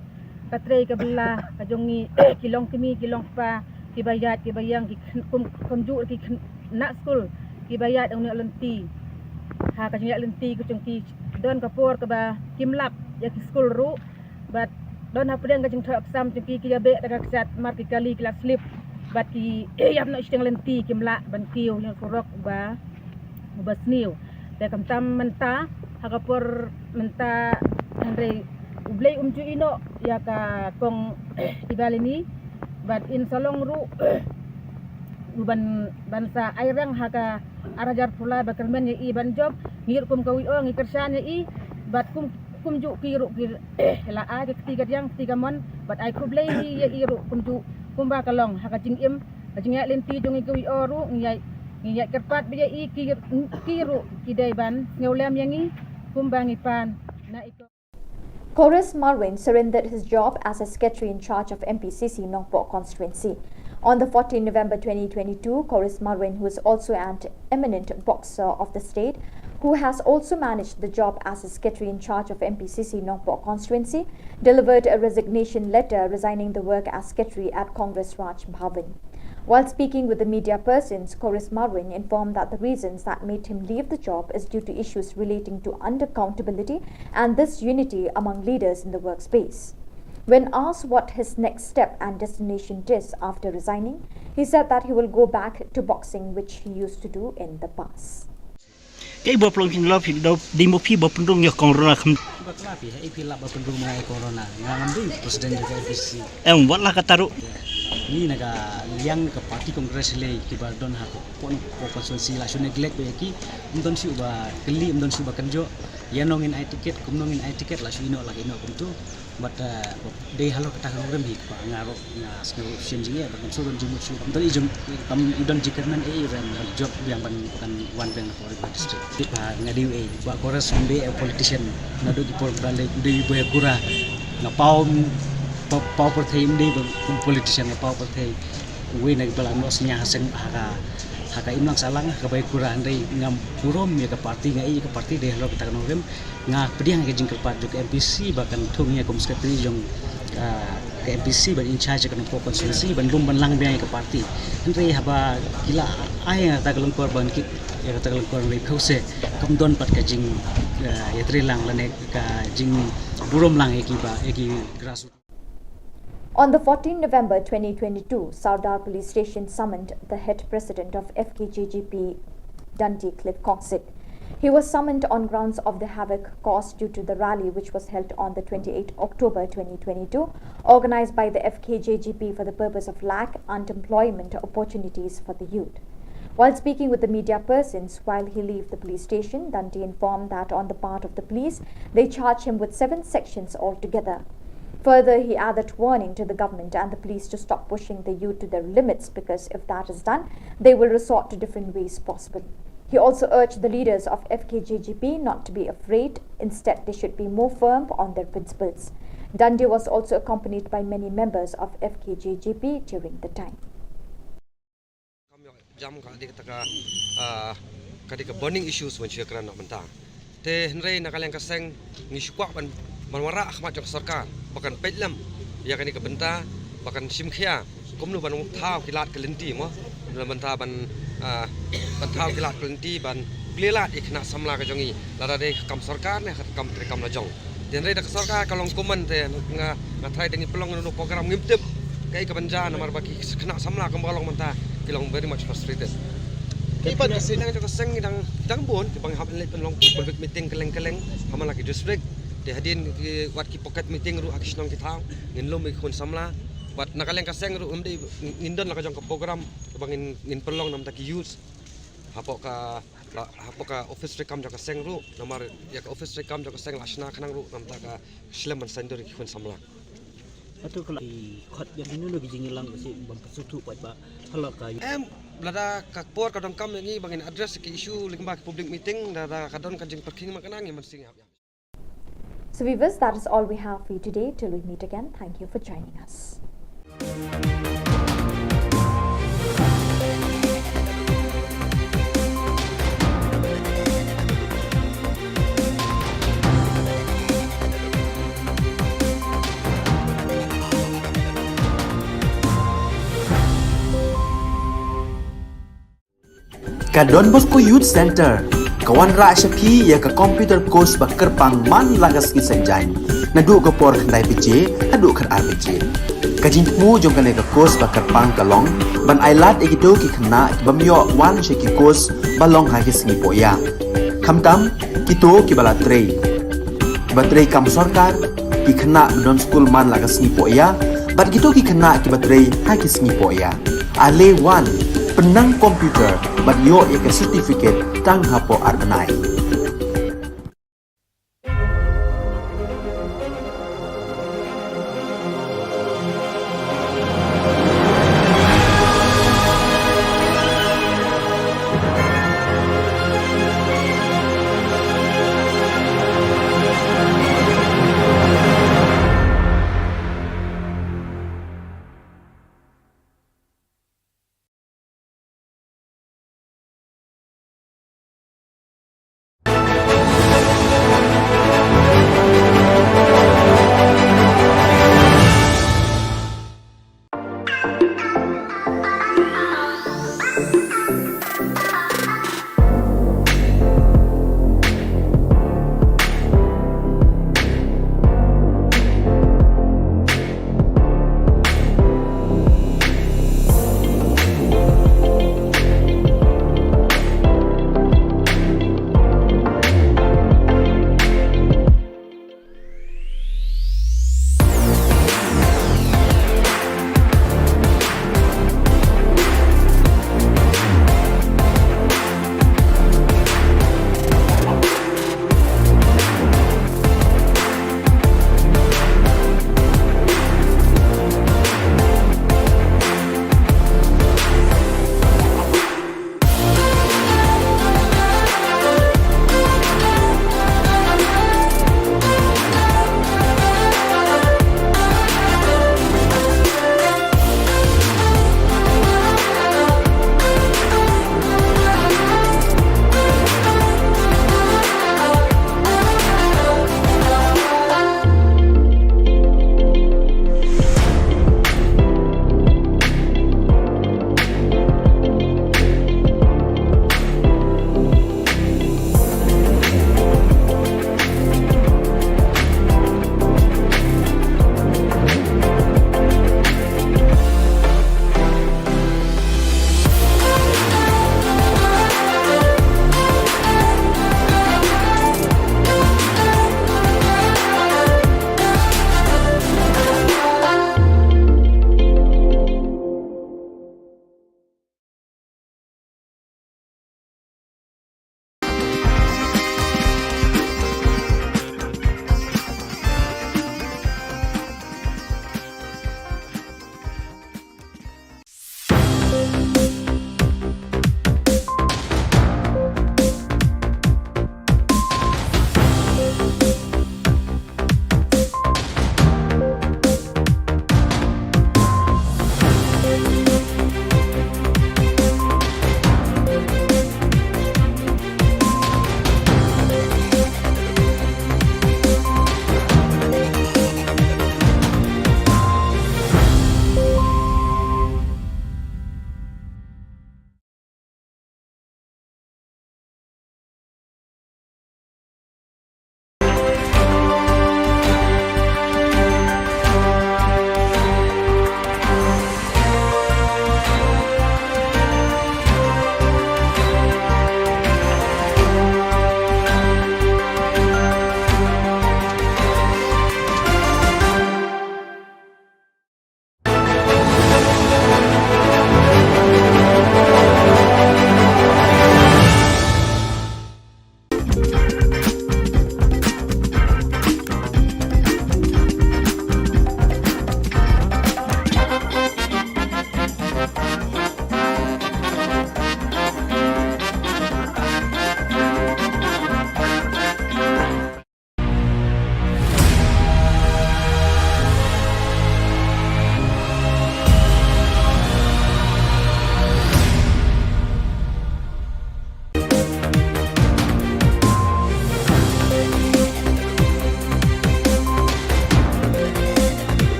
ka trei ka bylla ka jong ngi ki long kmie ki long kpa, kiba ïaid kiba ïeng ki khynnah kum kumjuh ki khynnah skul kiba ïaid ong ne lynti. Ha ka jingïaid lynti ka jong ki don ka por kaba kim lap ïa ki skul ruh. Bad don hapdeng ka jingthoh exam jong ki, ki ïa beh da ka ksat mar ki kali ki la slip. Bad ki ïap noh shiteng lynti, kim lah ban kiew ïa u surok uba, uba sniew. Te khamtam mynta ha ka por mynta, hynrei U Blei um ju ïehnoh ïa ka kong Ivalani. Bad in sa long ruh u ban, ban sa ai rang ha ka ar hajar phew lai ba kyrmen ïa i ban jop. Ngi ruh kum ka V O ngi kyrshan ïa i. Bad kum kumjuh ki ruh ki la ai ka kti ka diang kti ka mon bad ai khublei ïa i ruh kumjuh kumba ka long ha ka jingim ka jingïaid lynti jong ngi ka V O ruh ngi ïaid, ngi ïaid kyrpad bad ïa i ki, ki ruh ki dei ban sngewlem ïa ngi kumba ngi pan na i ko. Chorus Marwin surrendered his job as a secretary in charge of M P C C Nongpoh constituency. On the fourteenth November twenty twenty-two, Chorus Marwin, who is also an eminent boxer of the state, who has also managed the job as a secretary in charge of M P C C Nongpoh constituency, delivered a resignation letter resigning the work as secretary at Congress Raj Bhavan. While speaking with the media persons, Chorus Marwin informed that the reasons that made him leave the job is due to issues relating to unaccountability and disunity among leaders in the workspace. When asked what his next step and destination is after resigning, he said that he will go back to boxing, which he used to do in the past. Phi ba plong phi lop phi do dei mo phi ba pynrung ïa kong rona kham. Ba kla phi ha phi lap ba pynrung ma ïa kong rona nga ngam dei president jong ka M P C. Em wat la ka taru. Ni na ka liang ka party Congress le ki ba don ha ko ko constituency la shu neglect ba ïa ki. Ym don shu ba kylli ym don shu ba kynjoh. Ïa nong in ai ticket kum nong in ai ticket la shu ïehnoh la ïehnoh kumtu. But dei halor kata ka nongrim hi kpa nga ruh nga sngew shisien jingeh ba kan shu don jingmut shu kam don i jong kam i don jingkyrmen ei ban jop biang ban kan wan biang na Paul River District. Tip ha nga dei ei ba Chorus ym dei politician naduh ki por ba lei dei ba kura nga paw paw pyrthei ym dei ba politician nga paw pyrthei. Wei na ki ba la noh sñiaw ha seng ha ka ha ka imlang sahlang ha ka bai kura hynrei ngam burom ïa ka party nga ei ka party dei halor kata ka nongrim. Nga pdiang ka jingkyrpad jong ka M P C ba kan thung ïa kum secretary jong ka M P C ban in charge ka Nongpoh constituency ban lum ban lang biang ïa ka party. Hynrei haba ki la ai ïa kata ka lyngkor ban kit ïa kata ka lyngkor hynrei phew se kam don pat ka jing ïatrei lang lane ka jingburom lang ïa ki ba ïa ki grassroots. On the fourteenth November twenty twenty-two, Sardar Police Station summoned the head president of F K J G P, Dundee Cliff Kongsik. He was summoned on grounds of the havoc caused due to the rally which was held on the twenty-eighth October twenty twenty-two, organized by the F K J G P for the purpose of lack unemployment opportunities for the youth. While speaking with the media persons while he left the police station, Dundee informed that on the part of the police, they charged him with seven sections altogether. Further, he added warning to the government and the police to stop pushing the youth to their limits because if that is done, they will resort to different ways possible. He also urged the leaders of F K J G P not to be afraid, instead they should be more firm on their principles. Dundee was also accompanied by many members of F K J G P during the time. Kam ïoh jam ka dei kata ka, ah, ka dei ka burning issues ban shu ïakren noh mynta. Te hynrei na ka liang ka seng ngi shu kwah ban, ban wanrah ha khmat jong ka sorkar ba kan peit lem ïa kane ka bynta ba kan shim khia kumno ban thaw ki lad ki lynti mo, na bynta ban, ah, ban thaw ki lad ki lynti ban plie lad ïa ki khynnah samla ka jong ngi lada dei ka kam sorkar ne ka kam treikam la jong. Te hynrei da ka sorkar ka long kumne te nga, nga tharai da ngi pynlong ïano ïano program ngim tip kaei kaban jia namar ba ki khynnah samla kumba ka long mynta ki long very much frustrated. Ki pat ki seng jong ka seng ngi dang, dang bun kiba ngi hap leit pynlong public meeting kylleng kylleng ha man la ki district. Te hadien ki wat ki pocket meeting ruh ha ki shnong ki thaw, ngin lum ïa ki khun samla. Wat na ka liang ka seng ruh ngim dei, ngin don la ka jong ka program ba ngin, ngin pynlong namar ki youth hapoh ka, hapoh ka office treikam jong ka seng ruh, namar ïa ka office treikam jong ka seng la shna khnang ruh namar ka slem ban saiñdur ïa ki khun samla. Hato ka la khot ïa kino kino ki jingïalang ba shu ban pynsuhthuh pat ba halor ka. Em, lada ka por ka donkam ïa ngi ba ngin address ki issue lyngba ki public meeting, lada ka don ka jingpyrkhing ma kane ngin mynsiem ïa. So viewers, that is all we have for you today. Till we meet again, thank you for joining us. Ka Don Bosco Youth Centre ka wanrah sha phi ïa ka computer course ba kyrpang man la ka sngi Saitjaiñ, naduh ka por khyndai baje haduh khatar baje. Ka jingthmu jong kane ka course ba kyrpang ka long ban ailad ïa kito ki khynnah ki bym ïoh wan sha ki course ba long ha ki sngi pohïa. Khamtam kito kiba la trei, kiba trei kam sorkar, ki khynnah ba don skul man la ka sngi pohïa, bad kito ki khynnah kiba trei ha ki sngi pohïa. Ale wan, pynnang computer bad ïoh ïa ka certificate tang hapoh ar bnai.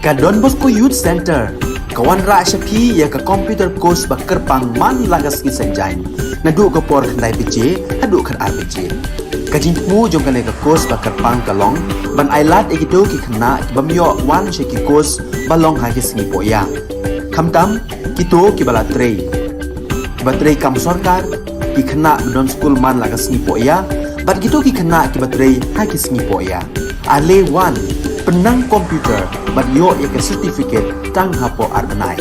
Ka Don Bosco Youth Centre ka wanrah sha phi ïa ka computer course ba kyrpang man la ka sngi Saitjaiñ, naduh ka por khyndai baje haduh khatar baje. Ka jingthmu jong kane ka course ba kyrpang ka long ban ailad ïa kito ki khynnah ki bym ïoh wan sha ki course ba long ha ki sngi pohïa, khamtam kito kiba la trei, kiba trei kam sorkar, ki khynnah ba don skul man la ka sngi pohïa bad kito ki khynnah kiba trei ha ki sngi pohïa. Ale wan, pynnang computer bad ïoh ïa ka certificate tang hapoh ar bnai.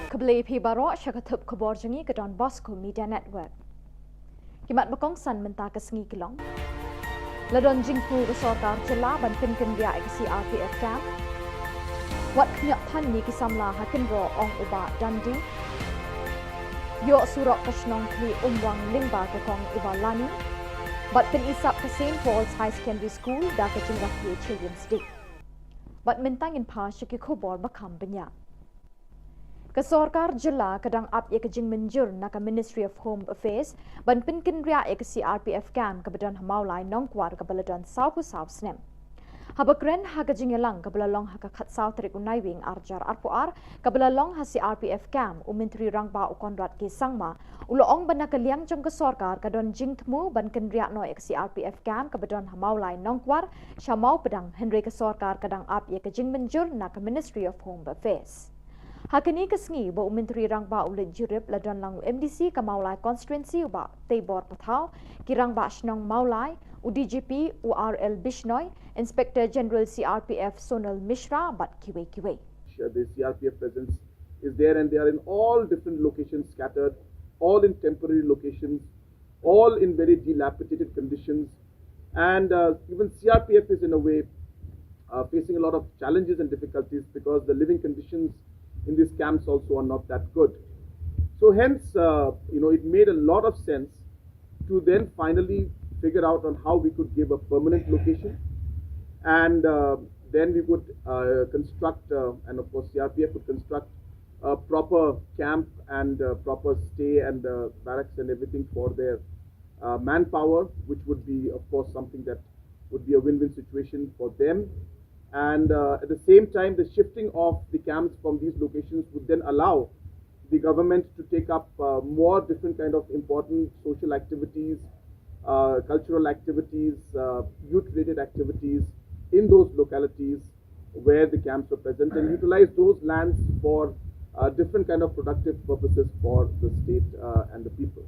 Khublei phi baroh sha ka thup khubor jong ngi ka Don Bosco Media Network. Ki mat ba kongsan mynta ka sngi ki long: La don jingthmu ka sorkar jylla ban pynkynriah ïa ka C R P F camp. Wat khñiot than ïa ki samla ha kynroh, ong u Bah Dandi. Ïoh surok ka shnong Khlieh Umwang lyngba ka kong Ivalani. Bad pyni sap ka Saint Paul's High Secondary School da ka jingrakhe Children's Day. Bad mynta ngin phai sha ki khubor ba kham bniah. Ka sorkar jylla ka dang ap ïa ka jingmynjur na ka Ministry of Home Affairs ban pynkynriah ïa ka C R P F camp kaba don ha Mawlai Nongkwar kaba la don sawphew saw snem. Haba kren ha ka jingïalang kaba la long ha ka khatsaw tarik u Naiwieng arhajar arphew ar kaba la long ha C R P F camp, u Myntri Rangbah u Conrad K Sangma u la ong ba na ka liang jong ka sorkar ka don jingthmu ban kynriah noh ïa ka C R P F camp kaba don ha Mawlai Nongkwar sha Mawpdang, hynrei ka sorkar ka dang ap ïa ka jingmynjur na ka Ministry of Home Affairs. Ha kane ka sngi ba u Myntri Rangbah u leit jurip, la don lang u M D C ka Mawlai constituency u Bah Teibor Pathaw, ki rangbah shnong Mawlai, u D G P u R L Bishnoi, Inspector General C R P F Sonal Mishra bad kiwei kiwei. Uh, the C R P F presence is there, and they are in all different locations scattered, all in temporary locations, all in very dilapidated conditions. And uh, even C R P F is in a way uh, facing a lot of challenges and difficulties because the living conditions in these camps also are not that good. So hence, uh, you know, it made a lot of sense to then finally figure out on how we could give a permanent location, and uh, then we would uh, construct, uh, and of course C R P F would construct a proper camp and uh, proper stay and uh, barracks and everything for their uh, manpower, which would be, of course, something that would be a win-win situation for them. And uh, at the same time, the shifting of the camps from these locations would then allow the government to take up uh, more different kind of important social activities, uh, cultural activities, uh, youth-related activities in those localities where the camps were present, and utilize those lands for uh, different kind of productive purposes for the state uh, and the people.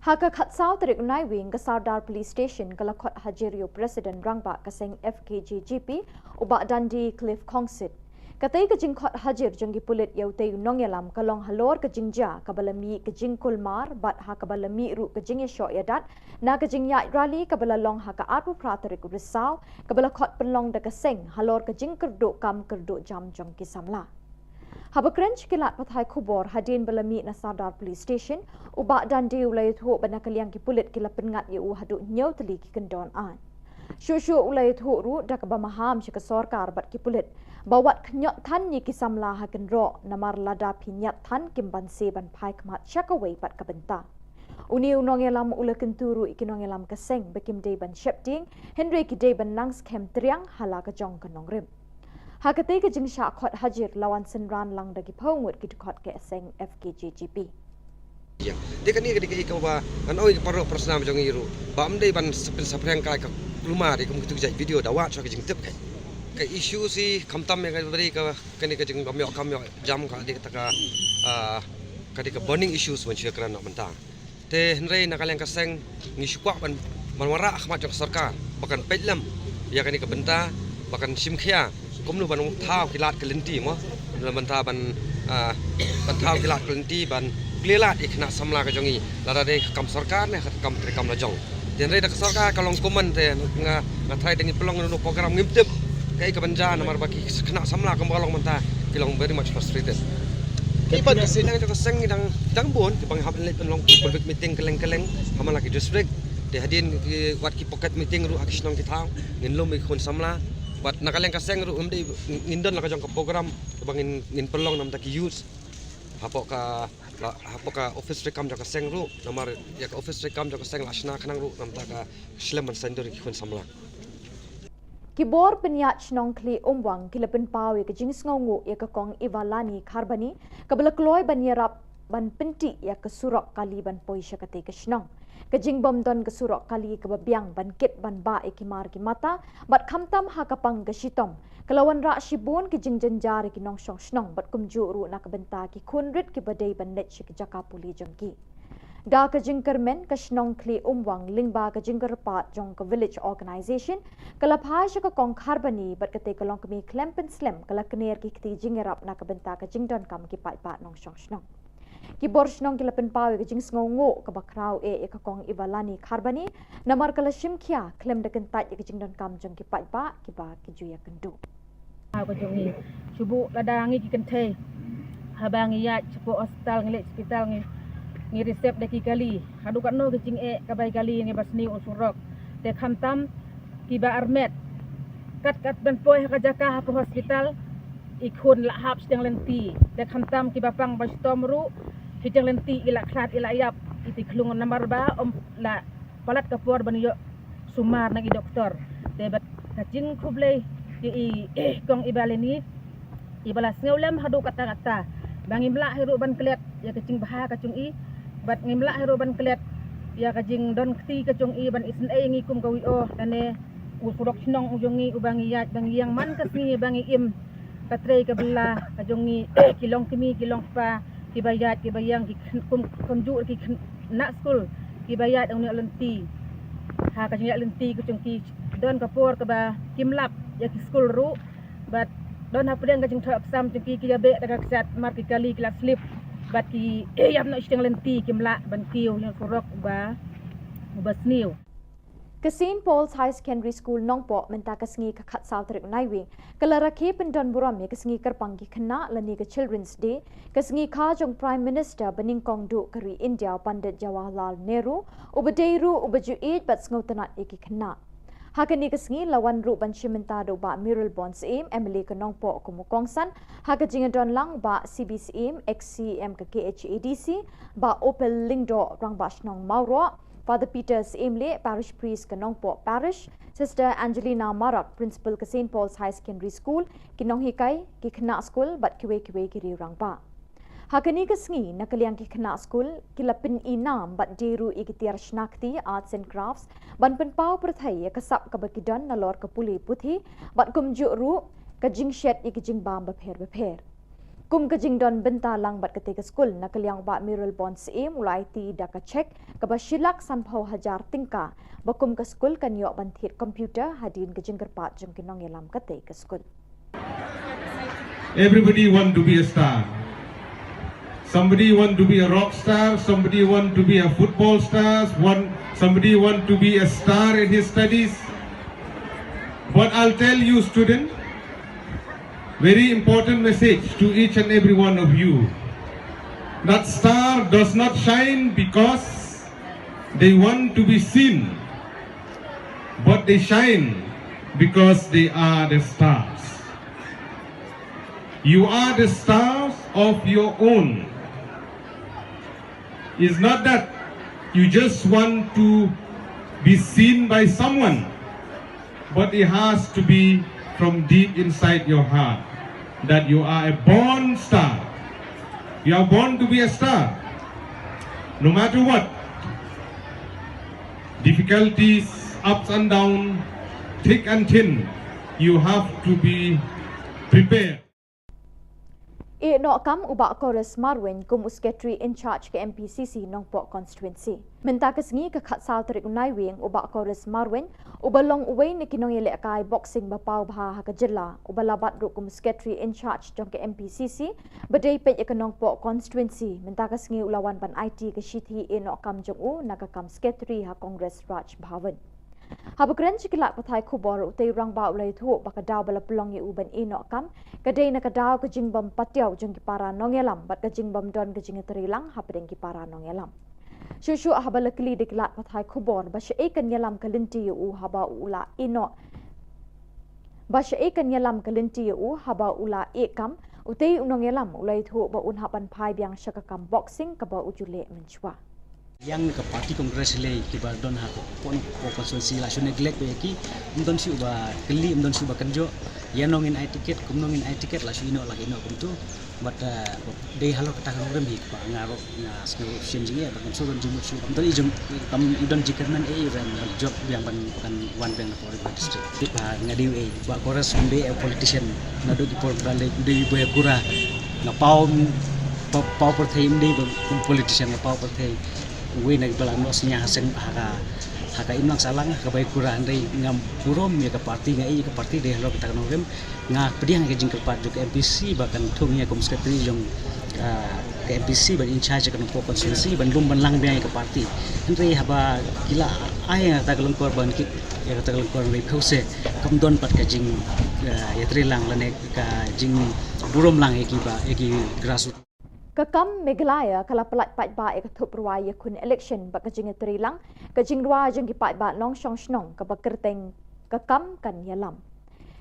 Ha ka khatsaw tarik Naiwieng, ka Sardar Police Station ka la khot hajir ïa u President Rangbah ka seng F K J G P, u Bah Dandi Cliff Khongsit. Katei ka jingkhot hajir jong ki pulit ïa utei u nongïalam ka long halor ka jingjia kaba la mih ka jingkulmar bad ha kaba la mih ruh ka jingïashoh ïadat na ka jingïaid rally kaba la long ha ka arphew phra tarik u Risaw, kaba la khot pynlong da ka seng halor ka jingkyrduh kam kyrduh jam jong ki samla. Haba kren sha ki lad pathai khubor hadien ba la mih na Sardar Police Station, u Bah Dandi u la ïathuh ba na ka liang ki pulit ki la pynngat ïa u haduh hynñiew tylli ki kyndon aiñ. Shuh shuh u la ïathuh ruh da kaba maham sha ka sorkar bad ki pulit ba wat khñiot than ïa ki samla ha kynroh, namar lada phi ñiat than kim banse ban phai khmat sha kawei pat ka bynta. Une u nongïalam u la kyntu ruh ïa ki nongïalam ka seng ba kim dei ban sheptieng, hynrei ki dei ban nang skhem triang ha la ka jong ka nongrim. Ha katei ka jingshah khot hajir la wan synran lang da ki phew ngut ki dkhot ka seng F K J G P. Ïa. Te kane ka dei kaei kaba ngan ong ïa ka paralok parasnam jong ngi ruh ba ym dei ban sa pynsaphriang kai ka kulmar ïa kum kitu ki jait video da wad shuwa ka jingtip kai. Ka issue shi khamtam ïa ka dei ka kane ka jing bym ïoh kam ïoh jam ka dei kata ka, ah, ka dei ka burning issues ban shu ïakren noh mynta. Te hynrei na ka liang ka seng ngi shu kwah ban ban wanrah ha khmat jong ka sorkar ba kan peit lem ïa kane ka bynta, ba kan shim khia kumno ban thaw ki lad ki lynti mo, kumno ban thaw ban, ah, ban thaw ki lad ki lynti ban plie lad ïa ki khynnah samla ka jong ngi, lada dei ka kam sorkar ne ka kam treikam la jong. Te hynrei da ka sorkar ka long kumne te nga, nga tharai te ngi pynlong ïa une u program ngim tip kaei kaban jia namar ba ki khynnah samla kumba ka long mynta ki long very much frustrated. Ki pat ki seng jong ka seng ngi dang, dang bun kiba ngi hap leit pynlong ki public meeting kylleng kylleng ha man la ki district. Te hadien ki wat ki pocket meeting ruh ha ki shnong ki thaw ngin lum ïa ki khun samla. Bad na ka liang ka seng ruh ngim dei, ngin don la ka jong ka program ba ngin, ngin pynlong namar ki youth hapoh ka, la, hapoh ka office treikam jong ka seng ruh, namar ïa ka office treikam jong ka seng la shna khnang ruh namar ka slem ban saiñdur ïa ki khun samla. Ki bor pynïaid shnong Khlieh Umwang ki la pynpaw ïa ka jingsngewnguh ïa ka Kong Ivalani Kharbani kaba la kloi ban ïarap ban pyntih ïa ka surok kali ban poi sha katei ka shnong. Ka jingbym don ka surok kali kaba biang ban kit ban bah ïa ki mar ki mata bad khamtam ha ka pang ka shitom ka la wanrah shibun ki jingjynjar ïa ki nongshong shnong bad kumjuh ruh na ka bynta ki khun rit kiba dei ban leit sha ki jaka pule jong ki. Da ka jingkyrmen ka shnong Khlieh Umwang lyngba ka jingkyrpad jong ka Village Organisation ka la phai sha ka Kong Kharbani bad katei ka longkmie khlem pynslem ka la kner ki kti jingïarap na ka bynta ka jingdonkam ki paidbah nongshong shnong. Ki bor shnong ki la pynpaw ïa ka jingsngewnguh kaba khraw eh ïa ka Kong Ivalani Kharbani namar ka la shim khia khlem da kyntait ïa ka jingdonkam jong ki paidbah kiba ki ju ïakynduh. Ka jong ngi shu buh lada ngi ki kynthei haba ngi ïaid shapoh hospital, ngi leit hospital, ngi, ngi receive da ki kali. Haduh katno ka jingeh kaba ïa kali ngi ba sniew u surok. Te khamtam kiba armet kat kat ban poi ha ka jaka hapoh hospital, i khun la hap shiteng lynti. Te khamtam kiba pang ba shitom ruh, shiteng lynti i la khlad i la ïap, i ti khlung namar ba ym la palat ka por ban ïoh sumar na ki doktor. Te bad ka jingkhublei ïa i, i Kong Ivalani iba la sngew lem haduh katta katta ba ngim lah hi ruh ban klet ïa ka jingbha ka jong i, bad ngim lah hi ruh ban klet ïa ka jingdon kti ka jong i ban isynei ïa ngi kum ka V O lane u surok shnong u jong ngi uba ngi ïaid ba ngi ïeng man ka sngi ba ngi im ka trei ka bylla ka jong ngi ki longkmie ki longkpa kiba ïaid kiba ïeng ki khn-, kum, kumjuh ki khynnah skul kiba ïaid ong ne lynti ha ka jingïaid lynti ka jong ki. Don ka por kaba kim lap ïa ki skul ruh bad don hapdeng ka jingthoh exam jong ki, ki ïa beh da ka kjat mar ki kali ki la slip bad ki ïap noh shiteng lynti, kim lah ban kiew ïa u surok uba, uba sniew. Ka Saint Paul's High Secondary School Nongpoh mynta ka sngi ka khatsaw tarik Naiwieng ka la rakhe pyndon burom ïa ka sngi kyrpang ki khynnah lane ka Children's Day, ka sngi kha jong Prime Minister banyngkong duh ka ri India Pandit Jawaharlal Nehru, uba dei ruh uba ju ïeit bad sngewtynnad ïa ki khynnah. Ha kane ka sngi la wan ruh ban shim bynta da u Bah Mayralborn Syiem, M L A ka Nongpoh kum u kongsan, ha ka jingdon lang u Bah C B Syiem, ex C E M ka K H A D C, Bah Opal Lyngdoh, Rangbah Shnong Mawroh, Father Peter Syiemlieh, Parish Priest ka Nongpoh Parish, Sister Angelina Marak, Principal ka Saint Paul's High Secondary School, ki nonghikai, ki khynnah skul bad kiwei kiwei ki riew rangbah. Ha kane ka sngi na ka liang ki khynnah skul ki la pyn-i nam bad die ruh ïa ki tiar shna kti, arts and crafts, ban pynpaw pyrthei ïa ka sap kaba ki don nalor ka pule puthi bad kumjuh ruh ka jingshet ïa ki jingbam bapher bapher. Kum ka jingdon bynta lang bad katei ka skul na ka liang u Bah Mayralborn Syiem u la aiti da ka cheque kaba shi lak sanphew hajar tyngka ba kum ka skul kan ïoh ban thied computer hadien ka jingkyrpad jong ki nongïalam katei ka skul. Everybody want to be a star. Somebody want to be a rock star, somebody want to be a football star, one, somebody want to be a star in his studies. But I'll tell you, student, very important message to each and every one of you. That star does not shine because they want to be seen, but they shine because they are the stars. You are the stars of your own. It's not that you just want to be seen by someone, but it has to be from deep inside your heart that you are a born star. You are born to be a star. No matter what, difficulties, ups and downs, thick and thin, you have to be prepared. Ïehnoh kam u Bah Chorus Marwein kum u Secretary in charge ka M P C C Nongpoh Constituency. Mynta ka sngi ka khatsaw tarik u Naiwieng u Bah Chorus Marwein uba long uwei na ki nongïalehkai boxing ba paw bha ha ka jylla uba la bat ruh kum u Secretary in charge jong ka M P C C ba dei peit ïa ka Nongpoh Constituency mynta ka sngi u la wan ban aiti ka shithi ïehnoh kam jong u na ka kam Secretary ha Congress Raj Bhavan. Haba kren sha ki lad pathai khubor u tei u rangbah u la ïathuh ba ka daw ba la pynlong ïa u ban ïehnoh kam ka dei na ka daw ka jingbym patiaw jong ki para nongïalam bad ka jingbym don ka jingïatreilang hapdeng ki para nongïalam. Shuh shuh haba la kylli da ki lad pathai khubor ba shaei kan ïalam ka lynti ïa u haba u la ïehnoh ba shaei kan ïalam ka lynti ïa u haba u la ïeh kam, u tei u nongïalam u la ïathuh ba un hap ban phai biang sha ka kam boxing kaba u ju leh mynshuwa. Ïa ka party Congress lei kiba don ha ka pon ko constituency la shu neglect ba ïa ki, ym don shuh ba kylli, ym don shuh ba kynjoh. Ïa nong in ai ticket, kum nong in ai ticket la shu ïehnoh la ïehnoh kumtu. But uh, dei halor kata ka nongrim hi ba nga ruh nga sngew shem jingeh ba kan shu don jingmut shuh, kam don i jong kam i don jingkyrmen ei ban jop biang ban kan wan biang na Pori District. Tip ha nga dei ei ba Chorus ym dei politician, naduh ki por ba lei dei ba kura nga paw paw paw pyrthei ym dei ba politician, nga paw pyrthei. Uwei na kiba la noh synñia ha seng ha ka ha ka imlang sahlang ha ka bai kura, hynrei ngam burom ïa ka party, nga ïa ka party dei halor kata ka nongrim. Nga pdiang ïa ka jingkyrpad jong ka M P C ba kan thung ïa kum secretary jong ah, ka M P C ban in charge ïa ka Nongpoh constituency ban lum ban lang biang ïa ka party. Hynrei haba ki la ai ïa kata ka lyngkor ban kit ïa kata ka lyngkor, hynrei pheuse kam don pat ka jing ah, ïatreilang lane ka jingburom lang ïa ki ba ïa ki grassroots. Ka kam Meghalaya ka la pyllait paidbah ïa ka thup rwai ïakhun election bad ka jingïatreilang ka jingrwai jong ki paidbah nongshong shnong kaba kyrteng Ka Kam Kan Ïalam.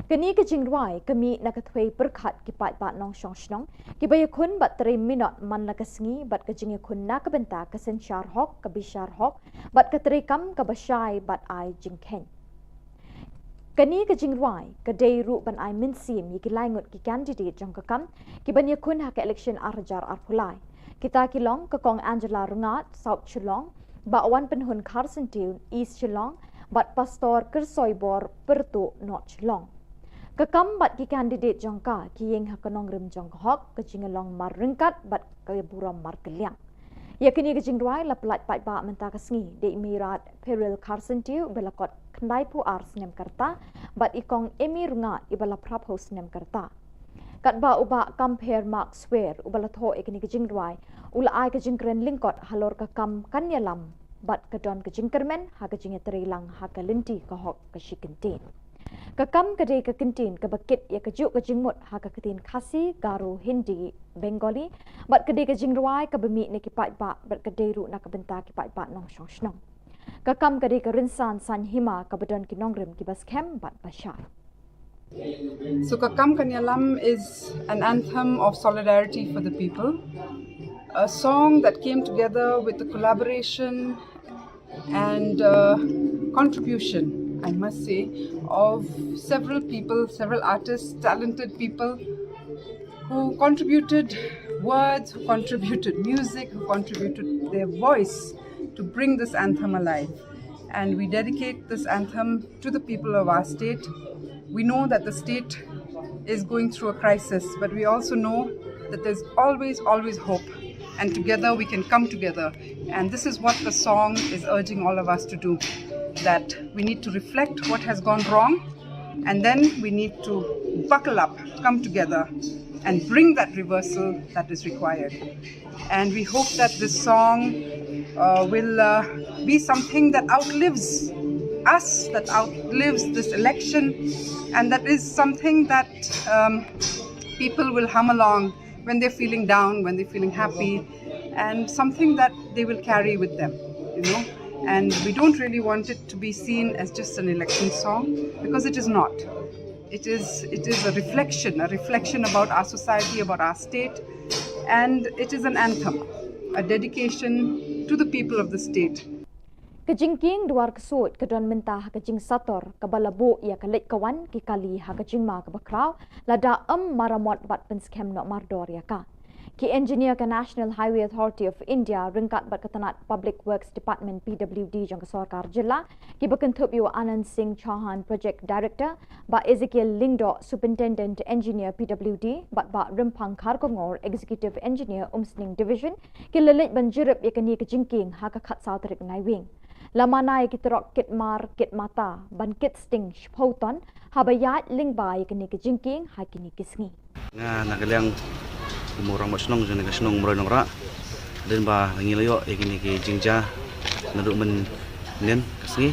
Kane ka jingrwai ka mih na ka thwei pyrkhat ki paidbah nongshong shnong kiba ïakhun bad trei minot man la ka sngi bad ka jingïakhun na ka bynta ka synshar hok, ka bishar hok bad ka treikam kaba shai bad ai jingkheiñ. Kane ka jingrwai ka dei ruh ban ai mynsiem ïa ki lai ngut ki candidate jong Ka Kam kiban ïakhun ha ka election ar hajar arphew lai. Kita ki long ka Kong Angela Rngat, South Shillong, Bah Wanpynhun Kharsyntiew, East Shillong, bad Pastor Kyrsoibor Pyrtuh, North Shillong. Ka Kam bad ki candidate jong ka ki ïeng ha ka nongrim jong ka hok, ka jingïalong marryngkat bad ka burom markylliang. Ïa kane ka jingrwai la pyllait paidbah mynta ka sngi da i Mairat Pyril Kharsyntiew ba la kot khyndaiphew ar snem ka rta bad i Kong Amy Rngat iba la phraphew snem ka rta. Katba u Bah Compare Mark Swer uba la thoh ïa kane ka jingrwai u la ai ka jingkren lyngkot halor Ka Kam Kan Ïalam bad ka don ka jingkyrmen ha ka jingïatreilang ha ka lynti ka hok ka shi kyntien. Ka Kam ka dei ka kyntien kaba kit ïa kajuh ka jingmut ha ka ktien Khasi, Garo, Hindi, Bengali bad ka dei ka jingrwai kaba mih na ki paidbah bad ka dei ruh na ka bynta ki paidbah nongshong shnong. Ka Kam ka dei ka rynsan saiñ hima kaba don ki nongrim kiba skhem bad ba shai. So Ka Kam Kan Ïalam is an anthem of solidarity for the people, a song that came together with the collaboration and uh, contribution, I must say, of several people, several artists, talented people who contributed words, who contributed music, who contributed their voice to bring this anthem alive. And we dedicate this anthem to the people of our state. We know that the state is going through a crisis, but we also know that there's always, always hope. And together we can come together. And this is what the song is urging all of us to do, that we need to reflect what has gone wrong, and then we need to buckle up, come together, and bring that reversal that is required. And we hope that this song uh, will uh, be something that outlives us, that outlives this election, and that is something that um, people will hum along when they're feeling down, when they're feeling happy, and something that they will carry with them, you know. And we don't really want it to be seen as just an election song, because it is not. It is, it is a reflection, a reflection about our society, about our state, and it is an anthem, a dedication to the people of the state. Ka jingkieng duar ksuid ka don mynta ha ka jingsator kaba la buh ïa ka leit ka wan ki kali ha ka jingma kaba khraw lada ym maramot bad pynskhem noh mardor ïa ka. Ki engineer ka National Highway Authority of India ryngkat bad ka tnat Public Works Department, P W D, jong ka sorkar jylla, kiba kynthup ïa u Anand Singh Chauhan, Project Director, Bah Ezekiel Lyngdoh, Superintendent Engineer, P W D, bad Bah Rymphang Kharkongor, Executive Engineer, Umsning Division, ki la leit ban jurip ïa kane ka jingkieng ha ka khatsaw tarik Naiwieng. La mana ïa ki trok kit mar kit mata ban kit sting shiphew ton haba ïaid lyngba ïa kane ka jingkieng ha kine ki sngi. Nga na ka liang u mawrang ba shnong jong kane ka shnong Mawroi Nongrah. Hadien ba ngi la ïoh ïa kine ki jingjia naduh mynhynnin ka sngi,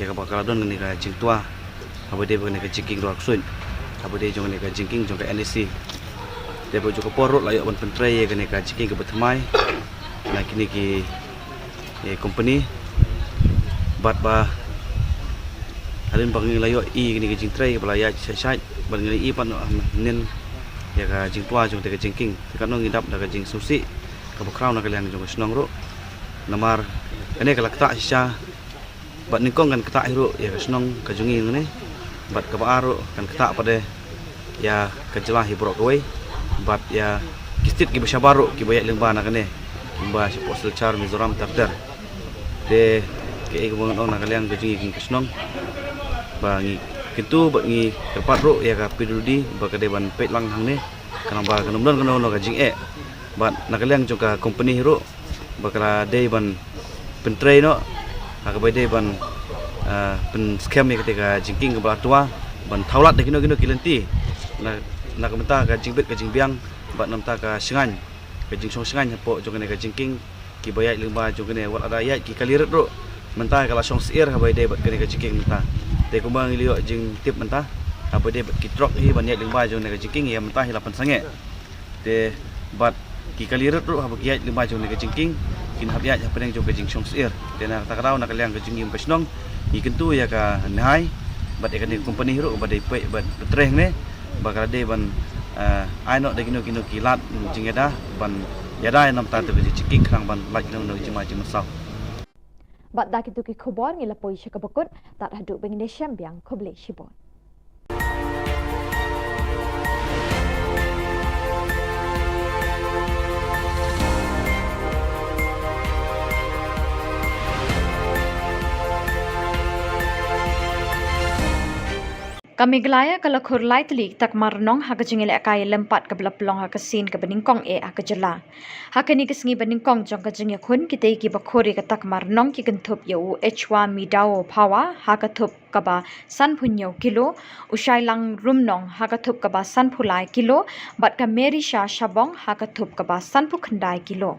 ïa kaba ka la don kane ka jingtwa haba ïadei bad kane ka jingkieng Dwar Ksuid, haba ïadei jong kane ka jingkieng jong ka N E C. Te bad jong ka por ruh la ïoh ban pyntrei ïa kane ka jingkieng kaba thymmai na kine ki, eh, company. Bad ba hadien ba ngi la ïoh ïa kane ka jingtrei ba la ïaid shai shai, bad ngi la ïoh ban mynhynnin ïa ka jingtwa jong kane ka jingkieng. Te katno ngi dap da ka jingsngewsih kaba khraw na ka liang jong ka shnong ruh. Namar kane ka la ktah shisha, bad nyngkong kan ktah hi ruh ïa ka shnong ka jong ngi hangne, bad kaba ar ruh kan ktah pat de ïa ka jylla hi baroh kawei, bad ïa ki state kiba shabar ruh kiba ïaid lyngba na kane, kumba shapoh Silchar, Mizoram, ter ter. Te kaei kaba ngan ong na ka liang ka jong ngi ka shnong, ba ngi kyntu bad ngi kyrpad ruh ïa ka P W D ba ka dei ban peit lang hangne, khnang ba kan ym don kano kano ka jingeh. Bad na ka liang jong ka company hi ruh, ba ka la dei ban pyntrei noh ha kaba dei ban, ah, pynskhem ïa kata ka jingkieng kaba la twa, ban thaw lad da kino kino ki lynti na, na ka bynta ka jingbit ka jingbiang bad na ka bynta ka shngaiñ, ka jingshong shngaiñ hapoh jong kane ka jingkieng, kiba ïaid lyngba jong kane, wat lada ïaid ki kali rit ruh mynta ka la shong syiar haba ïadei bad kane ka jingkieng mynta. Te kumba ngi la ïoh jingtip mynta, haba ïadei bad ki trok hi ban ïaid lyngba jong kane ka jingkieng, ïa mynta hi la pynsangeh. Te bad ki kali rit ruh haba ki ïaid lyngba jong kane ka jingkieng, kin hap ïaid hapdeng jong ka jingshong syiar. Te na kata ka daw na ka liang ka jong ngi kum ka shnong, ngi kyntu ïa ka NHAI bad ïa kane ka company ruh ba dei peit bad pyntrei hangne, ba ka la dei ban, eh, ai noh da kino kino ki lad jingïada ban ïada ïa na ka bynta ka jingkieng khnang ban lait na ka jingma jingmynsaw. Bad da kito ki khubor ngi la poi sha kaba kut, tad haduh ban ïashem biang, khublei shibun. Ka Meghalaya ka la khur lai tylli ki takma rnong ha ka jingïalehkai lympat kaba la pynlong ha ka sien kaba nyngkong eh ha ka jylla. Ha kane ka sngi ba nyngkong jong ka jingïakhun, kitei kiba khur ïa ka takma rnong ki kynthup ïa u Echwa Midao Phawa ha ka thup kaba sanphew hynñiew kilo, u Shailang Rumnong ha ka thup kaba sanphew lai kilo, bad ka Merisha Shabong ha ka thup kaba sanphew khyndai kilo.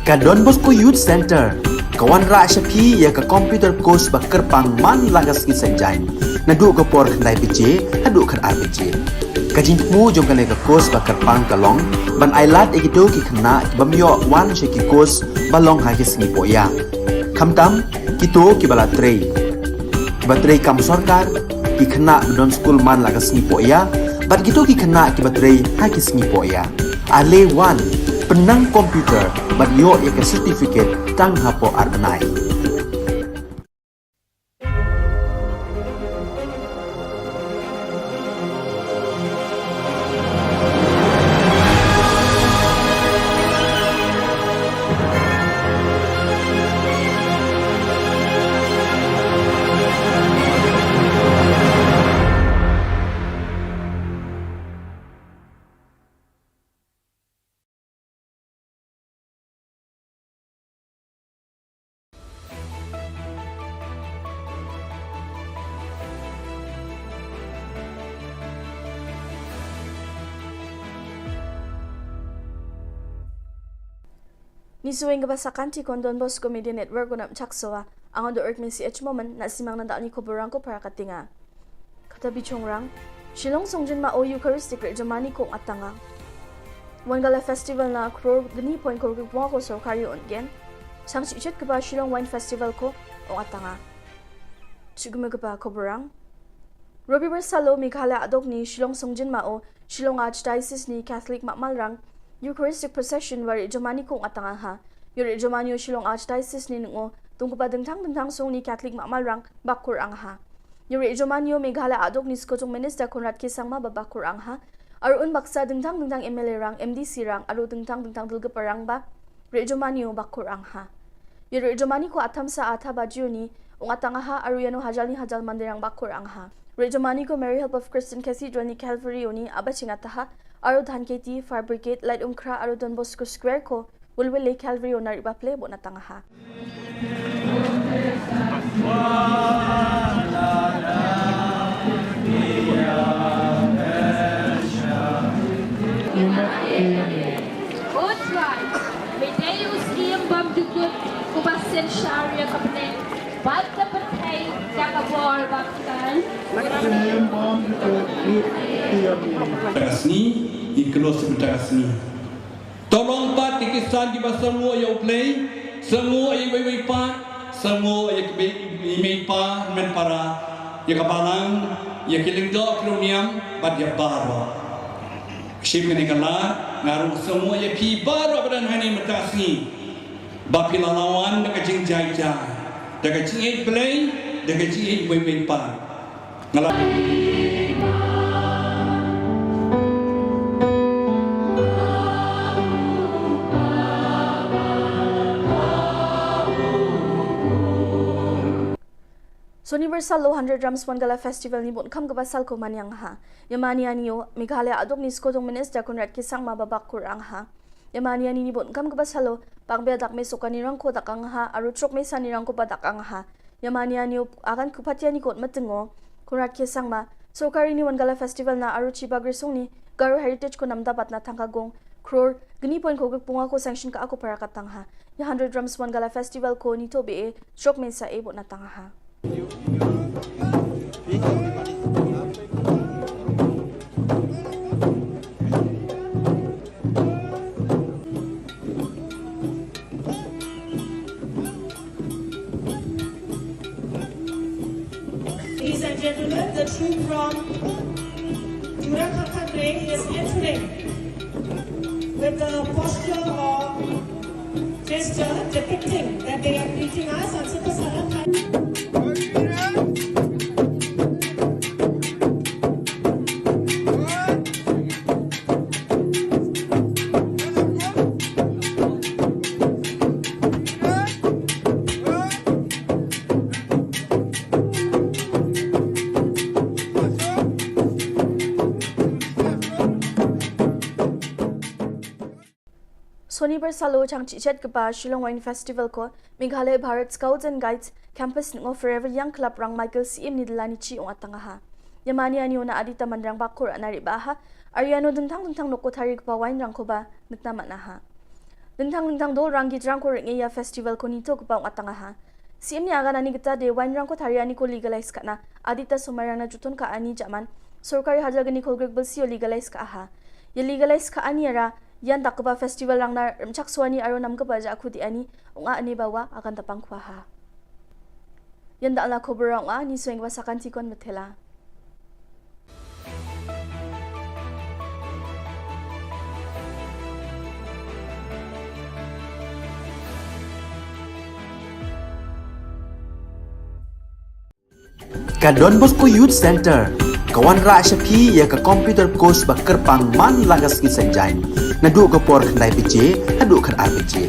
Ka Don Bosco Youth Center ka wanrah sha phi ïa ka computer course ba kyrpang man la ka sngi Saitjaiñ, naduh ka por khyndai baje haduh khatar baje. Ka jingthmu jong kane ka course ba kyrpang ka long ban ailad ïa kito ki khynnah ki bym ïoh wan sha ki course ba long ha ki sngi pohïa. Khamtam kito kiba la trei, kiba trei kam sorkar, ki khynnah ba don skul man la ka sngi pohïa, bad kito ki khynnah kiba trei ha ki sngi pohïa. Ale wan, pynnang computer bad ïoh ïa ka certificate tang hapoh ar bnai. Ngi shu weng kaba sa kan ti kon Don Bosco Media Network, ko Nap Chaksoa. Ang do Urk Mesi H Momen, na simang na da ni ko borang ko para katinga. Kata bi chongrang, Shillong Songjin Ma O Eucharistic Rit Jomani Kong Atanga. Wan Gala Festival na kror gni point kror ki pwa ko sorkari on gen. Sang si chit kaba Shillong Wine Festival ko ong atanga. Chigme kaba ko borang. Robi Bersalo Meghalaya adok ni Shillong Songjin Ma O, Shillong Archdiocese ni Catholic Mamalrang, Eucharistic Procession wari Jomani Kong Atanga ha. Yuri Jomani o Shillong Archdiocese ni nungo, Tungkupa dingtang dingtang song ni Catholic Mamalrang bakor ang ha. Yuri Jomanio Meghalaya adok ni skotung Minister Conrad K Sangma ba bakor ang ha. Arun baksa dingtang dingtang M L A rang, M D C rang, aru dingtang dingtang dulga parang ba Ri Jomanio bakor ang ha. Yuri Jomani ko atam sa atha ba Juni ung atang ha, aru yano hajal ni hajal mandirang bakor ang ha. Ri Jomani ko Mary Help of Christian Cathedral ni Calvary uni aba ching ataha, aru Dhan Keti, Fire Brigade, Light Umkra, aru Don Bosco Square ko Wilwil le Calvary ona riba ple bo na tang ha. Utwai, me dei u siem bam dukut, kuba sen sharia kapne, bad da perthei, da kabor bad kan. Siem bam dukut, i, i, i. Takasni, i kelos takasni. Tolong pat ki Khristan kiba sngew ïa U Blei, sngew ïa iwei iwei pat, sngew ïa ki mei, i mei pa, men para, ïa ka balang, ïa ki lyngdoh ki riewniam, bad ïa baroh. Shim kane ka lad, nga ruh sngew ïa phi baroh ba don hangne mynta ka sngi. Ba phi la wan da ka jingjai jai, da ka jingïeit Blei, da ka jingïeit iwei iwei pat. Nga la Sonibar salo hundred Drums Wangala Festival ni bun kam kaba sal ko manyang ha. Yamani anio, Meghalaya adok ni skotung Minister Conrad K Sangma ba bakor ang ha. Yamani ani ni bun kam kaba salo, pang bia dak me soka ni rangko dak ang ha, aru trok me sa ni rangko ba dak ang ha. Yamani anio akan kupatia ni kot matengo, Conrad K Sangma, sorkari ni Wangala Festival na aru chiba grisong ni, Garo Heritage ko namda bat na tangka gong, crore, gni point ko gik punga ko sanction ka ako para katang ha. Ya hundred Drums Wangala Festival ko ni to be e, trok me sa e bot na tang ha. Ladies and gentlemen, the troop from Jura Khakha Grey is entering with the posture of gesture depicting that they are greeting us and super salam. Sonibar salo chang chichet kaba Shillong Wine Festival ko Meghalaya Bharat Scouts and Guides Campus ngo Forever Young Club rang Michael C M ni delani chi ong atang ha. Yamani ani ona adita mandrang bakor anari ba ha. Ariano dentang dentang noko thari kaba wine rang ko ba ngetna mana ha. Dentang dentang dol rang git rang ko ringe ya festival ko nito kaba ong atang ha. C M ni agan ani kita de wine rang ko thari ani ko legalize kana. Adita somarang na juton ka ani jaman. Sorkari hajar gani ko grek belsi o legalize ka ha. Ya legalize ka ani ara Yan dak kaba festival rang na rem chak suani aro nam kaba ja khudi ani ong a ani bawa akan tapang khwa ha. Yan dak la khobor ong a ni sueng ba sakan tikon metela. Ka Don Bosco Youth Center ka wanrah sha phi ïa ka computer course ba kyrpang man la ka sngi Saitjaiñ naduh ka por khyndai baje haduh khatar baje.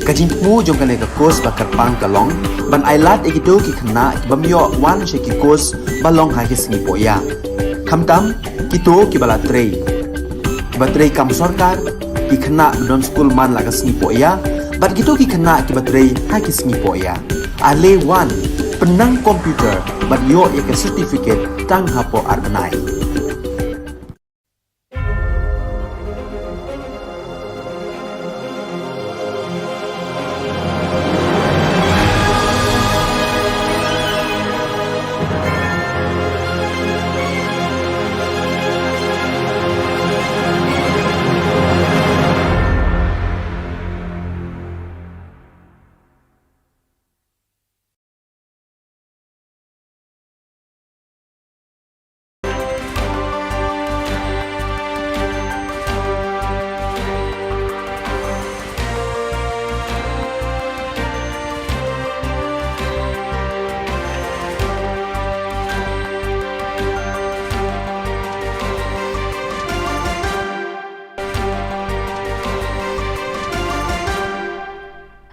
Ka jingthmu jong kane ka course ba kyrpang ka long ban ailad ïa kito ki khynnah ki bym ïoh wan sha ki course ba long ha ki sngi pohïa. Khamtam kito kiba la trei, kiba trei kam sorkar, ki khynnah ba don skul man la ka sngi pohïa bad kito ki khynnah kiba trei ha ki sngi pohïa. Ale wan, pynnang computer bad ïoh ïa ka certificate tang hapoh ar bnai.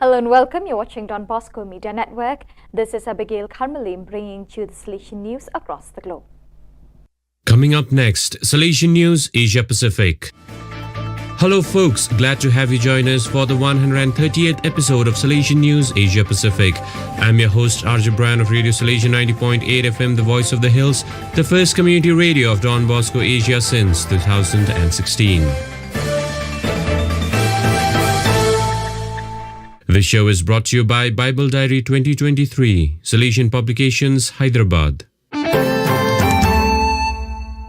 Hello and welcome. You're watching Don Bosco Media Network. This is Abigail Kharmalim bringing to you the Salesian news across the globe. Coming up next, Salesian News Asia Pacific. Hello, folks. Glad to have you join us for the one hundred thirtieth episode of Salesian News Asia Pacific. I'm your host, R J Bryan of Radio Salesian ninety point eight F M, the voice of the hills, the first community radio of Don Bosco Asia since two thousand sixteen. The show is brought to you by Bible Diary twenty twenty-three, Salesian Publications, Hyderabad.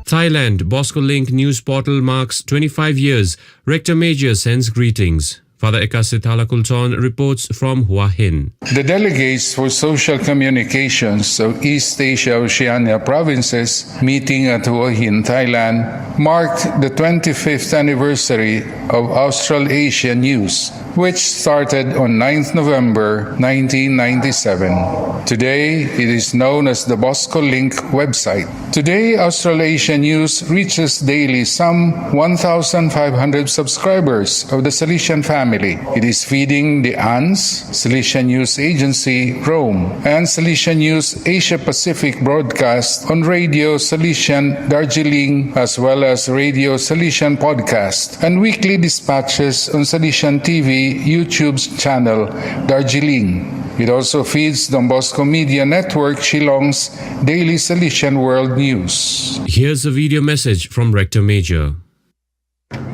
Thailand, Bosco Link news portal marks twenty-five years. Rector Major sends greetings. Father Ekasit Halakulton reports from Hua Hin. The delegates for social communications of East Asia Oceania provinces meeting at Hua Hin, Thailand, marked the twenty-fifth anniversary of Australasia News, which started on ninth November nineteen ninety-seven. Today, it is known as the Bosco Link website. Today, Australasia News reaches daily some one thousand five hundred subscribers of the Salesian family. It is feeding the ANZ, Salesian News Agency, Rome, and Salesian News Asia Pacific broadcast on Radio Salesian Darjeeling, as well as Radio Salesian podcast and weekly dispatches on Salesian T V YouTube channel Darjeeling. It also feeds Don Bosco Media Network Shillong's Daily Salesian World News. Here's a video message from Rector Major.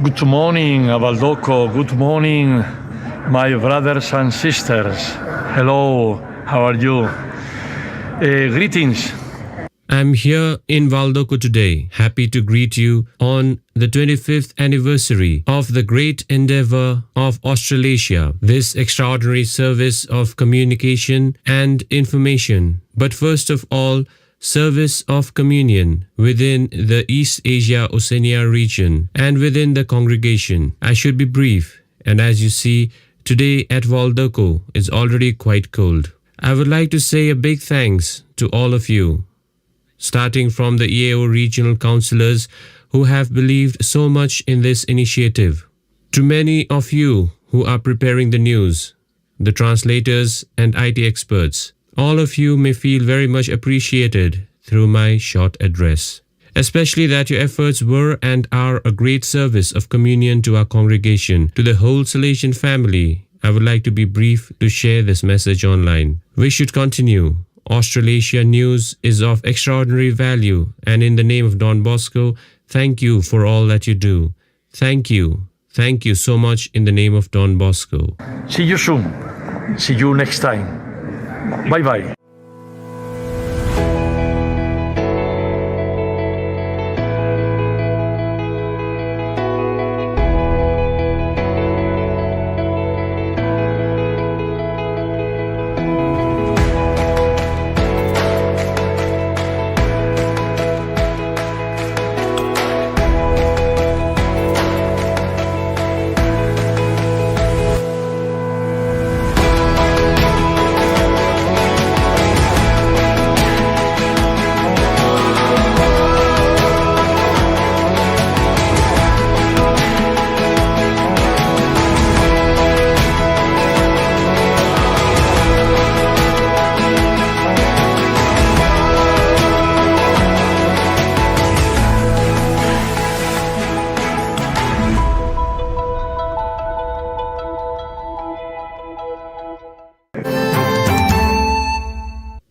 Good morning, Avaldoko. Good morning, my brothers and sisters. Hello, how are you? Eh, greetings. I'm here in Valdoko today, happy to greet you on the twenty-fifth anniversary of the great endeavor of Australasia, this extraordinary service of communication and information. But first of all, service of communion within the East Asia Oceania region and within the congregation. I should be brief, and as you see, today at Valdoko is already quite cold. I would like to say a big thanks to all of you, starting from the E A O regional councillors who have believed so much in this initiative, to many of you who are preparing the news, the translators and I T experts. All of you may feel very much appreciated through my short address, especially that your efforts were and are a great service of communion to our congregation, to the whole Salesian family. I would like to be brief to share this message online. We should continue. Australasia News is of extraordinary value, and in the name of Don Bosco, thank you for all that you do. Thank you. Thank you so much in the name of Don Bosco. See you soon. See you next time. Bye bye.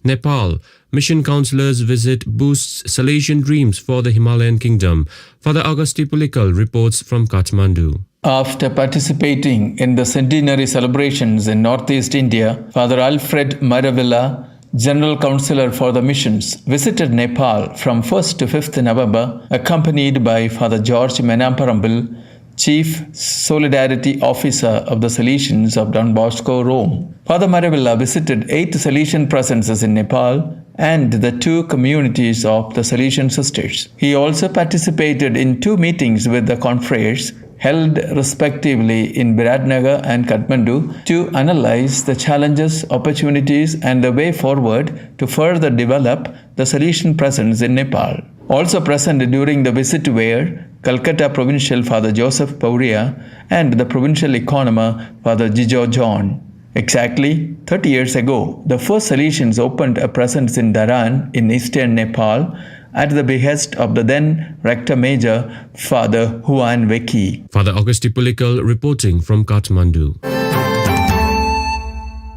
Nepal, mission councillors visit boosts Salesian dreams for the Himalayan kingdom. Father August Pulikal reports from Kathmandu. After participating in the centenary celebrations in northeast India, Father Alfred Maravilla, General Councillor for the Missions, visited Nepal from first to fifth November, accompanied by Father George Menamparambil, Chief Solidarity Officer of the Salesians of Don Bosco, Rome. Father Maravilla visited eight Salesian presences in Nepal and the two communities of the Salesian sisters. He also participated in two meetings with the confreres held respectively in Biratnagar and Kathmandu to analyze the challenges, opportunities, and the way forward to further develop the Salesian presence in Nepal. Also present during the visit were Calcutta Provincial Father Joseph Pauria and the Provincial Economer Father Jijo John. Exactly thirty years ago, the first Salesians opened a presence in Dharan in eastern Nepal at the behest of the then Rector Major, Father Huan Weki. Father Augusti Pulikal reporting from Kathmandu.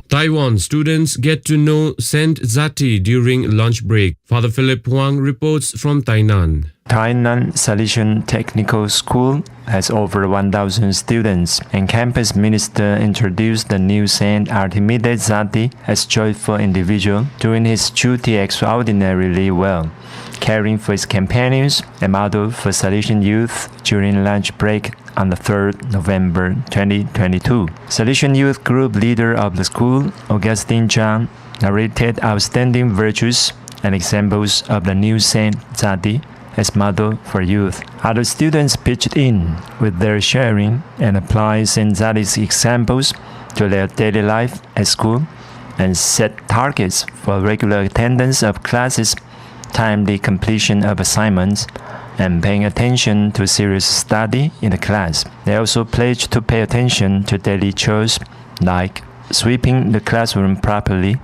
Taiwan students get to know Saint Zati during lunch break. Father Philip Huang reports from Tainan. Tainan Salesian Technical School has over one thousand students, and campus minister introduced the new Saint Artemides Zati as joyful individual, doing his duty extraordinarily well, caring for his companions, a model for Salesian youth during lunch break on the third November twenty twenty-two. Salesian youth group leader of the school, Augustine Chang, narrated outstanding virtues and examples of the new Saint Zati as model for youth. Other students pitched in with their sharing and applied Saint Zati's examples to their daily life at school and set targets for regular attendance of classes, timely completion of assignments, and paying attention to serious study in the class. They also pledged to pay attention to daily chores like sweeping the classroom properly,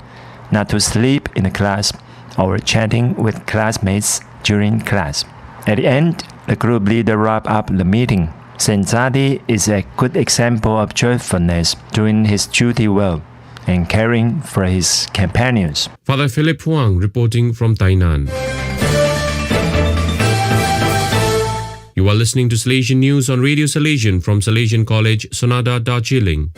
not to sleep in the class, or chatting with classmates during class. At the end, the group leader wrapped up the meeting. Saint Zati is a good example of joyfulness, doing his duty well and caring for his companions. Father Philip Huang reporting from Tainan. You are listening to Salesian News on Radio Salesian from Salesian College, Sonada, Darjeeling.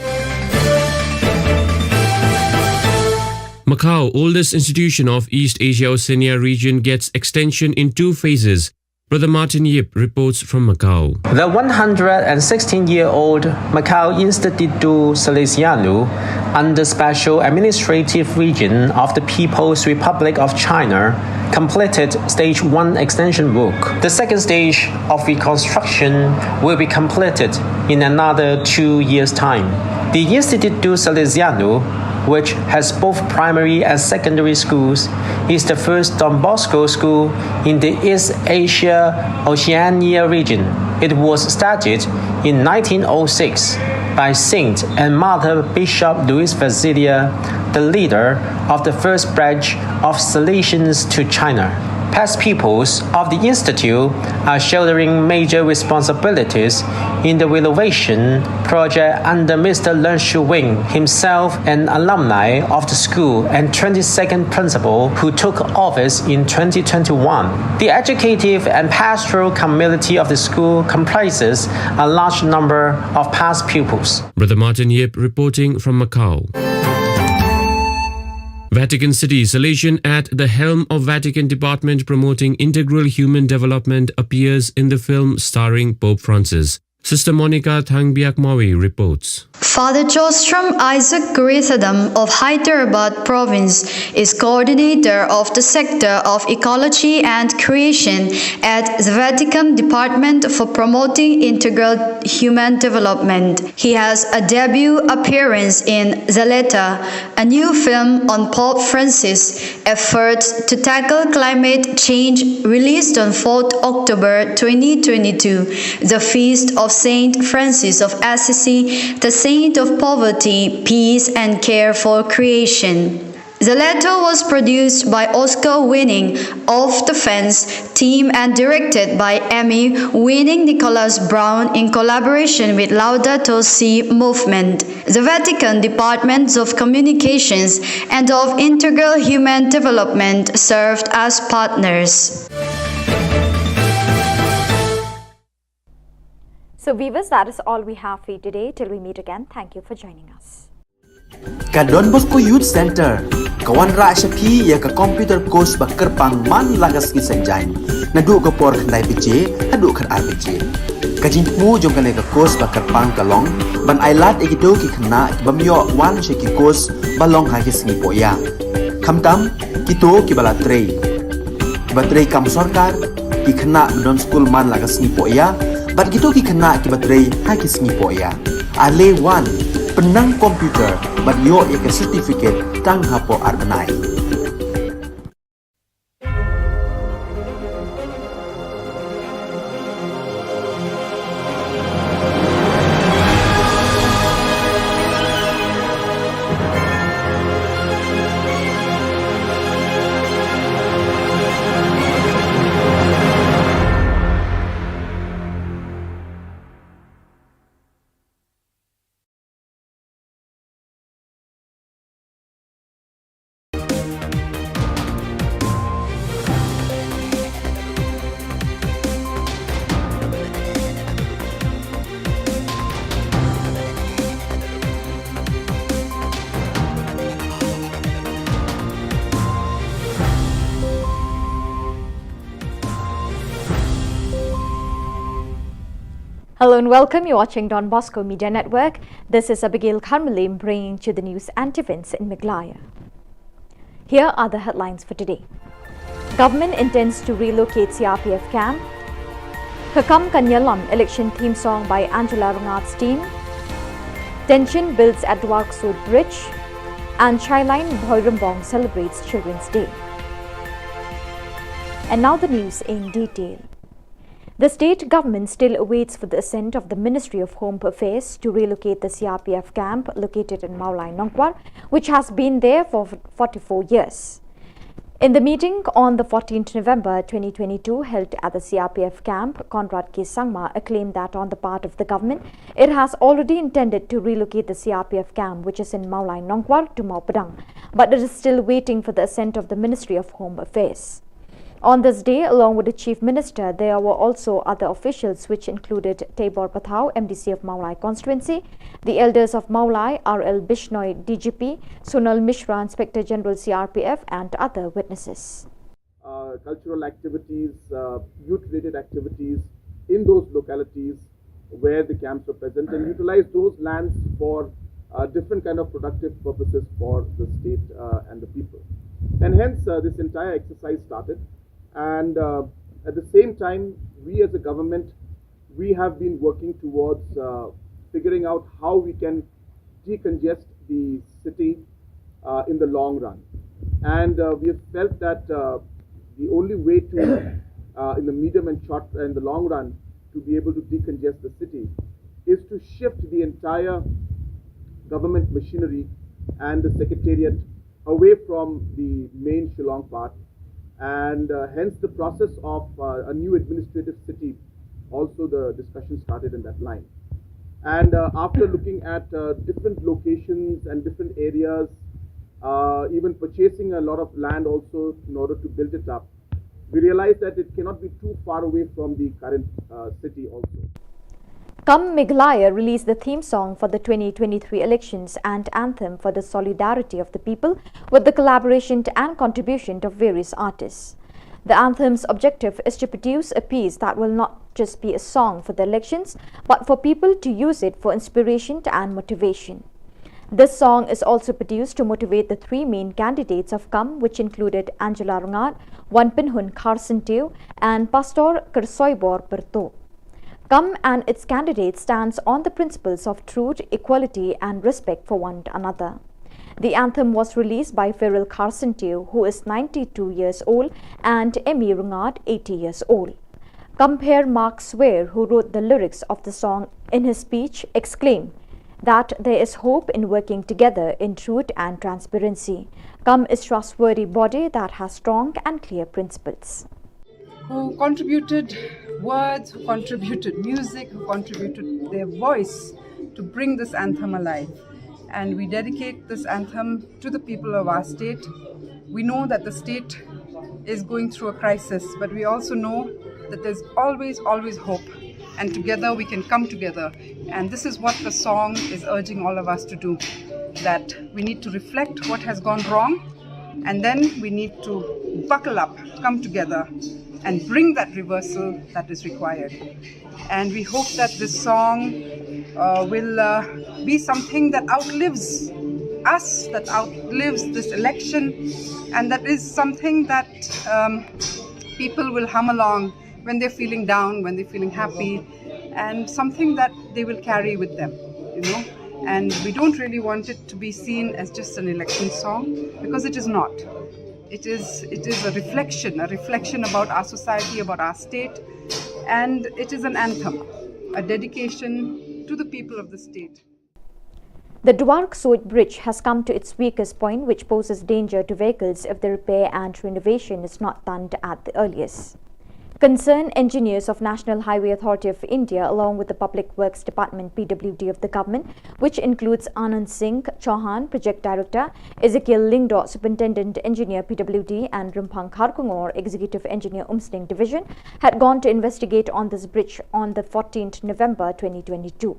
Macau, oldest institution of East Asia Oceania region, gets extension in two phases. Brother Martin Yip reports from Macau. The one hundred and sixteen year old Macau Instituto Salesiano, under special administrative region of the People's Republic of China, completed stage one extension work. The second stage of reconstruction will be completed in another two years' time. The Instituto Salesiano, which has both primary and secondary schools, is the first Don Bosco school in the East Asia Oceania region. It was started in nineteen oh six by Saint and Mother Bishop Louis Fazilia, the leader of the first batch of Salesians to China. Past pupils of the Institute are shouldering major responsibilities in the renovation project under Mister Leung Shu Wing, himself an alumni of the school and twenty-second principal, who took office in twenty twenty-one. The educative and pastoral community of the school comprises a large number of past pupils. Brother Martin Yip reporting from Macau. Vatican City, Salesian at the helm of Vatican Department promoting integral human development appears in the film starring Pope Francis. Sister Monica Thangbiakmawi reports. Father Jostrom Isaac Kurithadam of Hyderabad province is coordinator of the sector of ecology and creation at the Vatican Department for promoting integral human development. He has a debut appearance in Zaleta, a new film on Pope Francis' efforts to tackle climate change, released on fourth October twenty twenty-two, the feast of Saint Francis of Assisi, the saint of poverty, peace, and care for creation. The latter was produced by Oscar-winning Of the Fence team and directed by Emmy-winning Nicholas Brown in collaboration with Laudato Si Movement, the Vatican Departments of Communications and of Integral Human Development served as partners. So, viewers, that is all we have for you today. Till we meet again, thank you for joining us. Ka Don Bosco Youth Center ka wanrah sha phi ïa ka computer course ba kyrpang man la ka sngi Saitjaiñ, naduh ka por khyndai baje haduh khatar baje. Ka jingthmu jong kane ka course ba kyrpang ka long ban ailad ïa kito ki khynnah ki bym ïoh wan sha ki course ba long ha ki sngi pohïa, khamtam kito kiba la trei, kiba trei kam sorkar, ki khynnah ba don skul man la ka sngi pohïa, bad kito ki khynnah kiba trei ha ki sngi pohïa. Ale wan, pynnang computer bad ïoh ïa ka certificate tang hapoh ar bnai. Hello and welcome. You're watching Don Bosco Media Network. This is Abigail Kharmalim bringing to the news and events in Meghalaya. Here are the headlines for today. Government intends to relocate C R P F camp. Ka Kam Ka Nyalam election theme song by Angela Rngat's team. Tension builds at Dwarksuid Bridge. And Shyline Bhoirymbong celebrates Children's Day. And now the news in detail. The state government still awaits for the assent of the Ministry of Home Affairs to relocate the C R P F camp located in Mawlai Nongkwar, which has been there for forty-four years. In the meeting on the fourteenth November twenty twenty-two held at the C R P F camp, Conrad K Sangma claimed that on the part of the government, it has already intended to relocate the C R P F camp, which is in Mawlai Nongkwar, to Mawpadang, but it is still waiting for the assent of the Ministry of Home Affairs. On this day, along with the Chief Minister, there were also other officials, which included Teibor Pathao, M D C of Mawlai constituency, the elders of Mawlai, R L Bishnoi, D G P, Sonal Mishra, Inspector General C R P F, and other witnesses. Uh, cultural activities, uh, youth-related activities in those localities where the camps were present, and utilize those lands for, uh, different kind of productive purposes for the state, uh, and the people. And hence, uh, this entire exercise started. And, uh, at the same time, we as a government, we have been working towards, uh, figuring out how we can decongest the city, uh, in the long run. And, uh, we have felt that, uh, the only way to, uh, in the medium and short and the long run, to be able to decongest the city is to shift the entire government machinery and the secretariat away from the main Shillong part, and, uh, hence the process of, uh, a new administrative city. Also, the discussion started in that line. And, uh, after looking at, uh, different locations and different areas, uh, even purchasing a lot of land also in order to build it up, we realized that it cannot be too far away from the current, uh, city also. Come Meghalaya released the theme song for the twenty twenty-three elections and anthem for the solidarity of the people, with the collaboration and contribution of various artists. The anthem's objective is to produce a piece that will not just be a song for the elections, but for people to use it for inspiration and motivation. This song is also produced to motivate the three main candidates of Come, which included Angela Rngat, Wanpynhun Kharsyntiew, and Pastor Kyrsoibor Pyrtuh. Come and its candidate stands on the principles of truth, equality, and respect for one another. The anthem was released by Feral Kharsyntiew, who is ninety-two years old, and Emmy Rngat, eighty years old. Compere Mark Swear, who wrote the lyrics of the song, in his speech exclaimed that there is hope in working together in truth and transparency. Come is trustworthy body that has strong and clear principles. Who contributed words, who contributed music, who contributed their voice to bring this anthem alive. And we dedicate this anthem to the people of our state. We know that the state is going through a crisis, but we also know that there's always, always hope, and together we can come together. And this is what the song is urging all of us to do, that we need to reflect what has gone wrong, and then we need to buckle up, come together, and bring that reversal that is required. And we hope that this song, uh, will, uh, be something that outlives us, that outlives this election, and that is something that, um, people will hum along when they're feeling down, when they're feeling happy, and something that they will carry with them, you know. And we don't really want it to be seen as just an election song, because it is not. It is, it is a reflection, a reflection about our society, about our state, and it is an anthem, a dedication to the people of the state. The Dwarksuid Bridge has come to its weakest point, which poses danger to vehicles if the repair and renovation is not done at the earliest. Concerned engineers of National Highway Authority of India, along with the Public Works Department, P W D, of the government, which includes Anand Singh Chauhan, Project Director, Ezekiel Lyngdoh, Superintendent Engineer, P W D, and Rymphang Kharkongor, Executive Engineer, Umsning Division, had gone to investigate on this bridge on the fourteenth November twenty twenty-two.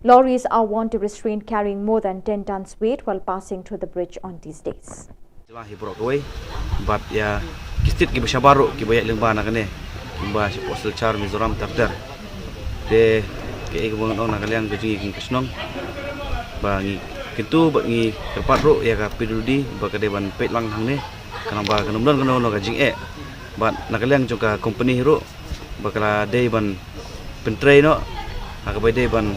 Lorries are warned to restrain carrying more than ten tons weight while passing through the bridge on these days. Jylla hi baroh kawei, bad ïa ki state kiba shabar ruh kiba ïaid lyngba na kane, kiba shapoh Silchar, Mizoram, ter ter. Te Kaei kaba ngan ong na ka liang ka jingim ka shnong, ba ngi kyntu bad ngi kyrpad ruh ïa ka P W D ba ka dei ban peit lang hangne, khnang ba kan ym don kano kano ka jingeh. Bad na ka liang jong ka company ruh ba ka la dei ban pyntrei noh ha kaba dei ban,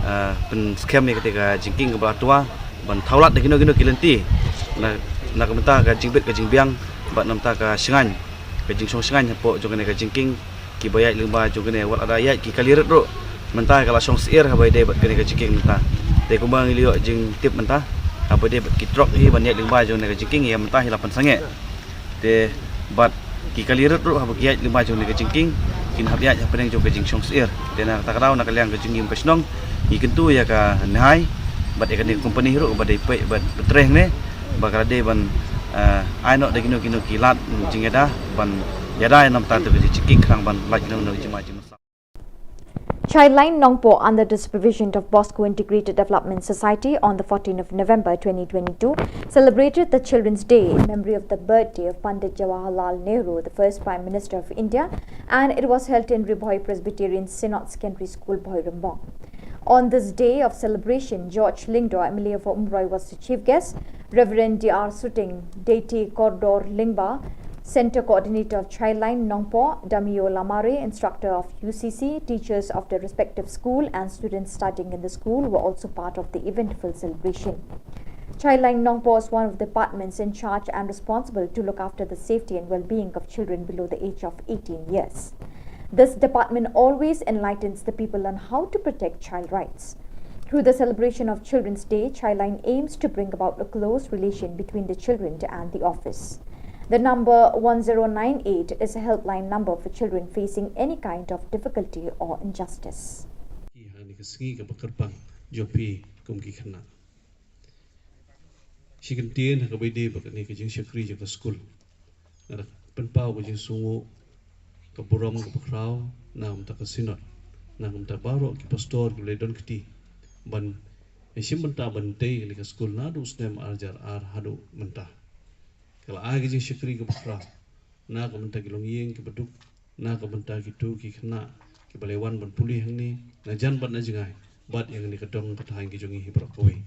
ah, pynskhem ïa kata ka jingkieng kaba la twa, ban thaw lad da kino kino ki lynti na, na ka bynta ka jingbit ka jingbiang bad na ka bynta ka shngaiñ, ka jingshong shngaiñ hapoh jong kane ka jingkieng. Kiba ïaid lyngba jong kane, wat lada ïaid ki kali rit ruh, mynta ka la shong syiar haba ïadei bad kane ka jingkieng mynta. Te kumba ngi la ïoh jingtip mynta, haba ïadei bad ki trok hi ban ïaid lyngba jong kane ka jingkieng, ïa mynta hi la pynsangeh. Te bad ki kali rit ruh haba ki ïaid lyngba jong kane ka jingkieng, kin hap ïaid hapdeng jong ka jingshong syiar. Te na kata ka daw, na ka liang ka jingim ka shnong, ngi kyntu ïa ka NHAI bad ïa kane ka company ruh ba dei peit bad pyntrei hangne, ba ka la dei ban, eh, ai noh da kino kino ki lad jingïada ban ïada ïa na ka bynta ka jingkieng, khnang ban lait noh na ka jingma jingmynsiem. Childline Nongpoh, under the supervision of Bosco Integrated Development Society, on the fourteenth of November twenty twenty-two, celebrated the Children's Day in memory of the birthday of Pandit Jawaharlal Nehru, the first Prime Minister of India, and it was held in Ri Bhoi Presbyterian Synod Secondary School, Bhoirymbong. On this day of celebration, George Lyngdoh, M L A for Umroi, was the chief guest. Reverend D R Suting, Deity Kordor Lyngba, Center Coordinator of Childline Nongpoh, Damio Lamare, instructor of U C C, teachers of the respective school, and students studying in the school were also part of the eventful celebration. Childline Nongpoh is one of the departments in charge and responsible to look after the safety and well-being of children below the age of eighteen years. This department always enlightens the people on how to protect child rights. Through the celebration of Children's Day, Childline aims to bring about a close relation between the children and the office. The number one zero nine eight is a helpline number for children facing any kind of difficulty or injustice. Ki ha kane ka sngi kaba kyrpang jong phi kum ki khynnah. Shi kyntien ha kaba ïadei bad kane ka jingshakri jong ka skul, nga da pynpaw ka jingsngewnguh, ka burom kaba khraw na ka bynta ka Synod, na ka bynta baroh ki pastor kiba la don kti ban ïashim bynta ban tei kane ka skul naduh u snem ar hajar ar haduh mynta. Ka la ai ka jingshakri kaba khraw na ka bynta ki longïing kiba duk, na ka bynta kito ki khynnah kiba la wan ban pule hangne na jan bad na jngai, bad ïa kane ka dong ka thaiñ ka jong ngi hi baroh kawei.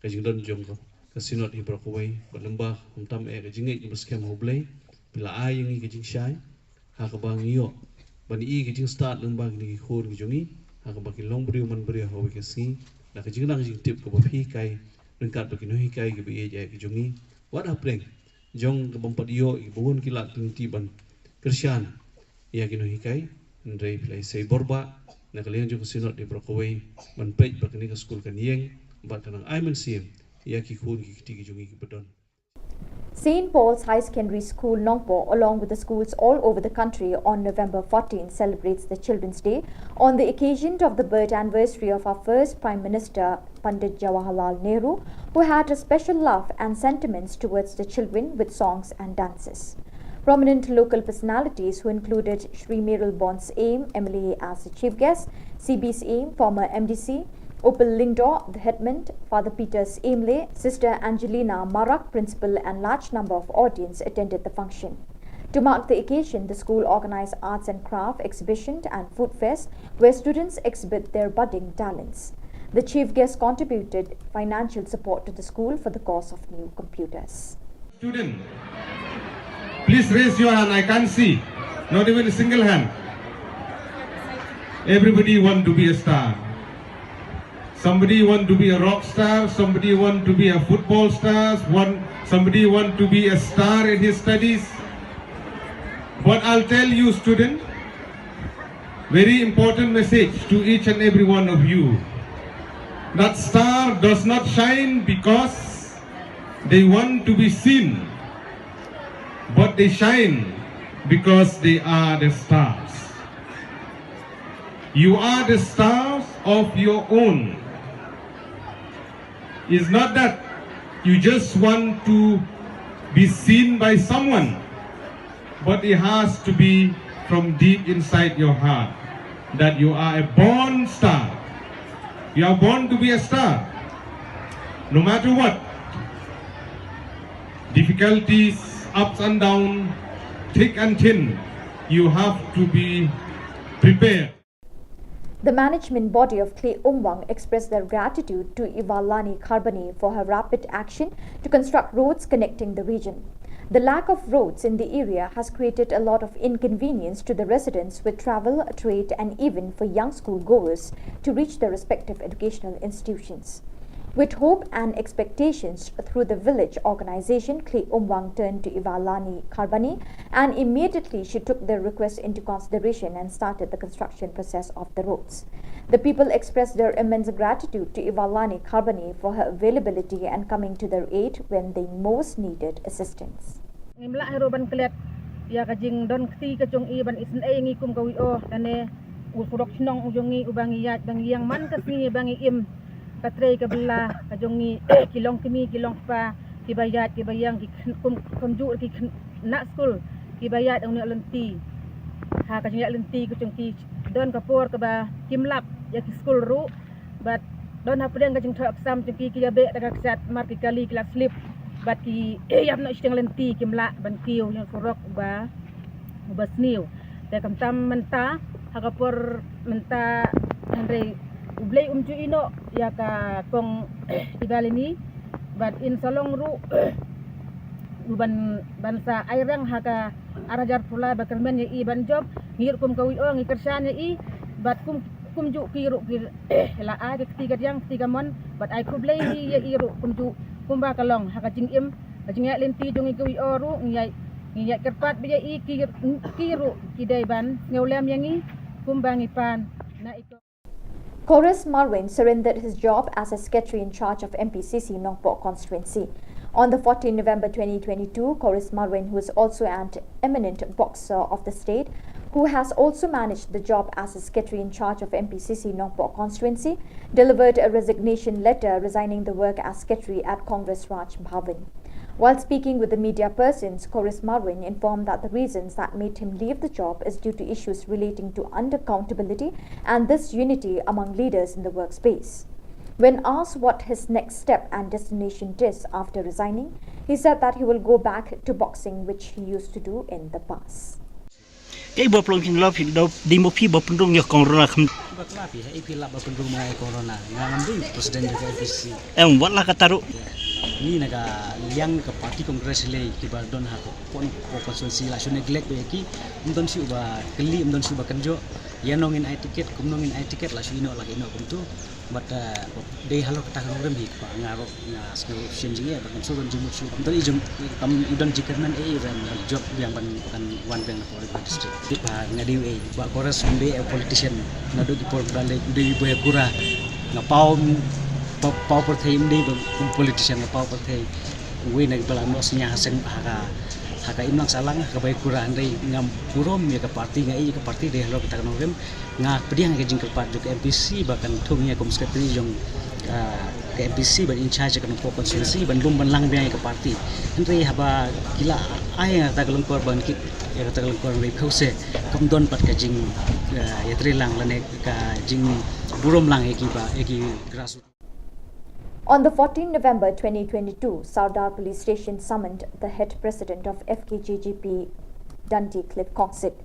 Ka jingdon jong ka, ka Synod hi baroh kawei, bad lyngba khamtam eh ka jingngeit kaba skhem ha U Blei, phi la ai ïa ngi ka jingshai ha kaba ngi ïoh ban ïohi ka jingstad lyngba kine ki khun ki jong ngi, ha kaba kin long briew man briew ha kawei ka sngi, na ka jingnang jingtip kaba phi hikai, ryngkat bad ki nonghikai kiba ïeit eh ki jong ngi, wat hapdeng jong ka bym pat ïoh ïa kiba bun ki lad ki lynti ban kyrshan ïa ki nonghikai. Hynrei phi la isei bor bha na ka liang jong ka Synod hi baroh kawei ban peit ba kane ka skul kan ïeng bad kan nang ai mynsiem ïa ki khun ki kti ki jong ngi kiba don. Saint Paul's High Secondary School, Nongpoh, along with the schools all over the country, on November fourteen celebrates the Children's Day on the occasion of the birth anniversary of our first Prime Minister, Pandit Jawaharlal Nehru, who had a special love and sentiments towards the children with songs and dances. Prominent local personalities who included Shri Mayralborn Syiem, M L A, as the chief guest, C B Syiem, former M D C, Upal Lyngdoh, the headman, Father Peter Syiemlieh, Sister Angelina Marak, principal, and large number of audience attended the function. To mark the occasion, the school organized arts and craft exhibition and food fest where students exhibit their budding talents. The chief guest contributed financial support to the school for the cost of new computers. Student, please raise your hand. I can't see. Not even a single hand. Everybody want to be a star. Somebody want to be a rock star. Somebody want to be a football star. One, somebody want to be a star in his studies. But I'll tell you, student, very important message to each and every one of you. That star does not shine because they want to be seen, but they shine because they are the stars. You are the stars of your own. It's not that you just want to be seen by someone, but it has to be from deep inside your heart that you are a born star. You are born to be a star. No matter what, difficulties, ups and downs, thick and thin, you have to be prepared. The management body of Khlei Umwang expressed their gratitude to Ivalani Kharbani for her rapid action to construct roads connecting the region. The lack of roads in the area has created a lot of inconvenience to the residents with travel, trade, and even for young school goers to reach their respective educational institutions. With hope and expectations through the village organization, Khlei Umwang turned to Ivalani Kharbani, and immediately she took their request into consideration and started the construction process of the roads. The people expressed their immense gratitude to Ivalani Kharbani for her availability and coming to their aid when they most needed assistance. Ngim lah hi ruh ban klet ïa ka jingdon kti ka jong i ban isynei ïa ngi kum ka W O, lane u surok shnong u jong ngi uba ngi ïaid ba ngi ïeng man ka sngi ba ngi im. Ka trei ka bylla ka jong ngi ki long kmie ki long kpa, kiba ïaid kiba ïeng, ki khynnah kum kumjuh ki khynnah skul kiba ïaid ha une u lynti. Ha ka jingïaid lynti ka jong ki don ka por kaba kim lap ïa ki skul ruh. Bad don hapdeng ka jingthoh exam jong ki, ki ïa beh da ka ksat mar ki kali ki la slip. Bad ki ïap noh shiteng lynti, kim lah ban kiew ïa u surok uba, uba sniew. Te khamtam mynta ha ka por mynta, hynrei U Blei um ju ïehnoh ïa ka kong Ivalani. Bad in sa long ruh u ban, ban sa ai rang ha ka ar hajar phew lai ba kyrmen ïa i ban jop. Ngi ruh kum ka W O ngi kyrshan ïa i. Bad kum, kumjuh ki ruh ki la ai ka kti ka diang kti ka mon. Bad ai khublei ïa i ruh kumjuh kumba ka long ha ka jingim ka jingïaid lynti jong ngi ka W O ruh ngi ïaid, ngi ïaid kyrpad bha ïa i, ki, ki ruh ki dei ban sngewlem ïa ngi kumba ngi pan na i kong. Chorus Marwin surrendered his job as a secretary in charge of M P C C Nongpoh constituency. On the fourteenth November twenty twenty-two, Chorus Marwin, who is also an eminent boxer of the state, who has also managed the job as a secretary in charge of M P C C Nongpoh constituency, delivered a resignation letter resigning the work as secretary at Congress Raj Bhavan. While speaking with the media persons, Chorus Marwin informed that the reasons that made him leave the job is due to issues relating to unaccountability and disunity among leaders in the workspace. When asked what his next step and destination is after resigning, he said that he will go back to boxing, which he used to do in the past. Ei ba plong jing lop hin dop di mo phi ba pynrung ïa kong rona kham. Ba kla phi ha ei phi lap ba pynrung ma ei kong rona nga ngam dei president jong ka M P C. Em wat la ka taru. Ni na ka liang ka party Congress le ki ba don ha ko pon ko constituency la shu neglect ba ki. Ym don shu ba kylli, ym don shu ba kynjo. Ïa nong in ai ticket, kum nong in ai ticket la shu ïehnoh la ïehnoh kumtu. But, uh, dei halor kata ka nongrim hi kpa nga ruh nga sngew shisien jingeh ba kan shu ban jingmut shu. Kam don i jong, kam i don jingkyrmen ei ban jop biang ban kan wan biang na Paul River District. Te pa nga dei ei ba Chorus ym dei politician naduh ki por ba leh dei ba kura. Nga paw, paw, paw pyrthei ym dei ba kum politician nga paw pyrthei. Wei na ki ba la noh sñiaw ha seng ha ka, ha ka imlang sahlang ha ka ba kura hynrei ngam burom ïa ka party nga ei ka party dei halor kata ka nongrim. Nga pdiang ka jingkyrpad jong ka M P C ba kan thung ïa kum secretary jong, ah, ka M P C ban in charge ka Nongpoh constituency ban lum ban lang biang ïa ka party. Hynrei haba ki la ai ïa kata ka lyngkor ban kit ïa kata ka lyngkor hynrei phew se kam don pat ka jing, ah, ïatreilang lane ka jingburom lang ïa ki ba ïa ki grassroots. On the fourteenth November twenty twenty-two, Sardar Police Station summoned the head president of F K J G P, Dundee Cliff Kongsit.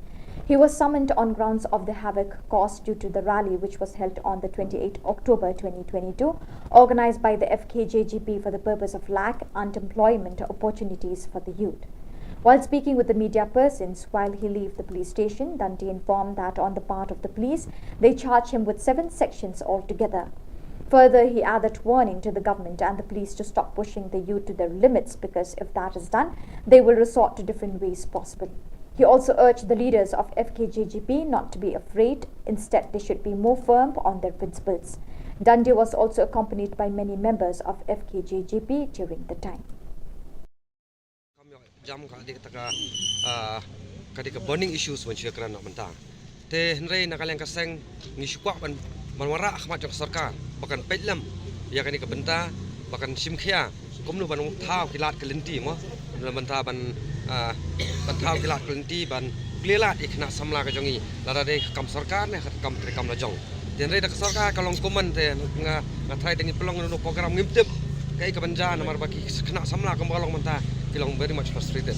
He was summoned on grounds of the havoc caused due to the rally which was held on the twenty-eighth October twenty twenty-two, organized by the F K J G P for the purpose of lack unemployment opportunities for the youth. While speaking with the media persons while he left the police station, Dundee informed that on the part of the police, they charged him with seven sections altogether. Further, he added warning to the government and the police to stop pushing the youth to their limits because if that is done, they will resort to different ways possible. He also urged the leaders of F K J G P not to be afraid, instead they should be more firm on their principles. Dundee was also accompanied by many members of F K J G P during the time. Kam ïoh jam ka dei kata ka, ah, ka dei ka burning issues ban shu ïakren noh mynta. Te hynrei na ka liang ka seng ngi shu kwah ban, ban wanrah ha khmat jong ka sorkar ba kan peit lem ïa kane ka bynta ba kan shim khia kumno ban thaw ki lad ki lynti mo, na bynta ban, ah, ban thaw ki lad ki lynti ban plie lad ïa ki khynnah samla ka jong ngi lada dei ka kam sorkar ne ka kam treikam la jong. Te hynrei da ka sorkar ka long kumne te nga, nga tharai da ngi pynlong ïa une u program ngim tip kaei kaban jia namar ba ki khynnah samla kumba ka long mynta ki long very much frustrated.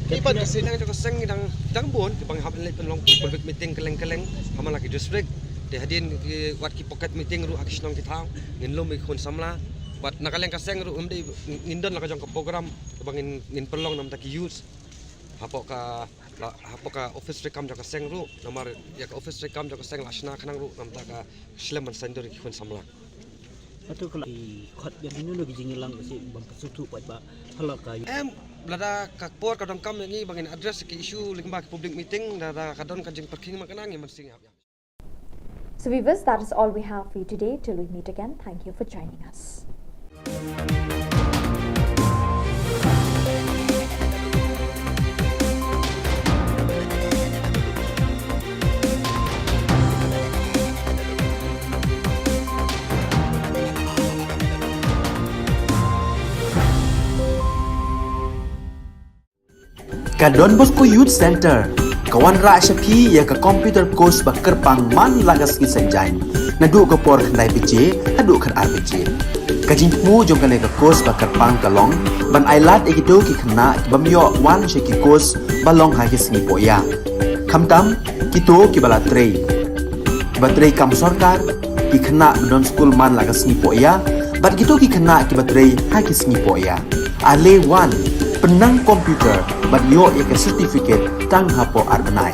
Ki pat ki seng jong ka seng ngi dang, dang bun kiba ngi hap leit pynlong ki public meeting kylleng kylleng ha man la ki district. Te hadien ki wat ki pocket meeting ruh ha ki shnong ki thaw, ngin lum ïa ki khun samla. Bad na ka liang ka seng ruh ngim dei, ngin don la ka jong ka program ba ngin, ngin pynlong namar ki youth hapoh ka, la, hapoh ka office treikam jong ka seng ruh, namar ïa ka office treikam jong ka seng la shna khnang ruh namar ka slem ban saiñdur ïa ki khun samla. Hato ka la ki khot biang hynñiew na ki jingïalang ba shi ban pynsuhthuh pat ba halor ka. Em, lada ka por ka donkam ïa ngi ba ngin address ki issue lyngba ki public meeting, lada ka don ka jingpyrkhing ma ka nang ngi mynsiem ïa. So viewers, that is all we have for you today. Till we meet again, thank you for joining us. Ka Don Bosco Youth Center ka wanrah sha phi ïa ka computer course ba kyrpang man la ka sngi Saitjaiñ, naduh ka por khyndai baje haduh khatar baje. Ka jingthmu jong kane ka course ba kyrpang ka long ban ailad ïa kito ki khynnah ki bym ïoh wan sha ki course ba long ha ki sngi pohïa. Khamtam kito kiba la trei, kiba trei kam sorkar, ki khynnah ba don skul man la ka sngi pohïa, bad kito ki khynnah kiba trei ha ki sngi pohïa. Ale wan, pynnang computer bad ïoh ïa ka certificate tang hapoh ar bnai.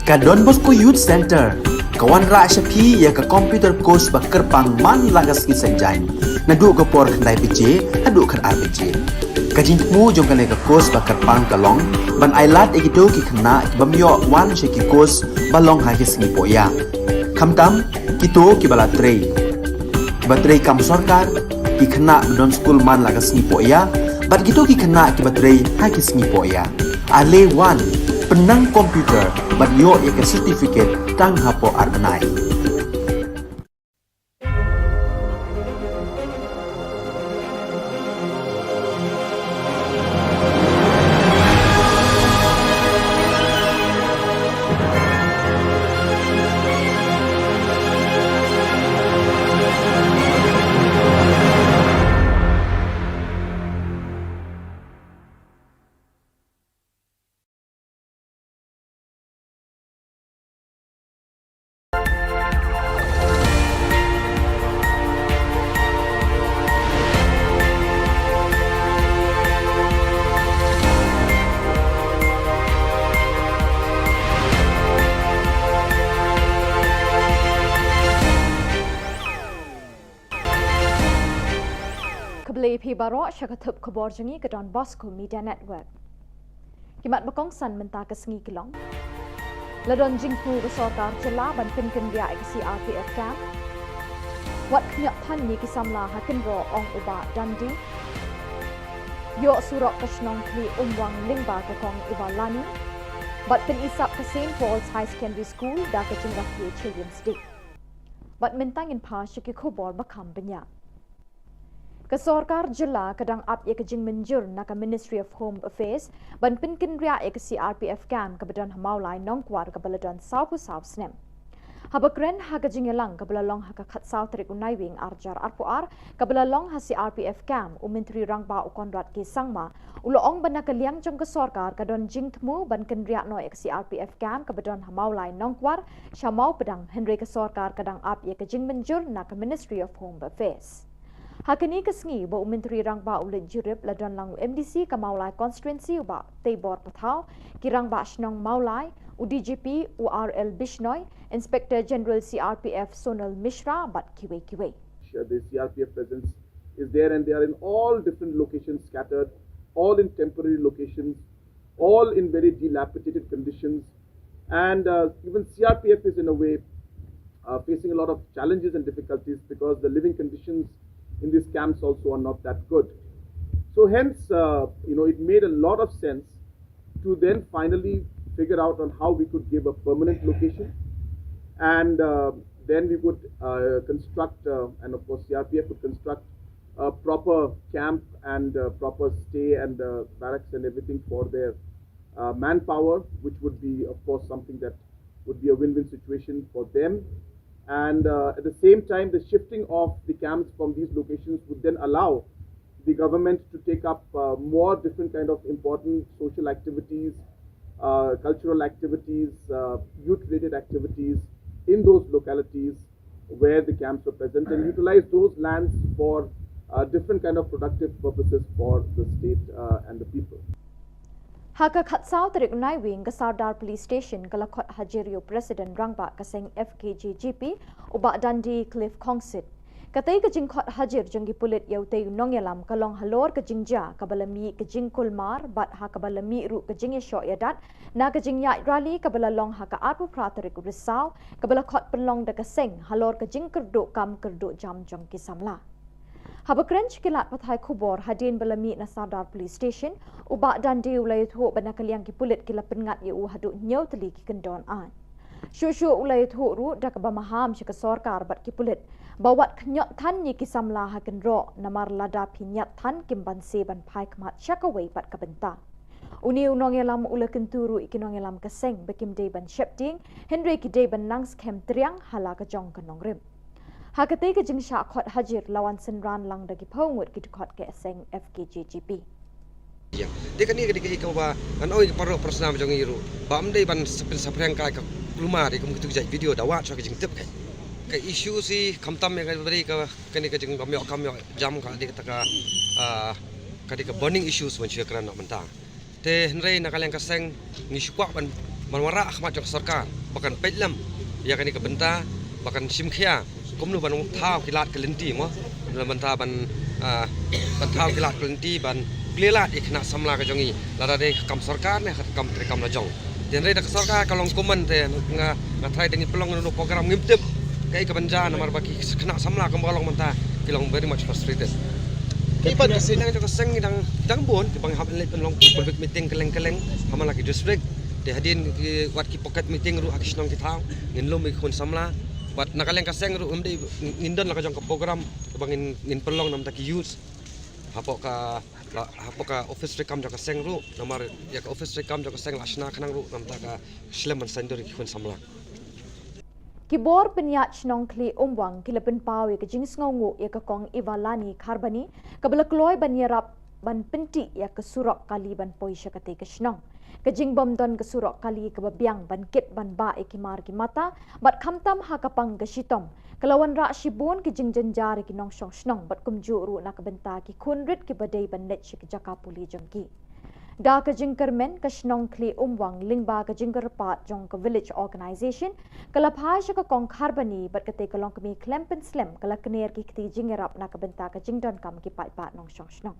Ka Don Bosco Youth Centre ka wanrah sha phi ïa ka computer course ba kyrpang man la ka sngi Saitjaiñ, naduh ka por khyndai baje haduh khatar baje. Ka jingthmu jong kane ka course ba kyrpang ka long ban ailad ïa kito ki khynnah ki bym ïoh wan sha ki course ba long ha ki sngi pohïa, khamtam kito kiba la trei, kiba trei kam sorkar, ki khynnah ba don skul man la ka sngi pohïa, bad kito ki khynnah kiba trei ha ki sngi pohïa. Ale wan, pynnang computer bad ïoh ïa ka certificate tang hapoh ar bnai. Khublei phi baroh sha ka thup khubor jong ngi ka Don Bosco Media Network. Ki mat ba kongsan mynta ka sngi ki long: La don jingthmu ka sorkar jylla ban pynkynriah ïa ka C R P F camp. Wat khñiot than ïa ki samla ha kynroh, ong u Bah Dandi. Ïoh surok ka shnong Khlieh Umwang lyngba ka kong Ivalani. Bad pynisap ka Saint Paul's High Secondary School da ka jingrakhe Children's Day. Bad mynta ngin phai sha ki khubor ba kham bniah. Ka sorkar jylla ka dang ap ïa ka jingmynjur na ka Ministry of Home Affairs ban pynkynriah ïa ka C R P F camp kaba don ha Mawlai Nongkwar kaba la don sawphew saw snem. Haba kren ha ka jingïalang kaba la long ha ka khatsaw tarik u Naiwieng arhajar arphew ar kaba la long ha C R P F camp, u Myntri Rangbah u Conrad K Sangma u la ong ba na ka liang jong ka sorkar ka don jingthmu ban kynriah noh ïa ka C R P F camp kaba don ha Mawlai Nongkwar sha Mawpdang, hynrei ka sorkar ka dang ap ïa ka jingmynjur na ka Ministry of Home Affairs. Ha kane ka sngi ba u Myntri Rangbah u leit jurip, la don lang u M D C ka Mawlai Constituency u Bah Teibor Pathaw, ki Rangbah Shnong Mawlai, u D G P u R L Bishnoi, Inspector General C R P F Sonal Mishra bad kiwei kiwei. Uh, the C R P F presence is there, and they are in all different locations scattered, all in temporary locations, all in very dilapidated conditions. And uh, even C R P F is in a way uh, facing a lot of challenges and difficulties because the living conditions in these camps also are not that good. So hence, uh, you know, it made a lot of sense to then finally figure out on how we could give a permanent location, and uh, then we would uh, construct, uh, and of course C R P F would construct a proper camp and uh, proper stay and uh, barracks and everything for their uh, manpower, which would be, of course, something that would be a win-win situation for them. And uh, at the same time, the shifting of the camps from these locations would then allow the government to take up uh, more different kind of important social activities, uh, cultural activities, uh, youth-related activities in those localities where the camps were present, and utilize those lands for uh, different kind of productive purposes for the state uh, and the people. Ha ka khatsaw tarik Naiwieng, ka Sardar Police Station ka la khot hajir ïa u President Rangbah ka seng F K J G P, u Bah Dandi Cliff Khongsit. Katei ka jingkhot hajir jong ki pulit ïa utei u nongïalam ka long halor ka jingjia kaba la mih ka jingkulmar bad ha kaba la mih ruh ka jingïashoh ïadat na ka jingïaid rally kaba la long ha ka arphew phra tarik u Risaw, kaba la khot pynlong da ka seng halor ka jingkyrduh kam kyrduh jam jong ki samla. Haba kren sha ki lad pathai khubor hadien ba la mih na Sardar Police Station, u Bah Dandi u la ïathuh ba na ka liang ki pulit ki la pynngat ïa u haduh hynñiew tylli ki kyndon aiñ. Shuh shuh u la ïathuh ruh da kaba maham sha ka sorkar bad ki pulit ba wat khñiot than ïa ki samla ha kynroh, namar lada phi ñiat than kim banse ban phai khmat sha kawei pat ka bynta. Une u nongïalam u la kyntu ruh ïa ki nongïalam ka seng ba kim dei ban sheptieng, hynrei ki dei ban nang skhem triang ha la ka jong ka nongrim. Ha katei ka jingshah khot hajir la wan synran lang da ki phew ngut ki dkhot ka seng F K J G P. Ïa. Te kane ka dei kaei kaba ngan ong ïa ki paralok parasnam jong ngi ruh ba ym dei ban sa pynsaphriang kai ka kulmar ïa kum kitu ki jait video da wad shuwa ka jingtip kai. Ka issue hi khamtam ïa ka dei ka, kane ka jingbym ïoh kam ïoh jam ka dei kata ka, ah, ka dei ka burning issues ban shu ïakren noh mynta. Te hynrei na ka liang ka seng ngi shu kwah ban ban wanrah ha khmat jong ka sorkar ba kan peit lem ïa kane ka bynta, ba kan shim khia kumno ban thaw ki lad ki lynti mo, ban thaw ban, ah, ban thaw ki lad ki lynti ban plie lad ïa ki khynnah samla ka jong ngi, lada dei ka kam sorkar ne ka kam treikam la jong. Hynrei da ka sorkar ka long kumne te nga, nga tharai da ngi pynlong ïa une u program ngim tip kaei kaban jia namar ba ki khynnah samla kumba long mynta ki long very much frustrated. Ki ban ka seng jong ka seng ngi dang, dang bun kiba ngi hap leit pynlong public meeting kylleng kylleng ha man la ki district. Te hadien ki wat ki pocket meeting ruh ha ki shnong ki thaw ngin lum ïa ki khun samla. Bad na ka liang ka seng ruh ngim dei, ngin don la ka jong ka program kaba ngin, ngin pynlong namar ki youth hapoh ka, hapoh ka office treikam jong ka seng ruh namar ïa ka office treikam jong ka seng la shna khnang ruh namar ka slem ban saiñdur ïa ki khun samla. Ki bor pynïaid shnong Khlieh Umwang ki la pynpaw ïa ka jingsngewnguh ïa ka Kong Ivalani Kharbani kaba la kloi ban ïarap ban pyntih ïa ka surok kali ban poi sha katei ka shnong. Ka jingbym don ka surok kali kaba biang ban kit ban bah ïa ki mar ki mata bad khamtam ha ka pang ka shitom ka la wanrah shibun ki jingjynjar ïa ki nongshong shnong bad kumjuh ruh na ka bynta ki khun rit kiba dei ban leit sha ki jaka pule jong ki. Da ka jingkyrmen ka shnong Khlieh Umwang lyngba ka jingkyrpad jong ka Village Organisation ka la phai sha ka Kong Kharbani bad katei ka longkmie khlem pynslem ka la kner ki kti jingïarap na ka bynta ka jingdonkam ki paidbah nongshong shnong.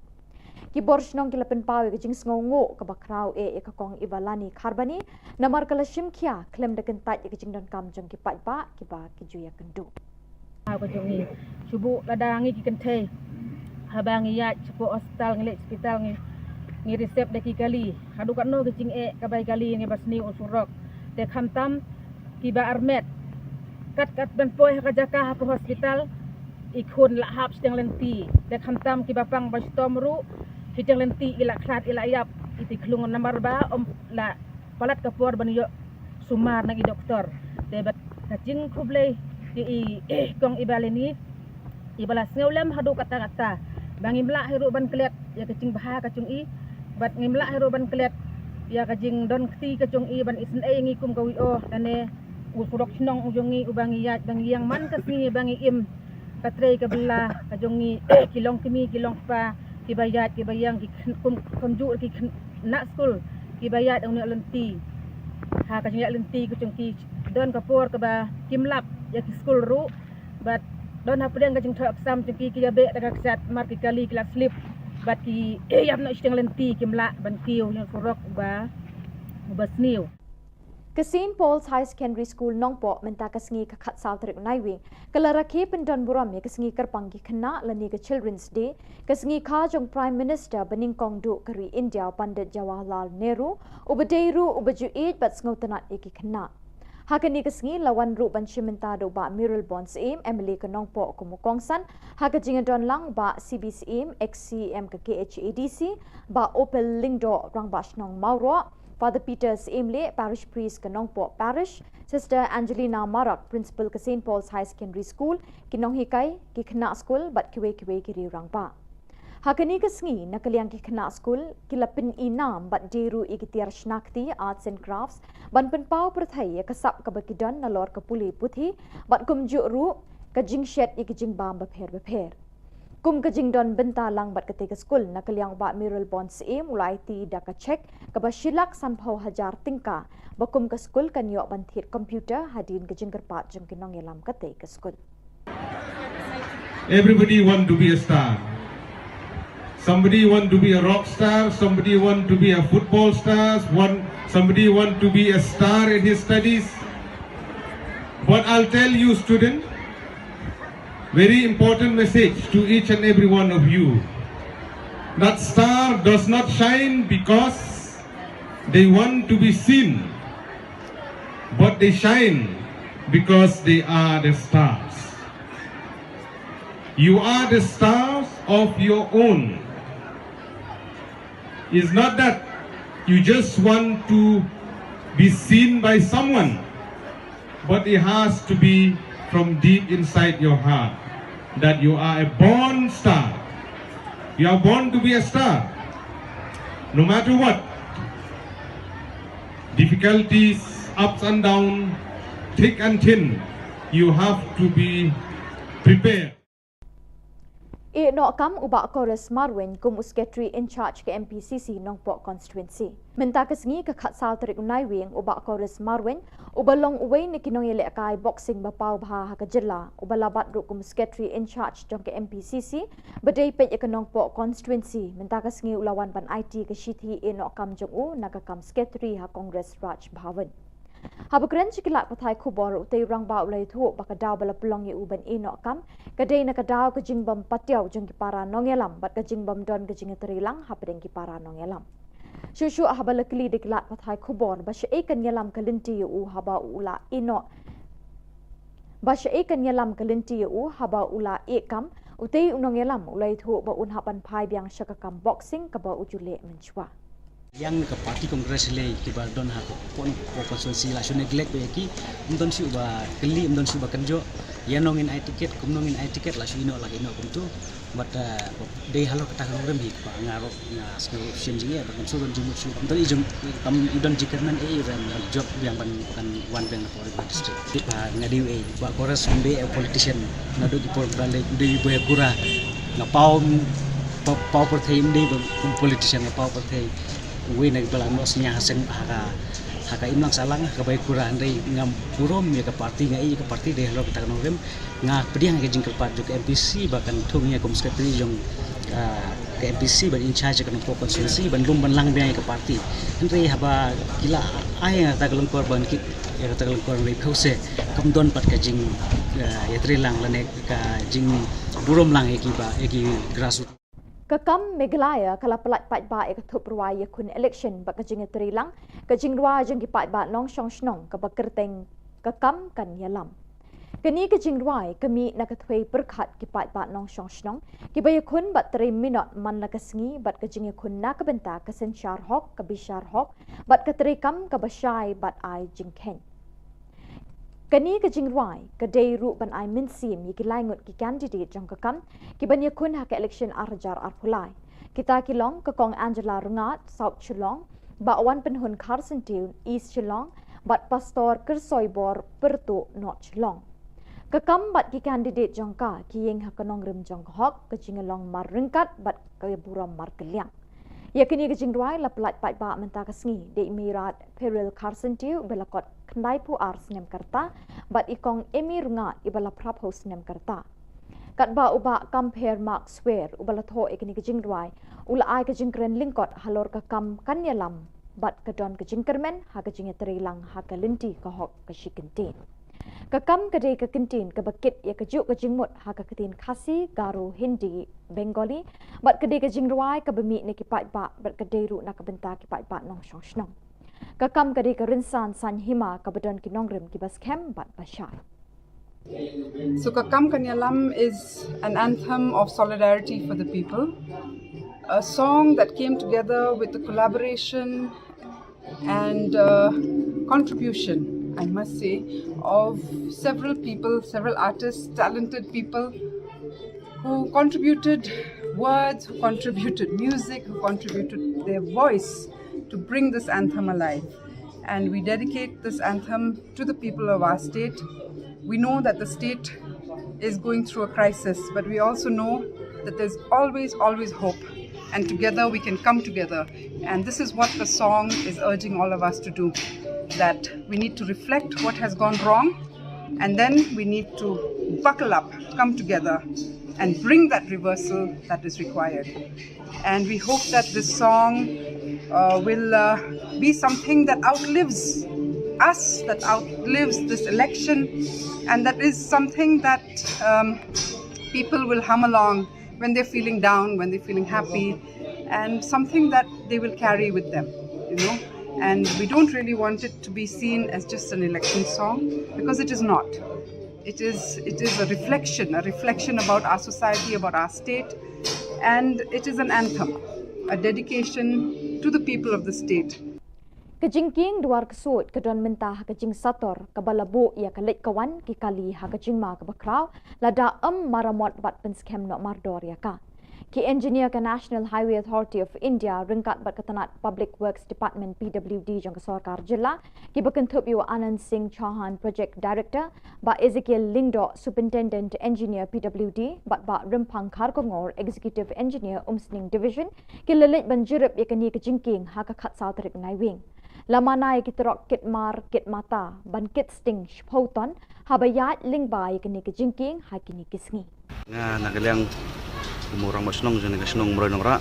Ki bor shnong ki la pynpaw ïa ka jingsngewnguh kaba khraw eh ïa ka Kong Ivalani Kharbani namar ka la shim khia khlem da kyntait ïa ka jingdonkam jong ki paidbah kiba ki ju ïakynduh. Ka jong ngi shu buh lada ngi ki kynthei haba ngi ïaid shapoh hospital, ngi leit hospital ngi, ngi receive da ki kali. Haduh katno ki jingeh kaba ïa kali ngi ba sniew u surok. Te khamtam kiba armet kat kat ban poi ha ka jaka hapoh hospital i khun la hap shiteng lynti. Te khamtam kiba pang ba shitom ruh shiteng lynti i la khlad i la ïap i ti khlung namar ba ym la palat ka por ban ïoh sumar na ki doktor. Te bad ka jingkhublei ki i Kong Ivalani iba la sngew lem haduh katta katta ba ngim lah hi ruh ban klet ïa ka jingbha ka jong i bad ngim lah hi ruh ban klet ïa ka jingdon kti ka jong i ban isynei ngi kum ka V O lane u surok shnong u jong ngi uba ngi ïaid ba ngi ïeng man ka sngi ba ngi im ka trei ka bylla ka jong ngi ki longkmie ki longkpa kiba ïaid kiba ïeng ki khynnah kum kumjuh ki khynnah skul kiba ïaid ong ne lynti ha ka jingïaid lynti ka jong ki don ka por kaba kim lap ïa ki skul ruh bad don hapdeng ka jingthoh exam jong ki ki ïa beh da ka ksat mar ki kali ki la slip bad ki ïap noh shiteng lynti kim lah ban kiew ïa u surok uba uba sniew. Ka Saint Paul's High Secondary School Nongpoh mynta ka sngi ka khatsaw tarik Naiwieng ka la rakhe pyndon burom ïa ka sngi kyrpang ki khynnah lane ka Children's Day, ka sngi kha jong Prime Minister banyngkong duh ka ri India u Pandit Jawaharlal Nehru uba dei ruh uba ju ïeit bad sngewtynnad ïa ki khynnah. Ha kane ka sngi la wan ruh ban shim bynta da u Bah Mayralborn Syiem, M L A ka Nongpoh kum u kongsan ha ka jingdon lang u Bah C B Syiem, ex C E M ka K H A D C, Bah Opal Lyngdoh, Rangbah Shnong Mawroh, Father Peter Syiemlieh, Parish Priest ka Nongpoh Parish, Sister Angelina Marak, Principal ka Saint Paul's High Secondary School, ki nonghikai, ki khynnah skul bad kiwei kiwei ki riew rangbah. Ha kane ka sngi na ka liang ki khynnah skul ki la pyn-i nam bad die ruh ïa ki tiar shna kti, arts and crafts, ban pynpaw pyrthei ïa ka sap kaba ki don nalor ka pule puthi bad kumjuh ruh ka jingshet ïa ki jingbam bapher bapher. Kum ka jingdon bynta lang bad katei ka skul na ka liang u Bah Mayralborn Syiem u la aiti da ka cheque kaba shi lak sanphew hajar tyngka ba kum ka skul kan ïoh ban thied computer hadien ka jingkyrpad jong ki nongïalam katei ka skul. Everybody want to be a star. Somebody want to be a rock star, somebody want to be a football star, one, somebody want to be a star in his studies. But I'll tell you, student, very important message to each and every one of you. That star does not shine because they want to be seen, but they shine because they are the stars. You are the stars of your own. It's not that you just want to be seen by someone, but it has to be from deep inside your heart that you are a born star. You are born to be a star. No matter what, difficulties, ups and downs, thick and thin, you have to be prepared. Ïehnoh kam u Bah Chorus Marwein kum u Secretary in charge ka M P C C Nongpoh Constituency. Mynta ka sngi ka khatsaw tarik u Naiwieng u Bah Chorus Marwein, uba long uwei na ki nongïalehkai boxing ba paw bha ha ka jylla, uba la bat ruh kum u Secretary in charge jong ka M P C C, ba dei peit ïa ka Nongpoh Constituency, mynta ka sngi u la wan ban aiti ka shithi ïehnoh kam jong u na ka kam Secretary ha Congress Raj Bhavan. Haba kren sha ki lad pathai khubor, utei u rangbah u la ïathuh ba ka daw ba la pynlong ïa u ban ïehnoh kam ka dei na ka daw ka jingbym patiaw jong ki para nongïalam bad ka jingbym don ka jingïatreilang hapdeng ki para nongïalam. Shuh shuh haba la kylli da ki lad pathai khubor ba shaei kan ïalam ka lynti ïa u haba u la ïehnoh ba shaei kan ïalam ka lynti ïa u haba u la ïeh kam, utei u nongïalam u la ïathuh ba un hap ban phai biang sha ka kam boxing kaba u ju leh mynshuwa. Ïa ka party Congress lei kiba don ha ka pon ko constituency la shu neglect ba ïa ki, ym don shuh ba kylli, ym don shuh ba kynjoh. Ïa nong in ai ticket, kum nong in ai ticket, la shu ïehnoh la ïehnoh kumtu. But uh, dei halor kata ka nongrim hi ba nga ruh nga sngew shem jingeh ba kan shu don jingmut shuh. Ym don i jong kam i don jingkyrmen ei ban jop biang ban kan wan biang na Paul District. Ba nga dei ei ba Chorus ym dei politician, naduh ki por ba lei dei ba kura. Nga paw paw, paw pyrthei ym dei ba kum politician, nga paw pyrthei. Uwei na kiba la noh synñia ha seng ha ka, ha ka imlang sahlang ha ka bai kura, hynrei ngam burom ïa ka party, nga ïa ka party dei halor kata ka nongrim. Nga pdiang ïa ka jingkyrpad jong ka M P C ba kan thung ïa kum secretary jong, ah, ka M P C ban in charge ïa ka Nongpoh constituency ban lum ban lang biang ïa ka party. Hynrei haba ki la ai ïa kata ka lyngkor ban kit ïa kata ka lyngkor, hynrei pheuse kam don pat ka jing, ah, ïatreilang lane ka jingburom lang ïa ki ba ïa ki grassroots. Ka kam Meghalaya ka la pyllait paidbah ïa ka thup rwai ïakhun election bad ka jingïatreilang ka jingrwai jong ki paidbah nongshong shnong kaba kyrteng Ka Kam Kan Ïalam. Kane ka jingrwai ka mih na ka thwei pyrkhat ki paidbah nongshong shnong kiba ïakhun bad trei minot man la ka sngi bad ka jingïakhun na ka bynta ka synshar hok, ka bishar hok bad ka treikam kaba shai bad ai jingkheiñ. Kane ka jingrwai ka dei ruh ban ai mynsiem ïa ki lai ngut ki candidate jong Ka Kam kiban ïakhun ha ka election ar hajar arphew lai. Kita ki long ka Kong Angela Rngat, South Shillong, Bah Wanpynhun Kharsyntiew, East Shillong, bad Pastor Kyrsoibor Pyrtuh, North Shillong. Ka Kam bad ki candidate jong ka ki ïeng ha ka nongrim jong ka hok, ka jinglong marryngkat bad ka burom markylliang. Ïa kane ka jingrwai la pyllait paidbah mynta ka sngi da i Mairat Pyril Kharsyntiew uba la kot khyndaiphew ar snem ka rta bad i Kong Amy Rngat iba la phraphew snem ka rta. Katba u Bah Compare Mark Swer uba la thoh ïa kane ka jingrwai u la ai ka jingkren lyngkot halor Ka Kam Kan Ïalam bad ka don ka jingkyrmen ha ka jingïatreilang ha ka lynti ka hok ka shi kyntien. Ka Kam ka dei ka kyntien kaba kit ïa kajuh ka jingmut ha ka ktien Khasi, Garo, Hindi, Bengali bad ka dei ka jingrwai kaba mih na ki paidbah bad ka dei ruh na ka bynta ki paidbah nongshong shnong. Ka Kam ka dei ka rynsan saiñ hima kaba don ki nongrim kiba skhem bad ba shai. So Ka Kam Kan Ïalam is an anthem of solidarity for the people, a song that came together with the collaboration and uh, contribution, I must say, of several people, several artists, talented people who contributed words, who contributed music, who contributed their voice to bring this anthem alive. And we dedicate this anthem to the people of our state. We know that the state is going through a crisis, but we also know that there's always, always hope. And together we can come together. And this is what the song is urging all of us to do, that we need to reflect what has gone wrong, and then we need to buckle up, come together, and bring that reversal that is required. And we hope that this song uh, will uh, be something that outlives us, that outlives this election, and that is something that um, people will hum along when they're feeling down, when they're feeling happy, and something that they will carry with them, you know. And we don't really want it to be seen as just an election song, because it is not. It is, it is a reflection, a reflection about our society, about our state, and it is an anthem, a dedication to the people of the state. Ka jingkieng duar ksuid ka don mynta ha ka jingsator kaba la buh ïa ka leit ka wan ki kali ha ka jingma kaba khraw, lada ym maramot bad pynskhem noh mardor ïa ka. Ki engineer ka National Highway Authority of India ryngkat bad ka tnat Public Works Department, P W D, jong ka sorkar jylla, kiba kynthup ïa u Anand Singh Chauhan, Project Director, Bah Ezekiel Lyngdoh, Superintendent Engineer, P W D, bad Bah Rymphang Kharkongor, Executive Engineer, Umsning Division, ki la leit ban jurip ïa kane ka jingkieng ha ka khatsaw tarik Naiwieng. La mane ïa ki trok kit mar kit mata ban kit sting shiphew ton haba ïaid lyngba ïa kane ka jingkieng ha kine ki sngi. Nga na ka liang u rangbah shnong jong kane ka shnong Mawlai Nongrah.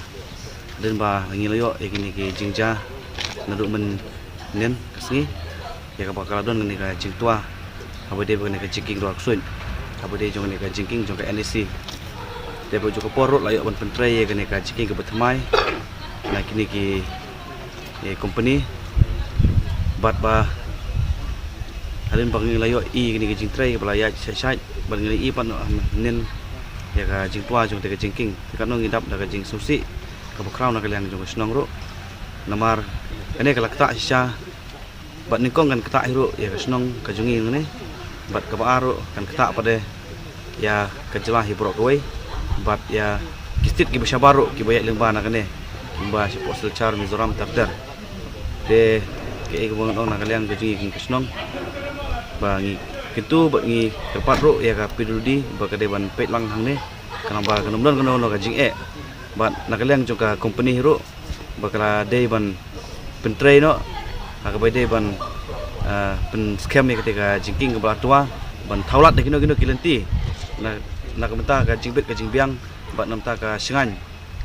Hadien ba ngi la ïoh ïa kine ki jingjia naduh mynhynnin ka sngi, ïa kaba ka la don kane ka jingtwa haba ïadei bad kane ka jingkieng dwar ksuid, haba ïadei jong kane ka jingkieng jong ka N E C. Te bad jong ka por ruh la ïoh ban pyntrei ïa kane ka jingkieng kaba thymmai na kine ki, eh, company. Bad ba hadien ba ngi la ïoh ïa kane ka jingtrei kaba la ïaid shai shai, bad ngi la ïoh ban mynhynnin ïa ka jingtwa jong kata ka jingkieng. Te katno ngi dap da ka jingsngewsih kaba khraw na ka liang jong ka shnong ruh. Namar kane ka la ktah shisha bad nyngkong kan ktah hi ruh ïa ka shnong ka jong ngi hangne. Bad kaba ar ruh kan ktah pat de ïa ka jylla hi baroh kawei. Bad ïa ki state kiba shabar ruh kiba ïaid lyngba na kane, kumba shapoh Silchar, Mizoram, ter ter. Te kaei kaba ngan ong na ka liang ka jong ngi ka shnong, ba ngi kyntu bad ngi kyrpad ruh ïa ka P W D ba ka dei ban peit lang hangne, khnang ba kan ym don kano kano ka jingeh. Bad na ka liang jong ka company hi ruh, ba ka la dei ban pyntrei noh ha kaba dei ban, ah, pynskhem ïa kata ka jingkieng kaba la twa, ban thaw lad da kino kino ki lynti na, na ka bynta ka jingbit ka jingbiang bad na ka bynta ka shngaiñ,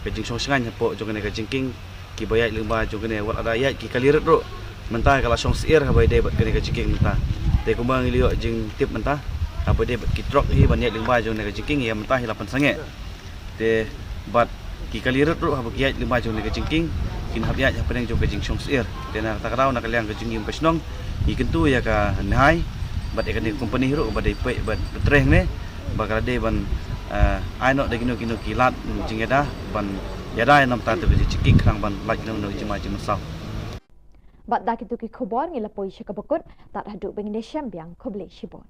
ka jingshong shngaiñ hapoh jong kane ka jingkieng, kiba ïaid lyngba jong kane. Wat lada ïaid ki kali rit ruh mynta ka la shong syiar haba ïadei bad kane ka jingkieng mynta. Te kumba ngi la ïoh jingtip mynta, haba ïadei bad ki trok hi ban ïaid lyngba jong kane ka jingkieng, ïa mynta hi la pynsangeh. Te bad ki kali rit ruh haba ki ïaid lyngba jong kane ka jingkieng, kin hap ïaid hapdeng jong ka jingshong syiar. Te na kata ka daw na ka liang ka jong ngi kum ka shnong, ngi kyntu ïa ka NHAI bad ïa kane ka company hi ruh ba dei peit bad pyntrei hangne, ba ka la dei ban, eh, ai noh da kino kino ki lad jingïada ban ïada ïa na ka bynta ka jingkieng, khnang ban lait noh ïa ka jingma jingmynsaw. Bad da kito ki khubor ngi la poi sha kaba kut, tad haduh ba ngin ïashem biang, khublei shibun.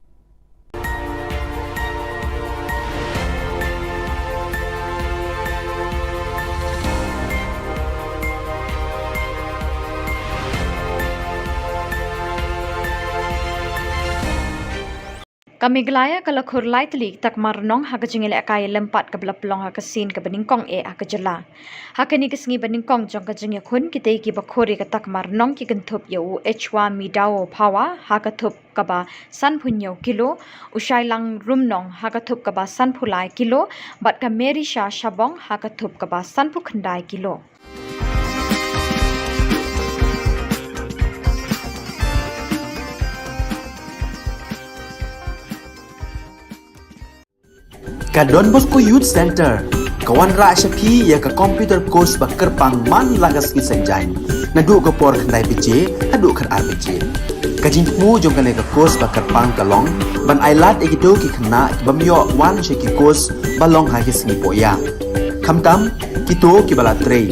Ka Meghalaya ka la khur lai tylli ki takma rnong ha ka jingïalehkai lympat kaba la pynlong ha ka sien kaba nyngkong eh ha ka jylla. Ha kane ka sngi ba nyngkong jong ka jingïakhun, kitei kiba khur ïa ka takma rnong ki kynthup ïa u Echwa Midao Phawa ha ka thup kaba sanphew hynñiew kilo, u Shailang Rumnong ha ka thup kaba sanphew lai kilo, bad ka Merisha Shabong ha ka thup kaba sanphew khyndai kilo. Ka Don Bosco Youth Centre ka wanrah sha phi ïa ka computer course ba kyrpang man la ka sngi Saitjaiñ, naduh ka por khyndai baje haduh khatar baje. Ka jingthmu jong kane ka course ba kyrpang ka long ban ailad ïa kito ki khynnah ki bym ïoh wan sha ki course ba long ha ki sngi poh ïa. Khamtam kito kiba la trei,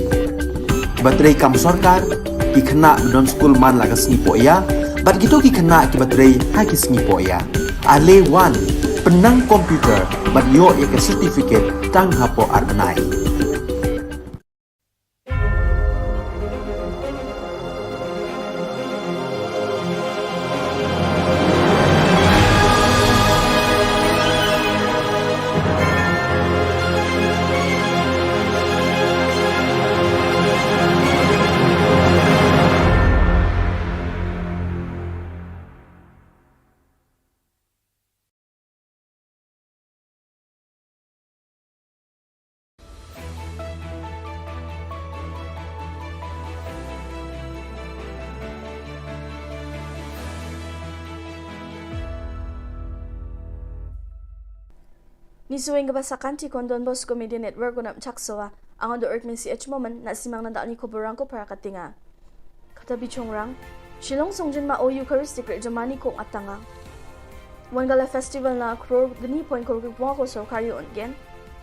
kiba trei kam sorkar, ki khynnah ba don skul man la ka sngi poh ïa, bad kito ki khynnah kiba trei ha ki sngi poh ïa. Ale wan, pynnang computer bad ïoh ïa ka certificate tang hapoh ar bnai. Ngi shu weng kaba sa kan, te ka Don Bosco Media Network u nang ym chak shuwa. Nga u Dorothy Mesi H Momen, na simang nang da ni khubor rang ko para ka tinga. Kata bishong rang, Shillong Songjin Maw Eucharistic Ri Jomani Kong Atanga. Wan ka la festival na khror gni point khror ki pung ko sorkar ïa un gen.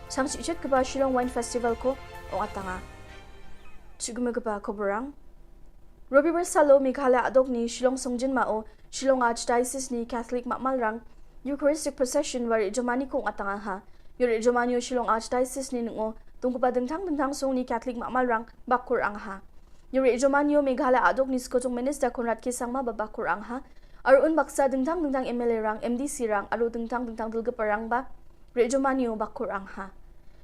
Chang shi chet kaba Shillong Wine Festival ko ong Atanga. Chigme kaba khubor rang. Robibar salo Meghalaya adok ni Shillong Songjin Maw, Shillong Archdiocese ni Catholic Mamalrang, Eucharistic Procession wa Ri Jomani Kong Atanga ha. Ïa Ri Jomani Shillong Archdiocese ni nungo Tungkupa dingtang dingtang sung ni Catholic Mamalrang bakor angha. Yuri Jomanio Meghalaya adok ni skotung Minister Conrad K Sangma ba bakor angha. Arun baksa dingtang dingtang M L A rang, M D C rang, aru dingtang dingtang dulgapa rang ba Rijomani u bakor angha.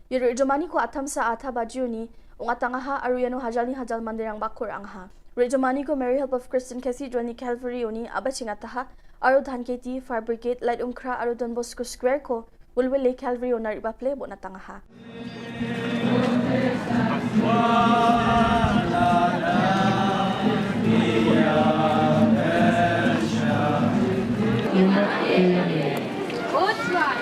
Ye Rijomani ko atam sa atha bajiu ni ung atang aha aru yano hajal ni hajal mandirang bakor angha. Rijomani ko Mary Help of Christian Cathedral ni Calvary u ni abaching ataha aru Dhan Keti, Fire Brigade, Light Umkra aru Don Bosco Square ko Wilwile Calvary u nari baple bo natang aha. That's right.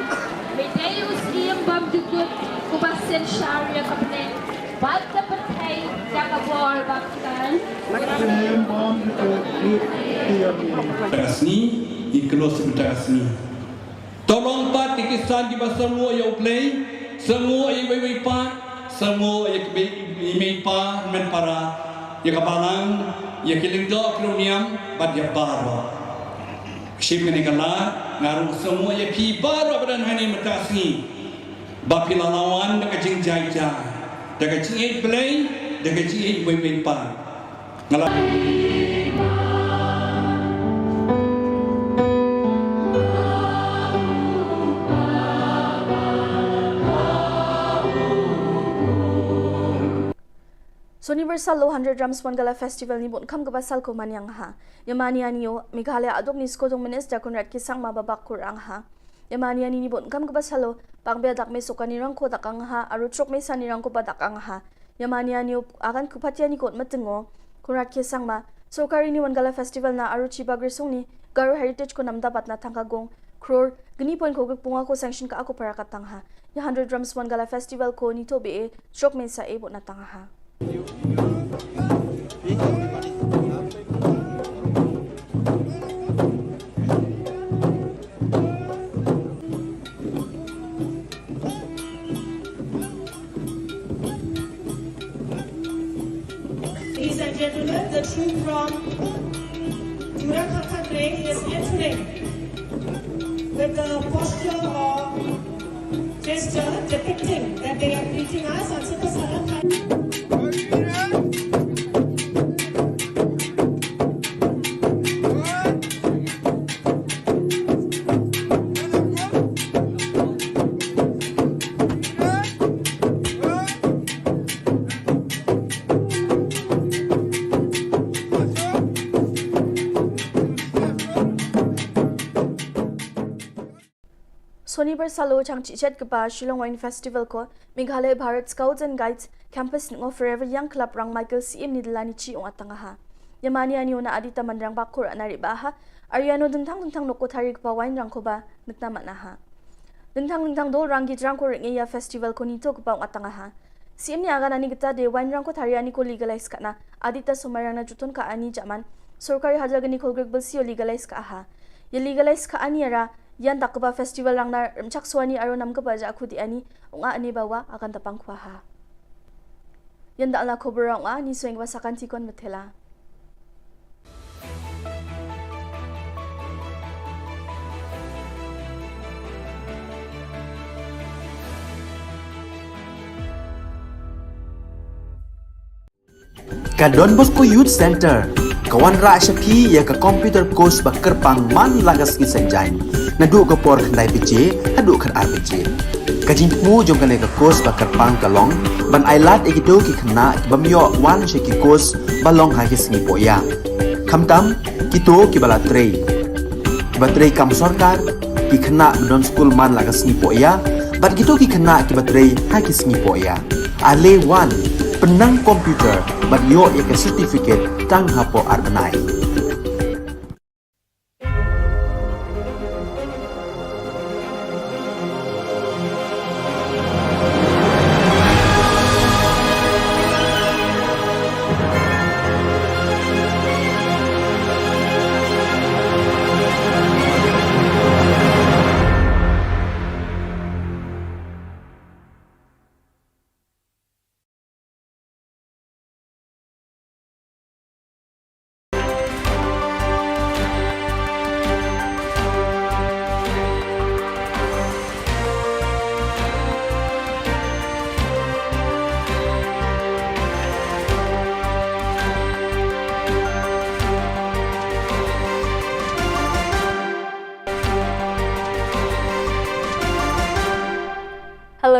Me dei u syiem bymjukut, kuba synshar ïa ka bneng bad ka pyrthei da ka bor ba kordor. Ka sngi, i klos mynta ka sngi. To long pat ki Khristan kiba sngewnguh ïa U Blei, sngewnguh ïa iwei iwei pat, sngewnguh ïa ki mei, i mei pa, hynmen para, ïa ka balang, ïa ki lyngdoh ki riewniam bad ïa baroh. Shim kane ka lad, nga ruh sngewnguh ïa phi baroh ba don hangne mynta ka sngi, ba phi la wan da ka jingjai jai, da ka jingïeit Blei, da ka jingïeit iwei iwei pat. Nga la Sonibar salo Hundred Drums Wangala Festival ni bun kham kaba sal ko manyang ha. Yamani anio, Meghalaya adok ni skotung Minister Conrad K Sangma ba bakor angha. Yamani ani ni bun kham kaba salo, Pangbia dak me sokani rangko dak angha, aru trok me sani rangko ba dak angha. Yamani anio agan kupatia ni kot matengo, Conrad K Sangma, sorkari ni Wangala Festival na aru chiba grisung ni, Garo Heritage ko namda bat na tangka gong, crore, gni point ko gik punga ko sanction ka ako para katang ha. Ya Hundred Drums Wangala Festival ko ni to be e, trok me sa e bo na tang ha. Ladies and gentlemen, the troop from Jura Khakha Grey is entering with the posture of gesture depicting that they are greeting us and super salam. Sonibar salo chang chichet kaba Shillong Wine Festival ko Meghalaya Bharat Scouts and Guides Campus ngo Forever Young Club rang Michael Syiem ni dela ni chi ong atang aha. Yamani ani ona adita manrang bakor anari ba aha. Ariano dentang dentang noko thari kaba wine rang ko ba ngetna mana ha. Dentang dentang dol rang git rang ko ringe ya festival ko nito kaba ong atang aha. Syiem ni agan ani kita de wine rang ko thari ani ko legalize kana. Adita somai rang na juton ka ani jaman. Sorkari hajar gani ko grek belsi o legalize ka aha. Ya legalize ka ani ara Yan dak kaba festival rang na rem chak suani aro nam kaba ja khudi ani, ong a ani bawa akan tapang khwa ha. Yan dak la khobor ong a ni sueng ba sakan tikon metela. Ka Don Bosco Youth Center ka wanrah sha phi ïa ka computer course ba kyrpang man la ka sngi Saitjaiñ, naduh ka por khyndai baje haduh khatar baje. Ka jingthmu jong kane ka course ba kyrpang ka long ban ailad ïa kito ki khynnah ki bym ïoh wan sha ki course ba long ha ki sngi pohïa. Khamtam kito kiba la trei, kiba trei kam sorkar, ki khynnah ba don skul man la ka sngi pohïa, bad kito ki khynnah kiba trei ha ki sngi pohïa. Ale wan, pynnang computer bad ïoh ïa ka certificate tang hapoh ar bnai.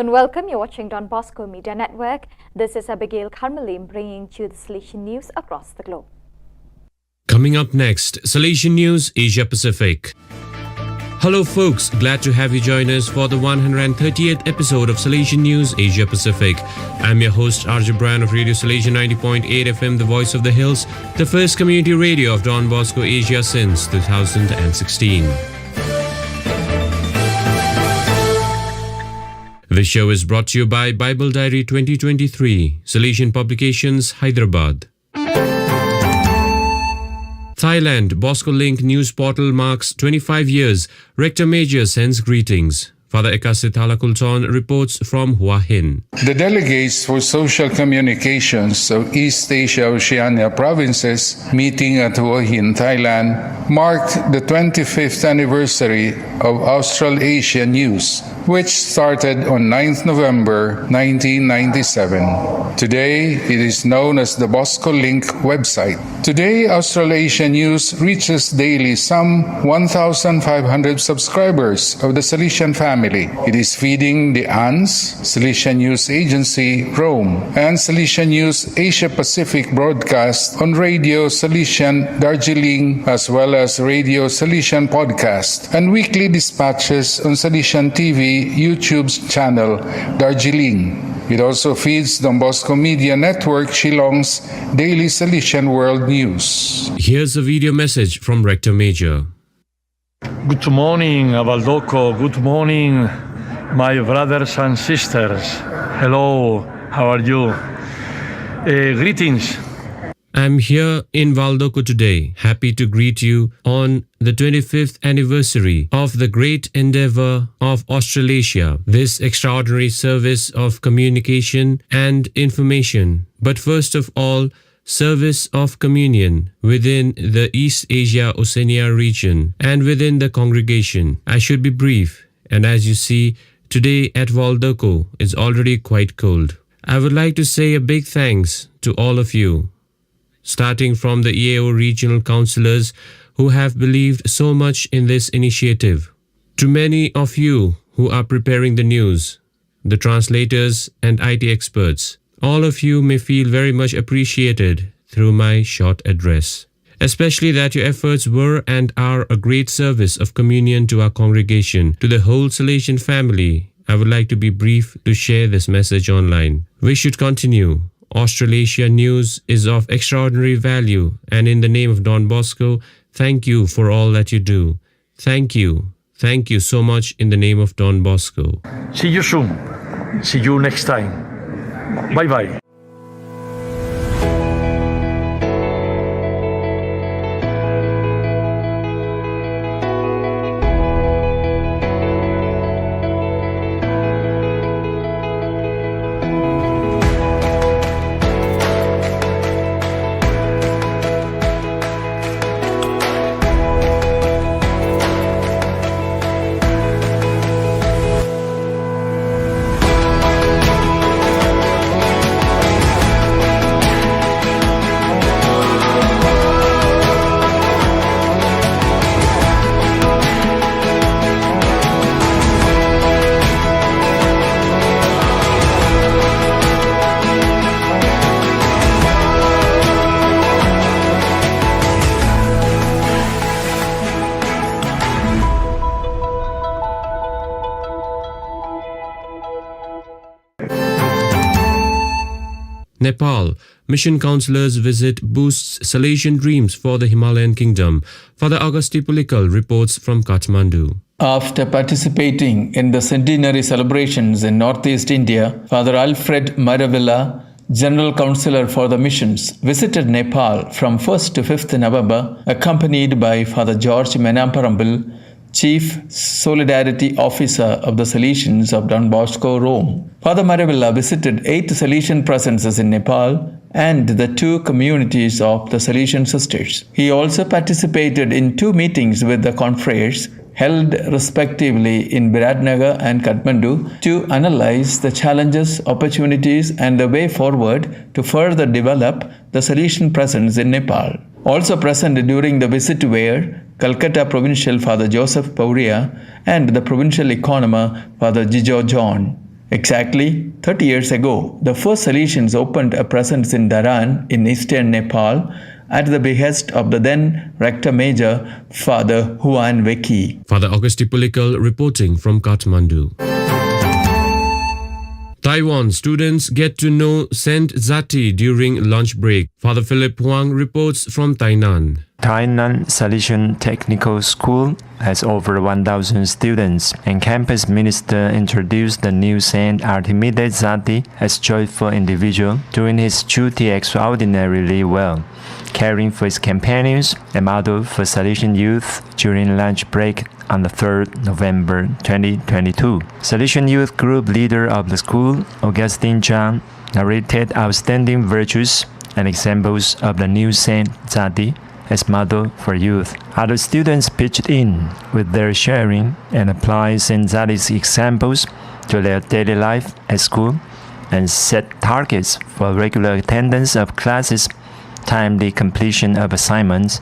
Welcome, you're watching Don Bosco Media Network. This is Abigail Karmalim bringing to you the Salesian news across the globe. Coming up next, Salesian News Asia Pacific. Hello, folks. Glad to have you join us for the one hundred thirtieth episode of Salesian News Asia Pacific. I'm your host, R J Brand of Radio Salesian ninety point eight F M, the voice of the hills, the first community radio of Don Bosco Asia since two thousand sixteen. The show is brought to you by Bible Diary twenty twenty-three, Salesian Publications, Hyderabad. Thailand, Bosco Link news portal marks twenty-five years. Rector Major sends greetings. Father Ekasi Thalakulton reports from Hua Hin. The delegates for social communications of East Asia Oceania provinces meeting at Hua Hin, Thailand, marked the twenty-fifth anniversary of Australasia News, which started on ninth November nineteen ninety-seven. Today, it is known as the Bosco Link website. Today, Australasia News reaches daily some one thousand five hundred subscribers of the Salesian family. It is feeding the ANZ, Salesian News Agency, Rome, and Salesian News Asia Pacific broadcast on Radio Salesian Darjeeling, as well as Radio Salesian podcast and weekly dispatches on Salesian T V YouTube channel Darjeeling. It also feeds Don Bosco Media Network Shillong's Daily Salesian World News. Here's a video message from Rector Major. Good morning, Avaldoko. Good morning, my brothers and sisters. Hello, how are you? Eh, greetings. I'm here in Valdoko today, happy to greet you on the twenty-fifth anniversary of the great endeavor of Australasia, this extraordinary service of communication and information, but first of all, service of communion within the East Asia Oceania region and within the congregation. I should be brief, and as you see, today at Valdoko is already quite cold. I would like to say a big thanks to all of you, starting from the E A O regional councillors who have believed so much in this initiative, to many of you who are preparing the news, the translators, and I T experts. All of you may feel very much appreciated through my short address, especially that your efforts were and are a great service of communion to our congregation, to the whole Salesian family. I would like to be brief to share this message online. We should continue. Australasia News is of extraordinary value, and in the name of Don Bosco, thank you for all that you do. Thank you. Thank you so much in the name of Don Bosco. See you soon. See you next time. Bye bye. Nepal, Mission Councillors visit boosts Salesian dreams for the Himalayan Kingdom. Father Augusti Pulikal reports from Kathmandu. After participating in the centenary celebrations in northeast India, Father Alfred Maravilla, General Councillor for the Missions, visited Nepal from first to fifth November, accompanied by Father George Menamparambal, Chief Solidarity Officer of the Salesians of Don Bosco, Rome. Father Maravilla visited eight Salesian presences in Nepal and the two communities of the Salesian sisters. He also participated in two meetings with the confreres held respectively in Biratnagar and Kathmandu to analyze the challenges, opportunities, and the way forward to further develop the Salesian presence in Nepal. Also present during the visit were Calcutta Provincial Father Joseph Pauria and the Provincial Economer Father Jijo John. Exactly thirty years ago, the first Salesians opened a presence in Dharan in eastern Nepal at the behest of the then Rector Major, Father Huan Weki. Father Augusti Pulikal reporting from Kathmandu. Taiwan students get to know Saint Zati during lunch break. Father Philip Huang reports from Tainan. Tainan Salesian Technical School has over one thousand students, and campus minister introduced the new Saint Artemides Zati as joyful individual, doing his duty extraordinarily well, caring for his companions, a model for Salesian youth during lunch break on the third November twenty twenty-two. Salesian youth group leader of the school, Augustine Chang, narrated outstanding virtues and examples of the new Saint Zati as model for youth. Other students pitched in with their sharing and applied Saint Zati's examples to their daily life at school and set targets for regular attendance of classes, timely completion of assignments,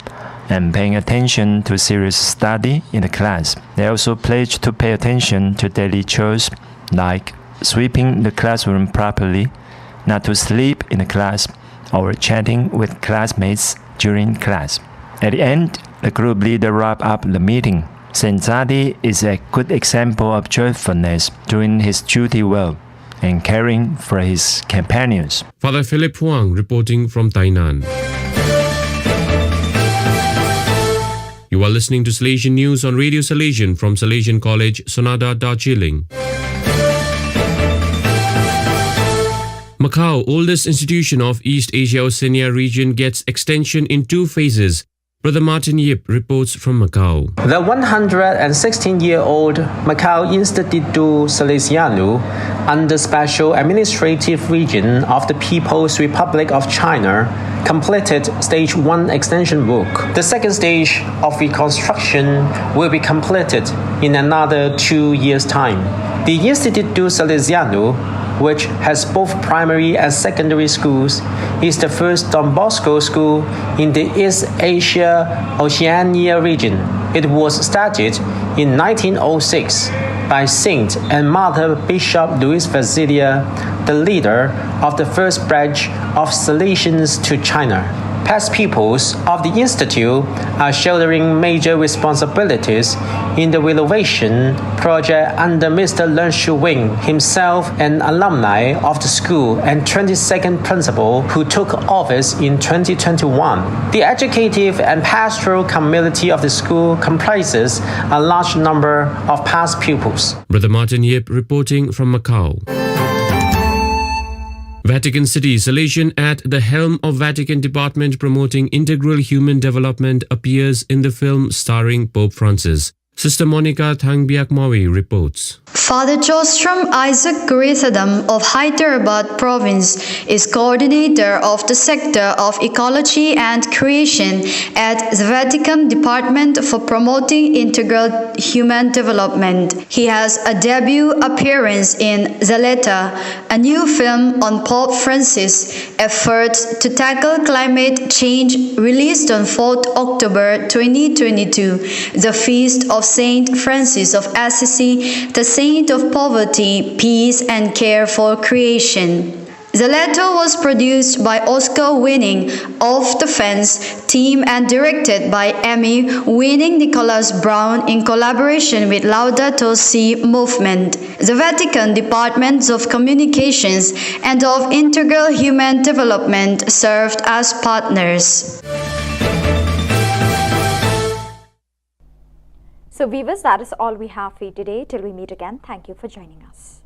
and paying attention to serious study in the class. They also pledged to pay attention to daily chores like sweeping the classroom properly, not to sleep in the class, or chatting with classmates during class. At the end, the group leader wrapped up the meeting. Saint Zati is a good example of joyfulness, doing his duty well and caring for his companions. Father Philip Huang reporting from Tainan. You are listening to Salesian News on Radio Salesian from Salesian College, Sonada, Darjeeling. Macau, oldest institution of East Asia Oceania region, gets extension in two phases. Brother Martin Yip reports from Macau. The one hundred and sixteen year old Macau Instituto Salesiano, under Special Administrative Region of the People's Republic of China, completed stage one extension work. The second stage of reconstruction will be completed in another two years' time. The Instituto Salesiano, which has both primary and secondary schools, is the first Don Bosco school in the East Asia Oceania region. It was started in nineteen oh six by Saint and Mother Bishop Louis Fazilia, the leader of the first batch of Salesians to China. Past pupils of the Institute are shouldering major responsibilities in the renovation project under Mister Leung Shu Wing, himself an alumni of the school and twenty-second principal who took office in twenty twenty-one. The educative and pastoral community of the school comprises a large number of past pupils. Brother Martin Yip reporting from Macau. Vatican City, Salesian at the helm of Vatican Department promoting integral human development appears in the film starring Pope Francis. Sister Monica Thangbiak Mawi reports. Father Jostrom Isaac Kurithadam of Hyderabad province is coordinator of the sector of ecology and creation at the Vatican Department for promoting integral human development. He has a debut appearance in Zaleta, a new film on Pope Francis' efforts to tackle climate change, released on fourth October twenty twenty-two, the feast of Saint Francis of Assisi, the saint of poverty, peace, and care for creation. The latter was produced by Oscar-winning Off the Fence team and directed by Emmy-winning Nicholas Brown in collaboration with Laudato Si Movement. The Vatican Departments of Communications and of Integral Human Development served as partners. So, viewers, that is all we have for you today. Till we meet again, thank you for joining us.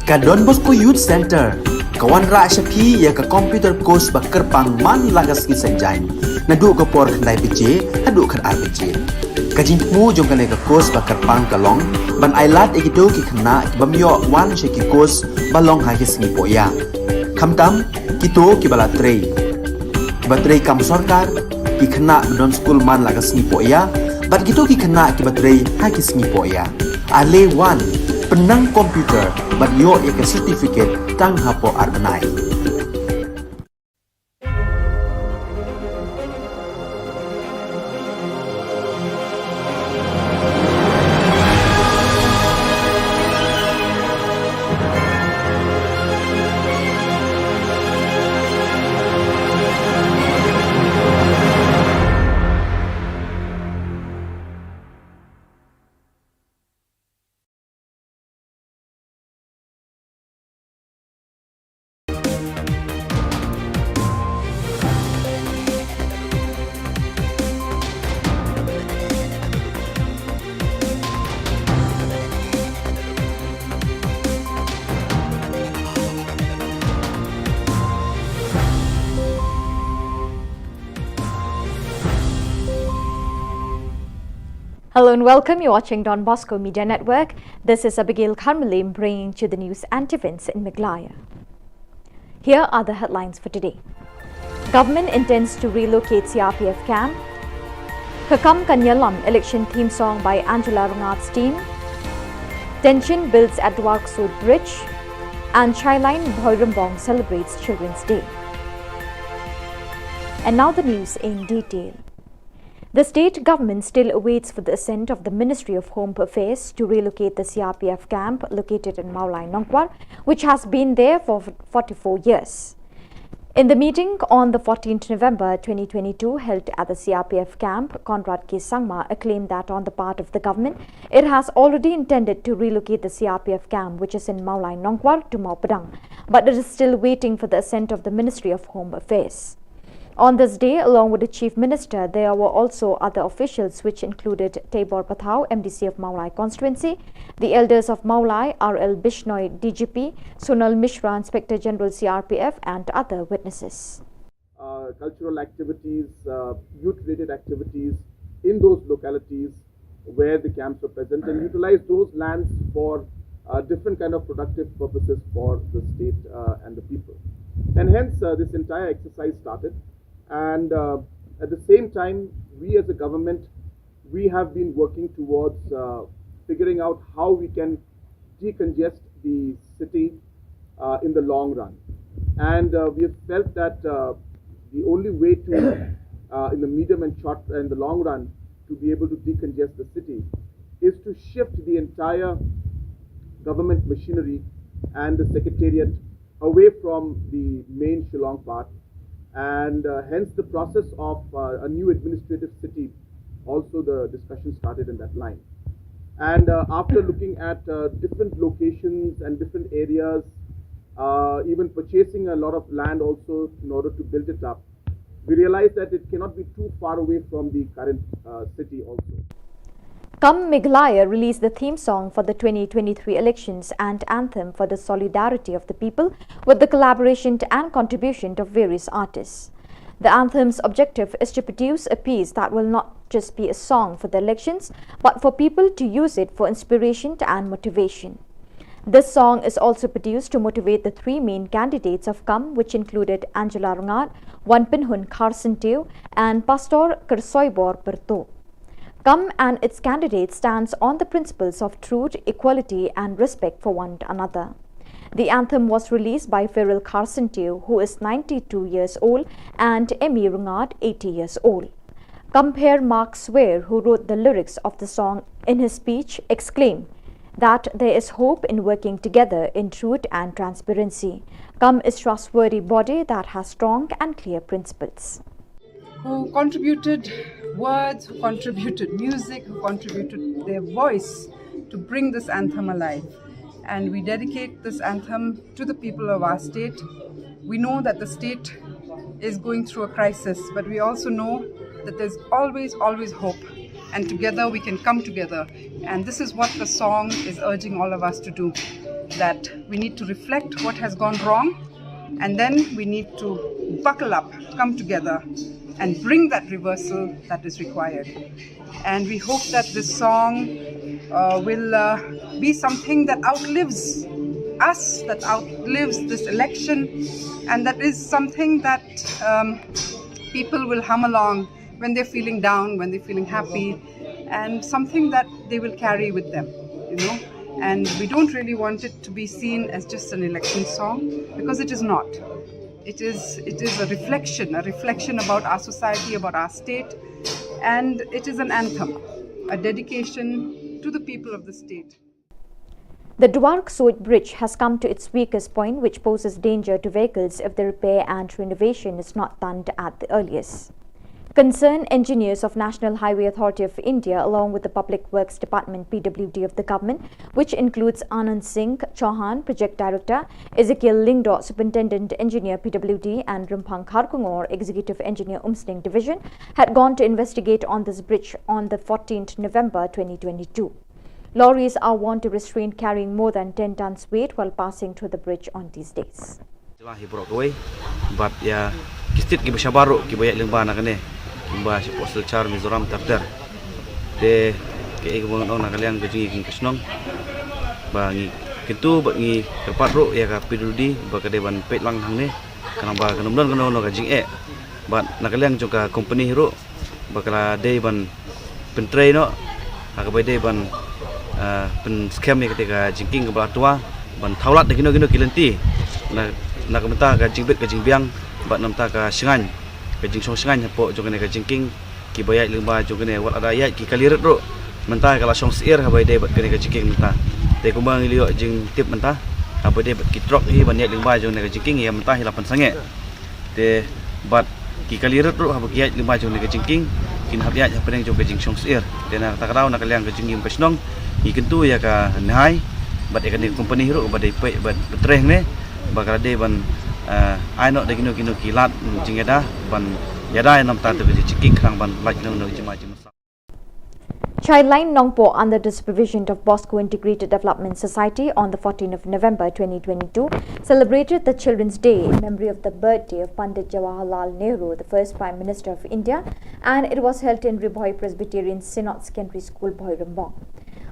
Ka Don Bosco Youth Center ka wanrah sha phi ïa ka computer course ba kyrpang man la ka sngi Saitjaiñ, naduh ka por khyndai baje haduh khatar baje. Ka jingthmu jong kane ka course ba kyrpang ka long ban ailad ïa kito ki khynnah ki bym ïoh wan sha ki course ba long ha ki sngi pohïa, khamtam kito kiba la trei, kiba trei kam sorkar, ki khynnah ba don skul man la ka sngi pohïa, bad kito ki khynnah kiba trei ha ki sngi pohïa. Ale wan, pynnang computer bad ïoh ïa ka certificate tang hapoh ar bnai. Hello and welcome. You're watching Don Bosco Media Network. This is Abigail Kharmalim bringing to the news and events in Meghalaya. Here are the headlines for today. Government intends to relocate C R P F camp. Ka Kam Kan Ïalam election theme song by Angela Rngat's team. Tension builds at Dwarksuid Bridge. And Chailain Bhoirymbong celebrates Children's Day. And now the news in detail. The state government still awaits for the assent of the Ministry of Home Affairs to relocate the C R P F camp located in Mawlai Nongkwar, which has been there for forty-four years. In the meeting on the fourteenth November twenty twenty-two held at the C R P F camp, Conrad K Sangma claimed that on the part of the government, it has already intended to relocate the C R P F camp, which is in Mawlai Nongkwar, to Mawpadang, but it is still waiting for the assent of the Ministry of Home Affairs. On this day, along with the Chief Minister, there were also other officials, which included Teibor Pathao, M D C of Mawlai constituency, the elders of Mawlai, R L Bishnoi, D G P, Sonal Mishra, Inspector General C R P F, and other witnesses. Uh, cultural activities, uh, youth-related activities in those localities where the camps were present, and utilize those lands for, uh, different kind of productive purposes for the state, uh, and the people. And hence, uh, this entire exercise started. And, uh, at the same time, we as a government, we have been working towards, uh, figuring out how we can decongest the city, uh, in the long run. And, uh, we have felt that, uh, the only way to, uh, in the medium and short and the long run, to be able to decongest the city is to shift the entire government machinery and the secretariat away from the main Shillong part, and, uh, hence the process of, uh, a new administrative city. Also, the discussion started in that line. And, uh, after looking at, uh, different locations and different areas, uh, even purchasing a lot of land also in order to build it up, we realized that it cannot be too far away from the current, uh, city also. Come Meghalaya released the theme song for the twenty twenty-three elections and anthem for the solidarity of the people, with the collaboration and contribution of various artists. The anthem's objective is to produce a piece that will not just be a song for the elections, but for people to use it for inspiration and motivation. This song is also produced to motivate the three main candidates of Come, which included Angela Rngat, Wanpynhun Kharsyntiew, and Pastor Kyrsoibor Pyrtuh. Come and its candidate stands on the principles of truth, equality, and respect for one another. The anthem was released by Feral Kharsyntiew, who is ninety-two years old, and Emmy Rngat, eighty years old. Compere Mark Sware, who wrote the lyrics of the song, in his speech exclaimed that there is hope in working together in truth and transparency. Come is trustworthy body that has strong and clear principles. Who contributed words, who contributed music, who contributed their voice to bring this anthem alive. And we dedicate this anthem to the people of our state. We know that the state is going through a crisis, but we also know that there's always, always hope. And together we can come together. And this is what the song is urging all of us to do, that we need to reflect what has gone wrong, and then we need to buckle up, come together, and bring that reversal that is required. And we hope that this song, uh, will, uh, be something that outlives us, that outlives this election, and that is something that, um, people will hum along when they're feeling down, when they're feeling happy, and something that they will carry with them, you know. And we don't really want it to be seen as just an election song, because it is not. It is, it is a reflection, a reflection about our society, about our state, and it is an anthem, a dedication to the people of the state. The Dwarksuid Bridge has come to its weakest point, which poses danger to vehicles if the repair and renovation is not done at the earliest. Concerned engineers of National Highway Authority of India, along with the Public Works Department, P W D, of the government, which includes Anand Singh Chauhan, Project Director, Ezekiel Lyngdoh, Superintendent Engineer, P W D, and Rymphang Kharkongor, Executive Engineer, Umsning Division, had gone to investigate on this bridge on the fourteenth November twenty twenty-two. Lorries are warned to restrain carrying more than ten tons weight while passing through the bridge on these days. Jylla hi baroh kawei, bad ïa ki state kiba shabar ruh kiba ïaid lyngba na kane, lyngba shapoh Silchar, Mizoram ter ter. Te Kaei kaba ngan ong na ka liang ka jingïakhun ka shnong, ba ngi kyntu bad ngi kyrpad ruh ïa ka P W D ba ka dei ban peit lang hangne, khnang ba kan ym don kano kano ka jingeh. Bad na ka liang jong ka company ruh ba ka la dei ban pyntrei noh ha kaba dei ban, ah, pynskhem ïa kata ka jingkieng kaba la twa, ban thaw lad da kino kino ki lynti na, na ka bynta ka jingbit ka jingbiang bad na ka bynta ka shngaiñ, ka jingshong shngaiñ hapoh jong kane ka jingkieng. Kiba ïaid lyngba jong kane, wat lada ïaid ki kali rit ruh, mynta ka la shong syiar haba ïadei bad kane ka jingkieng mynta. Te kumba ngi la ïoh jingtip mynta, haba ïadei bad ki trok hi ban ïaid lyngba jong kane ka jingkieng, ïa mynta hi la pynsangeh. Te bad ki kali rit ruh haba ki ïaid lyngba jong kane ka jingkieng, kin hap ïaid hapdeng jong ka jingshong syiar. Te na kata ka daw, na ka liang ka jingim ka shnong, ngi kyntu ïa ka NHAI bad ïa kane ka company ruh ba dei peit bad pyntrei hangne, ba ka la dei ban, eh, ai noh da kino kino ki lad jingïada ban ïada ïa na ka bynta ka jingkieng, khnang ban lait noh noh jingma jingmynsiem. Childline Nongpoh, under the supervision of Bosco Integrated Development Society, on the fourteenth of November twenty twenty-two, celebrated the Children's Day in memory of the birthday of Pandit Jawaharlal Nehru, the first Prime Minister of India, and it was held in Ri Bhoi Presbyterian Synod Secondary School, Bhoirymbong.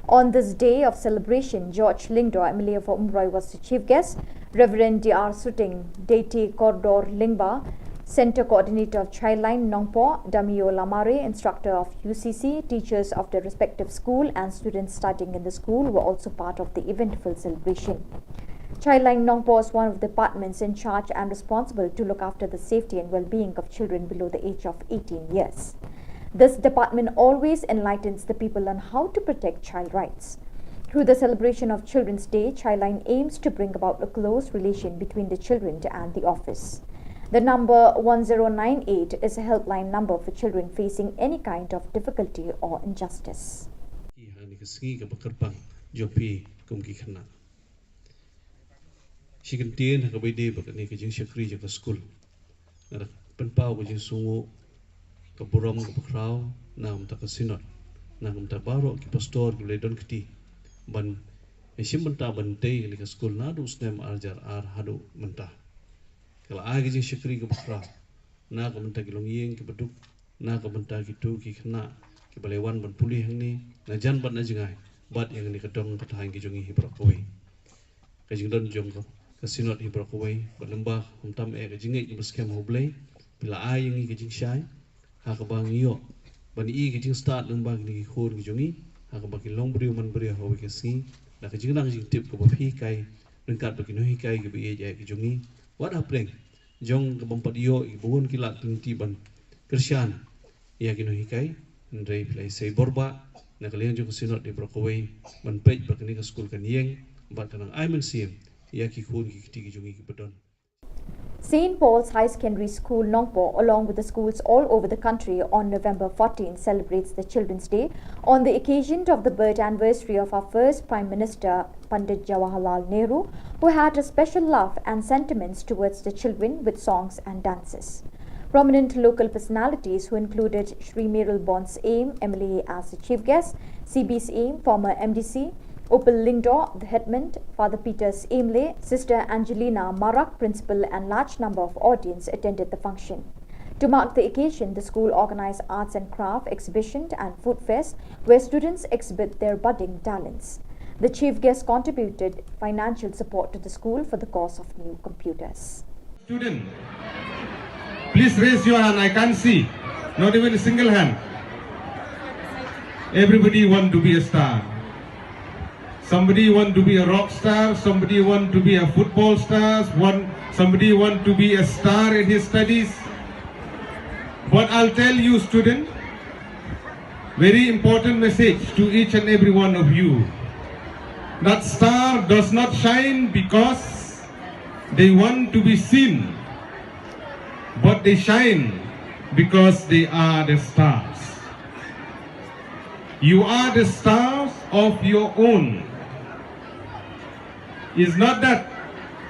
On this day of celebration, George Lyngdoh, M L A of Umroi, was the chief guest. Reverend D R Suting, Deity Kordor Lyngba, Center Coordinator of Childline Nongpoh, Damio Lamare, instructor of U C C, teachers of the respective school, and students studying in the school were also part of the eventful celebration. Childline Nongpoh is one of the departments in charge and responsible to look after the safety and well-being of children below the age of eighteen years. This department always enlightens the people on how to protect child rights. Through the celebration of Children's Day, Childline aims to bring about a close relation between the children and the office. The number one zero nine eight is a helpline number for children facing any kind of difficulty or injustice. Ki ha kane ka sngi kaba kyrpang jong phi kum ki khynnah. Shi kyntien ha kaba ïadei bad kane ka jingshakri jong ka skul, nga da pynpaw ka jingsngewnguh, ka burom kaba khraw na ka bynta ka Synod, na ka bynta baroh ki pastor kiba la don kti ban ïashim bynta ban tei kane ka skul naduh u snem ar hajar ar haduh mynta. Ka la ai ka jingshakri kaba khraw na ka bynta ki longïing kiba duk, na ka bynta kito ki khynnah kiba la wan ban pule hangne na jan bad na jngai, bad ïa kane ka dong ka thaiñ ka jong ngi hi baroh kawei. Ka jingdon jong ka, ka Synod hi baroh kawei, bad lyngba khamtam eh ka jingngeit kaba skhem ha U Blei, phi la ai ïa ngi ka jingshai ha kaba ngi ïoh ban ïohi ka jingstad lyngba kine ki khun ki jong ngi, ha kaba kin long briew man briew ha kawei ka sngi, da ka jingnang jingtip kaba phi hikai, ryngkat bad ki nonghikai kiba ïeit ïa ki jong ngi, wat hapdeng jong ka bym pat ïoh ïa ki bun ki lad ki lynti ban kyrshan ïa ki nonghikai. Hynrei phi la ïasei bor bha na ka liang jong ka Synod hi baroh kawei ban peit ba kane ka skul kan ïeng bad kan nang ai mynsiem ïa ki khun ki kti ki jong ngi kiba don. Saint Paul's High Secondary School, Nongpoh, along with the schools all over the country, on November fourteen celebrates the Children's Day on the occasion of the birth anniversary of our first Prime Minister, Pandit Jawaharlal Nehru, who had a special love and sentiments towards the children with songs and dances. Prominent local personalities who included Shri Mayralborn Syiem, M L A, as the chief guest, C B Syiem, former M D C, Upal Lyngdoh, the headman, Father Peter Syiemlieh, Sister Angelina Marak, principal, and large number of audience attended the function. To mark the occasion, the school organized arts and craft exhibition and food fest where students exhibit their budding talents. The chief guest contributed financial support to the school for the cost of new computers. Student, please raise your hand. I can't see. Not even a single hand. Everybody want to be a star. Somebody want to be a rock star. Somebody want to be a football star. One, somebody want to be a star in his studies. But I'll tell you, student, very important message to each and every one of you. That star does not shine because they want to be seen, but they shine because they are the stars. You are the stars of your own. It's not that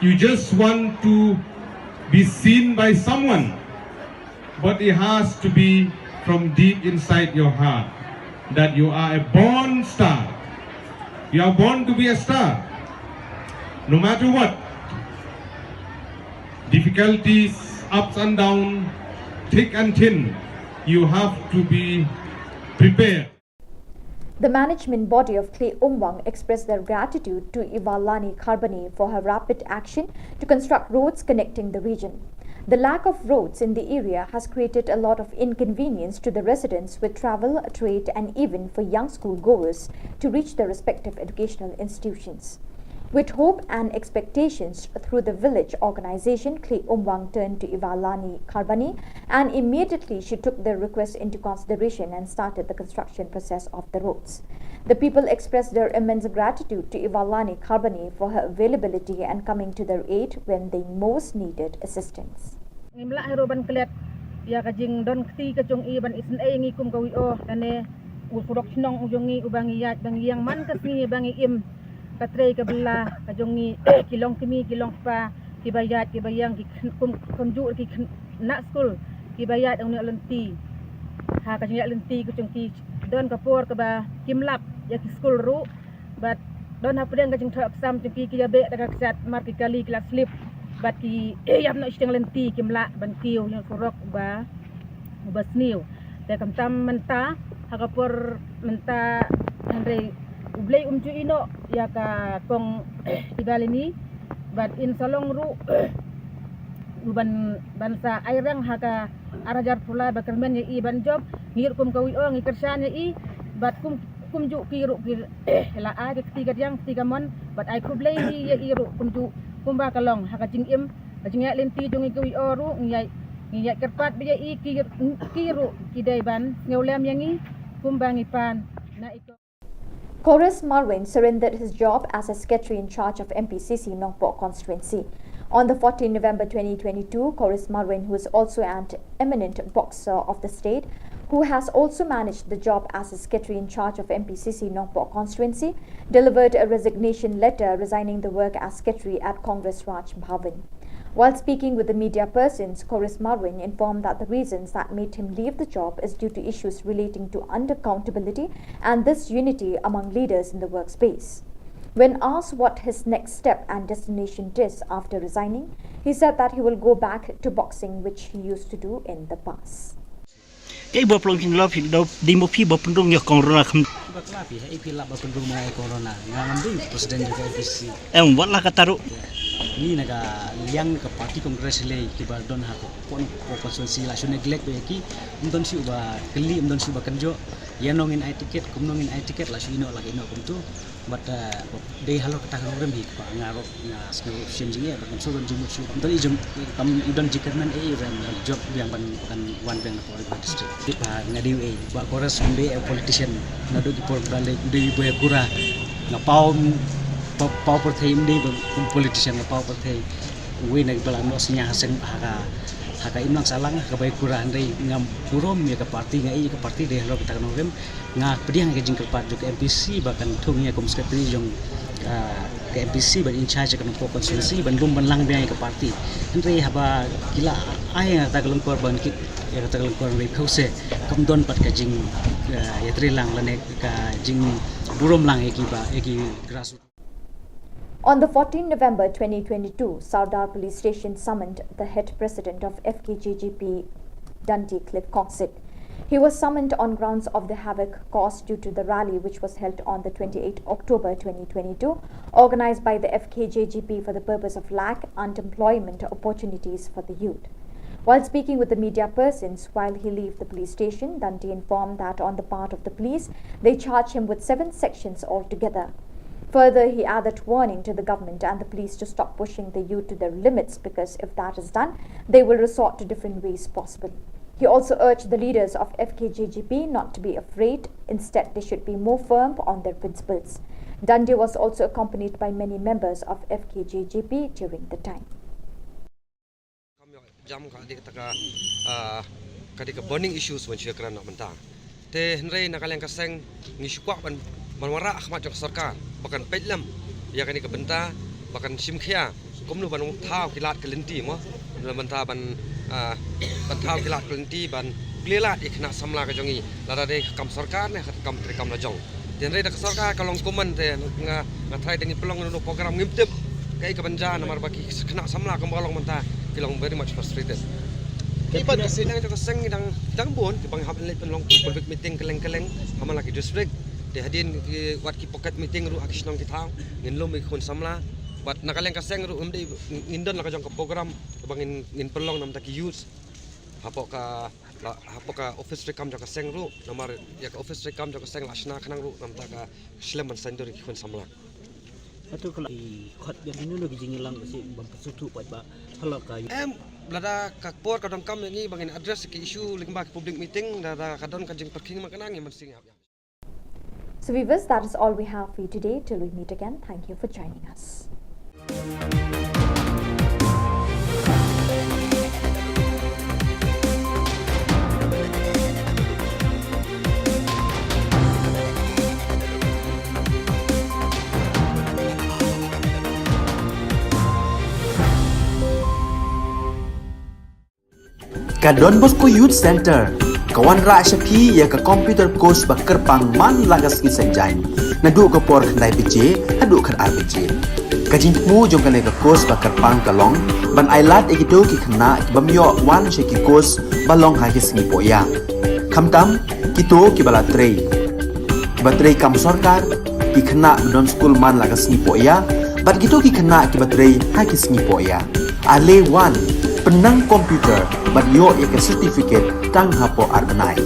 you just want to be seen by someone, but it has to be from deep inside your heart that you are a born star. You are born to be a star. No matter what, difficulties, ups and downs, thick and thin, you have to be prepared. The management body of Khlei Umwang expressed their gratitude to Ivalani Kharbani for her rapid action to construct roads connecting the region. The lack of roads in the area has created a lot of inconvenience to the residents with travel, trade, and even for young school goers to reach their respective educational institutions. With hope and expectations through the village organization, Khlei Umwang turned to Ivalani Kharbani, and immediately she took their request into consideration and started the construction process of the roads. The people expressed their immense gratitude to Ivalani Kharbani for her availability and coming to their aid when they most needed assistance. Ngim lah hi ruh ban klet ïa ka jingdon kti ka jong i ban isynei ngi kum ka W O, kane u surok shnong u jong ngi uba ngi ïaid ba ngi ïeng man ka sngi ba ngi im, ka trei ka bylla ka jong ngi, ki long kmie ki long kpa, kiba ïaid kiba ïeng, ki khynnah kum, kumjuh ki khynnah skul kiba ïaid ha une u lynti. Ha ka jingïaid lynti ka jong ki don ka por kaba kim lap ïa ki skul ruh. Bad don hapdeng ka jingthoh exam jong ki, ki ïa beh da ka kjat mar ki kali ki la slip. Bad ki ïap noh shiteng lynti, kim lah ban kiew ïa u surok uba, uba sniew. Te khamtam mynta, ha ka por mynta, hynrei U Blei um ju ïehnoh ïa ka kong Ivalani, bad in sa long ruh u ban, ban sa airang ha ka ar hajar phew lai ba kyrmen ïa i ban jop. Ngi ruh kum ka W O ngi kyrshan ïa i, bad kum, kumjuh ki ruh ki la ai ka kti kadiang kti kamon, bad ai khublei ïa i ruh kumjuh kumba ka long ha ka jingim, ka jingïaid lynti jong ngi ka W O ruh ngi ïaid, ngi ïaid kyrpad bha ïa i, ki, ki ruh ki dei ban sngewlem ïa ngi kumba ngi pan na i ko. Chorus Marwein surrendered his job as a secretary in charge of M P C C Nongpoh constituency. On the fourteenth November twenty twenty-two, Chorus Marwein, who is also an eminent boxer of the state, who has also managed the job as a secretary in charge of M P C C Nongpoh constituency, delivered a resignation letter resigning the work as secretary at Congress Raj Bhavan. While speaking with the media persons, Chorus Marwein informed that the reasons that made him leave the job is due to issues relating to unaccountability and disunity among leaders in the workspace. When asked what his next step and destination is after resigning, he said that he will go back to boxing, which he used to do in the past. Kei ba plong phin lop phin dop di mo phi ba pynrung ïa kong rona kham. Ba kla phi ha i phi lap ba pynrung ma ïa kong rona nga ngam dei president jong ka M P C. Em wat la ka taru. Ni na ka liang ka party Congress le ki ba don ha ko pon ko constituency la shu neglect ba ki. Ym don shu ba kylli, ym don shu ba kynjoh. Ïa nong in ai ticket, kum nong in ai ticket la shu ïehnoh la ïehnoh kumtu. But, uh, dei halor kata ka nongrim hi kpa nga ruh nga sngew shisien jingeh ba kan shu don jingmut shu kam don i jong kam i don jingkyrmen ei ban jop biang ban kan wan biang na Pawar Bajar District. Te pa nga dei ei ba Chorus um dei ei politician naduh ki por ba dei dei ba kura nga paw paw paw pyrthei um dei ba kum politician nga paw pyrthei. Uwei na ki ba la noh sñiaw ha seng ha ka ha ka imlang sahlang ha ka bai kura hynrei ngam burom ïa ka party nga ei ïa ka party dei halor kata ka nongrim. Nga pdiang ka jingkyrpad jong ka M P C ba kan thung ïa kum secretary jong, ah, ka M P C ban in charge ka Nongpoh constituency ban lum ban lang biang ïa ka party. Hynrei haba ki la ai ïa kata ka lyngkor ban kit ïa kata ka lyngkor hynrei phew se kam don pat ka jing, ah, ïatrei lang lane ka jingburom lang ïa ki ba ïa ki grassroots. On the fourteenth November twenty twenty-two, Sardar Police Station summoned the head president of F K J G P, Dundee Cliff Kongsit. He was summoned on grounds of the havoc caused due to the rally which was held on the twenty-eighth October twenty twenty-two, organized by the F K J G P for the purpose of lack unemployment opportunities for the youth. While speaking with the media persons while he left the police station, Dundee informed that on the part of the police, they charged him with seven sections altogether. Further, he added warning to the government and the police to stop pushing the youth to their limits because if that is done, they will resort to different ways possible. He also urged the leaders of F K J G P not to be afraid, instead they should be more firm on their principles. Dundee was also accompanied by many members of F K J G P during the time. Kam ïoh jam ka dei kata ka, ah, ka dei ka burning issues ban shu ïakren noh mynta. Te hynrei na ka liang ka seng ngi shu kwah ban, ban wanrah ha khmat jong ka sorkar ba kan peit lem ïa kane ka bynta ba kan shim khia kumno ban thaw ki lad ki lynti mo, na bynta ban, ah, ban thaw ki lad ki lynti ban plie lad ïa ki khynnah samla ka jong ngi lada dei ka kam sorkar ne ka kam treikam la jong. Te hynrei da ka sorkar ka long kumne te nga, nga tharai da ngi pynlong ïa une u program ngim tip kaei kaban jia namar ba ki khynnah samla kumba ka long mynta ki long very much frustrated. Ki pat ka seng, ka seng ngi dang, dang bun kiba ngi hap leit pynlong public meeting kylleng kylleng ha man la ki district. Hadien ki wat ki pocket meeting ruh ha ki shnong ki thaw, ngin lum ïa ki khun samla. Bad na ka liang ka seng ruh ngim dei, ngin don la ka jong ka program ba ngin, ngin pynlong namar ki youth hapoh ka, la, hapoh ka office treikam jong ka seng ruh, namar ïa ka office treikam jong ka seng la shna khnang ruh namar ka shlem ban saiñdur ïa ki khun samla. Hato ka la i khot ïa kino kino ki jingïalang ba shu ban pynsuhthuh pat ba phala ka. Em, lada ka por ka donkam ïa ngi ba ngin address ki issue lyngba ki public meeting, lada ka don ka jingpyrkhing ma kane ngin mynsiem ïa. So viewers, that is all we have for you today. Till we meet again, thank you for joining us. Ka Don Bosco Youth Centre ka wanrah sha phi ïa ka computer course ba kyrpang man la ka sngi Saitjaiñ, naduh ka por khyndai baje haduh khatar baje. Ka jingthmu jong kane ka course ba kyrpang ka long ban ailad ïa kito ki khynnah ki bym ïoh wan sha ki course ba long ha ki sngi pohïa, khamtam kito kiba la trei, kiba trei kam sorkar, ki khynnah ba don skul man la ka sngi pohïa, bad kito ki khynnah kiba trei ha ki sngi pohïa. Ale wan, pynnang computer bad ïoh ïa ka certificate tang hapoh ar bnai.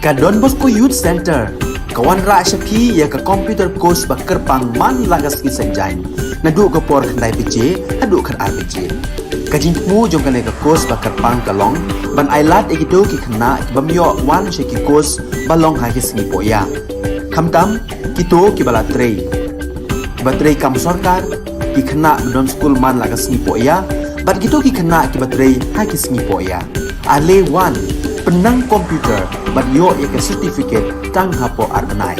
Ka Don Bosco Youth Centre ka wanrah sha phi ïa ka computer course ba kyrpang man la ka sngi Saitjaiñ, naduh ka por khyndai baje haduh khatar baje. Ka jingthmu jong kane ka course ba kyrpang ka long ban ailad ïa kito ki khynnah ki bym ïoh wan sha ki course ba long ha ki sngi pohïa, khamtam kito kiba la trei, kiba trei kam sorkar, ki khynnah ba don skul man la ka sngi pohïa bad kito ki khynnah kiba trei ha ki sngi pohïa. Ale wan, pynnang computer bad ïoh ïa ka certificate tang hapoh ar bnai.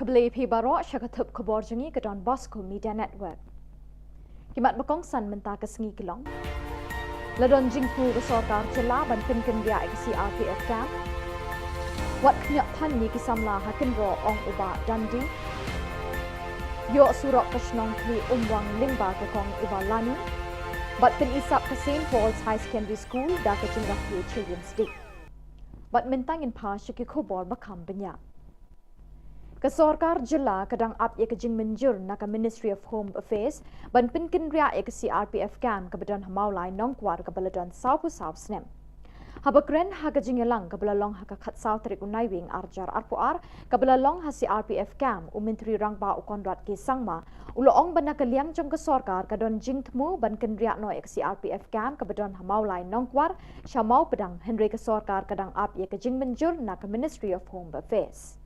Khublei phi baroh sha ka thup khubor jong ngi ka Don Bosco Media Network. Ki mat ba kongsan mynta ka sngi ki long: La don jingthmu ka sorkar jylla ban pynkynriah ïa ka C R P F camp. Wat khñiot than ïa ki samla ha kynroh, ong u Bah Dandi. Ïoh surok ka shnong Khlieh Umwang lyngba ka kong u Bah Lani. Bad pyni sap ka Saint Paul's High Secondary School da ka jingrakhe Children's Day. Bad mynta ngin phai sha ki khubor ba kham bniah. Ka sorkar jylla ka dang ap ïa ka jingmynjur na ka Ministry of Home Affairs ban pynkynriah ïa ka C R P F camp kaba don ha Mawlai Nongkwar kaba la don sawphew saw snem. Haba kren ha ka jingïalang kaba la long ha ka khatsaw tarik u Naiwieng arhajar arphew ar kaba la long ha C R P F camp, u Myntri Rangbah u Conrad K Sangma u la ong ba na ka liang jong ka sorkar ka don jingthmu ban kynriah noh ïa ka C R P F camp kaba don ha Mawlai Nongkwar sha Mawpdang, hynrei ka sorkar ka dang ap ïa ka jingmynjur na ka Ministry of Home Affairs.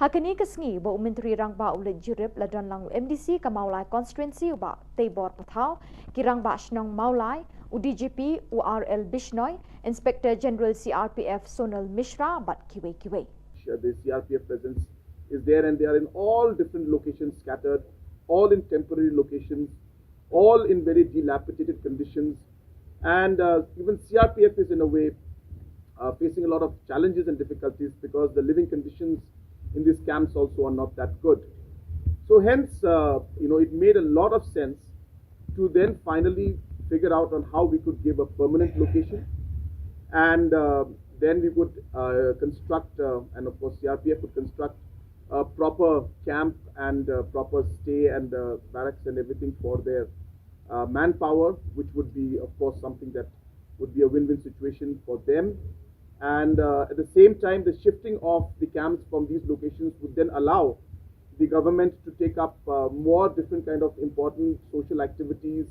Ha kane ka sngi ba u Myntri Rangbah u leit jurip, la don lang u M D C ka Mawlai Constituency u Bah Teibor Pathaw, ki Rangbah Shnong Mawlai, u D G P u R L Bishnoi, Inspector General C R P F Sonal Mishra bad kiwei kiwei. The C R P F presence is there and they are in all different locations scattered, all in temporary locations, all in very dilapidated conditions. And uh, even C R P F is in a way uh, facing a lot of challenges and difficulties because the living conditions in these camps also are not that good. So hence, uh, you know, it made a lot of sense to then finally figure out on how we could give a permanent location, and uh, then we could uh, construct, uh, and of course C R P F would construct a proper camp and uh, proper stay and uh, barracks and everything for their uh, manpower, which would be, of course, something that would be a win-win situation for them. And uh, at the same time, the shifting of the camps from these locations would then allow the government to take up uh, more different kind of important social activities,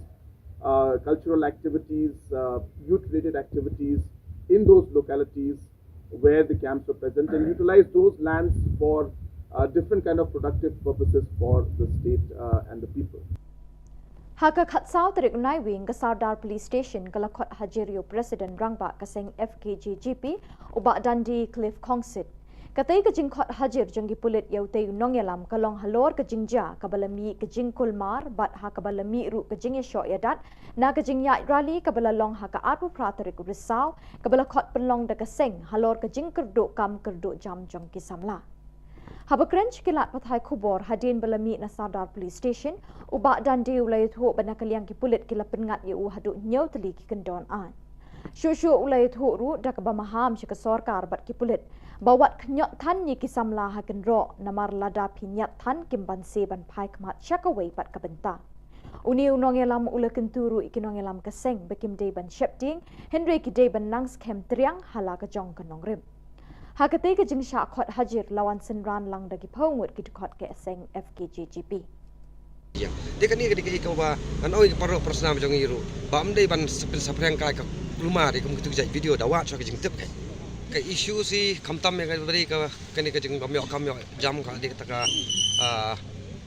uh, cultural activities, uh, youth-related activities in those localities where the camps were present and utilize those lands for uh, different kind of productive purposes for the state uh, and the people. Ha ka khatsaw tarik Naiwieng ka Sardar Police Station ka la khot hajir ïa u President Rangbah ka seng F K J G P, u Bah Dandi Cliff Khongsit. Katei ka jingkhot hajir jong ki pulit ïa utei u nongïalam ka long halor ka jingjia kaba la mih ka jingkulmar bad ha kaba la mih ruh ka jingïashoh ïadat na ka jingïaid rally kaba la long ha ka arphew phra tarik u Risaw, kaba la khot pynlong da ka seng halor ka jingkyrduh kam kyrduh jam jong ki samla. Haba kren sha ki lad pathai khubor hadien ba la mih na Sardar Police Station, u Bah Dandi u la ïathuh ba na ka liang ki pulit ki la pynngat ïa u haduh hynñiew tylli ki kyndon aiñ. Shuh shuh u la ïathuh ruh da kaba maham sha ka sorkar bad ki pulit ba wat khñiot than ïa ki samla ha kynroh, namar lada phi ñiat than kim banse ban phai khmat sha kawei pat ka bynta. Une u nongïalam u la kyntu ruh ïa ki nongïalam ka seng ba kim dei ban sheptieng, hynrei ki dei ban nang skhem triang ha la ka jong ka nongrim. Ha katei ka jingshah khot hajir la wan synran lang da ki phew ngut ki dkhot ka seng F K J G P. Ïa. Te kane ka dei kaei kaba ngan ong ïa ki paralok parasnam jong ngi ruh ba ym dei ban sa pynsaphriang kai ka kulmar ïa kum kitu ki jait video da wad shuwa ka jingtip kai. Ka issue hi khamtam ïa ka dei ka kane ka jingbym ïoh kam ïoh jam ka dei kata ka, ah,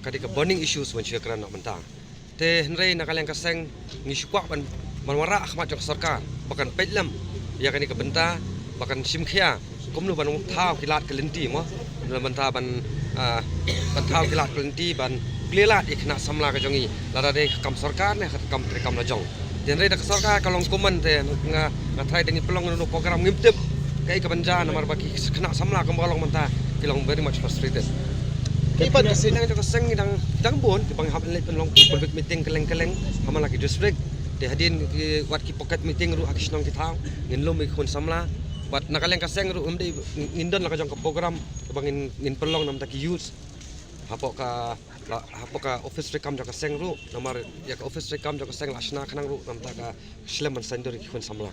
ka dei ka burning issues ban shu kren noh mynta. Te hynrei na ka liang ka seng ngi shu kwah ban ban wanrah ha khmat jong ka sorkar ba kan peit lem ïa kane ka bynta, ba kan shim khia kumno ban thaw ki lad ki lynti mo, na bynta ban, ah, ban thaw ki lad ki lynti, ban plie lad ïa ki khynnah samla ka jong ngi, lada dei ka kam sorkar ne ka kam treikam la jong. Te hynrei da ka sorkar ka long kumne te nga, nga tharai da ngi pynlong ïa kano kano program ngim tip kaei kaban jia namar ba ki khynnah samla kumba ka long mynta ki long very much frustrated. Ki ban ka seng jong ka seng ngi dang, dang bun kiba ngi hap leit pynlong public meeting kylleng kylleng ha man la ki district. Te hadien ki wat ki pocket meeting ruh ha ki shnong ki thaw ngin lum ïa ki khun samla. Bad na ka liang ka seng ruh ngim dei, ngin don la ka jong ka program kaba ngin, ngin pynlong namar ki youth hapoh ka, la, hapoh ka office treikam jong ka seng ruh, namar ïa ka office treikam jong ka seng la shna khnang ruh namar ka shlem ban saiñdur ïa ki khun samla.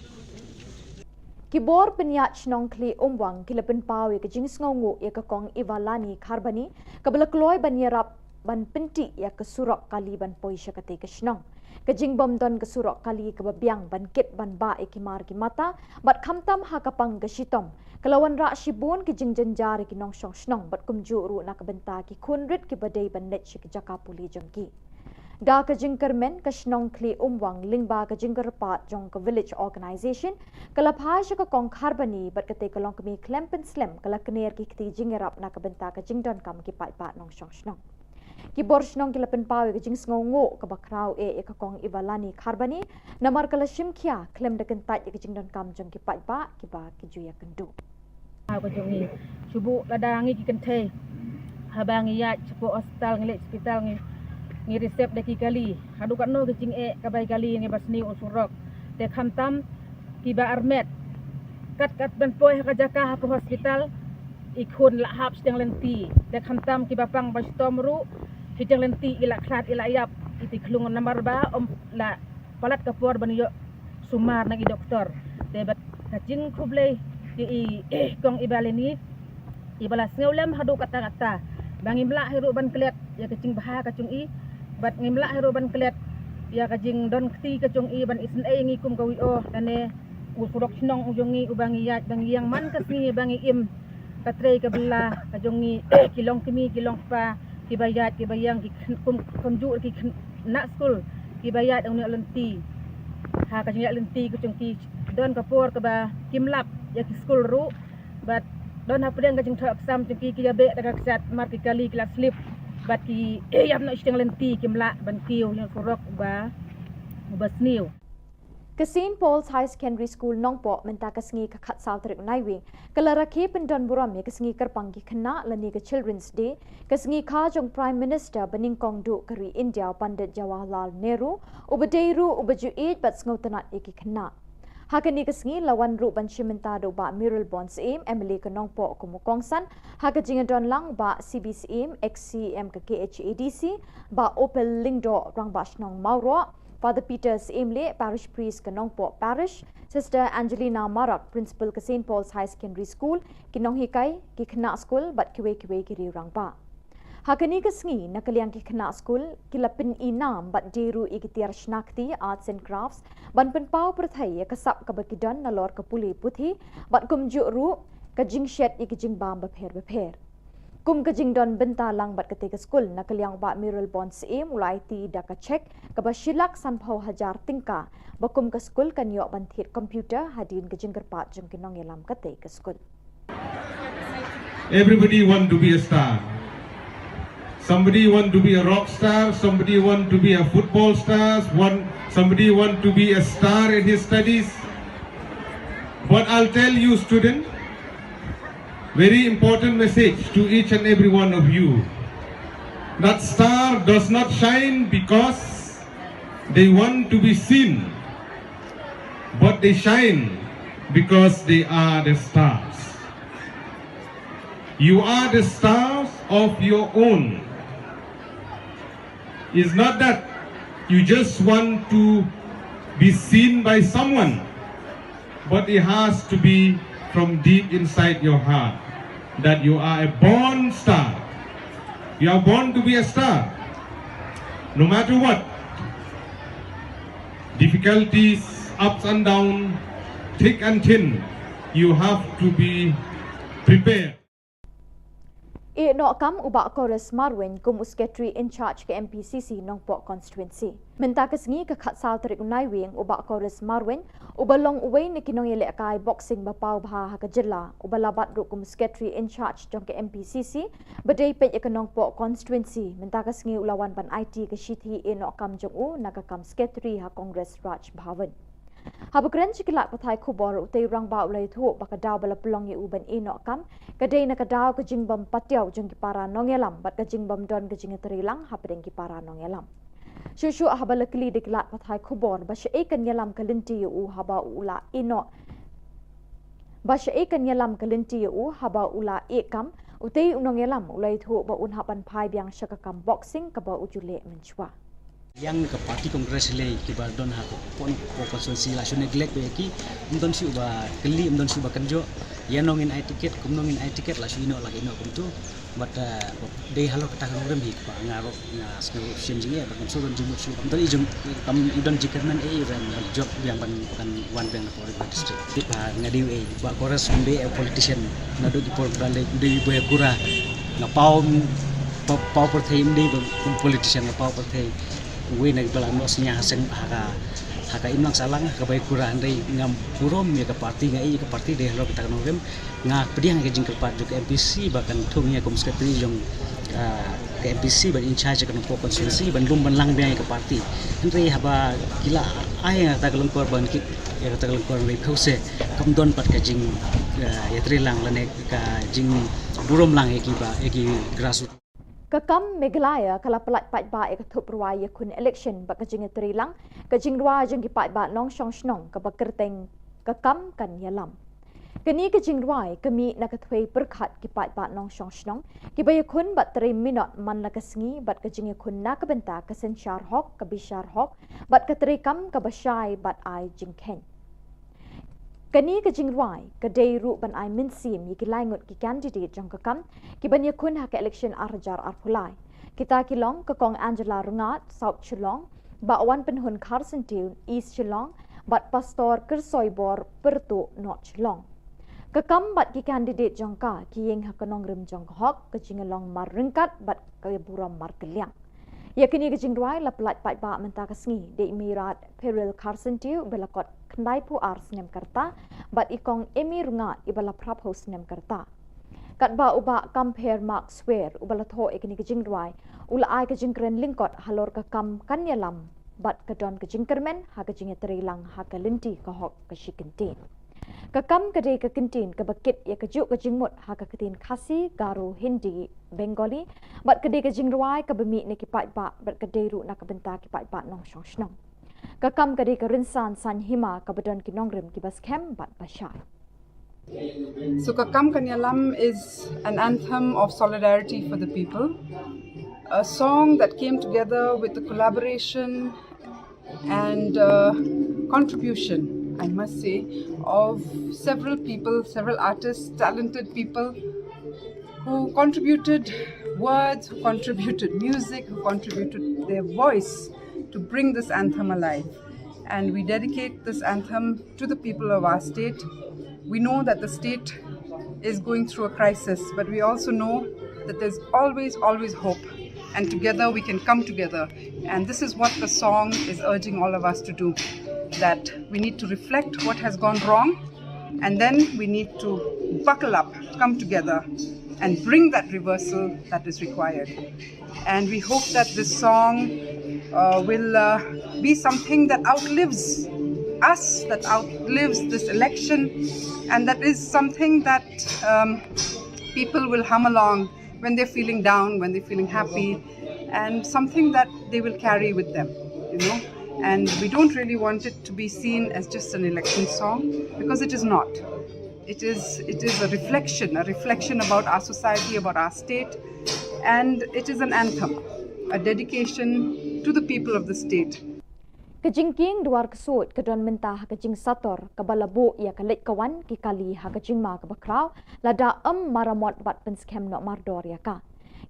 Ki bor pynïaid shnong Khlieh Umwang ki la pynpaw ïa ka jingsngewnguh ïa ka Kong Ivalani Kharbani kaba la kloi ban ïarap ban pyntih ïa ka surok kali ban poi sha katei ka shnong. Ka jingbym don ka surok kali kaba biang ban kit ban bah ïa ki mar ki mata bad khamtam ha ka pang ka shitom ka la wanrah shibun ki jingjynjar ïa ki nongshong shnong bad kumjuh ruh na ka bynta ki khun rit kiba dei ban leit sha ki jaka pule jong ki. Da ka jingkyrmen ka shnong Khlieh Umwang lyngba ka jingkyrpad jong ka village organisation ka la phai sha ka Kong Kharbani bad katei ka longkmie khlem pynslem ka la kner ki kti jingïarap na ka bynta ka jingdonkam ki paidbah nongshong shnong. Ki bor shnong ki la pynpaw ïa ka jingsngewnguh kaba khraw eh ïa ka Kong Ivalani Kharbani namar ka la shim khia khlem da kyntait ïa ka jingdonkam jong ki paidbah kiba ki ju ïakynduh. Ka jong ngi shu buh lada ngi ki kynthei haba ngi ïaid shapoh hospital, ngi leit hospital ngi, ngi receive da ki kali. Haduh katno ki jingeh kaba ïa kali ngi ba sniew u surok. Te khamtam kiba armet kat kat ban poi ha ka jaka hapoh hospital i khun la hap shiteng lynti. Te khamtam kiba pang ba shitom ruh shiteng lynti i la khlad i la ïap i ti khlung namar ba ym la palat ka por ban ïoh sumar na ki doktor. Te bad ka jingkhublei ïa i Kong Ivalani iba la sngew lem haduh katta katta ba ngim lah hi ruh ban klet ïa ka jingbha ka jong i bad ngim lah hi ruh ban klet ïa ka jingdon kti ka jong i ban isynei ngi kum ka VO. Kane u surok shnong u jong ngi uba ngi ïaid ba ngi ïeng man ka sngi ba ngi im ka trei ka bylla ka jong ngi ki longkmie ki longkpa kiba ïaid kiba ïeng ki kyn-, kum, kumjuh ki khynnah skul kiba ïaid ïa une u lynti. Ha ka jingïaid lynti ka jong ki don ka por kaba kim lap ïa ki skul ruh bad don hapdeng ka jingthoh exam jong ki ki ïa beh da ka ksat mar ki kali ki la slip bad ki ïap noh shiteng lynti kim lah ban kiew ïa u surok uba, uba sniew. Ka Saint Paul's High Secondary School Nongpoh mynta ka sngi ka khatsaw tarik Naiwieng ka la rakhe pyndon burom ïa ka sngi kyrpang ki khynnah lane ka Children's Day, ka sngi kha jong Prime Minister ba nyngkong duh ka ri India u Pandit Jawaharlal Nehru, uba dei ruh uba ju ïeit bad sngewtynnat ïa ki khynnah. Ha kane ka sngi la wan ruh ban shim bynta da u Bah Mayralborn Syiem, MLA ka Nongpoh kum u kongsan, ha ka jingïadon lang u Bah C B Syiem, ex CEM ka KHADC, Bah Opal Lyngdoh, Rangbah Shnong Mawroh, Father Peter Syiemlieh, Parish Priest ka Nongpoh Parish, Sister Angelina Marak, Principal ka Saint Paul's High Secondary School, ki nonghikai, ki khynnah skul bad kiwei kiwei ki riew rangbah. Ha kane ka sngi na ka liang ki khynnah skul ki la pyn-i nam bad die ruh ïa ki tiar shna kti, arts and crafts, ban pynpaw pyrthei ïa ka sap kaba ki don nalor ka pule puthi bad kumjuh ruh ka jingshet ïa ki jingbam bapher bapher. Kum ka jingdon bynta lang bad katei ka skul na ka liang u Bah Mayralborn Syiem u la aiti da ka cheque kaba shi lak sanphew hajar tyngka ba kum ka skul kan ïoh ban thied computer hadien ka jingkyrpad jong ki nongïalam katei ka skul. Everybody want to be a star. Somebody want to be a rock star, somebody want to be a football star, one, somebody want to be a star in his studies. But I'll tell you, student, very important message to each and every one of you. That star does not shine because they want to be seen, but they shine because they are the stars. You are the stars of your own. It's not that you just want to be seen by someone, but it has to be from deep inside your heart that you are a born star. You are born to be a star. No matter what, difficulties, ups and downs, thick and thin, you have to be prepared. Ïeh noh kam u Bah Chorus Marwein kum u Secretary in charge ka M P C C Nongpoh Constituency. Mynta ka sngi ka khatsaw tarik u Naiwieng u Bah Chorus Marwein uba long uwei na ki nongïalehkai boxing ba paw bha ha ka jylla uba la bat ruh kum u Secretary in charge jong ka M P C C ba dei peit ïa ka Nongpoh Constituency mynta ka sngi u la wan ban aiti ka shithi ïeh noh kam jong u na ka kam Secretary ha Congress Raj Bhavan. Haba kren sha ki lad pathai khubor u tei u rangbah u la ïathuh ba ka daw ba la pynlong ïa u ban ïeh noh kam ka dei na ka daw ka jingbym patiaw jong ki para nongïalam bad ka jingbym don ka jingïatreilang hapdeng ki para nongïalam. Shuh shuh haba la kylli da ki lad pathai khubor ba shaei kan ïalam ka lynti ïa u haba u la ïeh noh ba shaei kan ïalam ka lynti ïa u haba u la ïeh kam u tei u nongïalam u la ïathuh ba un hap ban phai biang sha ka kam boxing kaba u ju leh mynshuwa. Ïa ka party Congress lei kiba don ha ka pon ko constituency la shu neglect ïa ki, ym don shuh ba kylli, ym don shuh ba kynjoh. Ïa nong in ai ticket, kum nong in ai ticket la shu ïeh noh la ïeh noh kumtu. But dei halor kata ka nongrim hi ba nga ruh nga sngew shem jingeh ba kam shu don jingmut shuh, kam don i jong kam i don jingkyrmen ei ban jop biang ban kan wan biang na Paul River District. Dei ba nga dei ei ba Chorus ym dei politician, naduh ki por ba lei dei ba kura nga paw paw pyrthei ym dei ba politician, nga paw pyrthei. Uwei na ki ba la noh synñia ha seng ha ka ha ka imlang sahlang ha ka bai kura, hynrei ngam burom ïa ka party, nga ïa ka party dei halor kata ka nongrim. Nga pdiang ïa ka jingkyrpad jong ka M P C ba kan thung ïa kum secretary jong ka M P C ban in charge ka Nongpoh constituency ban lum ban lang biang ïa ka party. Hynrei haba ki la ai ïa kata ka lyngkor ban kit ïa kata ka lyngkor hynrei pheuse kam don pat ka jing ïatreilang lane ka jingburom lang ïa ki ba ïa ki grassroots. Ka kam Meghalaya ka la pyllait paidbah ïa ka thup rwai ïakhun election bad ka jingïatreilang ka jingrwai jong ki paidbah nongshong shnong kaba kyrteng Ka Kam Kan Ïalam. Kane ka jingrwai ka mih na ka thwei pyrkhat ki paidbah nongshong shnong kiba ïakhun bad trei minot man la ka sngi bad ka jingïakhun na ka bynta ka synshar hok, ka bishar hok bad ka treikam kaba shai bad ai jingkheiñ. Kane ka jingrwai ka dei ruh ban ai mynsiem ïa ki lai ngut ki candidate jong Ka Kam kiban ïakhun ha ka election ar hajar arphew lai. Kita ki long ka Kong Angela Rngad, South Shillong, Bah Wanpynhun Kharsyntiew, East Shillong, bad Pastor Kyrsoibor Pyrtuh, North Shillong. Ka Kam bad ki candidate jong ka ki ïeng ha ka nongrim jong ka hok, ka jinglong marryngkat bad ka burom markylliang. Ïa kane ka jingrwai la pyllait paidbah mynta ka sngi da i Mairat Pyril Kharsyntiew ba la kot khyndai phew ar snem ka rta bad i Kong Amy Rngad iba la phra phew snem ka rta. Katba u Bah Compare Mark Swer uba la thoh ïa kane ka jingrwai u la ai ka jingkren lyngkot halor ka kam kan ïalam bad ka don ka jingkyrmen ha ka jingïatreilang ha ka lynti ka hok ka shi kyntien. Ka kam ka dei ka kyntien kaba kit ïa kajuh ka jingmut ha ka ktien Khasi, Garo, Hindi, Bengali bad ka dei ka jingrwai kaba mih na ki paidbah bad ka dei ruh na ka bynta ki paidbah nongshong shnong. Ka kam ka dei ka rynsan saiñ hima kaba don ki nongrim kiba skhem bad ba shai. So Ka Kam Kan Ïalam is an anthem of solidarity for the people, a song that came together with the collaboration and uh, contribution, I must say, of several people, several artists, talented people who contributed words, who contributed music, who contributed their voice to bring this anthem alive. And we dedicate this anthem to the people of our state. We know that the state is going through a crisis, but we also know that there's always, always hope. And together we can come together. And this is what the song is urging all of us to do, that we need to reflect what has gone wrong, and then we need to buckle up, come together, and bring that reversal that is required. And we hope that this song uh, will uh, be something that outlives us, that outlives this election, and that is something that um, people will hum along when they're feeling down, when they're feeling happy, and something that they will carry with them, you know. And we don't really want it to be seen as just an election song, because it is not. It is, it is a reflection, a reflection about our society, about our state, and it is an anthem, a dedication to the people of the state. Ka jingkieng duar ksuid ka don mynta ha ka jingsator kaba la buh ïa ka leit ka wan ki kali ha ka jingma kaba khraw lada ym maramot bad pynskhem noh mardor ïa ka.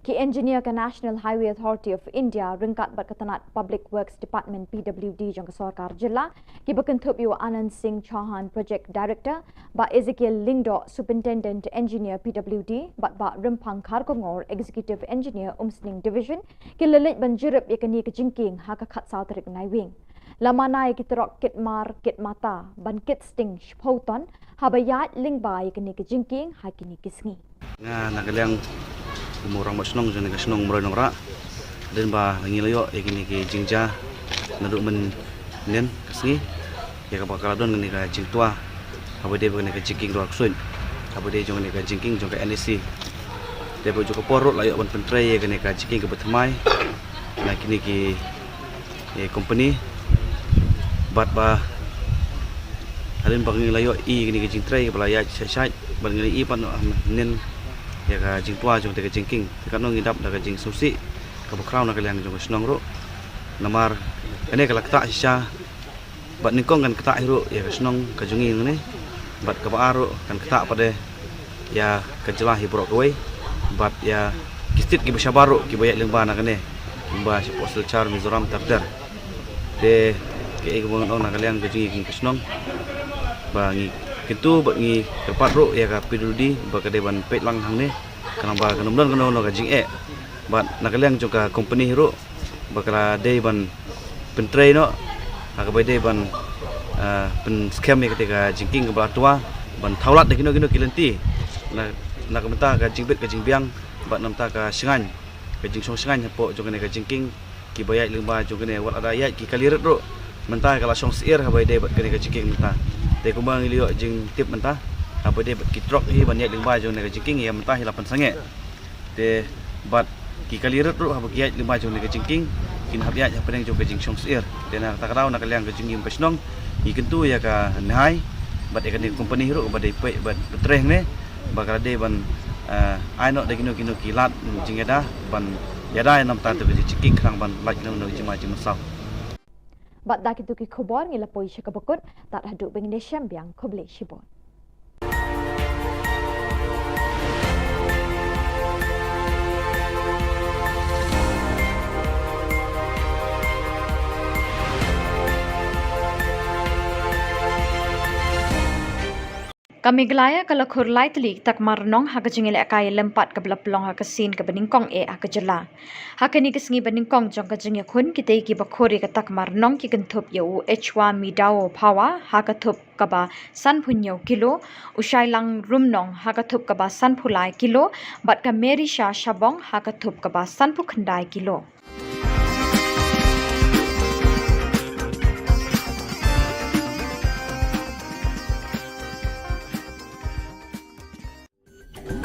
Ki engineer ka National Highway Authority of India ryngkat bad ka tnat Public Works Department, P W D, jong ka sorkar jylla, kiba kynthup ïa u Anand Singh Chauhan, Project Director, Bah Ezekiel Lyngdoh, Superintendent Engineer, P W D, bad Bah Rymphang Kharkongor, Executive Engineer, Umsning Division, ki la leit ban jurip ïa kane ka jingkieng ha ka khatsaw tarik Naiwieng. La mana ïa ki trok kit mar kit mata ban kit sting shiphew ton haba ïaid lyngba ïa kane ka jingkieng ha kine ki sngi. Nga na ka liang u rangbah shnong jong kane ka shnong Mroi Nongrah, hadien ba ngi la ïoh ïa kine ki jingjia naduh mynhynnin ka sngi, ïa kaba ka la don kane ka jingtwa haba ïadei bad kane ka jingkieng Dwar Ksuid, haba ïadei jong kane ka jingkieng jong ka N E C. Te bad jong ka por ruh la ïoh ban pyntrei ïa kane ka jingkieng kaba thymmai na kine ki, eh, company. Bad ba hadien ba ngi la ïoh ïa kane ka jingtrei kaba la ïaid shai shai, bad ngi la ïoh pat mynhynnin ïa ka jingtwa jong kata ka jingkieng. Te katno ngi dap da ka jingsngewsih kaba khraw na ka liang jong ka shnong ruh. Namar kane ka la ktah shisha, bad nyngkong kan ktah hi ruh ïa ka shnong ka jong ngi hangne, bad kaba ar ruh kan ktah pat de ïa ka jylla hi baroh kawei, bad ïa ki state kiba shabar ruh kiba ïaid lyngba na kane, lyngba shapoh Silchar, Mizoram, ter ter. Te kaei kaba ngan ong na ka liang ka jong ngi kum ka shnong, ba ngi kyntu bad ngi kyrpad ruh ïa ka P W D ba ka dei ban peit lang hangne, khnang ba kan ym don kano kano ka jingeh. Bad na ka liang jong ka company hi ruh, ba ka la dei ban pyntrei noh ha kaba dei ban, ah, pynskhem ïa kata ka jingkieng kaba la twa, ban thaw lad da kino kino ki lynti na, na ka bynta ka jingbit ka jingbiang bad na ka bynta ka shngaiñ, ka jingshong shngaiñ hapoh jong kane ka jingkieng. Kiba ïaid lyngba jong kane, wat lada ïaid ki kali rit ruh, mynta ka la shong syiar haba ïadei bad kane ka jingkieng mynta. Te kumba ngi la ïoh jingtip mynta, haba ïadei bad ki trok hi ban ïaid lyngba jong kane ka jingkieng, ïa mynta hi la pynsangeh. Te bad ki kali rit ruh haba ki ïaid lyngba jong kane ka jingkieng, kin hap ïaid hapdeng jong ka jingshong syiar. Te na kata ka daw na ka liang ka jong ngi kum ka shnong, ngi kyntu ïa ka NHAI bad ïa kane ka company hi ruh ba dei peit bad pyntrei hangne, ba ka la dei ban, eh, ai noh da kino kino ki lad jingïada ban ïada ïa na bynta kata ka jingkieng, khnang ban lait kano kano ka jingma jingmynsaw. Bad da kito ki khubor ngi la poi sha kaba kut, tad haduh ba ngin ïashem biang, khublei shibun. Ka Meghalaya ka la khur lai tylli ki takma rnong ha ka jingïalehkai lympat kaba la pynlong ha ka sien kaba nyngkong eh ha ka jylla. Ha kane ka sngi ba nyngkong jong ka jingïakhun, kitei kiba khur ïa ka takma rnong ki kynthup ïa u Echwa Midao Phawa ha ka thup kaba sanphew hynñiew kilo, u Shailang Rumnong ha ka thup kaba sanphew lai kilo, bad ka Merisha Shabong ha ka thup kaba sanphew khyndai kilo.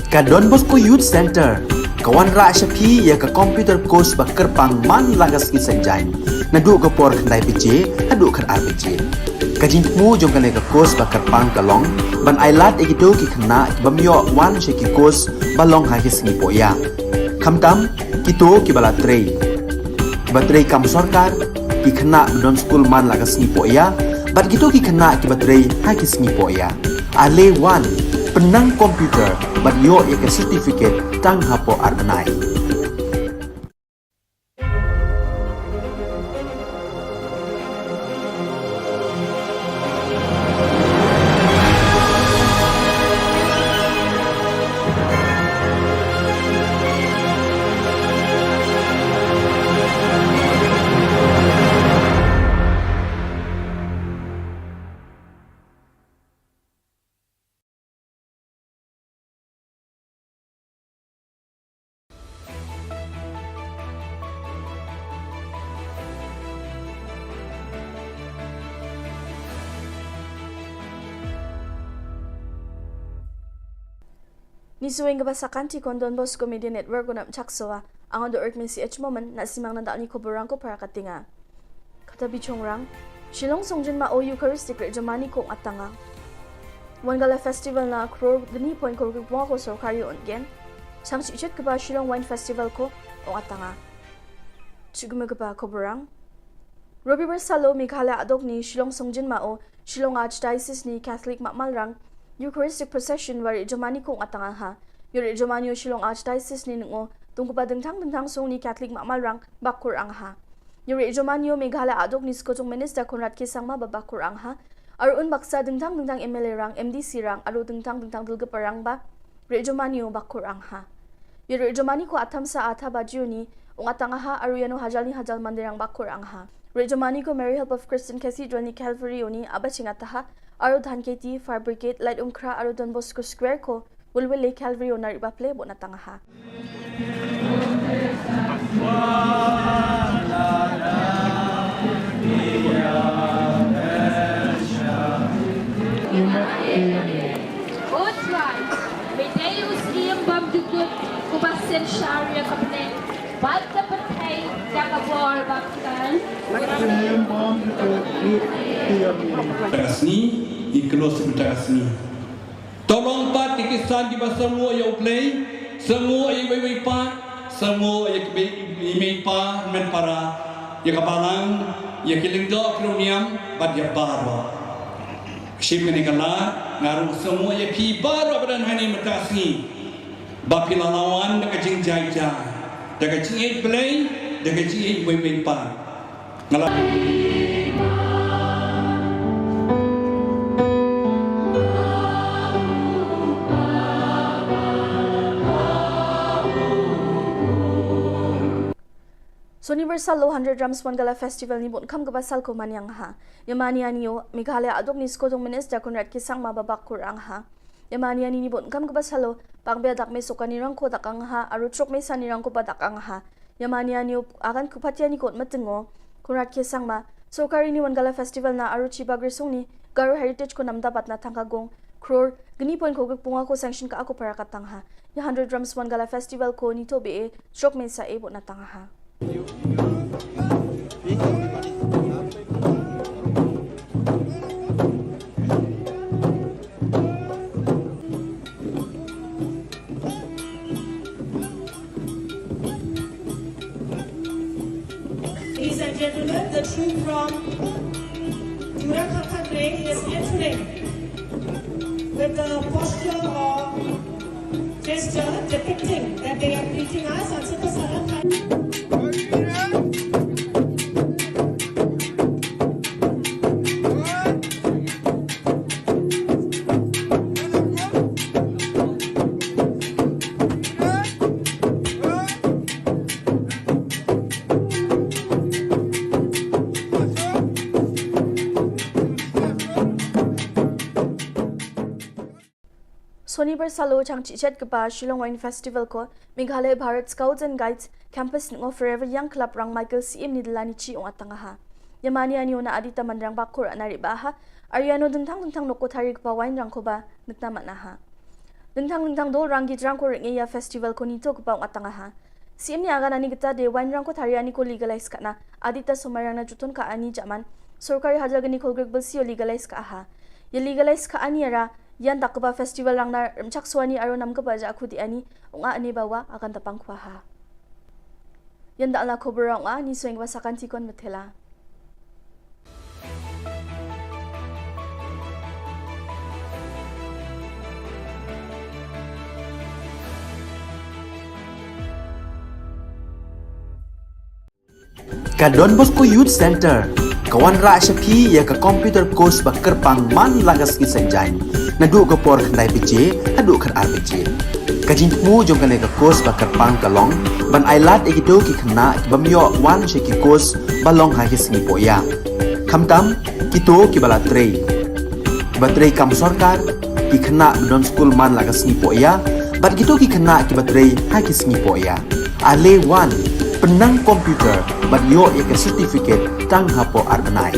Ka Don Bosco Youth Center ka wanrah sha phi ïa ka computer course ba kyrpang man la ka sngi Saitjaiñ, naduh ka por khyndai baje haduh khatar baje. Ka jingthmu jong kane ka course ba kyrpang ka long ban ailad ïa kito ki khynnah ki bym ïoh wan sha ki course ba long ha ki sngi pohïah. Khamtam kito kiba la trei, kiba trei kam sorkar, ki khynnah ba don skul man la ka sngi pohïah, bad kito ki khynnah kiba trei ha ki sngi pohïah. Ale wan, pynnang computer bad ïoh ïa ka certificate tang hapoh ar bnai. Ngi shu weng kaba sa kan ti kon Don Bosco Media Network, Gonam Chaksoa, Angon Dork Mesi H Momen, na simang na dal ni ko borang ko para katinga. Kata bi chongrang, Shillong Songjin Ma O Eucharistic Rit Jomani Kong Atanga. Wan gala festival na crore gni point ko rugi pwa ko sorkari on gen. Sang si chit kaba Shillong Wine Festival ko ong atanga. Chigme kaba ko borang. Robi bersalo Meghalaya adok ni Shillong Songjin Ma O, Shillong Archdiocese ni Catholic Makmalrang, Eucharistic Procession wari Jomani Kong Atanga ha. Yuri Jomani o Shillong Archdiocese ni nungo, Tungkupa dingtang dingtang song ni Catholic Mamalrang bakor ang ha. Yuri Jomanio Meghalaya adok ni skotung Minister Conrad K Sangma ba bakor ang ha. Arun baksa dingtang dingtang M L A rang, M D C rang, aru dingtang dingtang dulga parang ba Ri Jomanio bakor ang ha. Yuri Jomani ko atam sa atha bajiu ni ung atang ha, aru yano hajal ni hajal mandirang bakor ang ha. Ri Jomani ko Mary Help of Christian Cathedral ni Calvary ni aba ching ataha, aru Dhan Keti, Fire Brigade, Light Umkra, aru Don Bosco Square ko Wilwil le Calvary o nari baple bo natang ha. Utwan, me dei u syiem bymjukut, uba sngewsarong ïa ka bneng bad ka pyrthei da ka bor ba kordor. Ka sngi, i klos ka sngi. To long pat ki khristan kiba sngewnguh ïa U Blei, sngewnguh ïa iwei iwei pat, sngewnguh ïa ki mei, i mei i pa, hynmen para, ïa ka balang, ïa ki lyngdoh ki riewniam, bad ïa baroh. Shim kane ka lad, nga ruh sngewnguh ïa phi baroh ba don hangne mynta ka sngi. Ba phi la wan da ka jingjai jai, da ka jingïeit Blei, da ka jingïeit iwei iwei pat. Nga la Sonibar salo hundred Drums Wangala Festival ni bun kham kaba sal ko manyang ha. Yamani anio, Meghalaya adok ni skotung Minister Conrad K Sangma ba bakor ang ha. Yamani ani ni bun kham kaba salo, pang bia dak me soka ni rangko dak ang ha, aru truk me sa ni rangko ba dak ang ha. Yamani anio agan kupatia ni kot matengo, Conrad K Sangma, sorkari ni Wangala Festival na aru chiba grisung ni, Garo Heritage ko namda bat na tangka gong, crore, gni point ko gik punga ko sanction ka ako para katang ha. Ya hundred Drums Wangala Festival ko ni to be e, truk me sa e bo natang ha. Ladies and gentlemen, the troupe from Jura Khakhatre is entering with the posture of gesture depicting that they are greeting us and super salam. Sonibar salo chang chichet kaba Shillong Wine Festival ko Meghalaya Bharat Scouts and Guides Campus ngo Forever Young Club rang Michael Syiem ni dela ni chi ong atang ha. Yamani ani ona adita mandrang bakor anari ba ha. Ariano dengtang dengtang noko thari kaba wine rang ko ba nekna mana ha. Dengtang dengtang dol rang git rang ko ringe ya festival ko nito kaba ong atang ha. Syiem ni agan ani kita de wine rang ko thari ani ko legalize kana. Adita somarang na jutun ka ani jaman. Sorkari hajar gani ko grek belsi o legalize ka ha. Ya legalize ka ani ara Yan dak kaba festival rang na rem chak suani aro nam kaba ja khudi ani ong a ani bawa akan tapang khwa ha. Yan dak la khobor ong a ni sueng ba sakan tikon metela. Ka Don Bosco Youth Center ka wanrah sha phi ïa ka computer course ba kyrpang man la ka sngi Saitjaiñ naduh ka por khyndai baje haduh khatar baje. Ka jingthmu jong kane ka course ba kyrpang ka long ban ailad ïa kito ki khynnah ki bym ïoh wan sha ki course ba long ha ki sngi pohïa. Khamtam kito kiba la trei, kiba trei kam sorkar, ki khynnah ba don skul man la ka sngi pohïa bad kito ki khynnah kiba trei ha ki sngi pohïa. Ale wan, pynnang computer bad ïoh ïa ka certificate tang hapoh ar bnai.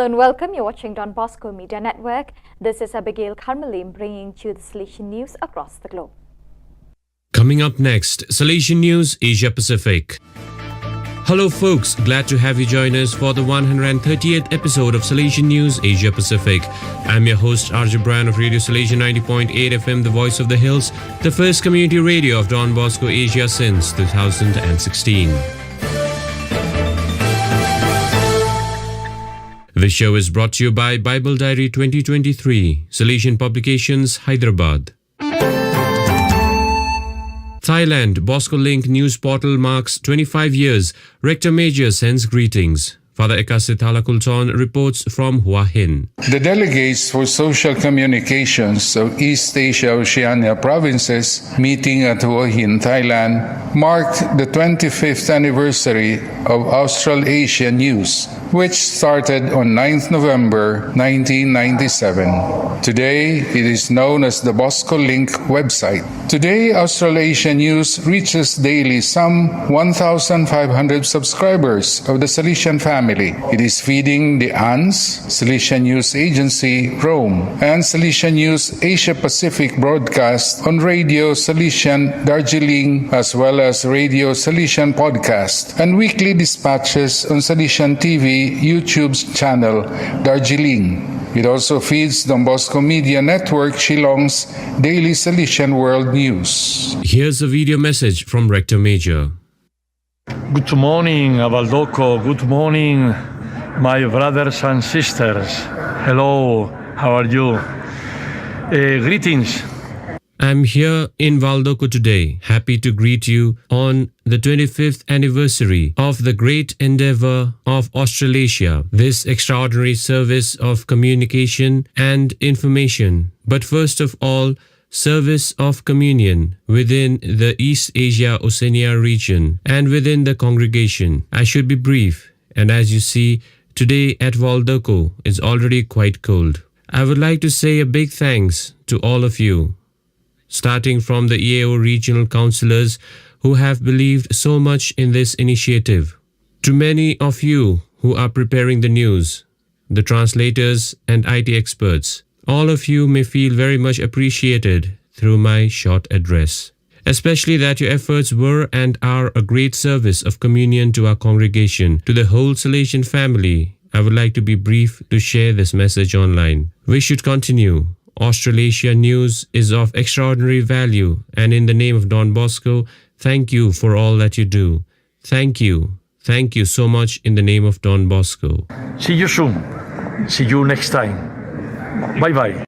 And welcome. You're watching Don Bosco Media Network. This is Abigail Kharmalim bringing to you the Salesian news across the globe. Coming up next, Salesian News Asia Pacific. Hello, folks. Glad to have you join us for the one hundred thirtieth episode of Salesian News Asia Pacific. I'm your host, R J Bryan of Radio Salesian ninety point eight F M, the voice of the hills, the first community radio of Don Bosco Asia since two thousand sixteen. This show is brought to you by Bible Diary twenty twenty-three, Salesian Publications, Hyderabad. Thailand, Bosco Link news portal marks twenty-five years. Rector Major sends greetings. Father Ekasithala Kulton reports from Hua Hin. The delegates for social communications of East Asia Oceania provinces meeting at Hua Hin, Thailand, marked the twenty-fifth anniversary of Australasia News, which started on ninth November nineteen ninety-seven. Today, it is known as the Bosco Link website. Today, Australasia News reaches daily some one thousand five hundred subscribers of the Salesian family. It is feeding the ANZ, Salesian News Agency, Rome, and Salesian News Asia Pacific broadcast on Radio Salesian Darjeeling, as well as Radio Salesian podcast and weekly dispatches on Salesian T V YouTube channel Darjeeling. It also feeds Don Bosco Media Network Shillong's Daily Salesian World News. Here's a video message from Rector Major. Good morning, Avaldoko. Good morning, my brothers and sisters. Hello, how are you? Eh, greetings. I'm here in Valdoko today, happy to greet you on the twenty-fifth anniversary of the great endeavor of Australasia, this extraordinary service of communication and information, but first of all, service of communion within the East Asia Oceania region and within the congregation. I should be brief, and as you see, today at Valdoko is already quite cold. I would like to say a big thanks to all of you, starting from the E A O regional councillors who have believed so much in this initiative, to many of you who are preparing the news, the translators, and I T experts. All of you may feel very much appreciated through my short address. Especially that your efforts were and are a great service of communion to our congregation, to the whole Salesian family. I would like to be brief to share this message online. We should continue. Australasia News is of extraordinary value, and in the name of Don Bosco, thank you for all that you do. Thank you. Thank you so much in the name of Don Bosco. See you soon. See you next time. Bye bye.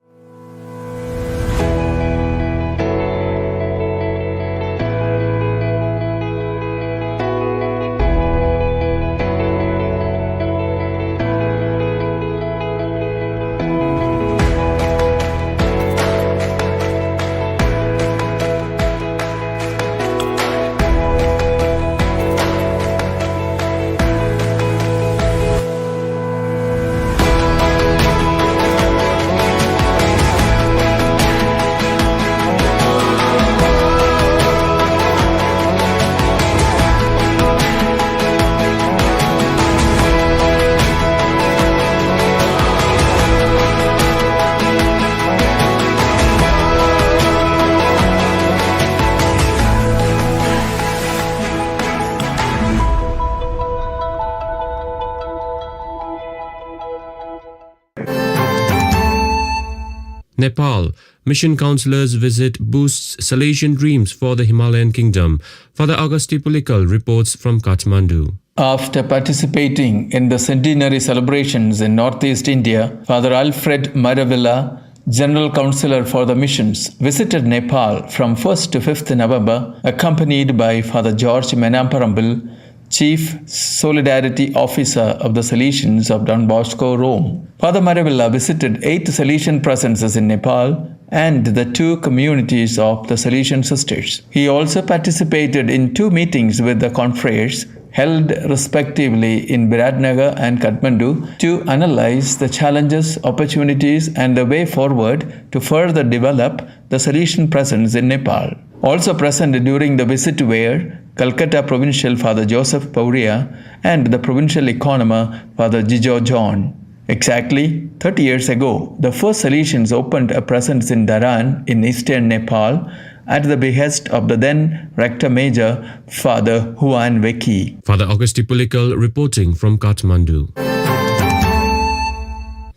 Nepal. Mission councillors visit boosts Salesian dreams for the Himalayan kingdom. Father Augusti Pulikal reports from Kathmandu. After participating in the centenary celebrations in northeast India, Father Alfred Maravilla, General Councillor for the Missions, visited Nepal from first to fifth November, accompanied by Father George Menamparambil, Chief Solidarity Officer of the Salesians of Don Bosco, Rome. Father Maravilla visited eight Salesian presences in Nepal and the two communities of the Salesian sisters. He also participated in two meetings with the confreres held respectively in Biratnagar and Kathmandu to analyze the challenges, opportunities, and the way forward to further develop the Salesian presence in Nepal. Also present during the visit were Calcutta Provincial Father Joseph Pauria and the Provincial Economer Father Jijo John. Exactly thirty years ago, the first Salesians opened a presence in Dharan in eastern Nepal at the behest of the then Rector Major, Father Huan Weki. Father Augusti Pulikal reporting from Kathmandu.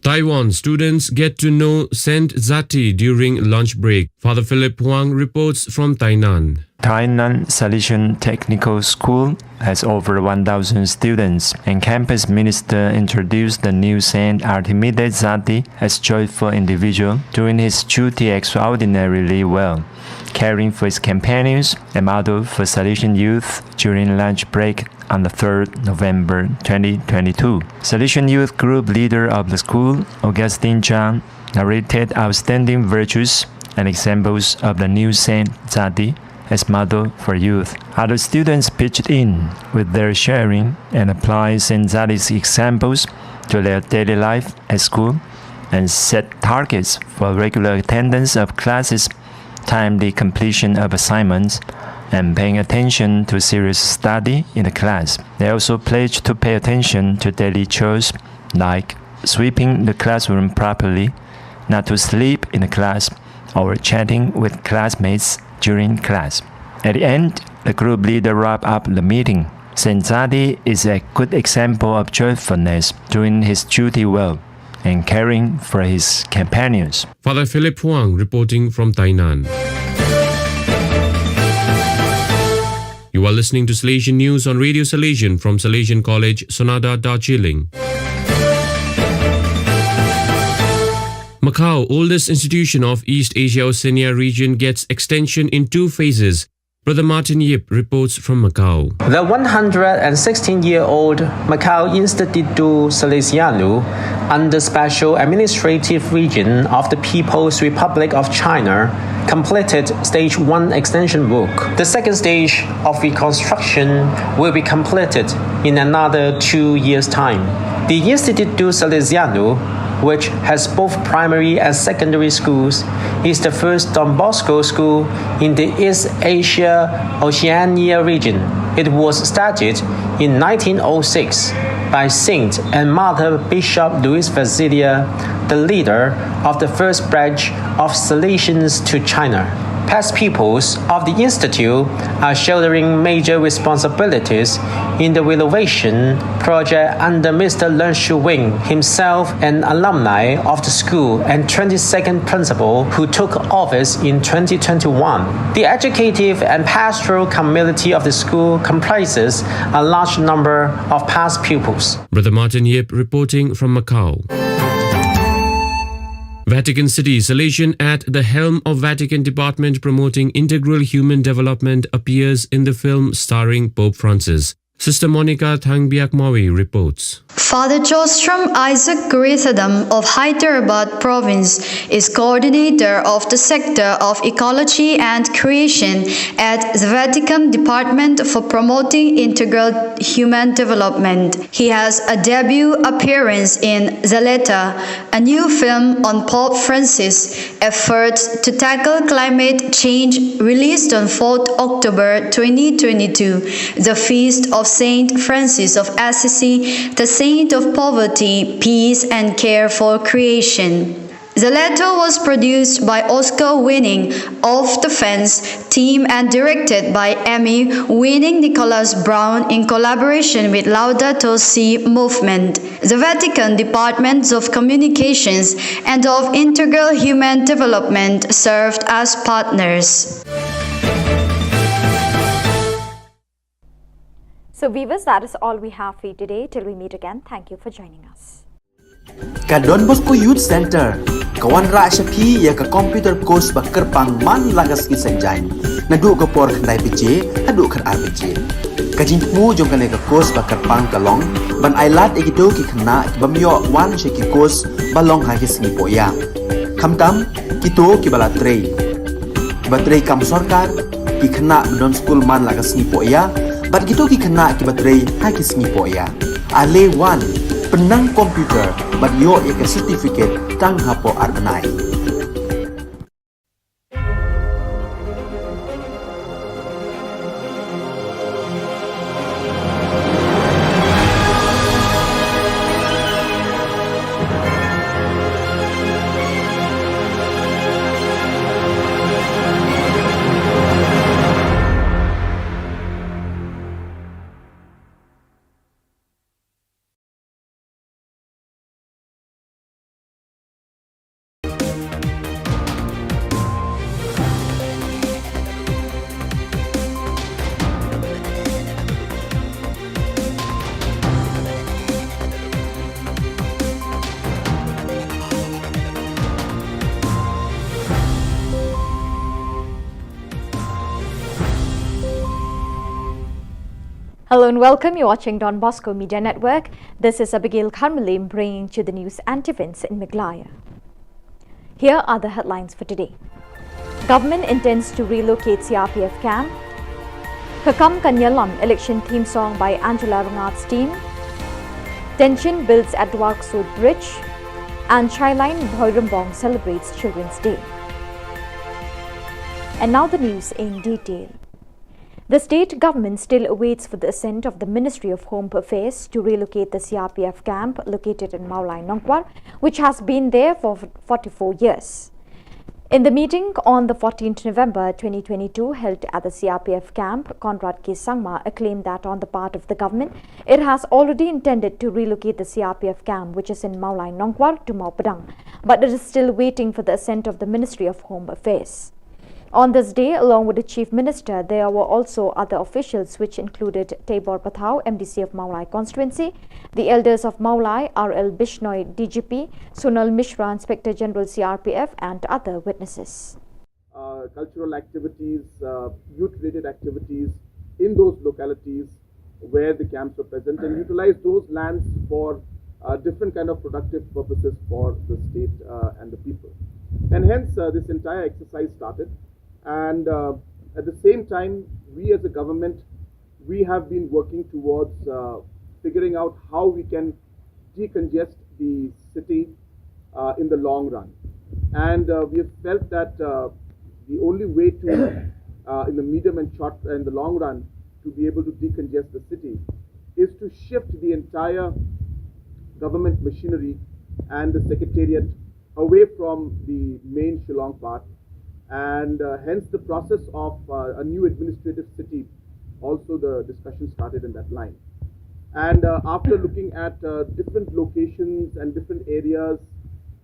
Taiwan students get to know Saint Zati during lunch break. Father Philip Huang reports from Tainan. Tainan Salesian Technical School has over one thousand students, and campus minister introduced the new Saint Artemides Zati as joyful individual, doing his duty extraordinarily well, caring for his companions, a model for Salesian youth during lunch break on the third November twenty twenty-two. Salesian youth group leader of the school, Augustine Chang, narrated outstanding virtues and examples of the new Saint Zati as model for youth. Other students pitched in with their sharing and applied Saint Zati's examples to their daily life at school and set targets for regular attendance of classes, timely completion of assignments, and paying attention to serious study in the class. They also pledged to pay attention to daily chores like sweeping the classroom properly, not to sleep in the class, or chatting with classmates during class. At the end, the group leader wrapped up the meeting. Saint Zati is a good example of joyfulness, doing his duty well and caring for his companions. Father Philip Huang reporting from Tainan. You are listening to Salesian News on Radio Salesian from Salesian College, Sonada, Darjeeling. Macau, oldest institution of East Asia Oceania region, gets extension in two phases. Brother Martin Yip reports from Macau. The one hundred and sixteen year old Macau Instituto Salesiano, under Special Administrative Region of the People's Republic of China, completed stage one extension work. The second stage of reconstruction will be completed in another two years' time. The Instituto Salesiano, which has both primary and secondary schools, is the first Don Bosco school in the East Asia Oceania region. It was started in nineteen oh six by Saint and Mother Bishop Louis Fazilia, the leader of the first batch of Salesians to China. Past pupils of the Institute are shouldering major responsibilities in the renovation project under Mister Leung Shu Wing, himself an alumni of the school and twenty-second principal, who took office in twenty twenty-one. The educative and pastoral community of the school comprises a large number of past pupils. Brother Martin Yip reporting from Macau. Vatican City, Salesian at the helm of Vatican Department promoting integral human development appears in the film starring Pope Francis. Sister Monica Thangbiak Mawi reports. Father Jostrom Isaac Kurisadam of Hyderabad province is coordinator of the sector of ecology and creation at the Vatican Department for promoting integral human development. He has a debut appearance in Zaletta, a new film on Pope Francis' efforts to tackle climate change, released on fourth October twenty twenty-two, the feast of Saint Francis of Assisi, the saint of poverty, peace, and care for creation. Zaletta was produced by Oscar-winning Of the Fence team and directed by Emmy-winning Nicholas Brown in collaboration with Laudato Si Movement, the Vatican Departments of Communications and of Integral Human Development served as partners. So viewers, that is all we have for you today. Till we meet again, thank you for joining us. Ka Don Bosco Youth Center ka wanrah sha phi ïa ka computer course ba kyrpang man la ka sngi Saitjaiñ, naduh ka por khyndai baje haduh khatar baje. Ka jingthmu jong kane ka course ba kyrpang ka long ban ailad ïa kito ki khynnah ki bym ïoh wan sha ki course ba long ha ki sngi pohïa, khamtam kito kiba la trei, kiba trei kam sorkar, ki khynnah ba don skul man la ka sngi pohïa, bad kito ki khynnah kiba trei ha ki sngi pohïa. Ale wan, pynnang computer bad ïoh ïa ka certificate tang hapoh ar bnai. Hello and welcome. You're watching Don Bosco Media Network. This is Abigail Kharmalim bringing to the news and events in Meghalaya. Here are the headlines for today. Government intends to relocate C R P F camp. Ka Kam Ka Ïalam election theme song by Angela Rngat's team. Tension builds at Dwarksuid Bridge. And Shyline Bhoirymbong celebrates Children's Day. And now the news in detail. The state government still awaits for the assent of the Ministry of Home Affairs to relocate the C R P F camp located in Mawlai Nongkwar, which has been there for forty-four years. In the meeting on the fourteenth November twenty twenty-two held at the C R P F camp, Conrad K Sangma claimed that on the part of the government, it has already intended to relocate the C R P F camp, which is in Mawlai Nongkwar, to Mawpadang, but it is still waiting for the assent of the Ministry of Home Affairs. On this day, along with the Chief Minister, there were also other officials, which included Teibor Pathao, M D C of Mawlai constituency, the elders of Mawlai, R L Bishnoi, D G P, Sonal Mishra, Inspector General C R P F, and other witnesses. Uh, cultural activities, uh, youth-related activities in those localities where the camps were present, and utilize those lands for, uh, different kind of productive purposes for the state, uh, and the people. And hence, uh, this entire exercise started. And, uh, at the same time, we as a government, we have been working towards, uh, figuring out how we can decongest the city, uh, in the long run. And, uh, we have felt that, uh, the only way to, uh, in the medium and short, in the long run, to be able to decongest the city is to shift the entire government machinery and the secretariat away from the main Shillong part, and, uh, hence the process of, uh, a new administrative city. Also, the discussion started in that line. And, uh, after looking at, uh, different locations and different areas,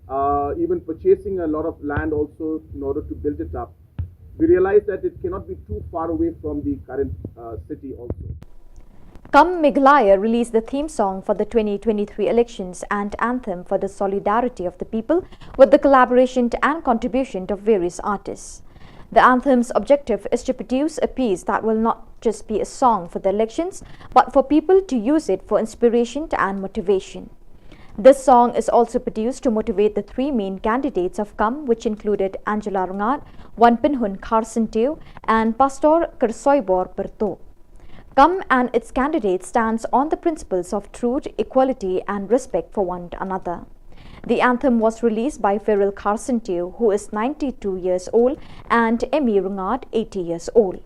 uh, even purchasing a lot of land also in order to build it up, we realized that it cannot be too far away from the current, uh, city also. Come Meghalaya released the theme song for the twenty twenty-three elections and anthem for the solidarity of the people, with the collaboration and contribution of various artists. The anthem's objective is to produce a piece that will not just be a song for the elections, but for people to use it for inspiration and motivation. This song is also produced to motivate the three main candidates of Come, which included Angela Rngat, Wanpynhun Kharsyntiew, and Pastor Kyrsoibor Pyrtuh. Come and its candidate stands on the principles of truth, equality, and respect for one another. The anthem was released by Feral Kharsyntiew, who is ninety-two years old, and Emmy Rngat, eighty years old.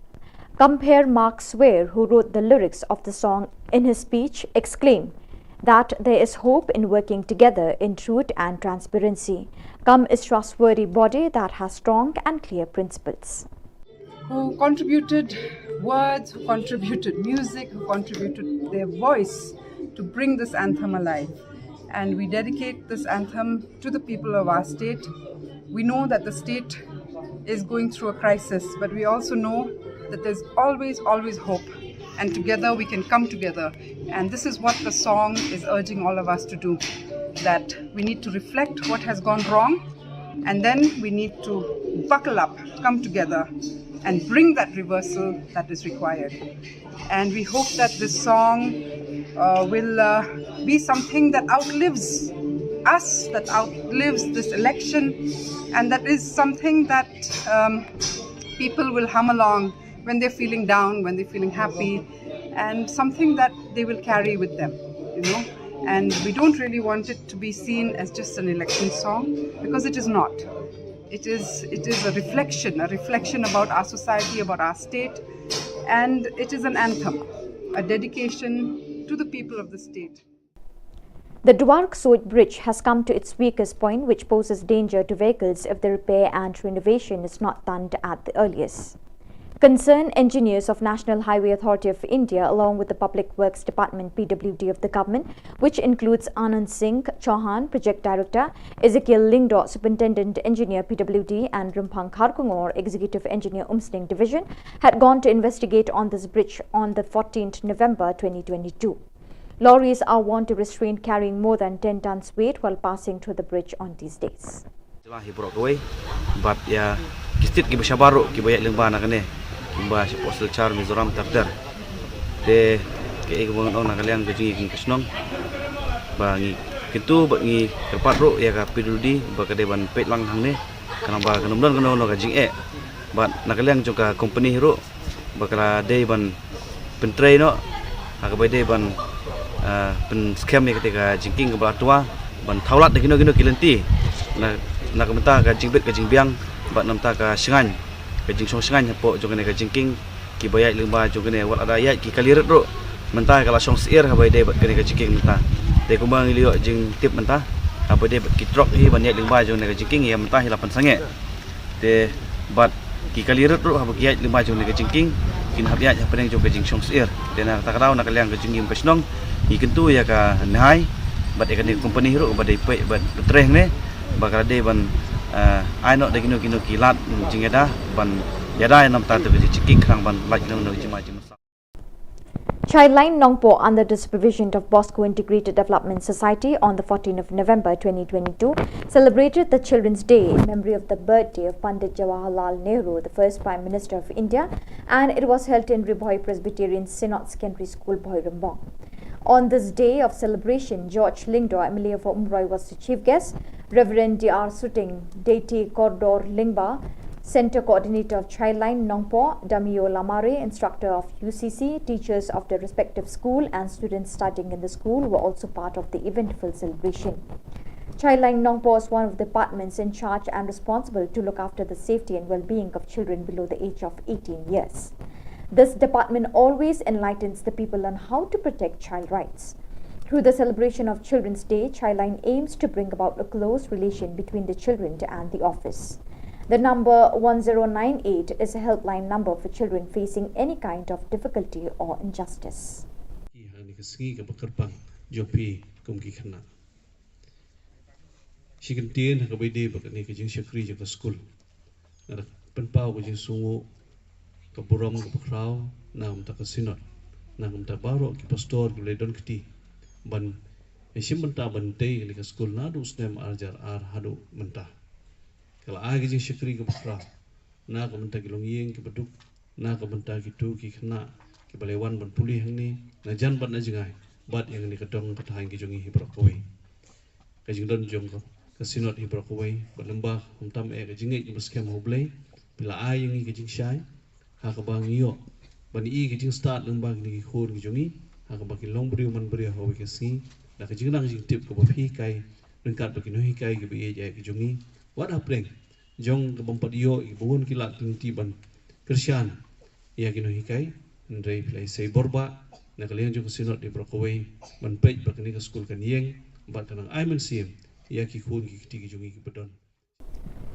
Compere Mark Swear, who wrote the lyrics of the song, in his speech exclaimed that there is hope in working together in truth and transparency. Come is trustworthy body that has strong and clear principles. Who contributed words, who contributed music, who contributed their voice to bring this anthem alive. And we dedicate this anthem to the people of our state. We know that the state is going through a crisis, but we also know that there's always, always hope. And together we can come together. And this is what the song is urging all of us to do, that we need to reflect what has gone wrong, and then we need to buckle up, come together, and bring that reversal that is required. And we hope that this song, uh, will, uh, be something that outlives us, that outlives this election, and that is something that, um, people will hum along when they're feeling down, when they're feeling happy, and something that they will carry with them, you know. And we don't really want it to be seen as just an election song, because it is not. It is, it is a reflection, a reflection about our society, about our state, and it is an anthem, a dedication to the people of the state. The Dwarksuid Bridge has come to its weakest point, which poses danger to vehicles if the repair and renovation is not done at the earliest. Concerned engineers of National Highway Authority of India, along with the Public Works Department, P W D, of the government, which includes Anand Singh Chauhan, Project Director, Ezekiel Lyngdoh, Superintendent Engineer, P W D, and Rymphang Kharkongor, Executive Engineer, Umsning Division, had gone to investigate on this bridge on the fourteenth November twenty twenty-two. Lorries are warned to restrain carrying more than ten tons weight while passing through the bridge on these days. Jylla hi baroh kawei, bad ïa ki state kiba shabar ruh kiba ïaid lyngba na kane, lyngba shapoh Silchar, Mizoram, ter ter. Te Kaei kaba ngan ong na ka liang ka jingim ka shnong, ba ngi kyntu bad ngi kyrpad ruh ïa ka P W D ba ka dei ban peit lang hangne, khnang ba kan ym don kano kano ka jingeh. Bad na ka liang jong ka company ruh ba ka la dei ban pyntrei noh ha kaba dei ban, ah, pynskhem ïa kata ka jingkieng kaba la twa, ban thaw lad da kino kino ki lynti na, na ka bynta ka jingbit ka jingbiang bad na ka bynta ka shngaiñ, ka jingshong shngaiñ hapoh jong kane ka jingkieng. Kiba ïaid lyngba jong kane, wat lada ïaid ki kali rit ruh, mynta ka la shong syiar haba ïadei bad kane ka jingkieng mynta. Te kumba ngi la ïoh jingtip mynta, haba ïadei bad ki trok hi ban ïaid lyngba jong kane ka jingkieng, ïa mynta hi la pynsangeh. Te bad ki kali rit ruh haba ki ïaid lyngba jong kane ka jingkieng, kin hap ïaid hapdeng jong ka jingshong syiar. Te na kata ka daw, na ka liang ka jingim ka shnong, ngi kyntu ïa ka NHAI bad ïa kane ka company ruh ba dei peit bad pyntrei hangne, ba ka la dei ban, eh, ai noh da kino kino ki lad jingïada ban ïada ïa na ka bynta ka jingkieng, khnang ban lait kino kino ki jingma jingmynsiem. Childline Nongpoh, under the supervision of Bosco Integrated Development Society, on the fourteenth of November twenty twenty-two, celebrated the Children's Day in memory of the birthday of Pandit Jawaharlal Nehru, the first Prime Minister of India, and it was held in Ri Bhoi Presbyterian Synod Secondary School, Bhoirymbong. On this day of celebration, George Lyngdoh, M L A for Umroi, was the chief guest. Reverend D R Suting, Deity Kordor Lyngba, Center Coordinator of Childline Nongpoh, Damio Lamare, instructor of U C C, teachers of the respective school, and students studying in the school were also part of the eventful celebration. Childline Nongpoh is one of the departments in charge and responsible to look after the safety and well-being of children below the age of eighteen years. This department always enlightens the people on how to protect child rights. Through the celebration of Children's Day, Childline aims to bring about a close relation between the children and the office. The number one zero nine eight is a helpline number for children facing any kind of difficulty or injustice. Ki ha kane ka sngi kaba kyrpang jong phi kum ki khynnah. Shi kyntien ha kaba ïadei bad kane ka jingshakri jong ka skul, nga da pynpaw ka jingsngewnguh, ka burom kaba khraw na ka bynta ka Synod, na ka bynta baroh ki pastor kiba la don kti ban ïashim bynta ban tei kane ka skul naduh u snem ar hajar ar haduh mynta. Ka la ai ka jingshakri kaba khraw na ka bynta ki longïing kiba duk, na ka bynta kito ki khynnah kiba la wan ban pule hangne na jan bad na jngai, bad ïa kane ka dong ka thaiñ ka jong ngi hi baroh kawei. Ka jingdon jong ka, ka Synod hi baroh kawei, bad lyngba khamtam eh ka jingngeit kaba skhem ha U Blei, phi la ai ïa ngi ka jingshai ha kaba ngi ïoh ban ïohi ka jingstad lyngba kine ki khun ki jong ngi, ha kaba kin long briew man briew ha kawei ka sngi, da ka jingnang jingtip kaba phi hikai, ryngkat bad ki nonghikai kiba ïeit ïa ki jong ngi, wat hapdeng jong ka bym pat ïoh ïa kiba bun ki lad ki lynti ban kyrshan ïa ki nonghikai. Hynrei phi la ïasei bor bha na ka liang jong ka Synod hi baroh kawei ban peit ba kane ka skul kan ïeng bad kan nang ai mynsiem ïa ki khun ki kti ki jong ngi kiba don.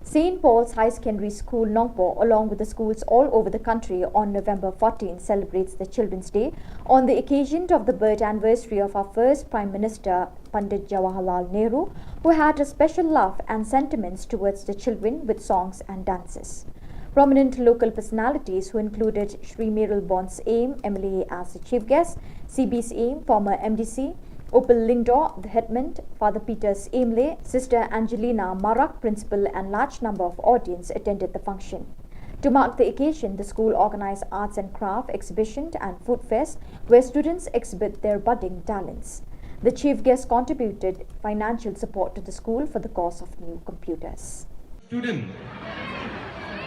Saint Paul's High Secondary School, Nongpoh, along with the schools all over the country, on November fourteen celebrates the Children's Day on the occasion of the birth anniversary of our first Prime Minister, Pandit Jawaharlal Nehru, who had a special love and sentiments towards the children with songs and dances. Prominent local personalities who included Shri Mayralborn Syiem, M L A, as the chief guest, C B Syiem, former M D C, Upal Lyngdoh, the headman, Father Peter Syiemlieh, Sister Angelina Marak, principal, and large number of audience attended the function. To mark the occasion, the school organized arts and craft exhibition and food fest where students exhibit their budding talents. The chief guest contributed financial support to the school for the cost of new computers. Student,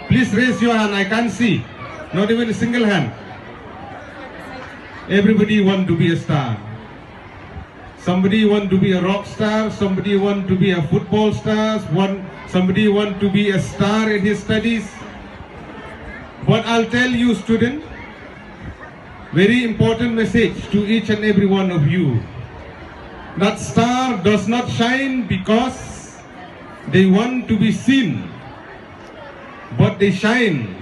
please raise your hand. I can't see. Not even a single hand. Everybody want to be a star. Somebody want to be a rock star. Somebody want to be a football star. One, somebody want to be a star in his studies. But I'll tell you, student, very important message to each and every one of you. That star does not shine because they want to be seen, but they shine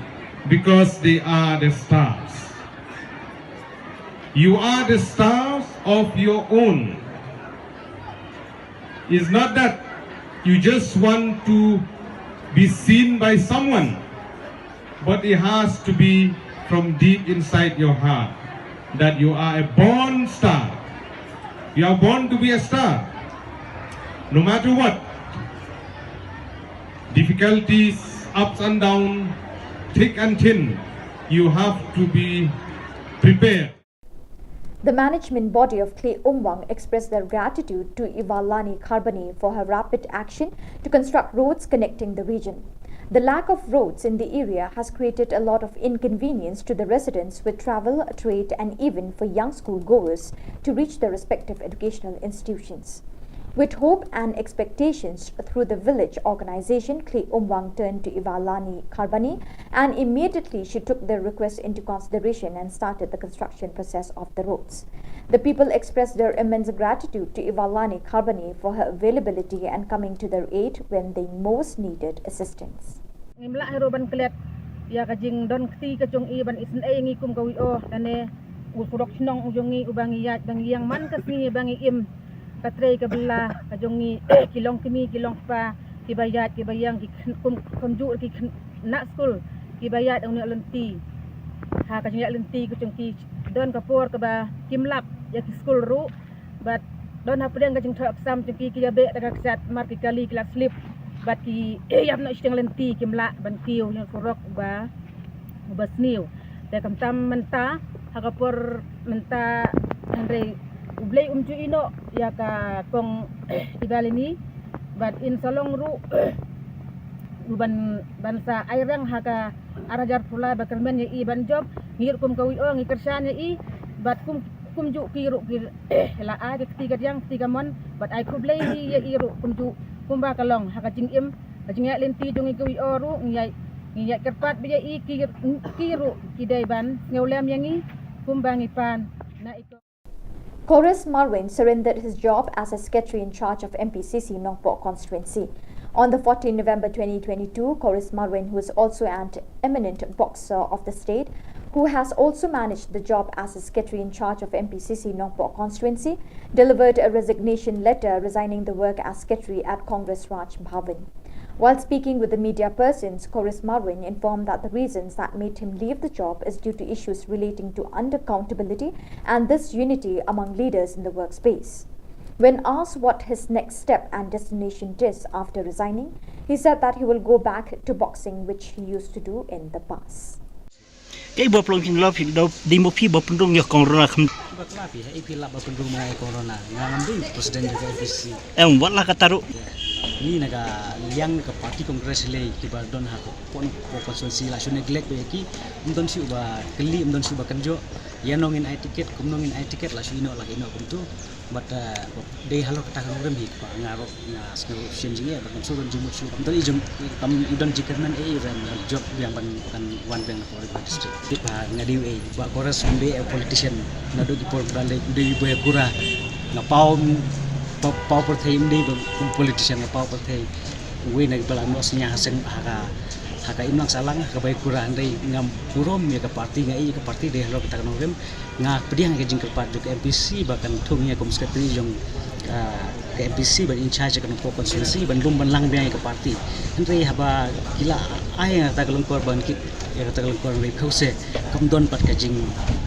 because they are the stars. You are the stars of your own. It's not that you just want to be seen by someone, but it has to be from deep inside your heart that you are a born star. You are born to be a star. No matter what, difficulties, ups and downs, thick and thin, you have to be prepared. The management body of Khlei Umwang expressed their gratitude to Ivalani Kharbani for her rapid action to construct roads connecting the region. The lack of roads in the area has created a lot of inconvenience to the residents with travel, trade, and even for young school goers to reach their respective educational institutions. With hope and expectations through the village organization, Khlei Umwang turned to Ivalani Kharbani, and immediately she took their request into consideration and started the construction process of the roads. The people expressed their immense gratitude to Ivalani Kharbani for her availability and coming to their aid when they most needed assistance. Ngim lah hi ruh ban klet ïa ka jingdon kti ka jong i ban isynei ïa ngi kum ka W O lane u surok shnong u jong ngi uba ngi ïaid ba ngi ïeng man ka sngi ba ngi im. Ka trei ka bylla ka jong ngi ki long kmie ki long kpa, kiba ïaid kiba ïeng ki khynnah, kum kumjuh ki khynnah skul kiba ïaid ha une u lynti. Ha ka jingïaid lynti ka jong ki don ka por kaba kim lap ïa ki skul ruh. Bad don hapdeng ka jingthoh exam jong ki, ki ïa beh da ka kjat mar ki kali ki la slip. Bad ki ïap noh shiteng lynti, kim lah ban kiew ïa u surok uba, uba sniew. Te khamtam mynta ha ka por mynta, hynrei U Blei um ju ïehnoh ïa ka kong Ivalani. Bad in sa long ruh u ban, ban sa ai reng ha ka ar hajar phew lai ba kyrmen ïa i ban jop. Ngi ruh kum ka W O ngi kyrshan ïa i bad kum kumjuh ki ruh ki la ai ka kti ka diang kti ka mon bad ai khublei ïa i ruh kumjuh kumba ka long ha ka jingim ka jingïaid lynti jong ngi ka W O ruh ngi ïaid, ngi ïaid kyrpad bad ïa i ki, ki ruh ki dei ban sngewlem ïa ngi kumba ngi pan na i. Koris Marwein surrendered his job as a secretary in charge of M P C C Nongpoh constituency. On the fourteenth November twenty twenty-two, Koris Marwein, who is also an eminent boxer of the state, who has also managed the job as a secretary in charge of M P C C Nongpoh constituency, delivered a resignation letter resigning the work as secretary at Congress Raj Bhavan. While speaking with the media persons, Koris Marwein informed that the reasons that made him leave the job is due to issues relating to unaccountability and disunity among leaders in the workspace. When asked what his next step and destination is after resigning, he said that he will go back to boxing, which he used to do in the past. Te ba plong jing love him do di mo phi ba pynrung ïa kong rona kham. Ba kla phi ha i phi la ba pynrung ma ïa kong rona nga ngam dei president jong ka M P C. Em wat la ka taru. Ni na ka liang na ka party Congress le ki ba don ha ko pon ko constituency la shu neglect ba ïa ki. Ym don shu ba kylli ym don shu ba kynjoh. Ïa nong in ai ticket kum nong in ai ticket la shu ïehnoh la ïehnoh kumtu. But, uh, dei halor kata ka nongrim hi kpa nga ruh nga sngew shem jingeh ba kan suron jingmut shu. Kam don i jong kam i don jingkyrmen ei ren ban jop biang ban kan wan biang na Koris district. Tip ha nga dei ei ba Koris ym dei politician naduh ki por ba lei dei ba kura nga paw paw, paw pyrthei ym dei ba politician nga paw pyrthei. Wei na ba la noh sñiaw ha seng ha ka ha ka imlang sahlang ha ka bai kura hynrei ngam burom ïa ka party nga ei ka party dei halor kata ka nongrim. Nga pdiang ka jingkyrpad jong ka M P C ba kan thung ïa kum secretary jong, ah, ka M P C ban in charge ka Nongpoh constituency ban lum ban lang biang ïa ka party. Hynrei haba ki la ai ïa kata ka lyngkor ban kit ïa kata ka lyngkor hynrei phew se kam don pat ka jing,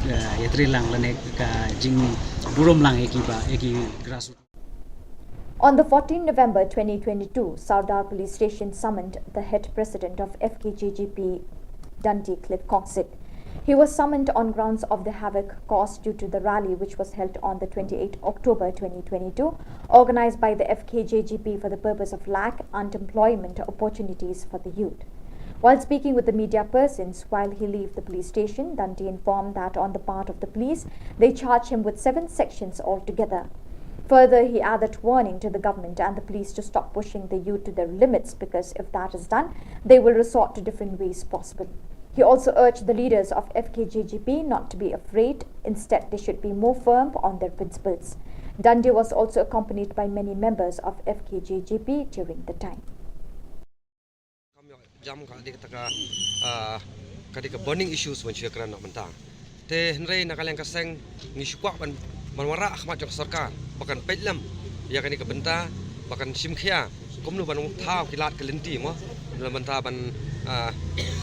ah, ïatreilang lane ka jingburom lang ïa ki ba ïa ki grassroots. On the fourteenth November twenty twenty-two, Sardar Police Station summoned the head president of F K J G P, Dundee Cliff Kongsit. He was summoned on grounds of the havoc caused due to the rally which was held on the twenty-eighth October twenty twenty-two, organized by the F K J G P for the purpose of lack unemployment opportunities for the youth. While speaking with the media persons while he left the police station, Dundee informed that on the part of the police, they charged him with seven sections altogether. Further, he added warning to the government and the police to stop pushing the youth to their limits because if that is done, they will resort to different ways possible. He also urged the leaders of F K J G P not to be afraid, instead they should be more firm on their principles. Dundee was also accompanied by many members of F K J G P during the time. Kam ïoh jam ka dei kata ka, ah, ka dei ka burning issues ban shu ïakren noh mynta. Te hynrei na ka liang ka seng ngi shu kwah ban, ban wanrah ha khmat jong ka sorkar ba kan peit lem ïa kane ka bynta ba kan shim khia kumno ban thaw ki lad ki lynti mo, na bynta ban, ah,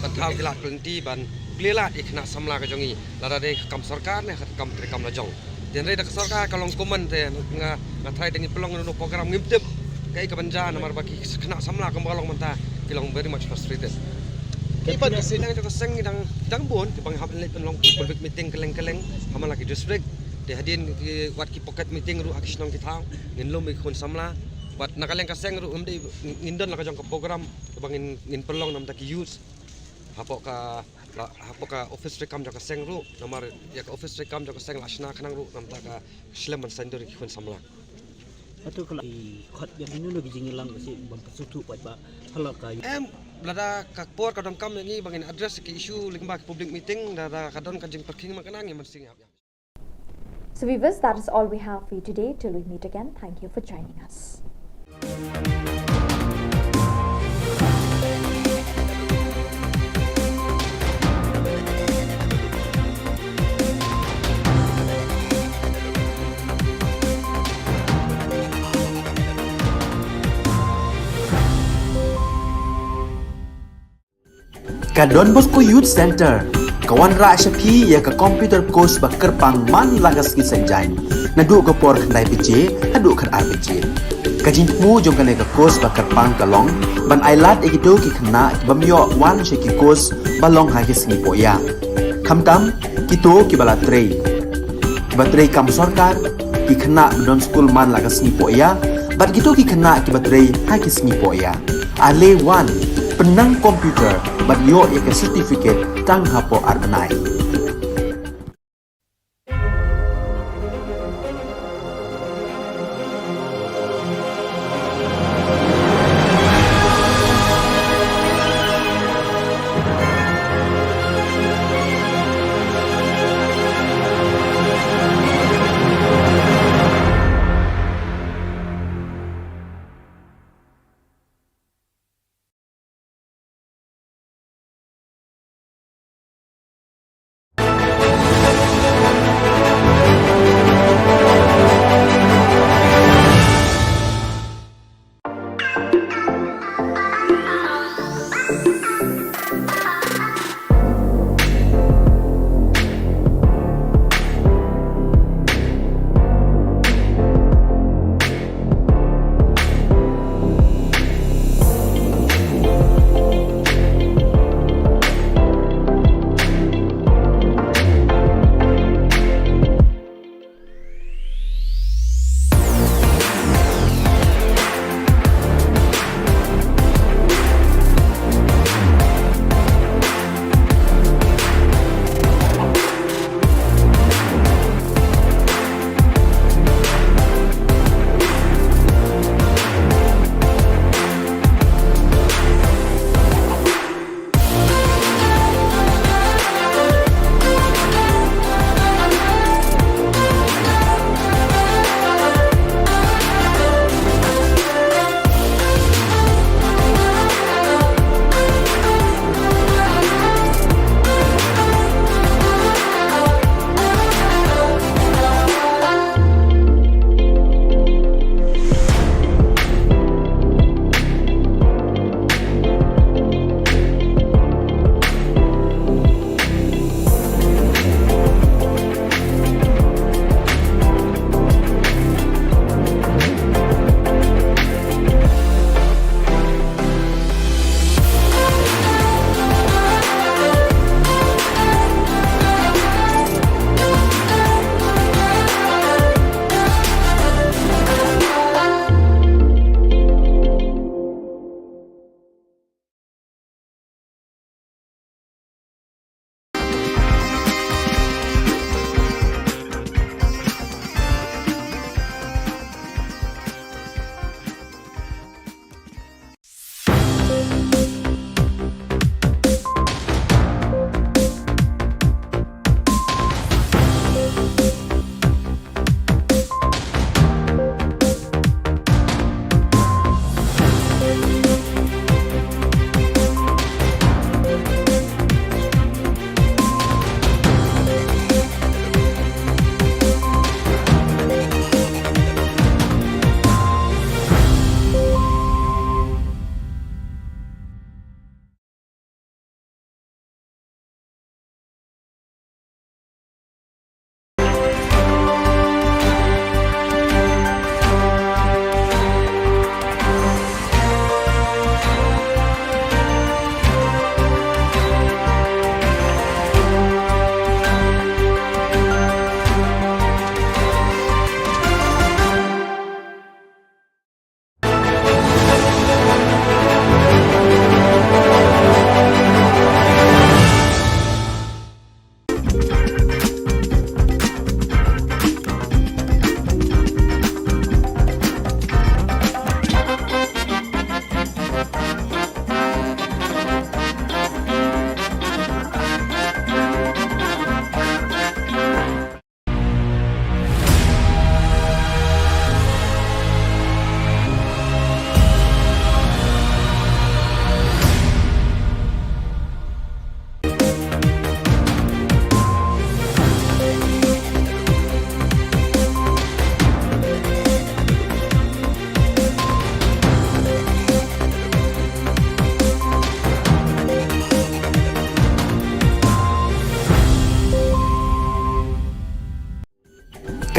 ban thaw ki lad ki lynti ban plie lad ïa ki khynnah samla ka jong ngi lada dei ka kam sorkar ne ka kam treikam la jong. Te hynrei da ka sorkar ka long kumne te nga, nga tharai da ngi pynlong ïa une u program ngim tip kaei kaban jia namar ba ki khynnah samla kumba ka long mynta ki long very much frustrated. Ki pat ki seng jong ka seng ki dang, ki dang bun kiba ngi hap leit pynlong ki public meeting kylleng kylleng ha man la ki district. Te hadien ki wat ki pocket meeting ruh ha ki shnong ki thaw, ngin lum ïa ki khun samla. Wat na ka liang ka seng ruh, ngim dei, ngin don la ka jong ka program ba ngin, ngin pynlong namar ki youth hapoh ka, la, hapoh ka office treikam jong ka seng ruh, namar ïa ka office treikam jong ka seng la shna khnang ruh namar ka slem ban saiñdur ïa ki khun samla. Hato ka la i khot ïa kino kino ki jingïalang ka seng ban pynsuhthuh pat ba hala ka. Em, lada ka por ka donkam ïa ngi ba ngin address ki issue lyngba ki public meeting, lada ka don ka jingpyrkhing ma kane ngin mynsiem ïa. So viewers, that is all we have for you today. Till we meet again, thank you for joining us. Ka Don Bosco Youth Centre ka wanrah sha phi ïa ka computer course ba kyrpang man la ka sngi Saitjaiñ, naduh ka por khyndai baje haduh khatar baje. Ka jingthmu jong kane ka course ba kyrpang ka long ban ailad ïa kito ki khynnah ki bym ïoh wan sha ki course ba long ha ki sngi pohïa, khamtam kito kiba la trei, kiba trei kam sorkar, ki khynnah ba don skul man la ka sngi pohïa, bad kito ki khynnah kiba trei ha ki sngi pohïa. Ale wan, pynnang computer bad ïoh ïa ka certificate tang hapoh ar bnai.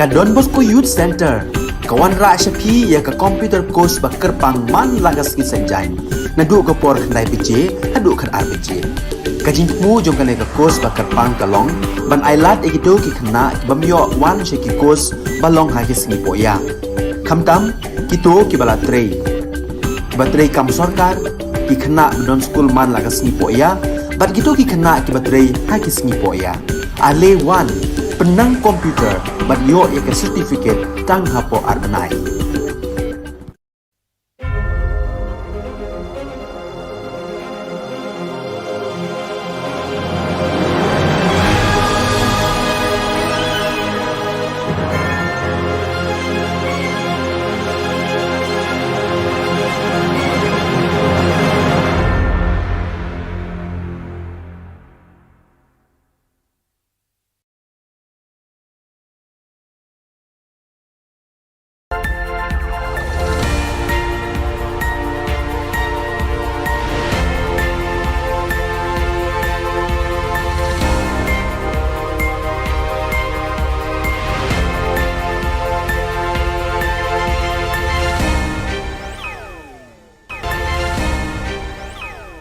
Ka Don Bosco Youth Centre ka wanrah sha phi ïa ka computer course ba kyrpang man la ka sngi Saitjaiñ, naduh ka por khyndai baje haduh khatar baje. Ka jingthmu jong kane ka course ba kyrpang ka long ban ailad ïa kito ki khynnah ki bym ïoh wan sha ki course ba long ha ki sngi pohïa, khamtam kito kiba la trei, kiba trei kam sorkar, ki khynnah ba don skul man la ka sngi pohïa bad kito ki khynnah kiba trei ha ki sngi pohïa. Ale wan, pynnang computer bad ïoh ïa ka certificate tang hapoh ar bnai.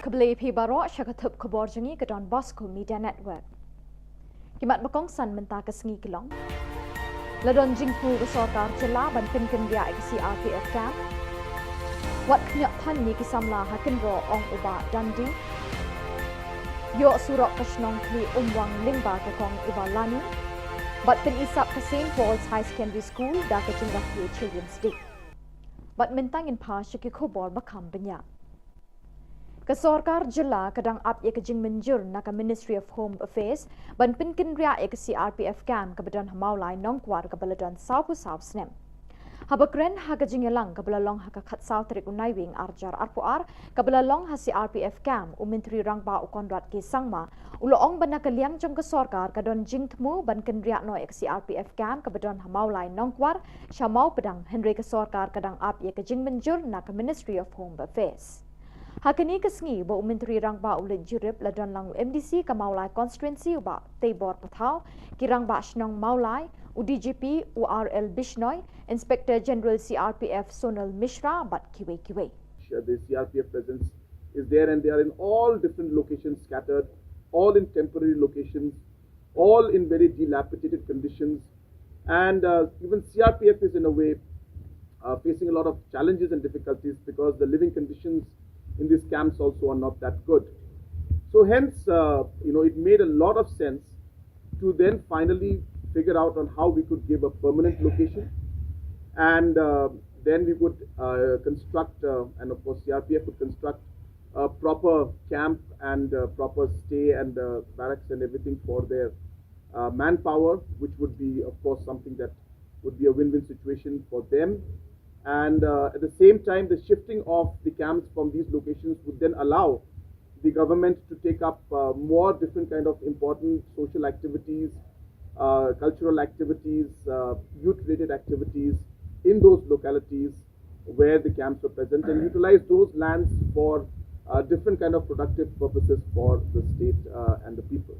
Khublei phi baroh sha ka thup khubor jong ngi ka Don Bosco Media Network. Ki mat ba kongsan mynta ka sngi ki long: La don jingthmu ka sorkar jylla ban pynkynriah ïa ka C R P F camp. Wat khñiot than ïa ki samla ha kynroh, ong u Bah Dandi. Ïoh surok ka shnong Khlieh Umwang lyngba ka kong Ivalani. Bad pyni sap ka Saint Paul's High Secondary School da ka jingrakhe Children's Day. Bad mynta ngin phai sha ki khubor ba kham bniah. Ka sorkar jylla ka dang ap ïa ka jingmynjur na ka Ministry of Home Affairs ban pynkynriah ïa ka C R P F camp kaba don ha Mawlai Nongkwar kaba la don sawphew saw snem. Haba kren ha ka jingïalang kaba la long ha ka khatsaw tarik u Naiwieng arhajar arphew ar kaba la long ha C R P F camp, u Myntri Rangbah u Conrad K Sangma u la ong ba na ka liang jong ka sorkar ka don jingthmu ban kynriah noh ïa ka C R P F camp kaba don ha Mawlai Nongkwar sha Mawpdang, hynrei ka sorkar ka dang ap ïa ka jingmynjur na ka Ministry of Home Affairs. Ha kane ka sngi ba u Myntri Rangbah u leit jurip, la don lang u M D C ka Mawlai Constituency u Bah Teibor Pathaw, ki Rangbah Shnong Mawlai, u D G P u R L Bishnoi, Inspector General C R P F Sonal Mishra bad kiwei kiwei. Uh, the C R P F presence is there, and they are in all different locations, scattered, all in temporary locations, all in very dilapidated conditions. And uh, even C R P F is, in a way, uh, facing a lot of challenges and difficulties because the living conditions in these camps also are not that good. So hence, uh, you know, it made a lot of sense to then finally figure out on how we could give a permanent location, and uh, then we would uh, construct, uh, and of course C R P F would construct a proper camp and uh, proper stay and uh, barracks and everything for their uh, manpower, which would be, of course, something that would be a win-win situation for them. And uh, at the same time, the shifting of the camps from these locations would then allow the government to take up uh, more different kind of important social activities, uh, cultural activities, uh, youth-related activities in those localities where the camps were present, and utilize those lands for uh, different kind of productive purposes for the state uh, and the people.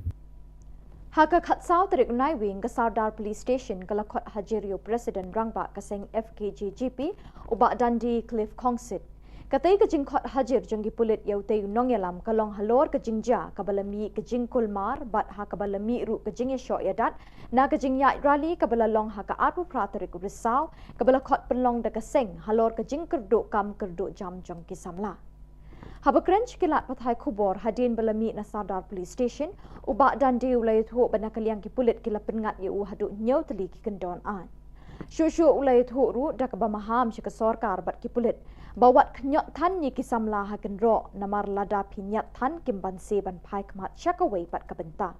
Ha ka khatsaw tarik Naiwieng, ka Sardar Police Station ka la khot hajir ïa u President Rangbah ka seng F K J G P, u Bah Dandi Cliff Khongsit. Katei ka jingkhot hajir jong ki pulit ïa utei u nongïalam ka long halor ka jingjia kaba la mih ka jingkulmar bad ha kaba la mih ruh ka jingïashoh ïadat na ka jingïaid rally kaba la long ha ka arphew phra tarik u Risaw, kaba la khot pynlong da ka seng halor ka jingkyrduh kam kyrduh jam jong ki samla. Haba kren sha ki lad pathai khubor hadien ba la mih na Sardar Police Station, u Bah Dandi u la ïathuh ba na ka liang ki pulit ki la pynngat ïa u haduh hynñiew tylli ki kyndon aiñ. Shuh shuh u la ïathuh ruh da kaba maham sha ka sorkar bad ki pulit ba wat khñiot than ïa ki samla ha kynroh, namar lada phi ñiat than kim banse ban phai khmat sha kawei pat ka bynta.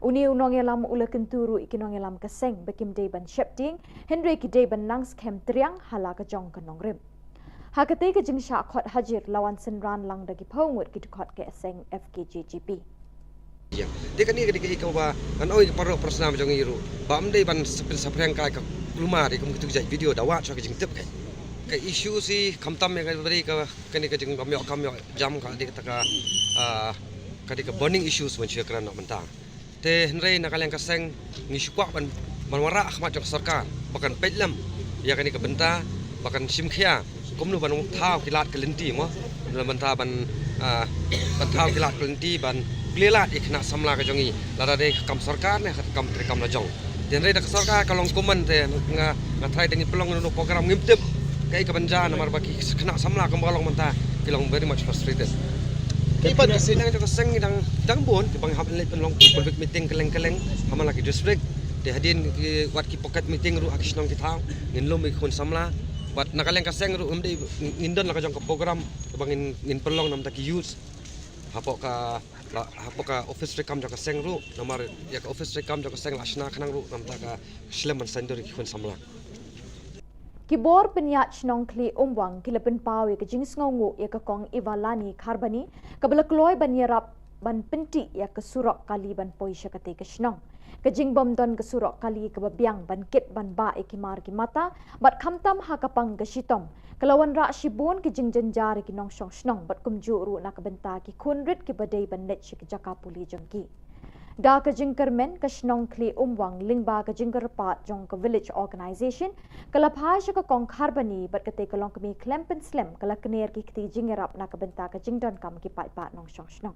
Une u nongïalam u la kyntu ruh ïa ki nongïalam ka seng ba kim dei ban sheptieng, hynrei ki dei ban nang skhem triang ha la ka jong ka nongrim. Ha katei ka jingshah khot hajir la wan synran lang da ki phew ngut ki dkhot ka seng F K J G P. Ïa. Te kane ka dei kaei kaba ngan ong ïa ka paralok parasnam jong ngi ruh ba ym dei ban sa pynsaphriang kai ka kulmar ïa kum kitu ki jait video da wad shuwa ka jingtip kai. Ka issue shi khamtam ïa ka dei ka kane ka jing kam ïoh kam ïoh jam ka dei kata ka, ah, ka dei ka burning issues ban shu kren noh mynta. Te hynrei na ka liang ka seng ngi shu kwah ban ban wanrah ha khmat jong ka sorkar ba kan peit lem ïa kane ka bynta, ba kan shim khia kumno ban thaw ki lad ki lynti mo, ban thaw ban, ah, ban thaw ki lad ki lynti ban plie lad ïa ki khynnah samla ka jong ngi, lada dei ka kam sorkar ne ka kam treikam la jong. Te hynrei da ka sorkar ka long kumne te nga, nga tharai da ngi pynlong ïa une u program ngim tip kaei kaban jia namar ba ki khynnah samla kumba ka long mynta ki long very much frustrated. Ki ban ka seng jong ka seng ngi dang, dang bun kiba ngi hap leit pynlong public meeting kylleng kylleng ha man la ki district. Te hadien ki wat ki pocket meeting ruh ha ki shnong ki thaw ngin lum ïa ki khun samla. Bad na ka liang ka seng ruh ngim dei, ngin don la ka jong ka program kaba ngin, ngin pynlong namar ki youth hapoh ka, la, hapoh ka office treikam jong ka seng ruh, namar ïa ka office treikam jong ka seng la shna khnang ruh namar ka slem ban saiñdur ïa ki khun samla. Ki bor pynïaid shnong Khlieh Umwang ki la pynpaw ïa ka jingsngewnguh ïa ka Kong Ivalani Kharbani kaba la kloi ban ïarap ban pyntih ïa ka surok kali ban poi sha katei ka shnong. Ka jingbym don ka surok kali kaba biang ban kit ban bah ïa ki mar ki mata bad khamtam ha ka pang ka shitom ka la wanrah shibun ki jingjynjar ïa ki nongshong shnong bad kumjuh ruh na ka bynta ki khun rit kiba dei ban leit sha ki jaka pule jong ki. Da ka jingkyrmen ka shnong Khlieh Umwang lyngba ka jingkyrpad jong ka Village Organisation ka la phai sha ka Kong Kharbani bad katei ka longkmie khlem pynslem ka la kner ki kti jingïarap na ka bynta ka jingdonkam ki paidbah nongshong shnong.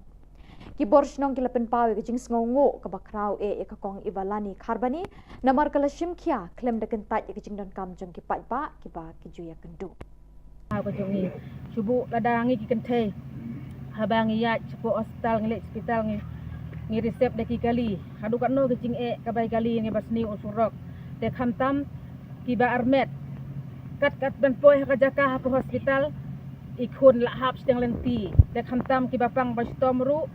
Ki bor shnong ki la pynpaw ïa ka jingsngewnguh kaba khraw eh ïa ka Kong Ivalani Kharbani namar ka la shim khia khlem da kyntait ïa ka jingdonkam jong ki paidbah kiba ki ju ïakynduh. Ka jong ngi shu buh lada ngi ki kynthei haba ngi ïaid shapoh hospital, ngi leit hospital, ngi, ngi receive da ki kali. Haduh katno ka jingeh kaba ïa kali ngi ba sniew u surok. Te khamtam kiba armet kat kat ban poi ha ka jaka hapoh hospital, i khun la hap shiteng lynti. Te khamtam kiba pang ba shitom ruh,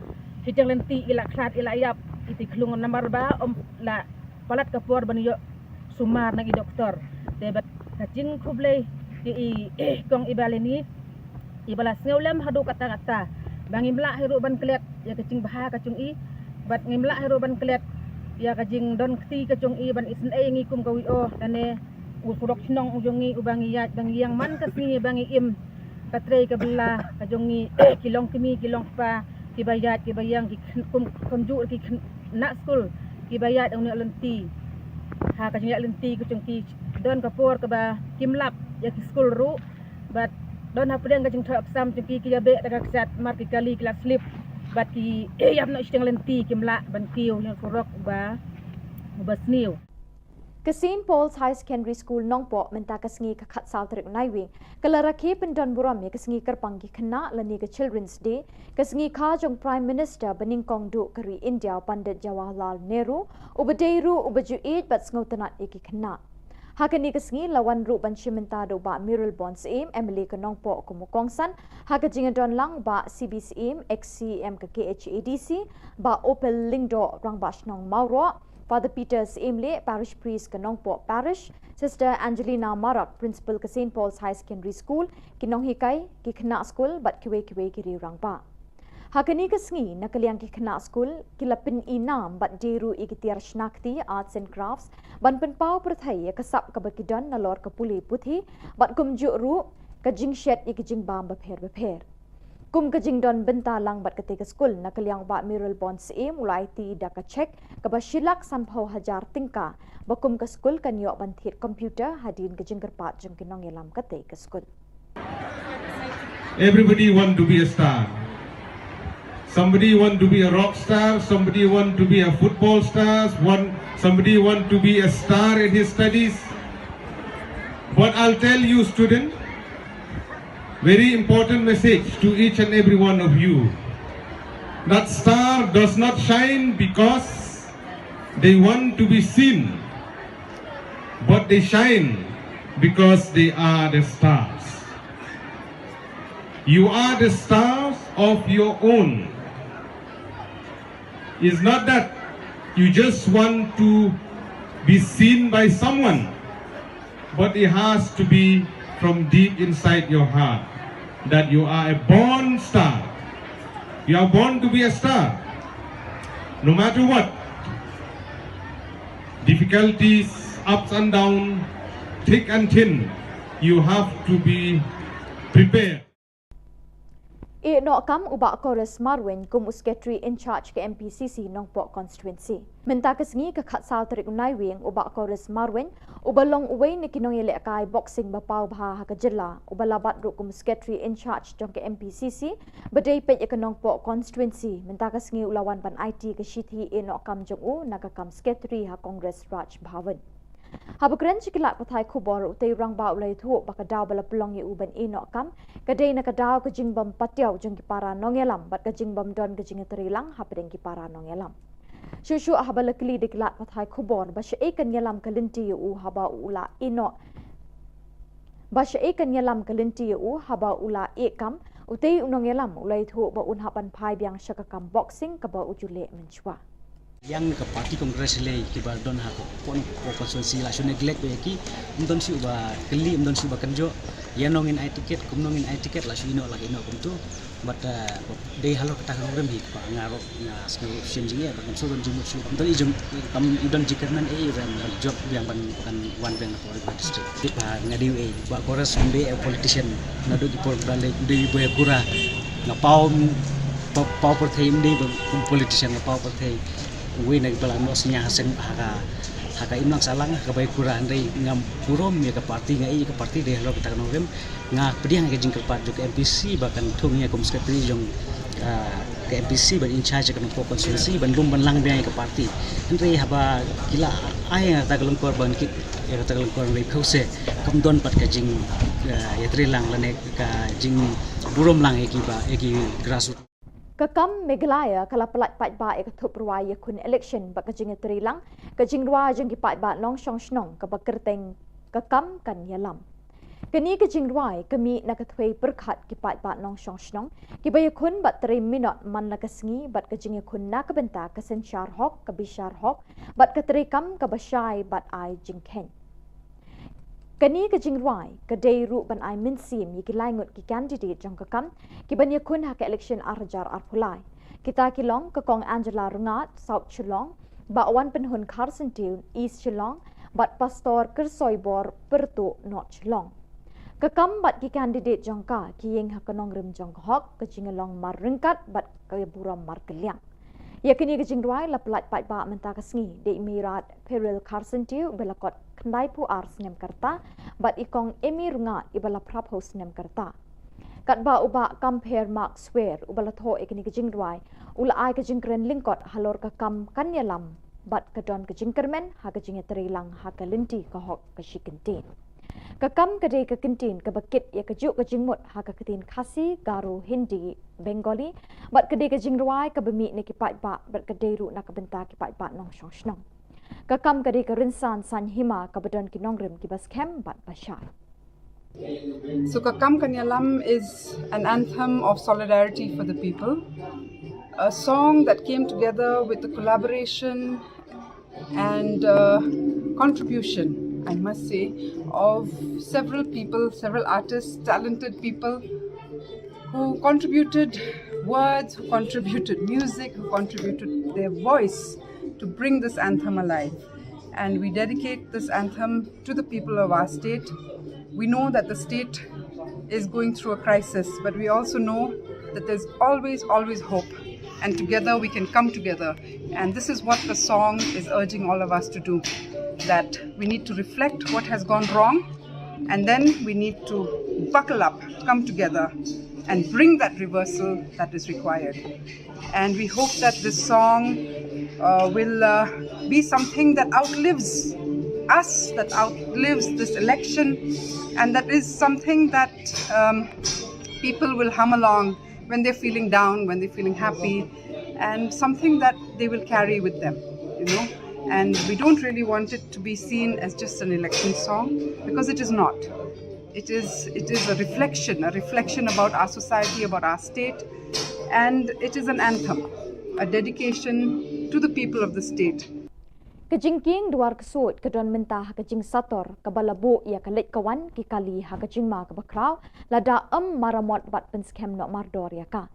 shiteng lynti i la khlad i la ïap, i ti khlung namar ba ym la palat ka por ban ïoh sumar na ki doktor. Te bad ka jingkhublei ïa i Kong Ivalani iba la sngew lem haduh katta katta ba ngim lah hi ruh ban klet ïa ka jingbha ka jong i, bad ngim lah hi ruh ban klet ïa ka jingdon kti ka jong i ban isynei ïa ngi kum ka V O. Lane u surok shnong u jong ngi uba ngi ïaid ba ngi ïeng man ka sngi ba ngi im ka trei ka bylla ka jong ngi ki longkmie ki longkpa kiba ïaid kiba ïeng ki khynnah, kum, kumjuh ki khynnah skul kiba ïaid ïa une u lynti. Ha ka jingïaid lynti ka jong ki don ka por kaba kim lap ïa ki skul ruh bad don hapdeng ka jingthoh exam jong ki ki ïa beh da ka kjat mar ki kali ki la slip bad ki ïap noh shiteng lynti kim lah ban kiew ïa u surok uba, uba sniew. Ka Saint Paul's High Secondary School Nongpoh mynta ka sngi ka khatsaw tarik Naiwieng ka la rakhe pyndon burom ïa ka sngi kyrpang ki khynnah lane ka Children's Day, ka sngi kha jong Prime Minister banyngkong duh ka ri India u Pandit Jawaharlal Nehru, uba dei ruh uba ju ïeit bad sngewtynnat ïa ki khynnah. Ha kane ka sngi la wan ruh ban shim bynta da u Bah Mayralborn Syiem, M L A ka Nongpoh kum u kongsan, ha ka jingïadon lang u Bah C B Syiem, ex C E M ka K H A D C, Bah Opal Lyngdoh, Rangbah Shnong Mawroh, Father Peter Syiemlieh, Parish Priest ka Nongpoh Parish, Sister Angelina Marak, Principal ka Saint Paul's High Secondary School, ki nonghikai, ki khynnah skul bad kiwei kiwei ki riew rangbah. Ha kane ka sngi na ka liang ki khynnah skul ki la pyn-i nam bad die ruh ïa ki tiar shna kti, arts and crafts, ban pynpaw pyrthei ïa ka sap kaba ki don nalor ka pule puthi bad kumjuh ruh ka jingshet ïa ki jingbam bapher bapher. Kum ka jingdon bynta lang bad katei ka skul na ka liang u Bah Mayralborn Syiem u la aiti da ka cheque kaba shi lak sanphew hajar tyngka ba kum ka skul kan ïoh ban thied computer hadien ka jingkyrpad jong ki nongïalam katei ka skul. Everybody want to be a star. Somebody want to be a rock star, somebody want to be a football star, one, somebody want to be a star in his studies. But I'll tell you, student, very important message to each and every one of you. That star does not shine because they want to be seen, but they shine because they are the stars. You are the stars of your own. It's not that you just want to be seen by someone, but it has to be from deep inside your heart that you are a born star. You are born to be a star. No matter what, difficulties, ups and downs, thick and thin, you have to be prepared. Ïehnoh kam u Bah Chorus Marwein kum u Secretary in charge ka M P C C Nongpoh Constituency. Mynta ka sngi ka khatsaw tarik u Naiwieng u Bah Chorus Marwein uba long uwei na ki nongïalehkai boxing ba paw bha ha ka jylla uba la bat ruh kum u Secretary in charge jong ka M P C C ba dei peit ïa ka Nongpoh Constituency mynta ka sngi u la wan ban aiti ka shithi ïehnoh kam jong u na ka kam Secretary ha Congress Raj Bhavan. Haba kren sha ki lad pathai khubor u tei u rangbah u la ïathuh ba ka daw ba la pynlong ïa u ban ïehnoh kam ka dei na ka daw ka jingbym patiaw jong ki para nongïalam bad ka jingbym don ka jingïatreilang hapdeng ki para nongïalam. Shuh shuh haba la kylli da ki lad pathai khubor ba shaei kan ïalam ka lynti ïa u haba u la ïehnoh ba shaei kan ïalam ka lynti ïa u haba u la ïeh kam, u tei u nongïalam u la ïathuh ba un hap ban phai biang sha ka kam boxing kaba u ju leh mynshuwa. Ïa ka party Congress lei kiba don ha ka pon ko constituency la shu neglect ïa ki, ym don shuh ba kylli, ym don shuh ba kynjoh. Ïa nong in ai ticket, kum nong in ai ticket la shu ïehnoh la ïehnoh kumtu. But uh, dei halor kata ka nongrim hi ba nga ruh nga sngew shem jingeh ba kan shu don jingmut shuh. Ym don i jong kam i don jingkyrmen ei ban jop biang ban kan wan biang na Pawar district. Tip ha nga dei ei ba Chorus ym dei politician naduh ki por ba lei dei ba kura nga paw paw paw pyrthei ym dei ba politician nga paw pyrthei. Uwei na ki ba la noh synñia ha seng ha ka ha ka imlang sahlang ha ka bai kura hynrei ngam burom ïa ka party nga ïa ka party dei halor kata ka nongrim. Nga pdiang ïa ka jingkyrpad jong ka M P C ba kan thung ïa kum secretary jong ah, ka M P C ban in charge ïa ka Nongpoh constituency ban lum ban lang biang ïa ka party. Hynrei haba ki la ai ïa kata ka lyngkor ban kit ïa kata ka lyngkor hynrei pheuse kam don pat ka jing ah, ïatreilang lane ka jingburom lang ïa ki ba ïa ki grassroots. Ka kam Meghalaya ka la pyllait paidbah ïa ka thup rwai ïakhun election bad ka jingïatreilang ka jingrwai jong ki paidbah nongshong shnong kaba kyrteng Ka Kam Kan Ïalam. Kane ka jingrwai ka mih na ka thwei pyrkhat ki paidbah nongshong shnong kiba ïakhun bad trei minot man la ka sngi bad ka jingïakhun na ka bynta ka synshar hok, ka bishar hok bad ka treikam kaba shai bad ai jingkheiñ. Kane ka jingrwai ka dei ruh ban ai mynsiem ïa ki lai ngut ki candidate jong Ka Kam kiban ïakhun ha ka election ar hajar arphew lai. Kita ki long ka Kong Angela Rngat, South Shillong, Bah Wanpynhun Kharsyntiew, East Shillong, bad Pastor Kyrsoibor Pyrtuh, North Shillong. Ka Kam bad ki candidate jong ka ki ïeng ha ka nongrim jong ka hok, ka jinglong mar ryngkat bad ka burom mar kylliang. Ïa kane ka jingrwai la pyllait paidbah mynta ka sngi da i Mairat Pyril Kharsyntiew ba la kot khyndai phew ar snem ka rta bad i Kong Amy Rngat iba la phra phew snem ka rta. Katba u Bah Compare Mark Swer uba la thoh ïa kane ka jingrwai u la ai ka jingkren lyngkot halor Ka Kam Kan Ïalam bad ka don ka jingkyrmen ha ka jingïatreilang ha ka lynti ka hok ka shi kyntien. Ka Kam ka dei ka kyntien kaba kit ïa kajuh ka jingmut ha ka ktien Khasi, Garo, Hindi, Bengali bad ka dei ka jingrwai kaba mih na ki paidbah bad ka dei ruh na ka bynta ki paidbah nongshong shnong. Ka Kam ka dei ka rynsan saiñ hima kaba don ki nongrim kiba skhem bad ba shai. So Ka Kam Kan Ïalam is an anthem of solidarity for the people, a song that came together with the collaboration and uh, contribution, I must say, of several people, several artists, talented people who contributed words, who contributed music, who contributed their voice to bring this anthem alive. And we dedicate this anthem to the people of our state. We know that the state is going through a crisis, but we also know that there's always, always hope. And together we can come together. And this is what the song is urging all of us to do, that we need to reflect what has gone wrong, and then we need to buckle up, come together, and bring that reversal that is required. And we hope that this song uh, will uh, be something that outlives us, that outlives this election, and that is something that um, people will hum along when they're feeling down, when they're feeling happy, and something that they will carry with them, you know. And we don't really want it to be seen as just an election song, because it is not. It is, it is a reflection, a reflection about our society, about our state, and it is an anthem, a dedication to the people of the state. Ka jingkieng duar ksuid ka don mynta ha ka jingsator kaba la buh ïa ka leit ka wan ki kali ha ka jingma kaba khraw lada ym maramot bad pynskhem noh mardor ïa ka.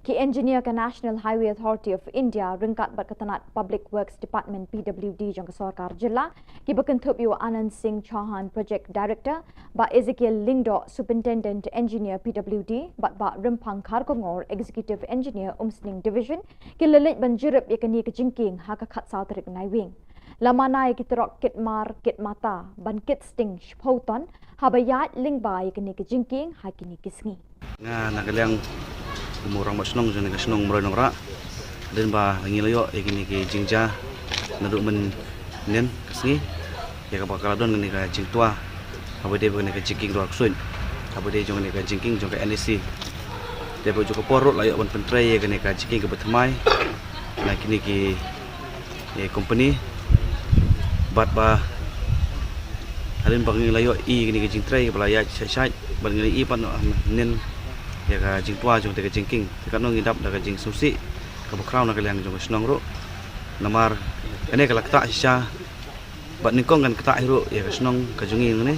Ki engineer ka National Highway Authority of India ryngkat bad ka tnat Public Works Department, P W D, jong ka sorkar jylla, kiba kynthup ïa u Anand Singh Chauhan, Project Director, Bah Ezekiel Lyngdoh, Superintendent Engineer, P W D, bad Bah Rymphang Kharkongor, Executive Engineer, Umsning Division, ki la leit ban jurip ïa kane ka jingkieng ha ka khatsaw tarik Naiwieng. La mana ïa ki trok kit mar kit mata ban kit sting shiphew ton haba ïaid lyngba ïa kane ka jingkieng ha kine ki sngi. Nga na ka liang kum u rangbah shnong jong kane ka shnong Mawroi Nongrah, hadien ba ngi la ïoh ïa kine ki jingjia naduh mynhynnin ka sngi, ïa kaba ka la don kane ka jingtwa haba ïadei bad kane ka jingkieng dwar ksuid, haba ïadei jong kane ka jingkieng jong ka N E C. Te bad jong ka por ruh la ïoh ban pyntrei ïa kane ka jingkieng kaba thymmai na kine ki, eh, company. Bad ba hadien ba ngi la ïoh ïa kane ka jingtrei ba la ïaid shai shai, bad ngi la ïoh ban mynhynnin ïa ka jingtwa jong kata ka jingkieng. Te katno ngi dap da ka jingsngewsih kaba khraw na ka liang jong ka shnong ruh. Namar kane ka la ktah shisha, bad nyngkong kan ktah hi ruh ïa ka shnong ka jong ngi hangne,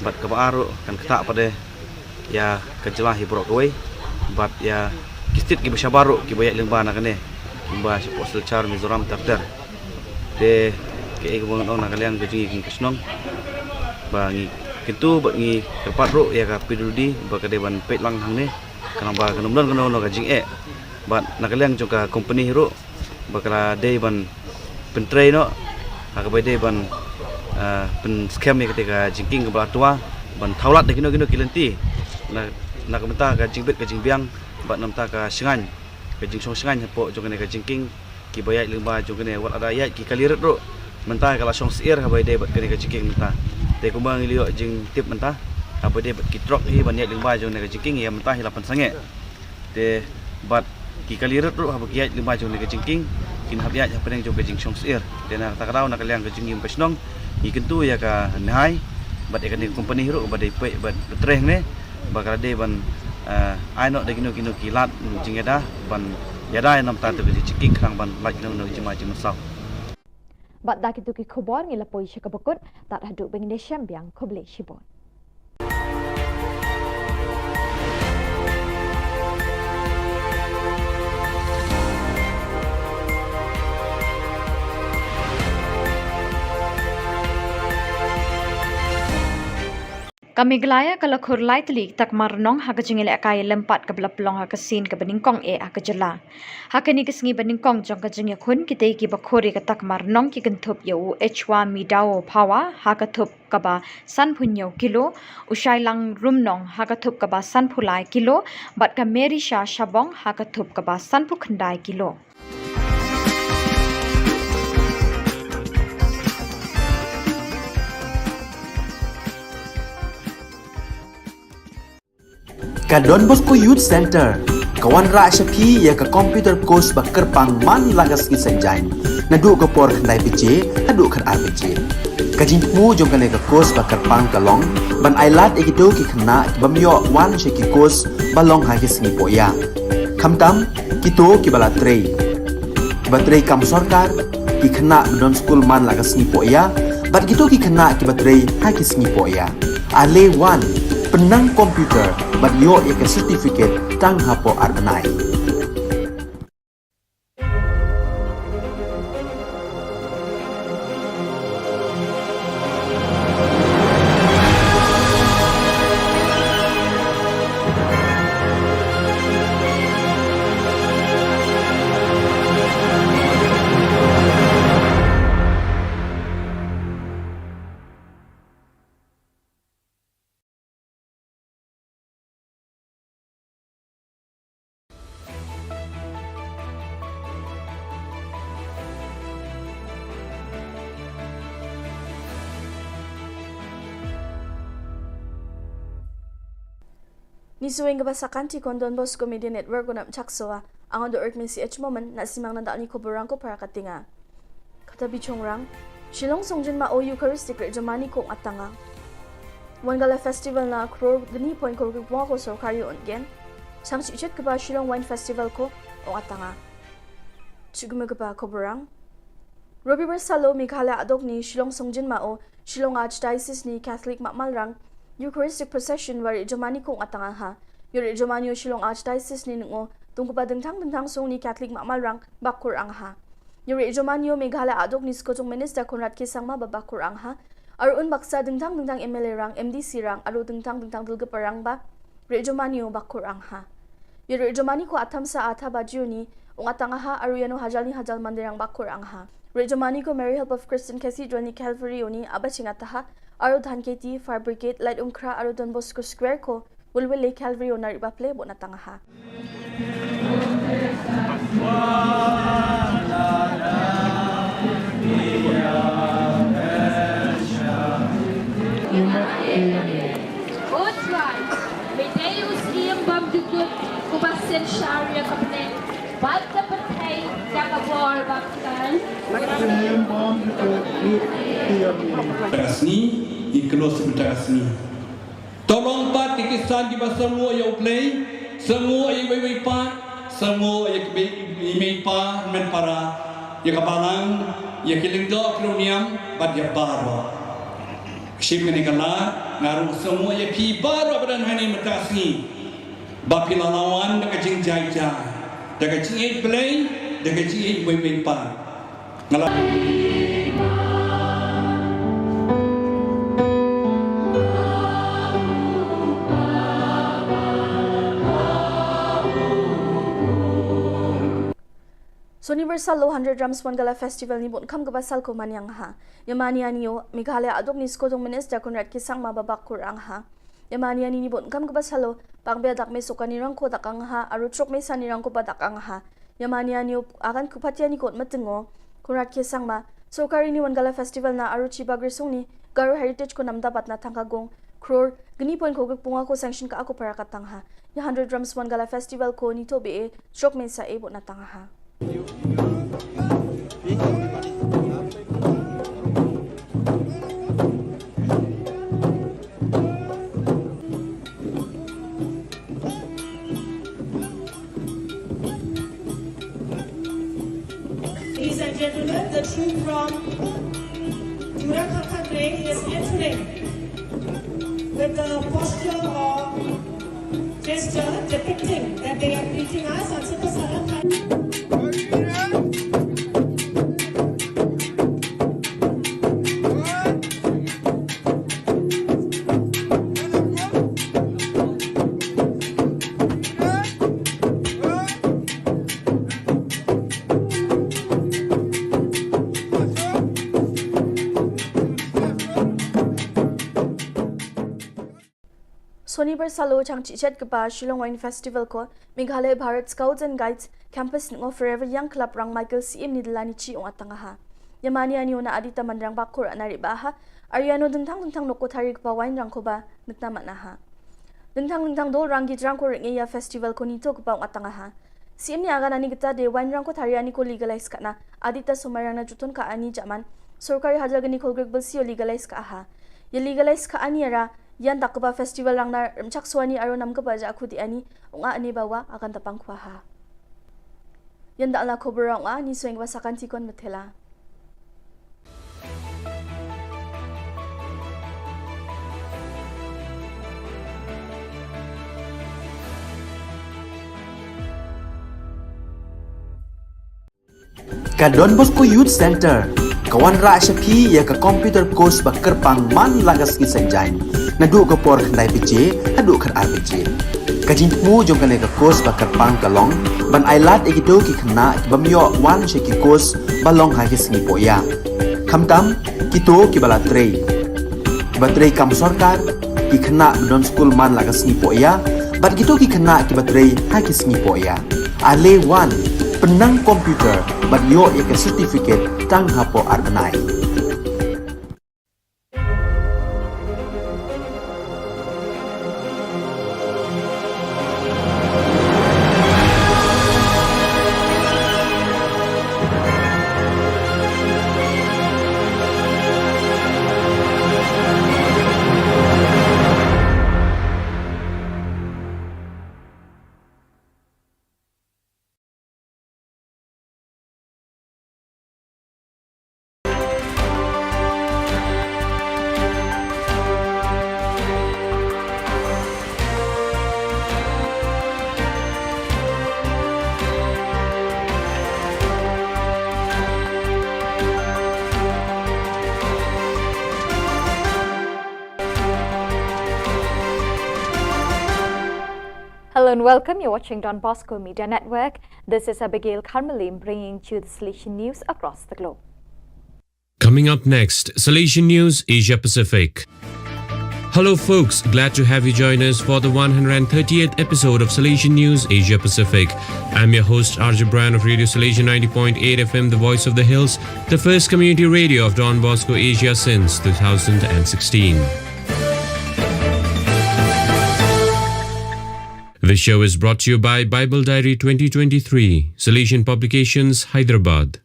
bad kaba ar ruh kan ktah pat de ïa ka jylla hi baroh kawei, bad ïa ki state kiba shabar ruh kiba ïaid lyngba na kane, kiba shapoh Silchar, Mizoram, ter ter. Te kaei kaba ngan ong na ka liang ka jong ngi ka shnong, ba ngi kyntu bad ngi kyrpad ruh ïa ka P W D ba ka dei ban peit lang hangne, khnang ba kan ym don kano kano ka jingeh. Bad na ka liang jong ka company hi ruh, ba ka la dei ban pyntrei noh ha kaba dei ban, ah, pynskhem ïa kata ka jingkieng kaba la twa, ban thaw lad da kino kino ki lynti na, na ka bynta ka jingbit ka jingbiang bad na ka bynta ka shngaiñ, ka jingshong shngaiñ hapoh jong kane ka jingkieng, kiba ïaid lyngba jong kane, wat lada ïaid ki kali rit ruh mynta ka la shong syiar haba ïadei bad kane ka jingkieng mynta. Te kumba ngi la ïoh jingtip mynta, haba ïadei bad ki trok hi ban ïaid lyngba jong kane ka jingkieng, ïa mynta hi la pynsangeh. Te bad ki kali rit ruh haba ki ïaid lyngba jong kane ka jingkieng, kin hap ïaid hapdeng jong ka jingshong syiar. Te na kata ka daw na ka liang ka jong ngi kum ka shnong, ngi kyntu ïa ka NHAI bad ïa kane ka company hi ruh ba dei peit bad pyntrei hangne, ba ka la dei ban, eh, ai noh da kino kino ki lad jingïada ban ïada ïa na ka bynta ka jingkieng khnang ban lait noh ïa ka jingma jingmynsaw. Bad da kito ki khubor ngi la poi sha kaba kut, tad haduh ban ïashem biang, khublei shibun. Ka Meghalaya ka la khur lai tylli ki takmar nong ha ka jingïalehkai lympat kaba la pynlong ha ka sien kaba nyngkong eh ha ka jylla. Ha kane ka sngi ba nyngkong jong ka jingïakhun, kitei kiba khur ïa ka takmar nong ki kynthup ïa u Echwa Midao Phawa ha ka thup kaba sanphew hynñiew kilo, u Shailang Rumnong ha ka thup kaba sanphew lai kilo, bad ka Merisha Shabong ha ka thup kaba sanphew khyndai kilo. Ka Don Bosco Youth Center ka wanrah sha phi ïa ka computer course ba kyrpang man la ka sngi Saitjaiñ, naduh ka por khyndai baje haduh khatar baje. Ka jingthmu jong kane ka course ba kyrpang ka long ban ailad ïa kito ki khynnah ki bym ïoh wan sha ki course ba long ha ki sngi pohïa. Khamtam kito kiba la trei, kiba trei kam sorkar, ki khynnah ba don skul man la ka sngi pohïa, bad kito ki khynnah kiba trei ha ki sngi pohïa. Ale wan, pynnang computer bad ïoh ïa ka certificate tang hapoh ar bnai. Ngi shu weng kaba sa kan ti kon Don Bosco Media Network, ko nap chak soa. Ang do Earth Messi H Moment, na simang na dal ni ko borang ko para katinga. Kata bi chongrang, Shillong Songjin Ma O Eucharistic Rit Jomani Kong Atanga. Wan Gala Festival na crore gni point crore ki pwa ko sorkar yu on gen. Sang chi chit kaba Shillong Wine Festival ko ong Atanga. Chigum kaba ko borang. Robi Bersalo Meghalaya adok ni Shillong Songjin Ma O, Shillong Archdiocese ni Catholic Makmalrang, Eucharistic Procession wari Jomani Kong Atanga ha. Yuri Jomani o Shillong Archdiocese ni nungo, Tungkupa dingtang dingtang sungni Catholic Mamalrang bakor angha. Yuri Jomanio Meghalaya adok ni skotung Minister Conrad K Sangma ba bakor angha. Arun baksa dingtang dingtang M L A rang, M D C rang, aru dingtang dingtang dulga parang ba Ri Jomanio bakor angha. Yuri Jomani ko atam sa ata bajiuni ung atang aha aru yano hajalni hajal mandirang bakor angha. Ri Jomani ko Mary Help of Christian Cathedral ni Calvary uni abaching ataha aru Dhan Keti, Fire Brigade, Light Umkra aru Don Bosco Square ko Wilwil le Calvary ona riba ple bo natang aha. Utwan, me dei u syiem bymjukut, uba synshar ïa ka bneng bad ka pyrthei da ka bor bakhuid. Ka sngi, i klos mynta ka sngi. To long pat ki khristan kiba sngewnguh ïa U Blei, sngewnguh ïa iwei iwei pat, sngewnguh ïa ki mei, i mei i pa, hynmen para, ïa ka balang, ïa ki lyngdoh ki riewniam bad ïa baroh. Shim kane ka lad, nga ruh sngewnguh ïa phi baroh ba don hangne mynta ka sngi, ba phi la wan da ka jingjai jai, da ka jingïeit Blei, da ka jingïeit iwei iwei pat. Nga la Sonibar salo hundred Drums Wangala Festival ni bun kam kaba sal ko manyang ha. Yamani anio, Meghalaya adok ni skotung Minister Conrad K Sangma ba bakor angha. Yamani ani ni bun kam kaba salo, pang bia dak me sokani rangko dak angha, aru trok me sani rangko ba dak angha. Yamani anio agan kupatia ni kot matengo, Conrad K Sangma, sorkari ni Wangala Festival na aru chiba grisung ni, Garo Heritage ko namda bat na tangka gong, crore, gni point ko gik punga ko sanction ka ako para katang ha. Ya hundred Drums Wangala Festival ko ni to be e, trok me sa e bo na tang ha. Ladies and gentlemen, the troupe from Jura Khakha Grey is entering with the posture of gesture depicting that they are greeting us. Sonibar salo chang chichet kaba Shillong Wine Festival ko Meghalaya Bharat Scouts and Guides Campus ngo Forever Young Club rang Michael C M ni delani chi ong atang ha. Yamani ani ona adita mandrang bakor anari baha. Ariano dentang dentang noko tari kaba wine rang koba ngetna mana ha. Dentang dentang dol rang git rang ko ringe ya festival ko nito kaba ong atang ha. C M ni agan ani kita de wine rang ko tari ani ko legalize kana. Adita somarang na juton ka ani jaman. Sorkari hajar gani ko grek belsi o legalize ka ha. Ya legalize ka ani ara Yan dak kaba festival rang na rem chak suani aro nam kaba ja khudi ani, ong a ani bawa akan tapang khwa ha. Yan dak la khobor ong a ni sueng ba sakan tikon metela. Ka Don Bosco Youth Center ka wanrah sha phi ïa ka computer course ba kyrpang man la ka sngi Saitjaiñ, naduh ka por khyndai baje haduh khatar baje. Ka jingthmu jong kane ka course ba kyrpang ka long ban ailad ïa kito ki khynnah ki bym ïoh wan sha ki course ba long ha ki sngi pohïa. Khamtam kito kiba la trei, kiba trei kam sorkar, ki khynnah ba don skul man la ka sngi pohïa, bad kito ki khynnah kiba trei ha ki sngi pohïa. Ale wan, pynnang computer bad ïoh ïa ka certificate tang hapoh ar bnai. And welcome, you're watching Don Bosco Media Network. This is Abigail Karmalim bringing to you the Salesian news across the globe. Coming up next, Salesian News Asia Pacific. Hello, folks. Glad to have you join us for the one hundred thirtieth episode of Salesian News Asia Pacific. I'm your host, R J Brian of Radio Salesian ninety point eight F M, the voice of the hills, the first community radio of Don Bosco Asia since two thousand sixteen. The show is brought to you by Bible Diary twenty twenty-three, Salesian Publications, Hyderabad.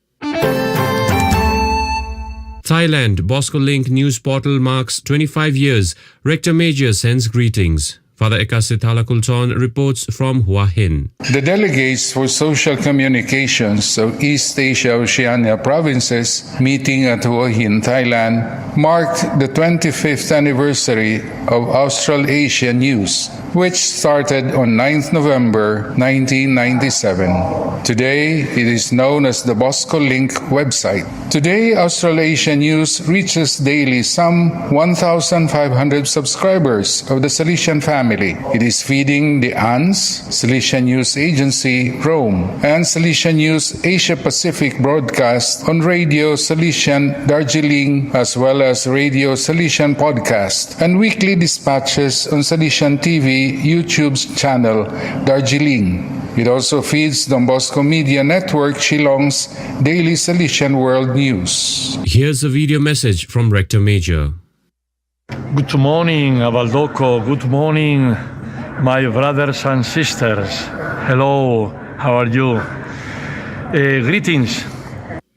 Thailand, Bosco Link news portal marks twenty-five years. Rector Major sends greetings. Father Ekasi Thalakulton reports from Hua Hin. The delegates for social communications of East Asia Oceania provinces meeting at Hua Hin, Thailand, marked the twenty-fifth anniversary of Australasia News, which started on ninth November nineteen ninety-seven. Today, it is known as the Bosco Link website. Today, Australasia News reaches daily some one thousand five hundred subscribers of the Salesian family. It is feeding the ANZ, Salesian News Agency, Rome, and Salesian News Asia Pacific broadcast on Radio Salesian Darjeeling, as well as Radio Salesian podcast and weekly dispatches on Salesian T V YouTube channel Darjeeling. It also feeds Don Bosco Media Network Shillong's Daily Salesian World News. Here's a video message from Rector Major. Good morning, Avaldoko. Good morning, my brothers and sisters. Hello, how are you? Eh, greetings.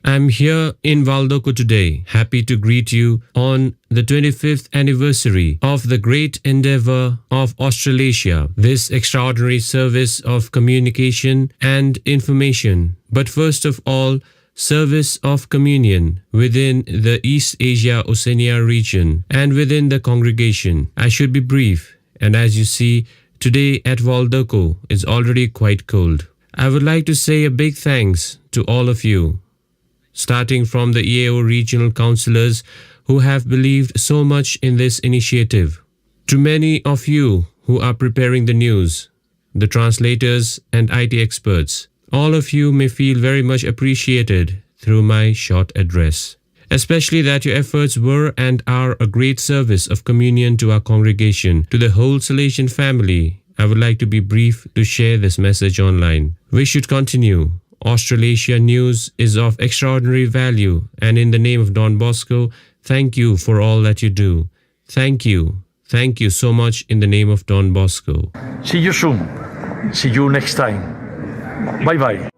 I'm here in Valdoko today, happy to greet you on the twenty-fifth anniversary of the great endeavor of Australasia, this extraordinary service of communication and information. But first of all, service of communion within the East Asia Oceania region and within the congregation. I should be brief, and as you see, today at Valdoko is already quite cold. I would like to say a big thanks to all of you, starting from the E A O regional councillors who have believed so much in this initiative, to many of you who are preparing the news, the translators, and I T experts. All of you may feel very much appreciated through my short address, especially that your efforts were and are a great service of communion to our congregation, to the whole Salesian family. I would like to be brief to share this message online. We should continue. Australasia News is of extraordinary value, and in the name of Don Bosco, thank you for all that you do. Thank you. Thank you so much in the name of Don Bosco. See you soon. See you next time. Bye bye.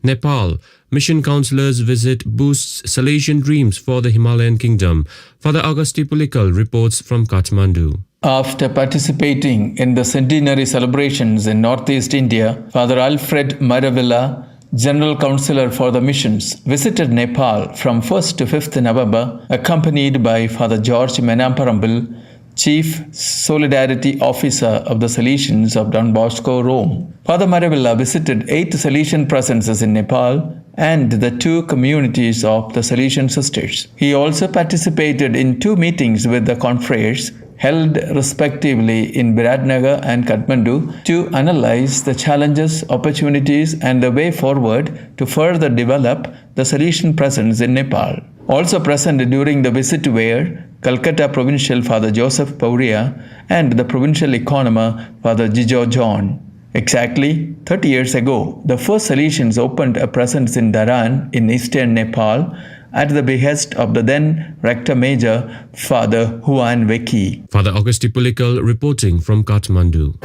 Nepal, mission councillors visit boosts Salesian dreams for the Himalayan kingdom. Father Augusti Pulikal reports from Kathmandu. After participating in the centenary celebrations in northeast India, Father Alfred Maravilla, General Councillor for the Missions, visited Nepal from first to fifth November, accompanied by Father George Menamparambal, Chief Solidarity Officer of the Salesians of Don Bosco, Rome. Father Maravilla visited eight Salesian presences in Nepal and the two communities of the Salesian sisters. He also participated in two meetings with the confreres held respectively in Biratnagar and Kathmandu to analyze the challenges, opportunities, and the way forward to further develop the Salesian presence in Nepal. Also present during the visit were Calcutta Provincial Father Joseph Pauria and the Provincial Economer Father Jijo John. Exactly thirty years ago, the first Salesians opened a presence in Dharan in eastern Nepal at the behest of the then Rector Major, Father Huan Weki. Father Augusti Pulikal reporting from Kathmandu.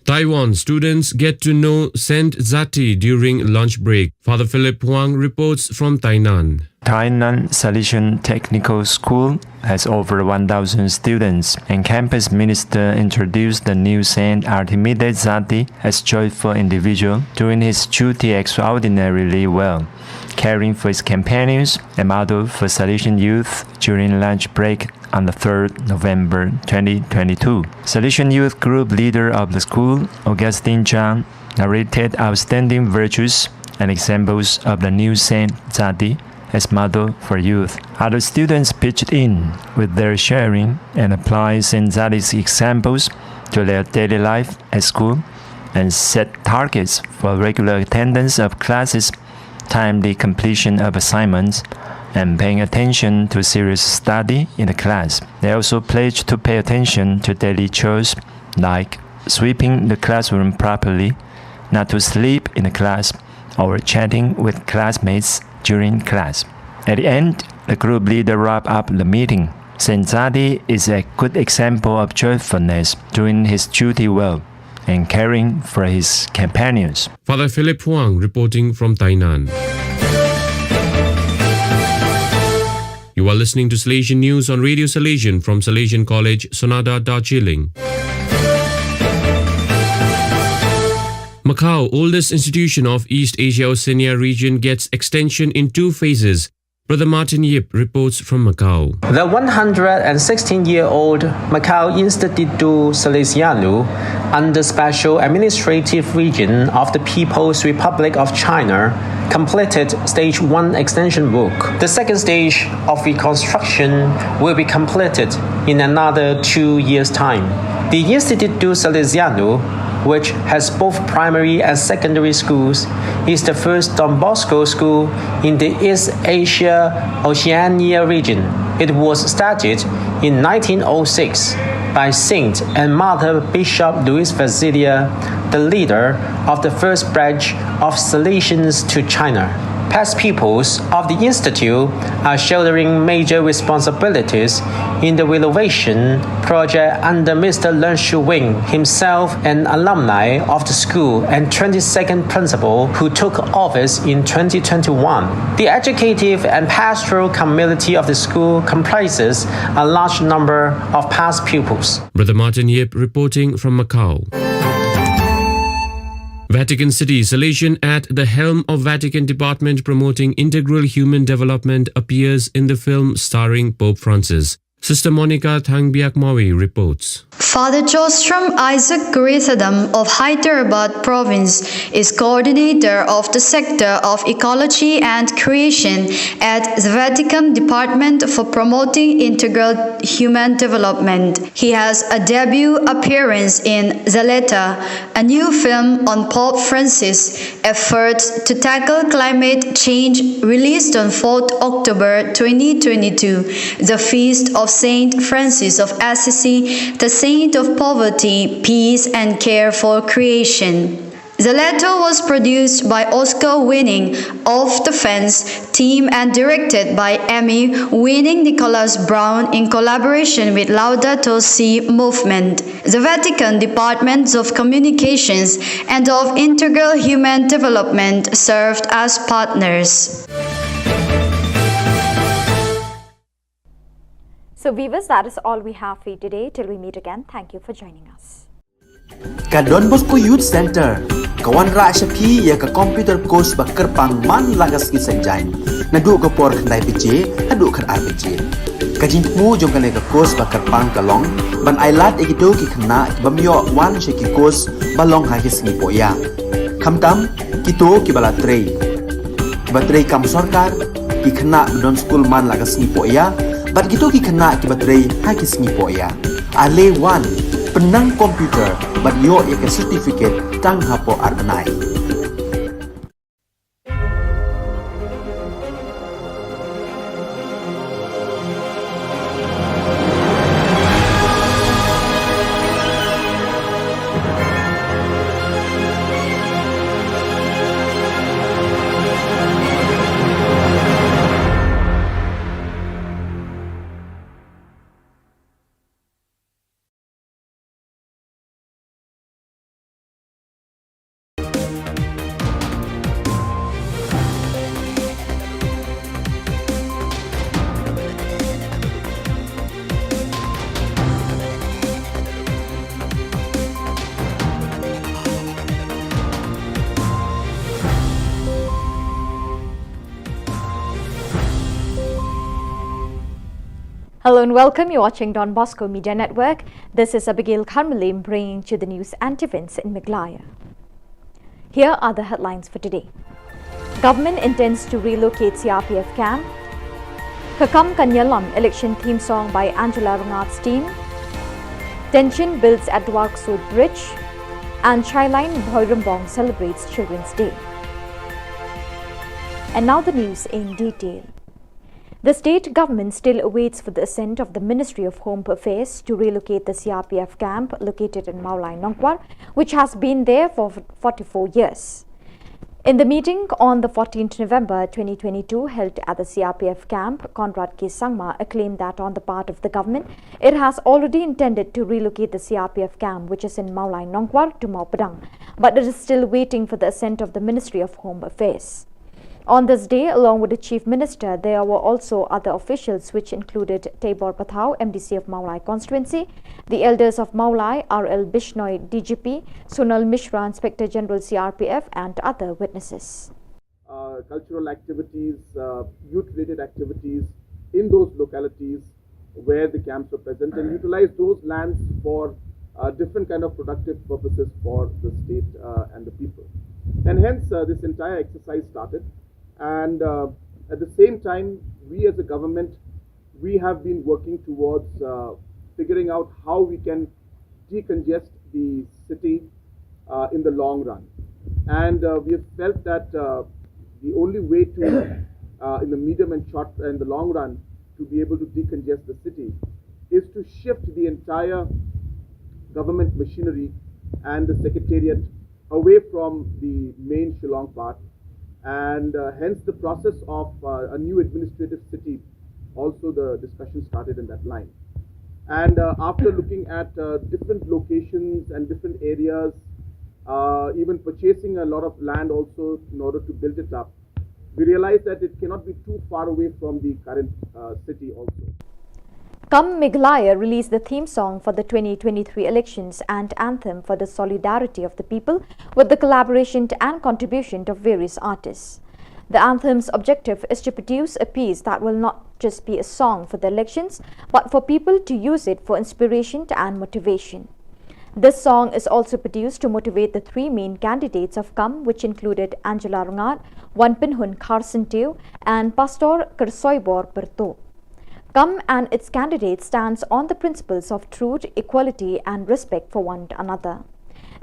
Taiwan students get to know Saint Zati during lunch break. Father Philip Huang reports from Tainan. Tainan Salesian Technical School has over one thousand students, and campus minister introduced the new Saint Artemides Zati as joyful individual doing his duty extraordinarily well, caring for his companions, a model for Salesian youth during lunch break on the third November twenty twenty-two. Salesian youth group leader of the school, Augustine Chang, narrated outstanding virtues and examples of the new Saint Zati as model for youth. Other students pitched in with their sharing and applied Saint Zati's examples to their daily life at school and set targets for regular attendance of classes, timely completion of assignments, and paying attention to serious study in the class. They also pledged to pay attention to daily chores like sweeping the classroom properly, not to sleep in the class, or chatting with classmates during class. At the end, the group leader wrapped up the meeting. Saint Zati is a good example of joyfulness, doing his duty well and caring for his companions. Father Philip Huang reporting from Tainan. You are listening to Salesian News on Radio Salesian from Salesian College, Sonada, Darjeeling. Macau, oldest institution of East Asia Oceania region, gets extension in two phases. Brother Martin Yip reports from Macau. The one hundred and sixteen year old Macau Instituto Salesiano, under special administrative region of the People's Republic of China, completed stage one extension work. The second stage of reconstruction will be completed in another two years' time. The Instituto Salesiano, which has both primary and secondary schools, is the first Don Bosco school in the East Asia Oceania region. It was started in nineteen oh six by Saint and Mother Bishop Louis Fazilia, the leader of the first batch of Salesians to China. Past pupils of the Institute are shouldering major responsibilities in the renovation project under Mister Leung Shu Wing, himself an alumni of the school and twenty-second principal who took office in twenty twenty-one. The educative and pastoral community of the school comprises a large number of past pupils. Brother Martin Yip reporting from Macau. Vatican City, Salesian at the helm of Vatican Department promoting integral human development appears in the film starring Pope Francis. Sister Monica Thangbiakmawi reports. Father Jostrom Isaac Kurithadam of Hyderabad province is coordinator of the sector of ecology and creation at the Vatican Department for promoting integral human development. He has a debut appearance in Zaleta, a new film on Pope Francis' efforts to tackle climate change, released on fourth October twenty twenty-two, the feast of Saint Francis of Assisi, the saint of poverty, peace, and care for creation. The latter was produced by Oscar-winning Of the Fence team and directed by Emmy-winning Nicholas Brown in collaboration with Laudato Si Movement. The Vatican Departments of Communications and of Integral Human Development served as partners. So, viewers, that is all we have for you today. Till we meet again, thank you for joining us. Ka Don Bosco Youth Center ka wanrah sha phi ïa ka computer course ba kyrpang man la ka sngi Saitjaiñ, naduh ka por khyndai baje haduh khatar baje. Ka jingthmu jong kane ka course ba kyrpang ka long ban ailad ïa kito ki khynnah ki bym ïoh wan sha ki course ba long ha ki sngi pohïa, khamtam kito kiba la trei, kiba trei kam sorkar, ki khynnah ba don skul man la ka sngi pohïa, bad kito ki khynnah kiba trei ha ki sngi pohïa. Ale wan, pynnang computer bad ïoh ïa ka certificate tang hapoh ar bnai. Hello and welcome. You're watching Don Bosco Media Network. This is Abigail Kharmalim bringing to the news and events in Meghalaya. Here are the headlines for today. Government intends to relocate C R P F camp. Ka Kam Ka Nialam election theme song by Angela Rngath's team. Tension builds at Dwarksuid Bridge. And Chailain Bhoirymbong celebrates Children's Day. And now the news in detail. The state government still awaits for the assent of the Ministry of Home Affairs to relocate the C R P F camp located in Mawlai Nongkwar, which has been there for forty-four years. In the meeting on the fourteenth November twenty twenty-two held at the C R P F camp, Conrad K Sangma claimed that on the part of the government, it has already intended to relocate the C R P F camp, which is in Mawlai Nongkwar, to Mawpadang, but it is still waiting for the assent of the Ministry of Home Affairs. On this day, along with the Chief Minister, there were also other officials, which included Teibor Pathao, M D C of Mawlai constituency, the elders of Mawlai, R L Bishnoi, D G P, Sonal Mishra, Inspector General C R P F, and other witnesses. Uh, cultural activities, uh, youth-related activities in those localities where the camps were present, and utilize those lands for, uh, different kind of productive purposes for the state, uh, and the people. And hence, uh, this entire exercise started. And, uh, at the same time, we as a government, we have been working towards, uh, figuring out how we can decongest the city, uh, in the long run. And, uh, we have felt that, uh, the only way to, uh, in the medium and short and the long run, to be able to decongest the city is to shift the entire government machinery and the secretariat away from the main Shillong part, and, uh, hence the process of, uh, a new administrative city. Also, the discussion started in that line. And, uh, after looking at, uh, different locations and different areas, uh, even purchasing a lot of land also in order to build it up, we realized that it cannot be too far away from the current, uh, city also. Come Meghalaya released the theme song for the twenty twenty-three elections and anthem for the solidarity of the people with the collaboration and contribution of various artists. The anthem's objective is to produce a piece that will not just be a song for the elections, but for people to use it for inspiration and motivation. This song is also produced to motivate the three main candidates of Come, which included Angela Rngath, Wanpynhun Kharsyntiew, and Pastor Kyrsoibor Pyrtuh. Come and its candidate stands on the principles of truth, equality, and respect for one another.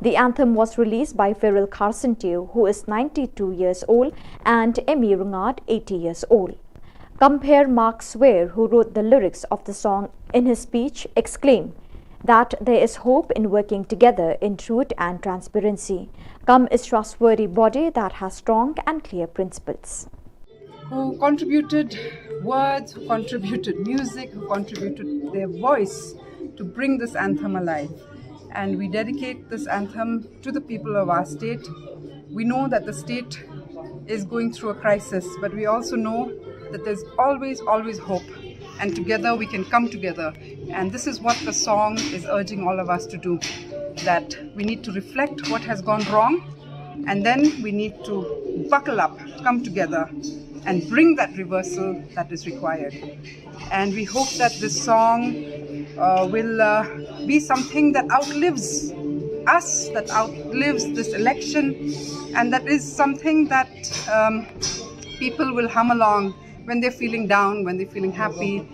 The anthem was released by Feral Kharsyntiew, who is ninety-two years old, and Emmy Rngath, eighty years old. Compere Mark Swer, who wrote the lyrics of the song, in his speech exclaimed that there is hope in working together in truth and transparency. Come is trustworthy body that has strong and clear principles. Who contributed words, who contributed music, who contributed their voice to bring this anthem alive. And we dedicate this anthem to the people of our state. We know that the state is going through a crisis, but we also know that there's always, always hope. And together we can come together. And this is what the song is urging all of us to do, that we need to reflect what has gone wrong, and then we need to buckle up, come together, and bring that reversal that is required. And we hope that this song, uh, will, uh, be something that outlives us, that outlives this election, and that is something that, um, people will hum along when they're feeling down, when they're feeling happy,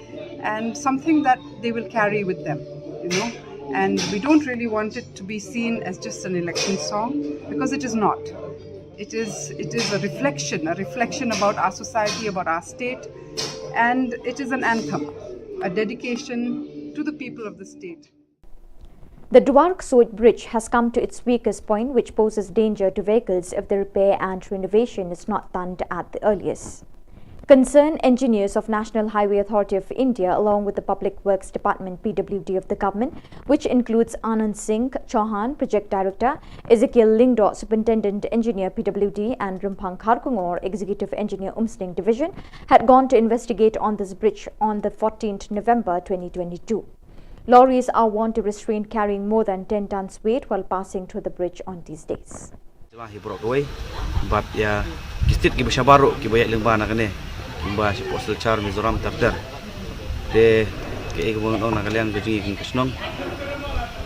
and something that they will carry with them, you know. And we don't really want it to be seen as just an election song, because it is not. It is, it is a reflection, a reflection about our society, about our state, and it is an anthem, a dedication to the people of the state. The Dwarksuid Bridge has come to its weakest point, which poses danger to vehicles if the repair and renovation is not done at the earliest. Concerned engineers of National Highway Authority of India, along with the Public Works Department, P W D, of the government, which includes Anand Singh Chauhan, Project Director, Ezekiel Lyngdoh, Superintendent Engineer, P W D, and Rymphang Kharkongor, Executive Engineer, Umsning Division, had gone to investigate on this bridge on the fourteenth November twenty twenty-two. Lorries are warned to restrain carrying more than ten tons weight while passing through the bridge on these days. Jylla hi baroh kawei, bad ïa ki state kiba shabar ruh kiba ïaid lyngba na kane, kiba shapoh Silchar, Mizoram ter ter. Te Ïa kaba ngan ong na ka liang ka jingïakhun ka shnong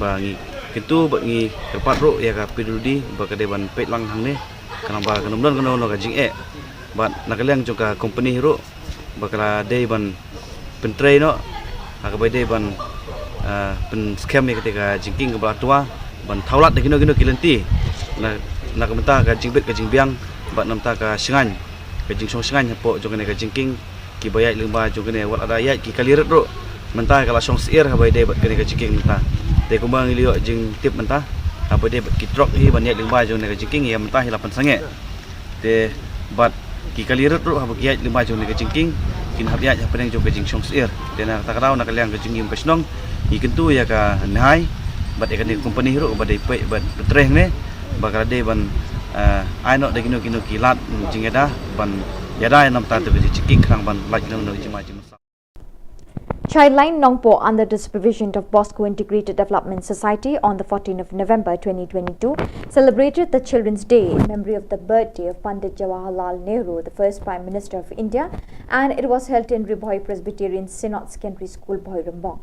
ba ngi kyntu bad ngi kyrpad ruh ïa ka P W D ba ka dei ban peit lang hangne, khnang ba kan ym don kano kano ka jingeh. Bad na ka liang jong ka company ruh ba ka la dei ban pyntrei noh ha kaba dei ban, ah, pynskhem ïa kata ka jingkieng kaba la twa ban thaw lad da kino kino ki lynti na, na ka bynta ka jingbit ka jingbiang bad na ka bynta ka shngaiñ, ka jingshong shngaiñ hapoh jong kane ka jingkieng. Kiba ïaid lyngba jong kane wat lada ïaid ki kali rit ruh mynta ka la shong syiar haba ïadei bad kane ka jingkieng mynta. Te kumba ngi la ïoh jingtip mynta, haba ïadei bad ki trok hi ban ïaid lyngba jong kane ka jingkieng, ïa mynta hi la pynsangeh. Te bad ki kali rit ruh haba ki ïaid lyngba jong kane ka jingkieng kin hap ïaid hapdeng jong ka jingshong syiar. Te na kata ka daw na ka liang ka jingim ka shnong ngi kyntu ïa ka NHAI bad ïa kane ka company ruh ba dei peit bad pyntrei hangne ba ka la dei ban, eh, ai noh da kino kino ki lad jingïada ban ïada ïa na ka bynta ka jingkieng khnang ban lait noh jingma jingmynsiem. Childline Nongpoh, under the supervision of Bosco Integrated Development Society, on the fourteenth of November twenty twenty-two, celebrated the Children's Day in memory of the birthday of Pandit Jawaharlal Nehru, the first Prime Minister of India, and it was held in Ri Bhoi Presbyterian Synod Secondary School, Bhoirymbong.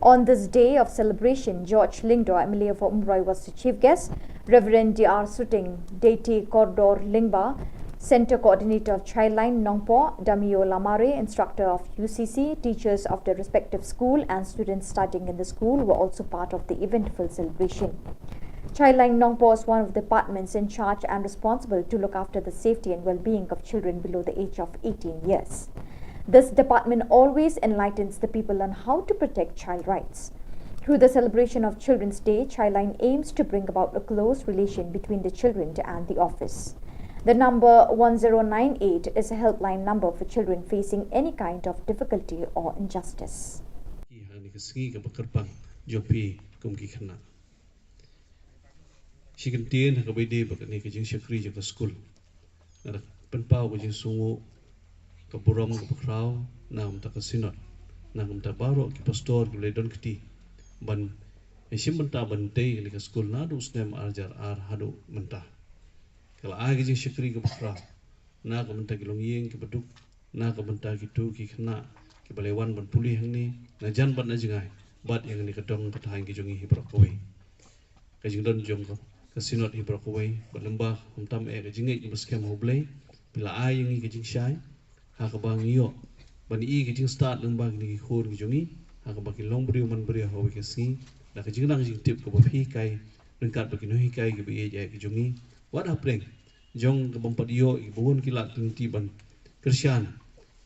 On this day of celebration, George Lyngdoh, M L A for Umroi, was the chief guest. Reverend D R Suting, Deity Kordor Lyngba, Center Coordinator of Childline Nongpoh, Damio Lamare, instructor of U C C, teachers of the respective school, and students studying in the school were also part of the eventful celebration. Childline Nongpoh is one of the departments in charge and responsible to look after the safety and well-being of children below the age of eighteen years. This department always enlightens the people on how to protect child rights. Through the celebration of Children's Day, Childline aims to bring about a close relation between the children and the office. The number one zero nine eight is a helpline number for children facing any kind of difficulty or injustice. Ki ha kane ka sngi kaba kyrpang jong phi kum ki khynnah. Shi kyntien ha kaba ïadei bad kane ka jingshakri jong ka skul. Nga da pynpaw ka jingsngewnguh, ka burom kaba khraw na ka bynta ka Synod, na ka bynta baroh ki pastor kiba la don kti ban ïashim bynta ban tei kane ka skul naduh snem ar hajar ar haduh mynta. Ka la ai ka jingshakri kaba khraw na ka bynta ki longïing kiba duk, na ka bynta kito ki khynnah kiba la wan ban pule hangne na jan bad na jngai, bad ïa kane ka dong ka thaiñ ka jong ngi hi baroh kawei. Ka jingdon jong ka, ka Synod hi baroh kawei, bad lyngba khamtam eh ka jingngeit kaba skhem ha U Blei, phi la ai ïa ngi ka jingshai ha kaba ngi ïoh ban ïohi ka jingstad lyngba kine ki khun ki jong ngi ha kaba ki long briew man briew ha kawei ka sngi, da ka jingnang jingtip kaba phi hikai ryngkat bad ki nonghikai kiba ïeit eh ki jong ngi, wat hapdeng jong ka bym pat ïoh ïa ki bun ki lad ki lynti ban kyrshan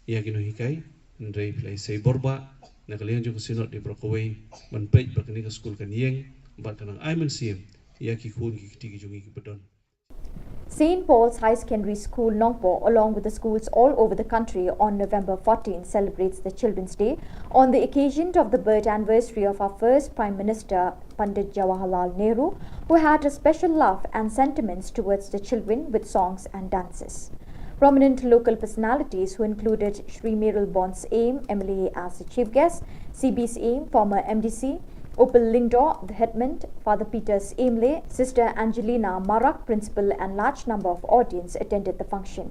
ïa ki nonghikai. Hynrei phi la ïasei bor bha na ka liang jong ka Synod hi baroh kawei ban peit ba kane ka skul kan ïeng bad kan nang ai mynsiem ïa ki khun ki kti ki jong ngi kiba don. Saint Paul's High Secondary School Nongpoh, along with the schools all over the country, on November fourteen celebrates the Children's Day on the occasion of the birth anniversary of our first Prime Minister, Pandit Jawaharlal Nehru, who had a special love and sentiments towards the children with songs and dances. Prominent local personalities who included Shri Meral Born Syiem, M L A, as the chief guest, C B Syiem, former M D C, Upal Lyngdoh, the headman, Father Peter Syiemlieh, Sister Angelina Marak, principal, and large number of audience attended the function.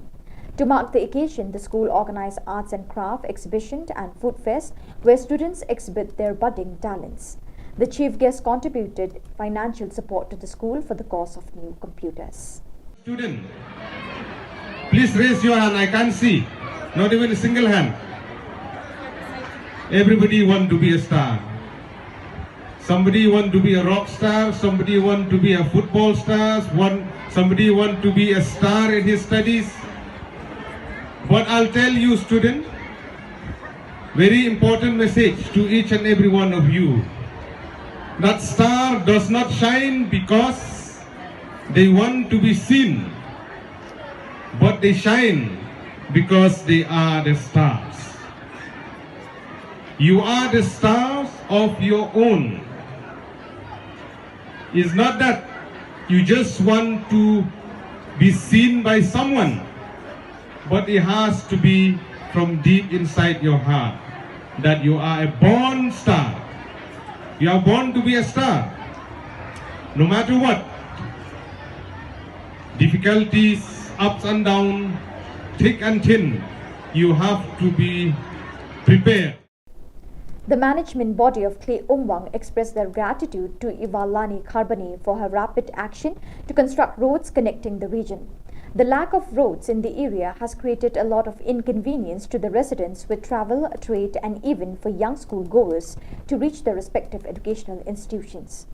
To mark the occasion, the school organized arts and craft exhibition and food fest where students exhibit their budding talents. The chief guest contributed financial support to the school for the cost of new computers. Student, please raise your hand. I can't see. Not even a single hand. Everybody want to be a star. Somebody want to be a rock star. Somebody want to be a football star. One, somebody want to be a star in his studies. But I'll tell you, student, very important message to each and every one of you. That star does not shine because they want to be seen, but they shine because they are the stars. You are the stars of your own. It's not that you just want to be seen by someone, but it has to be from deep inside your heart that you are a born star. You are born to be a star. No matter what, difficulties, ups and downs, thick and thin, you have to be prepared. The management body of Khlei Umwang expressed their gratitude to Ivalani Kharbani for her rapid action to construct roads connecting the region. The lack of roads in the area has created a lot of inconvenience to the residents with travel, trade, and even for young school goers to reach their respective educational institutions.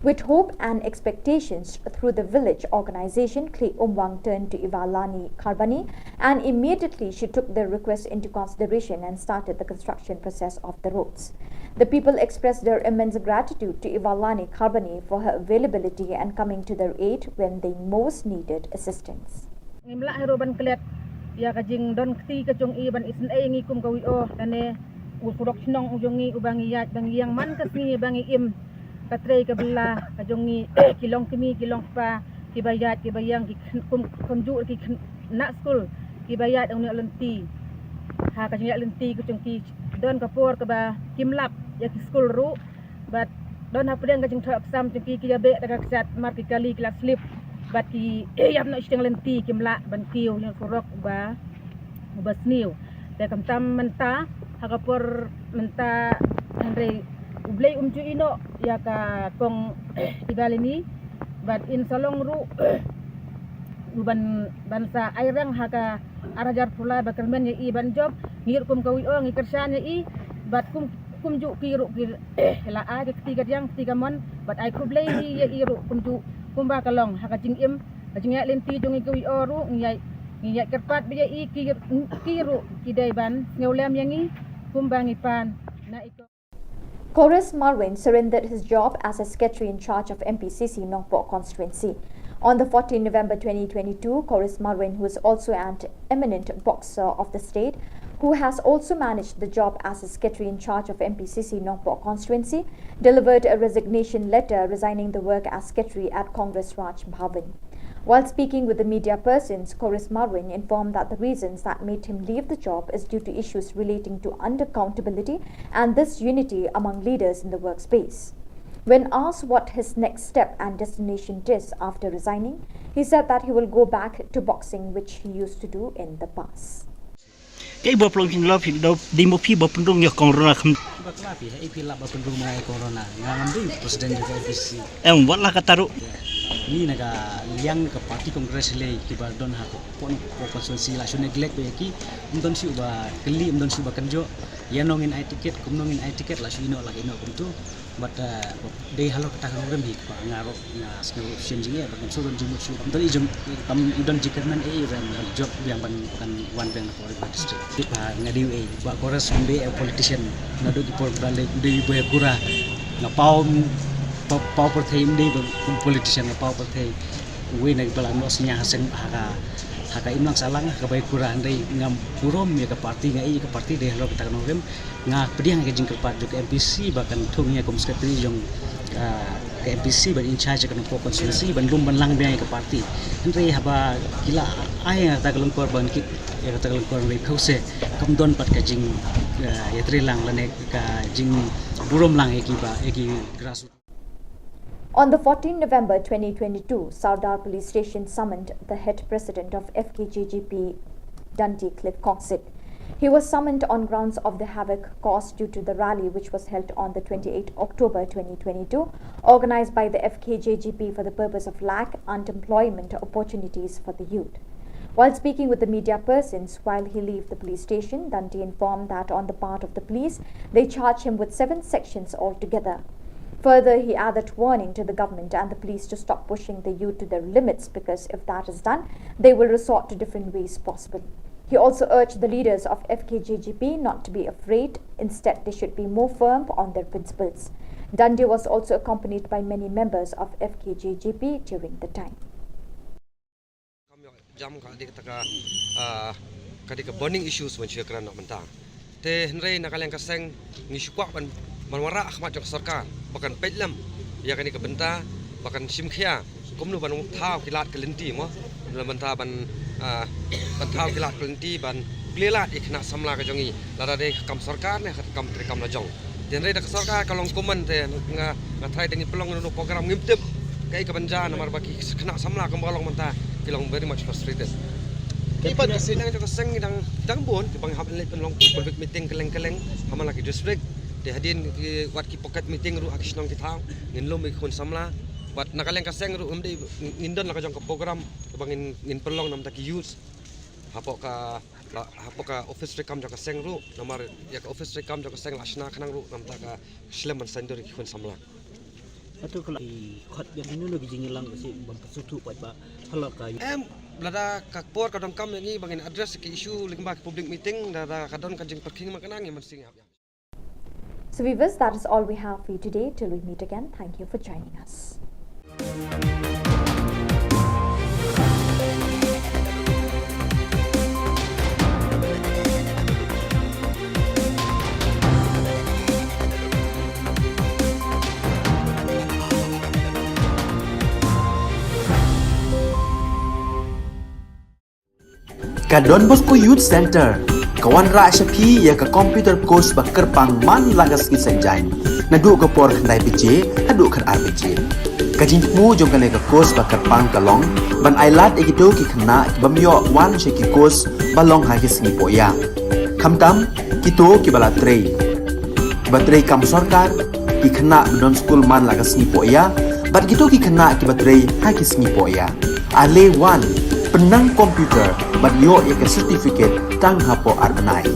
With hope and expectations through the village organization, Khlei Umwang turned to Ivalani Kharbani, and immediately she took their request into consideration and started the construction process of the roads. The people expressed their immense gratitude to Ivalani Kharbani for her availability and coming to their aid when they most needed assistance. Ngim lah hi ruh ban klet ïa ka jingdon kti ka jong i ban isynei ngi kum ka V O lane u surok shnong u jong ngi uba ngi ïaid ba ngi ïeng man ka sngi ba ngi im, ka trei ka bylla ka jong ngi ki long kmie ki long kpa, kiba ïaid kiba ïeng ki khynnah kum kumjuh ki khynnah skul, kiba ïaid ong ïaid lynti. Ha ka jingïaid lynti ka jong ki don ka por kaba kim lap ïa ki skul ruh. Bad don hapdeng ka jingthoh exam jong ki, ki ïa beh da ka ksat mar ki kali ki la slip. Bad ki ïap noh shiteng lynti, kim lah ban kiew ïa u surok uba, uba sniew. Te khamtam mynta ha ka por mynta, hynrei U Blei um ju ïehnoh ïa ka kong Ivalani. Bad in sa long ruh u ban, ban sa ai reng ha ka ar hajar phew lai ba kyrmen ïa i ban jop. Ngi ruh kum ka V O ngi kyrshan ïa i. Bad kum kumjuh ki ruh ki la ai ka kti ka diang kti ka mon bad ai khublei ïa i ruh kumjuh kumba ka long ha ka jingim ka jingïaid lynti jong ngi ka V O ruh ngi ïaid, ngi ïaid kyrpad bad ïa i ki, ki ruh ki dei ban sngewlem ïa ngi kumba ngi pan na i ko. Chorus Marwin surrendered his job as a secretary in charge of M P C C Nongpoh constituency. On the fourteenth November twenty twenty-two, Chorus Marwin, who is also an eminent boxer of the state, who has also managed the job as a secretary in charge of M P C C Nongpoh constituency, delivered a resignation letter resigning the work as secretary at Congress Raj Bhavan. While speaking with the media persons, Chorus Marwin informed that the reasons that made him leave the job is due to issues relating to unaccountability and disunity among leaders in the workspace. When asked what his next step and destination is after resigning, he said that he will go back to boxing, which he used to do in the past. Kei ba plong phin love phin do di mo phi ba pynrung ïa kong rona kham. Ba kla phi ha i phi la ba pynrung ma ïa kong rona nga ngam dei president jong ka M P C. Em wat la ka taru. Ni na ka liang ka party Congress le ki ba don ha ko pon ko constituency la shu neglect be ki. Ym don shu ba kli ym don shu ba kynjo. Ïa nong in ai ticket kum nong in ai ticket la shu ino la ino kum tu. But dei halor kata ka nongrim hi kpa nga ruh nga sngew shem jingeh ba kan shu don jingmut shu kam don i jong kam i don jingkyrmen ei ren jop biang ban kan wan biang na Korea district. Kpa nga dei ei ba Korea sum be a politician naduh ki por ba le dei ba kura nga pau pau por thei dei ba politician nga pau por thei. Wei na ba la no snya ha seng ha ka ha ka imlang salang ha ka bai kura hynrei ngam burom ïa ka party nga ei ka party dei halor kata ka nongrim. Nga pdiang ka jingkyrpad jong ka M P C ba kan thung ïa kum secretary jong ka M P C ban in charge ka Nongpoh constituency ban lum ban lang biang ïa ka party. Hynrei haba ki la ai ïa kata ka lyngkor ban kit ïa kata ka lyngkor ban phew se kam don pat ka jing ïa trei lang lane ka jing burom lang ïa ki ba ïa ki grassroots. On the fourteenth November twenty twenty-two, Sardar Police Station summoned the head president of F K J G P, Dante Cliff Kongsit. He was summoned on grounds of the havoc caused due to the rally which was held on the twenty-eighth October twenty twenty-two, organized by the F K J G P for the purpose of lack unemployment opportunities for the youth. While speaking with the media persons while he left the police station, Dante informed that on the part of the police, they charged him with seven sections altogether. Further, he added warning to the government and the police to stop pushing the youth to their limits because if that is done, they will resort to different ways possible. He also urged the leaders of F K J G P not to be afraid, instead they should be more firm on their principles. Dante was also accompanied by many members of F K J G P during the time. Kam ïoh jam ka dei kata ka, ah, ka dei ka burning issues ban shu ïakren noh mynta. Te hynrei na ka liang ka seng ngi shu kwah ban, ban wanrah ha khmat jong ka sorkar ba kan peit lem ïa kane ka bynta ba kan shim khia kumno ban thaw ki lad ki lynti mo. Kumno ban thaw ban, ah, ban thaw ki lad ki lynti ban kli lad ïa ki khynnah samla ka jong ngi lada dei ka kam sorkar ne ka kam treikam la jong. Te hynrei da ka sorkar ka long kumne te nga, nga tharai da ngi pynlong ïa u program ngim tip kaei kaban jia namar ba ki khynnah samla kumba ka long mynta ki long very much frustrated. Ki pat ki seng jong ka seng ngi dang, dang bun ki ba ngi hap leit pynlong public meeting kylleng kylleng ha man la ki district. Te hadien ki wat ki pocket meeting ruh ha ki shnong ki thaw, ngin lum ïa ki khun samla. Wat na ka liang ka seng ruh ngim dei, ngin don la ka jong ka program ba ngin, ngin pynlong namar ki youth hapoh ka, hapoh ka office treikam jong ka seng ruh, namar ïa ka office treikam jong ka seng la shna khnang ruh namar ka slem ban saiñdur ïa ki khun samla. Hato ka la i khot ïa kino kino ki jingïalang ka seng ban pynsuhthuh pat ba halor ka. Em, lada ka por ka donkam ïa ngi ba ngin address ki issue lyngba ki public meeting, lada ka don ka jingpyrkhing ma kane ngin mynsiem ïa. So viewers, that is all we have for you today. Till we meet again, thank you for joining us. Ka Don Bosco Youth Centre ka wanrah sha phi ïa ka computer course ba kyrpang man la ka sngi Saitjaiñ, naduh ka por khyndai baje haduh khatar baje. Ka jingthmu jong kane ka course ba kyrpang ka long ban ailad ïa kito ki khynnah ki bym ïoh wan sha ki course ba long ha ki sngi pohïa, khamtam kito kiba la trei, kiba trei kam sorkar, ki khynnah ba don skul man la ka sngi pohïa, bad kito ki khynnah kiba trei ha ki sngi pohïa. Ale wan, pynnang computer bad ïoh ïa ka certificate tang hapoh ar bnai.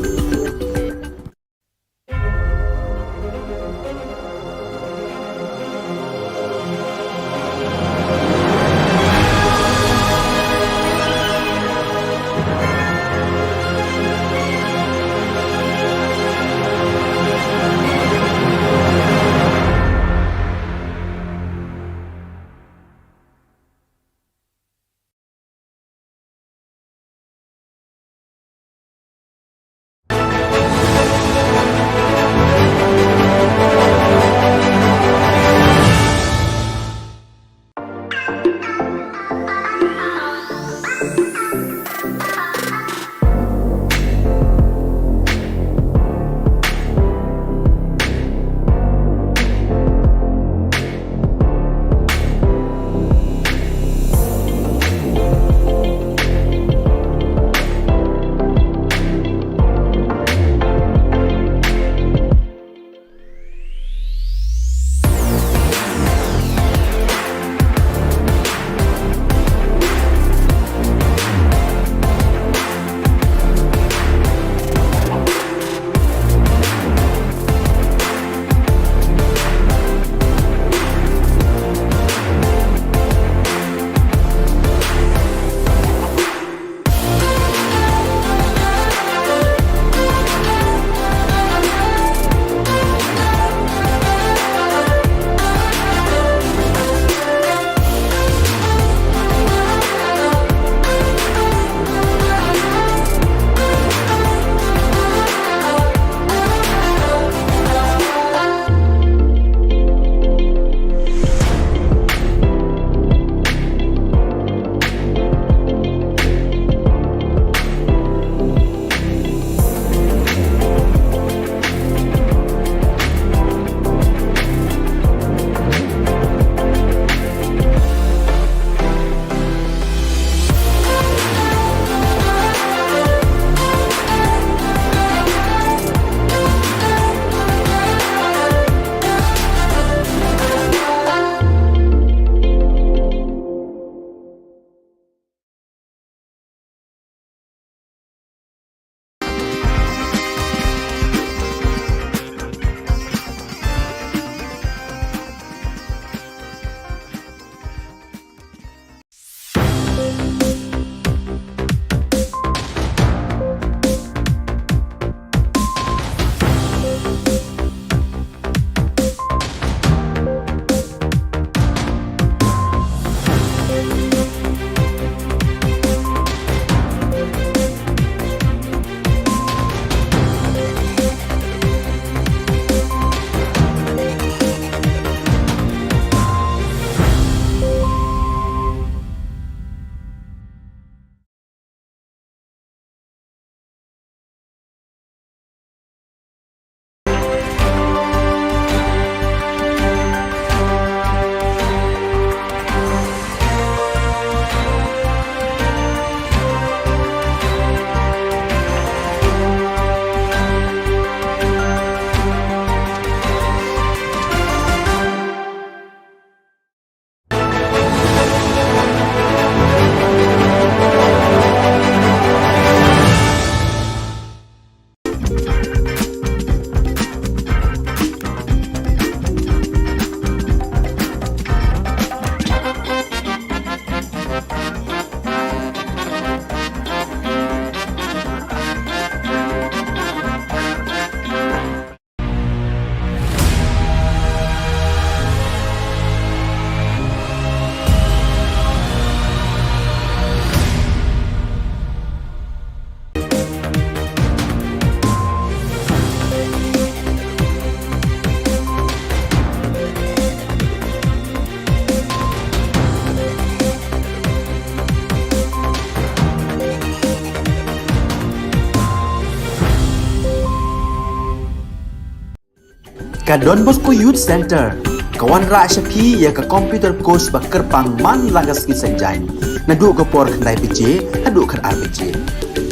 Ka Don Bosco Youth Centre ka wanrah sha phi ïa ka computer course ba kyrpang man la ka sngi Saitjaiñ, naduh ka por khyndai baje haduh khatar baje.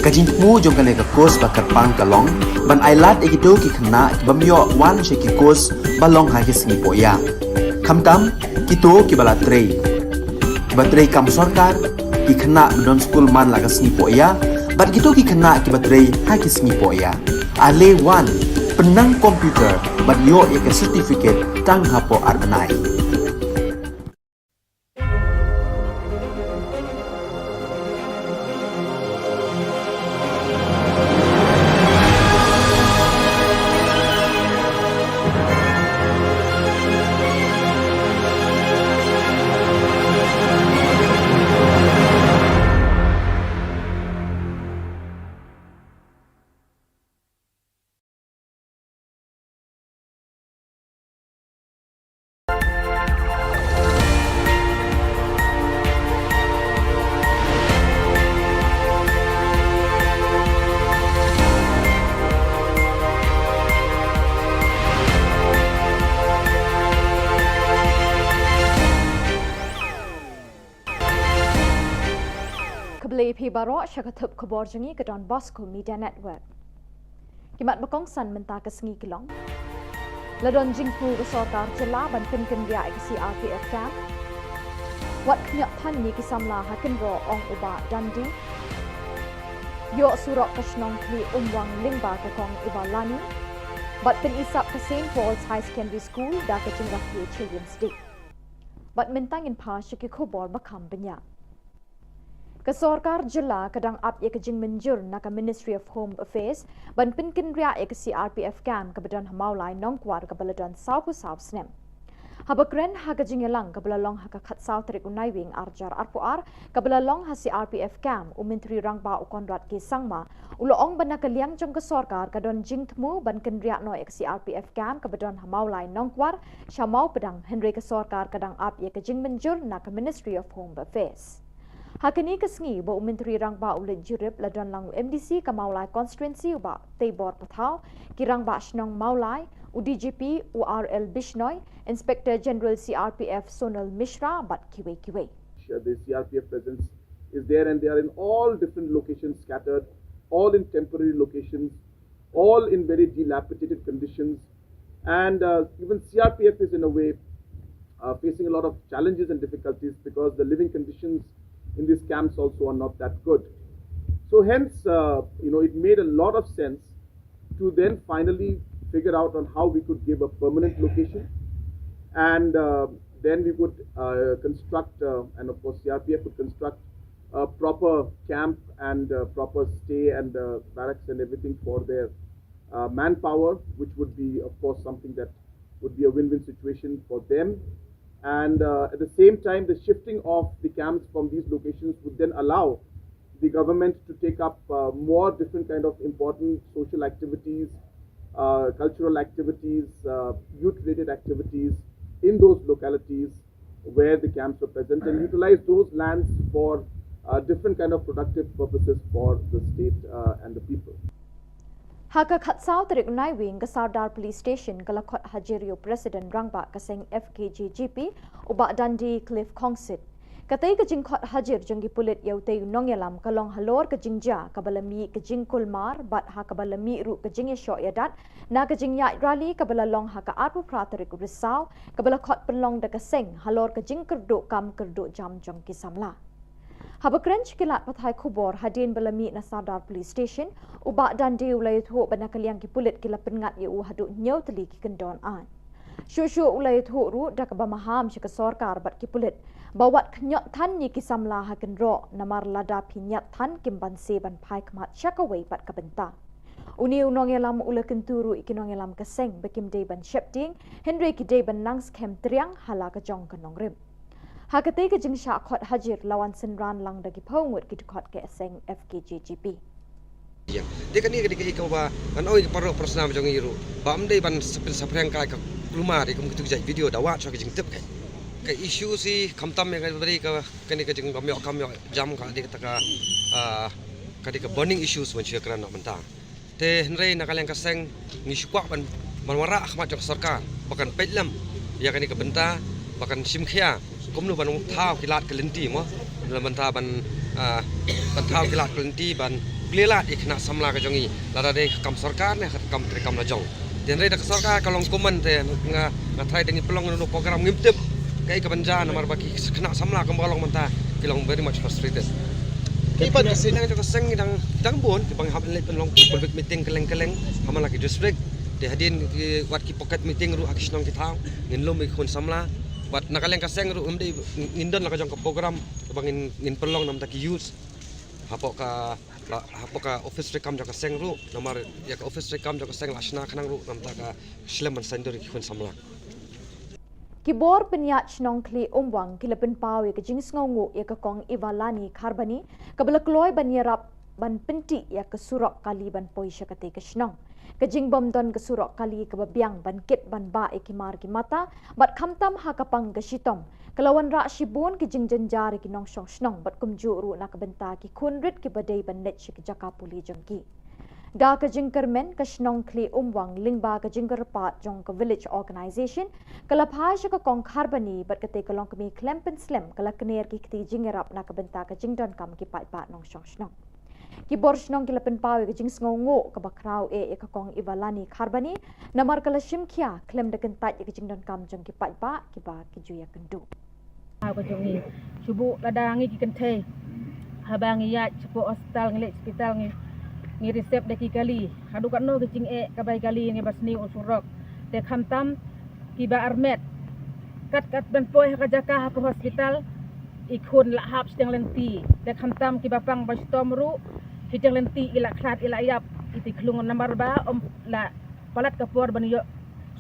Ka jingthmu jong kane ka course ba kyrpang ka long ban ailad ïa kito ki khynnah ki bym ïoh wan sha ki course ba long ha ki sngi pohïa, khamtam kito kiba la trei, kiba trei kam sorkar, ki khynnah ba don skul man la ka sngi pohïa bad kito ki khynnah kiba trei ha ki sngi pohïa. Ale wan, pynnang computer bad ïoh ïa ka certificate tang hapoh ar bnai. Khublei phi baroh sha ka thup khubor jong ngi ka Don Bosco Media Network. Ki mat ba kongsan mynta ka sngi ki long: La don jingthmu ka sorkar jylla ban pynkynriah ïa ka C R P F camp. Wat khñiot than ïa ki samla ha kynroh, ong u Bah Dandi. Ïoh surok ka shnong Khlieh Umwang lyngba ka kong Ivalani. Bad pyni sap ka Saint Paul's High Secondary School da ka jingrakhe Children's Day. Bad mynta ngin phai sha ki khubor ba kham bniah. Ka sorkar jylla ka dang ap ïa ka jingmynjur na ka Ministry of Home Affairs ban pynkynriah ïa ka C R P F camp kaba don ha Mawlai Nongkwar kaba la don sawphew saw snem. Haba kren ha ka jingïalang kaba la long ha ka khatsaw tarik u Naiwieng arhajar arphew ar kaba la long ha C R P F camp, u Myntri Rangbah u Conrad K Sangma u la ong ba na ka liang jong ka sorkar ka don jingthmu ban kynriah noh ïa ka C R P F camp kaba don ha Mawlai Nongkwar sha Mawpdang, hynrei ka sorkar ka dang ap ïa ka jingmynjur na ka Ministry of Home Affairs. Ha kane ka sngi ba u Myntri Rangbah u leit jurip, la don lang u M D C ka Mawlai constituency u Bah Teibor Pathaw, ki Rangbah Shnong Mawlai, u D G P u R L Bishnoi, Inspector General C R P F Sonal Mishra bad kiwei kiwei. The C R P F presence is there and they are in all different locations scattered, all in temporary locations, all in very dilapidated conditions. And uh, even C R P F is in a way uh, facing a lot of challenges and difficulties because the living conditions in these camps also are not that good. So hence, uh, you know, it made a lot of sense to then finally figure out on how we could give a permanent location, and uh, then we would uh, construct, uh, and of course C R P F would construct a proper camp and uh, proper stay and uh, barracks and everything for their uh, manpower, which would be, of course, something that would be a win-win situation for them. And uh, at the same time, the shifting of the camps from these locations would then allow the government to take up uh, more different kind of important social activities, uh, cultural activities, uh, youth-related activities in those localities where the camps were present and utilize those lands for uh, different kind of productive purposes for the state uh, and the people. Ha ka khatsaw tarik Naiwieng ka Sardar Police Station ka la khot hajir ïa u President Rangbah ka seng F K J G P, u Bah Dandi Cliff Khongsit. Katei ka jingkhot hajir jong ki pulit ïa utei u nongïalam ka long halor ka jingjia kaba la mih ka jingkulmar bad ha kaba la mih ruh ka jingïashoh ïadat na ka jingïaid rally kaba la long ha ka arphew phra tarik u Risaw, kaba la khot pynlong da ka seng halor ka jingkyrduh kam kyrduh jam jong ki samla. Haba kren sha ki lad pathai khubor hadien ba la mih na Sardar Police Station, u Bah Dandi u la ïathuh ba na ka liang ki pulit ki la pynngat ïa u haduh hynñiew tylli ki kyndon aiñ. Shuh shuh u la ïathuh ruh da kaba maham sha ka sorkar bad ki pulit ba wat khñiot than ïa ki samla ha kynroh, namar lada phi ñiat than kim banse ban phai khmat sha kawei pat ka bynta. Une u nongïalam u la kyntu ruh ïa ki nongïalam ka seng ba kim dei ban sheptieng, hynrei ki dei ban nang skhem triang ha la ka jong ka nongrim. Ha katei ka jingshah khot hajir la wan synran lang da ki phew ngut ki dkhot ka seng F K J G P. Ïa. Te kane ka dei kaei kaba ngan ong ïa ki paralok parasnam jong ngi ruh ba ym dei ban sa pynsaphriang kai ka kulmar ïa kum kitu ki jait video da wad shuwa ka jingtip kai. Ka issue hi khamtam ïa ka dei ka kane ka jingbym ïoh kam ïoh jam ka dei kata ka, ah, ka dei ka burning issues ban shu ïakren noh mynta. Te hynrei na ka liang ka seng ngi shu kwah ban ban wanrah ha khmat jong ka sorkar ba kan peit lem ïa kane ka bynta, ba kan shim khia kumno ban thaw ki lad ki lynti mo, lem bynta ban, ah, ban thaw ki lad ki lynti ban plie lad ïa ki khynnah samla ka jong ngi, lada dei ka kam sorkar ne ka kam treikam la jong. Te hynrei da ka sorkar ka long kumne te nga, nga tharai da ngi pynlong ïa une u program ngim tip kaei kaban jia namar ba ki khynnah samla kumba long mynta ki long very much frustrated. Ki pat ki seng jong ka seng ngi dang, dang bun kiba ngi hap leit pynlong ki public meeting kylleng kylleng ha man la ki district. Te hadien ki wat ki pocket meeting ruh ha ki shnong ki thaw ngin lum ïa ki khun samla. Wat na ka liang ka seng ruh ngim dei, ngin don la ka jong ka program kaba ngin, ngin pynlong namar ki youth hapoh ka, la, hapoh ka office treikam jong ka seng ruh, namar ïa ka office treikam jong ka seng la shna khnang ruh namar ka shlem ban saiñdur ïa ki khun samla. Ki bor pynïaid shnong Khlieh Umwang ki la pynpaw ïa ka jingsngewnguh ïa ka kong Ivalani Kharbani kaba la kloi ban ïarap ban pyntih ïa ka surok kali ban poi sha katei ka shnong. Ka jingbym don ka surok kali kaba biang ban kit ban bah ïa ki mar ki mata bad khamtam ha ka pang ka shitom ka la wanrah shibun ki jingjynjar ïa ki nongshong shnong bad kumjuh ruh na ka bynta ki khun rit kiba dei ban leit sha ki jaka pule jong ki. Da ka jingkyrmen ka shnong Khlieh Umwang lyngba ka jingkyrpad jong ka village organisation ka la phai sha ka kong Kharbani bad katei ka longkmie khlem pynslem ka la kner ki kti jingïarap na ka bynta ka jingdonkam ki paidbah nongshong shnong. Ki bor shnong ki la pynpaw ïa ka jingsngewnguh kaba khraw eh ïa ka kong Ivalani Kharbani namar ka la shim khia khlem da kyntait ïa ka jingdonkam jong ki paidbah kiba ki ju ïakynduh. Ka jong ngi shu buh lada ngi ki kynthei haba ngi ïaid shapoh hospital, ngi leit hospital ngi, ngi receive da ki kali. Haduh katno ki jingeh kaba ïa kali ngi ba sniew u surok. Te khamtam kiba armet kat kat ban poi ha ka jaka ha ka hospital i khun la hap shiteng lynti. Te khamtam kiba pang ba shitom ruh shiteng lynti i la khlad i la ïap i ti khlung namar ba ym la palat ka por ban ïoh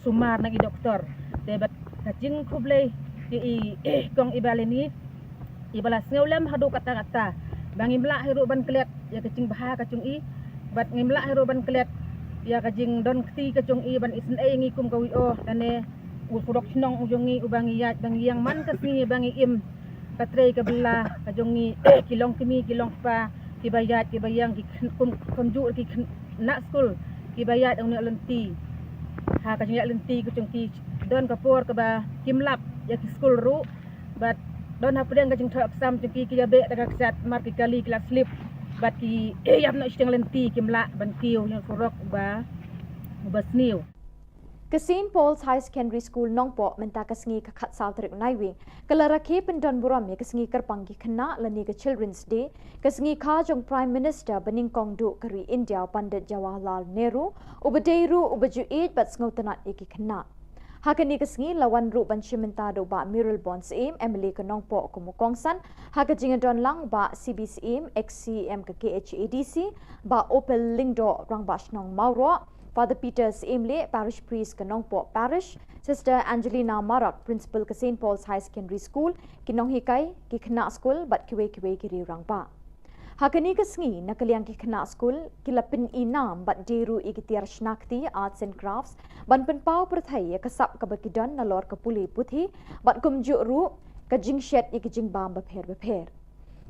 sumar na ki doktor. Te bad ka jingkhublei ïa i kong Ivalani iba la sngew lem haduh katta katta ba ngim lah hi ruh ban klet ïa ka jingbha ka jong i bad ngim lah hi ruh ban klet ïa ka jingdon kti ka jong i ban isynei ngi kum ka V O. Kane u surok shnong u jong ngi uba ngi ïaid ba ngi ïeng man ka sngi ba ngi im ka trei ka bylla ka jong ngi ki longkmie ki longkpa kiba ïaid kiba ïeng ki khynnah kum, kumjuh ki khynnah skul kiba ïaid ong ne lynti ha ka jingïaid lynti ka jong ki. Don ka por kaba kim lap ïa ki skul ruh bad don hapdeng ka jingthoh exam jong ki ki ïa beh da ka kjat mar ki kali ki la slip bad ki ïap noh shiteng lynti kim lah ban kiew ïa u surok uba, uba sniew. Ka Saint Paul's High Secondary School Nongpoh mynta ka sngi ka khatsaw tarik Naiwieng ka la rakhe pyndon burom ïa ka sngi kyrpang ki khynnah lane ka Children's Day, ka sngi kha jong Prime Minister ba nyngkong duh ka ri India u Pandit Jawaharlal Nehru, uba dei ruh uba ju ïeit bad sngewtynnat ïa ki khynnah. Ha kane ka sngi la wan ruh ban shim bynta da u Bah Mayralborn Syiem, M L A ka Nongpoh kum u kongsan, ha ka jingdon lang Bah C B Syiem, ex C E M ka K H A D C, Bah Opal Lyngdoh, Rangbah Shnong Mawroh, Father Peter Syiemlieh, Parish Priest ka Nongpoh Parish, Sister Angelina Marak, Principal ka Saint Paul's High Secondary School, ki nonghikai, ki khynnah skul bad kiwei kiwei ki riew rangbah. Ha kane ka sngi na ka liang ki khynnah skul ki la pyn-i nam bad die ruh ïa ki tiar shna kti, arts and crafts, ban pynpaw pyrthei ïa ka sap kaba ki don nalor ka pule puthi bad kumjuh ruh ka jingshet ïa ki jingbam bapher bapher.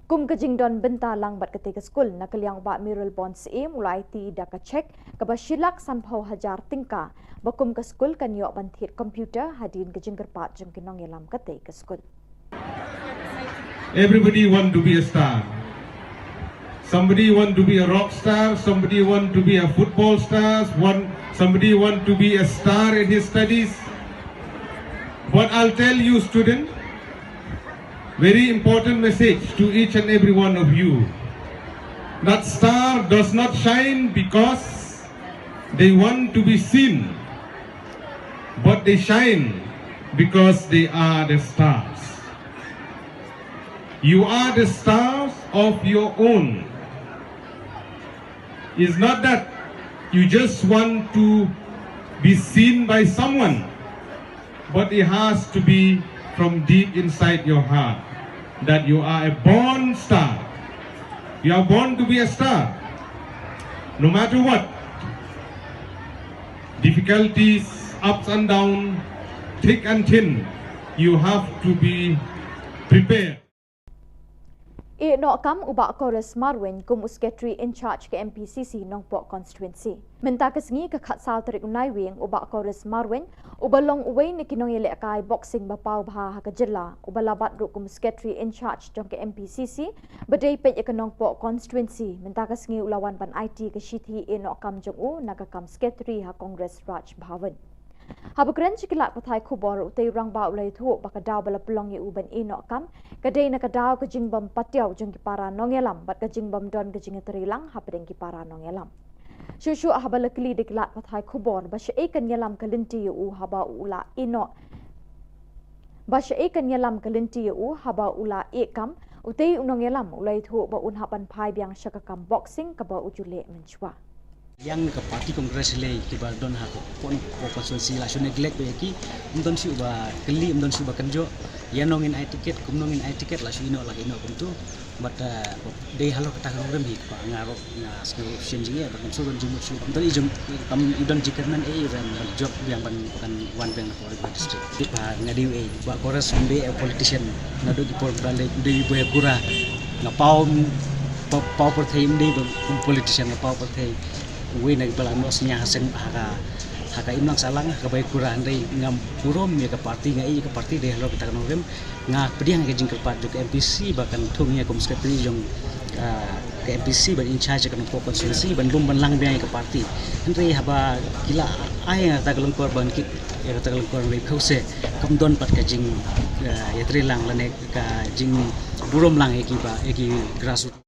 Kum ka jingdon bynta lang bad katei ka skul na ka liang u Bah Mayralborn Syiem u la aiti da ka cheque kaba shi lak sanphew hajar tyngka ba kum ka skul kan ïoh ban thied computer hadien ka jingkyrpad jong ki nongïalam katei ka skul. Everybody want to be a star. Somebody want to be a rock star, somebody want to be a football star, one, somebody want to be a star in his studies. But I'll tell you, student, very important message to each and every one of you. That star does not shine because they want to be seen, but they shine because they are the stars. You are the stars of your own. It's not that you just want to be seen by someone, but it has to be from deep inside your heart that you are a born star. You are born to be a star. No matter what, difficulties, ups and downs, thick and thin, you have to be prepared. Ïehnoh kam u Bah Chorus Marwein kum u Secretary in charge ka M P C C Nongpoh Constituency. Mynta ka sngi ka khatsaw tarik u Naiwieng u Bah Chorus Marwein uba long uwei na ki nongïalehkai boxing ba paw bha ha ka jylla uba la bat ruh kum u Secretary in charge jong ka M P C C ba dei peit ïa ka Nongpoh Constituency mynta ka sngi u la wan ban aiti ka shithi ïehnoh kam jong u na ka kam Secretary ha Congress Raj Bhavan. Haba kren sha ki lad pathai khubor, utei u rangbah u la ïathuh ba ka daw ba la pynlong ïa u ban ïehnoh kam ka dei na ka daw ka jingbym patiaw jong ki para nongïalam bad ka jingbym don ka jingïatreilang hapdeng ki para nongïalam. Shuh shuh haba la kylli da ki lad pathai khubor ba shaei kan ïalam ka lynti ïa u haba u la ïehnoh ba shaei kan ïalam ka lynti ïa u haba u la ïeh kam, utei u nongïalam u la ïathuh ba un hap ban phai biang sha ka kam boxing kaba u ju leh mynshuwa. Ïa ka party Congress lei kiba don ha ka pon ko constituency la shu neglect ba ïa ki, ym don shuh ba kylli, ym don shuh ba kynjoh. Ïa nong in ai ticket, kum nong in ai ticket, la shu ïehnoh la ïehnoh kumtu. But uh, dei halor kata ka nongrim hi ba nga ruh nga sngew shen jingeh ba kan shu don jingmut shuh. Ym don i jong kam i don jingkyrmen ei ban jop biang ban kan wan biang na Paul River District. Ba nga dei ei ba Chorus ym dei politician. Naduh ki por ba dei dei ba kura nga paw paw paw pyrthei ym dei ba kum politician nga paw pyrthei. Uwei na ki ba la noh snia ha seng ha ka ha ka imlang sahlang ha ka bai kura hynrei ngam burom ïa ka party nga ïa ka party dei halor kata ka nongrim. Nga pdiang ka jingkyrpad jong ka M P C ba kan thung ïa kum secretary jong ah, ka M P C ban in charge ka Nongpoh constituency ban lum ban lang biang ïa ka party. Hynrei haba ki la ai ïa kata ka lyngkor ban kit ïa kata ka lyngkor hynrei phew se kam don pat ka jing ah, ïatreilang lane ka jingburom lang ïa ki ba ïa ki grassroots.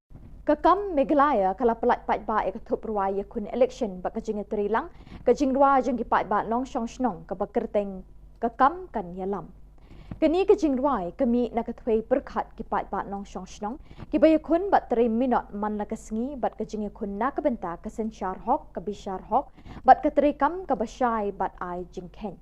Ka kam Meghalaya ka la pyllait paidbah ïa ka thup rwai ïakhun election bad ka jingïatreilang ka jingrwai jong ki paidbah nongshong shnong kaba kyrteng Ka Kam Kan Ïalam. Kane ka jingrwai ka mih na ka thwei pyrkhat ki paidbah nongshong shnong kiba ïakhun bad trei minot man la ka sngi bad ka jingïakhun na ka bynta ka synshar hok, ka bishar hok bad ka treikam kaba shai bad ai jingkheiñ.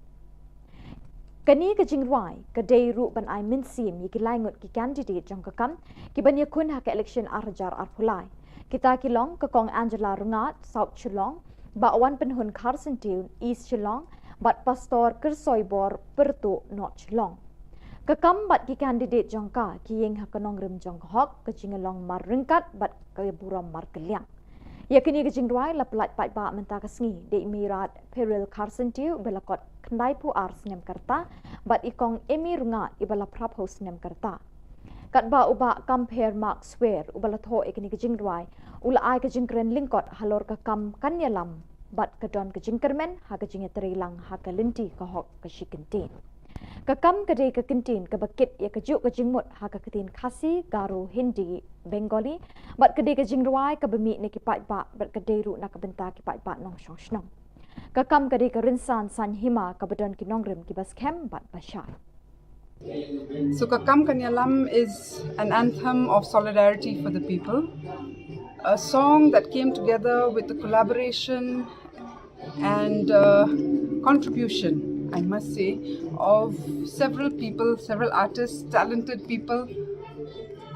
Kane ka jingrwai ka dei ruh ban ai mynsiem ïa ki lai ngut ki candidate jong ka kam kiban ïakhun ha ka election ar hajar arphew lai. Kita ki long ka Kong Angela Rngad, South Shillong, Bah Wanpynhun Kharsyntiew, East Shillong, bad Pastor Kyrsoibor Pyrtuh, North Shillong. Ka kam bad ki candidate jong ka ki ïeng ha ka nongrim jong ka hok, ka jinglong marryngkat bad ka burom markylliang. Ïa kane ka jingrwai la pyllait paidbah mynta ka sngi da i Mairat Pyril Kharsyntiew ba la kot khyndaiphew ar snem ka rta bad i Kong Amy Rngad iba la phraphew snem ka rta. Katba u Bah Compare Mark Swer uba la thoh ïa kane ka jingrwai u la ai ka jingkren lyngkot halor ka kam kan ïalam bad ka don ka jingkyrmen ha ka jingïatreilang ha ka lynti ka hok ka shi kyntien. Ka kam ka dei ka kyntien kaba kit ïa kajuh ka jingmut ha ka ktien Khasi, Garo, Hindi, Bengali bad ka dei ka jingrwai kaba mih na ki paidbah bad ka dei ruh na ka bynta ki paidbah nongshong shnong. Ka kam ka dei ka rynsan saiñ hima kaba don ki nongrim kiba skhem bad ba shai. So Ka Kam Kan Ïalam is an anthem of solidarity for the people, a song that came together with the collaboration and uh, contribution, I must say, of several people, several artists, talented people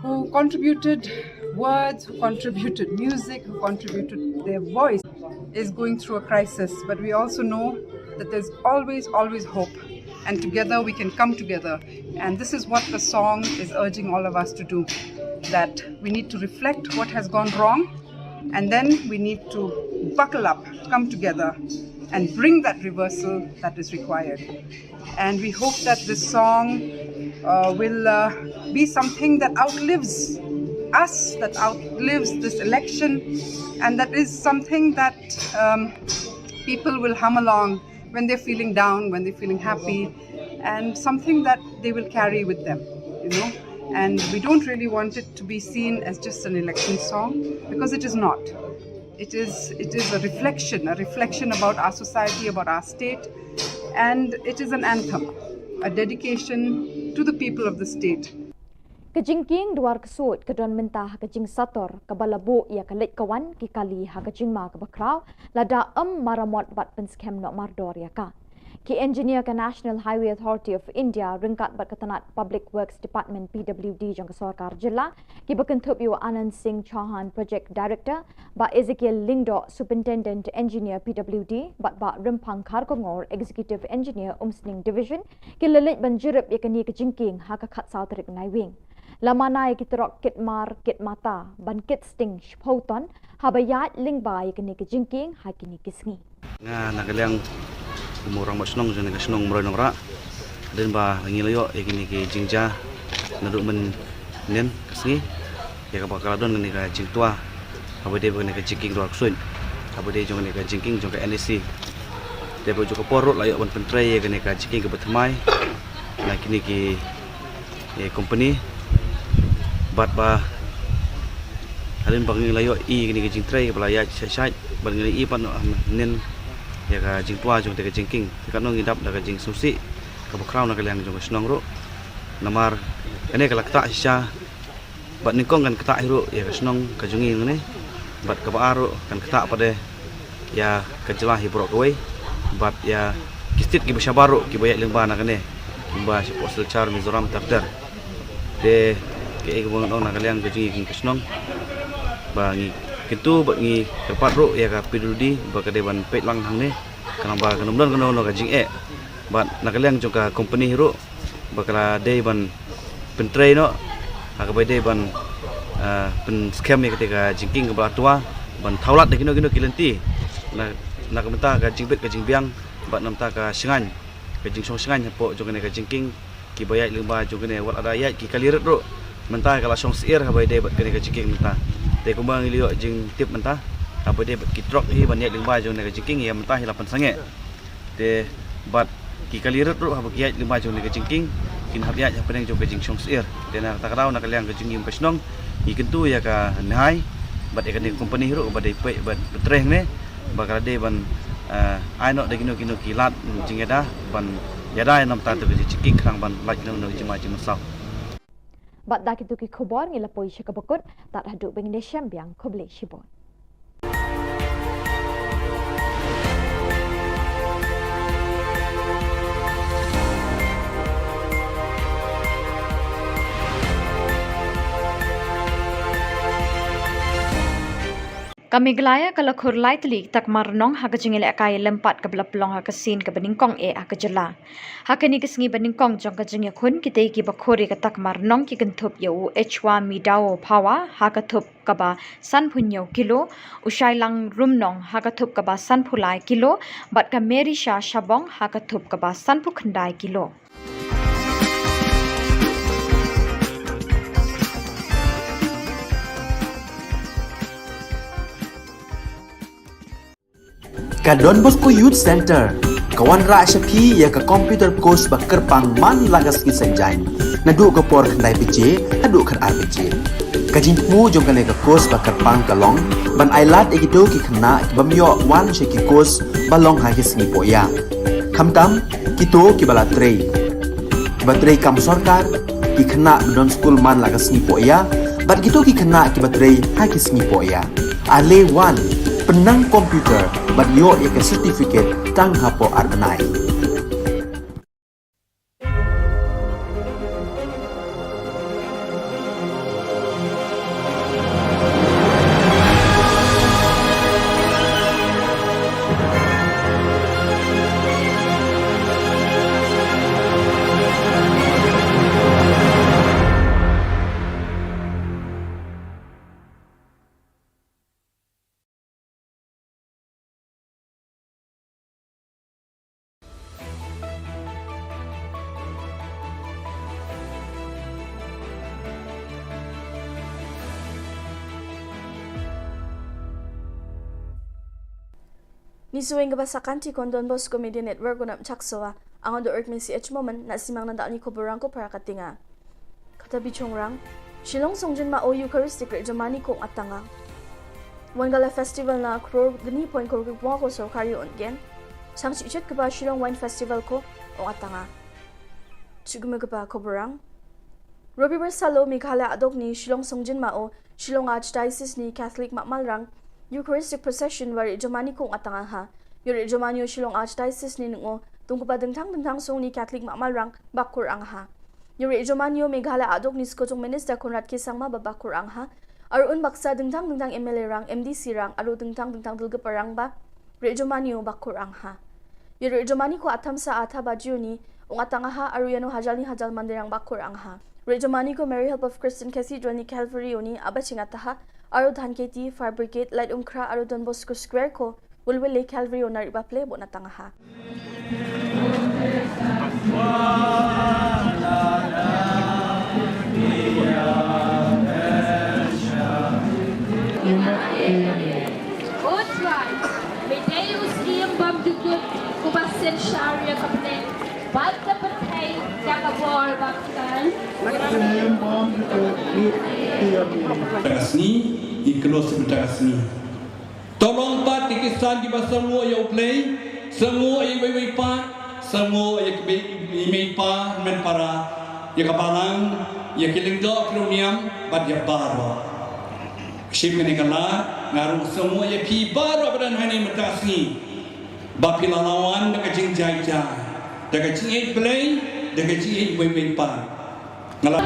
who contributed words, who contributed music, who contributed their voice, is going through a crisis. But we also know that there's always, always hope. And together we can come together. And this is what the song is urging all of us to do, that we need to reflect what has gone wrong, and then we need to buckle up, come together, and bring that reversal that is required. And we hope that this song uh, will uh, be something that outlives us, that outlives this election, and that is something that um, people will hum along when they're feeling down, when they're feeling happy, and something that they will carry with them, you know. And we don't really want it to be seen as just an election song, because it is not. It is, it is a reflection, a reflection about our society, about our state, and it is an anthem, a dedication to the people of the state. Ka jingkieng Dwar Ksuid ka don mynta ha ka jingsator kaba la buh ïa ka leit ka wan ki kali ha ka jingma kaba khraw lada ym maramot bad pynskhem noh mardor ïa ka. Ki engineer ka National Highway Authority of India ryngkat bad ka tnat Public Works Department, P W D, jong ka sorkar jylla, kiba kynthup ïa u Anand Singh Chauhan, Project Director, Bah Ezekiel Lyngdoh, Superintendent Engineer, P W D, bad Bah Rymphang Kharkongor, Executive Engineer, Umsning Division, ki la leit ban jurip ïa kane ka jingkieng ha ka khatsaw tarik Naiwieng. La mana ïa ki trok kit mar kit mata ban kit sting shiphew ton haba ïaid lyngba ïa kane ka jingkieng ha kine ki sngi. Nga na ka liang kum u rangbah shnong jong kane ka shnong Mroi Nongrah, hadien ba ngi la ïoh ïa kine ki jingjia naduh mynhynnin ka sngi, ïa kaba ka la don kane ka jingtwa haba ïadei bad kane ka jingkieng dwar ksuid, haba ïadei jong kane ka jingkieng jong ka N E C. Te bad jong ka por ruh la ïoh ban pyntrei ïa kane ka jingkieng kaba thymmai na kine ki, eh, company. Bad ba hadien ba ngi la ïoh ïa kane ka jingtrei ba la ïaid shai shai, bad ngi la ïoh pat mynhynnin ïa ka jingtwa jong kane ka jingkieng. Te katno ngi dap da ka jingsngewsih kaba khraw na ka liang jong ka shnong ruh. Namar kane ka la ktah shisha, bad nyngkong kan ktah hi ruh ïa ka shnong ka jong ngi hangne. Bad kaba ar ruh kan ktah pat de ïa ka jylla hi baroh kawei. Bad ïa ki state kiba shabar ruh kiba ïaid lyngba na kane, kumba shapoh Silchar, Mizoram, ter ter. Te kaei kaba ngan ong na ka liang ka jong ngi ka shnong, ba ngi kyntu bad ngi kyrpad ruh ïa ka P W D ba ka dei ban peit lang hangne, khnang ba kan ym don kano kano ka jingeh. Bad na ka liang jong ka company hi ruh, ba ka la dei ban pyntrei noh ha kaba ïadei ban, ah, pynskhem ïa kata ka jingkieng kaba la twa, ban thaw lad da kino kino ki lynti na, na ka bynta ka jingbit ka jingbiang bad na ka bynta ka shngaiñ, ka jingshong shngaiñ hapoh jong kane ka jingkieng. Kiba ïaid lyngba jong kane, wat lada ïaid ki kali rit ruh, mynta ka la shong syiar haba ïadei bad kane ka jingkieng mynta. Te kumba ngi la ïoh jingtip mynta, haba ïadei bad ki trok hi ban ïaid lyngba jong kane ka jingkieng, ïa mynta hi la pynsangeh. Te bad ki kali rit ruh haba ki ïaid lyngba jong kane ka jingkieng, kin hap ïaid hapdeng jong ka jingshong syiar. Te na kata ka daw na ka liang ka jong ngi kum ka shnong, ngi kyntu ïa ka NHAI bad ïa kane ka company ruh ba dei peit bad pyntrei hangne, ba ka la dei ban, eh, ai noh da kino kino ki lad jingïada ban ïada ïa na ka bynta kata ka jingkieng, khnang ban lait noh na ka jingma jingmynsaw. Bad da kito ki khubor ngi la poi sha kaba kut, tad haduh ba ngin ïashem biang, khublei shibun. Ka Meghalaya ka la khur lai tylli ki takma rnong ha ka jingïalehkai lympat kaba la pynlong ha ka sien kaba nyngkong eh ha ka jylla. Ha kane ka sngi ba nyngkong jong ka jingïakhun, kitei kiba khur ïa ka takma rnong ki kynthup ïa u Echwa Midao Phawa ha ka thup kaba sanphew hynñiew kilo, u Shailang Rumnong ha ka thup kaba sanphew lai kilo, bad ka Merisha Shabong ha ka thup kaba sanphew khyndai kilo. Ka Don Bosco Youth Centre ka wanrah sha phi ïa ka computer course ba kyrpang man la ka sngi Saitjaiñ, naduh ka por khyndai baje haduh khatar baje. Ka jingthmu jong kane ka course ba kyrpang ka long ban ailad ïa kito ki khynnah ki bym ïoh wan sha ki course ba long ha ki sngi poh ïa. Khamtam kito kiba la trei, kiba trei kam sorkar, ki khynnah ba don skul man la ka sngi poh ïa, bad kito ki khynnah kiba trei ha ki sngi poh ïa. Ale wan, pynnang computer bad ïoh ïa ka certificate tang hapoh ar bnai. Ngi shu ïeng kaba sa kynti, ko Don Bosco Media Network, ko Nap Chaksoa. Nga don Urkmi C H Momen, na simang nang da ni khubor rang ko para ka tinga. Kata bishong rang, Shillong Songjin Maw Eucharistic Ri Jomani ko Ngatanga. Wan Gala Festival na Kror Gni Point ko Rukwa ko Sorkari Ongen. Chang Chichit kaba Shillong Wine Festival ko Ngatanga. Chigme kaba khubor rang. Robi Bersalo Meghalaya Adok ni Shillong Songjin Maw, Shillong Archdiocese ni Catholic Makmalrang, Eucharistic Procession wa Ri Jomani ko Ngatanga ha. Ïa Ri Jomani o Shillong Archdiocese ni nungo, tung kaba dengtang dengtang song ni Catholic Makmalrang, bakur ang ha. Ïa Ri Jomani o Meghalaya Adok ni Skojong Minister Conrad K Sangma ba bakur ang ha. Aru un baksa dengtang dengtang M L A rang, M D C rang, aru dengtang dengtang dulgep rang ba Ri Jomani o bakur ang ha. Ïa Ri Jomani ko Atam sa Atha ba Juni, ong atang ha, aru ïano hajal ni hajal mandirang bakur ang ha. Re Jomani ko Mary Help of Christian Cathedral ne Calvary o ne Abachinga Taha, aro Dhankheti, Fire Brigade, Laitumkhrah aro Don Bosco Square ko Wilwile Calvary o na riba ple bo na tangaha. Good one. Me dei u syiem bymjukut, kuba synshar ïa ka bneng bad ka pyrthei da ka bor ba kordor. Ka sngi, i klos mynta ka sngi. To long pat ki Khristan kiba sngewnguh ïa U Blei, sngewnguh ïa iwei iwei pat, sngewnguh ïa ki mei, i mei i pa, hynmen para, ïa ka balang, ïa ki lyngdoh ki riewniam, bad ïa baroh. Shim kane ka lad, nga ruh sngewnguh ïa phi baroh ba don hangne mynta ka sngi. Ba phi la wan da ka jingjai jai, da ka jingïeit Blei, da ka jingïeit iwei iwei pat. Nga la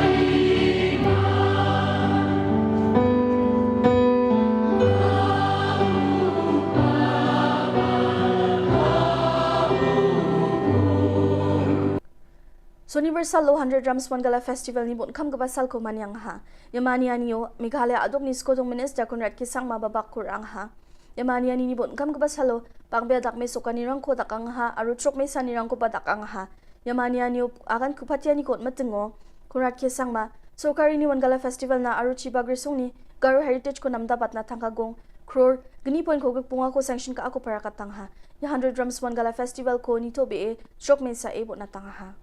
Sonibar Salo Hundred Drums Wangala Festival ni bun kam kaba sal ko manyang ha. Ïa mane ani o, Meghalaya aduk ni skodong Minister Conrad K Sangma ba bak kur ang ha. Ïa mane ani ni bun kam kaba salo, bang bia dak me soka ni rangko dak ang ha, aru truk me sa ni rangko ba dak ang ha. Ïa mane ani o, agan kupat ïa ni kot matengo, Conrad K Sangma, sorkari ni Wangala Festival na aru chiba grisung ni, Garo Heritage ko namda bat na tangka gong, kror, gni point ko gik punga ko sanction ka ako para katang ha. Ïa Hundred Drums Wangala Festival ko ni to be e, truk me sa e bo na tang ha.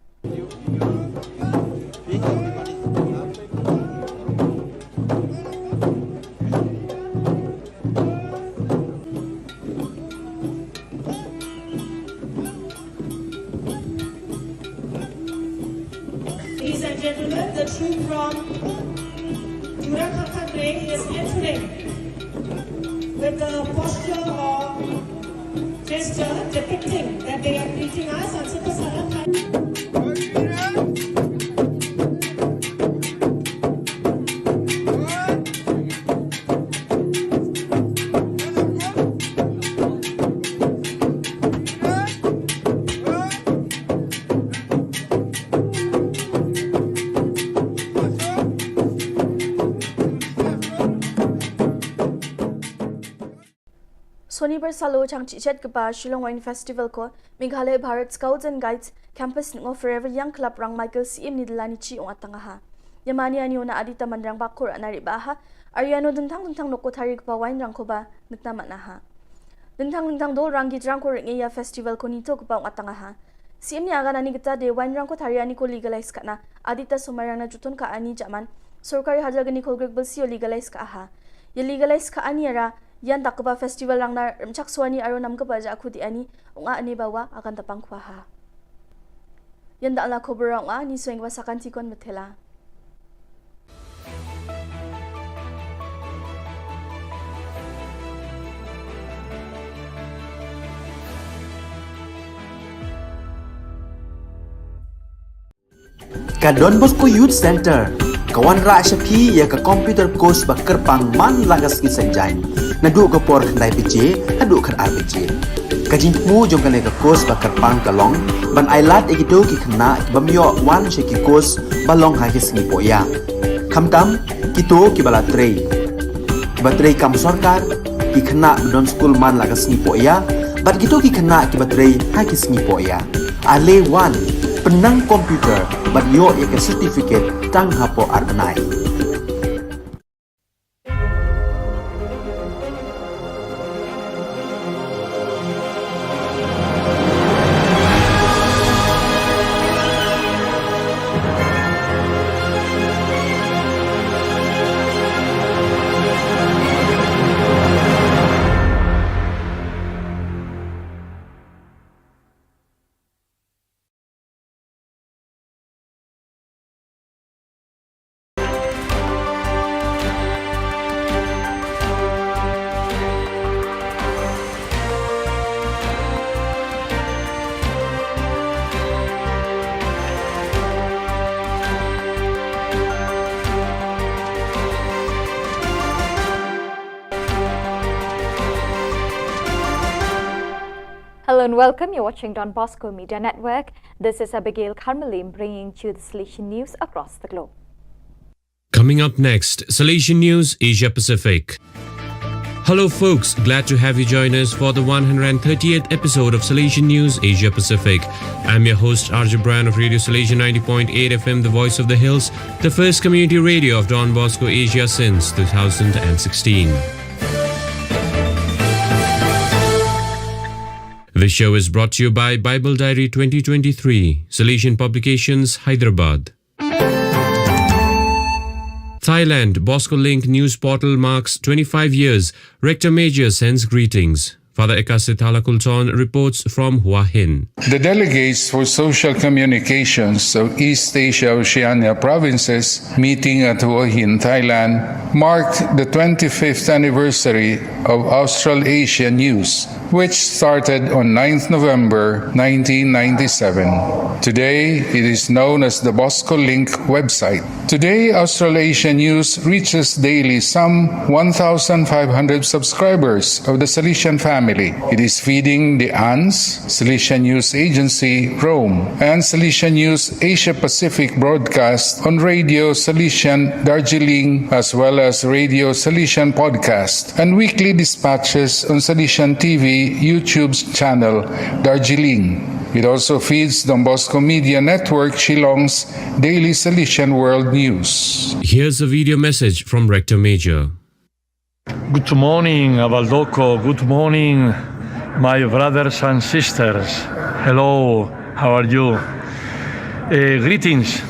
Ladies and gentlemen, the troop from Jura Khangthangre is entering with the posture of gesture depicting that they are greeting us and super salam. Sonibar Salo chang chichet kaba Shillong Wine Festival ko Meghalaya Bharat Scouts and Guides Campus ngo Forever Young Club rang Michael Syiem ni dela ni chi ong atang ha. Ïa mane ani o na Adita Manrang Bakur ana ri ba ha. Ariano dentang dentang noko thari kaba wine rang ko ba ngetna mana ha. Dentang dentang dol rang git rang ko ring ïa festival ko nito kaba ong atang ha. Syiem ni agan ani kita de wine rang ko thari ani ko legalize kana. Adita Somarang na jutun ka ani jaman. Sorkari hajar gani ko grek belsi o legalize ka ha. Ïa legalize ka ani ara Ïan dak kaba festival rang na rem chak suani aro nam kaba ja khudi ani, ong a ani bawa akan tapang khwa ha. Ïan dak la khobor ong a ni sueng ba sakan tikon methela. Ka Don Bosco Youth Center ka wanrah sha phi ïa ka computer course ba kyrpang man la ka sngi Saitjaiñ, naduh ka por khyndai baje haduh khatar baje. Ka jingthmu jong kane ka course ba kyrpang ka long ban ailad ïa kito ki khynnah ki bym ïoh wan sha ki course ba long ha ki sngi pohïa, khamtam kito kiba la trei, kiba trei kam sorkar, ki khynnah ba don skul man la ka sngi pohïa bad kito ki khynnah kiba trei ha ki sngi pohïa. Ale wan, pynnang computer bad ïoh ïa ka certificate tang hapoh ar bnai. Hello and welcome. You're watching Don Bosco Media Network. This is Abigail Kharmalim bringing to you the Salesian news across the globe. Coming up next, Salesian News Asia Pacific. Hello, folks. Glad to have you join us for the one hundred thirtieth episode of Salesian News Asia Pacific. I'm your host, R J Brian of Radio Salesian ninety point eight F M, the voice of the hills, the first community radio of Don Bosco Asia since two thousand sixteen. This show is brought to you by Bible Diary twenty twenty-three, Salesian Publications, Hyderabad. Thailand, Bosco Link news portal marks twenty-five years. Rector Major sends greetings. Father Ekasi Thalakulton reports from Hua Hin. The delegates for social communications of East Asia Oceania provinces meeting at Hua Hin, Thailand, marked the twenty-fifth anniversary of Australasia News, which started on ninth November nineteen ninety-seven. Today, it is known as the Bosco Link website. Today, Australasia News reaches daily some one thousand five hundred subscribers of the Salesian family. It is feeding the ANZ, Salesian News Agency, Rome, and Salesian News Asia Pacific broadcast on Radio Salesian Darjeeling, as well as Radio Salesian podcast and weekly dispatches on Salesian T V YouTube channel Darjeeling. It also feeds Don Bosco Media Network Shillong's Daily Salesian World News. Here's a video message from Rector Major. Good morning, Valdocco. Good morning, my brothers and sisters. Hello, how are you? Eh, greetings.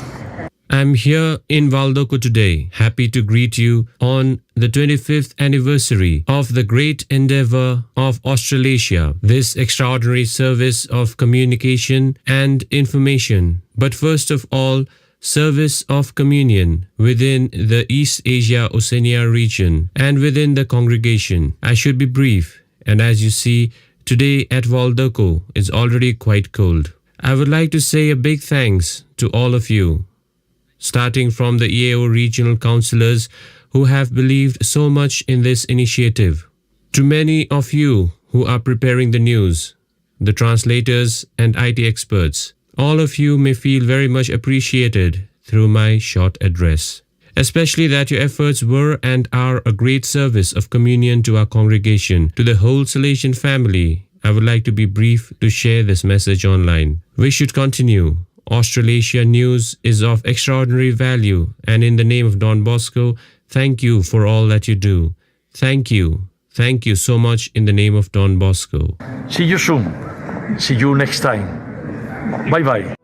I'm here in Valdocco today, happy to greet you on the twenty-fifth anniversary of the great endeavor of Australasia, this extraordinary service of communication and information, but first of all, service of communion within the East Asia Oceania region and within the congregation. I should be brief, and as you see, today at Valdocco is already quite cold. I would like to say a big thanks to all of you, starting from the E A O regional councillors who have believed so much in this initiative, to many of you who are preparing the news, the translators and I T experts. All of you may feel very much appreciated through my short address, especially that your efforts were and are a great service of communion to our congregation, to the whole Salesian family. I would like to be brief to share this message online. We should continue. Australasia News is of extraordinary value, and in the name of Don Bosco, thank you for all that you do. Thank you. Thank you so much in the name of Don Bosco. See you soon. See you next time. Bye bye.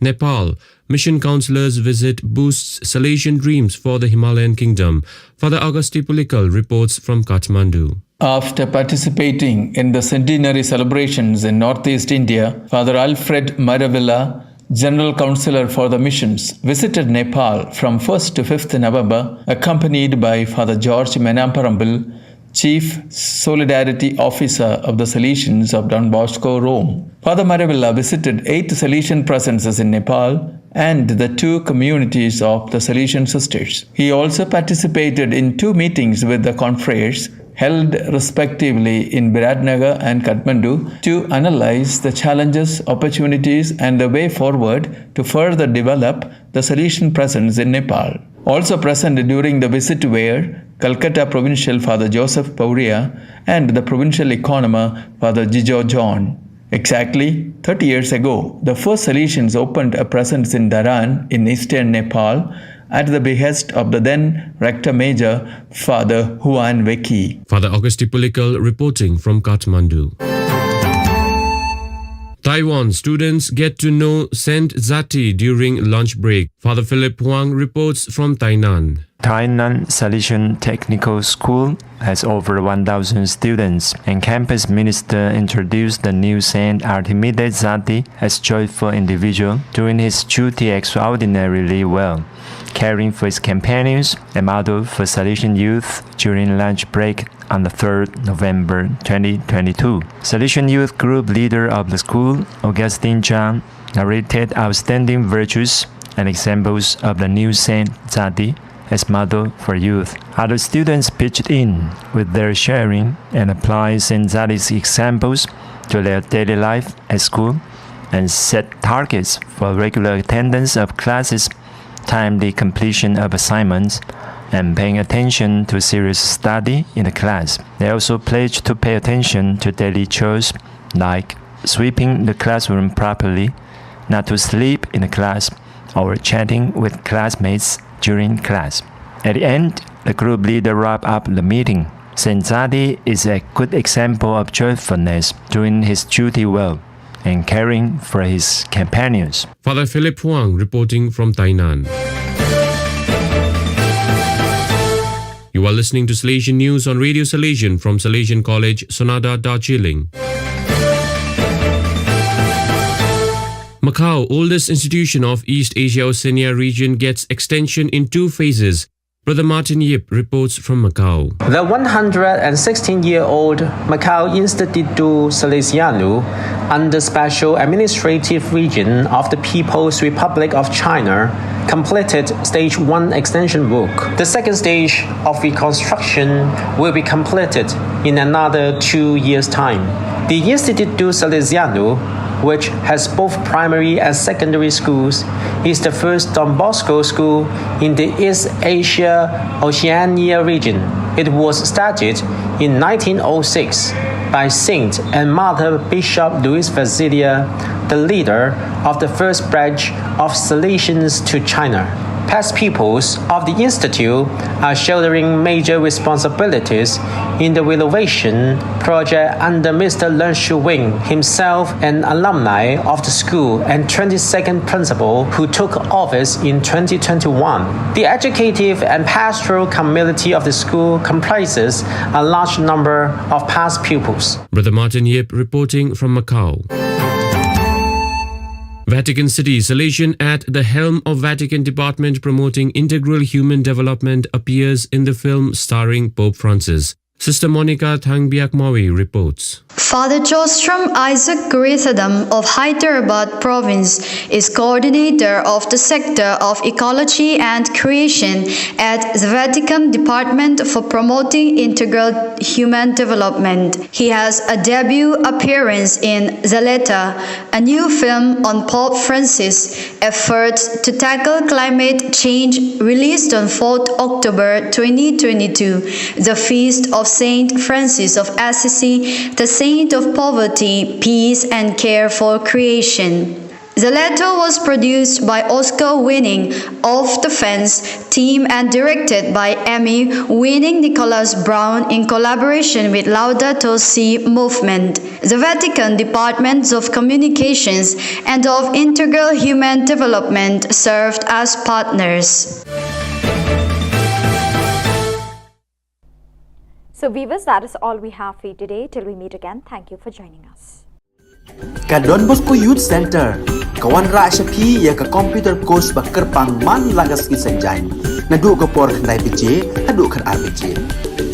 Nepal, Mission Councillors visit boosts Salesian dreams for the Himalayan kingdom. Father Augusti Pulikal reports from Kathmandu. After participating in the centenary celebrations in northeast India, Father Alfred Maravilla, General Councillor for the Missions, visited Nepal from first to fifth November, accompanied by Father George Menamparambil, Chief Solidarity Officer of the Salesians of Don Bosco, Rome. Father Maravilla visited eight Salesian presences in Nepal and the two communities of the Salesian sisters. He also participated in two meetings with the confreres held respectively in Biratnagar and Kathmandu to analyze the challenges, opportunities, and the way forward to further develop the Salesian presence in Nepal. Also present during the visit were Calcutta Provincial Father Joseph Pauria and the Provincial Economer Father Jijo John. Exactly thirty years ago, the first Salesians opened a presence in Dharan in eastern Nepal at the behest of the then Rector Major, Father Huan Weki. Father Augusti Pulikal reporting from Kathmandu. Taiwan students get to know Saint Zati during lunch break. Father Philip Huang reports from Tainan. Tainan Salesian Technical School has over one thousand students, and campus minister introduced the new Saint Artemides Zati as joyful individual doing his duty extraordinarily well, caring for his companions, a model for Salesian youth during lunch break on the third November twenty twenty-two. Salesian youth group leader of the school, Augustine Chang, narrated outstanding virtues and examples of the new Saint Zati as model for youth. Other students pitched in with their sharing and applied Saint Zati's examples to their daily life at school and set targets for regular attendance of classes, timely completion of assignments, and paying attention to serious study in the class. They also pledged to pay attention to daily chores like sweeping the classroom properly, not to sleep in the class, or chatting with classmates during class. At the end, the group leader wrapped up the meeting. Saint Zati is a good example of joyfulness, doing his duty well and caring for his companions. Father Philip Huang reporting from Tainan. You are listening to Salesian News on Radio Salesian from Salesian College, Sonada, Darjeeling. Macau, oldest institution of East Asia Oceania region, gets extension in two phases. Brother Martin Yip reports from Macau. The one hundred and sixteen year old Macau Instituto Salesiano, under Special Administrative Region of the People's Republic of China, completed stage one extension work. The second stage of reconstruction will be completed in another two years' time. The Instituto Salesiano, which has both primary and secondary schools, is the first Don Bosco school in the East Asia Oceania region. It was started in nineteen oh six by Saint and Mother Bishop Luis Vasilia, the leader of the first branch of Salesians to China. Past pupils of the Institute are shouldering major responsibilities in the renovation project under Mister Leung Shu Wing, himself an alumni of the school and twenty-second principal who took office in twenty twenty-one. The educative and pastoral community of the school comprises a large number of past pupils. Brother Martin Yip reporting from Macau. Vatican City, Salesian at the helm of Vatican Department promoting integral human development appears in the film starring Pope Francis. Sister Monica Thangbiak Mawi reports. Father Jostrom Isaac Gurithadam of Hyderabad province is coordinator of the sector of ecology and creation at the Vatican Department for promoting integral human development. He has a debut appearance in Zaleta, a new film on Pope Francis' efforts to tackle climate change, released on fourth October twenty twenty-two, the feast of Saint Francis of Assisi, the saint of poverty, peace, and care for creation. Zaleta was produced by Oscar-winning Of the Fence team and directed by Emmy-winning Nicholas Brown in collaboration with Laudato Si Movement. The Vatican Departments of Communications and of Integral Human Development served as partners. So, viewers, that is all we have for you today. Till we meet again, thank you for joining us. Ka Don Bosco Youth Center ka wanrah sha phi ïa ka computer course ba kyrpang man la ka sngi Saitjaiñ, naduh ka por khyndai baje haduh khatar baje.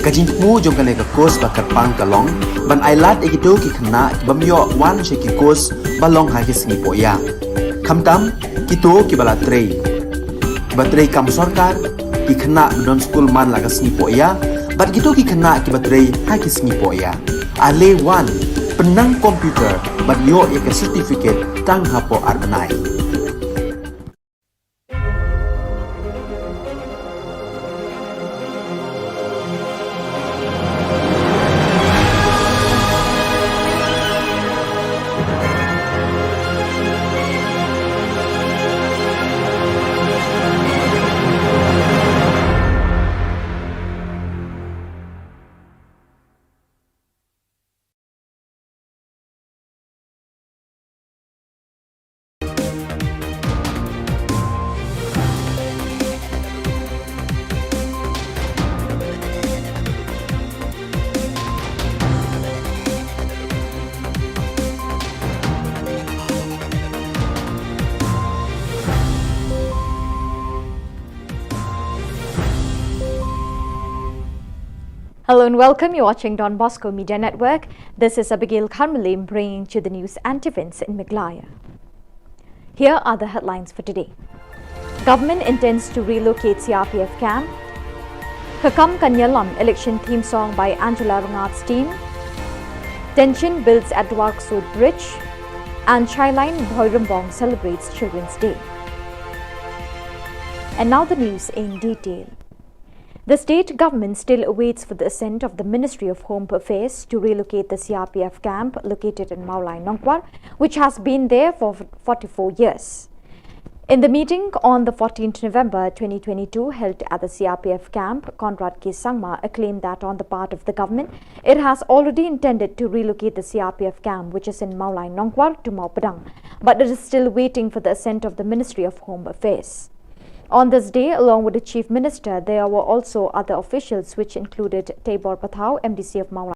Ka jingthmu jong kane ka course ba kyrpang ka long ban ailad ïa kito ki khynnah ki bym ïoh wan sha ki course ba long ha ki sngi pohïap, khamtam kito kiba la trei, kiba trei kam sorkar, ki khynnah ba don skul man la ka sngi pohïap bad kito ki khynnah kiba trei ha ki sngi pohïap. Ale wan, pynnang computer bad ïoh ïa ka certificate tang hapoh ar bnai. Hello and welcome. You're watching Don Bosco Media Network. This is Abigail Kharmalim bringing to you the news and events in Meghalaya. Here are the headlines for today. Government intends to relocate C R P F camp. Ka Kam Kan Ïalam election theme song by Angela Rangat's team. Tension builds at Dwarksod Bridge. And Shyline Bhoirymbong celebrates Children's Day. And now the news in detail. The state government still awaits for the assent of the Ministry of Home Affairs to relocate the C R P F camp located in Mawlai Nongkwar, which has been there for forty-four years. In the meeting on the fourteenth November twenty twenty-two held at the C R P F camp, Conrad K Sangma claimed that on the part of the government, it has already intended to relocate the C R P F camp, which is in Mawlai Nongkwar, to Mawpadang, but it is still waiting for the assent of the Ministry of Home Affairs. On this day, along with the Chief Minister, there were also other officials, which included Teibor Pathao, M D C of Mawlai